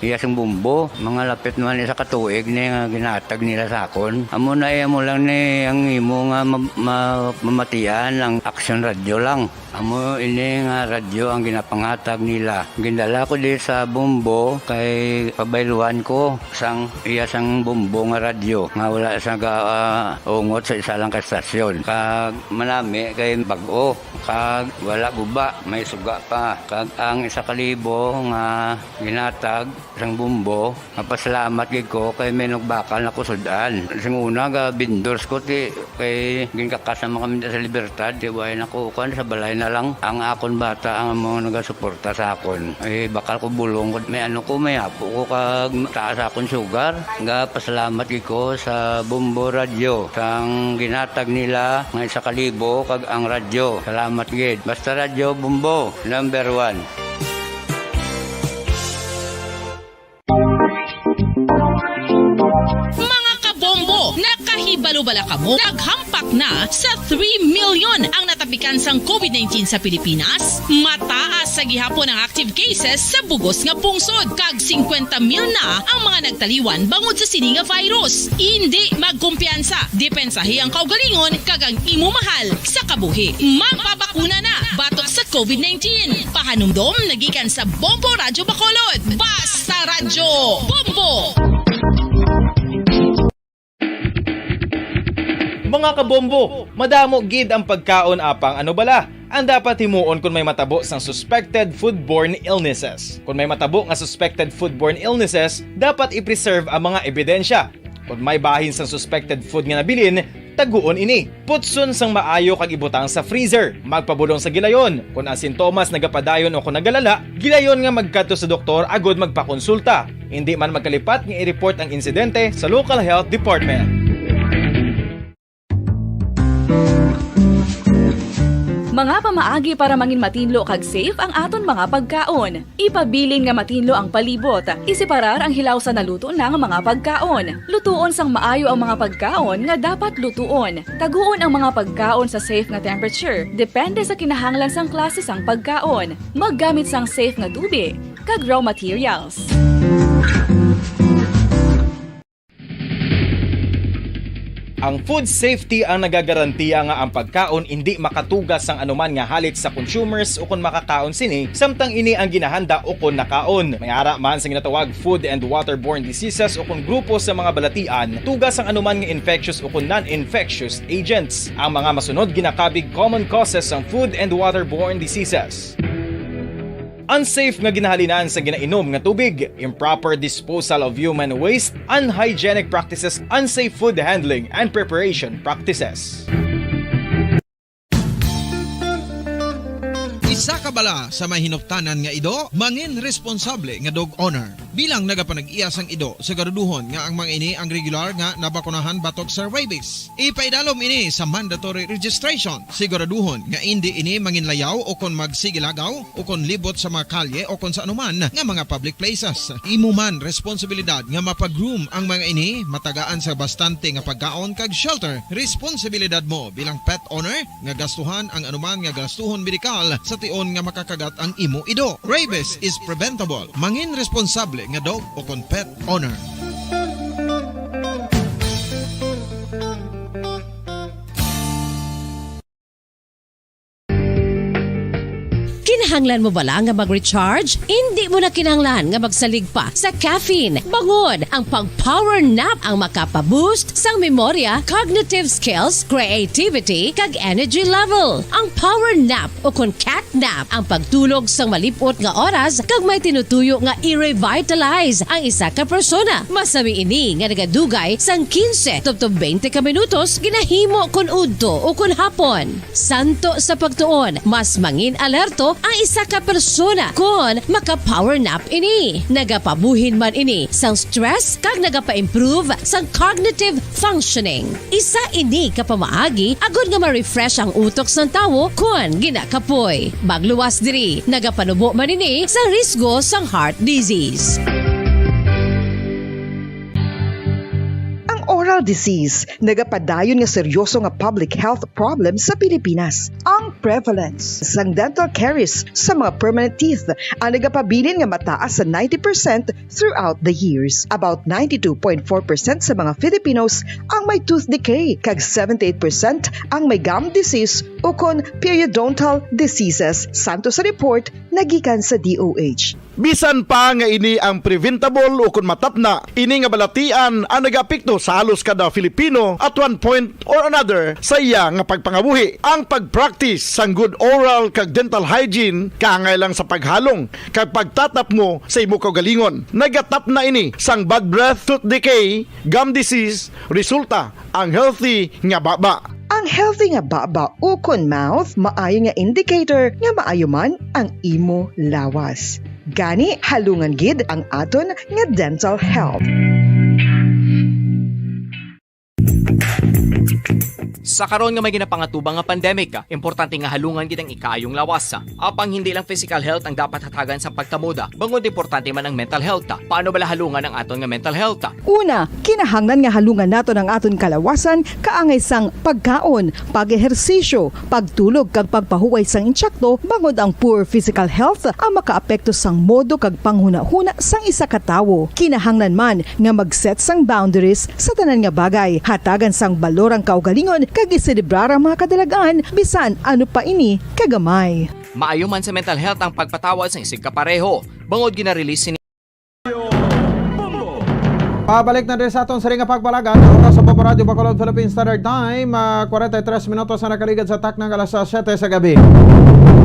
iya sing bumbo. Mga lapit naman isa ka tuig ni nga ginhatag nila sa akon. Amo na iya mo lang ni ang imo nga ma- ma- mamatian ang Aksyon Radyo lang. Amo ini nga radyo ang ginapanghatag nila. Gindala ko di sa Bombo kay pabayluan ko sang iya sang Bombo nga radyo nga wala sa ga, ah, ungot sa isa lang ka estasyon. Kag manami kay bag-o, kag wala guba, may suga pa. Kag ang isa ka libo nga ginatag sang Bombo, mapasalamat gid ko kay may nagbakal na ko sud-an. Sing una ga vendors ko ti kay ginkakas naman kami sa Libertad, ti way na ko kuan sa balay na lang. Ang akon bata ang mga nagasuporta sa akon. Eh, bakal ko bulong ko, may ano ko, may apo ko kag taas akon sugar. Ga pasalamat gid ko sa Bombo Radyo sang ginatag nila nga isa ka libo kag ang radyo. Salamat gid. Basta Radyo Bombo, number one. Mga kabombo, nakahibalo bala kamo? Naghampak na sa three million ang natapikan sang COVID nineteen sa Pilipinas. Mataas sa gihapon ang active cases sa bugos nga pungsod, kag singkwenta mil na ang mga nagtaliwan bangod sa sini nga virus. Indi magkumpiyansa, depensahi ang kaugalingon kag ang imo mahal sa kabuhi. Magpabakuna na batok sa COVID nineteen. Pahanumdom nagikan sa Bombo Radyo Bacolod. Basta Radyo Bombo! Mga kabombo, madamo gid ang pagkaon apang ano bala ang dapat himuon kon may matabo sang suspected foodborne illnesses. Kon may matabo nga suspected foodborne illnesses, dapat i-preserve ang mga ebidensya. Kon may bahin sang suspected food nga nabilin, taguon ini. Putson sang maayo kag ibutang sa freezer. Magpabulong sa gilayon. Kon ang sintomas nagapadayon o kon nagalala, gilayon nga magkadto sa doktor agud magpakonsulta. Indi man magkalipat nga i-report ang insidente sa local health department. Mga pamaagi para mangin matinlo kag safe ang aton mga pagkaon. Ipabilin nga matinlo ang palibot. Iseparar ang hilaw sa naluto na nga mga pagkaon. Lutuon sang maayo ang mga pagkaon nga dapat lutuon. Taguon ang mga pagkaon sa safe nga temperature, depende sa kinahanglan sang klase sang pagkaon. Maggamit sang safe nga tubig kag raw materials. Ang food safety ang nagagarantiya nga ang pagkaon indi makatuga sang anuman nga halit sa consumers ukon makakaon sini, samtang ini ang ginahanda ukon nakaon. May ara man sa ginatawag food and waterborne diseases ukon grupo sa mga balatian, tuga sang anuman nga infectious ukon non-infectious agents. Ang mga masunod ginakabig common causes sang food and waterborne diseases. Unsafe nga ginahalinan sa ginainom nga tubig, improper disposal of human waste, unhygienic practices, unsafe food handling and preparation practices. Sa kabala sa may hinuptanan nga ido, mangin responsable nga dog owner. Bilang nagapanag-iya sang ido, siguraduhon nga ang mga ini ang regular nga nabakunahan batok sa rabies. Ipaidalom ini sa mandatory registration. Siguraduhon nga indi ini manginlayaw o kon magsigilagaw o kon libot sa mga kalye o kon sa anuman nga mga public places. Imo man responsibilidad nga mapa-groom ang mga ini, matagaan sa bastante nga pagkaon kag shelter. Responsibilidad mo bilang pet owner nga gastuhan ang anuman nga gastuhon medikal sa tion nga makakagat ang imo ido. Rabies is preventable. Mangin responsable nga dog o kon pet owner. Kinahanglan mo bala nga mag-recharge? Indi mo na kinahanglan nga magsalig pa sa caffeine. Bangod ang pag-power nap ang makapa-boost sang memorya, cognitive skills, creativity, kag energy level. Ang power nap o kon cat nap ang pagtulog sang malip-ot nga oras kag may tinutuyo nga i-revitalize ang isa ka persona. Masami ini nga nagadugay sang quince tubtob twenty ka minutos ginahimo kon udto o kon hapon. Santo sa pagtuon, mas mangin alerto ang isa ka persona kon maka-power nap ini. Nagapabuhin man ini sang stress kag nagapa-improve sang cognitive functioning. Isa ini ka pamaagi agod nga ma-refresh ang utok sang tawo kon ginakapoy. Magluwas diri, nagapanubo man ini sa risgo sang heart disease. Ang oral disease nagapadayon nga seryoso nga public health problem sa Pilipinas. Ang prevalence sang dental caries sa mga permanent teeth ang nagapabilin nga mataas sa ninety percent throughout the years. About ninety-two point four percent sa mga Filipinos ang may tooth decay, kag seventy-eight percent ang may gum disease ukon periodontal diseases, santo sa report nga gikan sa D O H. Bisan pa nga ini ang preventable ukon matapna, ini nga balatian ang nagaapekto sa halos kada Filipino at one point or another sa iya nga pagpangabuhi. Ang pag-practice sang good oral kag dental hygiene kaangay lang sa paghalong kag pagtatapmo sa imo kaugalingon. Nagatapna ini sang bad breath, tooth decay, gum disease, resulta ang healthy nga baba. Ang healthy nga baba ukon mouth maayo nga indicator nga maayo man ang imo lawas. Gani, halungan gid ang aton nga dental health. Sa karon nga may ginapangatubang nga pandemic, importante nga halungan gid ang ikaayong lawas. Apang hindi lang physical health ang dapat hatagan sa pagtamod, bangod importante man ang mental health. Paano bala halungan ang aton nga mental health? Una, kinahanglan nga halungan naton ang aton kalawasan kaangay sang pagkaon, pag-ehersisyo, pagtulog kag pagpahuway sang intsakto, bangod ang poor physical health ang makaapekto sang modo kag panghunahuna sang isa ka tawo. Kinahanglan man nga mag-set sang boundaries sa tanan nga bagay. Hatagan sang balor ang kaugalingon kag iselebrar ang mga kadalag-an, bisan ano pa ini kagamay. Maayo man sa mental health ang pagpatawad sang isigkapareho, bangod gina-release sini. Pabalik na diri sa aton siring nga pagpalagad. Ang oras sa Papa Radio Bacolod Philippine Standard Time, ah, forty-three minutos na nakaligad sa taknang alas siyete sa gabi.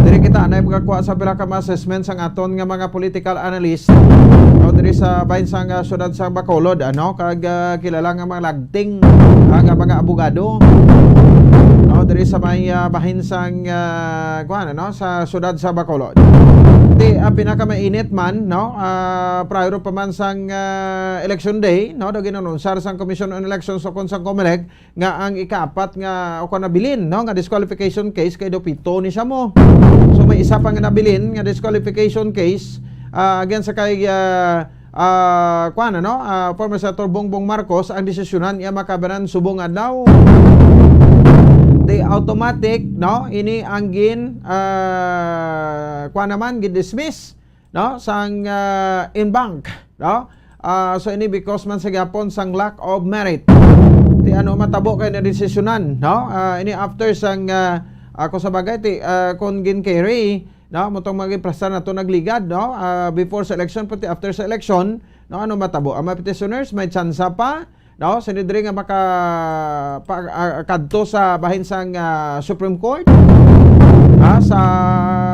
Diri kita na makakuha sa pila ka mga assessment sang aton nga mga political analyst, no, diri sa bahin sang, ah, siyudad sa Bacolod, ano, kag, ah, kilala nga mga lagting, ah, nga mga abogado, no, diri sa may, ah, bahin sang, ah, kuwan, ano, sa siyudad sa Bacolod. Di, ah, pinakamainit man, no, ah, prior pa man sang, ah, election day, no, daw ginanunsar sang Commission on Elections o kon sang Comelec nga ang ikaapat nga o kon nabilin, no, nga disqualification case kay daw pito ni siya mo. So may isa pa nga nabilin nga disqualification case, ah, against sa kay, ah, ah, kuwan, ano, ah, former Senator Bongbong Marcos ang desisyonan iya makabanan subong adlaw. Di automatic, no, ini ang gin, ah, kuwan naman, gin-dismiss, no, sang, ah, en banc, no? Ah, so ini because man sa gihapon sang lack of merit. Ti ano matabo kay nadesisyonan, no? Ah, ini after sang, ah, ako sa bagay, ti, ah, kung gin-carry, no, mo tong mga giprasa nato nagligad, no? Ah, before sa election, pati after sa election, no, ano matabo? Ang mga petitioners may tsansa pa, no, sini diri nga maka, pa, ah, kadto sa bahin sang, ah, Supreme Court, ah, sa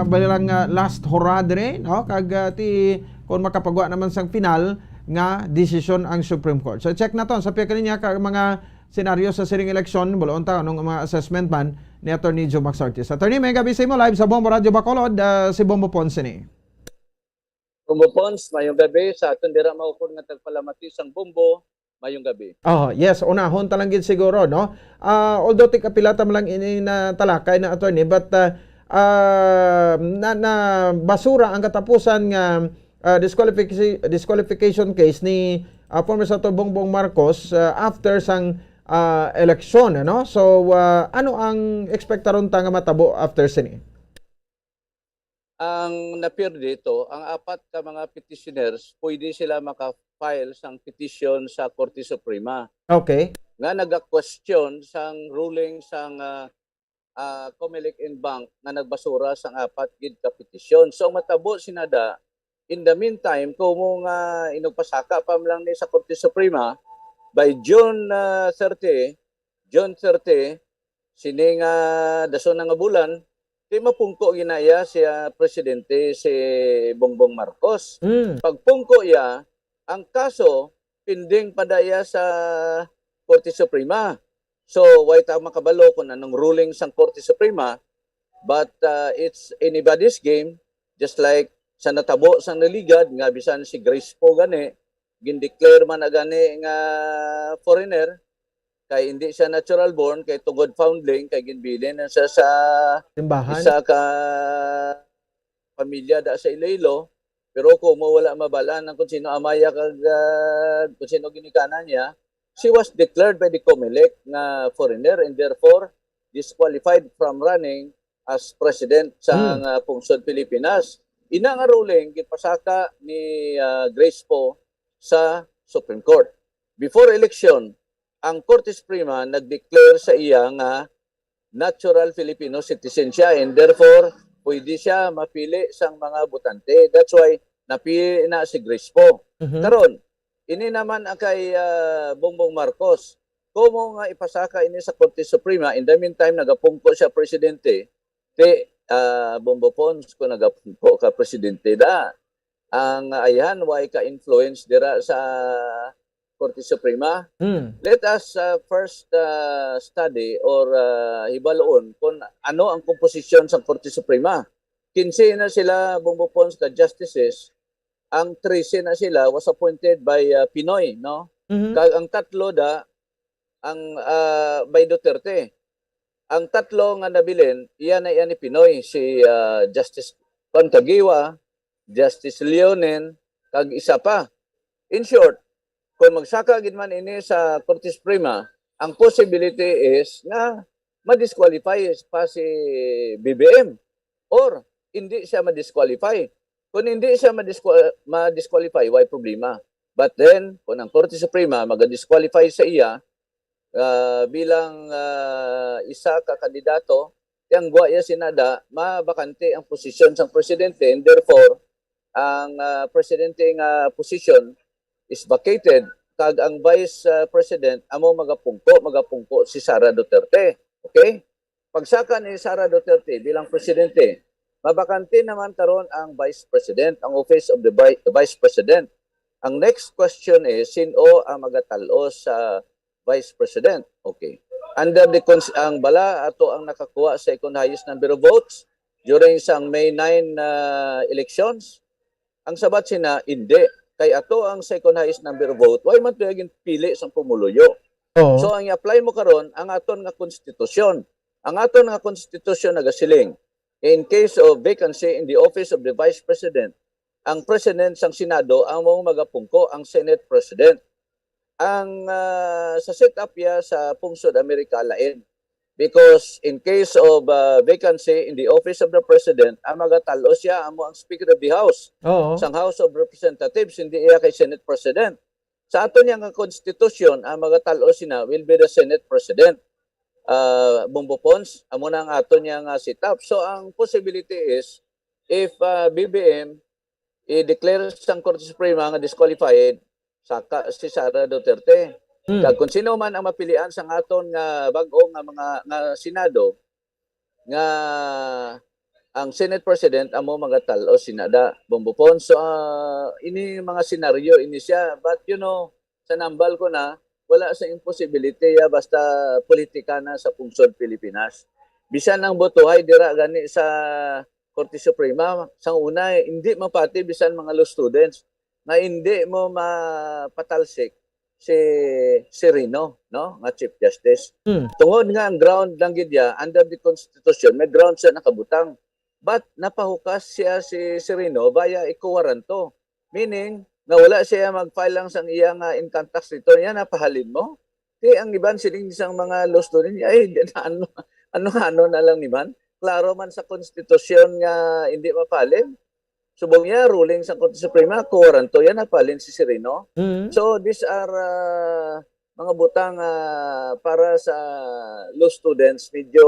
balilang, ah, last hurrah diri, no, kag, ah, ti kung makapagwa naman sang final nga desisyon ang Supreme Court. So check naton sa pihak niya ka mga senaryo sa siring eleksyon, bulaon ta anong mga assessment man ni Attorney Joe Max Ortiz. Attorney, may gabi sa imo, live sa Bombo Radyo Bacolod, ah, si Bombo Ponce ni. Bombo Ponce, mayong gabi sa aton dira maupod nga tagpalamati sang Bombo. Mayong gabi. Oh, yes, unahon ta lang gid siguro, no? Ah, although tig-apila ta man lang ini na talakay na, attorney, but ah, ah, na, na basura ang katapusan nga ah, disqualification, disqualification case ni ah, former Senator Bongbong Marcos ah, after sang ah, eleksyon, ano? So, ah, ano ang ekspektaron ta nga matabo after sini? Ang napir dito, ang apat ka mga petitioners, pwede sila maka-file sang petition sa Korte Suprema Okay. nga naga-question sang ruling sang ah, ah, Comelec en banc nga nagbasura sang apat gid ka petisyon. So ang matabo sinada, in the meantime, kumo nga inugpasaka pa man lang ni sa Korte Suprema, by June ah, thirty, June thirty, sini nga dason na nga bulan, di mapungko gina iya siya presidente si Bongbong Marcos. Mm. Pagpungko iya, ang kaso pending pa da iya sa Korte Suprema. So, way ta makabalo kung anong ruling sang Korte Suprema, but uh, it's anybody's game, just like sa natabo sang naligad nga bisan si Grace Poe gani, gindeclare man na gani nga foreigner, kay hindi siya natural born, kay tungod foundling, kay ginbilin na siya sa Simbahan. isa ka pamilya da sa Iloilo, pero kumo wala mabalaan ang kung sino amaya kag ah, kung sino ginikanan niya, she was declared by the Comelec nga foreigner and therefore disqualified from running as president sa Hmm. nga pungsod Pilipinas. Ina nga ruling gipasaka ni ah, Grace Poe sa Supreme Court. Before election, ang Korte Suprema nag-declare sa iya nga natural Filipino citizen siya and therefore pwede siya mapili sang mga botante. That's why napili na si Grace Poe. Mhm. Karon, ini naman ang kay ah, Bongbong Marcos. Kumo nga ipasaka ini sa Korte Suprema, in the meantime nagapungko siya presidente. Ti ah, Bombo Pons, kung nagapungko ka presidente da, ang ayhan way ka influence dira sa Korte Suprema. Mm. Let us uh, first uh, study or uh, hibaloon kung ano ang komposisyon sa Korte Suprema. Kinse na sila, Bongbong Pons, ka justices. Ang trese na sila was appointed by uh, Pinoy, no? Mhm. Kag ang tatlo da ang uh, by Duterte. Ang tatlo nga nabilin, iya na iya ni Pinoy, si uh, Justice Juan Caguioa, Justice Leonen, kag isa pa. In short, kung magsaka gid man ini sa Korte Suprema, ang possibility is nga ma-disqualify pa si B B M or hindi siya ma-disqualify. Kung hindi siya ma-disqual- ma-disqualify, way problema. But then, kung ang Korte Suprema maga-disqualify sa iya ah, bilang ah, isa ka kandidato, ang guwa iya sinada, mabakante ang posisyon sang presidente, and therefore, ang ah, presidente nga posisyon is vacated, kag ang vice ah, president amo magapungko, magapungko si Sara Duterte. Okay? Pagsaka ni Sara Duterte bilang presidente, mabakante naman karon ang vice president, ang office of the vi- vice president. Ang next question is, sino ang magatal-os sa vice president? Okay. Under the cons- ang bala ato ang nakakuha sa second highest number of votes during sang May nine uh, elections. Ang sabat sina, hindi. Kay ato ang second highest number of vote, why man to yung pili sang pumuluyo? Oo. So ang i-apply mo karon ang aton nga konstitusyon. Ang aton nga konstitusyon nagasiling, in case of vacancy in the office of the vice president, ang president sang Senado ang mao magapungko, ang Senate president. Ang ah, sa setup ya sa pungsod Amerika lain. Because in case of ah, vacancy in the office of the president, ang magatal-os siya amo ang Speaker of the House. Oo. Sang House of Representatives, hindi iya kay Senate President. Sa aton niya nga konstitusyon, ang magatal-os sina will be the Senate President. Uh, Bombo Pons, amo na ang aton niya nga setup. So ang possibility is, if uh, B B M i-declare sang Korte Suprema nga disqualified, saka si Sara Duterte. Hmm. Kag kung sino man ang mapilian sang aton nga bag-o nga mga nga Senado, nga ang Senate President amo magatal-os sina da, Bombo Pons. So, ah, ini mga senaryo ini siya. But you know, sa nambal ko na, wala sa imposibility ya basta politika na sa pungsod Pilipinas. Bisan ang botohay dira gani sa Korte Suprema, sang una, hindi mapati bisan mga law students nga hindi mo mapatalsik si Sereno, no, nga Chief Justice. Hmm. Tungod nga ang ground lang gid niya, under the Constitution, may ground siya nakabutang. But napahukas siya si Sereno via ex quo warranto. Meaning, nga wala siya mag-file lang sang iya nga income tax return, yan, napahalin mo. Di ang iban siling sang mga law student, ay, di na, ano, ano, ano na lang ni man. Klaro man sa konstitusyon nga hindi mapalin. Subong niya, ruling sa Korte Suprema, kuwaranto yan, napalin si Sereno. Mm. So, these are uh, mga butang uh, para sa law students, medyo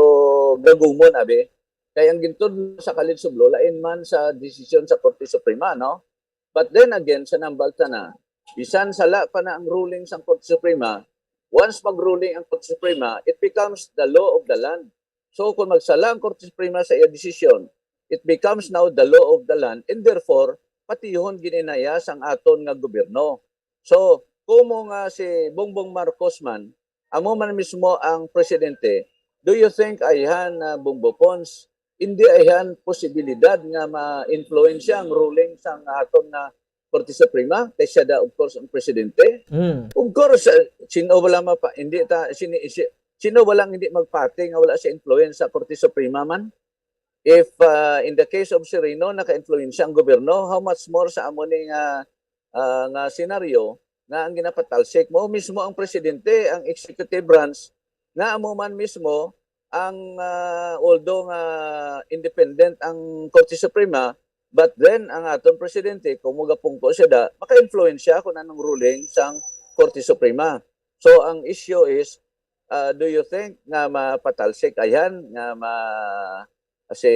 gagumon, abi. Kaya ang gintudlo sa College of Law, lain man sa desisyon sa Korte Suprema, no? But then again, sa nambal ta na, bisan sala pa na ang ruling sang Korte Suprema, once mag-ruling ang Korte Suprema, it becomes the law of the land. So, kung magsala ang Korte Suprema sa iya desisyon, it becomes now the law of the land, and therefore, patihon gid ina iya sang aton nga gobyerno. So, kumo nga si Bongbong Marcos man, amo man mismo ang presidente, do you think ayhan na Bongbong Pons, hindi ayhan posibilidad nga ma-influensya ang ruling sang aton nga Korte Suprema, kay siya da, of course, ang presidente? Mm. Of course, uh, sino wala mapa, hindi ta, sini, si, sino walang hindi magpati nga wala siya influence sa Korte Suprema man? If uh, in the case of Sereno, naka-influensya ang gobyerno, how much more sa amo ni nga, uh, nga senaryo nga ang ginapatalsik mo mismo ang presidente, ang executive branch, nga amo man mismo ang, uh, although nga independent ang Korte Suprema, but then ang aton presidente, kung magapungko siya da, maka-influensya kung anong ruling sang Korte Suprema. So ang issue is, uh, do you think nga mapatalsik ayan nga ma si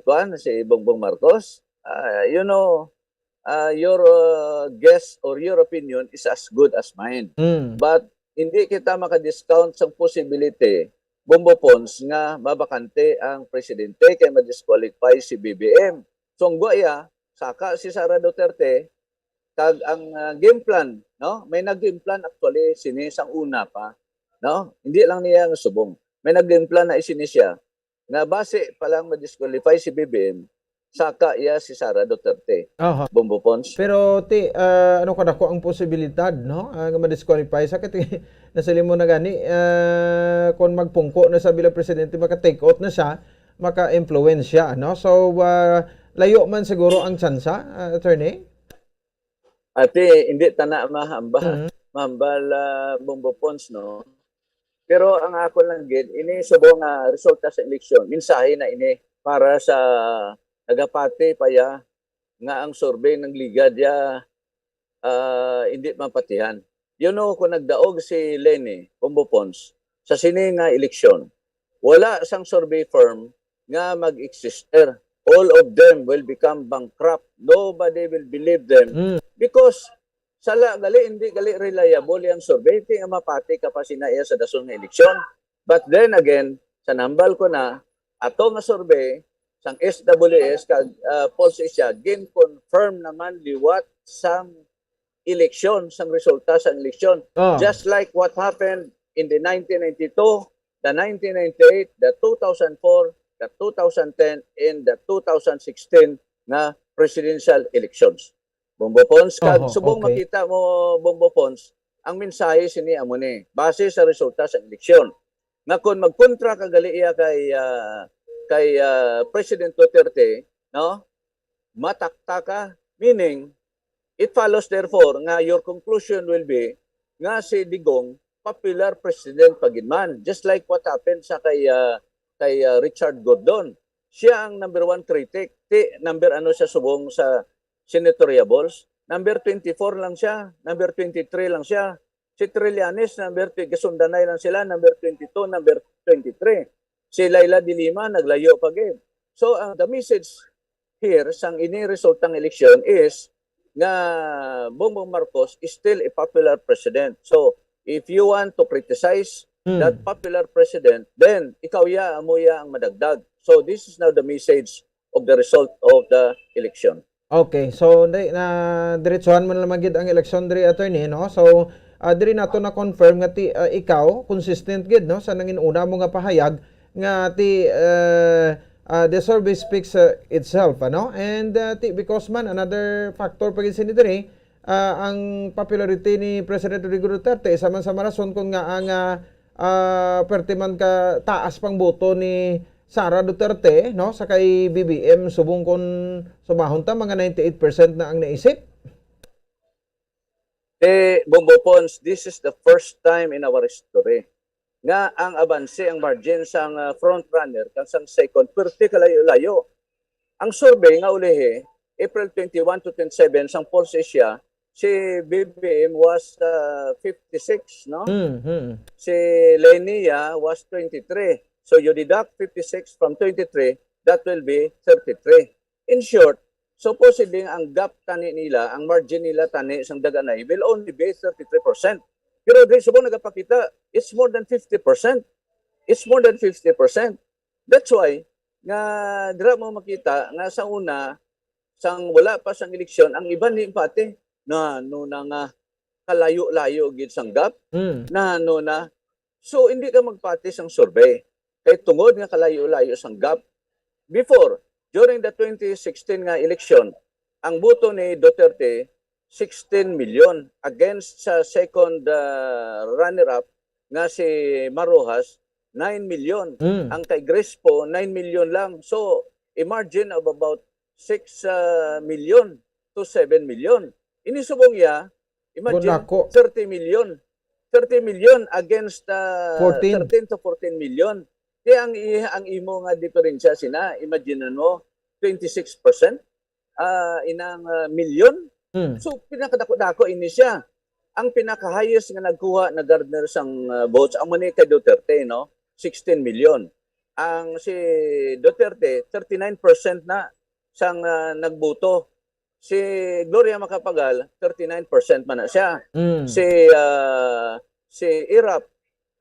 kuan, si Bongbong Marcos? Uh, you know, uh, your uh, guess or your opinion is as good as mine. Mm. But hindi kita maka-discount sang possibility, Bombo Pons, nga mabakante ang presidente kay ma-disqualify si B B M. So ang guya, saka si Sara Duterte, kag ang uh, game plan, no? May nag-game plan actually sini sang una pa, no? Hindi lang niya nga subong. May nag-game plan na isini siya nga basi pa lang ma-disqualify si B B M, saka iya si Sara Duterte. Aha. Bombo Pons. Pero ti uh, ano kadako ang posibilidad, no? Uh, nga ma-disqualify sa kati nasiling mo na gani uh, kung magpungko na sa bilang presidente, maka-take out na siya, maka-impluwensya, no? So uh, layo man siguro ang tsansa, uh, attorney. Ati, hindi ta na mahamba, mm-hmm, mahambal uh, Bombo Pons, no? Pero ang ako lang gid, ini subong nga resulta sa eleksyon, mensahe na ini para sa nagapati pa ya nga ang survey nagligad ya uh, hindi mapatihan. You know, kung nagdaog si Leni Bombo Pons sa sini nga eleksyon, wala sang survey firm nga mag-exister. All of them will become bankrupt. Nobody will believe them. Mm. Because sala gali, hindi gali reliable yang survey. Hindi nga mapati ka pa sina iya sa dason nga eleksyon. But then again, sa nambal ko na, ato nga survey, sang S W S, kag uh, Pulse Asia, gin-confirm naman liwat sang eleksyon, sang resulta sang eleksyon. Oh. Just like what happened in the nineteen ninety-two, the nineteen ninety-eight, the two thousand four, the two thousand ten, and the two thousand sixteen nga presidential elections. Bombo Pons, kag subong makita mo, Bombo Pons, ang mensahe sini amo ni, base sa resulta sa eleksyon, nga kon magkontra ka gali iya kay uh, kay uh, President Duterte, no? Matakta ka, meaning it follows therefore nga your conclusion will be nga si Digong popular president pa gid man, just like what happened sa kay uh, kay uh, Richard Gordon. Siya ang number one critic. Ti number ano siya subong sa senatoriables? Number twenty-four lang siya, number twenty-three lang siya. Si Trillanes, number three, gasundanay lang sila, number twenty-two, number twenty-three. Si Leila de Lima, naglayo pa gid. So, ang the message here sang ini resultang eleksyon is nga Bongbong Marcos is still a popular president. So, if you want to criticize hmm. that popular president, then ikaw ya, amo ya ang madagdag. So, this is now the message of the result of the election. Okay, so di, na diretsuhan man lang gid ang eleksyon diri, attorney, no? So uh, diri nato na confirm nga ti, uh, ikaw consistent gid, no, sa nangin una mo nga pahayag nga ti, uh, uh, the survey speaks uh, itself, ano? And uh, ti, because man, another factor pa gid sini diri, uh, ang popularity ni President Rodrigo Duterte, isa man sa marason kung nga ang uh, uh, perte man ka taas pang boto ni Sara Duterte, no, sa kay B B M, subong kon sumahon ta, mga ninety-eight percent na ang naisip. Eh, Bombo Pons, this is the first time in our history nga ang abanse, ang margin sang uh, front runner kag sang second, perte kalayo-layo. Ang survey nga ulihi, April twenty-one to twenty-seven sang Pulse Asia, si B B M was uh, fifty-six, no? Mm-hmm. Si Lenia was twenty-three. So you deduct fifty-six from twenty-three, that will be thirty-three. In short, supposedly ang gap tani nila, ang margin nila tani sang daganay will only be thirty-three percent. Pero diri subong nagapakita, it's more than fifty percent. It's more than fifty percent. That's why nga dira mo makita nga sa una, sang wala pa sang eleksyon, ang iban ni empate na no na nga kalayo-layo gid sang gap, mm. na no na. So hindi ka magpati sang survey kay tungod nga kalayo-layo sang gap. Before, during the twenty sixteen nga election, ang boto ni Duterte sixteen million against sa second uh, runner-up nga si Marojas, nine million. Mm. Ang kay Grace po, nine million lang. So, a margin of about six uh, million to seven million. Ini subong iya, imagine, thirty million. Thirty million against uh, fourteen. Thirteen to fourteen million. Kaya ang, ang imo nga diferensya sina, imagine mo, twenty-six percent uh, inang uh, milyon. Hmm. So, pinakadako-dako ini siya. Ang pinaka-highest nga nagkuha na garner sang uh, votes, amo ni kay Duterte, no? sixteen million. Ang si Duterte, thirty-nine percent na sang uh, nagboto. Si Gloria Macapagal, thirty-nine percent man na siya. Mm. Si uh, si Erap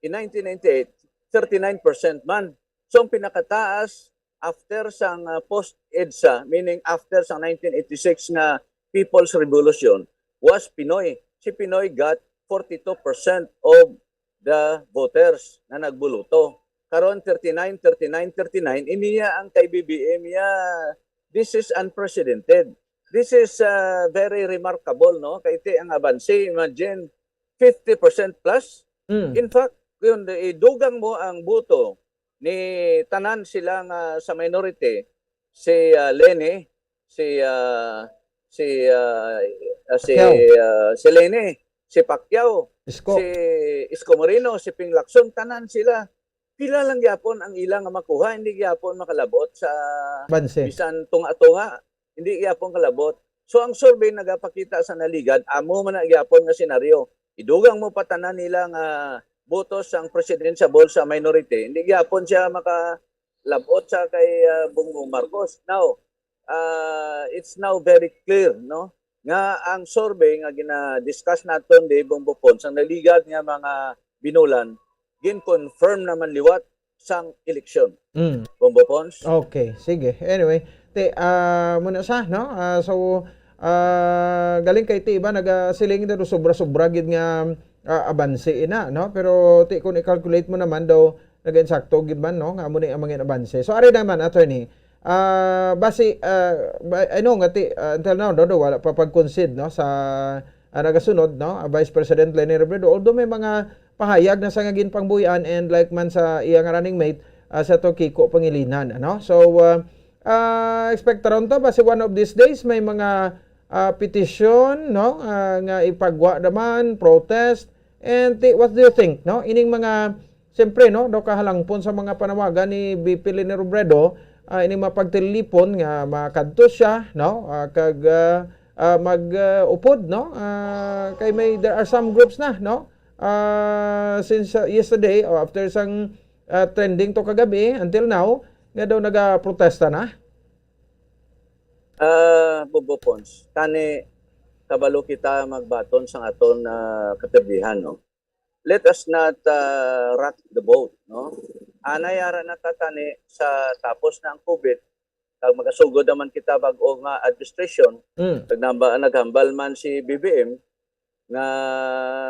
in nineteen ninety-eight, thirty-nine percent man. So ang pinakataas after sang uh, post-EDSA, meaning after sang nineteen eighty-six nga People's Revolution, was Pinoy. Si Pinoy got forty-two percent of the voters na nagbuluto. Karon thirty-nine, thirty-nine, thirty-nine, iniya ang kay B B M ya. This is unprecedented. This is uh, very remarkable, no? Kay ti ang abanse, imagine, fifty percent plus. Mm. In fact, kung idugang mo ang buto ni tanan sila nga sa minority, si uh, Leni, si uh, si uh, uh, si uh, si Leni, si Pacquiao, Isko. Si Isko Moreno, si Ping Lacson, tanan sila. Pila lang gyapon ang ila nga makuha, hindi gyapon makalabot sa Banse. Bisan tunga-tunga, hindi gyapon kalabot. So ang survey nagapakita sa naligad, amo man na gyapon nga senaryo. Idugang mo patanan nila nga botos ang presidential sa minority, hindi gyapon siya makalabot sa kay uh, Bongbong Marcos. Now, uh, it's now very clear, no, nga ang survey nga gina-discuss naton di Bongbong Pons, ang naligad nga mga binulan, gin-confirm naman liwat sang eleksyon. Mm. Bongbong Pons? Okay, sige. Anyway, ti uh, muna sa, no? Uh, so, uh, galing kay ti iba nagasiling daw sobra-sobra gid nga uh, abanse ina, no? Pero ti kung i-calculate mo naman daw nagansakto gid man, no, nga amo ni ang mga abanse. So ari naman, attorney, uh, basi uh, I know nga ti, uh, until now, no, wala pa pag-concede, no, sa uh, nagasunod, no, uh, Vice President Leni Robredo, although may mga pahayag na sa nga ginpangbuhian and like man sa iya nga running mate uh, sa to Kiko Pangilinan, ano. So uh, uh, expectaron ta ba si one of these days may mga uh, petition, no, uh, nga ipagwa naman, protest, and what do you think, no, ining mga siyempre, no, daw kahalangpon sa mga panawagan ni V P Leni Robredo, uh, ining mga pagtilipon nga makadto siya, no, uh, kag uh, uh, mag uh, upod, no, uh, kay may there are some groups na, no, uh, since uh, yesterday o after sang uh, trending to kagabi until now nga daw nagaprotesta na. Uh, Bobo Pons, tani kabalo kita magbaton sang aton uh, kapirdihan, no? Let us not uh, rock the boat, no? Anay ara na ta tani sa tapos na ang COVID, kag magasugod naman kita bag-o nga administration, mm. Naghambal man si B B M nga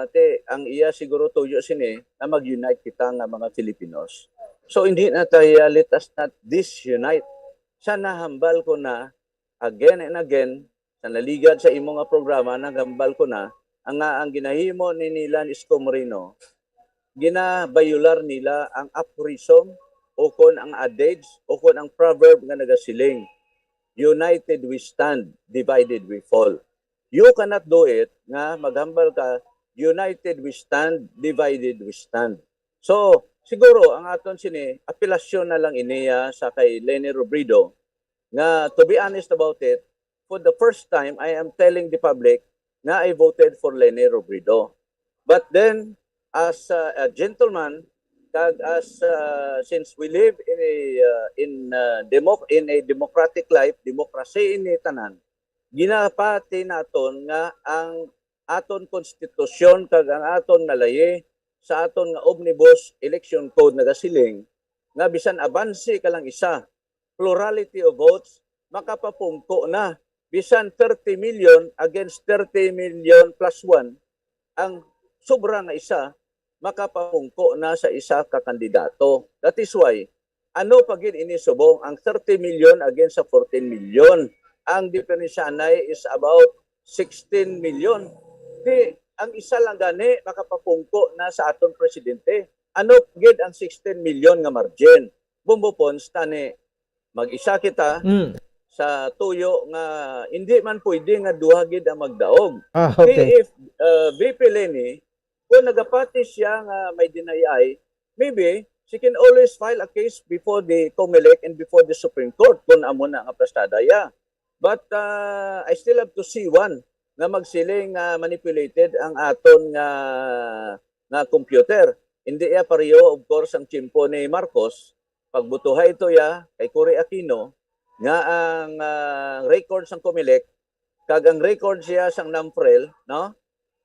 te, ang iya siguro tuyo sini na mag-unite kita nga mga Filipinos. So, hindi na tayo, let us not disunite. Sa nahambal ko na, again and again, sa naligad sa imo nga programa, naghambal ko na, ang nga ang ginahimo ni nila ni Isko Moreno, ginabayular nila ang aphorism o kon ang adage o kon ang proverb nga nagasiling, "United we stand, divided we fall." You cannot do it nga maghambal ka, "United we stand, divided we stand." So, siguro ang aton sini, apelasyon na lang ini, ah, sa kay Leni Robredo, nga, to be honest about it, for the first time, I am telling the public nga I voted for Leni Robredo. But then, as a, a gentleman, kag as, uh, since we live in a, uh, in, uh, democ-, in a democratic life, democracy ini tanan, ginapati naton nga ang aton konstitusyon kag ang aton nga layi sa aton nga omnibus election code nagasiling nga bisan abanse ka lang isa, plurality of votes, makapapungko na bisan thirty million against thirty million plus one, ang sobra nga isa makapapungko na sa isa ka kandidato. That is why, ano pa gid ini subong ang thirty million against sa fourteen million? Ang diferensya anay is about sixteen million. Di, ang isa lang gani makapapungko na sa aton presidente. Ano pa gid ang sixteen million nga margin? Bombo Pons, tani, mag-isa kita Mm. sa tuyo nga hindi man pwede nga duha gid ang magdaog. Ah, Di okay. if, uh, V P Leni, kung nagapati siya nga may deny, maybe she can always file a case before the COMELEC and before the Supreme Court kung amo na nga plastada iya. But, uh, I still have to see one nga magsiling nga manipulated ang aton nga, nga computer. Hindi iya pareho, of course, ang tiyempo ni Marcos. Pagbutuhay ito iya kay Cory Aquino nga ang, ah, record sang COMELEC kag ang record siya sang NAMFREL, no?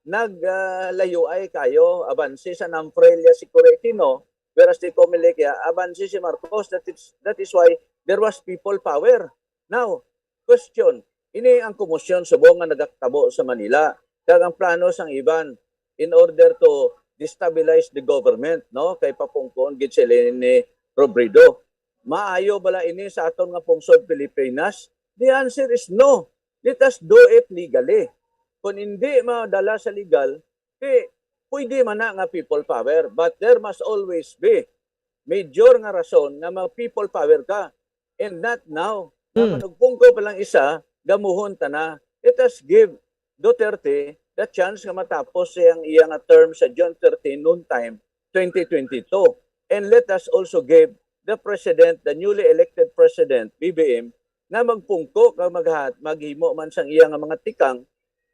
Nag, ah, layuay kayo, abanse sa NAMFREL ya si Cory Aquino, whereas the COMELEC ya, abanse si Marcos. That is, that is why there was people power. Now, question, ini ang komosyon subong nga nagakatabo sa Manila, kag ang plano sang iban in order to destabilize the government, no? Kay papungkoon gid sila ni Robredo. Maayo bala ini sa aton nga pungsod Pilipinas? The answer is no. Let us do it legally. Kung hindi madala sa legal, di, pwede man na nga people power, but there must always be major nga rason nga mag-people power ka, and not now nga Hmm. manugpungko pa lang isa, gamuhon ta na. Let us give Duterte the chance nga matapos siyang iya nga term sa June thirteen, noon time, twenty twenty-two. And let us also give the president, the newly elected president, B B M, nga magpungko kag maghat-, maghimo man sang iya nga mga tikang,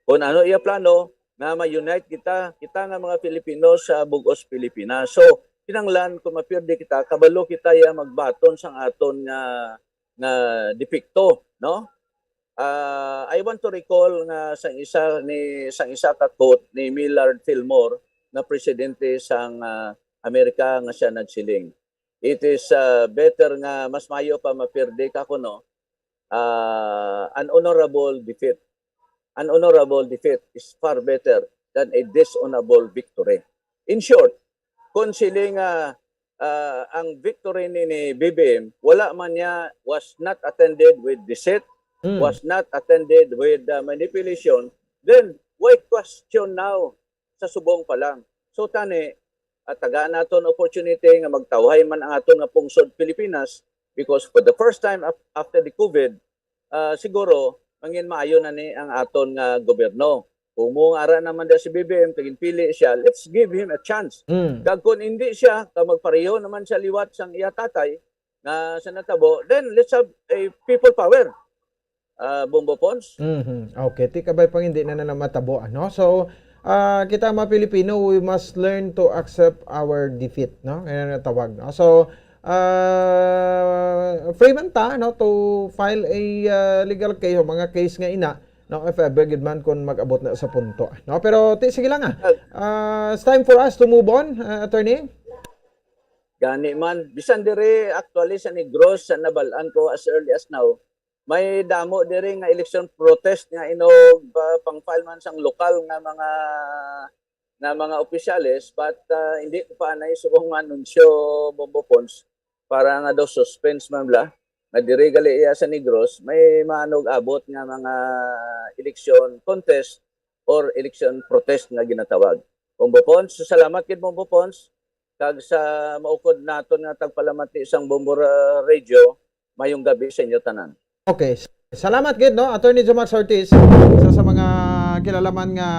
kung ano iya plano, nga ma-unite kita, kita nga mga Filipino sa bug-os Pilipinas. So, kinahanglan kung mapirdi kita, kabalo kita ya magbaton sang aton nga, nga depekto, no? Ah, I want to recall nga sang isa ni, sang isa ka quote ni Millard Fillmore, nga presidente sang, ah, Amerika, nga siya nagsiling, "It is, ah, better nga mas mayo pa mapirdi ka kuno, ah, an honorable defeat. An honorable defeat is far better than a dishonorable victory." In short, kung sila nga, ah, ang victory ni, ni B B M, wala man niya, was not attended with deceit, Mm. was not attended with, ah, manipulation, then why question now sa subong pa lang? So, tani, at tagaan naton opportunity nga magtawhay man ang aton nga pungsod Pilipinas, because for the first time af-, after the COVID, ah, siguro, mangin maayo na ni ang aton nga gobyerno. Kung mo nga ara naman da si B B M, kag ginpili siya, let's give him a chance. Mm. Kag kung hindi siya, kag magpareho naman siya liwat sang iya tatay, nga sa natabo, then let's have a people power. Ah, Bombo Pons? Mhm. Okay, ti kabay pang hindi na na matabo, ano? So, ah, kita mga Pilipino, we must learn to accept our defeat, no? Kaya na tawag, no? So, ah, free man ta, no, to file a, ah, legal case o mga case nga ina, no, if ever gid man kung mag-abot na sa punto, no? Pero ti, sige lang, ah. Ag- Ah, it's time for us to move on, ah, attorney. Gani man, bisan diri actually sa Negros, sa nabal-an ko as early as now, may damo diri nga election protest nga inog, ah, pang-file man sang lokal nga mga, nga mga opisyales, but, ah, hindi ko pa anay subong maanunsyo, Bombo Pons, para nga daw suspense man bala, nga diri gali iya sa Negros, may manog abot nga mga election contest or election protest nga ginatawag. Bombo Pons, so salamat gid, Bombo Pons, kag sa maukod naton nga tagpalamati sang Bombo Ra-, Radio, mayong gabi sa inyo tanan. Okay. Salamat gid, no, Attorney Jomax Ortiz, isa sa mga kilalaman nga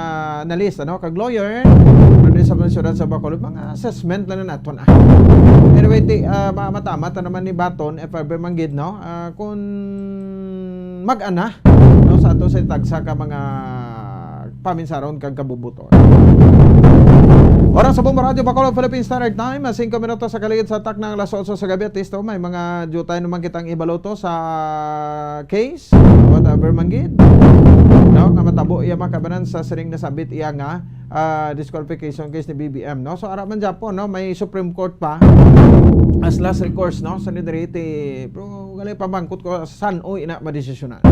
analyst, ano, kag lawyer, ano, sa mga siyudad sa Bacolod, mga assessment lang na naton, ah. Anyway, ti, ah, ma-, matama ta naman ni Baton, if ever man gid, no, ah, kung mag-ana, no, sa ato sa tagsa ka mga paminsaron kag kabubuton. Oras sa Bombo Radio Bacolod, Philippine Standard Time, ah, singko minutos sa kaligid sa takna ang alas otso sa gabi. At least, oh, may mga diutay naman kitang ibalo to sa case, whatever man gid, no, nga matabo iya makabanan sa siring nasabit iya nga, ah, disqualification case ni B B M, no? So, ara man gyapon, no, may Supreme Court pa as last recourse, no? Sa ni diri ti, pero gali pamangkot ko san-o ina madesisyonan.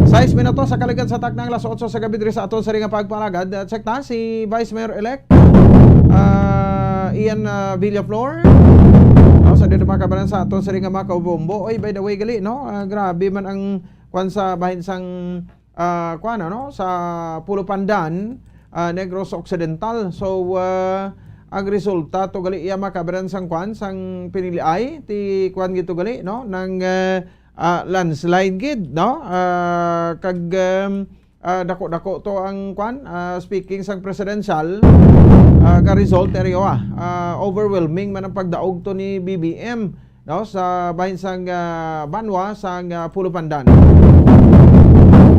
Sais minutos sa kaligid sa takna ang alas otso sa gabi diri sa aton siring nga pagpalagad. Ah, check ta si Vice Mayor-elect, ah, Ian, ah, Villaflor. No, sa dito makabanan sa aton siring nga mga kabombo. Oy, by the way, gali, no? Ah, grabe man ang kwan sa bahin sang, ah, kwan, ano, sa Pulo Pandan, ah, Negros Occidental. So, ah, ang resulta to gali iya makabanan sang kwan, sang piniliay, ti kwan gid to gali, no? Nang, ah, ah, landslide gid, no? Ah, kag, um, ah, dako-dako to ang kwan, ah, speaking sang presidential, ah, ka result, area, ah, ah, overwhelming man ang pagdaog to ni B B M, no, sa bahin sang, ah, banwa sang, ah, Pulo Pandan.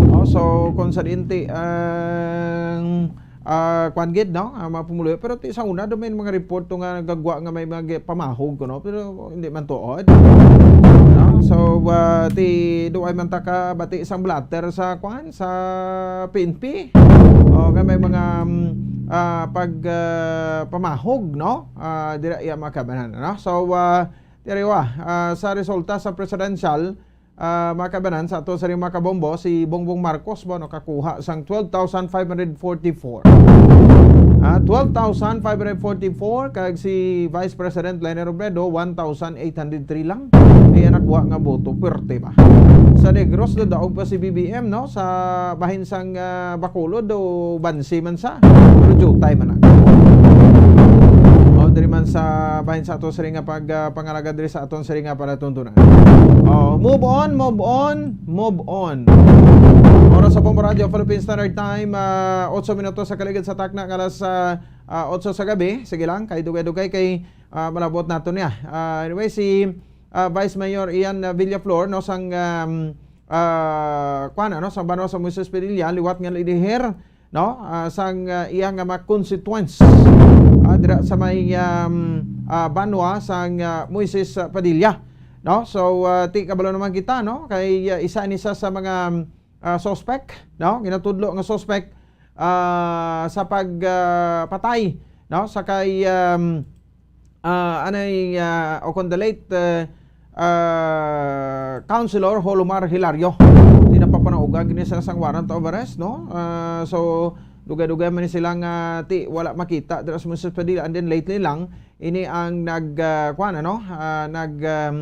No, so, kung sa dinti ang, ah, kwan gid, no, ang mga pumuluyo. Pero ti sa una, do may mga report to nga nagagwa nga may mga pamahog, no? Pero hindi man tuod. No? So, ah, ti, do ay man ta ka bati isang blotter sa, kwan, sa P N P. O, nga may mga, mm, ah, pag, ah, pamahog, no? Ah, dira iya makabanan, no? So, ah, diri wa, ah, sa resulta sa presidential, ah, makabanan sa ato sa mga kabombo, si Bongbong Marcos ba, no, kakuha sang twelve thousand five hundred forty-four. Ah, twelve thousand five hundred forty-four, kag si Vice President Leni Robredo, one thousand eight hundred three lang. Ay, anak wa nga boto, pwerte ba? Sa Negros, daog pa si B B M, no? Sa bahin sang, ah, Bacolod, do bansi man sa. Pero jutay man na. O, diri man sa bahin sa ato siring nga pag, ah, pangalaga diri sa aton siring nga palatuntunan. O, move on, move on, move on. Oras sa Bombo Radio, Philippine Standard Time, ah, otso minutos sa kaligid sa takna nga alas, ah, ah, otso sa gabi. Sige lang, kay dugay-dugay kay, ah, malabot nato niya. Ah, anyway, si, ah, Vice Mayor Ian, ah, Villaflor, no, sang, um, ah, kuwan, ano, sang banwa sa Moises Padilla, liwat nga lidihir, no, ah, sang, ah, iya nga mga constituents, ah, dira sa may, um, ah, banwa sang, ah, Moises, ah, Padilla, no? So, ah, ti kabalo naman kita, no, kay, ah, isa ni sa, sa mga, ah, suspect, no, ginatudlo nga suspect, ah, sa pag, ah, patay, no, sa kay, um, ah, anay, ah, o kung the late, ah, ah, Councilor Holomar Hilario. Di na papanauga gini sila sang warrant of arrest, no? Ah, so, dugay-dugay man ni sila nga ti wala makita dira sa Municipal Padilla. And then lately lang, ini ang nag, ah, kuwan, ano? Ah, nag, um,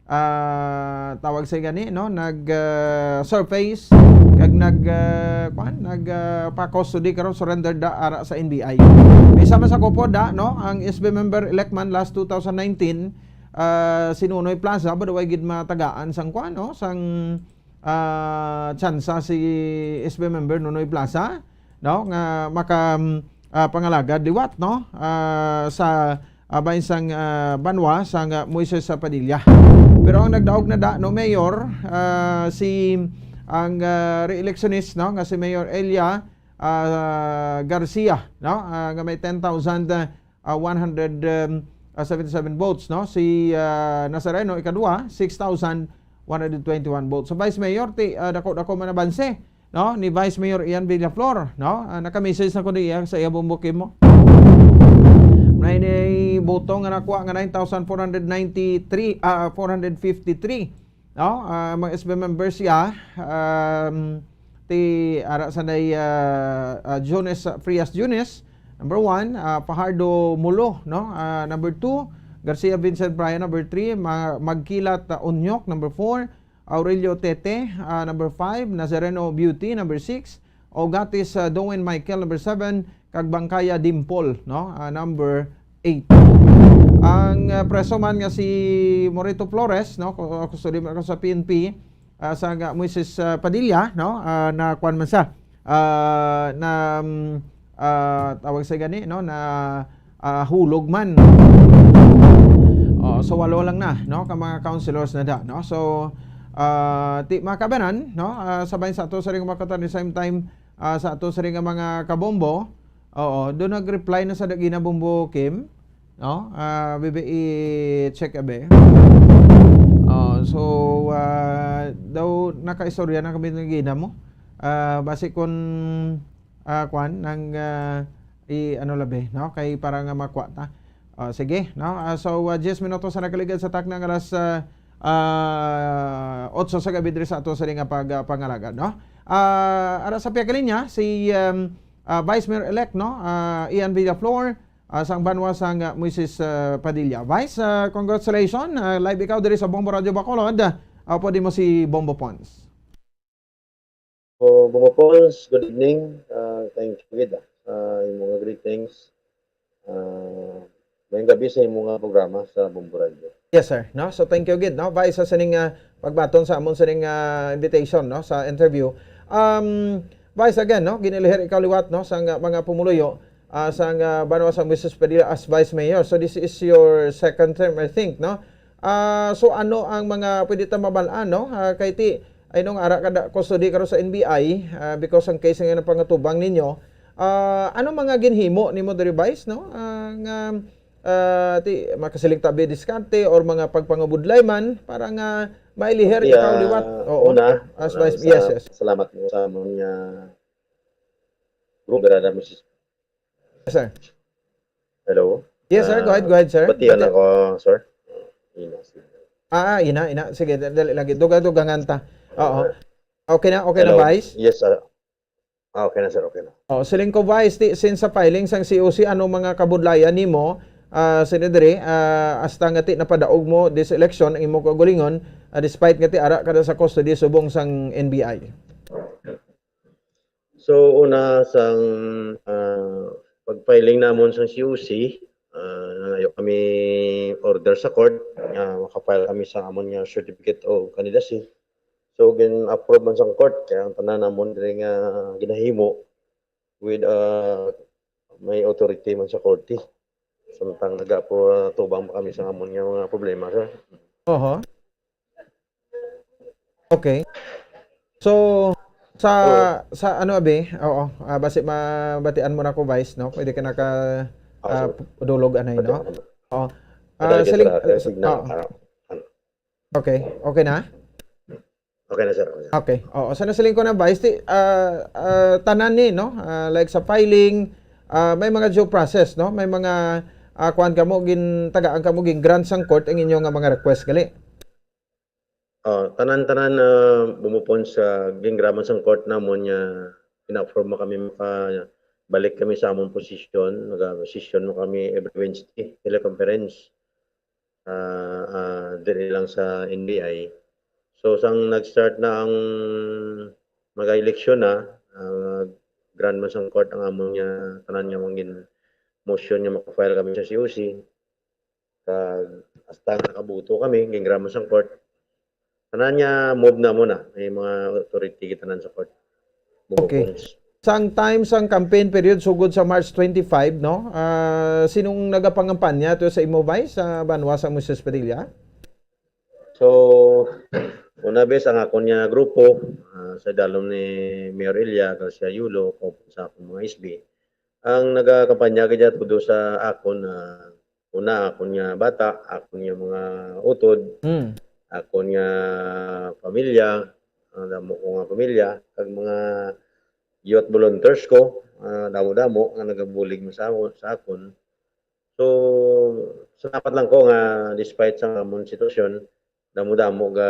ah, tawag sa gani, no? Nag, ah, surface, kag nag, ah, kuwan, nag, ah, pa-custody karon, surrender da ara sa N B I. May sama sa kupo da, no? Ang S B member elect man last two thousand nineteen, ah, si Nonoy Plaza, ba daw ay gid matagaan sang kuwan, no? Sang, ah, tsansa si S B member Nonoy Plaza, no? Nga maka, ah, pangalagad liwat, no? Ah, sa, ah, bahin sang, ah, banwa sang, ah, Moises sa Padilla. Pero ang nagdaog na da, no, Mayor, ah, si ang, ah, re-electionist, no, nga si Mayor Elia, ah, Garcia, no, ah, nga may ten thousand, ah, ah, one hundred, um, ah, seventy-seven votes, no? Si, ah, Nazareno, ikaduha, six thousand one hundred twenty-one votes. So, Vice Mayor, ti, ah, dako-dako man nabanse, no? Ni Vice Mayor Ian Villaflor, no? Ah, naka-message na ko niya sa iya bumbok mo. May ni boto nga nakuha nga nine thousand four hundred ninety-three, ah, four hundred fifty-three, no? Ah, mga S B members siya, um, ti ara sa day, ah, ah, Jones, ah, Frias Jones, number one, ah, Fajardo Mulo, no? Ah, number two, Garcia Vincent Bryan, number three, Ma-, Magkilat, uh, Onyok, number four, Aurelio Tete, uh, number five, Nazareno Beauty, number six, Ogatis, uh, Dowen Michael, number seven, kag Bangkaya Dimple, no? Uh, number eight. Ang, uh, preso man nga si Morito Flores, no? Ku-, kustodiya man ako sa P N P, uh, sa nga Moises, uh, Padilla, no? Uh, na kuwan man siya. Uh, na, um, uh, tawag sa gani, no? Na, uh, hulog man. Oh, so walo lang na, no? Ka mga councilors na da, no? So, uh, ti makabanan, no? Uh, sabay sa ato sa ring mga katan, the same time, uh, sa ato sa ring mga kabombo, oo, do nag-reply na sa dagina Bombo Kim, no? Ah, bibi i-check abi. Oh, so, ah, daw nakaistorya na kami ng gina mo. Ah, basi kun, ah, kwan, nang, ah, i-, ano labi, no? Kay para nga makwa ta. Oh, sige, no? Ah, so, ah, diyes minutos sa nakaligad sa takna nga alas, ah, ah, otso sa gabi diri sa ato sa nga pag, ah, pangalagad, no? Ah, ara sa piyakalinya, si, um, ah, Vice Mayor-elect, no? Ah, Ian Villaflor, ah, sang banwa sang, ah, Moises, ah, Padilla. Vice, ah, congratulations. Ah, live ikaw diri sa Bombo Radio Bacolod. Ah, pwede mo si Bombo Pons. So, Bombo Pons, good evening. Ah, thank you gid, ah, sa imong greetings. Ah, mayong gabi sa imong programa sa Bombo Radio. Yes, sir. No? So, thank you gid, no? Vice, sa sining, ah, pagbaton sa amon sining, ah, invitation, no, sa interview. Um, Vice, again, no, ginilihir ikaw liwat, no, sa nga mga pumuluyo, ah, sa nga banwa sa Moises Padilla as Vice Mayor. So, this is your second term, I think, no? Ah, so, ano ang mga pwede ta mabal-an, no? Ah, kay ti, ay nung ara ka da, custody karon sa N B I, ah, because ang case nga napangatubang ninyo, ah, ano mga ginhimo nimo diri, Vice, no? Ah, nga, ah, ti, makasiling tabi diskarte or mga pagpangabudlay man para nga mailihir ikaw liwat. Oo. Una, as una, Vice, sa, yes, yes. Salamat mo sa amon nga group, Brother Misis. Yes, sir. Hello? Yes, sir. Go ahead, go ahead, sir. Ah, batian ako, sir. Ina, sige. Ah, ah, ina, ina. Sige, dali, dali lagi. Duga-dugangan ta. Oo. Ah. Okay na, okay na, hello? Vice? Yes, sir. Ah, okay na, sir. Okay na. Oh, siling ko, Vice, ti, since sa filing sang C O C, ano mga kabudlayan nimo, ah, sini diri, ah, hasta nga ti napadaog mo this election ang imo kaugalingon, ah, despite nga ti ara ka na sa custody subong sang N B I? So, una, sang, ah, pag-filing namon sang C O C, ah, nangayo kami order sa court nga maka-file kami sa amon nga certificate of candidacy. So, gin-approve man sang court, kaya ang tanan namon diri nga ginahimo with, ah, may authority man sa korte. Samtang nagapatubang pa kami sa amon nga mga problema, sir. Oho. Okay. So, sa, oo, sa ano, abi? Oo, ah, basi mabatian mo na ko, Vice, no? Pwede ka naka, ah, sir, dulog, anay, no? Pati ano. Oo. Madali ka, siling-, sir, ah, signal. Oo. Ah, ano? Okay, okay na? Okay na, sir. Okay na. Okay. Oo, sa nasiling ko na, Vice, ti, ah, ah, tanan ni, no? Ah, like sa filing, ah, may mga due process, no? May mga, ah, kuwan kamo, gintagaan kamo, gin-grant sang court ang inyo nga mga request, gali? Oh, tanan-tanan, ah, bumupon sa gin-grant sang court namon nga ina-approve mo kami makabalik kami sa amon posisyon. Naga-session mo kami every Wednesday, teleconference. Ah, ah, diri lang sa N B I. So, sang nag-start na ang mga eleksyon na, ah, grant man sang court ang amon nga tanan nga mga gin-, motion nga maka-file kami sa C O C. Kag hasta nakabuto kami, gin-grant man sang court. Tanan nga move na mo na. May mga authority kita tanan sa court. Mga, okay, points. Sang time sang campaign period sugod sa March twenty-five, no? Ah, sinong nagapangampanya to sa imo, Vice, sa banwa sa Moises Padilla? So, una, bes, ang akon nga grupo, ah, sa dalom ni Mayor Elia Garcia Yulo, kauban sa akong mga S B, ang nagakampanya gid niya todo sa akon, ah, una, akon nga bata, akon nga mga utod, mm, akon nga pamilya, ang damo ko nga pamilya, kag mga youth volunteers ko, ah, damo-damo nga nagabulig man sa, sa akon. So, salamat lang ko nga despite sa amon sitwasyon, damo-damo ga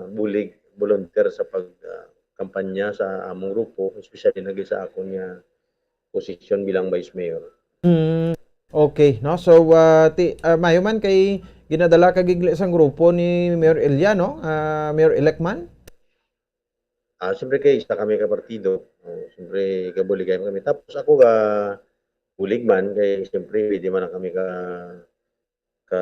bulig, volunteer sa pag, ah, kampanya sa among grupo, especially na gid sa akon nga posisyon bilang vice mayor. Mm. Okay, no? So, ah, ti, ah, mayo man kay ginadala ka gid sang grupo ni Mayor Elia, no? Ah, Mayor-elect man? Ah, siyempre kay isa kami ka partido, ah, siyempre kabuligay man kami. Tapos ako ka bulig man kay siyempre pwede man na kami ka ka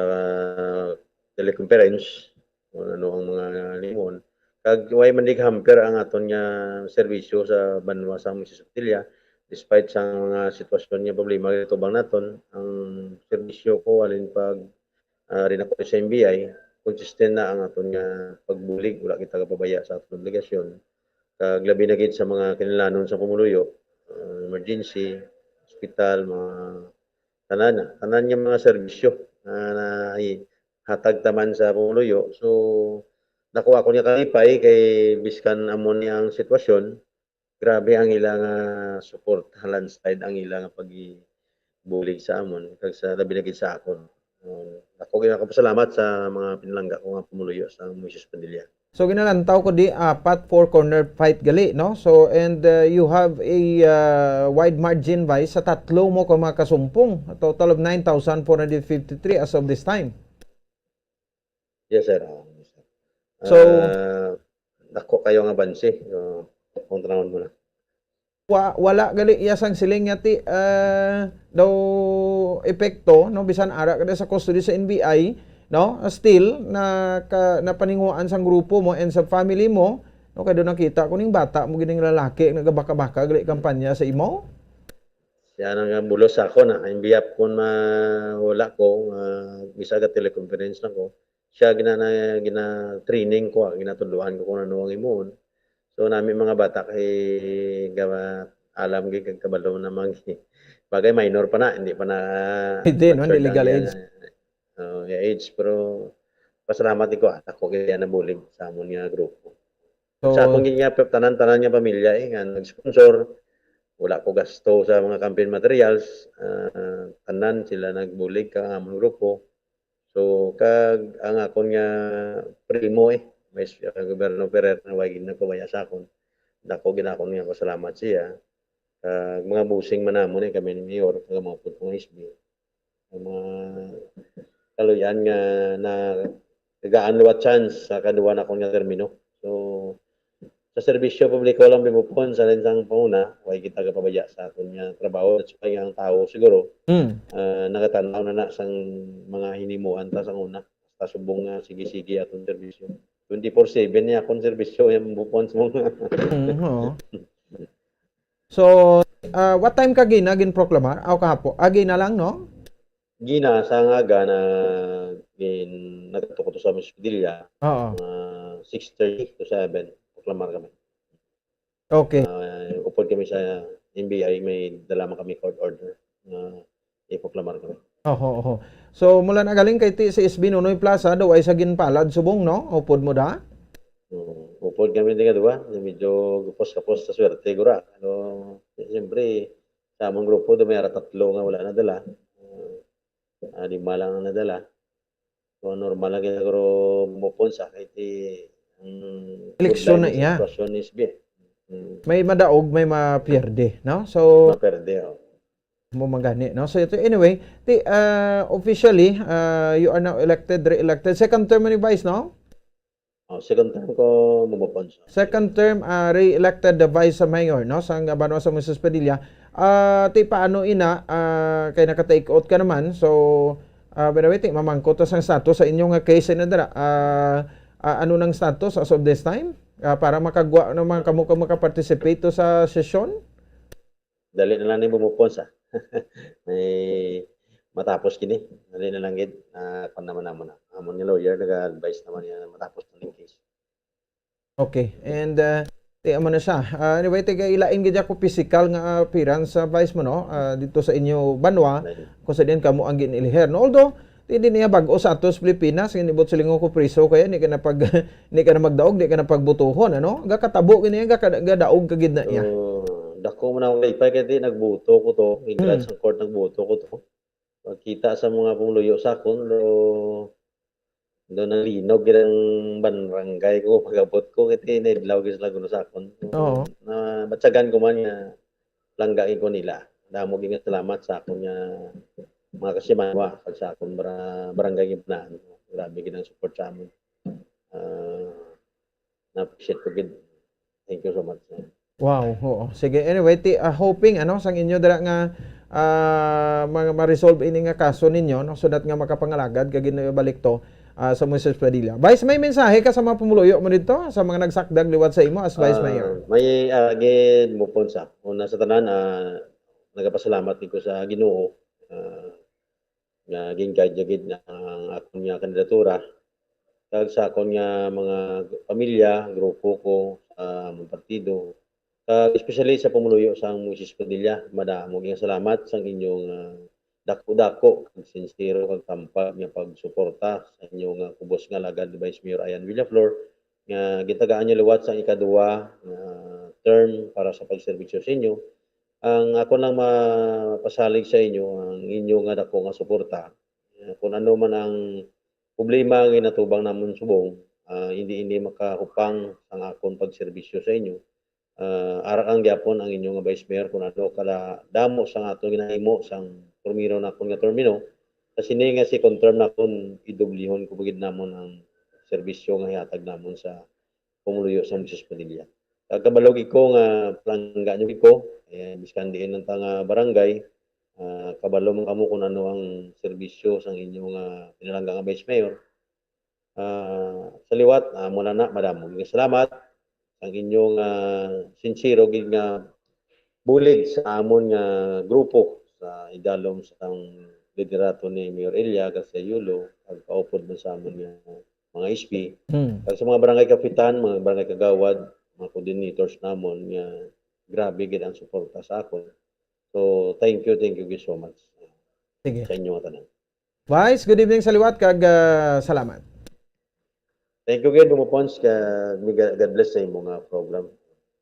teleconference kung ano ang mga limon. Kag way man dig hamper ang aton nga serbisyo sa banwa sa Moises Padilla, despite sa mga sitwasyon nga problema nga tubang naton, ang serbisyo ko halin pag ah, rin ako sa M B I, consistent na ang aton nga pagbulig, wala kita kapabaya sa aton obligasyon. Kag labi na gid sa mga kinahanglanon sa pumuluyo, ah, emergency, hospital, mga tanan na, tanan nga mga serbisyo na, na hatag taman sa pumuluyo. So, nakuha ko niya kalipay kay biskan amo ni ang sitwasyon, grabe ang ila nga support, landslide ang ila nga pagbulig sa amon, kag sa labi na gid sa akon. Um, ako ginakapasalamat sa mga pinalangga ko nga pumuluyo sa Moises Padilla. So, ginalantaw ko di apat four corner fight gali, no? So, and uh, you have a uh, wide margin, Vice, sa tatlo mo ka mga kasumpong, a total of nine thousand four hundred fifty-three as of this time. Yes, sir. Ah, yes, sir. So, Ah, dako kayo nga bansi. So, kung tanawon mo na. Wa, wala gali iya sang siling nga ti, ah, daw epekto, no, bisan ara ka sa custody sa N B I, no, still na ka, napaninguhaan sang grupo mo and sa family mo, no, kay do nakita ko ning bata mo gining lalaki nagabaka-baka gali kampanya sa imo. Siya na nga bulos sa ako na imbiyap kon ma wala ko, ah, bisa ga teleconference lang ko. Siya gina na gina-training ko, ah, ginatudloan ko kung ano ang imuon. So, nami mga bata kay ga alam gid kag kabalo na mag bagay minor pa na, hindi pa na Hindi, no? Hindi matured ang legal iya age. Oh, iya age, pero pasalamat ko, ah, ako kaya nabulig sa amon nga grupo. So, sa akong gid nga tanan-tanan nga pamilya, eh, nga nag-sponsor, wala ko gasto sa mga campaign materials, ah, tanan sila nagbulig kang amon grupo. So, kag ang akon nga primo, eh, Vice, ah, Governor Ferrer, na way gid nagpabaya sa akon. Dako gid akon nga pasalamat siya. Kag mga busing man namon, eh, kami ni Mayor, kag mga pud kong S B. Ang mga kaluy-an nga na tagaan liwat chance sa kaduwa na akon nga termino. So, sa serbisyo publiko lang pimupon sa linsang panguna, way kita gapabaya sa aton nga trabaho. That's why ang tawo siguro, Mm. ah, nagatan-aw na na sang mga hinimuan ta sang una. Basta subong nga sige-sige aton serbisyo. Twenty-four seven niya akong serbisyo, yung bupon sa mga Mm, oo. So, ah, what time ka gina ginproklamar? Aw, kahapo. Agi na lang, no? Gina, sa nga aga na gin-, nagkatuko to sa Miss Padilla, Oo. mga six thirty to seven, proklamar kami. Okay. Ah, upod kami sa N B I, may dala man kami court order nga iproklamar kami. Oho, oho. So, mula na galing kay ti-, si S B Nonoy Plaza, daw ay sa ginpalad subong, no? Upod mo da? Mm, upod kami di nga duwa, medyo gupos-kapos sa swerte, gura. Pero, siyempre, sa among grupo, do may ara tatlo nga wala nadala. Ah, lima lang ang nadala. So, normal lang gid siguro bumupon sa kay ti ang Eleksyon na iya. Sitwasyon ni S B. Mm. May madaog, may mapierde, no? So, maperde, oh. Mo magani, no? So, ito, anyway, ti, ah, officially, ah, you are now elected, re-elected. Second term ni Vice, no? Oh, second term ko, Bobo Ponce. Second term, ah, re-elected the vice sa mayor, no, sa nga banwa sa Moises Padilla. Ah, ti paano ina, ah, kay naka-take out ka naman. So, ah, by the way, ti mamangkot ta sang status sa inyo nga case na dira. Ah, ah, ano nang status as of this time? Ah, para makagwa na mga kamo ka makaparticipate to sa sesyon? Dali na lang ni bumupon sa. May matapos kini. Dali na lang gid. Ah, kwan naman naman na. Amon nga lawyer, nag-advise naman niya na matapos na yung case. Okay. And, ah, ti amo na siya. Ah, anyway, ti kay lain gid ako physical nga appearance sa vice mo, no? Ah, dito sa inyo banwa, kung sa diyan kamo ang giniliher, no? Although, ti di niya bag-o sa atos Pilipinas, ginibot silingon ko priso kaya ni ka na pag ni ka na magdaog, di ka na pagbutuhon, ano? Gakatabo gid niya, gaka-, gadaog ka gid na niya. So, dako man ako kay ipay kay di nagbuto ko to, in-charge Hmm. sa court nagbuto ko to. Pagkita sa mga pumuluyo sa akon, do, do nanglinog gid ang barangay ko, pag-abot ko, kay ti naidlaw gid sila kuno sa akon. Oo. Na, batyagan ko man nga, langga gid ko nila. Damo gid nga salamat sa akon nga mga kasimanwa, kag sa akon bara-, barangay Gimnaan. Grabe gid ang support sa amon. Ah, na-appreciate ko gid. Thank you so much. Wow, oo. Sige, anyway, ti-, ah, hoping, ano, sang inyo dira nga, ah, ma-, ma-resolve ini nga kaso ninyo, no, so that nga makapangalagad kag ginbalik to, ah, sa Moises Padilla. Vice, may mensahe ka sa mga pumuluyo mo dito, sa mga nagsakdag liwat sa imo as Vice Ah, Mayor? May, ah, gid mo po sa una sa tanan, ah, nagapasalamat ko sa Ginoo, ah, nga gin-guide niya gid na ang akon nga kandidatura, kag sa akon nga mga pamilya, grupo ko, sa among partido, kag especially sa pumuluyo sang Moises Padilla. Madamo nga salamat sang inyong, ah, dako-dako kag sinsero kag tampag nga pagsuporta sa inyong, ah, kubos nga alagad, Vice Mayor Ian Villaflor, nga gitagaan niya liwat sang ikaduha nga term para sa pagserbisyo sa inyo. Ang ako lang mapasalig sa inyo, ang inyo nga dako nga suporta. Eh, kung ano man ang problema nga natubang namon subong, ah, hindi, hindi makahupang ang akon pagserbisyo sa inyo. Ah, ara lang gyapon ang inyo nga Vice Mayor kung ano kada damo sang aton ginahimo sang primero nakon nga termino. Sa sini nga second term nakon, idublihon ko gid namon ang serbisyo nga hihatag namon sa pumuluyo sa Moises Padilla. Kag kabalo gid ko nga palangga nyo gid ko, eh, biskan diin lang ta nga barangay, ah, kabalo man kamo kung ano ang serbisyo sang inyo nga pinalangga nga Vice Mayor. Ah, sa liwat, ah, muna na, madamo nga salamat. Ang inyo nga sinsero gid nga bulig sa amon nga grupo sa idalom sang liderato ni Mayor Elia Garcia Yulo, kag kaupod man sa amon nga mga S P, Hmm. kag sa mga barangay kapitan, mga barangay kagawad, mga coordinators namon nga grabe gid ang suporta sa akon. So, thank you, thank you gid so much Sige. sa inyo nga tanan. Vice, good evening sa liwat kag, ah, salamat. Thank you gid, Bumbo Pons, ka, God bless sa imo nga program.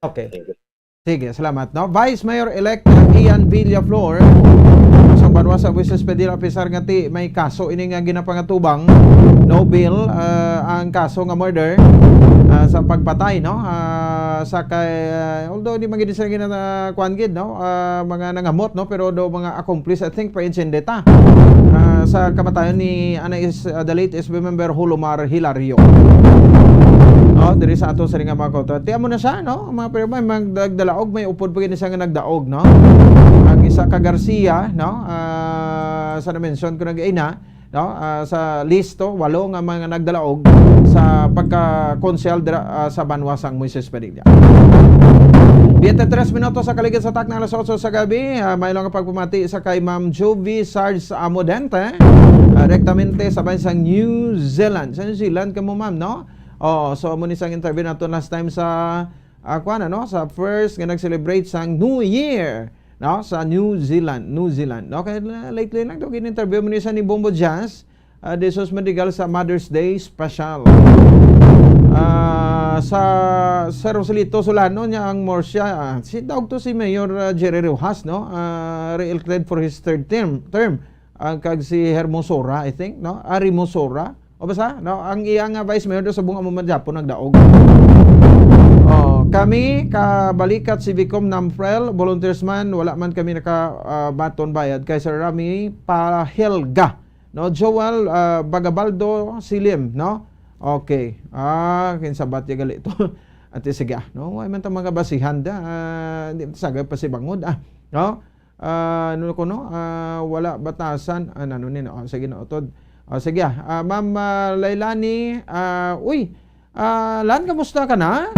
Okay. Thank you. Sige, salamat, no? Vice Mayor-elect Ian Villaflor, sa banwa sa Moises Padilla, a pesar nga ti may kaso ini nga ginapangatubang, no bail, ah, ang kaso nga murder, ah, sa pagpatay, no? Ah, sa kay, ah, although di man gid sila gina-, kuwan gid, no? Ah, mga nangamot, no? Pero do mga accomplice, I think, pa insidente, ah, sa kamatayon ni, ana is, ah, the late S B member Hulomar Hilario. No, diri sa ato sa nga mga kota. Ti amo na siya, no? Mga pero may mga nagdalaog, may upod pa gid siya nga nagdaog, no? Ang isa ka Garcia, no? Ah, sa na-mention ko nag-ina, no? Ah, sa listo, walo nga mga nagdalaog sa pagka-konsehal dira, ah, sa banwa sang Moises Padilla. Biyente tres minutos sa kaligid sa takna alas otso sa gabi, ah, may lang pagpamati sa kay Ma'am Juvie Sarge Amodente, ah, direktamente sa bayan sang New Zealand. Sa New Zealand kamo, ma'am, no? Oh, so amo ni sang interview nato last time sa, ah, kuwan, ano, sa first nga nag-celebrate sang New Year, no, sa New Zealand, New Zealand. Okay, la-, lately lang to, gin-interview mo ni sa ni Bombo Jazz, ah, de Sus Madrigal sa Mother's Day Special. Ah, sa Sir Roselito Solano niya ang Murcia, ah, si daog to si Mayor, ah, Jerry Rojas, no? Ah, re-elected for his third term, term. Ah, kag si Hermosora, I think, no? Ah, Hermosora. O basta, no? Ang iya nga Vice Mayor do sa bunga mo man gyapon nagdaog. Oh, kami, kabalikat si Vicom Namfrel, volunteers man, wala man kami naka, ah, baton bayad kay Sir Rami Pahelga. No, Joel, ah, Bagabaldo Silim, no? Okay. Ah, kinsabat ya gali to. Ate, sige, ah, no? Way man ta mga basihan da. Ah, di man ta sagay pa si bangod, ah, no? Ah, ano ko, no? Ah, wala batasan. Ah, ano ni, no? Ah, sige, no, utod. Ah, sige, ah. Ah, Ma'am, ah, Lailani, ah, uy, ah, Lan, kamusta ka na?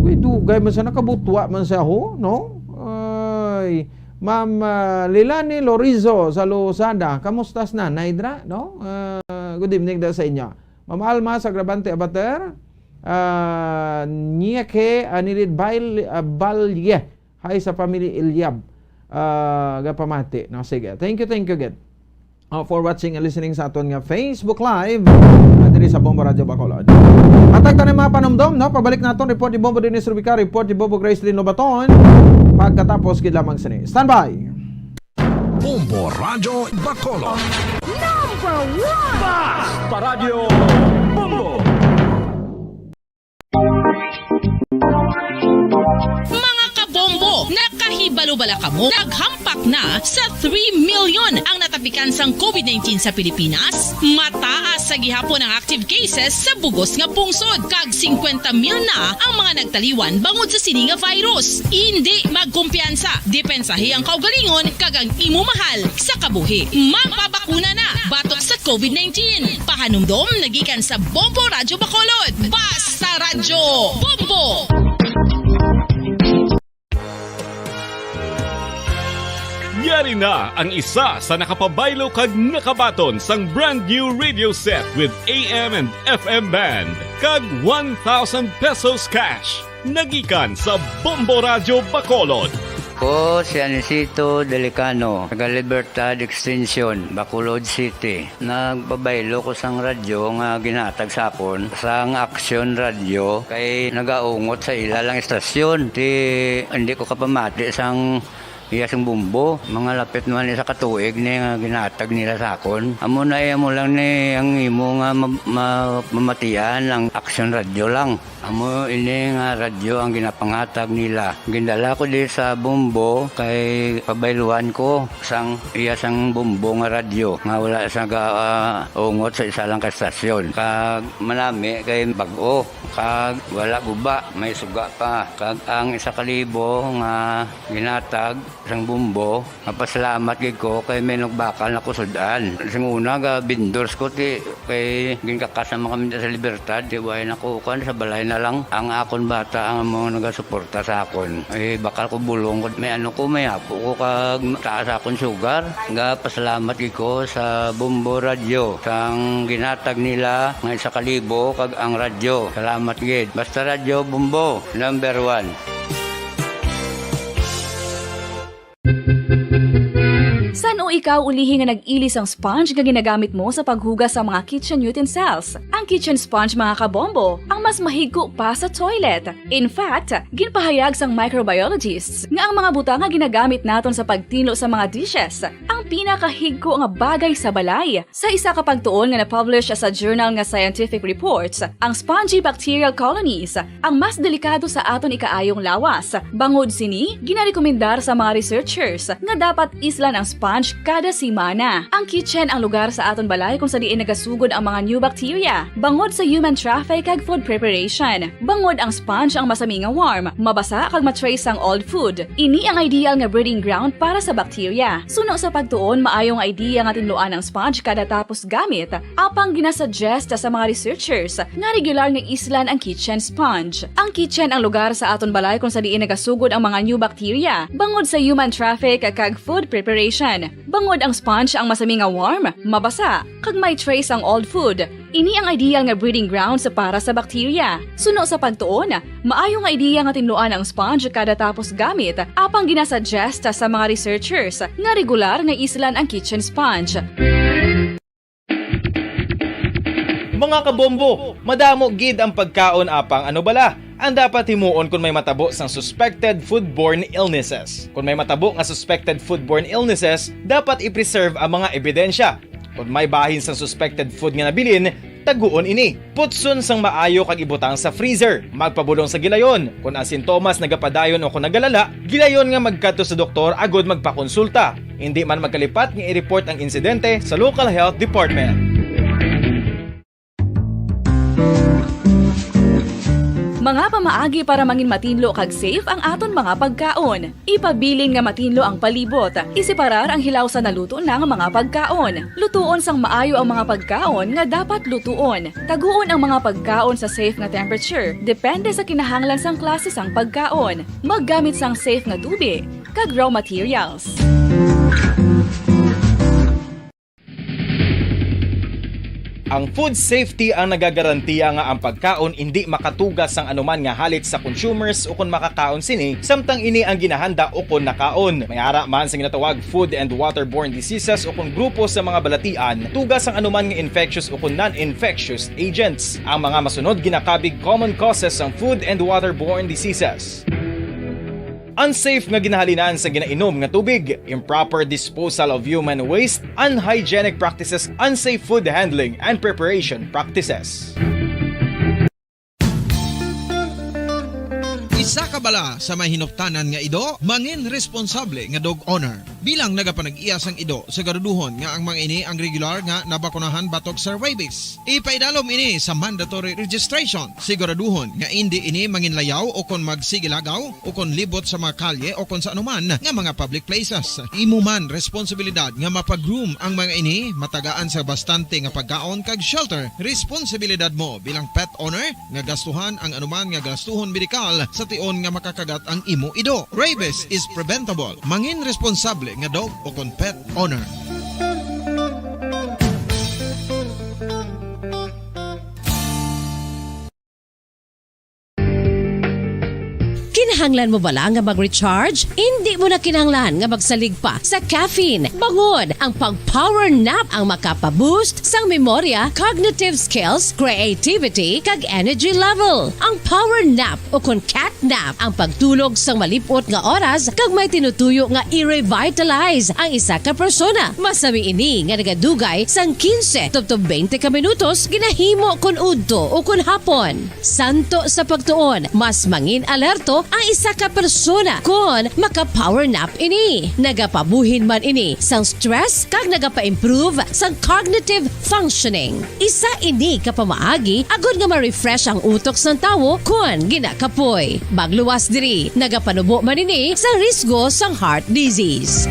Uy, dugay man sa nakabutwa man sa ho, no? Ay, Ma'am, ah, Lilani Lorizo sa Lozada, kamusta na, Naidra, no? Ah, good evening da sa inyo. Ma'am Alma sa Grabante Abater, ah, Nieke, ah, Nilid Bail-, ah, Balye, hi sa family Ilyab, ah, gapamati, no? Sige, thank you, thank you, good. Oh, for watching and listening sa aton nga Facebook Live, ah, diri sa Bombo Radyo Bacolod. Hatag tanan mga panumdom, no? Pabalik naton, report ni Bombo Dennis Rubica, report ni Bombo Grace Lin Lobaton. Pagkatapos, gid lamang sini. Standby! Bombo Radyo Bacolod. Number one! Bas! Paradyo Bombo! Mga kabombo, nakahibalo bala kamo? Naghampak na sa three million ang natapikan sang COVID nineteen sa Pilipinas. Mataas sa gihapon ang active cases sa bugos nga pungsod, kag singkwenta mil na ang mga nagtaliwan bangod sa sini nga virus. Indi magkumpiyansa, depensahi ang kaugalingon kag ang imo mahal sa kabuhi. Magpabakuna na batok sa COVID nineteen. Pahanumdom nagikan sa Bombo Radyo Bacolod. Basta Radyo Bombo! Yari na ang isa sa nakapabaylo kag nakabaton sang brand new radio set with A M and F M band kag one thousand pesos cash. Nagikan sa Bombo Radyo Bacolod. Ko si Anisito Delicano, taga Libertad Extension, Bacolod City. Nagpabaylo ko sang radyo nga ginhatag sa akon sang Action Radio kay nagaungot sa ila lang estasyon. Ti hindi ko kapamati sang iya sang bumbo. Mga lapit naman isa ka tuig ni nga ginhatag nila sa akon. Amo na iya mo lang ni ang imo nga ma- ma- mamatian ang Action Radio lang. Amo ini nga radyo ang ginapanghatag nila. Gindala ko di sa Bombo kay pabayluan ko sang iya sang Bombo nga radyo nga wala sa ga, ah, ungot sa isa lang ka estasyon. Kag manami kay bag-o, kag wala guba, may suga pa. Kag ang isa ka libo nga ginatag sang Bombo, mapasalamat gid ko kay may nagbakal na ko sud-an. Sing una ga vendors ko ti kay ginkakas naman kami sa Libertad, ti way na ko kuan sa balay na lang. Ang akon bata ang amo nagasuporta sa akon. Eh, bakal ko bulong ko, may ano ko, may apo ko kag taas akon sugar. Ga pasalamat gid ko sa Bombo Radio sang ginatag nila nga isa ka libo kag ang radyo. Salamat gid. Basta Radyo Bombo, number one. San-o ikaw ulihi nga nag-ili sang sponge nga ginagamit mo sa paghugas sa mga kitchen utensils? Ang kitchen sponge, mga kabombo, ang mas mahigko pa sa toilet. In fact, ginpahayag sang microbiologists nga ang mga butang nga ginagamit naton sa pagtinlo sa mga dishes ang pinakahigko nga bagay sa balay. Sa isa ka pagtuon nga na-publish sa journal nga Scientific Reports, ang spongy bacterial colonies ang mas delikado sa aton ikaayong lawas. Bangod sini, ginarekomendar sa mga researchers nga dapat islan ang sponge kada semana. Ang kitchen ang lugar sa aton balay kung sa diin nagasugod ang mga new bacteria, bangod sa human traffic kag food preparation. Bangod ang sponge ang masami nga warm, mabasa kag ma-trace ang old food. Ini ang ideal nga breeding ground para sa bacteria. Suno sa pagtuon, maayo nga idea nga tinluan ang sponge kada tapos gamit, apang ginasuggest sa mga researchers nga regular nga islan ang kitchen sponge. Ang kitchen ang lugar sa aton balay kung sa diin nagasugod ang mga new bacteria, bangod sa human traffic kag food preparation. Bangod ang sponge ang masami nga warm, mabasa, kag may trace ang old food. Ini ang ideal nga breeding grounds para sa bacteria. Suno sa pagtuon, maayo nga idea nga tinluan ang sponge kada tapos gamit, apang ginasuggest sa mga researchers nga regular nga islan ang kitchen sponge. Mga kabombo, madamo gid ang pagkaon, apang ano bala ang dapat himuon kon may matabo sang suspected foodborne illnesses? Kon may matabo nga suspected foodborne illnesses, dapat i-preserve ang mga ebidensya. Kon may bahin sang suspected food nga nabilin, taguon ini. Putson sang maayo kag ibutang sa freezer. Magpabulong sa gilayon. Kon ang sintomas nagapadayon o kon nagalala, gilayon nga magkadto sa doktor agud magpakonsulta. Indi man magkalipat nga i-report ang insidente sa local health department. Mga pamaagi para mangin matinlo kag safe ang aton mga pagkaon. Ipabilin nga matinlo ang palibot. Iseparar ang hilaw sa naluto na nga mga pagkaon. Lutuon sang maayo ang mga pagkaon nga dapat lutuon. Taguon ang mga pagkaon sa safe nga temperature, depende sa kinahanglan sang klase sang pagkaon. Maggamit sang safe nga tubi kag raw materials. Ang food safety ang nagagarantiya nga ang pagkaon indi makatugas sang anuman nga halit sa consumers ukon makakaon sini, samtang ini ang ginahanda ukon nakaon. May ara man sa ginatawag food and waterborne diseases ukon grupo sa mga balatian, tugas sang anuman nga infectious ukon non-infectious agents. Ang mga masunod ginakabig common causes sang food and waterborne diseases. Unsafe nga ginahalinan sa ginainom nga tubig, improper disposal of human waste, unhygienic practices, unsafe food handling and preparation practices. Isa ka bala sa may hinuktanan nga ido, mangin responsable nga dog owner. Bilang nagapanag-iya sang ido, siguraduhon nga ang mga ini ang regular nga nabakunahan batok sa rabies. Ipaidalom ini sa mandatory registration. Siguraduhon nga indi ini manginlayaw o kon magsigilagaw o kon libot sa mga kalye o kon sa anuman nga mga public places. Imo man responsibilidad nga mapag-groom ang mga ini, matagaan sa bastante nga pagkaon kag shelter. Responsibilidad mo bilang pet owner nga gastuhan ang anuman nga gastuhon medikal sa tion nga makakagat ang imo ido. Rabies is preventable. Mangin responsable nga dog o kon pet owner. Kinahanglan mo bala nga mag-recharge? Indi mo na kinahanglan nga magsalig pa sa caffeine. Bangod ang pag-power nap ang makapa-boost sang memorya, cognitive skills, creativity, kag energy level. Ang power nap o kon cat nap ang pagtulog sang malip-ot nga oras kag may tinutuyo nga i-revitalize ang isa ka persona. Masami ini nga nagadugay sang quince tubtob twenty ka minutos ginahimo kon udto o kon hapon. Santo sa pagtuon, mas mangin alerto ang isa ka persona kon maka-power nap ini. Nagapabuhin man ini sang stress kag nagapa-improve sang cognitive functioning. Isa ini ka pamaagi agod nga ma-refresh ang utok sang tawo kon ginakapoy. Magluwas diri, nagapanubo man ini sang risgo sang heart disease.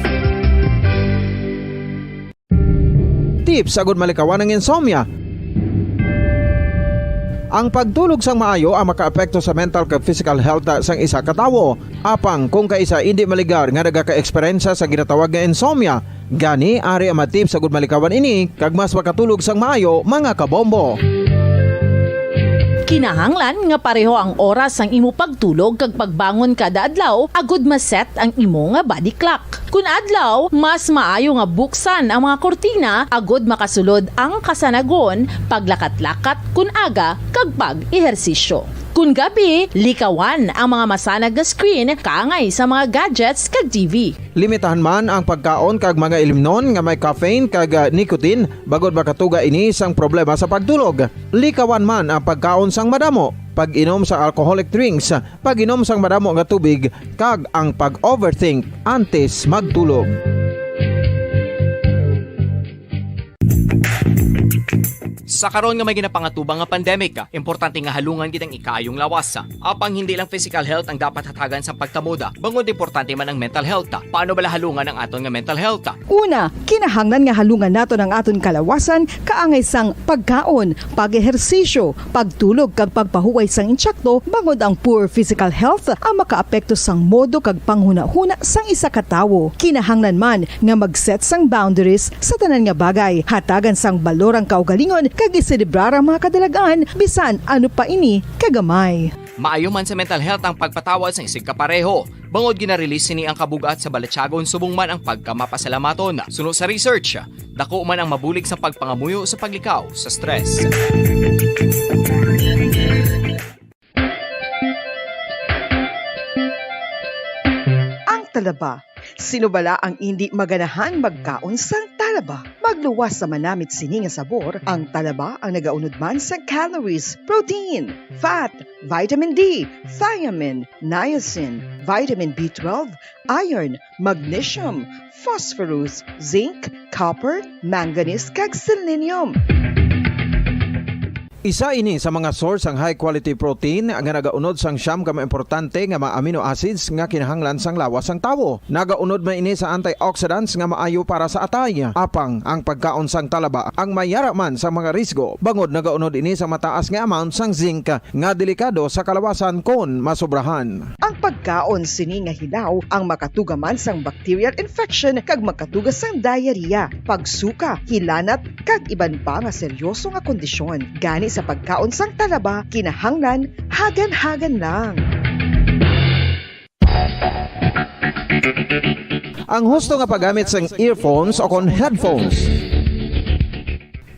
Tips agud malikawan ang insomnia. Ang pagtulog sang maayo ang makaapekto sa mental kag physical health sang isa ka tawo. Apang kung kaisa indi maligar nga nagaka-eksperyensya sa ginatawag nga insomnia, gani ari ang mga tips agud malikawan ini kag mas makatulog sang maayo, mga kabombo. Kinahanglan nga pareho ang oras sang imo pagtulog kag pagbangon kada adlaw agud ma-set ang imo nga body clock. Kun adlaw, mas maayo nga buksan ang mga kurtina agud makasulod ang kasanagon, paglakat-lakat kun aga, kag pag-ehersisyo. Kun gabi, likawan ang mga masanag nga screen kaangay sa mga gadgets kag T V. Limitahan man ang pagkaon kag mga ilimnon nga may caffeine kag, ah, nicotine, bangod makatuga ini sang problema sa pagtulog. Likawan man ang pagkaon sang madamo, pag-inom sa alcoholic drinks, pag-inom sang madamo nga tubig, kag ang pag-overthink antes magtulog. Sa karon nga may ginapangatubang nga pandemic, importante nga halungan gid ang ikaayong lawas. Apang hindi lang physical health ang dapat hatagan sang pagtamod, bangod importante man ang mental health. Paano bala halungan ang aton nga mental health? Una, kinahanglan nga halungan naton ang aton kalawasan kaangay sang pagkaon, pag-ehersisyo, pagtulog kag pagpahuway sang insakto, bangod ang poor physical health ang makaapekto sang modo kag panghunahuna sang isa ka tawo. Kinahanglan man nga mag-set sang boundaries sa tanan nga bagay, hatagan sang balor ang kaugalingon kag iselebrar ang mga kadalag-an bisan ano pa ini kagamay. Maayo man sa mental health ang pagpatawad sang isigkapareho, bangod gina-release sini ang kabug-at sa balatyagon subong man ang pagkamapasalamaton. Suno sa research, dako man ang mabulig sa pagpangamuyo sa paglikaw sa stress. Ang talaba. Sino bala ang indi maganahan magkaon sang talaba? Magluwas sa manamit sini nga sabor, ang talaba ang nagaunod man sa calories, protein, fat, vitamin D, thiamine, niacin, vitamin B twelve, iron, magnesium, phosphorus, zinc, copper, manganese, kag selenium. Isa ini sa mga source sang high quality protein nga nagaunod sang siyam ka mga importante nga mga amino acids nga kinahanglan sang lawas sang tawo. Nagaunod man ini sa antioxidants nga maayo para sa atay. Apang ang pagkaon sang talaba ang may yara man sa mga risgo, bangod nagaunod ini sa mataas nga amount sang zinc nga delikado sa kalawasan kon masobrahan. Ang pagkaon sini nga hilaw ang makatuga man sang bacterial infection kag makatuga sang diarrhea, pagsuka, hilanat, kag iban pa nga seryoso nga kondisyon. Gani sa pagkaon sang talaba, kinahanglan hagan-hagan lang. Ang husto nga paggamit sang earphones o kon headphones.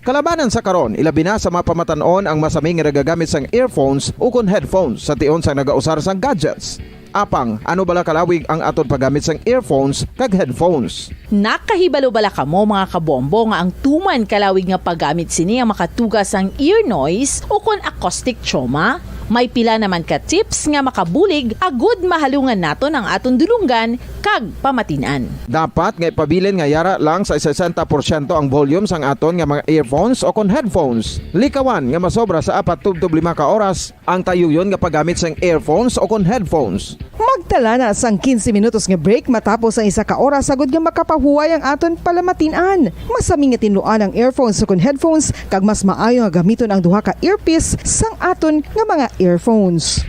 Kalabanan sa karon, ilabi na sa mga pamatan-on ang masami nga nagagamit sang earphones ukon headphones sa tion sang nagausar sang gadgets. Apang, ano bala kalawig ang aton paggamit sang earphones kag headphones? Nakahibalo bala kamo, mga kabombo, nga ang tuman kalawig nga paggamit sini ang makatuga sang ear noise ukon acoustic trauma? May pila naman ka tips nga makabulig agud mahalungan naton ang aton dulonggan kag pamatin-an. Dapat nga ipabilin nga yara lang sa sesenta porsyento ang volume sang aton nga mga earphones o kon headphones. Likawan nga masobra sa apat tubtob lima ka oras ang tayuyon nga paggamit sang earphones o kon headphones. Magtala na sang quince minutos nga break matapos ang isa ka oras agud nga makapahuway ang aton palamatin-an. Mas sami nga tinluan ang earphones o kon headphones, kag mas maayo nga gamiton ang duha ka earpiece sang aton nga mga earphones.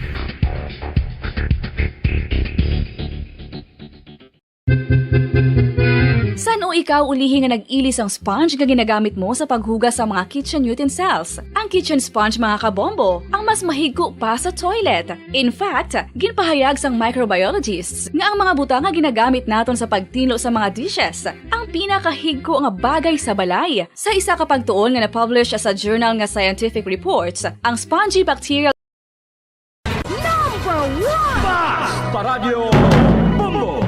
San-o ikaw ulihi nga nag-ili sang sponge nga ginagamit mo sa paghugas sa mga kitchen utensils? Ang kitchen sponge, mga kabombo, ang mas mahigko pa sa toilet. In fact, ginpahayag sang microbiologists nga ang mga butang nga ginagamit naton sa pagtinlo sa mga dishes ang pinakahigko nga bagay sa balay. Sa isa ka pagtuon nga na-publish sa journal nga Scientific Reports, ang spongy bacterial Number one! Paradyo Bombo!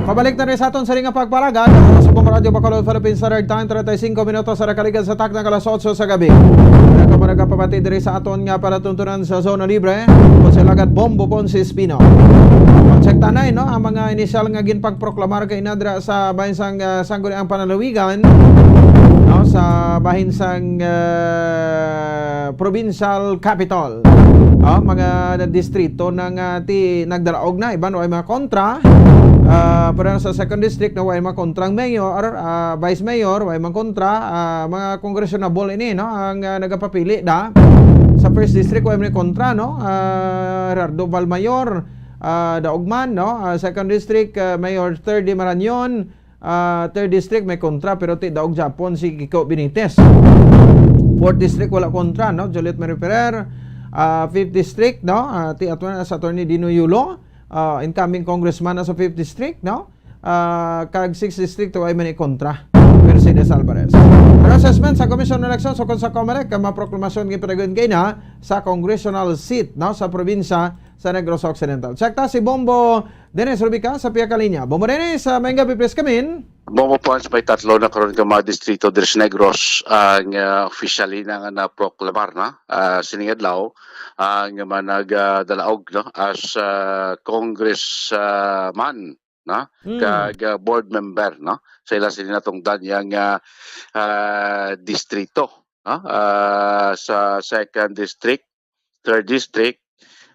Pabalik na rin sa aton sa ring pagpalagad. Ang oras sa Bombo Radyo Bacolod, Philippine Standard Time, treinta y cinco minutos sa nakaligad sa takna alas otso sa gabi. Kamo nagapamati diri sa aton nga palatuntunan sa Zona Libre, ako si Alagad Bombo Ponce Espino. Check tanay, no, ang mga inisyal nga ginpagproklamar kay nadra sa bahin sang, ah, Sangguniang Panlalawigan, no, sa bahin sang, ah, provincial capital. Ah, mga distrito na nga ti nagdalaog na, iban way mga kontra. Ah, pero sa second district na way mga kontrang mayor, ah, vice mayor, way mga kontra, ah, mga congressionable ini, no, ang, ah, nagapapili da. Sa first district way mga kontra, no, ah, Gerardo Valmayor, ah, daog man, no, ah, second district, ah, Mayor Thirdy Marañon, ah, third district may kontra, pero ti daog gyapon si Kiko Benitez. Fourth district wala kontra, no? Juliet Mary Ferrer. Ah, fifth district, no? Ah, ti attorney, sa attorney Dino Yulo, ah, incoming congressman na sa fifth district, no? Ah, kag sixth district, way man ni kontra, Mercedes Alvarez. Pero assessment sa Commission on Elections o kung sa COMELEC, ang mga proklamasyon nga ipadayon kay na sa congressional seat, no, sa probinsya sa Negros Occidental. Check ta si Bombo Dennis Rubica sa pihak ka linya. Bombo Dennis, ah, maayong gabi, please come in. Bombo Pons, may tatlo na karon ka mga distrito diri sa Negros ang, ah, officially na nga naproklamar na, ah, sining adlaw ang mga nagdalaog, no, as, ah, congressman, no, Mm. kag, ah, board member, no, sa ila sini natungdan yang, ah, ah, distrito, no, ah, sa second district, third district,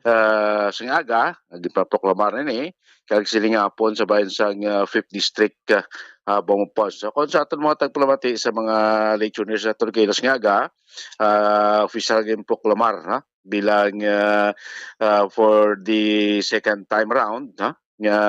ah, sing aga, gipaproklamar ini, kag sini nga hapon sa bahin sang, ah, fifth district, ah, ah, Bombo Pons. So, kung sa aton mga tagpalamati sa mga listeners naton kay Las Ngaga, ah, official nga proklamar, ha, bilang, ah, ah, for the second time round, ha, nga,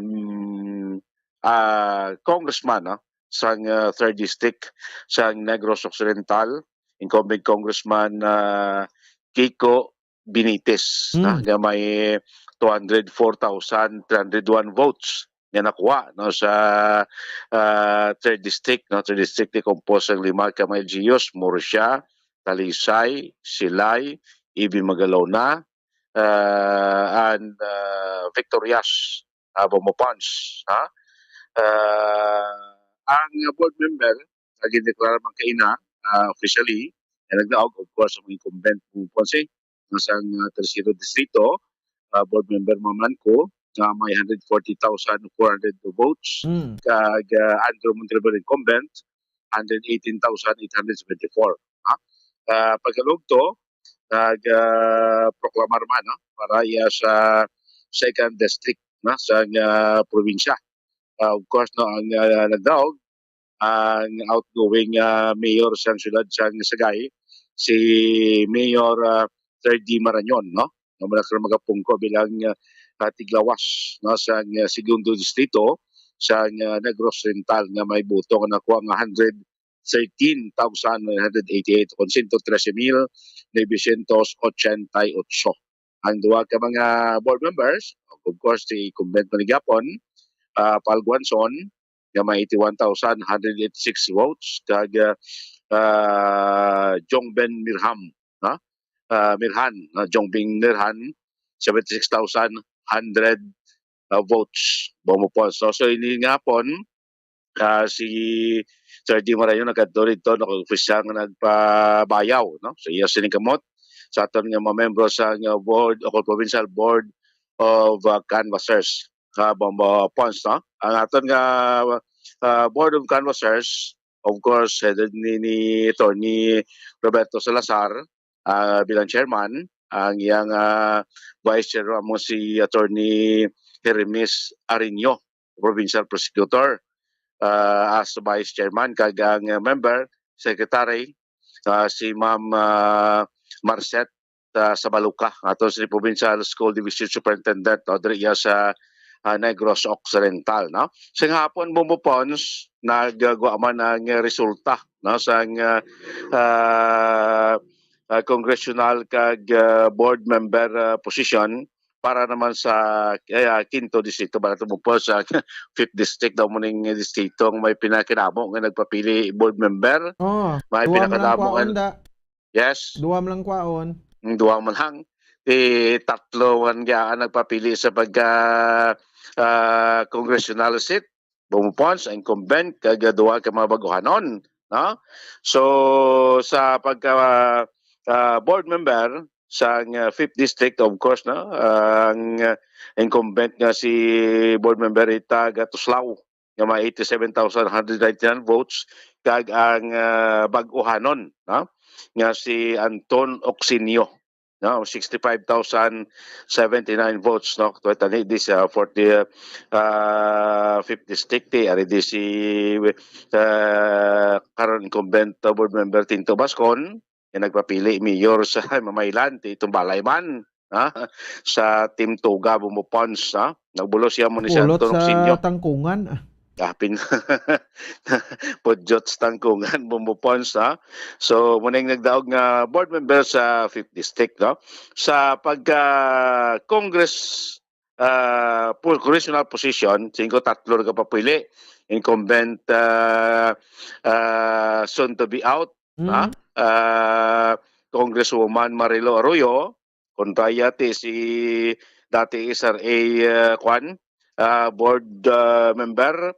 mm, ah, congressman, no, sang, ah, third district sang Negros Occidental, incumbent Congressman, ah, Kiko Benitez, Hmm. na, nga may two hundred four thousand three hundred one votes nga nakuha, no, sa, ah, third district, no. Third district ni composed sang lima ka mga L G Us, Murcia, Talisay, Silay, Ibi Magalona, ah, and, ah, Victorias, ah, Bombo Pons, ha? Ah, ang board member nga gindeklara man kaina, ah, officially, nga nagdaog, of course, ang incumbent Bombo Pons, eh, nga sang, ah, Tercero Distrito, ah, board member man ko, nga may hundred forty thousand four hundred votes, Mm. kag, ah, Andrew Montalban incumbent, hundred eighteen thousand eight hundred seventy-four. Ha? Ah, pagkalugto, nag, ah, proklamar man, no, para iya sa second district, no, sa, ah, probinsya. Ah, of course, no, ang, ah, nagdaog, ang outgoing, ah, mayor sang siyudad sang Sagay, si Mayor, ah, Thirdy Marañon, no? Nga muna ka magapungko bilang, ah, ah, tiglawas, no, sang, ah, segundo distrito sang, ah, Negros Oriental nga may boto nga nakuha nga hundred thirteen thousand nine hundred eighty-eight, kon sento trese mil novecientos ochenta y ocho. Ang duha ka mga board members, of course, si incumbent man gihapon, ah, Pal Guanzon, nga may eighty-one thousand hundred eighty-six votes, kag, ah, ah, Jong Ben Mirham, ha? Ah, Mirhan, ah, Jong Ben Mirhan, seventy-six thousand hundred, ah, votes. Bombo Pons. So, so, ini nga hapon, ah, si Sir Di Marayo nagkadto dito, nag-official nga nagpabayaw, no? So, iya sining kamot. sa aton nga mga membro sa nga board o provincial board of uh, canvassers, uh, Bombo Pons, no? Ang aton nga uh, board of canvassers, of course, headed ni, ni Attorney Roberto Salazar uh, bilang chairman, ang iyang uh, vice chairman mo si Attorney Hermes Arino, provincial prosecutor, uh, as vice chairman, kag ang uh, member, secretary, uh, si Ma'am uh, Marcet uh, Sabaluka, ato si Provincial School Division Superintendent, no, diri iya sa uh, Negros Occidental, no? Sa hapon, Bumbo Pons, nagagawa man ang resulta, no, sang uh, uh, uh, congressional kag uh, board member uh, position para naman sa uh, Quinto Distrito, para tumupos sa Fifth District daw mo ning distrito ang may pinakinamo nga nagpapili board member. Oh, may duwa man lang pinakadamo kwaon nga da. Yes. Duwa man lang kwaon. Ang duwa man lang. Ti tatlo man nga ang nagpapili sa pagka ah, congressional seat, Bumupon sa incumbent kag duwa ka mga baguhanon, no? So sa pagka ah, board member sa uh, fifth district, of course, no, ang uh, incumbent nga si board member Rita Gatuslaw nga may eighty-seven thousand one hundred ninety-nine votes, kag ang uh, bag-uhanon, no, nga si Anton Ocsinio, no, sixty-five thousand seventy-nine votes, no. Tuwa tani di sa forty uh, fifth district, eh, ari di si uh, karon incumbent board member Tinto Bascon, nga nagpapili mayor sa Mamaylan, ti Tumbalay man, ha? Sa Team Tuga, Bumupons, ha? Nagbulo siya mo ni si Kulot Anton sa Ocsinio. Tangkungan. Ah. Apin Pudyot sa Tangkungan, Bumupons, ha? So, muna yung nagdaog nga board member sa fifth District, no? Sa pagka-Congress uh, congressional position, singko tatlo nagapapili. Incumbent uh, uh, soon to be out, mm. uh, Congresswoman Marilo Arroyo, kontraya ti si dati S R A uh, kwan, uh, board uh, member,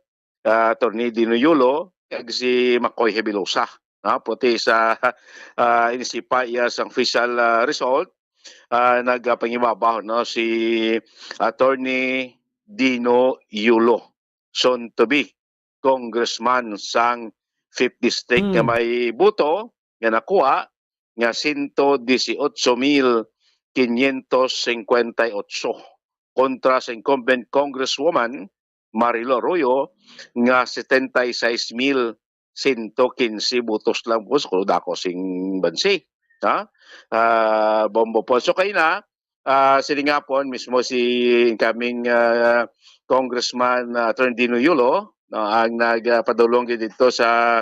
uh, Attorney Dino Yulo, kag si Makoy Hebilosa. No? Puti sa uh, inisipa iya sang official uh, result, uh, nagpangibabaw, no, si Attorney Dino Yulo, soon to be congressman sang fifth District, mm. nga may buto nga nakuha nga sento dieciocho mil quinientos cincuenta y ocho kontra sa incumbent Congresswoman Marilo Arroyo nga setenta y seis mil sento quince butos lang po sa dako sing bansi. Ha? Uh, Bombo po. So kayo na, uh, sini nga po mismo si incoming uh, Congressman uh, Attorney Dino Yulo, no, ang nagpadulong uh, dito sa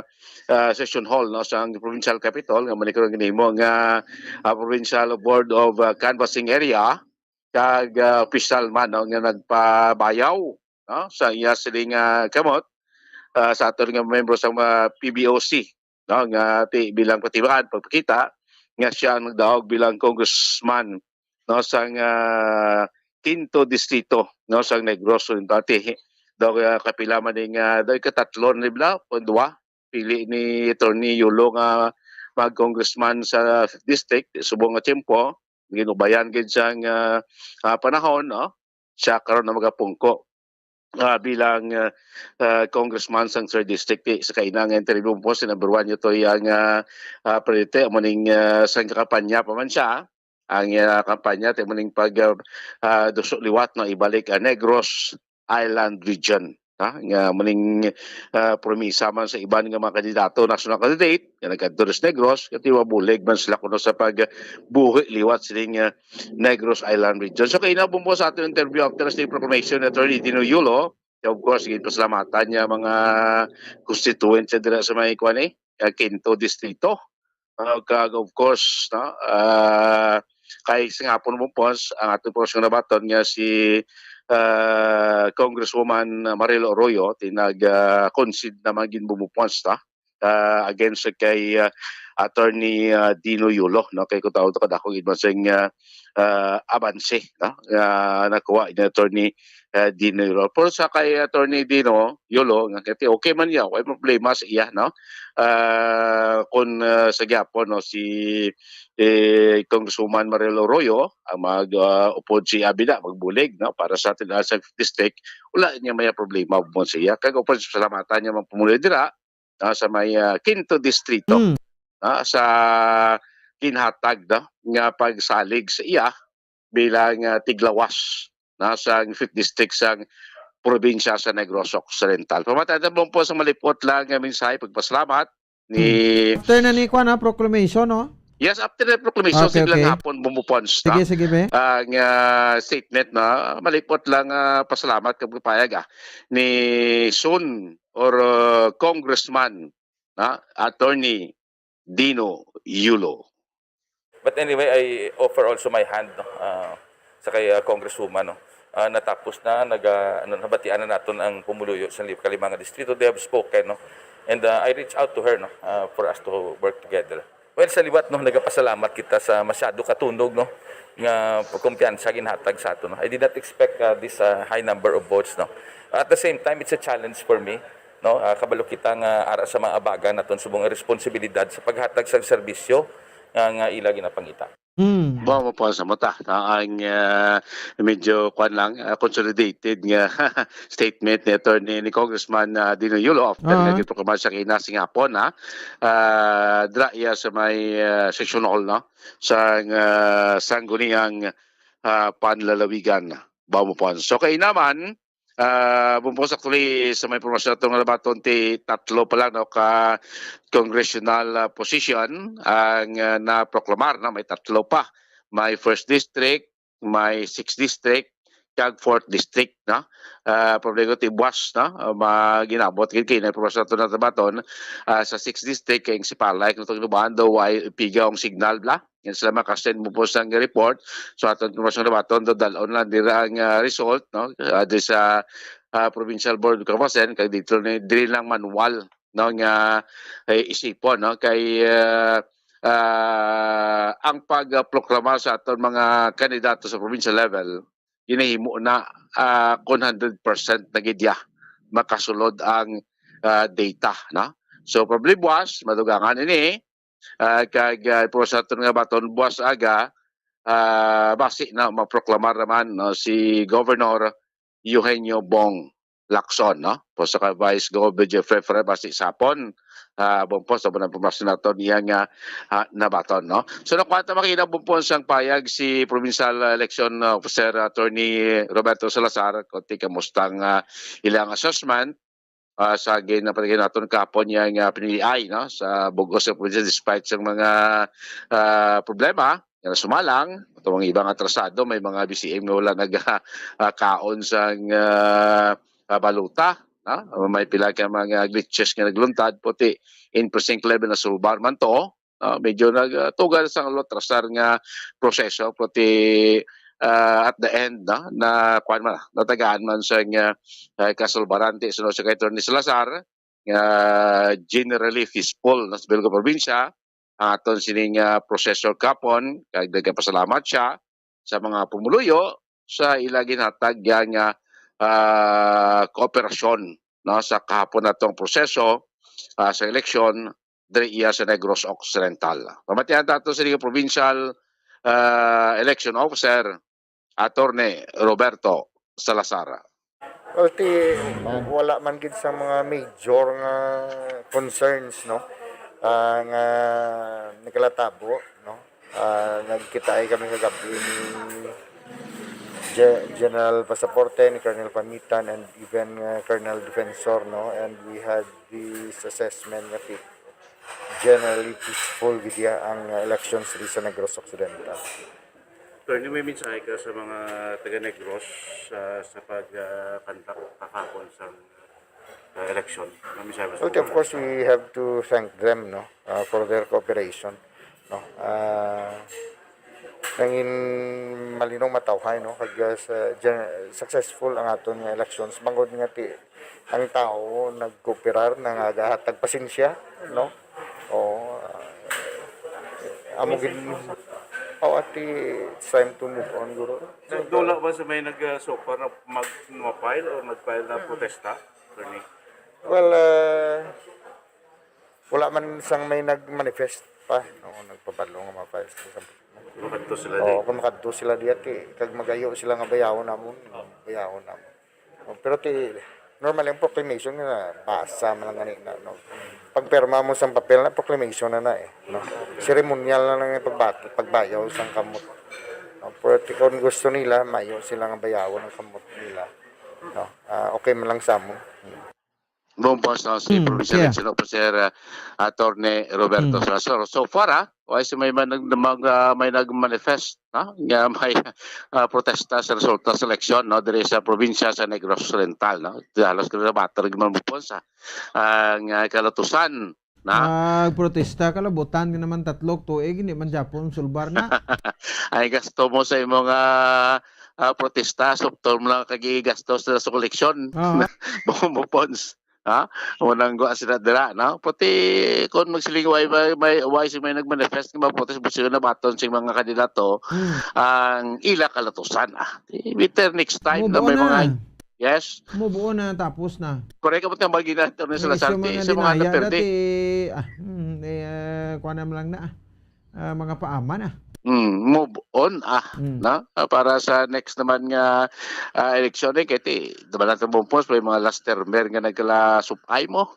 uh, session hall, no, sa provincial capitol nga manikurang ginimo nga uh, provincial board of uh, canvassing area kag uh, official man, no, nga nagpabayaw, no, sa iya siling uh, kamot uh, sa aton nga membro sa uh, P B O C, no, nga ti bilang patibaan pagpakita nga siya ang nagdaog bilang congressman, no, sang uh, Quinto Distrito, no, sang Negros Oriental. Ti daw uh, kapila man ning uh, daw ikatatlo na nibla o duwa pili ni Attorney Yulo nga mag-congressman sa district subong nga tiyempo, ginubayan gid sang uh, uh, panahon, no, siya karon na magapungko uh, bilang uh, uh, congressman sang third district. Sa kaina nga interview po si number one niyo to ang uh, uh, presidente amo ning uh, sang kampanya pa man siya. Ang uh, kampanya ti muning pag uh, uh, duso liwat na ibalik ang Negros Island Region, ha, nga muning uh, promisa man sa iban nga mga kandidato, national candidate nga nagkadto sa Negros, kati mabulig man sila kuno sa pagbuhi liwat sining uh, Negros Island Region. So kaina bumbo sa aton interview after sa proclamation ni Attorney Dino Yulo, of course, ginpasalamatan niya mga constituents dira sa may kuan eh, uh, Quinto Distrito. Uh, kag of course, no, uh, kay sa nga po mo pons ang ato po nga nabaton nga si uh, Congresswoman Marilo Arroyo tinag uh, concede naman gin bumupons ta ah, against kay, ah, Attorney, ah, Dino Yulo, no? Kay kung tawag ko, dako gid man sing, ah, ah, abanse, no? Nga nakuha ni Attorney, ah, Dino Yulo. Pero sa kay Attorney Dino Yulo, nga kay okay man niya, way problema sa iya, no? Ah, kung, ah, sa gyapon, no, si, eh, Congresswoman Mariel Arroyo ang mag, ah, upod si Abida, magbulig, no, para sa Tindahan sa District, wala niya may problema mo sa iya. Kag upod sa salamatan niya mga pumuluyo dira, ah, sa may, ah, Quinto Distrito, Mm. ah, sa ginhatag, no, nga pagsalig sa iya bilang, ah, tiglawas, no, sa fifth District sa probinsya sa Negros Occidental. Pamatayan mo po sa malipot lang nga mensahe, pagpasalamat ni Hmm. After na ni kuan, ah, proclamation, no? Yes, after the proclamation, Okay, siglang okay. hapon bumupons, no? Sige, sige, be. Ang, ah, statement, no? Malipot lang, ah, pasalamat kag payag, ah, ni Sun or, ah, Congressman, no? Attorney Dino Yulo. But anyway, I offer also my hand, no? Ah, sa kay, ah, Congresswoman, no? Ah, natapos na, nag, ah, ano, nabatian na naton ang pumuluyo sa li-, kalima nga distrito. They have spoken, no? And, ah, I reached out to her, no, ah, for us to work together. Well, sa liwat, no, nagapasalamat kita sa masyado katunog, no, nga kumpiyansa ginhatag sa aton, no. I did not expect, ah, this, ah, high number of votes, no. At the same time, it's a challenge for me, no. Ah, kabalo kita nga ara sa mga abagan naton subong ang responsibilidad sa paghatag sa serbisyo nga, nga ila ginapangita. Hmm. Mao po sa mata, no, ang, ah, medyo kwan lang, ah, consolidated nga statement ni Attorney, ni Congressman, ah, Dino Yulo after Ah. nga giproklama siya kina sing hapon, ha. Ah, dra iya sa may, ah, session hall, no, sa, ah, sangguniang, ah, panlalawigan. Mao po. So, kay naman, ah, bumpo sa actually sa may impormasyon ato nga nabaton ti tatlo pa lang, no, ka congressional, ah, position ang, ah, naproklamar, no, may tatlo pa. May first district, may sixth district, kag fourth district, no? Ah, problema ti buwas, no? Ah, maginabot gid kay na impormasyon ato nga nabaton, ah, sa sixth district kay si Palay kung tugnuban daw ay pigaw ang signal bla. Yan sila makasend mo po sa report. So, aton po sa nabaton, do dalon lang dira ang, ah, result, no? Ah, di sa, ah, Provincial Board of Kapasen, kag dito ni, dili lang manual, no, nga, eh, isipon, no? Kay, ah, ah, ang pagproklama sa aton mga kandidato sa provincial level, ginahimo na, ah, one hundred percent na gid ya makasulod ang, ah, data, no? So, probably buwas, madugangan ini, ah, kag, ah, pero sa aton nga baton, buwas aga, ah, basi na maproklamar naman, no, si Governor Eugenio Bong Lacson, no? Po sa ka Vice Gov Jeffrey Ferrer, basi sapon, ah, bumpo sa mga pumasok naton iya nga, ah, nabaton, no? So, nakuha ta makita bumpo sang payag si Provincial Election Officer Attorney Roberto Salazar, kung ti kamusta ang, ah, ilang assessment, ah, sa gin-, napatagay naton kahapon niya nga piniliay, no, sa bug-os nga probinsya despite sa mga, ah, problema nga sumalang, itong ibang atrasado, may mga B C M nga wala nag, ah, kaon sang, ah, ah, baluta, no? May pila ka mga glitches nga nagluntad, puti in precinct level na sulbar man to, no? Medyo nag, ah, tugal sa atrasar nga proseso, puti, ah, at the end, no, na kuwan man, natagaan man sa nga, ah, kasulbaran ti suno sa kay Attorney Salazar, nga generally peaceful na sa Bilog nga probinsya ang aton sining, ah, proseso kapon, kag nagapasalamat siya sa mga pumuluyo sa ila ginhatag nga, ah, kooperasyon, no, sa kahapon natong proseso, ah, sa eleksyon diri iya sa Negros Occidental. Pamatian tato sa ining provincial, ah, election officer, Attorney Roberto Salazar. Well, ti, wala man gid sa mga major nga concerns, no? Ah, nga nagkalatabo, no? Ah, nagkitaay kami kagabi ni Ge-, General Pasaporte, ni Colonel Pamitan, and even, uh, Colonel Defensor, no? And we had this assessment nga ti-, generally peaceful gid ya ang, uh, elections diri sa Negros Occidental. Attorney, may mensahe ka sa mga taga Negros, ah, sa pag, ah, conduct kahapon sa, ah, election? May mensahe mo sa Well, of publiko? course, we have to thank them, no, uh, for their cooperation, no. Uh, Nangin malinaw matawhay, no? Kag, uh, sa, gen-, successful ang aton nga elections. Bangod nga ti, ang tao nagkooperar, nangagahatag pasensya, no? O, uh, amo gid, o, ati, it's time to move on, guro. So, dula ba sa may nag, uh, so far na mag-, ma-file or nag-file na protesta, attorney? Well, uh, wala man sang may nag-manifest pa, no? Nagpabalo nga ma-file sa isang Makadto sila Oo, di. Kung makadto sila diya, ti, kag magayo sila nga bayawon namon, bayawon namon. O, pero ti, normal yung proclamation nga basa man lang ganina, no? Pagpirma mo sang papel na, proclamation na na eh, no? Seremonyal na lang yung pagbat-, pagbayaw sang kamot. No? Pero ti, kung gusto nila, mayo sila nga bayawon ang kamot nila. No? Ah, okay man lang sa amon. Buong post, no, si Hmm, Provincial yeah. Election Officer, uh, Attorney Roberto Hmm. Salazar. So far, ah, wala si may man-, mag-, ah, may nag-manifest, no? Nga may, ah, protesta sa resulta sa eleksyon, no, diri sa probinsya sa Negros Oriental, no? Halos Cotabato, Guimaras, Bumpons, ah, ang, ah, kalatusan, na? Magprotesta ka, labutan ka naman tatlo ka tuig, hindi man gyapon sulbar na. Ay, gasto mo sa imong, ah, ah, protesta, sukton mo lang kag gastos sa eleksyon. Oo. Bumpons. Ha? Unang gwa sila dira, no? Pati kung magsiling, why, why, why, why si may nag-manifest nga mag-protest, gusto na baton sing mga kandidato Hmm. ang ila kalatusan, ah. Better next time Move na on may na. mga, yes? Move on na, tapos na. Correct, kapag ang bagay na, Attorney May Salazar, isyu ti, mga sa mga dinaya Duterte. dati, ah, hmm, eh, ah, kuha naman lang na, ah. Ah, mga paaman, ah. Mm, move on, ah, Mm. na? Ah, para sa next naman nga, ah, eleksyon, eh, kay ti, diba lang, Bumpons, may mga last termer nga nagkala-supay mo.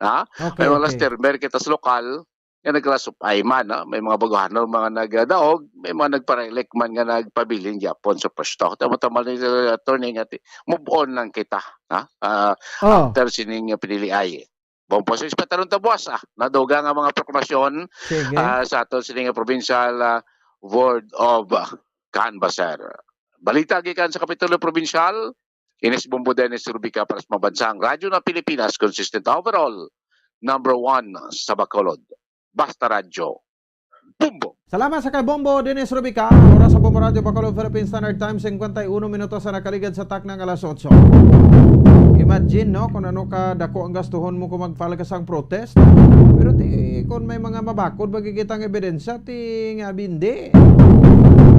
Ha? Okay, May mga last okay. termer kita sa lokal, nga nagkala-supay man, no? May mga baguhanon, mga nagdaog, may mga nagpa-re-elect man nga nagpabilin gyapon sa pwesto. Tama-tama ni, uh, attorney nga ti, move on lang kita, ha? Ah, Oh. after sining, uh, piniliay. Bumpons, respetar unta, boss, ah. Nadugang ang mga proklamasyon, Sige. ah, sa aton sining, uh, provincial, ah, Board of, ah, Canvasser. Balita gikan sa Kapitulo Provincial, Ines Bombo, Dennis Rubica para sa Mabansang Radyo na Pilipinas, consistent overall, number one sa Bacolod. Basta Radyo. Bombo! Salamat sa kay Bombo, Dennis Rubica. Oras sa Bombo Radyo Bacolod, Philippine Standard Time, cincuenta y uno minutos sa nakaligad sa takna nga alas otso. Imagine, no, kung ano ka dako ang gastuhon mo kung mag-file ka sang protest. Pero ti, kung may mga mabakod, magkikita ang ebidensya, ti nga bindi.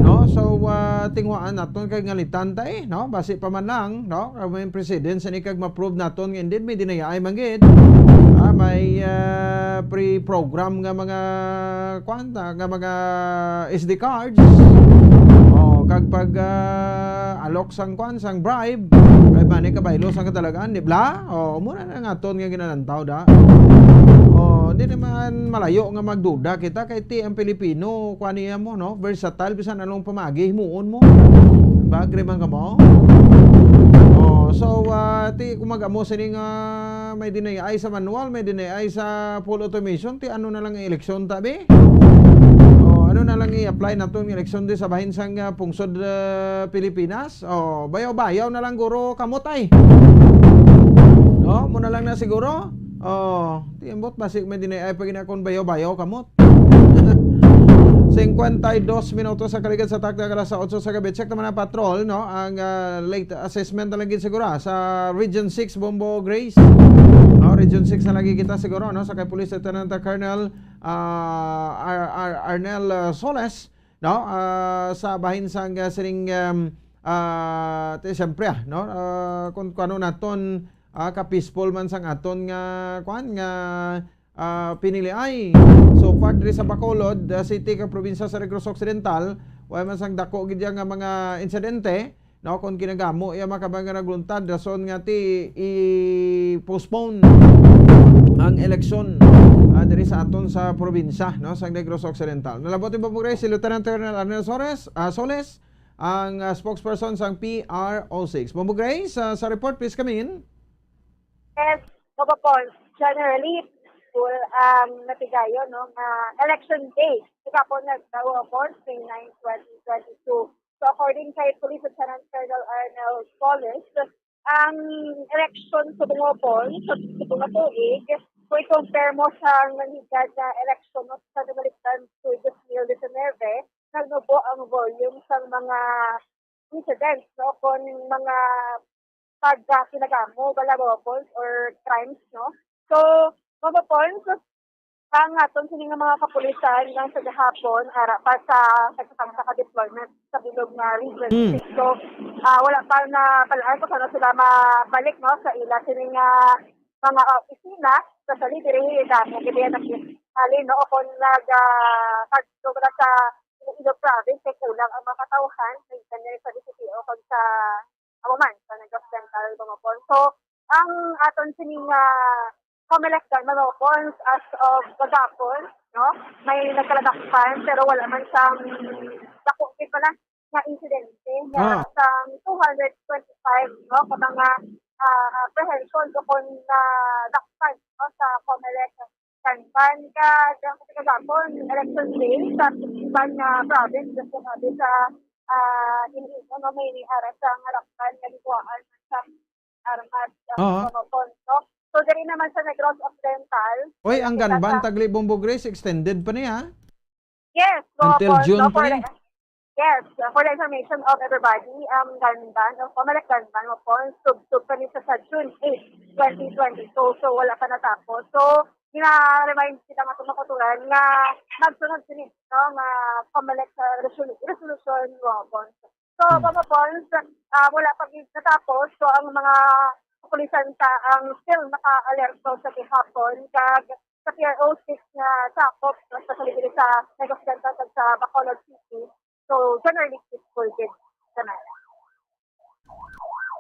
No? So, ah, tinguhaan naton kay ngalitan ta eh, no? Basi pa man lang, no? Kay may precedent sa ni kag ma-prove naton nga indeed may dinayaay man gid. Ah, may, ah, pre-program nga mga, kuwan ta, nga mga S D cards. Oh, kag pag, ah, alok sang kuwan, sang bribe, ay mani kabaylo sang kadalagan, di bla? Oh, muna na nga aton nga ginalantaw da. Oh, di naman malayo nga magduda kita kay ti ang Pilipino, kuwan niya mo, no? Versatile, bisan anong pamagi, himuon mo. Ba, agree man ka mo? Oh, so, ah, ti, kung mag-amo sini nga may deny ay sa manual, may deny ay sa full automation, ti ano na lang ang eleksyon, tabi? Oh, ano na lang i-apply naton nga eleksyon di sa bahin sang, ah, pungsod, ah, Pilipinas? Oh, bayaw-bayaw na lang guro kamot ay. No, mo na lang na siguro. Oh, ti ambot, basi may deny ay pag ina kon bayaw-bayaw kamot. Cincuenta y dos minutos sa kaligad sa takna nga alas otso sa gabi. Check naman ang patrol, no? Ang, ah, late assessment na lang gid siguro, ah, sa Region six, Bombo Grace. No, Region six na lagi kita siguro, no? Sa kay Police Lieutenant Colonel, ah, Ar-, Ar-, Arnel, ah, Soles, no? Ah, sa bahin sang, ah, sining, um, ah, ti, siyempre, ah, no? Ah, kung, kung ano naton, ah, ka-peaceful man sang aton nga, kuan, nga, ah, piniliay. So far, diri sa Bacolod, ah, City kag probinsya sa Negros Occidental, wala man sang dako gid nga mga insidente, no? Kung ginagamo iya mga kabayan nga nagluntad, rason nga ti i-postpone ang eleksyon, ah, diri sa aton sa probinsya, no? Sa Negros Occidental. Nalabot ni Bombo Grace, si Lieutenant Colonel Arnel Sores, ah, Soles, ang, ah, spokesperson sang P R O six. Bombo Grace, ah, sa report, please come in. Yes, Bombo Pons, generally, full, um, natigayon, no, nga election day. Di ba po, nag-, Bombo Pons, May nine, twenty twenty-two. So, according kay Police Lieutenant Colonel Arnel Solis, ang election sa Bombo Pons, sa, sa mga tuig, kung i-compare mo sa naligyad na election, no, sa nabaliktad sa dos mil disinebe, nagnubo ang volume sang mga incidents, no, kon mga pagkinagamo bala, weapons or crimes, no. So, mga weapons, ang aton sini nga mga kapulisan nga sa gahapon, ara pa sa, sa, sa, sa deployment sa bilog nga region. Hmm. So, ah, wala pa na pala kung saan sila mabalik, no, sa ila sini nga mga opisina, especially diri damo gid ang halin, no, o kung nag, ah, pagdugla sa Iloilo province, kay kulang ang mga katawhan, nagdala sa D C P O kag sa amo man sa Negros Occidental, Bamapon. So, ang aton sining, ah, Comelec gunman weapons as of kagapon, no? May nagkaladakpan, pero wala man sang dako gid pala nga insidente. Ah. Nga sang two hundred twenty-five, no, ka mga, ah, apprehension o kon nadakpan, no, sa Comelec gunman. Kag ang kagapon, election day sa iban nga province, gusto nga sa, ah, Iloilo, no, may niara sa nga lakpan nga gikuhaan sa armas, ah, Oo. Bamapon, no? So, diri naman sa Negros Occidental, Oy, ang kita gunman, sa Taglibong Bugres, extended pa niya. Yes, Until Bamapon, June no, pa for ni. the, yes, uh, for the information of everybody, ang gunman, no, Comelec gunman, Bamapon, sub-, sub pa ni sa, sa June eight, twenty twenty-two. So, wala pa natapos. So, gina-remind kita nga mga kautoran nga magsunod sini, no, nga Comelec, uh, resolu-, resolution, Bamapon. So, Hmm. Bamapon, ah, wala pa gid natapos. So, ang mga kapulisan sa ang still naka-alerto sa gihapon, kag sa P R O six nga sakop, no, especially diri sa Negros Occidental kag sa Bacolod City. So, generally peaceful gid sa nila.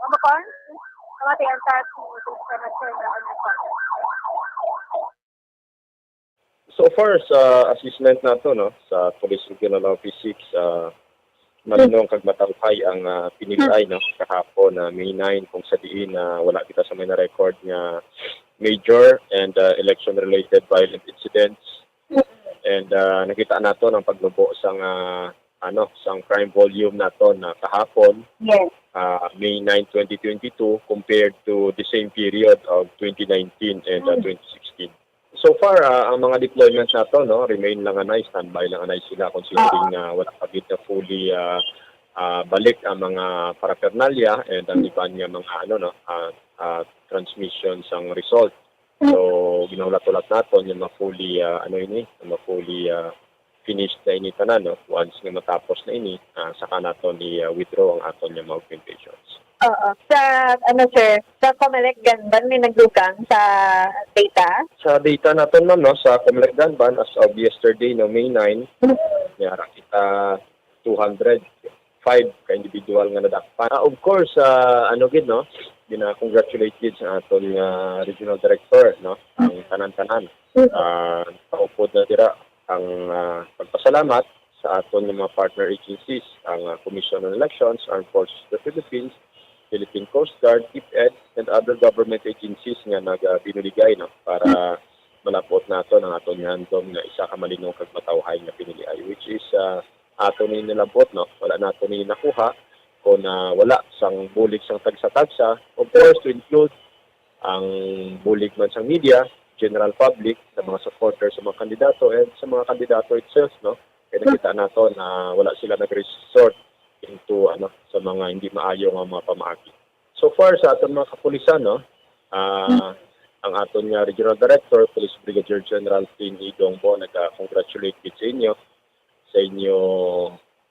Bamapon, kamati ang taas ng So far, sa assessment nato, no, sa Police Regional Office six, ah, malinong kag matawhay ang, ah, piniliay, no, kahapon, ah, May nine, kung sa diin, ah, wala kita sa may na-record nga major and, ah, election-related violent incidents. And, ah, nakita nato ang pagnubo sang, ah, ano, sang crime volume nato na kahapon, Yes. ah, May nine, twenty twenty-two, compared to the same period of twenty nineteen and, ah, Mm. twenty sixteen. So far, ah, ang mga deployments nato, no, remain lang anay, standby lang anay sila, considering Oo. nga wala pa gid na fully, ah, ah, balik ang mga paraphernalia and ang iban nga mga, ano, no, ah, ah, transmission sang result. So, ginahulat-hulat naton nga ma-fully, ah, ano ini, ma-fully, ah, finished na ini tanan, no? Once nga matapos na ini, ah, saka naton i, ah, withdraw ang aton nga mga augmentations. Oo. Sa, ano, sir, sa Comelec gunman may nagdugang sa data? Sa data naton, ma'am, no, sa Comelec gunman, as of yesterday, no, May nine, may ara kita two hundred five ka individual nga nadakpan. Ah, of course, ah, ano gid, no, gina-congratulate gid sa aton nga regional director, no, ang tanan-tanan. Mm. Ah, kaupod na dira ang, ah, pagpasalamat sa aton nga mga partner agencies, ang, ah, Commission on Elections, Armed Forces of the Philippines, Philippine Coast Guard, DepEd, and other government agencies nga nagabinuligay, no, para malapot naton ang aton nga handom nga isa ka malinong kag matawhay nga piniliay, which is, ah, aton ni nilabot, no? Wala nato ni nakuha kung, ah, wala sang bulig sang tagsa-tagsa. Of course, to include ang bulig man sang media, general public, sa mga supporters sa mga kandidato, and sa mga kandidato itself, no? Kaya nakita nato na wala sila nag-resort into, ano, sa mga hindi maayo nga mga pamaagi. So far, sa aton mga kapulisan, no, ah, ang aton nga Regional Director, Police Brigadier General Tin Idongbo, nag-congratulate gid sa inyo, sa inyo,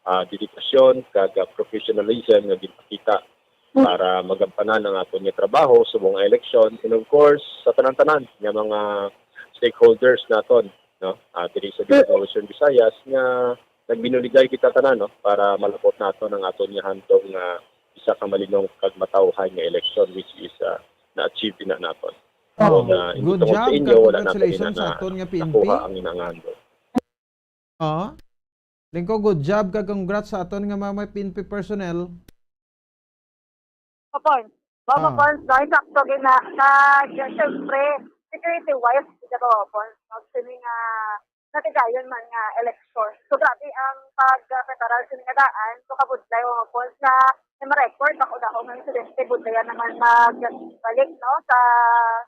ah, dedikasyon kag, ah, professionalism nga ginpakita para magampanan ang aton nga trabaho subong ang eleksyon. And of course, sa tanan-tanan nga mga stakeholders naton, no, ah, diri sa Bilog nga Western Visayas, nga nagbinuligay kita tanan, no, para malapot naton ang aton nga handom nga isa ka malinong kag matawhay nga eleksyon, which is, ah, na-achieve na naton. Oh, So, na good hindi tungod sa job, inyo, kag wala nato congratulations na sa aton nga P N P. nakuha ang inangan. Oh. Lingko, good job, kag congrats sa aton nga mga, mga P N P personnel. Opo. Opo, Ah. Pons, no? Insakto gid na, na, siyempre, security wise, di ba, Pons? No? Sini nga, natigayon man nga election. So, grabe ang pag-preparar sini nga daan. So, kabudlay, mga Pons, na may ma-record, ako na akong insidente, budlayan naman magbalik, no? Sa,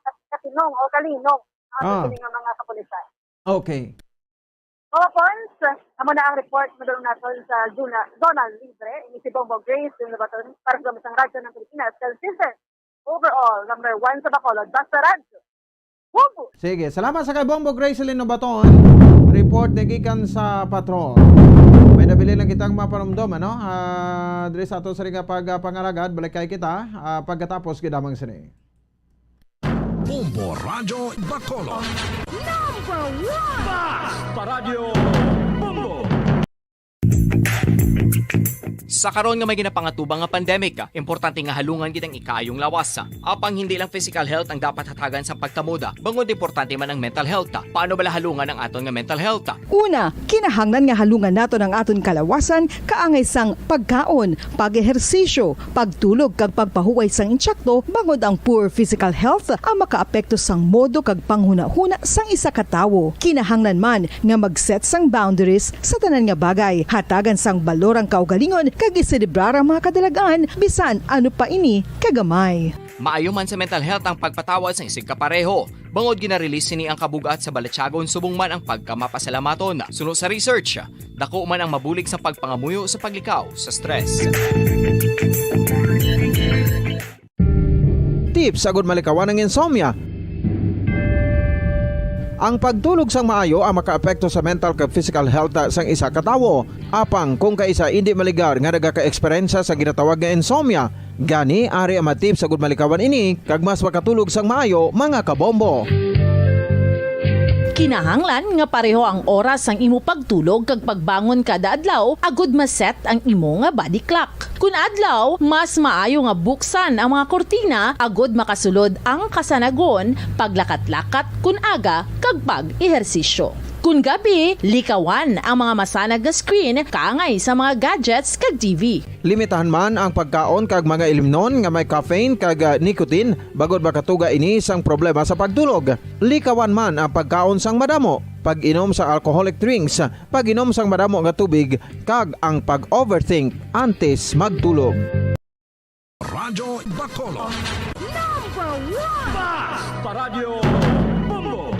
sa katinong o kalinong, ang Ah. sini nga mga kapulisan. Okay. Mga Pons, amo na ang report madulong naton sa zona, zona libre. Ini si Bombo Grace, yung nabaton para sa Bambansang Radyo ng Pilipinas, consistent overall, number one sa Bacolod, basta radyo. Bombo! Sige, salamat sa kay Bombo Gracelyn Nobaton. Report na gikan sa patrol. May nabilin lang kitang mapanumdom, ano? Ah, diri sa ato sa ring pagpangalagad, balik kay kita, ah, pagkatapos gid lamang sini. Bombo Radyo Bacolod. Number one! Paradyo Bombo! Sa karon nga may ginapangatubang nga pandemic, importante nga halungan gid ang ikaayong lawas. Apang hindi lang physical health ang dapat hatagan sa pagtamod, bangod importante man ang mental health. Paano bala halungan ang aton nga mental health? Una, kinahanglan nga halungan naton ang aton kalawasan kaangay sang pagkaon, pag-ehersisyo, pagtulog kag pagpahuway sang insakto, bangod ang poor physical health ang makaapekto sang modo kag panghunahuna sang isa ka tawo. Kinahanglan man nga mag-set sang boundaries sa tanan nga bagay, hatagan sang balor ang kaugalingon kag iselebrar ang mga kadalagan bisan ano pa ini kagamay. Maayo man sa mental health ang pagpatawad sa isig kapareho. Bangod gina-release sini ang kabug-at sa balatyagon subong man ang pagkamapasalamaton. Suno sa research, dako man ang mabulig sa pagpangamuyo sa paglikaw sa stress. Tips agud malikawan ang insomnia. Ang pagtulog sang maayo ang makaapekto sa mental kag physical health sang isa ka tawo. Apang kung kaisa indi maligar nga nagaka-eksperyensya sa ginatawag nga insomnia, gani ari ang mga tips agud malikawan ini kag mas makatulog sang maayo, mga kabombo. Kinahanglan nga pareho ang oras sang imo pagtulog kag pagbangon kada adlaw agud ma-set ang imo nga body clock. Kun adlaw, mas maayo nga buksan ang mga kurtina agud makasulod ang kasanagon, paglakat-lakat kun aga, kag pag-ehersisyo. Kun gabi, likawan ang mga masanag nga screen kaangay sa mga gadgets kag T V. Limitahan man ang pagkaon kag mga ilimnon nga may caffeine kag, ah, nicotine, bangod makatuga ini sang problema sa pagtulog. Likawan man ang pagkaon sang madamo, pag-inom sa alcoholic drinks, pag-inom sang madamo nga tubig, kag ang pag-overthink antes magtulog. Radyo Bacolod. Number one! Paradyo Bombo!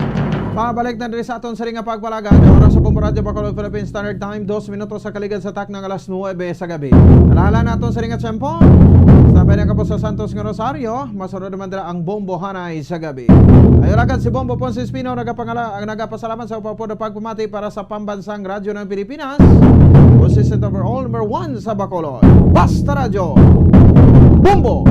Pabalik na diri sa aton siring nga pagpalagad. Oras sa Bombo Radyo Bacolod, Philippine Standard Time, dos minutos sa kaligad sa takna nga alas nuwebe sa gabi. Alaala naton siring nga tiyempo. Sa Bayan Kapos sa Santos nga Rosario, masunod naman dira ang Bombohanay sa gabi. Ayo lagad si Bombo Ponce Espino nagapangala-, ang nagapasalamat sa upapod na pagpamati para sa Pambansang Radyo ng Pilipinas, consistent overall number one sa Bacolod. Basta Radyo, Bombo!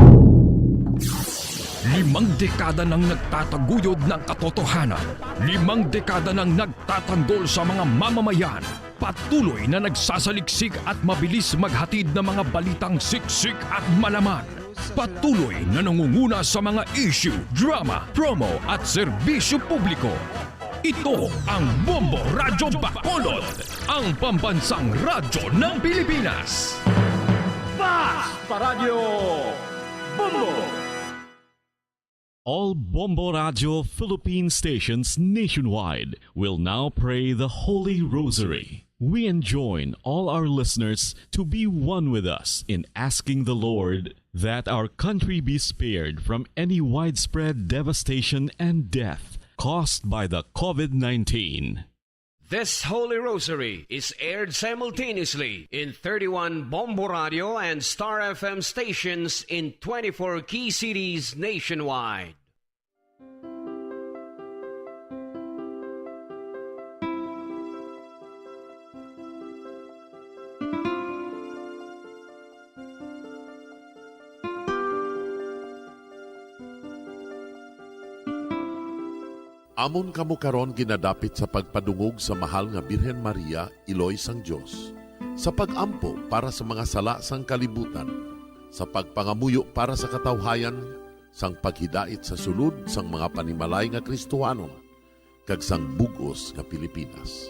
Limang dekada nang nagtataguyod ng katotohanan. Limang dekada nang nagtatanggol sa mga mamamayan. Patuloy na nagsasaliksik at mabilis maghatid ng mga balitang siksik at malaman. Patuloy na nangunguna sa mga issue, drama, promo at serbisyo publiko. Ito ang Bombo Radyo Bacolod, ang pambansang radyo ng Pilipinas. Fast Paradyo Bombo! All Bombo Radio Philippine stations nationwide will now pray the Holy Rosary. We enjoin all our listeners to be one with us in asking the Lord that our country be spared from any widespread devastation and death caused by the COVID nineteen. This Holy Rosary is aired simultaneously in thirty-one Bombo Radio and Star F M stations in twenty-four key cities nationwide. Amon kamo karon ginadapit sa pagpadungog sa Mahal nga Birhen Maria, Iloy sang Dios, sa pag-ampo para sa mga sala sang kalibutan, sa pagpangamuyo para sa katawhayan, sang paghidait sa sulod sang mga panimalay nga Kristohanon, kag sang bug-os nga Pilipinas.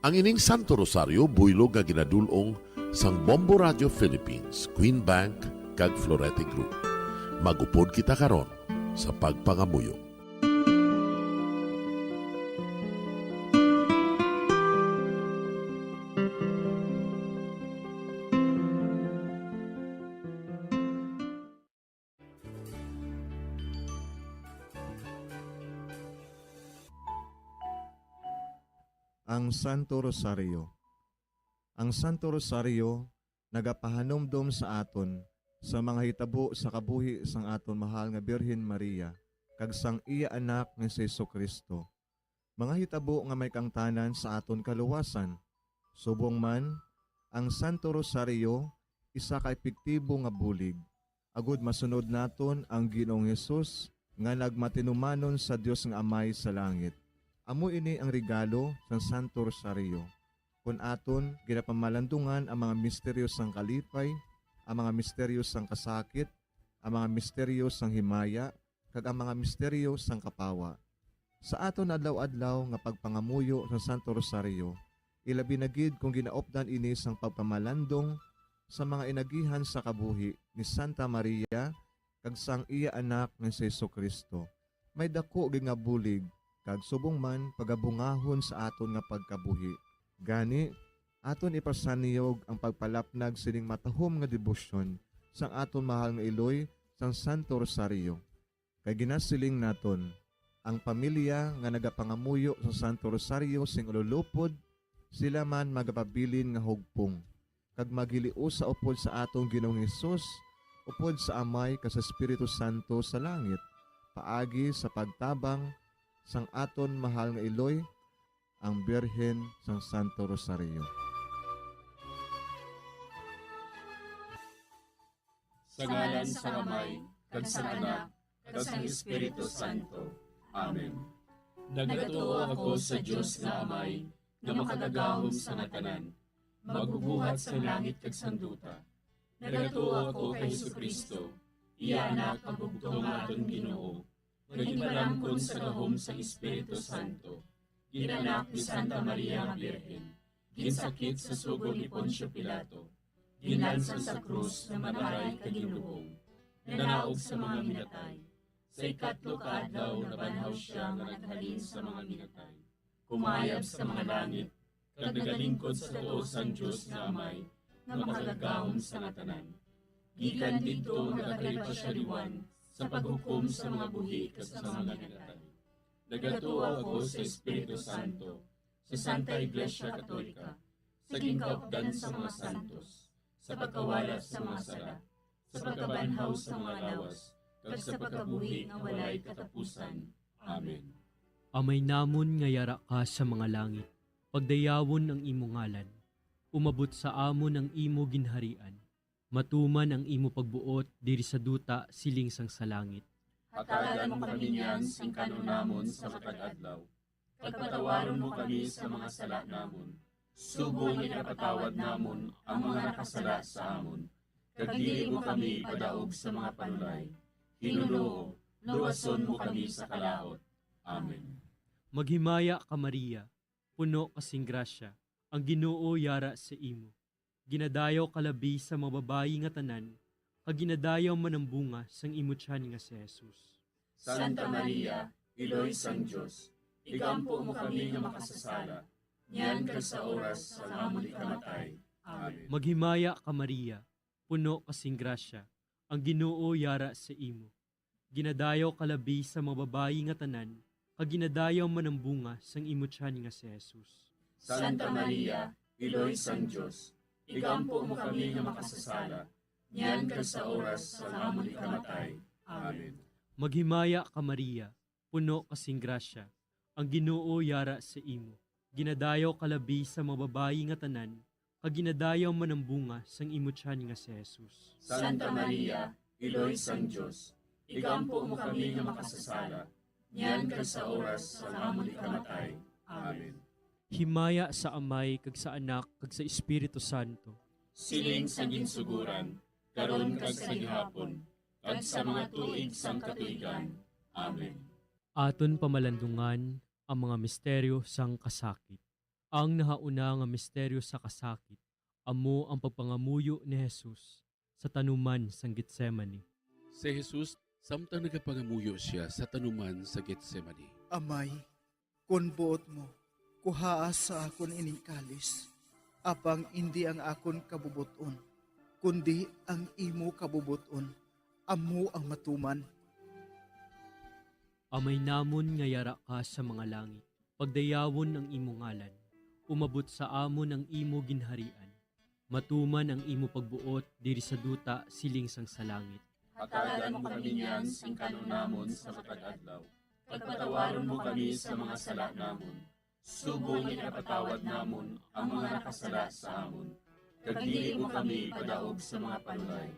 Ang ining Santo Rosario buylog nga ginadul-ong sang Bombo Radio Philippines, Queen Bank, kag Florete Group. Mag-upod kita karon sa pagpangamuyo. Ang Santo Rosario. Ang Santo Rosario nagapahanumdom sa aton sa mga hitabo sa kabuhi sang aton mahal nga Birhen Maria kag sang iya Anak nga si Jesu-Cristo, mga hitabo nga may kaangtanan sa aton kaluwasan. Subong man, ang Santo Rosario isa ka epektibo nga bulig agod masunod naton ang Ginoong Hesus nga nagmatinumanon sa Dios nga Amay sa langit. Amo ini ang regalo sang Santo Rosario, kon aton ginapamalandungan ang mga misteryo sang kalipay, ang mga misteryo sang kasakit, ang mga misteryo sang himaya, kag ang mga misteryo sang kapawa. Sa aton adlaw-adlaw nga pagpangamuyo sa Santo Rosario, ilabi na gid kon ginaupdan ini sang pagpamalandong sa mga inagihan sa kabuhi ni Santa Maria kag sang iya Anak nga si Jesu-Cristo, may daku gid nga bulig kag subong man pagabungahon sa aton nga pagkabuhi. Gani, aton ipasanyog ang pagpalapnag sining matahom nga debosyon sang aton mahal nga iloy sang Santo Rosario. Kay ginasiling naton, ang pamilya nga nagapangamuyo sa Santo Rosario sing ululupod, sila man magapabilin nga hugpong, kag maghiliusa upod sa aton Ginoong Hesus, upod sa Amay kag sa Espiritu Santo sa langit, paagi sa pagtabang sang aton mahal nga iloy, ang Birhen sang Santo Rosario. Sa ngalan sang Amay, kag sang Anak, kag sang Espiritu Santo. Amen. Nagatuo ako sa Dios nga Amay, nga makagagahom sa nga tanan, magbubuhat sang langit kag sang duta. Nagatuo ako kay Jesu-Cristo, iya Anak, ang bugtong nga aton Ginoo, nga ginpalamkon sa gahom sang Espiritu Santo, gin-anak ni Santa Maria nga Birhen, ginsakit sa sugo ni Poncio Pilato, ginlansang sa krus nga mataray kag ginlubong, nanaog sa mga minatay. Sa ikatlo ka adlaw nabanhaw sia nga naghalin sa mga minatay, kumayab sa mga langit, kag nagalingkod sa tuo sang Dios nga Amay, nga makagagahom sa nga tanan. Gikan didto nagakari pa sia liwan sa paghukom sa mga buhi kag sa mga minatay. Nagatuo ako sa Espiritu Santo, sa Santa Iglesia Katolika, sa ginkaupdan sa mga santos, sa pagkawala sa mga sala, sa pagkabanhaw sa mga lawas, kag sa pagkabuhi nga walay katapusan. Amen. Amay namon nga yara ka sa mga langit, pagdayawon ang imo ngalan. Umabot sa amon ang imo ginharian. Matuman ang imo pagbuot diri sa duta siling sang sa langit. Hatagan mo kami niyan sing kan-on namon sa matag adlaw, kag patawaron mo kami sa mga sala namon, subong nga ginapatawad namon ang mga nakasala sa amon, kag dili mo kami ipadaog sa mga panulay. Ginoo, luwason mo kami sa kalaut. Amen. Maghimaya ka, Maria, puno ka sing grasya, ang Ginoo yara sa imo. Ginadayaw ka labi sa mga babayi nga tanan, kag ginadayaw man ang bunga sang imo tiyan nga si Jesus. Santa Maria, Iloy sang Dios, igampo mo kami nga makasasala, niyan kag sa oras sang amon ikamatay. Amen. Maghimaya ka, Maria, puno ka sing grasya, ang Ginoo yara sa imo. Ginadayaw ka labi sa mga babayi nga tanan, kag ginadayaw man ang bunga sang imo tiyan nga si Jesus. Santa Maria, Iloy sang Dios, igampo mo kami nga makasasala, niyan kag sa oras sang amon ikamatay. Amen. Maghimaya ka, Maria, puno ka sing grasya, ang Ginoo yara sa imo. Ginadayaw ka labi sa mga babayi nga tanan, kag ginadayaw man ang bunga sang imo tiyan nga si Jesus. Santa Maria, Iloy sang Dios, igampo mo kami nga makasasala, niyan kag sa oras sang amon ikamatay. Amen. Himaya sa Amay, kag sa Anak, kag sa Espiritu Santo. Siling sa ginsuguran, karon kag sa gihapon, kag sa mga tuig sang katuigan. Amen. Aton pamalandungan ang mga misteryo sang kasakit. Ang nahauna nga misteryo sa kasakit amo ang pagpangamuyo ni Jesus sa tanuman sang Getsemani. Si Jesus, samtang nagapangamuyo sia sa tanuman sa Getsemani. Amay, kon buot mo, kuhaa sa akon ining kalis, apang indi ang akon kabubot-on, kundi ang imo kabubot-on, amo ang matuman. Amay namon nga yara ka sa mga langit, pagdayawon ang imo ngalan. Umabot sa amon ang imo ginharian. Matuman ang imo pagbuot diri sa duta siling sang sa langit. Hatagan mo kami niyan sing kanon namon sa matag adlaw. Kag patawaron mo kami sa mga sala namon, subong nga ginapatawad namon ang mga nakasala sa amon. Kag dili mo kami ipadaog sa mga panulay.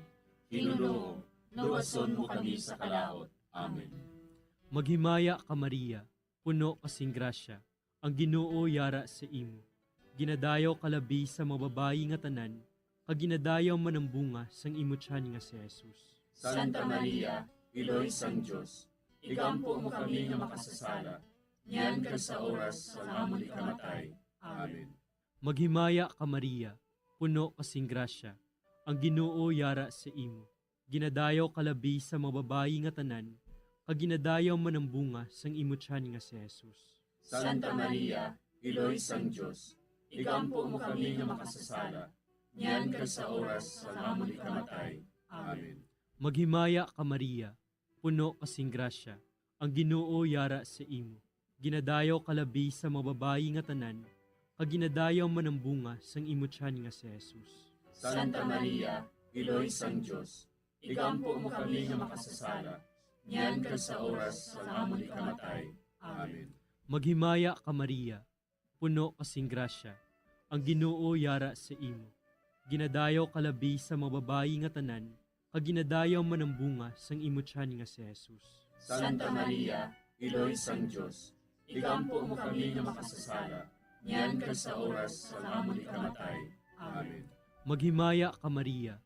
Hinunoo, luwason mo kami sa kalaut. Amen. Maghimaya ka, Maria, puno ka sing grasya, ang Ginoo yara sa imo. Ginadayaw ka labi sa mga babayi nga tanan, kag ginadayaw man ang bunga sang imo tiyan nga si Jesus. Santa Maria, Iloy sang Dios, igampo mo kami nga makasasala, niyan kag sa oras sang amon ikamatay. Amen. Maghimaya ka, Maria, puno ka sing grasya, ang Ginoo yara sa imo. Ginadayaw ka labi sa mga babayi nga tanan, kag ginadayaw man ang bunga sang imo tiyan nga si Jesus. Santa Maria, Iloy sang Dios, igampo mo kami nga makasasala, niyan kag sa oras sang amon ikamatay. Amen. Maghimaya ka, Maria, puno ka sing grasya, ang Ginoo yara sa imo. Ginadayaw ka labi sa mga babayi nga tanan, kag ginadayaw man ang bunga sang imo tiyan nga si Jesus. Santa Maria, Iloy sang Dios, igampo mo kami nga makasasala, niyan kag sa oras sang amon ikamatay. Amen. Maghimaya ka, Maria, puno ka sing grasya, ang Ginoo yara sa imo. Ginadayaw ka labi sa mga babayi nga tanan, kag ginadayaw man ang bunga sang imo tiyan nga si Jesus. Santa Maria, Iloy sang Dios, igampo mo kami nga makasasala, niyan kag sa oras sang amon ikamatay. Amen. Maghimaya ka, Maria,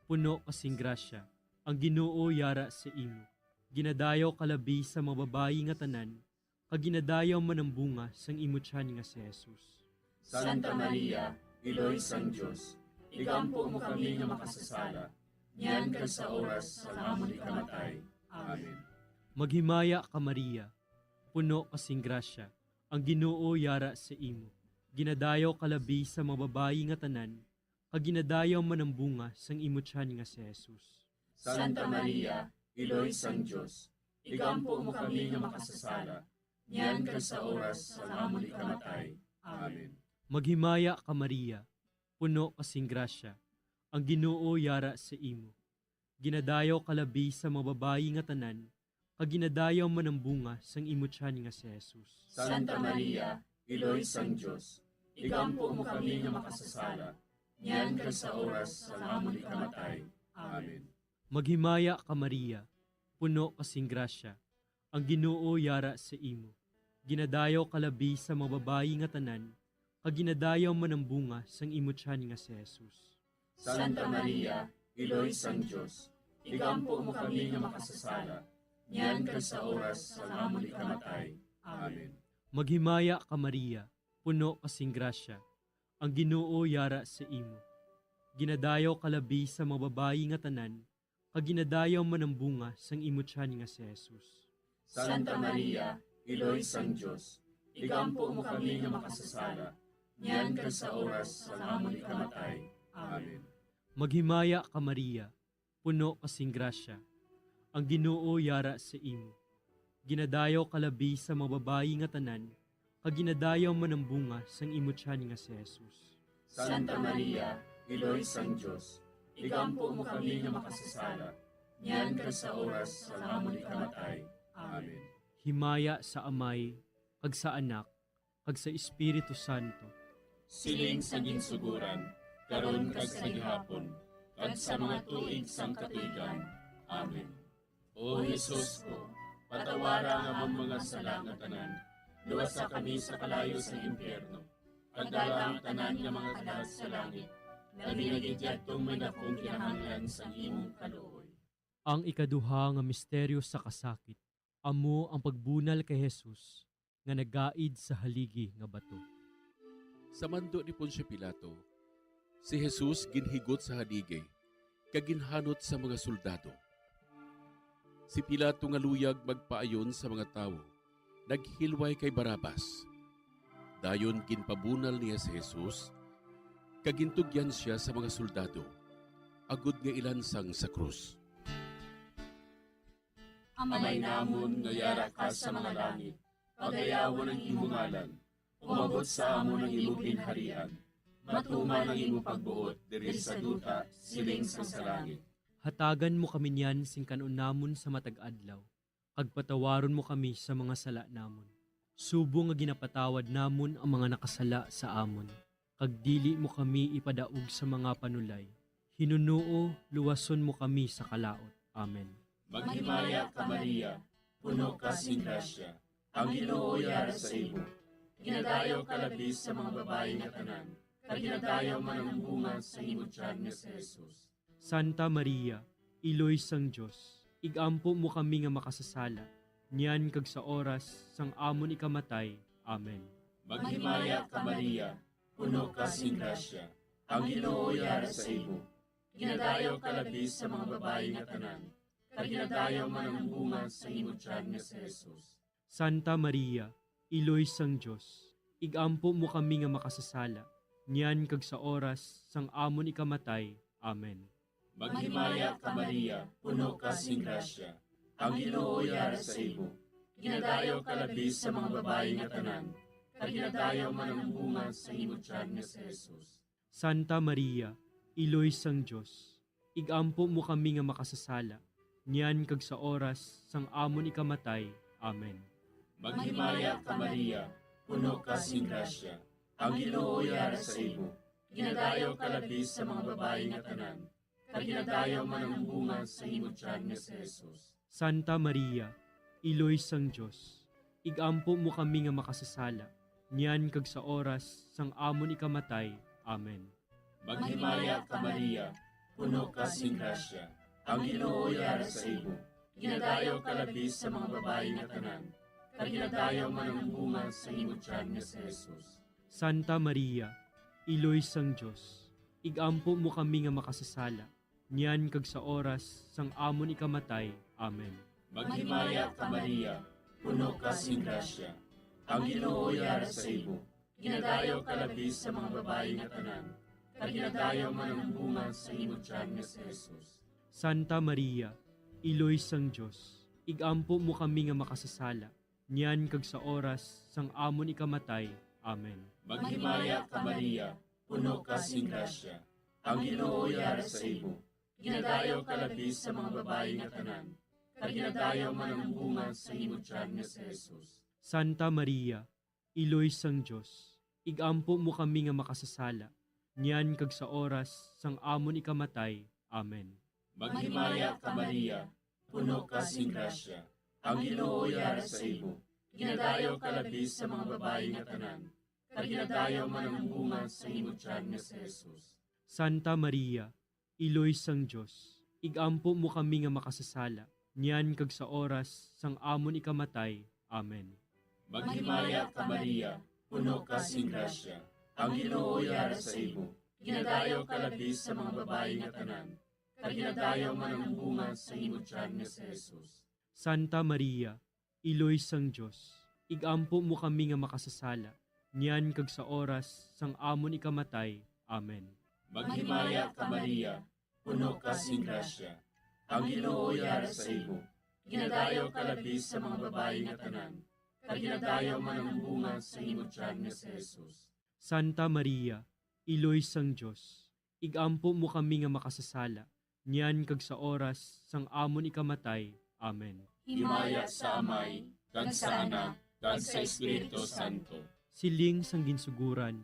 puno ka sing grasya, ang Ginoo yara sa imo. Ginadayaw ka labi sa mga babayi nga tanan, kag ginadayaw man ang bunga sang imo tiyan nga si Jesus. Santa Maria, Iloy sang Dios, igampo mo kami nga makasasala, niyan kag sa oras sang amon ikamatay. Amen. Maghimaya ka, Maria, puno ka sing grasya, ang Ginoo yara sa imo. Ginadayaw ka labi sa mga babayi nga tanan, kag ginadayaw man ang bunga sang imo tiyan nga si Jesus. Santa Maria, Iloy sang Dios, igampo mo kami nga makasasala, niyan kag sa oras sang amon ikamatay. Amen. Maghimaya ka, Maria, puno ka sing grasya, ang Ginoo yara sa imo. Ginadayaw ka labi sa mga babayi nga tanan, kag ginadayaw man ang bunga sang imo tiyan nga si Jesus. Santa Maria, Iloy sang Dios, igampo mo kami nga makasasala, niyan kag sa oras sang amon ikamatay. Amen. Maghimaya ka, Maria, puno ka sing grasya, ang Ginoo yara sa imo. Ginadayaw ka labi sa mga babayi nga tanan, kag ginadayaw man ang bunga sang imo tiyan nga si Jesus. Santa Maria, Iloy sang Dios, igampo mo kami nga makasasala, niyan kag sa oras sang amon ikamatay. Amen. Maghimaya ka, Maria, puno ka sing grasya, ang Ginoo yara sa imo. Ginadayaw ka labi sa mga babayi nga tanan, kag ginadayaw man ang bunga sang imo tiyan nga si Jesus. Santa Maria, Iloy sang Dios, igampo mo kami nga makasasala, niyan kag sa oras sang amon ikamatay. Amen. Maghimaya ka, Maria, puno ka sing grasya, ang Ginoo yara sa imo. Ginadayaw ka labi sa mga babayi nga tanan, kag ginadayaw man ang bunga sang imo tiyan nga si Jesus. Santa Maria, Iloy sang Dios, igampo mo kami nga makasasala, niyan kag sa oras sang amon ikamatay. Amen. Himaya sa Amay, kag sa Anak, kag sa Espiritu Santo. Siling sa ginsuguran, karon kag sa gihapon, kag sa mga tuig sang katuigan. Amen. O Jesus ko, patawara ang amon mga sala nga tanan, luwasa kami sa kalayo sa impyerno, pagdala ang tanan nga mga kalag sa langit, labi na gid yadtong may dakong kinahanglan sang imong kaluoy. Ang ikaduha nga misteryo sa kasakit, amo ang pagbunal kay Jesus nga nagaid sa haligi nga bato. Sa mando ni Poncio Pilato, si Jesus ginhigot sa haligi kag ginhanot sa mga soldado. Si Pilato nga luyag magpaayon sa mga tawo, naghilway kay Barrabas. Dayon ginpabunal niya si Jesus, kag gintugyan sia sa mga soldado, agod nga ilansang sa krus. Amay namon nga yara ka sa mga langit, pagayawon ang imo ngalan. Umabot sa amon ang imo ginharian. Matuman ang imo pagbuot diri sa duta, siling sang sa langit. Hatagan mo kami niyan sing kan-on namon sa matag adlaw, kag patawaron mo kami sa mga sala namon, subong nga ginapatawad namon ang mga nakasala sa amon, kag dili mo kami ipadaog sa mga panulay. Hinunoo, luwason mo kami sa kalaut. Amen. Maghimaya ka, Maria, puno ka sing grasya, ang Ginoo yara sa imo. Ginadayaw ka labi sa mga babayi nga tanan, kag ginadayaw man ang bunga sa imo tiyan nga si Jesus. Santa Maria, Iloy sang Dios, ig-ampo mo kami nga makasasala, niyan kag sa oras sang amon ikamatay. Amen. Maghimaya ka, Maria, puno ka sing grasya, ang Ginoo yara sa imo. Ginadayaw ka labi sa mga babayi nga tanan, kag ginadayaw man ang bunga sa imo tiyan nga si Jesus. Santa Maria, Iloy sang Dios, ig-ampo mo kami nga makasasala, niyan kag sa oras sang amon ikamatay. Amen. Maghimaya ka, Maria, puno ka sing grasya, ang Ginoo yara sa imo. Ginadayaw ka labi sa mga babayi nga tanan, kag ginadayaw man ang bunga sa imo tiyan nga si Jesus. Santa Maria, Iloy sang Dios, ig-ampo mo kami nga makasasala, niyan kag sa oras sang amon ikamatay. Amen. Maghimaya ka, Maria, puno ka sing grasya, ang Ginoo yara sa imo. Ginadayaw ka labi sa mga babayi nga tanan, kag ginadayaw man ang bunga sa imo tiyan nga si Jesus. Santa Maria, Iloy sang Dios, ig-ampo mo kami nga makasasala, niyan kag sa oras sang amon ikamatay. Amen. Maghimaya ka, Maria, puno ka sing grasya, ang Ginoo yara sa imo. Ginadayaw ka labi sa mga babayi nga tanan, kag ginadayaw man ang bunga sa imo tiyan nga si Jesus. Santa Maria, Iloy sang Dios, ig-ampo mo kami nga makasasala, niyan kag sa oras sang amon ikamatay. Amen. Maghimaya ka, Maria, puno ka sing grasya, ang Ginoo yara sa imo. Ginadayaw ka labi sa mga babayi nga tanan, kag ginadayaw man ang bunga sa imo tiyan nga si Jesus. Santa Maria, Iloy sang Dios, ig-ampo mo kami nga makasasala, niyan kag sa oras sang amon ikamatay. Amen. Maghimaya ka, Maria, puno ka sing grasya, ang Ginoo yara sa imo. Ginadayaw ka labi sa mga babayi nga tanan, kag ginadayaw man ang bunga sa imo tiyan nga si Jesus. Santa Maria, Iloy sang Dios, ig-ampo mo kami nga makasasala, niyan kag sa oras sang amon ikamatay. Amen. Maghimaya ka, Maria, puno ka sing grasya, ang Ginoo yara sa imo. Ginadayaw ka labi sa mga babayi nga tanan, kag ginadayaw man ang bunga sa imo tiyan nga si Jesus. Santa Maria, Iloy sang Dios, ig-ampo mo kami nga makasasala, niyan kag sa oras sang amon ikamatay. Amen. Maghimaya ka, Maria, puno ka sing grasya, ang Ginoo yara sa imo. Ginadayaw ka labi sa mga babayi nga tanan, kag ginadayaw man ang bunga sa imo tiyan nga si Jesus. Santa Maria, Iloy sang Dios, ig-ampo mo kami nga makasasala, niyan kag sa oras sang amon ikamatay. Amen. Maghimaya ka, Maria, puno ka sing grasya, ang Ginoo yara sa imo. Ginadayaw ka labi sa mga babayi nga tanan, kag ginadayaw man ang bunga sa imo tiyan nga si Jesus. Santa Maria, Iloy sang Dios, ig-ampo mo kami nga makasasala, niyan kag sa oras sang amon ikamatay. Amen. Himaya sa Amay, kag sa Anak, kag sa Espiritu Santo. Siling sang ginsuguran,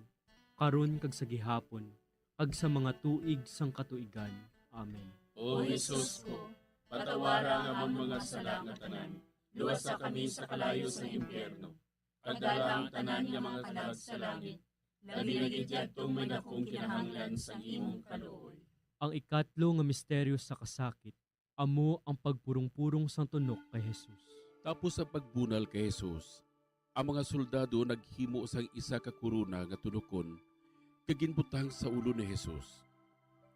karon kag sa gihapon, kag sa mga tuig sang katuigan. Amen. O Jesus ko, patawara ang amon mga sala nga tanan, luwasa kami sa kalayo sang impyerno, kag dala ang tanan nga mga kalag sa langit, labi na gid yadtong may dakong kinahanglan sang imong kaluoy. Ang ikatlo nga misteryo sa kasakit, amo ang pagpurong-purong sang tunok kay Jesus. Tapos sa pagbunal kay Jesus, ang mga soldado naghimo sang isa ka korona nga tunokon kag ginbutang sa ulo ni Jesus.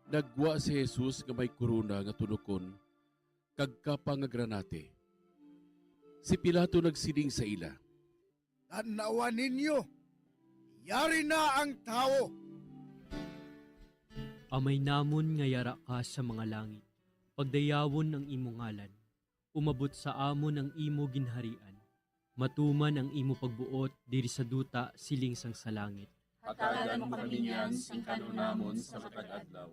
Naggwa si Jesus nga may korona nga tunokon kag kapa nga granate. Si Pilato nagsiling sa ila, "Tan-awa ninyo, yari na ang tawo." Amay namon nga yara ka sa mga langit, pagdayawon ang imo ngalan. Umabot sa amon ang imo ginharian. Matuman ang imo pagbuot diri sa duta siling sang sa langit. Hatagan mo kami niyan sing kan-on namon sa matag adlaw.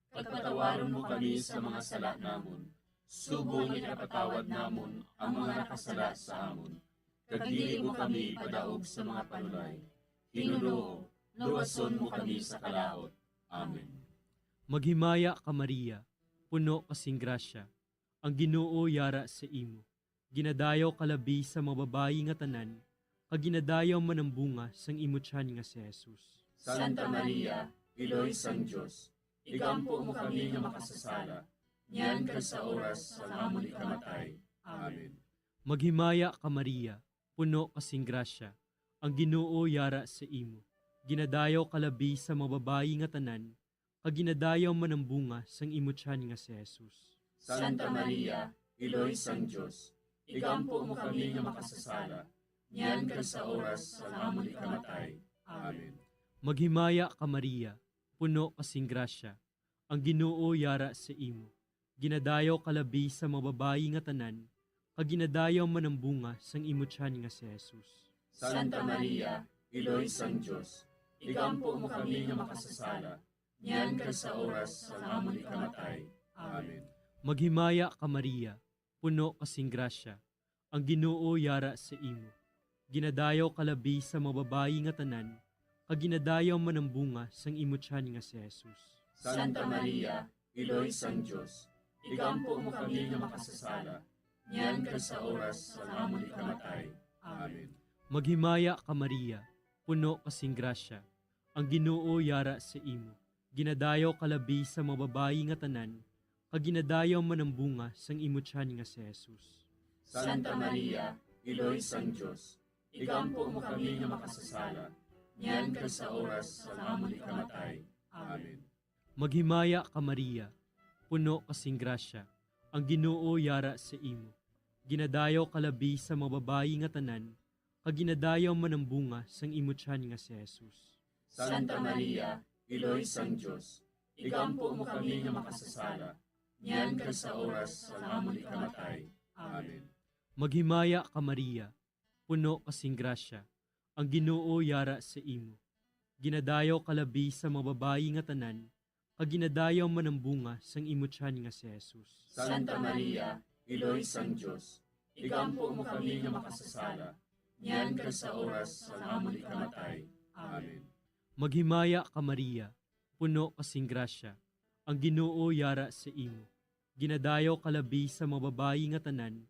Kag patawaron mo kami sa mga sala namon, subong nga ginapatawad namon ang mga nakasala sa amon. Kag dili mo kami ipadaog sa mga panulay. Ginoo, luwason mo kami sa kalaut. Amen. Maghimaya ka, Maria, puno ka sing grasya, ang Ginoo yara sa imo. Ginadayaw ka labi sa mga babayi nga tanan, kag ginadayaw man ang bunga sang imo tiyan nga si Jesus. Santa Maria, Iloy sang Dios, igampo mo kami nga makasasala, niyan kag sa oras sang amon ikamatay. Amen. Maghimaya ka, Maria, puno ka sing grasya, ang Ginoo yara sa imo. Ginadayaw ka labi sa mga babayi nga tanan, kag ginadayaw man ang bunga sang imo tiyan nga si Jesus. Santa Maria, Iloy sang Dios, igampo mo kami nga makasasala, niyan kag sa oras sang amon ikamatay. Amen. Maghimaya ka, Maria, puno ka sing grasya, ang Ginoo yara sa imo. Ginadayaw ka labi sa mga babayi nga tanan, kag ginadayaw man ang bunga sang imo tiyan nga si Jesus. Santa Maria, Iloy sang Dios, igampo mo kami nga makasasala, niyan kag sa oras sang amon ikamatay. Amen. Maghimaya ka, Maria, puno ka sing grasya, ang Ginoo yara sa imo. Ginadayaw ka labi sa mga babayi nga tanan, kag ginadayaw man ang bunga sang imo tiyan nga si Jesus. Santa Maria, Iloy sang Dios, igampo mo kami nga makasasala, niyan kag sa oras sang amon ikamatay. Amen. Maghimaya ka, Maria, puno ka sing grasya, ang Ginoo yara sa imo. Ginadayaw ka labi sa mga babayi nga tanan, kag ginadayaw man ang bunga sang imo tiyan nga si Jesus. Santa Maria, Iloy sang Dios, igampo mo kami nga makasasala, niyan kag sa oras sang amon ikamatay. Amen. Maghimaya ka, Maria, puno ka sing grasya, ang Ginoo yara sa imo. Ginadayaw ka labi sa mga babayi nga tanan, kag ginadayaw man ang bunga sang imo tiyan nga si Jesus. Santa Maria, Iloy sang Dios, igampo mo kami nga makasasala, niyan kag sa oras sang amon ikamatay. Amen. Maghimaya ka, Maria, puno ka sing grasya, ang Ginoo yara sa imo. Ginadayaw ka labi sa mga babayi nga tanan, kag ginadayaw man ang bunga sang imo tiyan nga si Jesus. Santa Maria, Iloy sang Dios, igampo mo kami nga makasasala, niyan kag sa oras sang amon ikamatay. Amen. Maghimaya ka, Maria, puno ka sing grasya, ang Ginoo yara sa imo. Ginadayaw ka labi sa mga babayi nga tanan,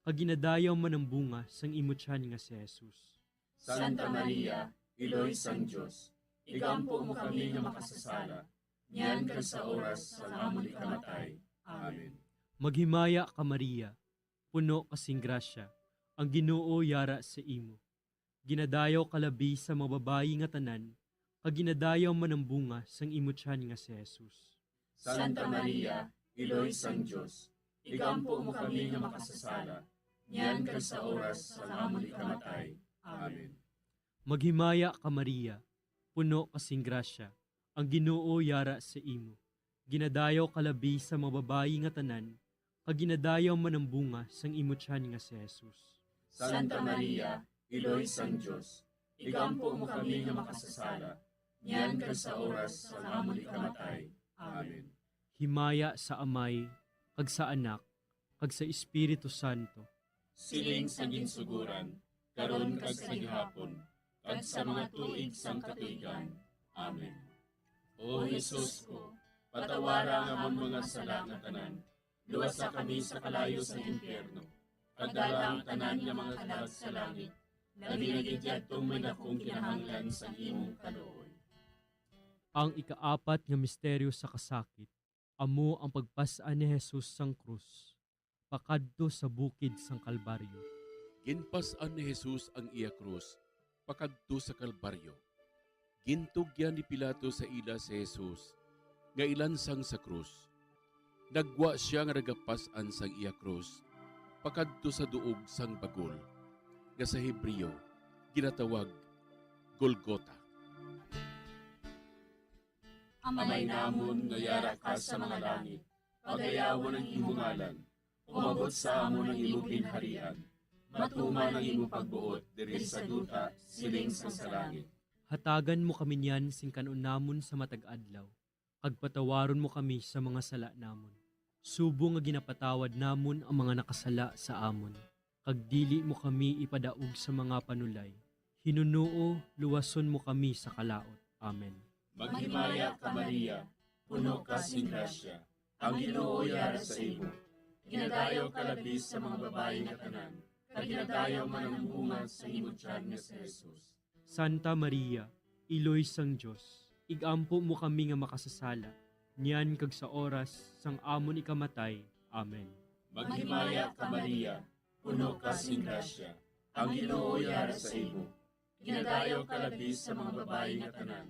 kag ginadayaw man ang bunga sang imo tiyan nga si Jesus. Santa Maria, Iloy sang Dios, igampo mo kami nga makasasala, niyan kag sa oras sang amon ikamatay. Amen. Maghimaya ka, Maria, puno ka sing grasya, ang Ginoo yara sa imo. Ginadayaw ka labi sa mga babayi nga tanan, kag ginadayaw man ang bunga sang imo tiyan nga si Jesus. Santa Maria, Iloy sang Dios, igampo mo kami nga makasasala, niyan kag sa oras sang amon ikamatay. Amen. Maghimaya ka, Maria, puno ka sing grasya, ang Ginoo yara sa imo. Ginadayaw ka labi sa mga babayi nga tanan, kag ginadayaw man ang bunga sang imo tiyan nga si Jesus. Santa Maria, Iloy sang Dios, igampo mo kami nga makasasala, niyan kag sa oras sang amon ikamatay. Amen. Himaya sa Amay, kag sa Anak, kag sa Espiritu Santo. Siling sa ginsuguran, karon kag sa gihapon, kag sa mga tuig sang katuigan. Amen. O Jesus ko, patawara ang amon mga sala nga tanan, luwasa kami sa kalayo sa impyerno, kag dala ang tanan nga mga kalag sa langit, labi na gid yadtong may dakong kinahanglan sang imong kaluoy. Ang ikaapat nga misteryo sa kasakit, amo ang pagpas-an ni Jesus sang krus pakadto sa bukid sang Kalbaryo. Ginpas-an ni Jesus ang iya krus pakadto sa Kalbaryo. Gintugyan ni Pilato sa ila si Jesus nga ilansang sa krus. Naggwa sia nga nagapas-an sang iya krus pakadto sa duog sang bagol, nga sa Hebreo ginatawag Golgota. Amay namon nga yara ka sa mga langit, pagayawon ang imo ngalan. Umabot sa amon ang imo ginharian. matuman ang imo pagbuot diri sa duta, siling sang sa langit. Hatagan mo kami niyan sing kan-on namon sa matag adlaw, kag patawaron mo kami sa mga sala namon, subong nga ginapatawad namon ang mga nakasala sa amon, kag dili mo kami ipadaog sa mga panulay. Hinunoo, luwason mo kami sa kalaut. Amen. Maghimaya ka, Maria, puno ka sing grasya, ang Ginoo yara sa imo. Ginadayaw ka labi sa mga babayi nga tanan, kag ginadayaw man ang bunga sa imo tiyan nga si Jesus. Santa Maria, Iloy sang Dios, ig-ampo mo kami nga makasasala, niyan kag sa oras sang amon ikamatay. Amen. Maghimaya ka, Maria, puno ka sing grasya, ang Ginoo yara sa imo. Ginadayaw ka labi sa mga babayi nga tanan,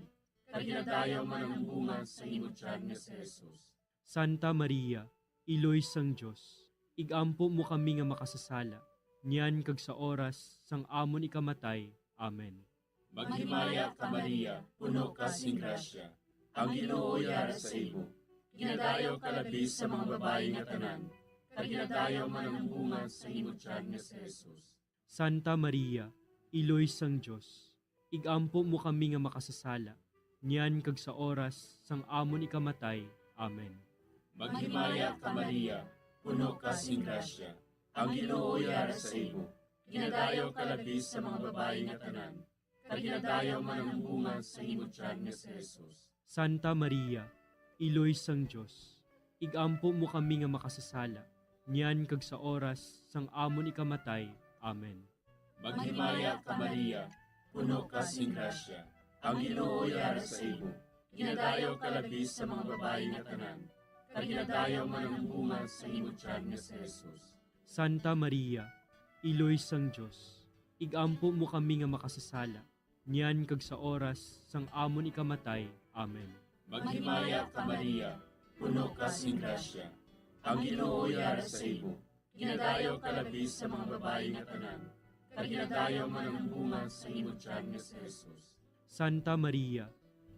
kag ginadayaw man ang bunga sa imo tiyan nga si Jesus. Santa Maria, Iloy sang Dios, ig-ampo mo kami nga makasasala, niyan kag sa oras sang amon ikamatay. Amen. Maghimaya ka, Maria, puno ka sing grasya, ang Ginoo yara sa imo. Ginadayaw ka labi sa mga babayi nga tanan, kag ginadayaw man ang bunga sa imo tiyan nga si Jesus. Santa Maria, Iloy sang Dios, ig-ampo mo kami nga makasasala, niyan kag sa oras sang amon ikamatay. Amen. Maghimaya ka, Maria, puno ka sing grasya, ang Ginoo yara sa imo. Ginadayaw ka labi sa mga babayi nga tanan, kag ginadayaw man ang bunga sa imo tiyan nga si Jesus. Santa Maria, Iloy sang Dios, ig-ampo mo kami nga makasasala, niyan kag sa oras sang amon ikamatay. Amen. Maghimaya ka, Maria, puno ka sing grasya, ang Ginoo yara sa imo. Ginadayaw ka labi sa mga babayi nga tanan, kag ginadayaw man ang bunga sa imo tiyan nga si Jesus. Santa Maria, Iloy sang Dios, ig-ampo mo kami nga makasasala, niyan kag sa oras sang amon ikamatay. Amen. Maghimaya ka, Maria, puno ka sing grasya, ang Ginoo yara sa imo. Ginadayaw ka labi sa mga babayi nga tanan, kag ginadayaw man ang bunga sa imo tiyan nga si Jesus. Santa Maria,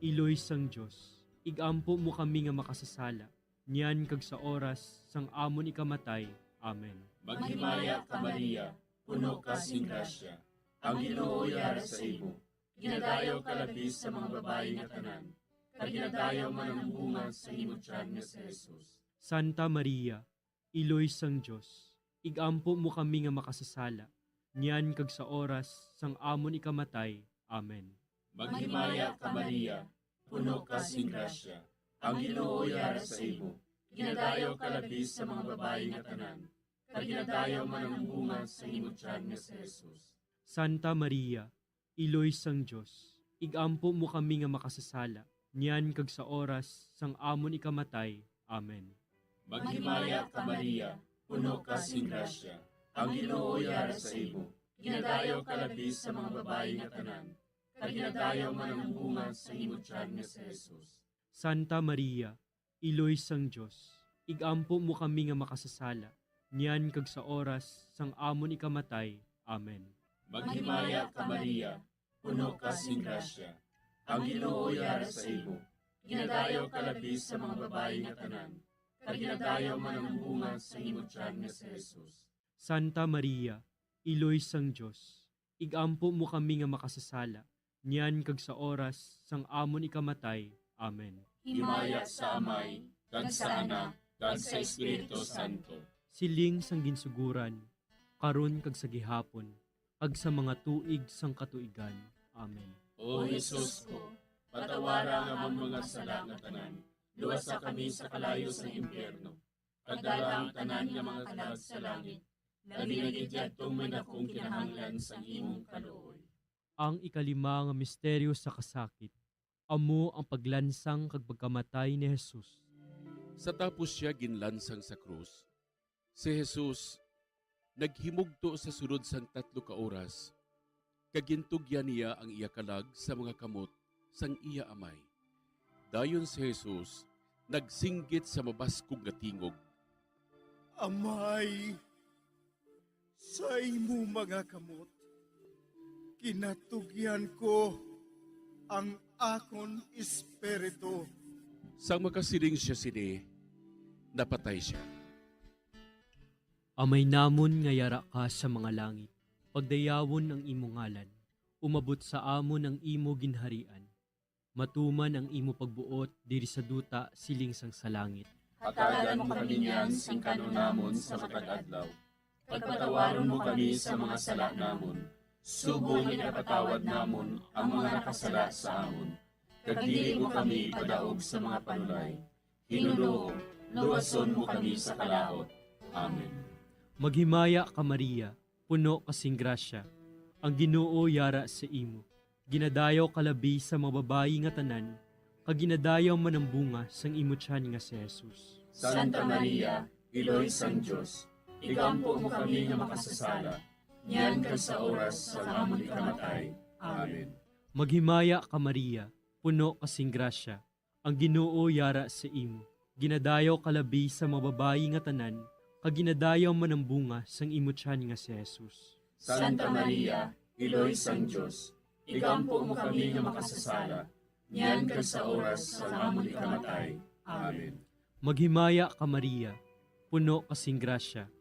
Iloy sang Dios, ig-ampo mo kami nga makasasala, niyan kag sa oras sang amon ikamatay. Amen. Maghimaya ka, Maria, puno ka sing grasya, ang Ginoo yara sa imo. Ginadayaw ka labi sa mga babayi nga tanan, kag ginadayaw man ang bunga sa imo tiyan nga si Jesus. Santa Maria, Iloy sang Dios, ig-ampo mo kami nga makasasala, niyan kag sa oras sang amon ikamatay. Amen. Maghimaya ka, Maria, puno ka sing grasya, ang Ginoo yara sa imo. Ginadayaw ka labi sa mga babayi nga tanan, kag ginadayaw man ang bunga sa imo tiyan nga si Jesus. Santa Maria, Iloy sang Dios, ig-ampo mo kami nga makasasala, niyan kag sa oras sang amon ikamatay. Amen. Maghimaya ka, Maria, puno ka sing grasya, ang Ginoo yara sa imo. Ginadayaw ka labi sa mga babayi nga tanan, kag ginadayaw man ang bunga sa imo tiyan nga si Jesus. Santa Maria, Iloy sang Dios, ig-ampo mo kami nga makasasala, niyan kag sa oras sang amon ikamatay. Amen. Maghimaya ka, Maria, puno ka sing grasya, ang Ginoo yara sa imo. Ginadayaw ka labi sa mga babayi nga tanan, kag ginadayaw man ang bunga sa imo tiyan nga si Jesus. Santa Maria, Iloy sang Dios, ig-ampo mo kami nga makasasala, niyan kag sa oras sang amon ikamatay. Amen. Himaya sa Amay, kag sa Anak, kag sa Espiritu Santo. Siling sang ginsuguran, karon kag sa gihapon, kag sa mga tuig sang katuigan. Amen. O Jesus ko, patawara ang amon mga sala nga tanan, luwasa kami sa kalayo sang impyerno, kag dala ang tanan nga mga kalag sa langit, labi na gid yadtong may dakong kinahanglan sang imong kaluoy. Ang ikalima nga misteryo sa kasakit, amo ang paglansang kag pagkamatay ni Jesus. Sa tapos sia ginlansang sa krus, si Jesus naghimugto sa sulod sang tatlo ka oras, kag gintugyan niya ang iya kalag sa mga kamot sang iya Amay. Dayon si Jesus nagsinggit sa mabaskog nga tingog, "Amay, sa imo mga kamot ginatugyan ko ang akon espiritu." Sang makasiling sia sini, napatay sia. Amay namon nga yara ka sa mga langit, Pagdayawon ang imo ngalan, umabot sa amon ang imo ginharian. Matuman ang imo pagbuot diri sa duta siling sang sa langit. Hatagan mo kami niyan sing kanon namon sa matag adlaw. Pagpatawaron mo kami sa mga sala namon, subong nga ginapatawad namon ang mga nakasala sa amon. Kag dili mo kami ipadaog sa mga panulay. Ginoo, luwason mo kami sa kalaut. Amen. Maghimaya ka, Maria, puno ka sing grasya. Ang Ginoo yara sa imo. Ginadayaw ka labi sa mga babayi nga tanan, kag ginadayaw man ang bunga sang imo tiyan nga si Jesus. Santa Maria, Iloy sang Dios, igampo mo kami nga makasasala, niyan kag sa oras sang amon ikamatay. Amen. Maghimaya ka, Maria, puno ka sing grasya. Ang Ginoo yara sa imo. Ginadayaw ka labi sa mga babayi nga tanan, kag ginadayaw man ang bunga sang imo tiyan nga si Jesus. Santa Maria, Iloy sang Dios, igampo mo kami nga makasasala, niyan kag sa oras sang amon ikamatay. Amen. Maghimaya ka, Maria, puno ka sing grasya.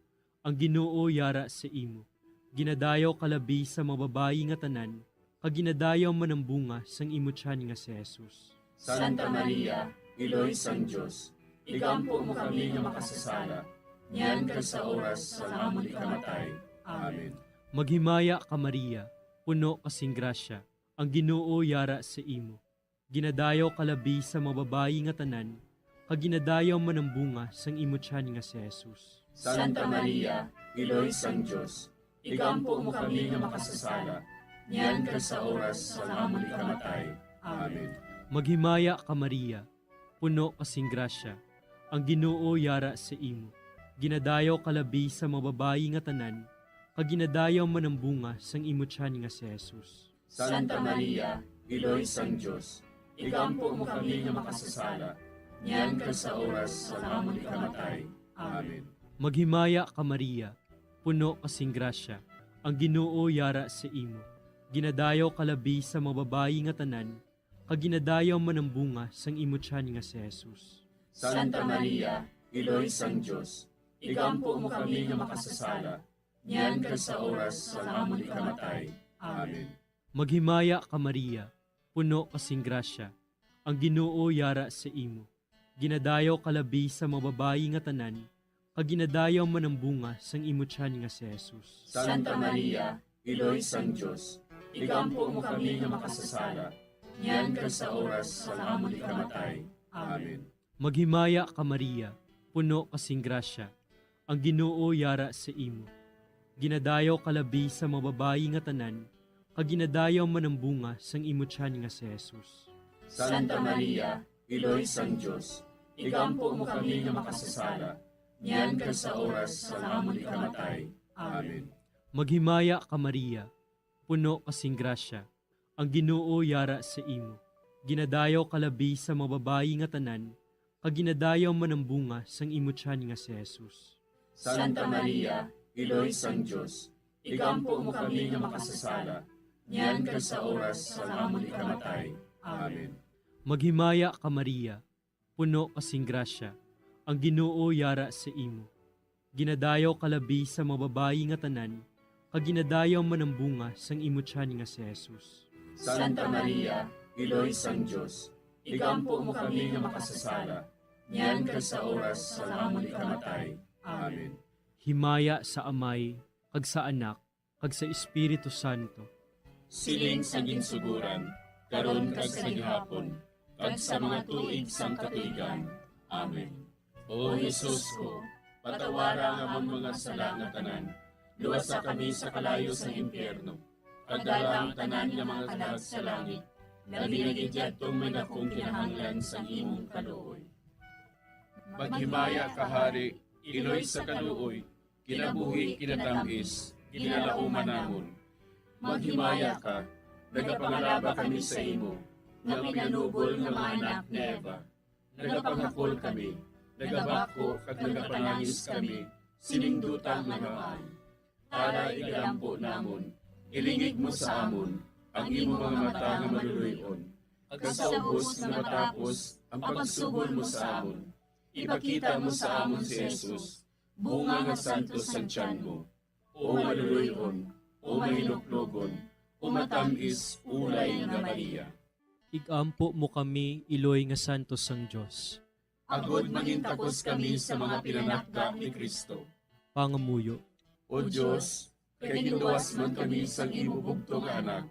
Ang Ginoo yara sa imo. Ginadayaw ka labi sa mga babayi nga tanan, kag ginadayaw man ang bunga sang imo tiyan nga si Jesus. Santa Maria, Iloy sang Dios, igampo mo kami nga makasasala, niyan kag sa oras sang amon ikamatay. Amen. Maghimaya ka, Maria, puno ka sing grasya. Ang Ginoo yara sa imo. Ginadayaw ka labi sa mga babayi nga tanan, kag ginadayaw man ang bunga sang imo tiyan nga si Jesus. Santa Maria, Iloy sang Dios, igampo mo kami nga makasasala, niyan kag sa oras sang amon ikamatay. Amen. Maghimaya ka, Maria, puno ka sing grasya. Ang Ginoo yara sa imo. Ginadayaw ka labi sa mga babayi nga tanan, kag ginadayaw man ang bunga sang imo tiyan nga si Jesus. Santa Maria, Iloy sang Dios, igampo mo kami nga makasasala, niyan kag sa oras sang amon ikamatay. Amen. Maghimaya ka, Maria, puno ka sing grasya. Ang Ginoo yara sa imo. Ginadayaw ka labi sa mga babayi nga tanan, kag ginadayaw man ang bunga sang imo tiyan nga si Jesus. Santa Maria, Iloy sang Dios, igampo mo kami nga makasasala, niyan kag sa oras sang amon ikamatay. Amen. Maghimaya ka, Maria, puno ka sing grasya. Ang Ginoo yara sa imo. Ginadayaw ka labi sa mga babayi nga tanan, kag ginadayaw man ang bunga sang imo tiyan nga si Jesus. Santa Maria, Iloy sang Dios, igampo mo kami nga makasasala, niyan kag sa oras sang amon ikamatay. Amen. Maghimaya ka, Maria, puno ka sing grasya. Ang Ginoo yara sa imo. Ginadayaw ka labi sa mga babayi nga tanan, kag ginadayaw man ang bunga sang imo tiyan nga si Jesus. Santa Maria, Iloy sang Dios, igampo mo kami nga makasasala, niyan kag sa oras sang amon ikamatay. Amen. Maghimaya ka, Maria, puno ka sing grasya. Ang Ginoo yara sa imo. Ginadayaw ka labi sa mga babayi nga tanan, kag ginadayaw man ang bunga sang imo tiyan nga si Jesus. Santa Maria, Iloy sang Dios, igampo mo kami nga makasasala, niyan kag sa oras sang amon ikamatay. Amen. Maghimaya ka, Maria, puno ka sing grasya, ang Ginoo yara sa imo. Ginadayaw ka labi sa mga babayi nga tanan, kag ginadayaw man ang bunga sang imo tiyan nga si Jesus. Santa Maria, Iloy sang Dios, igampo mo kami nga makasasala, niyan kag sa oras sang amon ikamatay. Amen. Himaya sa Amay, kag sa Anak, kag sa Espiritu Santo. Siling sa ginsuguran, karon kag sa gihapon, kag sa mga tuig sang katuigan. Amen. O Jesus ko, patawara ang amon mga sala nga tanan, luwasa kami sa kalayo sang impyerno, kag dala ang tanan nga mga kalag sa langit, labi na gid yadtong may dakong kinahanglan sang imong kaluoy. Maghimaya ka, Hari, Iloy sa kaluoy, kinabuhi, kinatamis, ginalauman namon. Maghimaya ka, nagapangalaba kami sa imo, nga pinanubol nga mga anak ni Eva. Nagapangakol kami, nagabako kag nagapanangis kami, sining duta nga namaan. Tala, igalampo namon, ilingig mo sa amon ang imo mga mata nga maluluy-on, kag sa ubos nga matapos ang pagsugod mo sa amon, ipakita mo sa amon si Jesus, bunga nga santos sang tiyan mo. O maluluy-on, O mahinuklogon, o matamis, ulay nga Maria. Ig-ampo mo kami, iloy nga santos sang Dios. Agod mangintakos kami sa mga pinanakda ni Cristo. Pangamuyo. O Dios, kay ginluwas man kami sang imo bugtong nga Anak,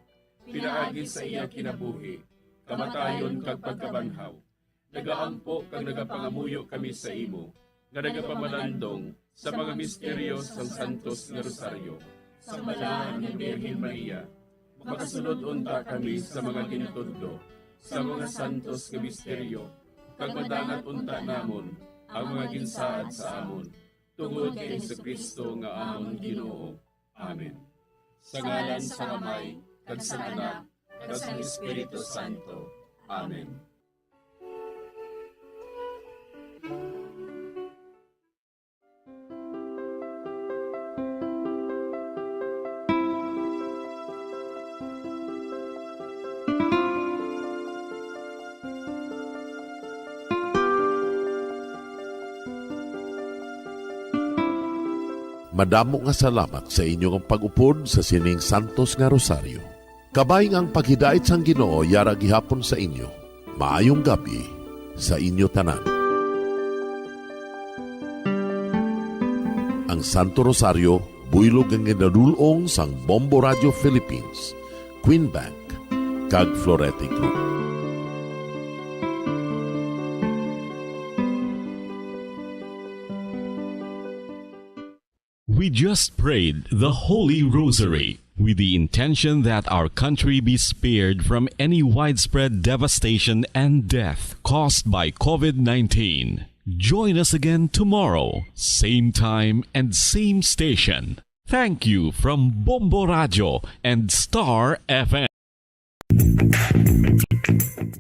pinaagi sa iya kinabuhi, kamatayon, kag pagkabanhaw, nagaampo kag nagapangamuyo kami sa imo, nga nagapamalandong sa mga misteryo sang Santos nga Rosaryo. Sang Balaan nga Birhen Maria, makasulod unta kami sa mga ginatudlo sa mga santos nga misteryo, kag madangat unta namon ang mga ginsaad sa amon, tungod kay Jesu-Cristo nga amon Ginoo. Amen. Sa ngalan sang Amay, kag sang Anak, kag sang Espiritu Santo. Amen. Madamo nga salamat sa inyo nga pag-upod sa sining santos nga rosaryo. Kabay nga ang paghidait sang Ginoo yara gihapon sa inyo. Maayong gab-i sa inyo tanan. Ang Santo Rosario, buylog nga ginadul-ong sang Bombo Radio Philippines, Queen Bank, kag Florete Group. We just prayed the Holy Rosary with the intention that our country be spared from any widespread devastation and death caused by COVID nineteen. Join us again tomorrow, same time and same station. Thank you from Bombo Radio and Star F M.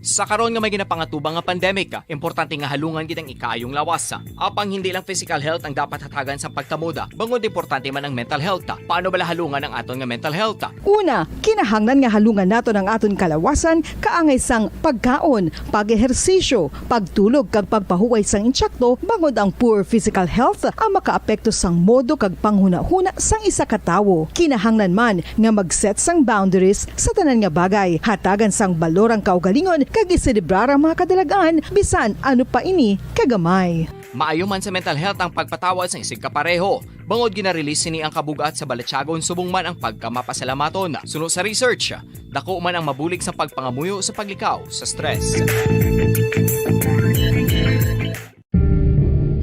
Sa karon nga may ginapangatubang nga pandemic, importante nga halungan gid ang ikaayong lawas. Apang hindi lang physical health ang dapat hatagan sang pagtamod, bangod importante man ang mental health. Paano bala halungan ang aton nga mental health? Una, kinahanglan nga halungan naton ang aton kalawasan kaangay sang pagkaon, pag-ehersisyo, pagtulog kag pagpahuway sang insakto, bangod ang poor physical health ang makaapekto sang modo kag panghunahuna sang isa ka tawo. Kinahanglan man nga mag-set sang boundaries sa tanan nga bagay, hatagan sang balor ang kaugalingon kag iselebrar ang mga kadalag-an bisan ano pa ini kagamay. Maayo man sa mental health ang pagpatawad sang isigkapareho, bangod gina-release sini ang kabug-at sa balatyagon subong man ang pagkamapasalamaton. Suno sa research, dako man ang mabulig sa pagpangamuyo sa paglikaw sa stress.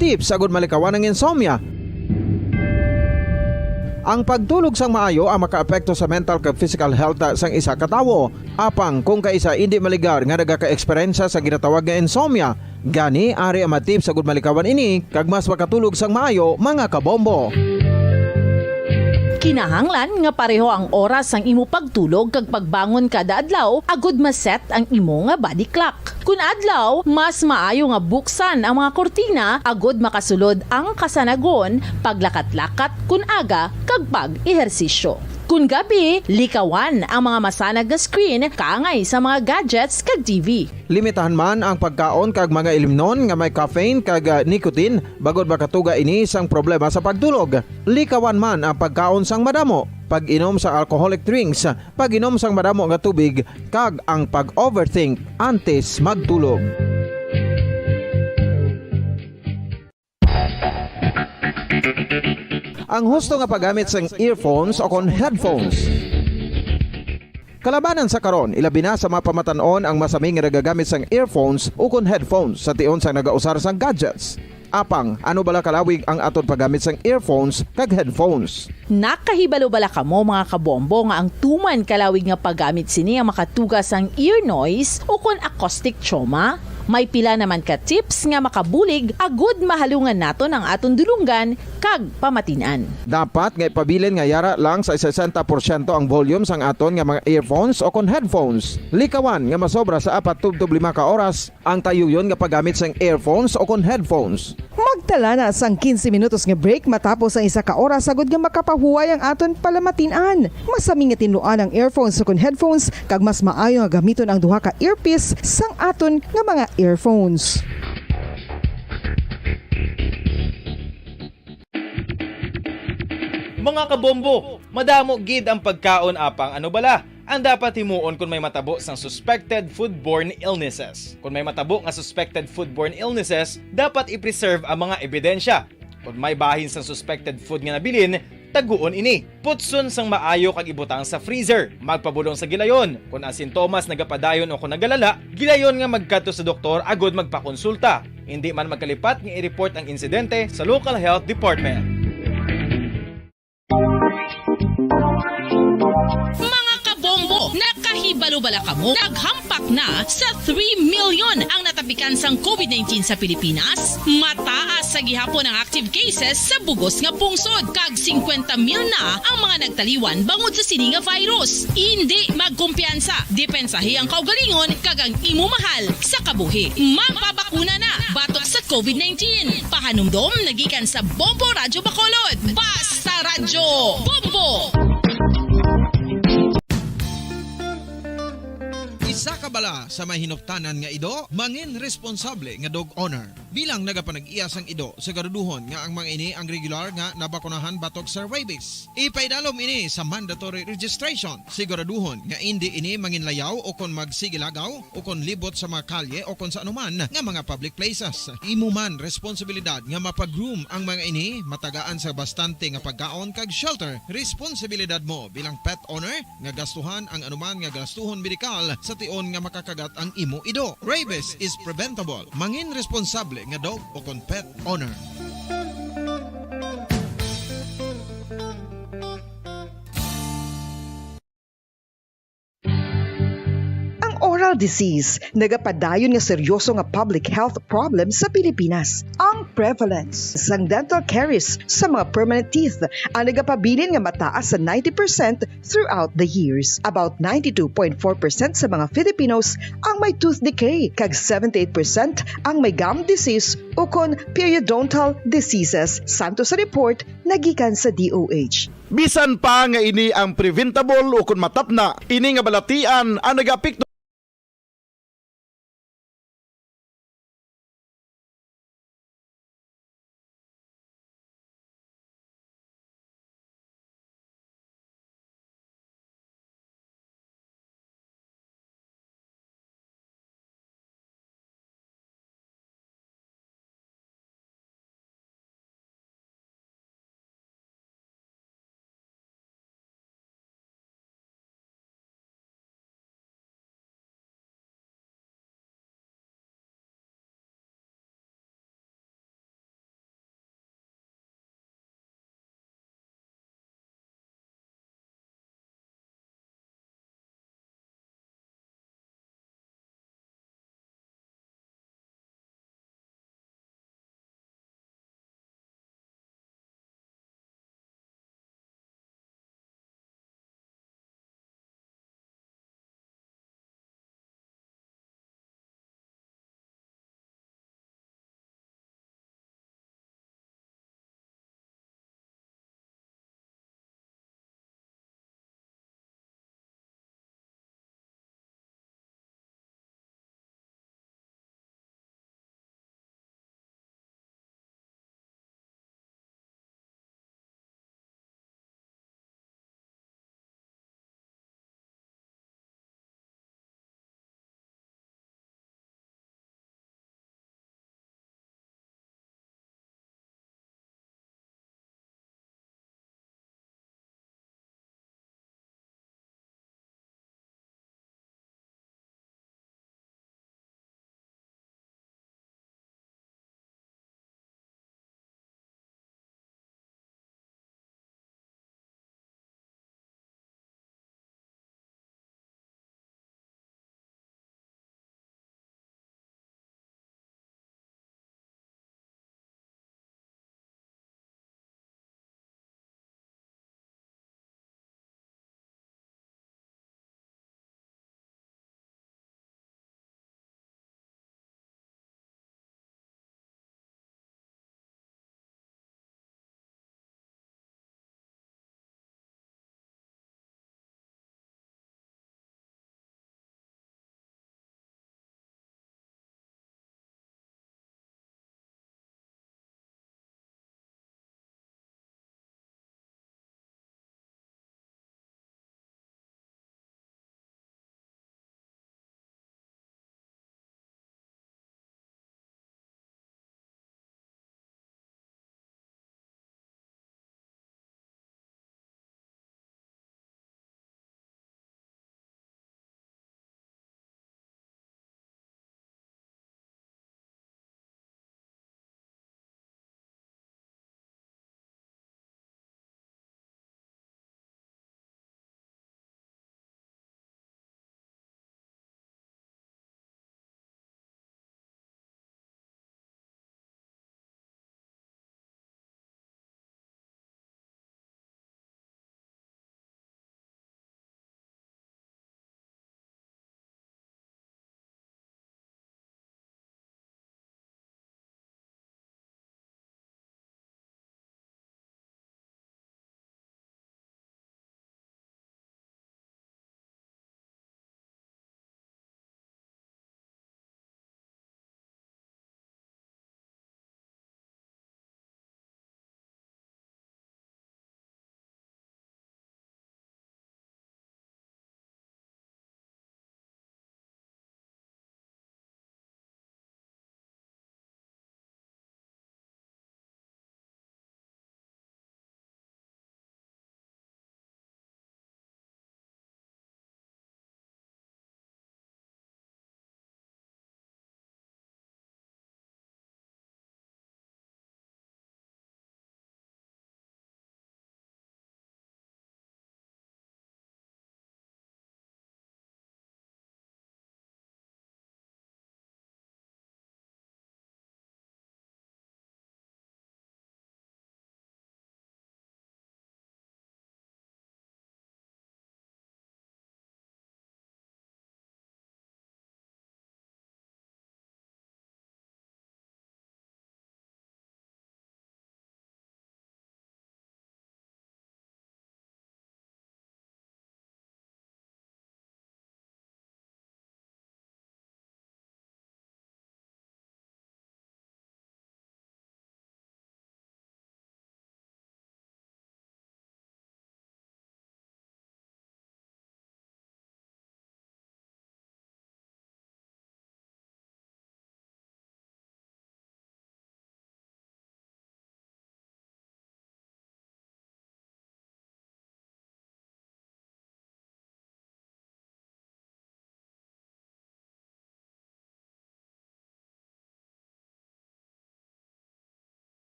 Tips agud malikawan ang insomnia. Ang pagtulog sang maayo ang makaapekto sa mental kag physical health sang isa ka tawo. Apang kung kaisa indi maligar nga nagaka-eksperyensya sa ginatawag nga insomnia, gani ari ang mga tips agud malikawan ini kag mas makatulog sang maayo, mga kabombo. Kinahanglan nga pareho ang oras sang imo pagtulog kag pagbangon kada adlaw agud ma-set ang imo nga body clock. Kun adlaw, mas maayo nga buksan ang mga kurtina agud makasulod ang kasanagon, paglakat-lakat kun aga, kag pag-ehersisyo. Kun gabi, likawan ang mga masanag nga screen kaangay sa mga gadgets kag T V. Limitahan man ang pagkaon kag mga ilimnon nga may caffeine kag, ah, nicotine, bangod makatuga ini sang problema sa pagtulog. Likawan man ang pagkaon sang madamo, pag-inom sang alcoholic drinks, pag-inom sang madamo nga tubig, kag ang pag-overthink antes magtulog. Ang husto nga paggamit sang earphones o kon headphones. Kalabanan sa karon, ilabi na sa mga pamatan-on ang masami nga nagagamit sang earphones o kon headphones sa tion sang nagausar sang gadgets. Apang, ano bala kalawig ang aton paggamit sang earphones kag headphones? Nakahibalo bala kamo, mga kabombo, nga ang tuman kalawig nga paggamit sini ang makatuga sang ear noise o kon acoustic trauma? May pila naman ka tips nga makabulig agud mahalungan naton ang aton dulonggan kag pamatin-an. Dapat nga ipabilin nga yara lang sa sesenta porsyento ang volume sang aton nga mga earphones o kon headphones. Likawan nga masobra sa apat tubtob lima ka oras ang tayuyon nga paggamit sang earphones o kon headphones. Magtala na sang quince minutos nga break matapos ang isa ka oras agud nga makapahuway ang aton palamatin-an. Masami nga tinluan ang earphones o kon headphones, kag mas maayo nga gamiton ang duha ka earpiece sang aton nga mga earphones. Mga kabombo, madamo gid ang pagkaon apang ano bala ang dapat himuon kon may matabo sang suspected foodborne illnesses. Kon may matabo nga suspected foodborne illnesses, dapat i-preserve ang mga ebidensya. Kon may bahin sang suspected food nga nabilin, taguon ini. Putson sang maayo kag ibutang sa freezer. Magpabulong sa gilayon. Kon ang sintomas nagapadayon o kon nagalala, gilayon nga magkadto sa doktor agod magpakonsulta. Indi man magkalipat nga i-report ang insidente sa local health department. Mga kabombo, nakahibalo bala kamo? Naghampak na sa three million ang natapikan sang COVID nineteen sa Pilipinas. Mataas sa gihapon ang active cases sa bugos nga pungsod, kag singkwenta mil na ang mga nagtaliwan bangod sa sini nga virus. Indi magkumpiyansa, depensahi ang kaugalingon kag ang imo mahal sa kabuhi. Magpabakuna na batok sa COVID nineteen. Pahanumdom nagikan sa Bombo Radyo Bacolod. Basta Radyo Bombo! Isa ka bala sa may hinuptanan nga ido, mangin responsable nga dog owner. Bilang nagapanag-iya sang ido, siguraduhon nga ang mga ini ang regular nga nabakunahan batok sa rabies. Ipaidalom ini sa mandatory registration. Siguraduhon nga indi ini manginlayaw o kon magsigilagaw o kon libot sa mga kalye o kon sa anuman nga mga public places. Imo man responsibilidad nga mapa-groom ang mga ini, matagaan sa bastante nga pagkaon kag shelter. Responsibilidad mo bilang pet owner nga gastuhan ang anuman nga gastuhon medikal sa tion nga makakagat ang imo ido. Rabies is preventable. Mangin responsable nga dog o kon pet owner. Ang oral disease nagapadayon nga seryoso nga public health problem sa Pilipinas. Ang prevalence sang dental caries sa mga permanent teeth ang nagapabilin nga mataas sa ninety percent throughout the years. About ninety-two point four percent sa mga Filipinos ang may tooth decay, kag seventy-eight percent ang may gum disease ukon periodontal diseases, santo sa report nagikan sa D O H. Bisan pa nga ini ang preventable ukon matapna, ini nga balatian ang nagaapekto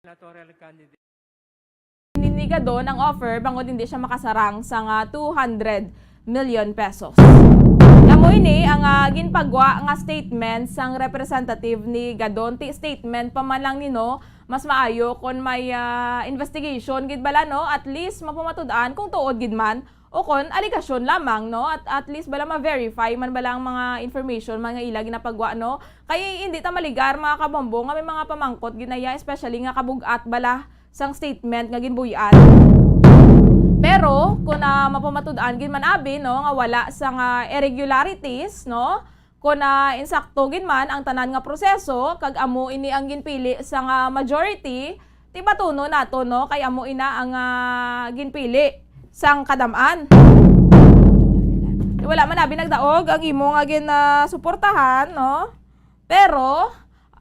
Senatorial candidate. Ni, ni Gadon ang offer bangod hindi siya makasarang sa nga two hundred million pesos. Amo ini ang, ah, ginpagwa nga statement sang representative ni Gadon. Ti statement pa man lang ni, no, mas maayo kon may, ah, investigation gid bala, no, at least mapamatud-an kung tuod gid man o kon alegasyon lamang, no? At, at least bala ma-verify man bala ang mga information man nga ila ginapagwa, no? Kay hindi ta maligar, mga kabombo, nga may mga pamangkot ginaya, especially nga kabug-at bala sang statement nga ginbuy-an. Pero kung, ah, mapamatud-an gid man abi, no, nga wala sang, ah, irregularities, no, kung, ah, insakto gid man ang tanan nga proseso kag amo ini ang ginpili sang, ah, majority, ti batunon nato, no, kay amo ina ang, ah, ginpili sang kadam-an. Wala man abi nagdaog ang imo nga ginasuportahan, no? Pero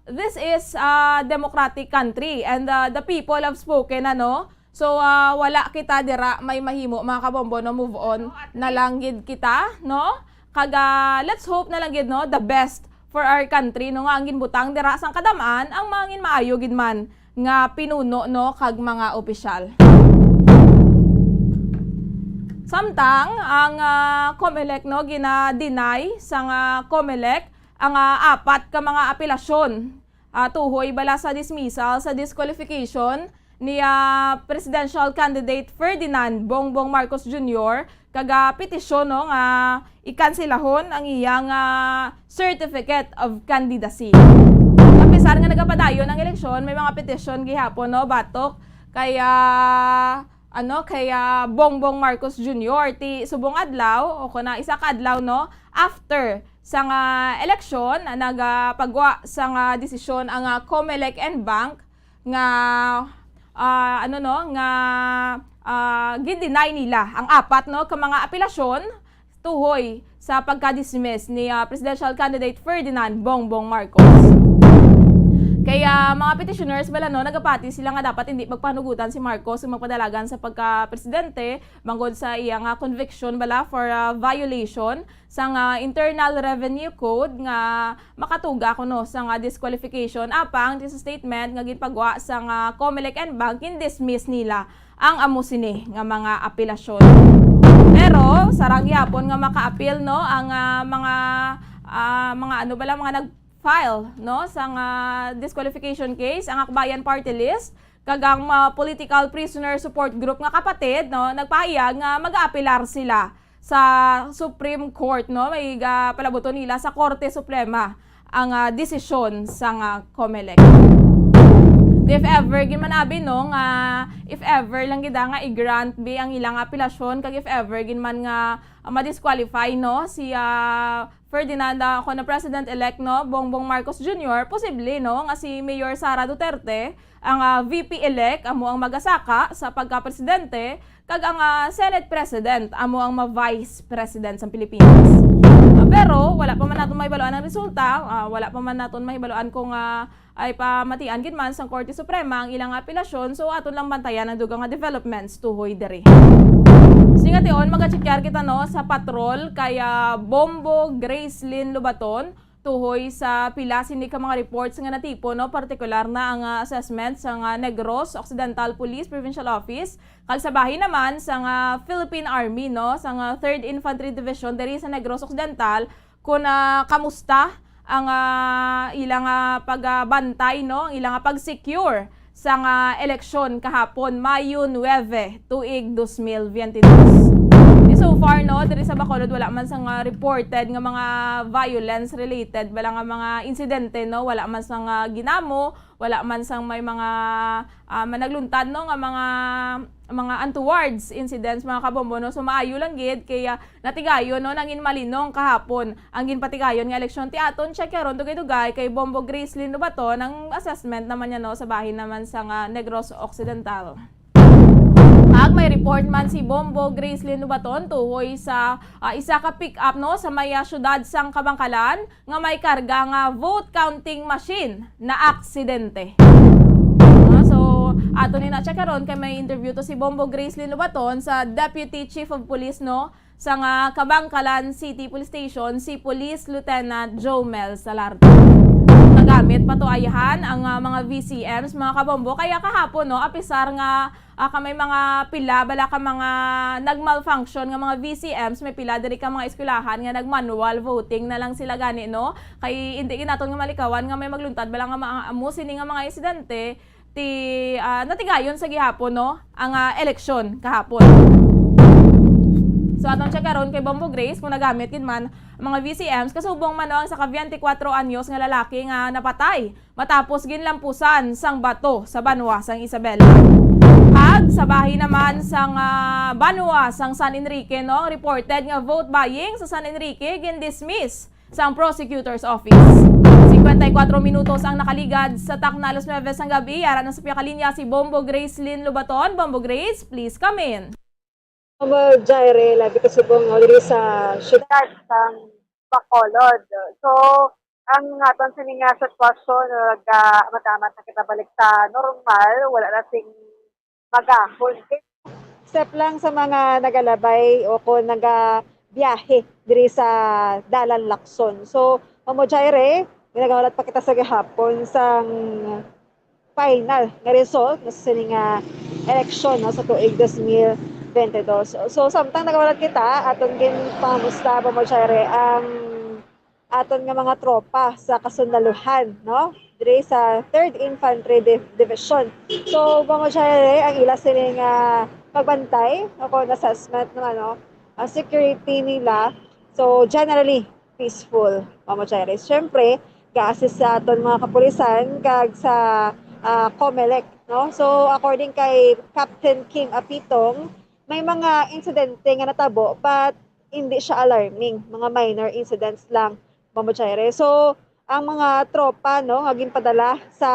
this is a democratic country and, uh, the people have spoken, ano? So, uh, wala kita dira may mahimo, mga kabombo, no? Move on na lang gid kita, no? Kag, uh, let's hope na lang gid, no, the best for our country, no, nga ang ginbutang dira sang kadam-an ang mga ginmaayo gid man nga pinuno, no, kag mga opisyal. Samtang ang, uh, Comelec, no, gina-deny sang, uh, Comelec ang, ah, apat ka mga apelasyon, ah, tuhoy bala sa dismissal sa disqualification ni, ah, presidential candidate Ferdinand Bongbong Marcos Junior kag, ah, petisyon, no, nga ikanselahon ang iyang, ah, certificate of candidacy. Apisar nga nagapadayon ang eleksyon, may mga petisyon gihapon, no, batok kay, ah, ano, kay, ah, Bongbong Marcos Junior ti subong adlaw o kon, ah, isa ka adlaw, no, after sang, ah, eleksyon, nagapagwa sang, ah, desisyon ang, ah, Comelec and Bank nga, ah, ano, no, nga, ah, gin-deny nila ang apat, no, ka mga apelasyon tuhoy sa pagka-dismiss ni, ah, presidential candidate Ferdinand Bongbong Marcos. Kaya mga petitioners bala, no, nagapati sila nga dapat hindi magpanugutan si Marcos nga magpadalagan sa pagka-presidente bangod sa iya nga conviction bala for, ah, violation sang, ah, Internal Revenue Code nga makatuga kuno sang, ah, disqualification. Apang sa statement nga ginpagwa sang, ah, Comelec and Bank, gin-dismiss nila ang amo sini nga mga apelasyon. Pero sarang gyapon nga makaapil, no, ang, ah, mga, ah, mga ano bala, mga nag-file, no, sang, ah, disqualification case, ang Akbayan Party List kag ang, ah, political prisoner support group nga Kapatid, no, nagpahayag nga mag-aapelar sila sa Supreme Court, no, may, ah, palabuton nila sa Korte Suprema ang, ah, desisyon sang, ah, Comelec. If ever gid man abi, no, nga if ever lang gid nga i-grant bi ang ilang apelasyon, kag if ever gid man nga, ah, ma-disqualify, no, si, ah, Ferdinand, ah, kuno President-elect, no, Bongbong Marcos Junior, posible, no, nga si Mayor Sara Duterte, ang, ah, V P-elect, amo ang magasaka sa pagka-presidente, kag ang, ah, Senate President amo ang ma-Vice President sa Pilipinas. Ah, pero wala pa man naton mahibaluan ang resulta, ah, wala pa man naton mahibaluan kung, ah, ay pamatian gid man sang Korte Suprema ang ilang apelasyon, so aton lang bantayan ang dugang nga developments tuhoy diri. Singation, maga-check kita, no, sa patrol kay, ah, Bombo Gracelyn Lobaton, tuhoy sa pila sini ka mga reports nga natipon, no, partikular na ang, ah, assessment sa nga Negros Occidental Police Provincial Office, kag sa bahin naman sa nga Philippine Army, no, sa nga Third Infantry Division diri sa Negros Occidental, kung, ah, kamusta ang, ah, ilang, ah, pagbantay, no, ang ilang, ah, pag-secure sa nga eleksyon kahapon, Mayo nuebe, tuig dos mil biyente dos. Di so far, no, diri sa Bacolod, wala man sa nga reported nga mga violence related, wala nga mga insidente, no, wala man sa nga ginamo, wala man sang may mga, ah, managluntad, no, nga mga, mga untowards incidents, mga kabombo, no. So maayo lang gid kay, ah, natigayon, no, nangin malinong kahapon ang ginpatigayon nga eleksyon. Ti aton check karon dugay-dugay kay Bombo Gracelyn Lobaton ang assessment naman niya, no, sa bahin naman sa nga Negros Occidental. Kag may report man si Bombo Gracelyn Lobaton tuhoy sa, ah, isa ka pick-up, no, sa may, ah, siyudad sang Kabankalan nga may karga nga vote counting machine na aksidente. Ah, so ato ni na-check karon kay may interview to si Bombo Gracelyn Lobaton sa Deputy Chief of Police, no, sa nga Kabankalan City Police Station, si Police Lieutenant Jomel Salarte. Kag Gamit pa to ayhan ang, ah, mga V C Ms, mga kabombo. Kaya kahapon, no, apisar nga, ah, ka may mga pila, bala ka mga nag-malfunction nga mga V C Ms, may pila diri ka mga eskwelahan nga nag-manual voting na lang sila gani, no? Kay hindi gid naton nga malikawan nga may magluntad bala nga mga amo sini nga mga insidente ti, ah, natigayon sa gihapon, no, ang, ah, eleksyon kahapon. So, atong check karon kay Bombo Grace kung nagamit gid man ang mga V C Ms, kasubong man, no, ang sa ka twenty-four anyos nga lalaki nga napatay matapos ginlampusan sang bato sa banwa sang Isabela. Kag sa bahin naman sang, ah, banwa sang San Enrique, no, reported nga vote buying sa San Enrique gin-dismiss sang Prosecutor's Office. Cincuenta y cuatro minutos ang nakaligad sa takna alas nuebe sang gabi. Ara na sa piyakalinya si Bombo Gracelyn Lubaton. Bombo Grace, please come in. Bombo Jaire, labi ka subong nga diri sa syudad sang Bacolod. So, ang aton sini nga sitwasyon, uh, ga matamat na kita balik sa normal, wala na sing magahon. Except lang sa mga nagalabay o kung nagabiyahe diri sa Dalan Lacson. So, Mamo Jaire, nagahulat pa kita sa gahapon sang final nga result nga sa sini nga eleksyon, no, sa tuig dos mil bente dos. So, samtang nagahulat kita, aton ginpangamusta, Mamo Jaire, ang aton nga mga tropa sa kasundaluhan, no? Diri sa Third Infantry Div-, Division. So, Mamo Jaire, ang ila sini nga pagbantay, o kung assessment ng ano, ang security nila. So, generally, peaceful, Mamo Jaire. Siyempre, ga-assist sa aton mga kapulisan kag sa, ah, Comelec, no? So, according kay Captain Kim Apitong, may mga insidente nga natabo, but hindi siya alarming, mga minor incidents lang, Mamo Jaire. So, ang mga tropa, no, nga ginpadala sa,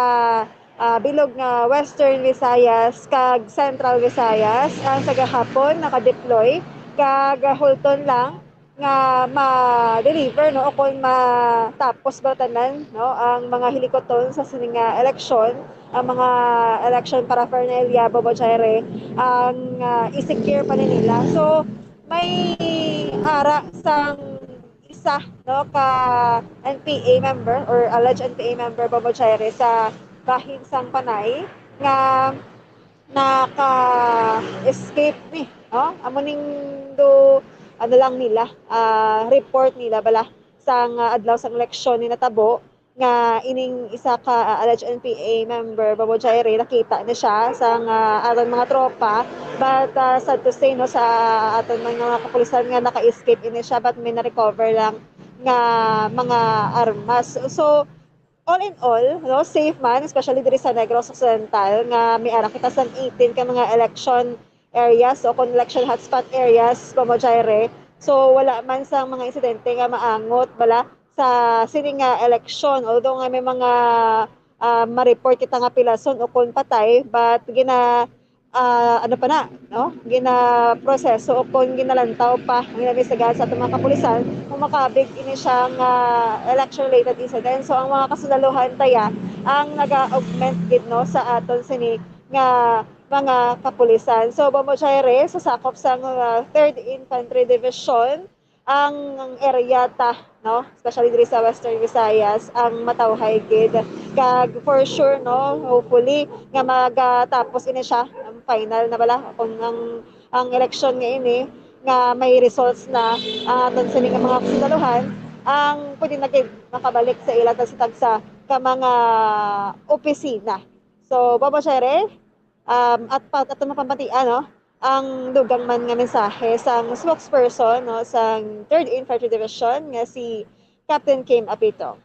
ah, bilog nga Western Visayas kag Central Visayas, ang sa gahapon naka-deploy, kag hulton lang nga ma-deliver, no, o kung matapos ba tanan, no, ang mga hilikoton sa sini nga eleksyon, ang mga election paraphernalia, Mamo Jaire, ang, ah, i-secure pa ni nila. So, may ara sang isa, no, ka N P A member or alleged N P A member, Mamo Jaire, sa bahin sang Panay nga naka-escape ni, no? Amo ning do, ano lang nila, ah, report nila bala sang, ah, adlaw sang eleksyon ni natabo nga ining isa ka, ah, alleged N P A member, Mamo Jaire, nakita ni siya sang, ah, aton mga tropa. But, ah, sad to say, no, sa aton mga kapulisan nga naka-escape ini siya, but may na-recover lang nga mga armas. So, all in all, no, safe man, especially diri sa Negros Occidental, nga may ara kita sang eighteen ka mga election areas o kung election hotspot areas, Mamo Jaire. So, wala man sang mga insidente nga maangot bala sa sini nga eleksyon. Although nga may mga, ah, ma-report kita nga pilason o kung patay, but gina-, ah, ano pa na, no? Ginaproseso o kung ginalantaw pa, ginaimbestigahan sa atong mga kapulisan kung makabig ini siya nga election-related incident. So, ang mga kasundaluhan taya ang naga-augment gid, no, sa aton sini nga mga kapulisan. So, Mamo Jaire, sa sakop sang, ah, Third Infantry Division, ang area ta, no? Especially diri sa Western Visayas, ang matawhay gid. Kag for sure, no, hopefully nga magatapos ini siya, ang final na bala, kung ang, ang eleksyon nga ini nga may results na, ah, aton sini nga mga kasundaluhan, ang pwede na gid makabalik sa ila tagsa-tagsa ka mga opisina. So, Mamo Jaire, um, at pa, ato mapamatian, no, ang dugang man nga mensahe sang spokesperson, no, sang Third Infantry Division nga si Captain Kim Apito.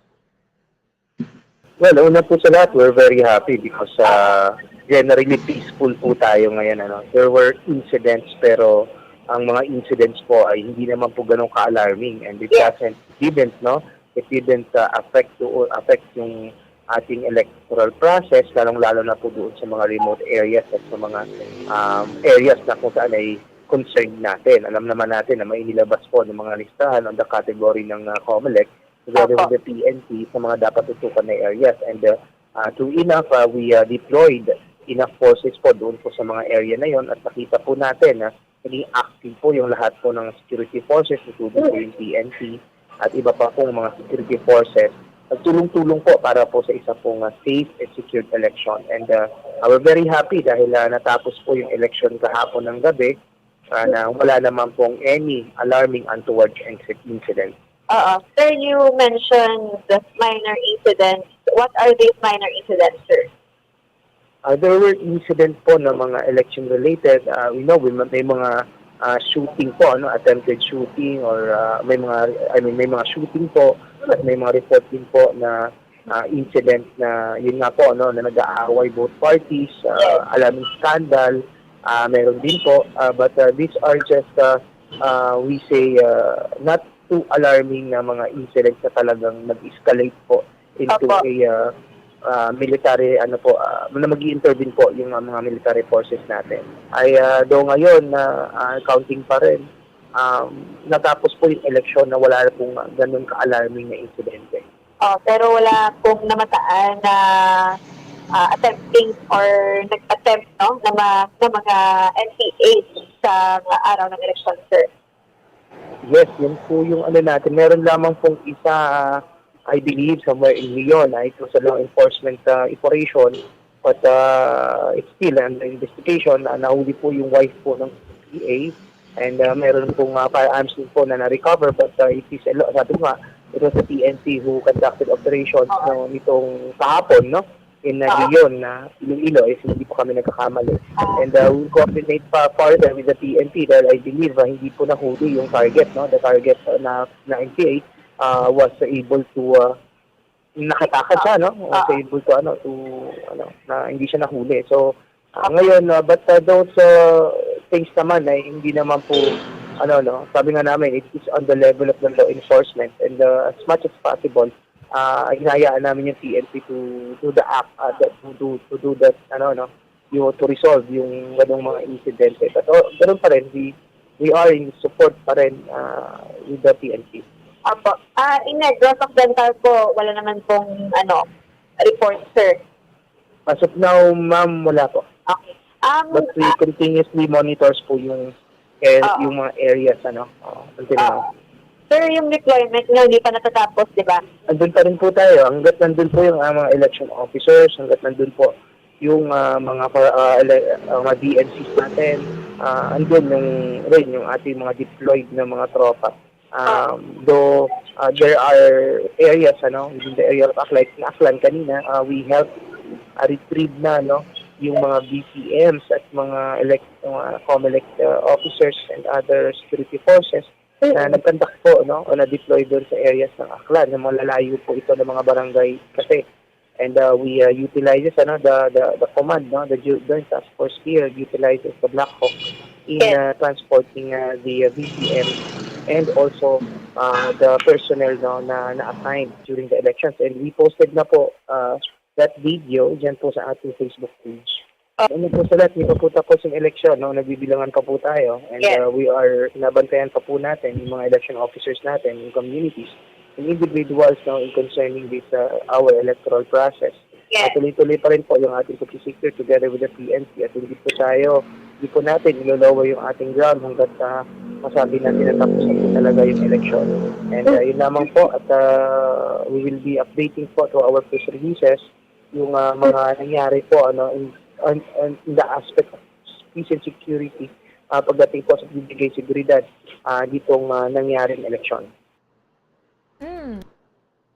Well, una po sa lahat, we're very happy because, ah, generally peaceful po tayo ngayon, ano. There were incidents, pero ang mga incidents po ay hindi naman po ganun ka-alarming, and it Yes. doesn't, didn't, no? It didn't, ah, affect to, affect yung ating electoral process, lalong-lalo na po doon sa mga remote areas at sa mga, um, areas na kung saan ay concerned natin. Alam naman natin na may inilabas po ng mga listahan on the category ng, ah, Comelec together Opo. with the P N P sa mga dapat tutukan na areas. And, uh, uh, true enough, uh, we, uh, deployed enough forces po doon po sa mga area na yon, at nakita po natin na naging active po yung lahat po ng security forces, including po yung P N P at iba pa pong mga security forces Nagtulong-tulong po para po sa isa pong, ah, safe and secured election. And, ah, ah, we're very happy dahil, ah, natapos po yung election kahapon ng gabi, ah, na wala naman pong any alarming untoward inci-, incident. Oo. Sir, you mentioned minor incidents. What are these minor incidents, sir? Ah, there were incident po na mga election related. Ah, we know, we, may mga, ah, shooting po, ano, attempted shooting, or, ah, may mga, I mean, may mga shooting po at may mga report din po na, ah, incident na yun nga po, ano, na nag-aaway both parties, ah, alaming scandal, ah, meron din po. Ah, but, ah, these are just, ah, ah, we say, ah, not too alarming na mga incidents na talagang nag-escalate po into Opo. a, ah, ah, military, ano po, ah, na mag-intervene po yung, ah, mga military forces natin. Ay, ah, do ngayon na, ah, counting pa rin, um, natapos po yung eleksyon na wala pong, ah, ganun ka-alarming na insidente. Oh, pero wala pong namataan na, ah, attempting or nag-attempt, no, na, ma- na mga N P A sa mga araw ng eleksyon, sir. Yes, yun po yung ano natin. Meron lamang pong isa, I believe, somewhere in Leon. Ah, it was a law enforcement, ah, operation. But, ah, it's still under investigation. Ah, nahuli po yung wife po ng P A. And, ah, meron pong, ah, firearms din po na na-recover. But, ah, it is a law, sabi ko nga, it was the P N P who conducted operations, no, nitong kahapon, no? In, ah, Leon, na Iloilo, if hindi po kami nagkakamali. And, ah, we'll coordinate pa further with the P N P dahil I believe, ah, hindi po nahuli yung target, no? The target, ah, na, na N P A, ah, was able to, ah, nakatakad siya, no? Was able to, ano, to, ano, na hindi siya nahuli. So, ah, ngayon, ah, but, ah, those, ah, things naman ay hindi naman po, ano, no? Sabi nga namin, it is on the level of the law enforcement, and, ah, as much as possible, ah, hinahayaan namin yung P N P to do the act, ah, that, to do, to do that, ano, no, yung to resolve yung ganong mga insidente. But, oh, ganun pa rin, we, we are in support pa rin, ah, with the P N P. Opo. Ah, in Negros Occidental po, wala naman pong, ano, report, sir. As of now, ma'am, wala po. Okay. Um, But we continuously monitors po yung, eh, yung mga areas, ano, oh, until now. Sir, yung deployment nyo, hindi pa natatapos, di ba? Andun pa rin po tayo. Hanggat nandun po yung, ah, mga election officers, hanggat nandun po yung, ah, mga, ah, ele- ah, mga D N Cs natin, ah, andun yung, rin yung ating mga deployed na mga tropa. Um, though, ah, there are areas, ano, within the area of Aklan, Aklan kanina, ah, we help, ah, retrieve na, no, yung mga B C Ms at mga elect, mga COMELEC, ah, officers and other security forces na nag-conduct po, no, o na-deploy doon sa areas ng Aklan, na malalayo po ito ng mga barangay kasi. And, uh, we, uh, utilizes, ano, the, the, the command, no, the Ju- Joint Task Force here utilizes the Black Hawk in, uh, transporting, uh, the, uh, B C M and also, uh, the personnel, no, na na-assigned during the elections. And we posted na po, uh, that video dyan po sa ating Facebook page. Ano po sa lahat, hindi pa po tapos yung eleksyon, no? Nagbibilangan pa po tayo. And, uh, we are, nabantayan pa po natin yung mga election officers natin, yung communities, and individuals, no, in concerning this, uh, our electoral process. At tuloy-tuloy pa rin po yung ating pag-secure together with the P N P at hindi po tayo, hindi po natin ilolower yung ating ground hanggat, ah, masabi natin na tapos na po talaga yung eleksyon. And, ah, yun lamang po at, ah, we will be updating po to our press releases yung, ah, mga nangyari po, ano, in, in, in the aspect of peace and security, ah, pagdating po sa pagbibigay seguridad, ah, ditong, ah, nangyaring eleksyon. Mm.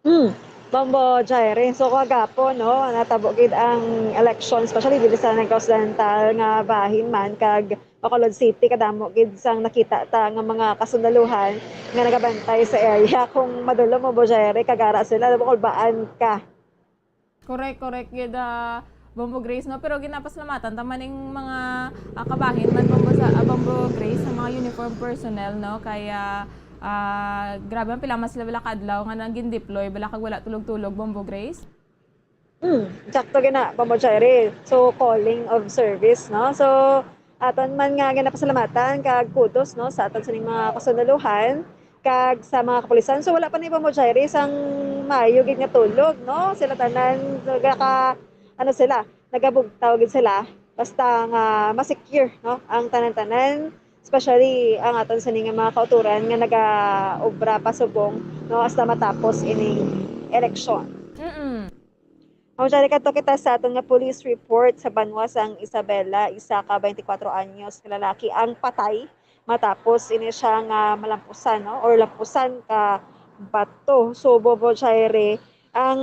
Hmm. Bombo Jaire, so kagapon, no, natabo gid ang election, especially diri sa Negros Occidental nga bahin man, kag Bacolod City, kadamo gid sang nakita ta nga mga kasundaluhan nga nagabantay sa area. Kung madulom mo, Bo Jaire, kag ara sila, nabakulbaan ka. Correct, correct gid, ah, Bombo Grace, no? Pero ginapasalamatan ta man ning mga, ah, kabahin man, Bombo, sa, ah, Bombo Grace, sa mga uniform personnel, no? Kaya, ah, grabe, ang pila man sila bala ka adlaw nga nagin-deploy bala kag wala tulog-tulog, Bombo Grace. Hmm, sakto gina, Bombo Jaire. So, calling of service, no? So, aton man nga ginapasalamatan kag kudos, no, sa aton sining mga kasundaluhan kag sa mga kapulisan. So, wala pa ni, Bombo Jaire, sang maayo gid nga tulog, no? Sila tanan, nagaka, ano sila, nagabugtaw gid sila. Basta nga ma-secure, no, ang tanan-tanan, especially ang aton sini nga mga kautoran nga nagaobra pa subong, no, hasta matapos ining eleksyon. Mm-mm. Ma'am Jare, kadto kita sa aton nga police report sa banwa sang Isabela, isa ka twenty-four anyos nga lalaki ang patay matapos ini siya nga malampusan, no? Or lampusan ka bato. So, Bobo Jare, ang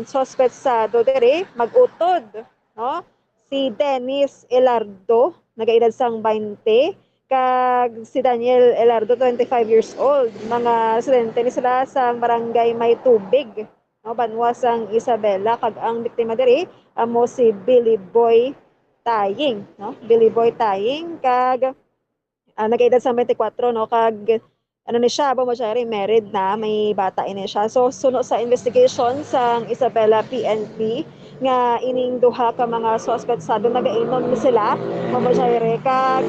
suspetsado diri mag-utod, no? Si Dennis Elardo, nagaedad sang twenty, kag si Daniel Elardo, twenty-five years old. Mga residente ni sila sa barangay May Tubig, no, banwa sang Isabela, kag ang biktima diri amo si Billy Boy Taying, no? Billy Boy Taying, kag, ah, nagaedad sa twenty-four, no, kag ano ni siya, Bobo Jare, married na, may bata ini siya. So, suno sa investigation sang Isabela P N P, nga ining duha ka mga suspetsado nagainom ni sila, Bobo Jare, kag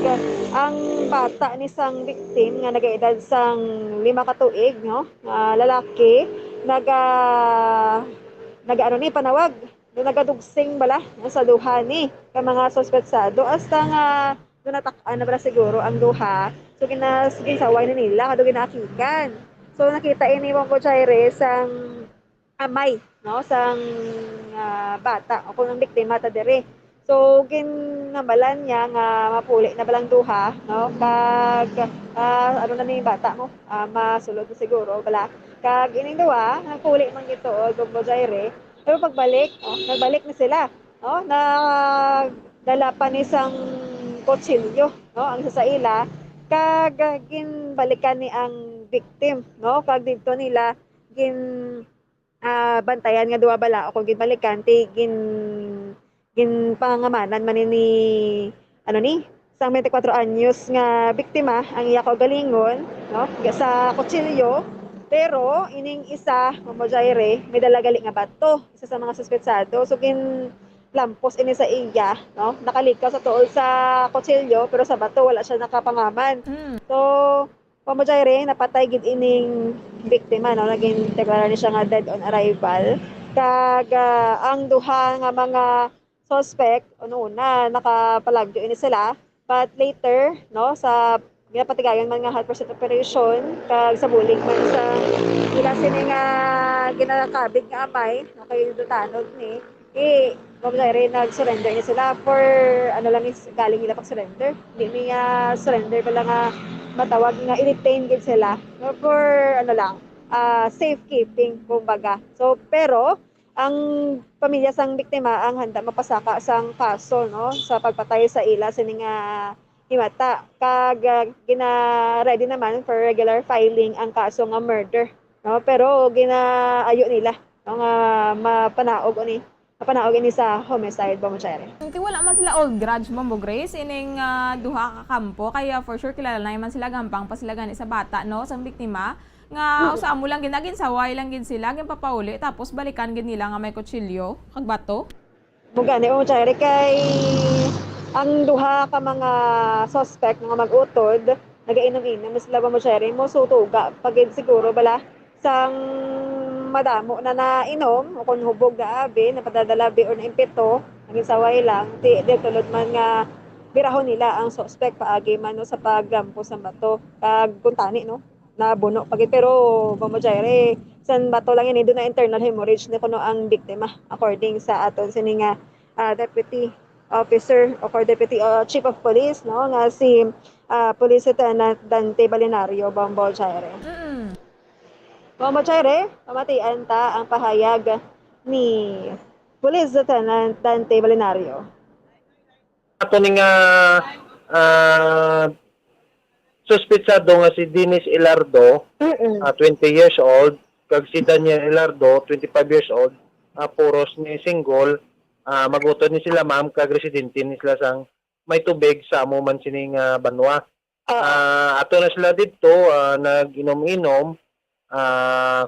ang bata ni sang victim nga nagaedad sang lima ka tuig, no, nga lalaki, naga-, naga-, ano ni, panawag, do nagadugsing bala, no, sa duha ni ka mga suspetsado, hasta nga do natak-an na bala siguro ang duha. So, gina-, ginsaway na nila, kado ginaakikan. So, nakita ini, Bobo Jare, sang amay, no, sang, ah, bata o kung ang biktima ta diri. So, ginamalan niya nga mapuli na balang duha, no, kag, ah, ano na ni bata mo, ah, masulod na siguro bala. Kag ining duha, nagpuli man gito, Bobo Jare. Pero pagbalik, oh, nagbalik na sila, no? Nagdala pa ni sang kutsilyo, no, ang isa sa ila. Kag ginbalikan ni ang victim, no? Kag didto nila gin, ah, bantayan nga duha bala, o kung ginbalikan, ti gin, ginpangamanan man ni, ano ni, sang twenty-four anyos nga biktima ang iya kaugalingon, no, sa kutsilyo. Pero ining isa, Mamo Jaire, may dala gali nga bato, isa sa mga suspetsado. So, ginlampos ini sa iya, no? Nakalikaw sa tuol sa kutsilyo, pero sa bato wala siya nakapangaman. Mm. So, Mamo Jaire, napatay gid ining biktima, no? Naging deklarar ni siya nga dead on arrival. Kag, ah, ang duha nga mga suspect, una-una, nakapalagyo ini sila. But later, no, sa ginapatigayon man nga hot pursuit operation, kag sa bulig man sa ila sini nga ginakabig nga amay, no, kay Dutanog ni, eh, Ma'am Jaire, nag-surrender ni sila for, ano lang, is, galing nila pag-surrender. Hindi niya surrender pala nga matawag nga i-detain gid sila, no, for, ano lang, ah, safekeeping, kumbaga. So, pero, ang pamilya sang biktima ang handa mapasaka sang kaso, no, sa pagpatay sa ila sini nga himata. Kag, ah, gina-ready naman for regular filing ang kaso nga murder, no? Pero ginaayo nila, no, nga mapanaog ni, mapanaog ini sa homicide, Mamo Jaire. Kay wala man sila old grudge, Mamo Grace, ining, ah, duha ka kampo, kaya for sure kilala na man sila, gampang pa sila gani sa bata, no, sang biktima. Nga, mm, usa amo lang gid, naginsaway lang gid sila, ginpapauli, tapos balikan gid nila nga may kutsilyo kag bato. Mo gani, Mamo Jaire, kay ang duha ka mga suspect nga mag-utod, nagainom-inom na sila, Mamo Jaire, mo sutuga pa gid siguro bala sang madamo na nainom o kung hubog na abi, napadadala bi or naimpito, naginsaway lang, ti, di tulod man nga birahon nila ang suspect paagi man, no, sa paglampos sang bato. Kag kung tani, no, nabuno pa gid. Pero, Mamo Jaire, sang bato lang ini, doon na internal hemorrhage na kuno ang biktima, according sa aton sini nga, ah, Deputy Officer o kay Deputy, ah, Chief of Police, no, nga si, ah, Police Lieutenant Dante Balinario, Mamo Jaire. Mm. Mamo Jaire, pamatian ta ang pahayag ni Police Lieutenant Dante Balinario. Ato ni nga, ah, suspetsado nga si Dennis Elardo, mm, ah, twenty years old, kag si Daniel Elardo, twenty-five years old, ah, puros ni single, ah, mag-utod ni sila, ma'am, kag residente ni sila sang May Tubig sa amo man sining, ah, banwa. Oo. Ah, ato na sila didto, ah, nag-inom-inom, ah,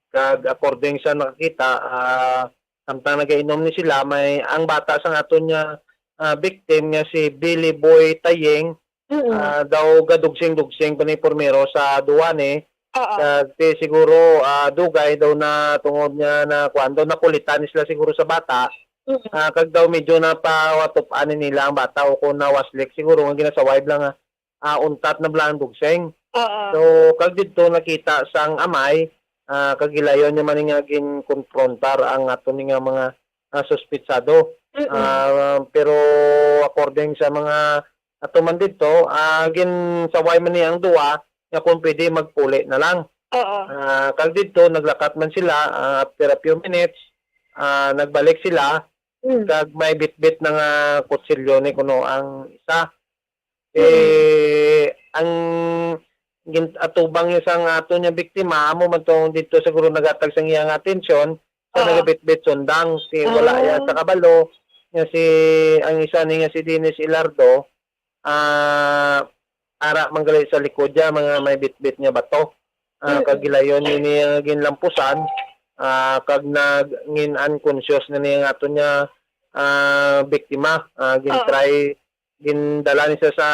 kag according sa nakakita, ah, samtang nagainom ni sila, may, ang bata sang aton nga, ah, victim nga si Billy Boy Tayeng, mm, ah, daw gadugsing-dugsing pa ni primero sa duwa ni. Oo. Kag ti siguro, ah, dugay daw na tungod nga na kuwan daw, nakulitan ni sila siguro sa bata. Mm. Ah, kag daw medyo napawatup-an ni nila ang bata o kung nawaslik siguro nga ginasaway lang nga ah, untat na bala ang dugsing. Oo. So, kag didto nakita sang amay, Ah, kag gilayon niya man nga ginkonfrontar ang ato ni nga mga, ah, suspitsado. Mm-mm. Ah, pero according sa mga ato man didto, ah, ginsaway man niya ang duwa nga kung pwede magpuli na lang. Oo. Ah, kag didto naglakat man sila, ah, after a few minutes, ah, nagbalik sila. Mm. Kag may bitbit na nga kutsilyo ni kuno ang isa. Mm. Eh, ang gin-, atubang niya sang ato niya biktima, amo man tong didto siguro naghatag sang iya nga atensyon sa, oo, nagabitbit sundang. Si, wala, ah, iya sa kabalo nga si, ang isa ni nga si Dennis Ilardo, ah, ara man gali sa likod niya, mga may bitbit nga bato. Ah, mm, kag gilayon ni niya ginlampusan, ah, kag naging unconscious na niya nga ato niya, ah, biktima. Ah, gin-, oo, try, gindala ni siya sa,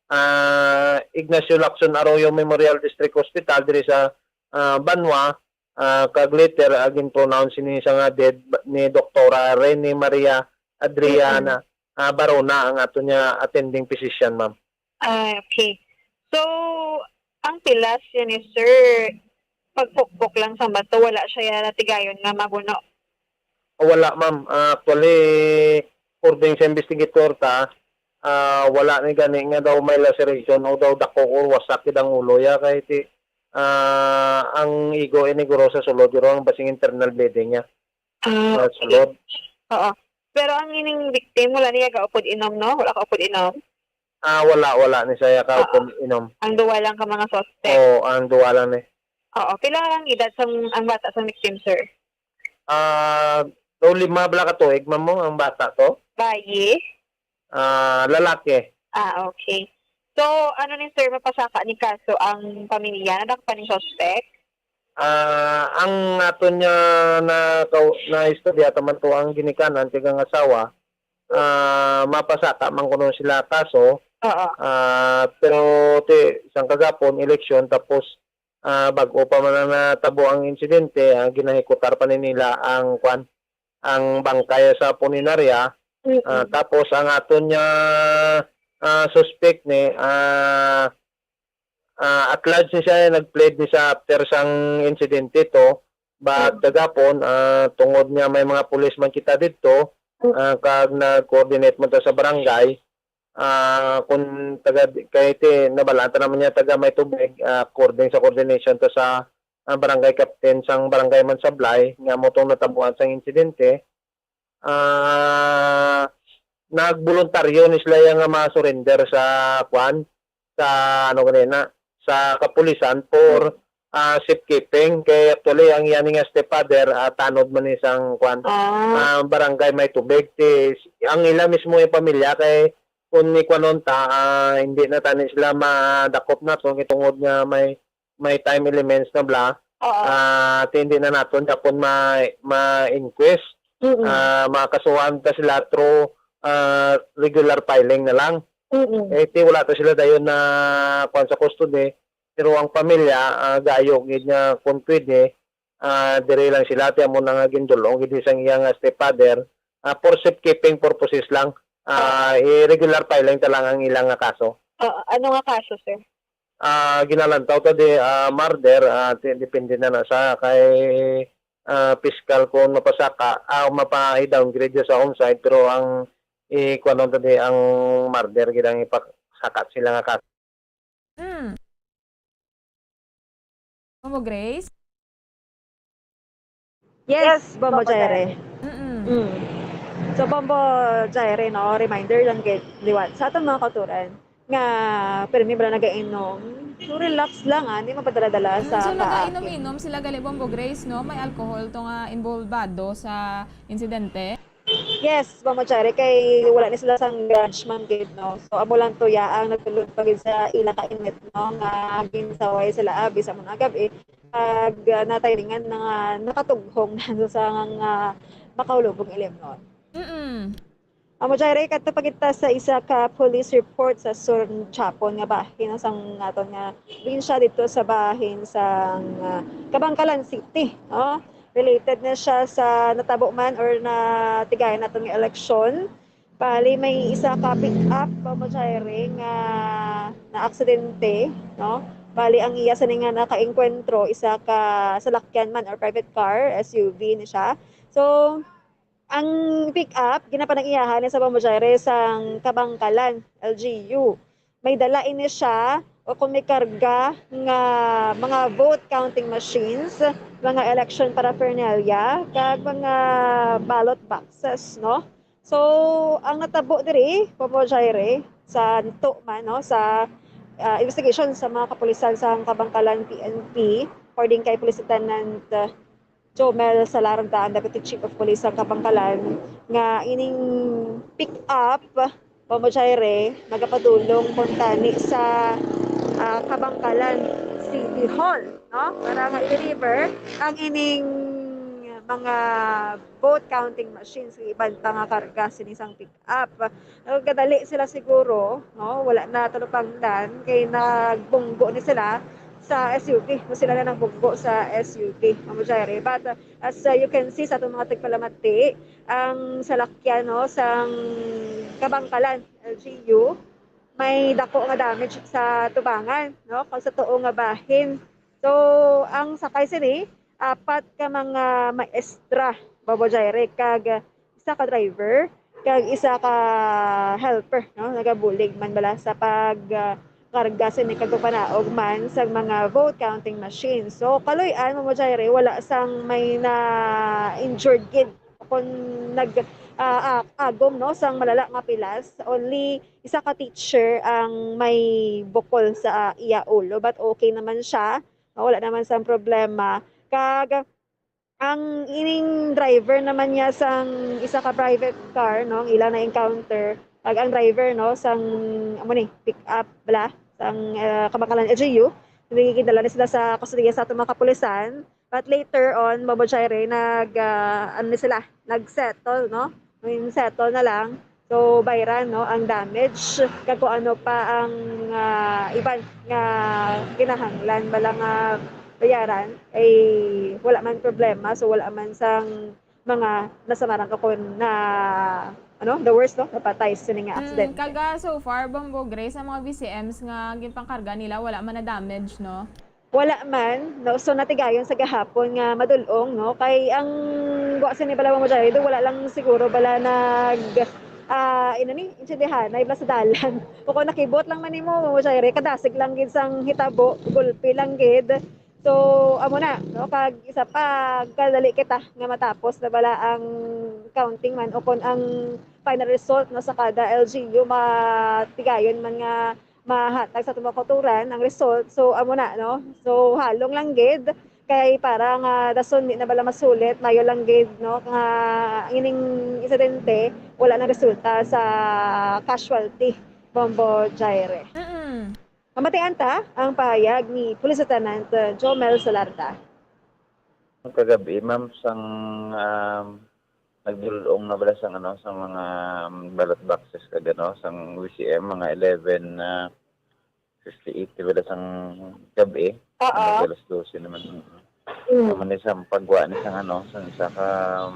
ah, Ignacio Lacson Arroyo Memorial District Hospital diri sa, ah, Banwa. Ah, kag later, ah, gin-pronounce ni sa nga dead ba-, ni Doktora Rene Maria Adriana, mm, ah, Barona ang ato niya attending physician, ma'am. Ah, okay. So, ang pilas yan ni sir, pagpukpok lang sa bato, wala siya natigayon nga mabuno? Wala, ma'am. Ah, actually, according sa investigator ta, ah, wala ni gani nga daw may laceration o daw dako or wasak gid ang ulo ya kay ti, ah, ang igo ini guro sa sulod guro ang basing internal bleeding niya. Ah, sa, okay, sulod. Oo. Pero ang ining victim, wala niya gaupod inom, no? Wala ka upod inom? Ah, wala, wala ni siya ka, ah, upod inom. Ang duwa lang ka mga suspect? Oo, ang duwa lang ni. Oo. Pila ang edad sang, ang bata sang victim, sir? Ah, daw lima bala ka tuig, ma'am, mo, ang bata to? Bayi? Ah, lalaki. Ah, okay. So, ano ni sir, mapasaka ni kaso ang pamilya? Nadakpan ni suspect? Ah, ang aton nga na, na istorya taman to ang ginikanan kag ang asawa, ah, mapasaka man kuno sila kaso. Oo. Ah, pero ti, sang kagapon, eleksyon, tapos, ah, bag-o pa man ang natabo ang insidente, ah, ginahikutar pa ni nila ang, kwan, ang bangkay sa punerarya. Mm-mm. Ah, tapos ang aton nga, ah, suspect ni, ah, ah, at large ni siya, nag-plead ni siya after sang insidente to. But, mm, kagapon, ah, tungod nga may mga pulis man kita didto, mm, ah, kag nag-coordinate man ta sa barangay, ah, kung taga, kay ti, nabalaan ta naman niya taga may tubig, ah, according sa coordination to sa, ah, barangay captain sang barangay Mansablay, nga mo tong natabuan sang insidente, ah, nagboluntaryo ni sila ya nga ma-surrender sa, kwan, sa, ano gani na, sa kapulisan for, ah, safekeeping. Kay actually, ang iya ni nga stepfather, ah, tanod man ni sang, kwan, ah, barangay may tubig. Ti, ang ila mismo yung pamilya kay kung ni kwanon ta, ah, hindi na tani sila madakop na to, kay tungod nga may, may time elements na bala. Oo. Ah, ti hindi na naton gapon ma-, ma-inquest. Mm-mm. Ah, makasuhan ta sila through, ah, regular filing na lang. Mm-mm. Eh, ti wala to sila dayon na kuwan sa custody, pero ang pamilya, ah, gayo gid nga kung pwede, ah, diri lang sila, ti amo na nga gindul-ong gid sang iya nga stepfather, ah, for safekeeping purposes lang. Ah, i-regular filing ta lang ang ilang nga kaso. Ah, ano nga kaso, sir? Ah, ginalantaw ta di, ah, murder, ah, ti-, depende na na sa kay, ah, piskal kung mapasaka, ah, mapa-downgrade siya sa homicide, pero ang ikuwanon ta di ang murder gid ang ipasaka sila nga kaso. Mm. Bombo Grace? Yes, yes, Bombo Bombo Jaire. Jaire. Mm-mm. Mm. So, Bombo Jaire, no, reminder lang gid liwat sa aton mga kauturan nga permi bala nagainom. So, relax lang, ah, hindi mapadala-dala. Mm, sa so, kaakit. Nagainom-inom sila gali, Bombo Grace, no? May alcohol to nga involvado sa insidente? Yes, Mama Cherry, kay wala ni sila sang grudge man gid, no? So, amo lang to, ya, ang nagtulod pa gid sa ila ka init, no? Nga ginsaway sila abi sa muna gab-i. Pag, ah, natilingan na nga nakatughong na sa nga, nga makahulubong ilimnon. Mm-mm. Mama Cherry, kadto pa kita sa isa ka police report sa Sur Chapon nga bahin, no? Sang aton nga probinsya dito sa bahin sa, ah, Kabankalan City, no? Related na siya sa natabo man or natigayan naton nga eleksyon. Bali, may isa ka pick-up, Mama Cherry, nga naaksidente, no? Bali, ang iya sini nga nakaengkwentro, isa ka salakyan man or private car, S U V ni siya. So, ang pick-up, ginapanag-iyahan ni sa Bombo Jaire sang Kabangkalan, L G U. May dala ini siya o kung may karga nga mga vote counting machines, mga election paraphernalia, kag mga ballot boxes, no? So, ang natabo diri, Bombo Jaire, sa nito man, no, sa, ah, investigation sa mga kapulisan sa Kabangkalan P N P, according kay Police Lieutenant, ah, Jomel Salarda, ang Deputy Chief of Police sa Kabangkalan, nga ining pick-up, Bombo Jaire, magapadulong kuntani sa, ah, Kabangkalan City Hall, no? Para nga i-deliver ang ining mga vote counting machines, iban pa nga karga sini sang pick-up. Nagkadali sila siguro, no? Wala na talupangdan kay nagbunggo ni sila sa S U V. No, sila na nagbunggo sa S U V, Bombo Jaire. But, uh, as, uh, you can see sa atong mga tigpalamati, ang salakyan, no, sang Kabangkalan L G U, may dako nga damage sa tubangan, no, kag sa tuo nga bahin. So, ang sakay sini, apat ka mga maestra, Bombo Jaire, kag isa ka driver, kag isa ka helper, no, nagabulig man bala sa pag, ah, karga sini kag pagpanaog man sa mga vote counting machine. So, kaluy-an, Bombo Jaire, wala sang may na-injured gid kon nag, ah, ah, agom, no, sang malala nga pilas. Only isa ka teacher ang may bukol sa, ah, iya ulo, but okay naman siya. Wala naman sang problema. Kag ang ining driver naman niya sang isa ka private car, no, ang ila na-encounter, kag ang driver, no, sang, amo ni, pick up bala, sang, ah, Kabangkalan L G U, gindala ni sila sa kustodiya sa atong mga kapulisan. But later on, Bombo Jaire, nag, ah, ano ni sila, nag-settle, no? I mean, settle na lang. So, bayran, no, ang damage, kag kung ano pa ang, ah, iban nga kinahanglan bala nga bayaran, ay wala man problema. So, wala man sang mga nasamaran o kung na, ano, the worst, no, napatay sa sini nga Mm, aksidente. Kaga so far, Bombo Gray, sa mga V C Ms nga ginpangkarga nila, wala man na damage, no? Wala man, no? So, natigayon sa gahapon nga madul-ong, no? Kay ang wa sini bala, Bombo Jaire, wala lang siguro bala nag, ah, ino ni, intindihan, na ibla sa dalan. O kung nakibot lang man nimo, Bombo Jaire, kadasig lang gid sang hitabo, gulpi lang gid. So, amo na, no? Kag isa pa, kadali kita nga matapos na bala ang counting man o kung ang final result, no, sa kada L G U, matigayon man nga mahatag sa atong mga kauturan ang result. So, amo na, no? So, halong lang gid kay para nga dason di na bala masulit, mayo lang gid, no, nga ining insidente wala nagresulta sa casualty, Bombo Jaire. Mm-mm. Mamatian ta ang pahayag ni Police Lieutenant, uh, Jomel Salarda. Kagabi, ma'am, sang, um, nagdul-ong na bala sang, ano, sang mga, um, ballot boxes kag, ano, sang V C M, mga eleven, uh, fifty-eight bala sang gabi. Oo. Mag alas dose naman. Mm. Mm. Naman ni sa pagwa ni sang, ano, sang isa ka, um,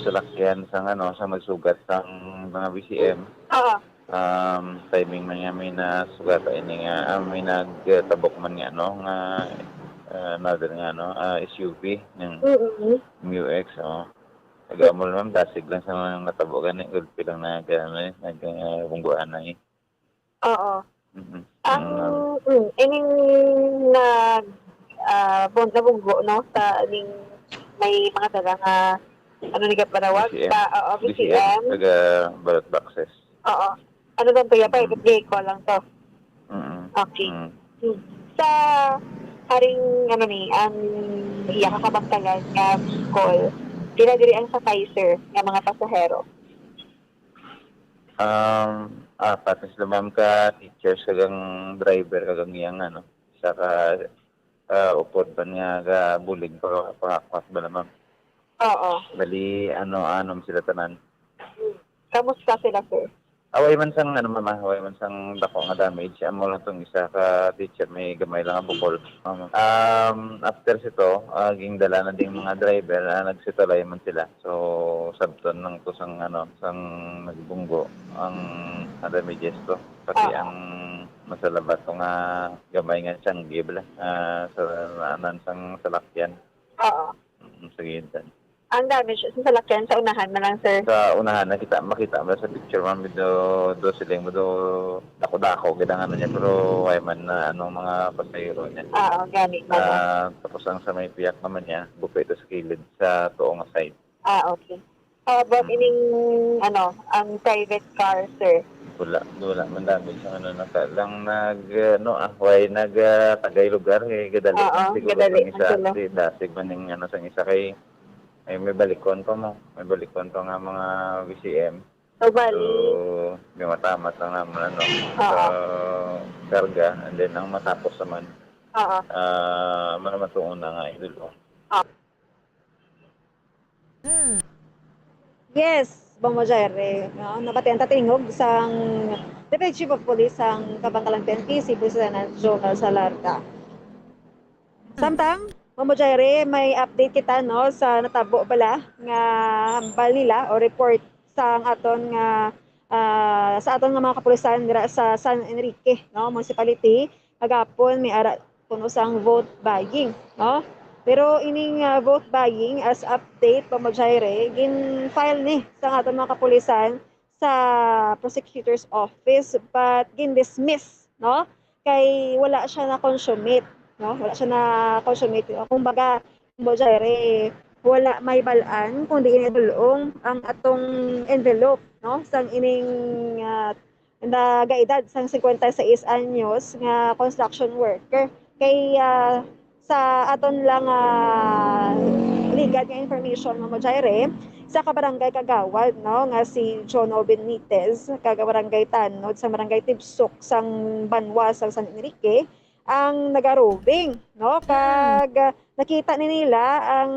salakyan sang, ano, sa magsugat sang mga V C M. Oo. Um, timing man nga may nasugata ini nga, ah, may nagtabok man nga, ano, nga, ah, another nga, ano, ah, S U V ng Mm-mm. M U X, oh. Taga-amo naman, dasig lang sa mga natabo gani, gulpi lang na, ano, eh, nag, ah, bungguan na, eh. Oo. Mm-mm. Ang, Mm. mm, ining nag, ah, bun-, nabunggo, no, sa ining may mga dala nga, ano ni, ginpanawag? V C M. Sa, oo, V C M. V C M, taga ballot boxes. Oo. Ano lang to, ya, Mm. private vehicle lang to? Mm-mm. Okay. Mm. Hmm. Sa haring, ano ni, ang iya ka Kabangkalan nga vehicle, pila diri ang sakay, sir, nga mga pasahero? Um, apat na sila, ma'am, ka teachers, kag ang driver, kag ang iyang, ano, isa ka, ah, upod man nga gabulig pa, pangakwas ba na, ma'am? Oo. Bali, ano, anom sila tanan. Hmm. Kamusta sila, sir? Away man sang, ano, mama, away man sang dako nga damage. Amo lang tong isa ka teacher, may gamay lang nga bukol. Um, um, after sito, ah, gindala na ding mga driver, ah, nagsitalay man sila. So, sabton lang to sang, ano, sang nagbunggo ang damages to. Pati Oo. ang masalabat to nga gamay nga tiyanggi bala, ah, sa naanan sang salakyan. Oo. Mm, sa gid. Ang damage sa salakyan sa unahan na lang, sir? Sa unahan, nakita, makita mo sa picture, ma'am, do, do siling mo, do dako-dako gid ang ano niya, pero way man na, ano, mga pasahero niya. Oo, gani, ma'am. Ah, tapos ang sa may piyak naman niya, bukay ito sa kilid sa tuo nga side. Ah, okay. How about Mm. ining, ano, ang private car, sir? Wala, wala man damage ang ano, naka, lang nag, ano, ah, way nag, ah, tagay lugar, eh, gadali Oo, man siguro gadali sang isa, ang tulo. Di, dasig man ning, ano, sang isa kay, ay, may balikon pa mo, may balikon pa nga mga V C M. So, bali. So, may matamat na naman, ano, Oo. sa karga, and then ang matapos naman, Oo. ah, manamatunguna nga idol, oh. Oo. Mm. Yes, Bombo Jerry, no? Nabatian ta tingog sang Deputy Chief of Police sang Kabankalan P N P, si Police Lieutenant Joel Salarga. Samtang, Bombo Jerry, may update kita, no, sa natabo bala nga hambal nila o report sang aton nga, ah, sa aton nga mga kapulisan dira sa San Enrique, no, Municipality. Kagapon may ara kuno sang vote buying, no? Pero ining, ah, vote buying, as update, Bombo Jerry, gin-file ni sa aton mga kapulisan sa prosecutor's office, but gin-dismiss, no? Kay wala siya na-consummate, no? Wala siya na-consummate. Kumbaga, Bombo Jerry, wala may bal-an kung diin idul-ong ang atong envelope, no? Sang ining, ah, nagaedad sang cincuenta y seis anyos nga construction worker. Kay, ah, sa aton lang, ah, ligad nga information, Bombo Jerry, sa kabarangay kagawad, no, nga si Jono Benitez, kag barangay tanod sa barangay Tibsok sang banwa sang San Enrique, ang nagarobing, no? Mm. Kag, ah, nakita ni nila ang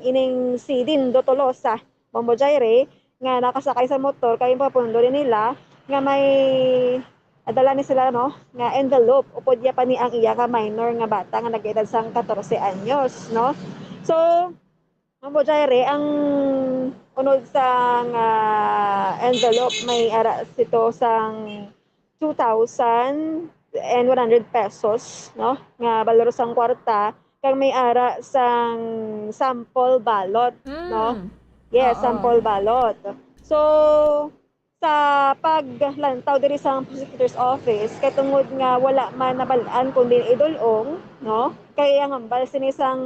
ining si Dindo Tolosa, Bombo Jerry, nga nakasakay sa motor, kay ang papundo ni nila nga may adala ni sila, no, nga envelope, upod ya pa ni ang iya nga minor nga bata nga nag-edad sang katorse anyos, no? So, Bombo Jerry, ang unod sang, ah, envelope may ara sito sang two thousand and one hundred pesos, no, nga balor sang kwarta, kag may ara sang sample ballot, no? Mm. Yes, Oo. Sample ballot. So, sa paglantaw diri sa prosecutor's office, kay tungod nga wala man nabal-an kung diin idul-ong, no? Kay ang hambal sini sang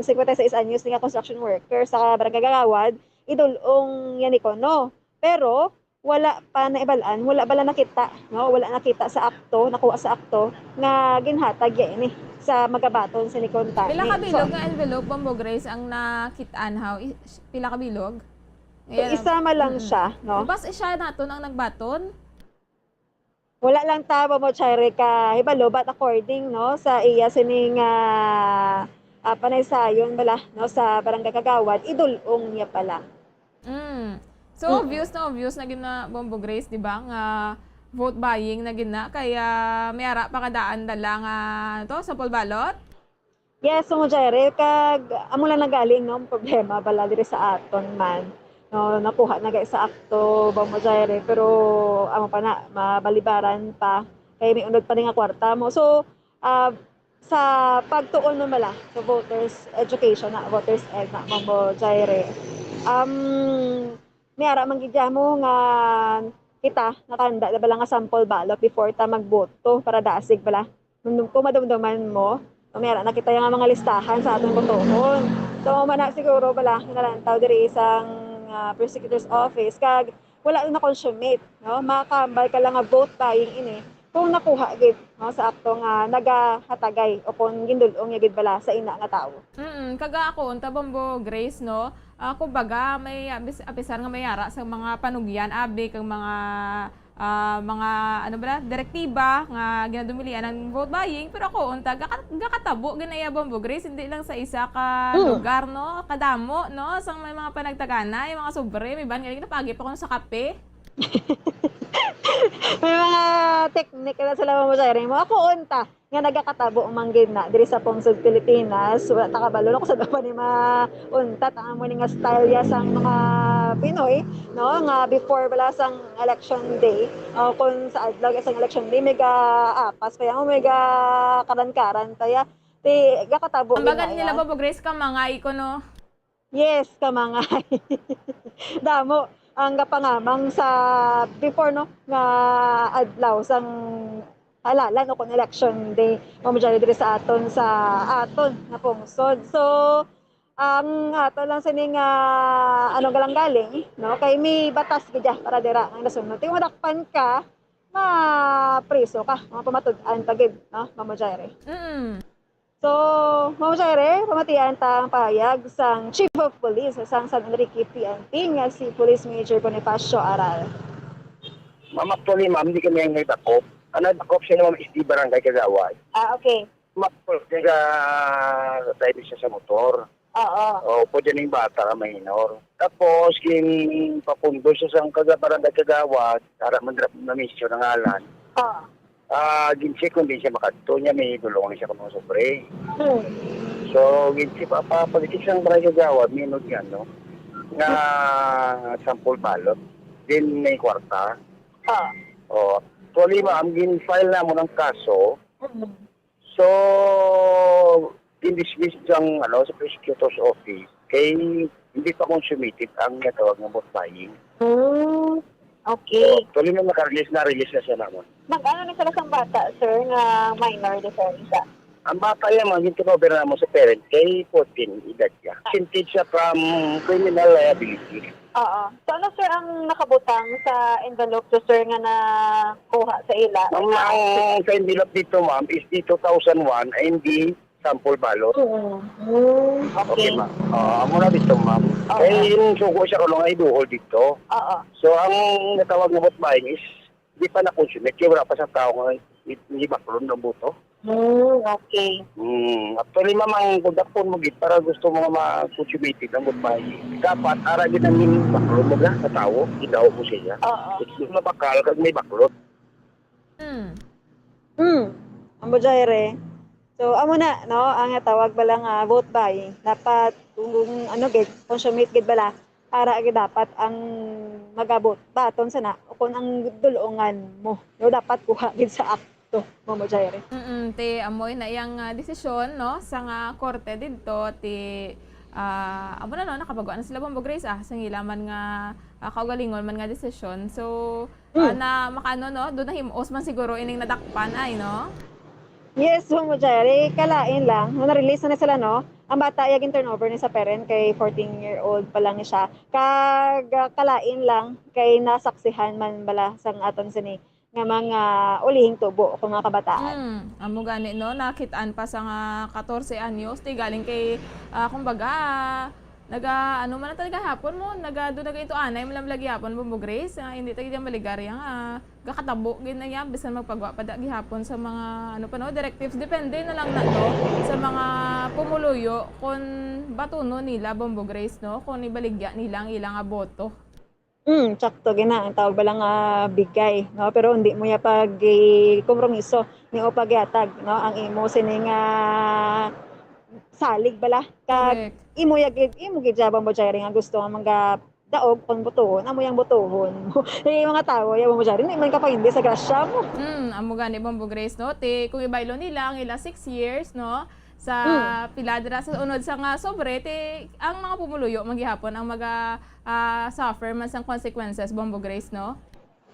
cincuenta y seis anyos nga construction worker sa Barangay Kagawad, idul-ong yan ni kuno. Pero wala pa naibal-an, wala bala nakita, no? Wala nakita sa akto, nakuha sa akto nga ginhatag ya ini sa magabaton sini kuno. Pila ka bilog nga envelope, Bombo Grace, ang nakit-an, haw? I-, pila ka bilog? So, isa man lang siya, no? Bas isa naton ang nagbaton? Wala lang ta, Bombo Jerry, kahibalo, but according, no, sa iya sining, ah, ah, panaysayon bala, no, sa Barangay Kagawad, idul-ong niya pala. Mm. So, mm, obvious na obvious na gid na, Bombo Grace, di ba, nga vote buying na gid na, kaya may ara pa kadaan dala nga, ano to, sample ballot? Yes, Bombo Jerry, kag amo lang nagaling, no, problema bala diri sa aton man. No, nakuha na gay sa akto, Bombo Jerry, pero amo pa na, mabalibaran pa. Kay may unod pa ni nga kwarta mo. So, ah, sa pagtuon mo bala sa voters education na, voters ed na, Bombo Jerry, um, may ara man gid mo nga kita nakahanda na bala nga sample ballot before ta magboto para dasig bala. Nandun ko, madumduman mo, may ara na kita nga mga listahan sa aton botohon. So, mana siguro bala nga nalantaw diri sang, ah, prosecutor's office, kag wala na consummate, no? Makakambal ka lang nga vote buying ini kung nakuha gid, no, sa akto nga nagahatagay o kung gindul-ong niya gid bala sa ina nga tawo. Mm, kag ako, unta, Bombo Grace, no? Ah, kumbaga, may abis-, apisar nga may ara sa mga panugyan, abi, kag mga, ah, mga, ano ba, direktiba nga ginadumilian ang vote buying. Pero ako, unta, gaka-, gakatabo gid na iya, Bombo Grace, hindi lang sa isa ka, mm, lugar, no? Kadamo, no? Sang may mga panagtagana, yung mga sobre, may ban nga, napagi pa kuno sa kape. May mga teknik na sila, Ma'am Jerry. Mo ako unta nga nagakatabo man gid na diri sa pungsod Pilipinas, wala ta kabalo no, kung sa daw pa ni mauntat ang amo ni nga style ya sang mga Pinoy, no, nga before bala sang election day, o kung sa adlaw sang election day, may ga-apas kaya mo, may ga-karan-karan kaya. Ti, gakatabo gid Ambagan na nila yan. Bobo Grace ka mga iko, no? Yes, kamangay. Damo ang gapangamang sa before, no, nga adlaw sang halalan o kung election day, Ma'am Jerry, diri sa aton, sa aton nga pungsod. So, ang ato lang sini nga, ano, galang-galing, no, kay may batas gid ya para dira ang nasunod. Kung madakpan ka, mapriso ka, mga pamatud-an pa gid, no, Ma'am Jerry. Mm. So, Ma'am Jerry, pamatian ta ang pahayag sang Chief of Police sang San Enrique P N P nga si Police Major Bonifacio Aral. Ma'am, actually, ma'am, di kami ang nagbakop. Ang nagbakop siya, ma'am, is di barangay Kagawad. Ah, okay. Ma'am, taga-drive siya sa motor. Oo. O, pwede ning bata nga minor. Tapos, ginpapundo siya sa kaga-, barangay Kagawad, para man na-mention ang ngalan. Oo. Ah, gin-check kung di siya makadto niya, may dulong siya kung mga sobre. Hmm. So, gin-check pa, pa, pag-check sa barangay Kagawad, minod nga, no? Nga sample ballot. Then, may kwarta. Ah. Oh, actually, ma'am, gin-file namon ang kaso. Mm. So, gin-dismiss sang, ano, sa prosecutor's office kay hindi pa consummated ang natawag nga vote buying. Mm. Okay. So, actually, nung naka-release, na-release na siya namon. Mag-ano na sila sang bata, sir, nga minor di, sir, isa? Ang bata yan, ma'am, gin-turnover namon sa parent kay fourteen edad niya. Exempted siya from criminal liability. Oo. So, ano, sir, ang nakabutang sa envelope to, sir, nga nakuha sa ila? Ma'am, ang sa envelope dito, ma'am, is the two thousand one and the sample ballot. Mm. Mm, okay. Okay, ma'am. Ah, amo na dito, ma'am. Oo. Kay yung sugo siya kuno nga iduhol dito. Oo. So, ang natawag nga vote buying is di pa na-consummate, kay wala pa sa tao nga i-, i-, ibaklon ang boto. Hmm, okay. Hmm, actually, ma'am, ang kondakton mo gid para gusto mo nga ma-consummated ang vote buying. Dapat, ara gid ang baklon mo ga sa tao, idaw mo siya. Oo. Gusto mo mabakal, kag may baklon. Hmm. Hmm. Ang Bujayre. So, amo na, no, ang tawag bala nga vote buying. Dapat, kung, kung ano gid, consummate gid bala, ara gid dapat ang mag-abot. Baton sana, o kung ang dulungan mo, no, dapat kuha gid sa akto, Ma'am Bujayre. Mm, ti amoy na iyang, ah, desisyon, no, sa nga korte didto, ti, ah, amo na, no, nakabagwa na sila, Bombo Grace, ah, sa ila man nga, ah, kaugalingon man nga desisyon. So, Mm. Ah, na makaano, no? Doon nahimos man siguro ining nadakpan ay, no? Yes, Ma'am Jerry, kalain lang. Nung na-release na, na sila, no? Ang bata, iya gin-turnover ni sa parent kay fourteen-year-old pa lang ni siya. Kag, ah, kalain lang kay nasaksihan man bala sang aton sini nga mga ulihing tubo kung mga kabataan. Hmm, amo gani, no? Nakit-an pa sa nga katorse anyos, ti galing kay, ah, kumbaga, Naga, ano man ang talaga hapon mo, naga, do naga ito anay mo lang lagi hapon, Bombo Grace. Ah, hindi tayo dyan maligarya nga gakatabo gid na yan, bisan magpagwa pa da gihapon sa mga, ano pa, no, directives. Depende na lang na, no, sa mga pumuluyo kung batunon nila, Bombo Grace, no, kung ibaligya nila ang ilang aboto. Mm, sakto gina ang tawag bala nga bigay, no? Pero hindi mo ya pag-, eh, kompromiso ni o paghatag, no? Ang imo sini nga salig bala kag Correct. Imo ya gid, imo gid jabang mo, Jerry, nga gusto nga mga daog kon butuhon, amo yang butuhon. Yung mga tawo ya mo, Jerry, hindi man ka pa hindi sa grasya mo. Mm, amo gani, Bombo Grace, no? Ti, kung ibaylo nila ang ila six years, no? Sa Mm. Pila dira sa unod sa nga sobre, ti, ang mga pumuluyo man gihapon ang maga ah, suffer man sang consequences, Bombo Grace, no?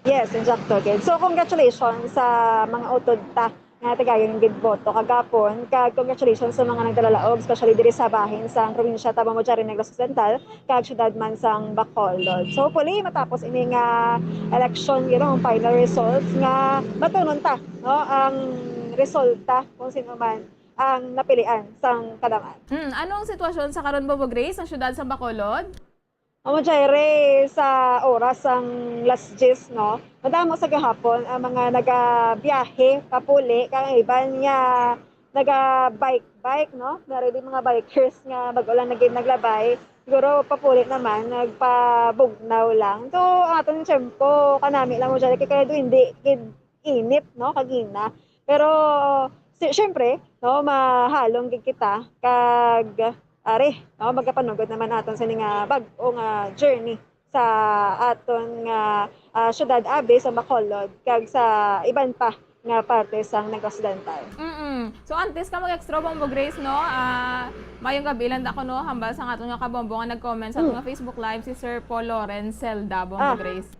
Yes, insakto gid. So, congratulations sa mga utod ta nga tigayon gid boto kagapon, kag congratulations sa mga nagdalalaog, especially diri sa bahin sang probinsya ta, Bombo Jerry, Negros Occidental, kag syudad man sang Bacolod. So, hopefully, matapos ini nga election, you know, ang final results nga matunon ta, no, ang resulta kung sino man ang napilian sang kadaman. Hmm, ano ang sitwasyon sa karon, Bombo Grace, sa syudad sang Bacolod? Amo, Jaire, sa oras sang las diyes, no? Madamo sa gahapon ang mga nagabiyahe papuli, kag ang iban nga naga-bike-bike, no? Nari di mga bikers nga bag-o lang nag-, naglabay. Siguro papuli naman, nagpabugnaw lang. So, ang aton tiyempo, kanami lang mo siya, kay kaya hindi gid init, no? Kagina. Pero, si-, syempre, no, mahalong gid kita, kag, ari, no, magapanugod naman aton sa nga bag-o nga journey sa aton nga, ah, syudad, abi, sa Bacolod, kag sa iban pa nga parte sang Negros Occidental. Mm-mm. So, antes ka mag-extra, Bombo Grace, no? Ah, mayong gabi lang ako, no? Hambal sa aton nga kabombo nga nag-comment sa aton Mm. nga Facebook Live, si Sir Paul Lawrence Zelda, Bombo Ah. Grace.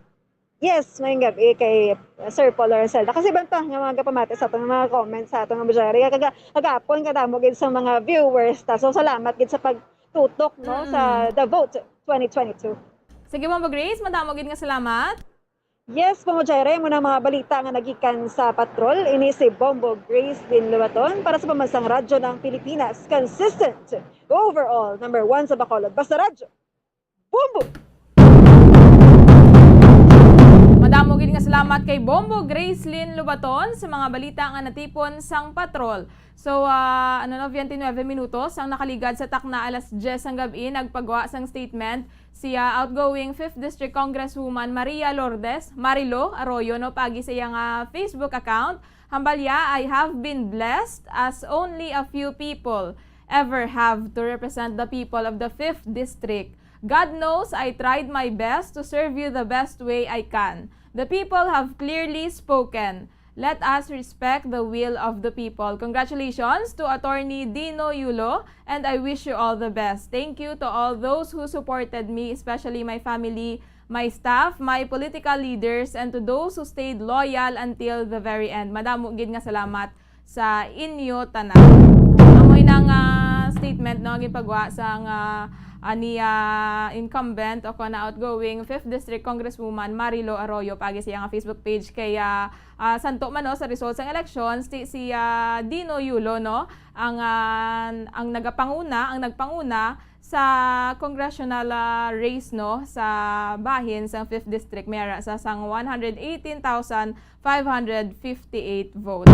Yes, mayong gabi kay Sir Paul Lawrence Zelda. Kasi iban pa nga mga kapamati sa aton mga comments sa aton nga Bujari. Kaga-, kagapon, kadamo gid sa mga viewers ta. So, salamat gid sa pagtutok, no, Mm. sa The Vote twenty twenty-two. Sige, Bombo Grace, madamo gid nga salamat. Yes, Bombo Jaire, mo na mga balita nga nagikan sa patrol. Ini si Bombo Grace Lynn Luwaton para sa Pambansang Radyo ng Pilipinas. Consistent, overall, number one sa Bacolod. Basta Radyo, Bombo! Madamo gid nga salamat kay Bombo Grace Lynn Lubaton sa mga balita nga natipon sang patrol. So, ah, ano na, twenty-nine minutos ang nakaligad sa takna alas diyes sang gab-i, nagpagwa sang statement siya outgoing fifth District Congresswoman Maria Lourdes, Marilo Arroyo, no, pagi sa iya nga Facebook account. Hambal ya, "I have been blessed as only a few people ever have to represent the people of the fifth District. God knows I tried my best to serve you the best way I can. The people have clearly spoken. Let us respect the will of the people." Congratulations to Attorney Dino Yulo, and I wish you all the best. Thank you to all those who supported me, especially my family, my staff, my political leaders, and to those who stayed loyal until the very end. Madamo gid nga salamat sa inyo tanan. Amoy nang, ah, statement, no, ginpagwa sang, ah, ah, ni, ah, incumbent o kon outgoing fifth District Congresswoman Marilo Arroyo pagi sa iyang Facebook page kay, ah, ah, santo man, no, sa results sang election, si, si, ah, Dino Yulo, no, ang, ah, ang nagapanguna, ang nagpanguna sa congressional, ah, race, no, sa bahin sang fifth District, may ara sa sang one hundred eighteen thousand five hundred fifty-eight votes.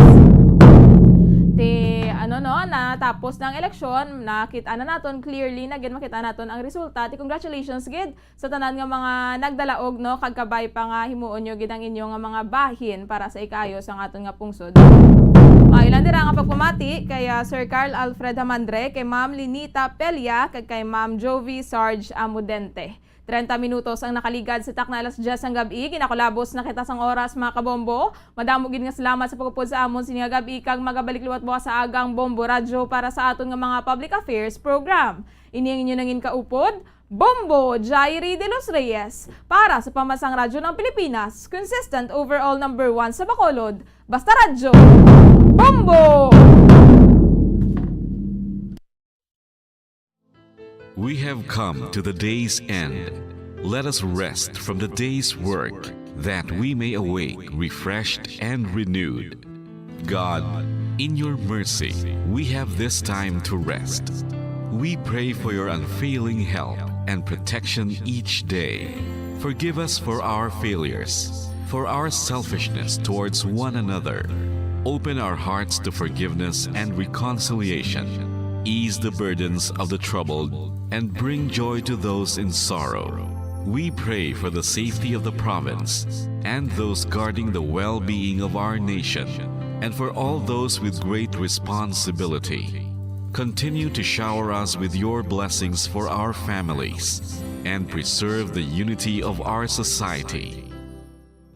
Ti, ano, no, natapos na ang eleksyon, nakita na naton clearly na gid, makita naton ang resulta. Ti, congratulations gid sa tanan nga mga nagdalaog, no, kag kabay pa nga himuon nyo gid ang inyo nga mga bahin para sa ikaayo sang aton nga pungsod. Mailan dira nga pagpamati kay, ah, Sir Carl Alfred Hamandre, kay Ma'am Linita Pelia, kag kay Ma'am Jovi Sarge Amudente. Treinta minutos ang nakaligad sa takna alas diyes sang gab-i. Ginakulabos na kita sang oras, mga kabombo. Madamo gid nga salamat sa pag-upod sa amon sini nga gab-i, kag magabalik liwat bukas sa agang Bombo Radyo para sa aton nga mga public affairs program. Ini ang inyo nangin kaupod, Bombo Jairi de los Reyes, para sa Pambansang Radyo ng Pilipinas, consistent overall number one sa Bacolod. Basta Radyo, Bombo! We have come to the day's end. Let us rest from the day's work, that we may awake refreshed and renewed. God, in your mercy, we have this time to rest. We pray for your unfailing help and protection each day. Forgive us for our failures, for our selfishness towards one another. Open our hearts to forgiveness and reconciliation. Ease the burdens of the troubled and bring joy to those in sorrow. We pray for the safety of the province and those guarding the well-being of our nation, and for all those with great responsibility. Continue to shower us with your blessings for our families and preserve the unity of our society.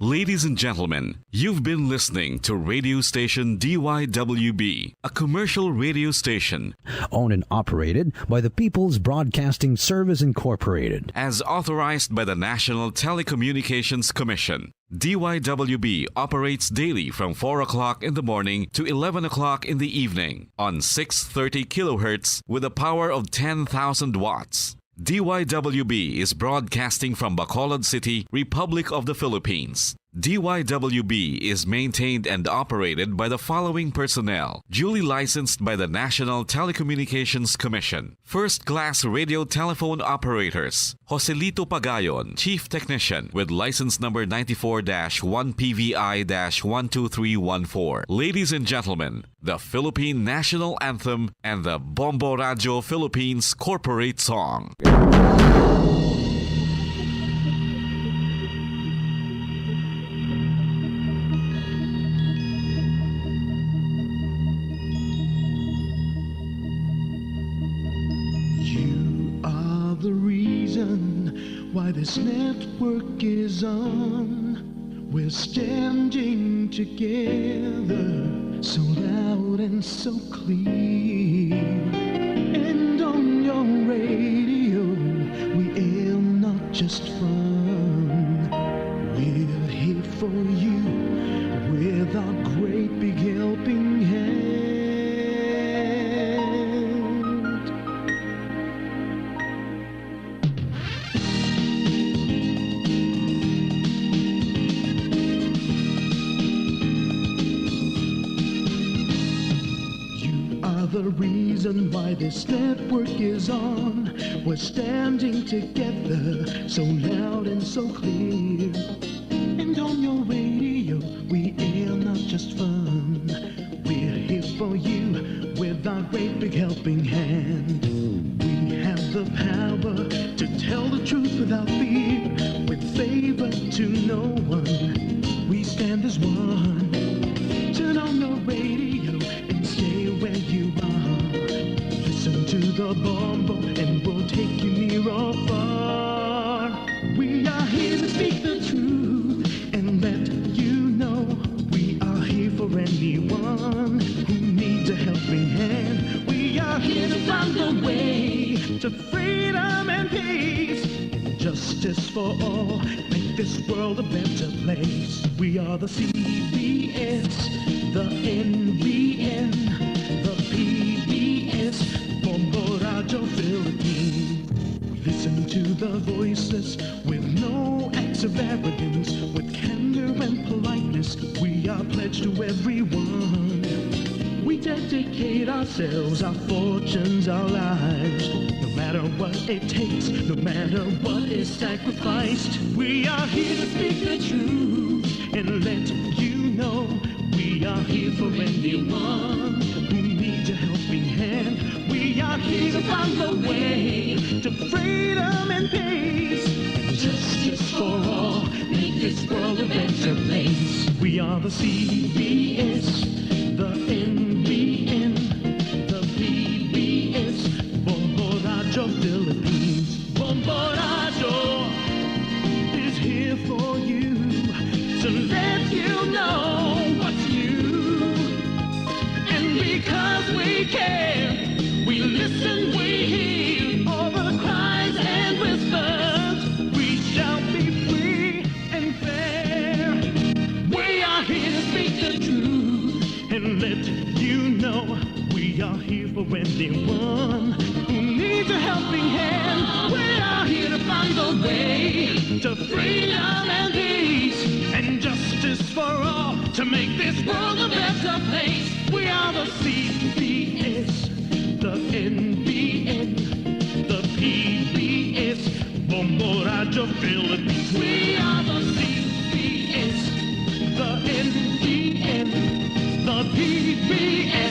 Ladies and gentlemen, you've been listening to radio station D Y W B, a commercial radio station owned and operated by the People's Broadcasting Service Incorporated. As authorized by the National Telecommunications Commission. D Y W B operates daily from four o'clock in the morning to eleven o'clock in the evening on six thirty kilohertz with a power of ten thousand watts. D Y W B is broadcasting from Bacolod City, Republic of the Philippines. D Y W B is maintained and operated by the following personnel, duly licensed by the National Telecommunications Commission. First class radio telephone operators, Joselito Pagayon, Chief Technician, with license number ninety-four dash one P V I dash one two three one four. Ladies and gentlemen, the Philippine National Anthem and the Bombo Radio Philippines Corporate Song. You are the reason why this network is on. We're standing together, so loud and so clear. And on your radio, we aim not just fun. We're here for you with our great big helping hand. You are the reason why this network is on. We're standing together, so loud and so clear. And on your radio, we air not just fun. We're here for you with our great big helping hand. We have the power to tell the truth without fear, with favor to no one. We stand as one. Turn on your radio and stay where you are. Listen to the Bombo and we'll take you near or far. We are here to speak the truth and let you know we are here for anyone who needs a helping hand. We are here to find a way to freedom and peace and justice for all. Make this world a better place. We are the C B S, the N B N, the P B S, Bombo Radio Philippines. We listen to the voiceless with no acts of arrogance, with candor and politeness. We are pledged to everyone. We dedicate ourselves, our fortunes, our lives. No matter what it takes, no matter what is sacrificed, we are here to speak the truth and let you know we are here for anyone who needs a helping hand. We are here to find the way to freedom and peace and justice for all. Make this world a better place. We are the C B S, the N B N, the P B S, Bombo Radio Philippines. Bombo Radio is here for you to let you know what's new. And because we care, we listen, we hear all the cries and whispers. We shall be free and fair. We are here to speak the truth and let you know we are here for anyone who needs a helping hand. We are here to find the way to freedom and peace and justice for all, to make this world a better place. We are the C B S, the N B N, the P B S, Bombo Radio Philippines. We are the C B S, the N B N, the P B S.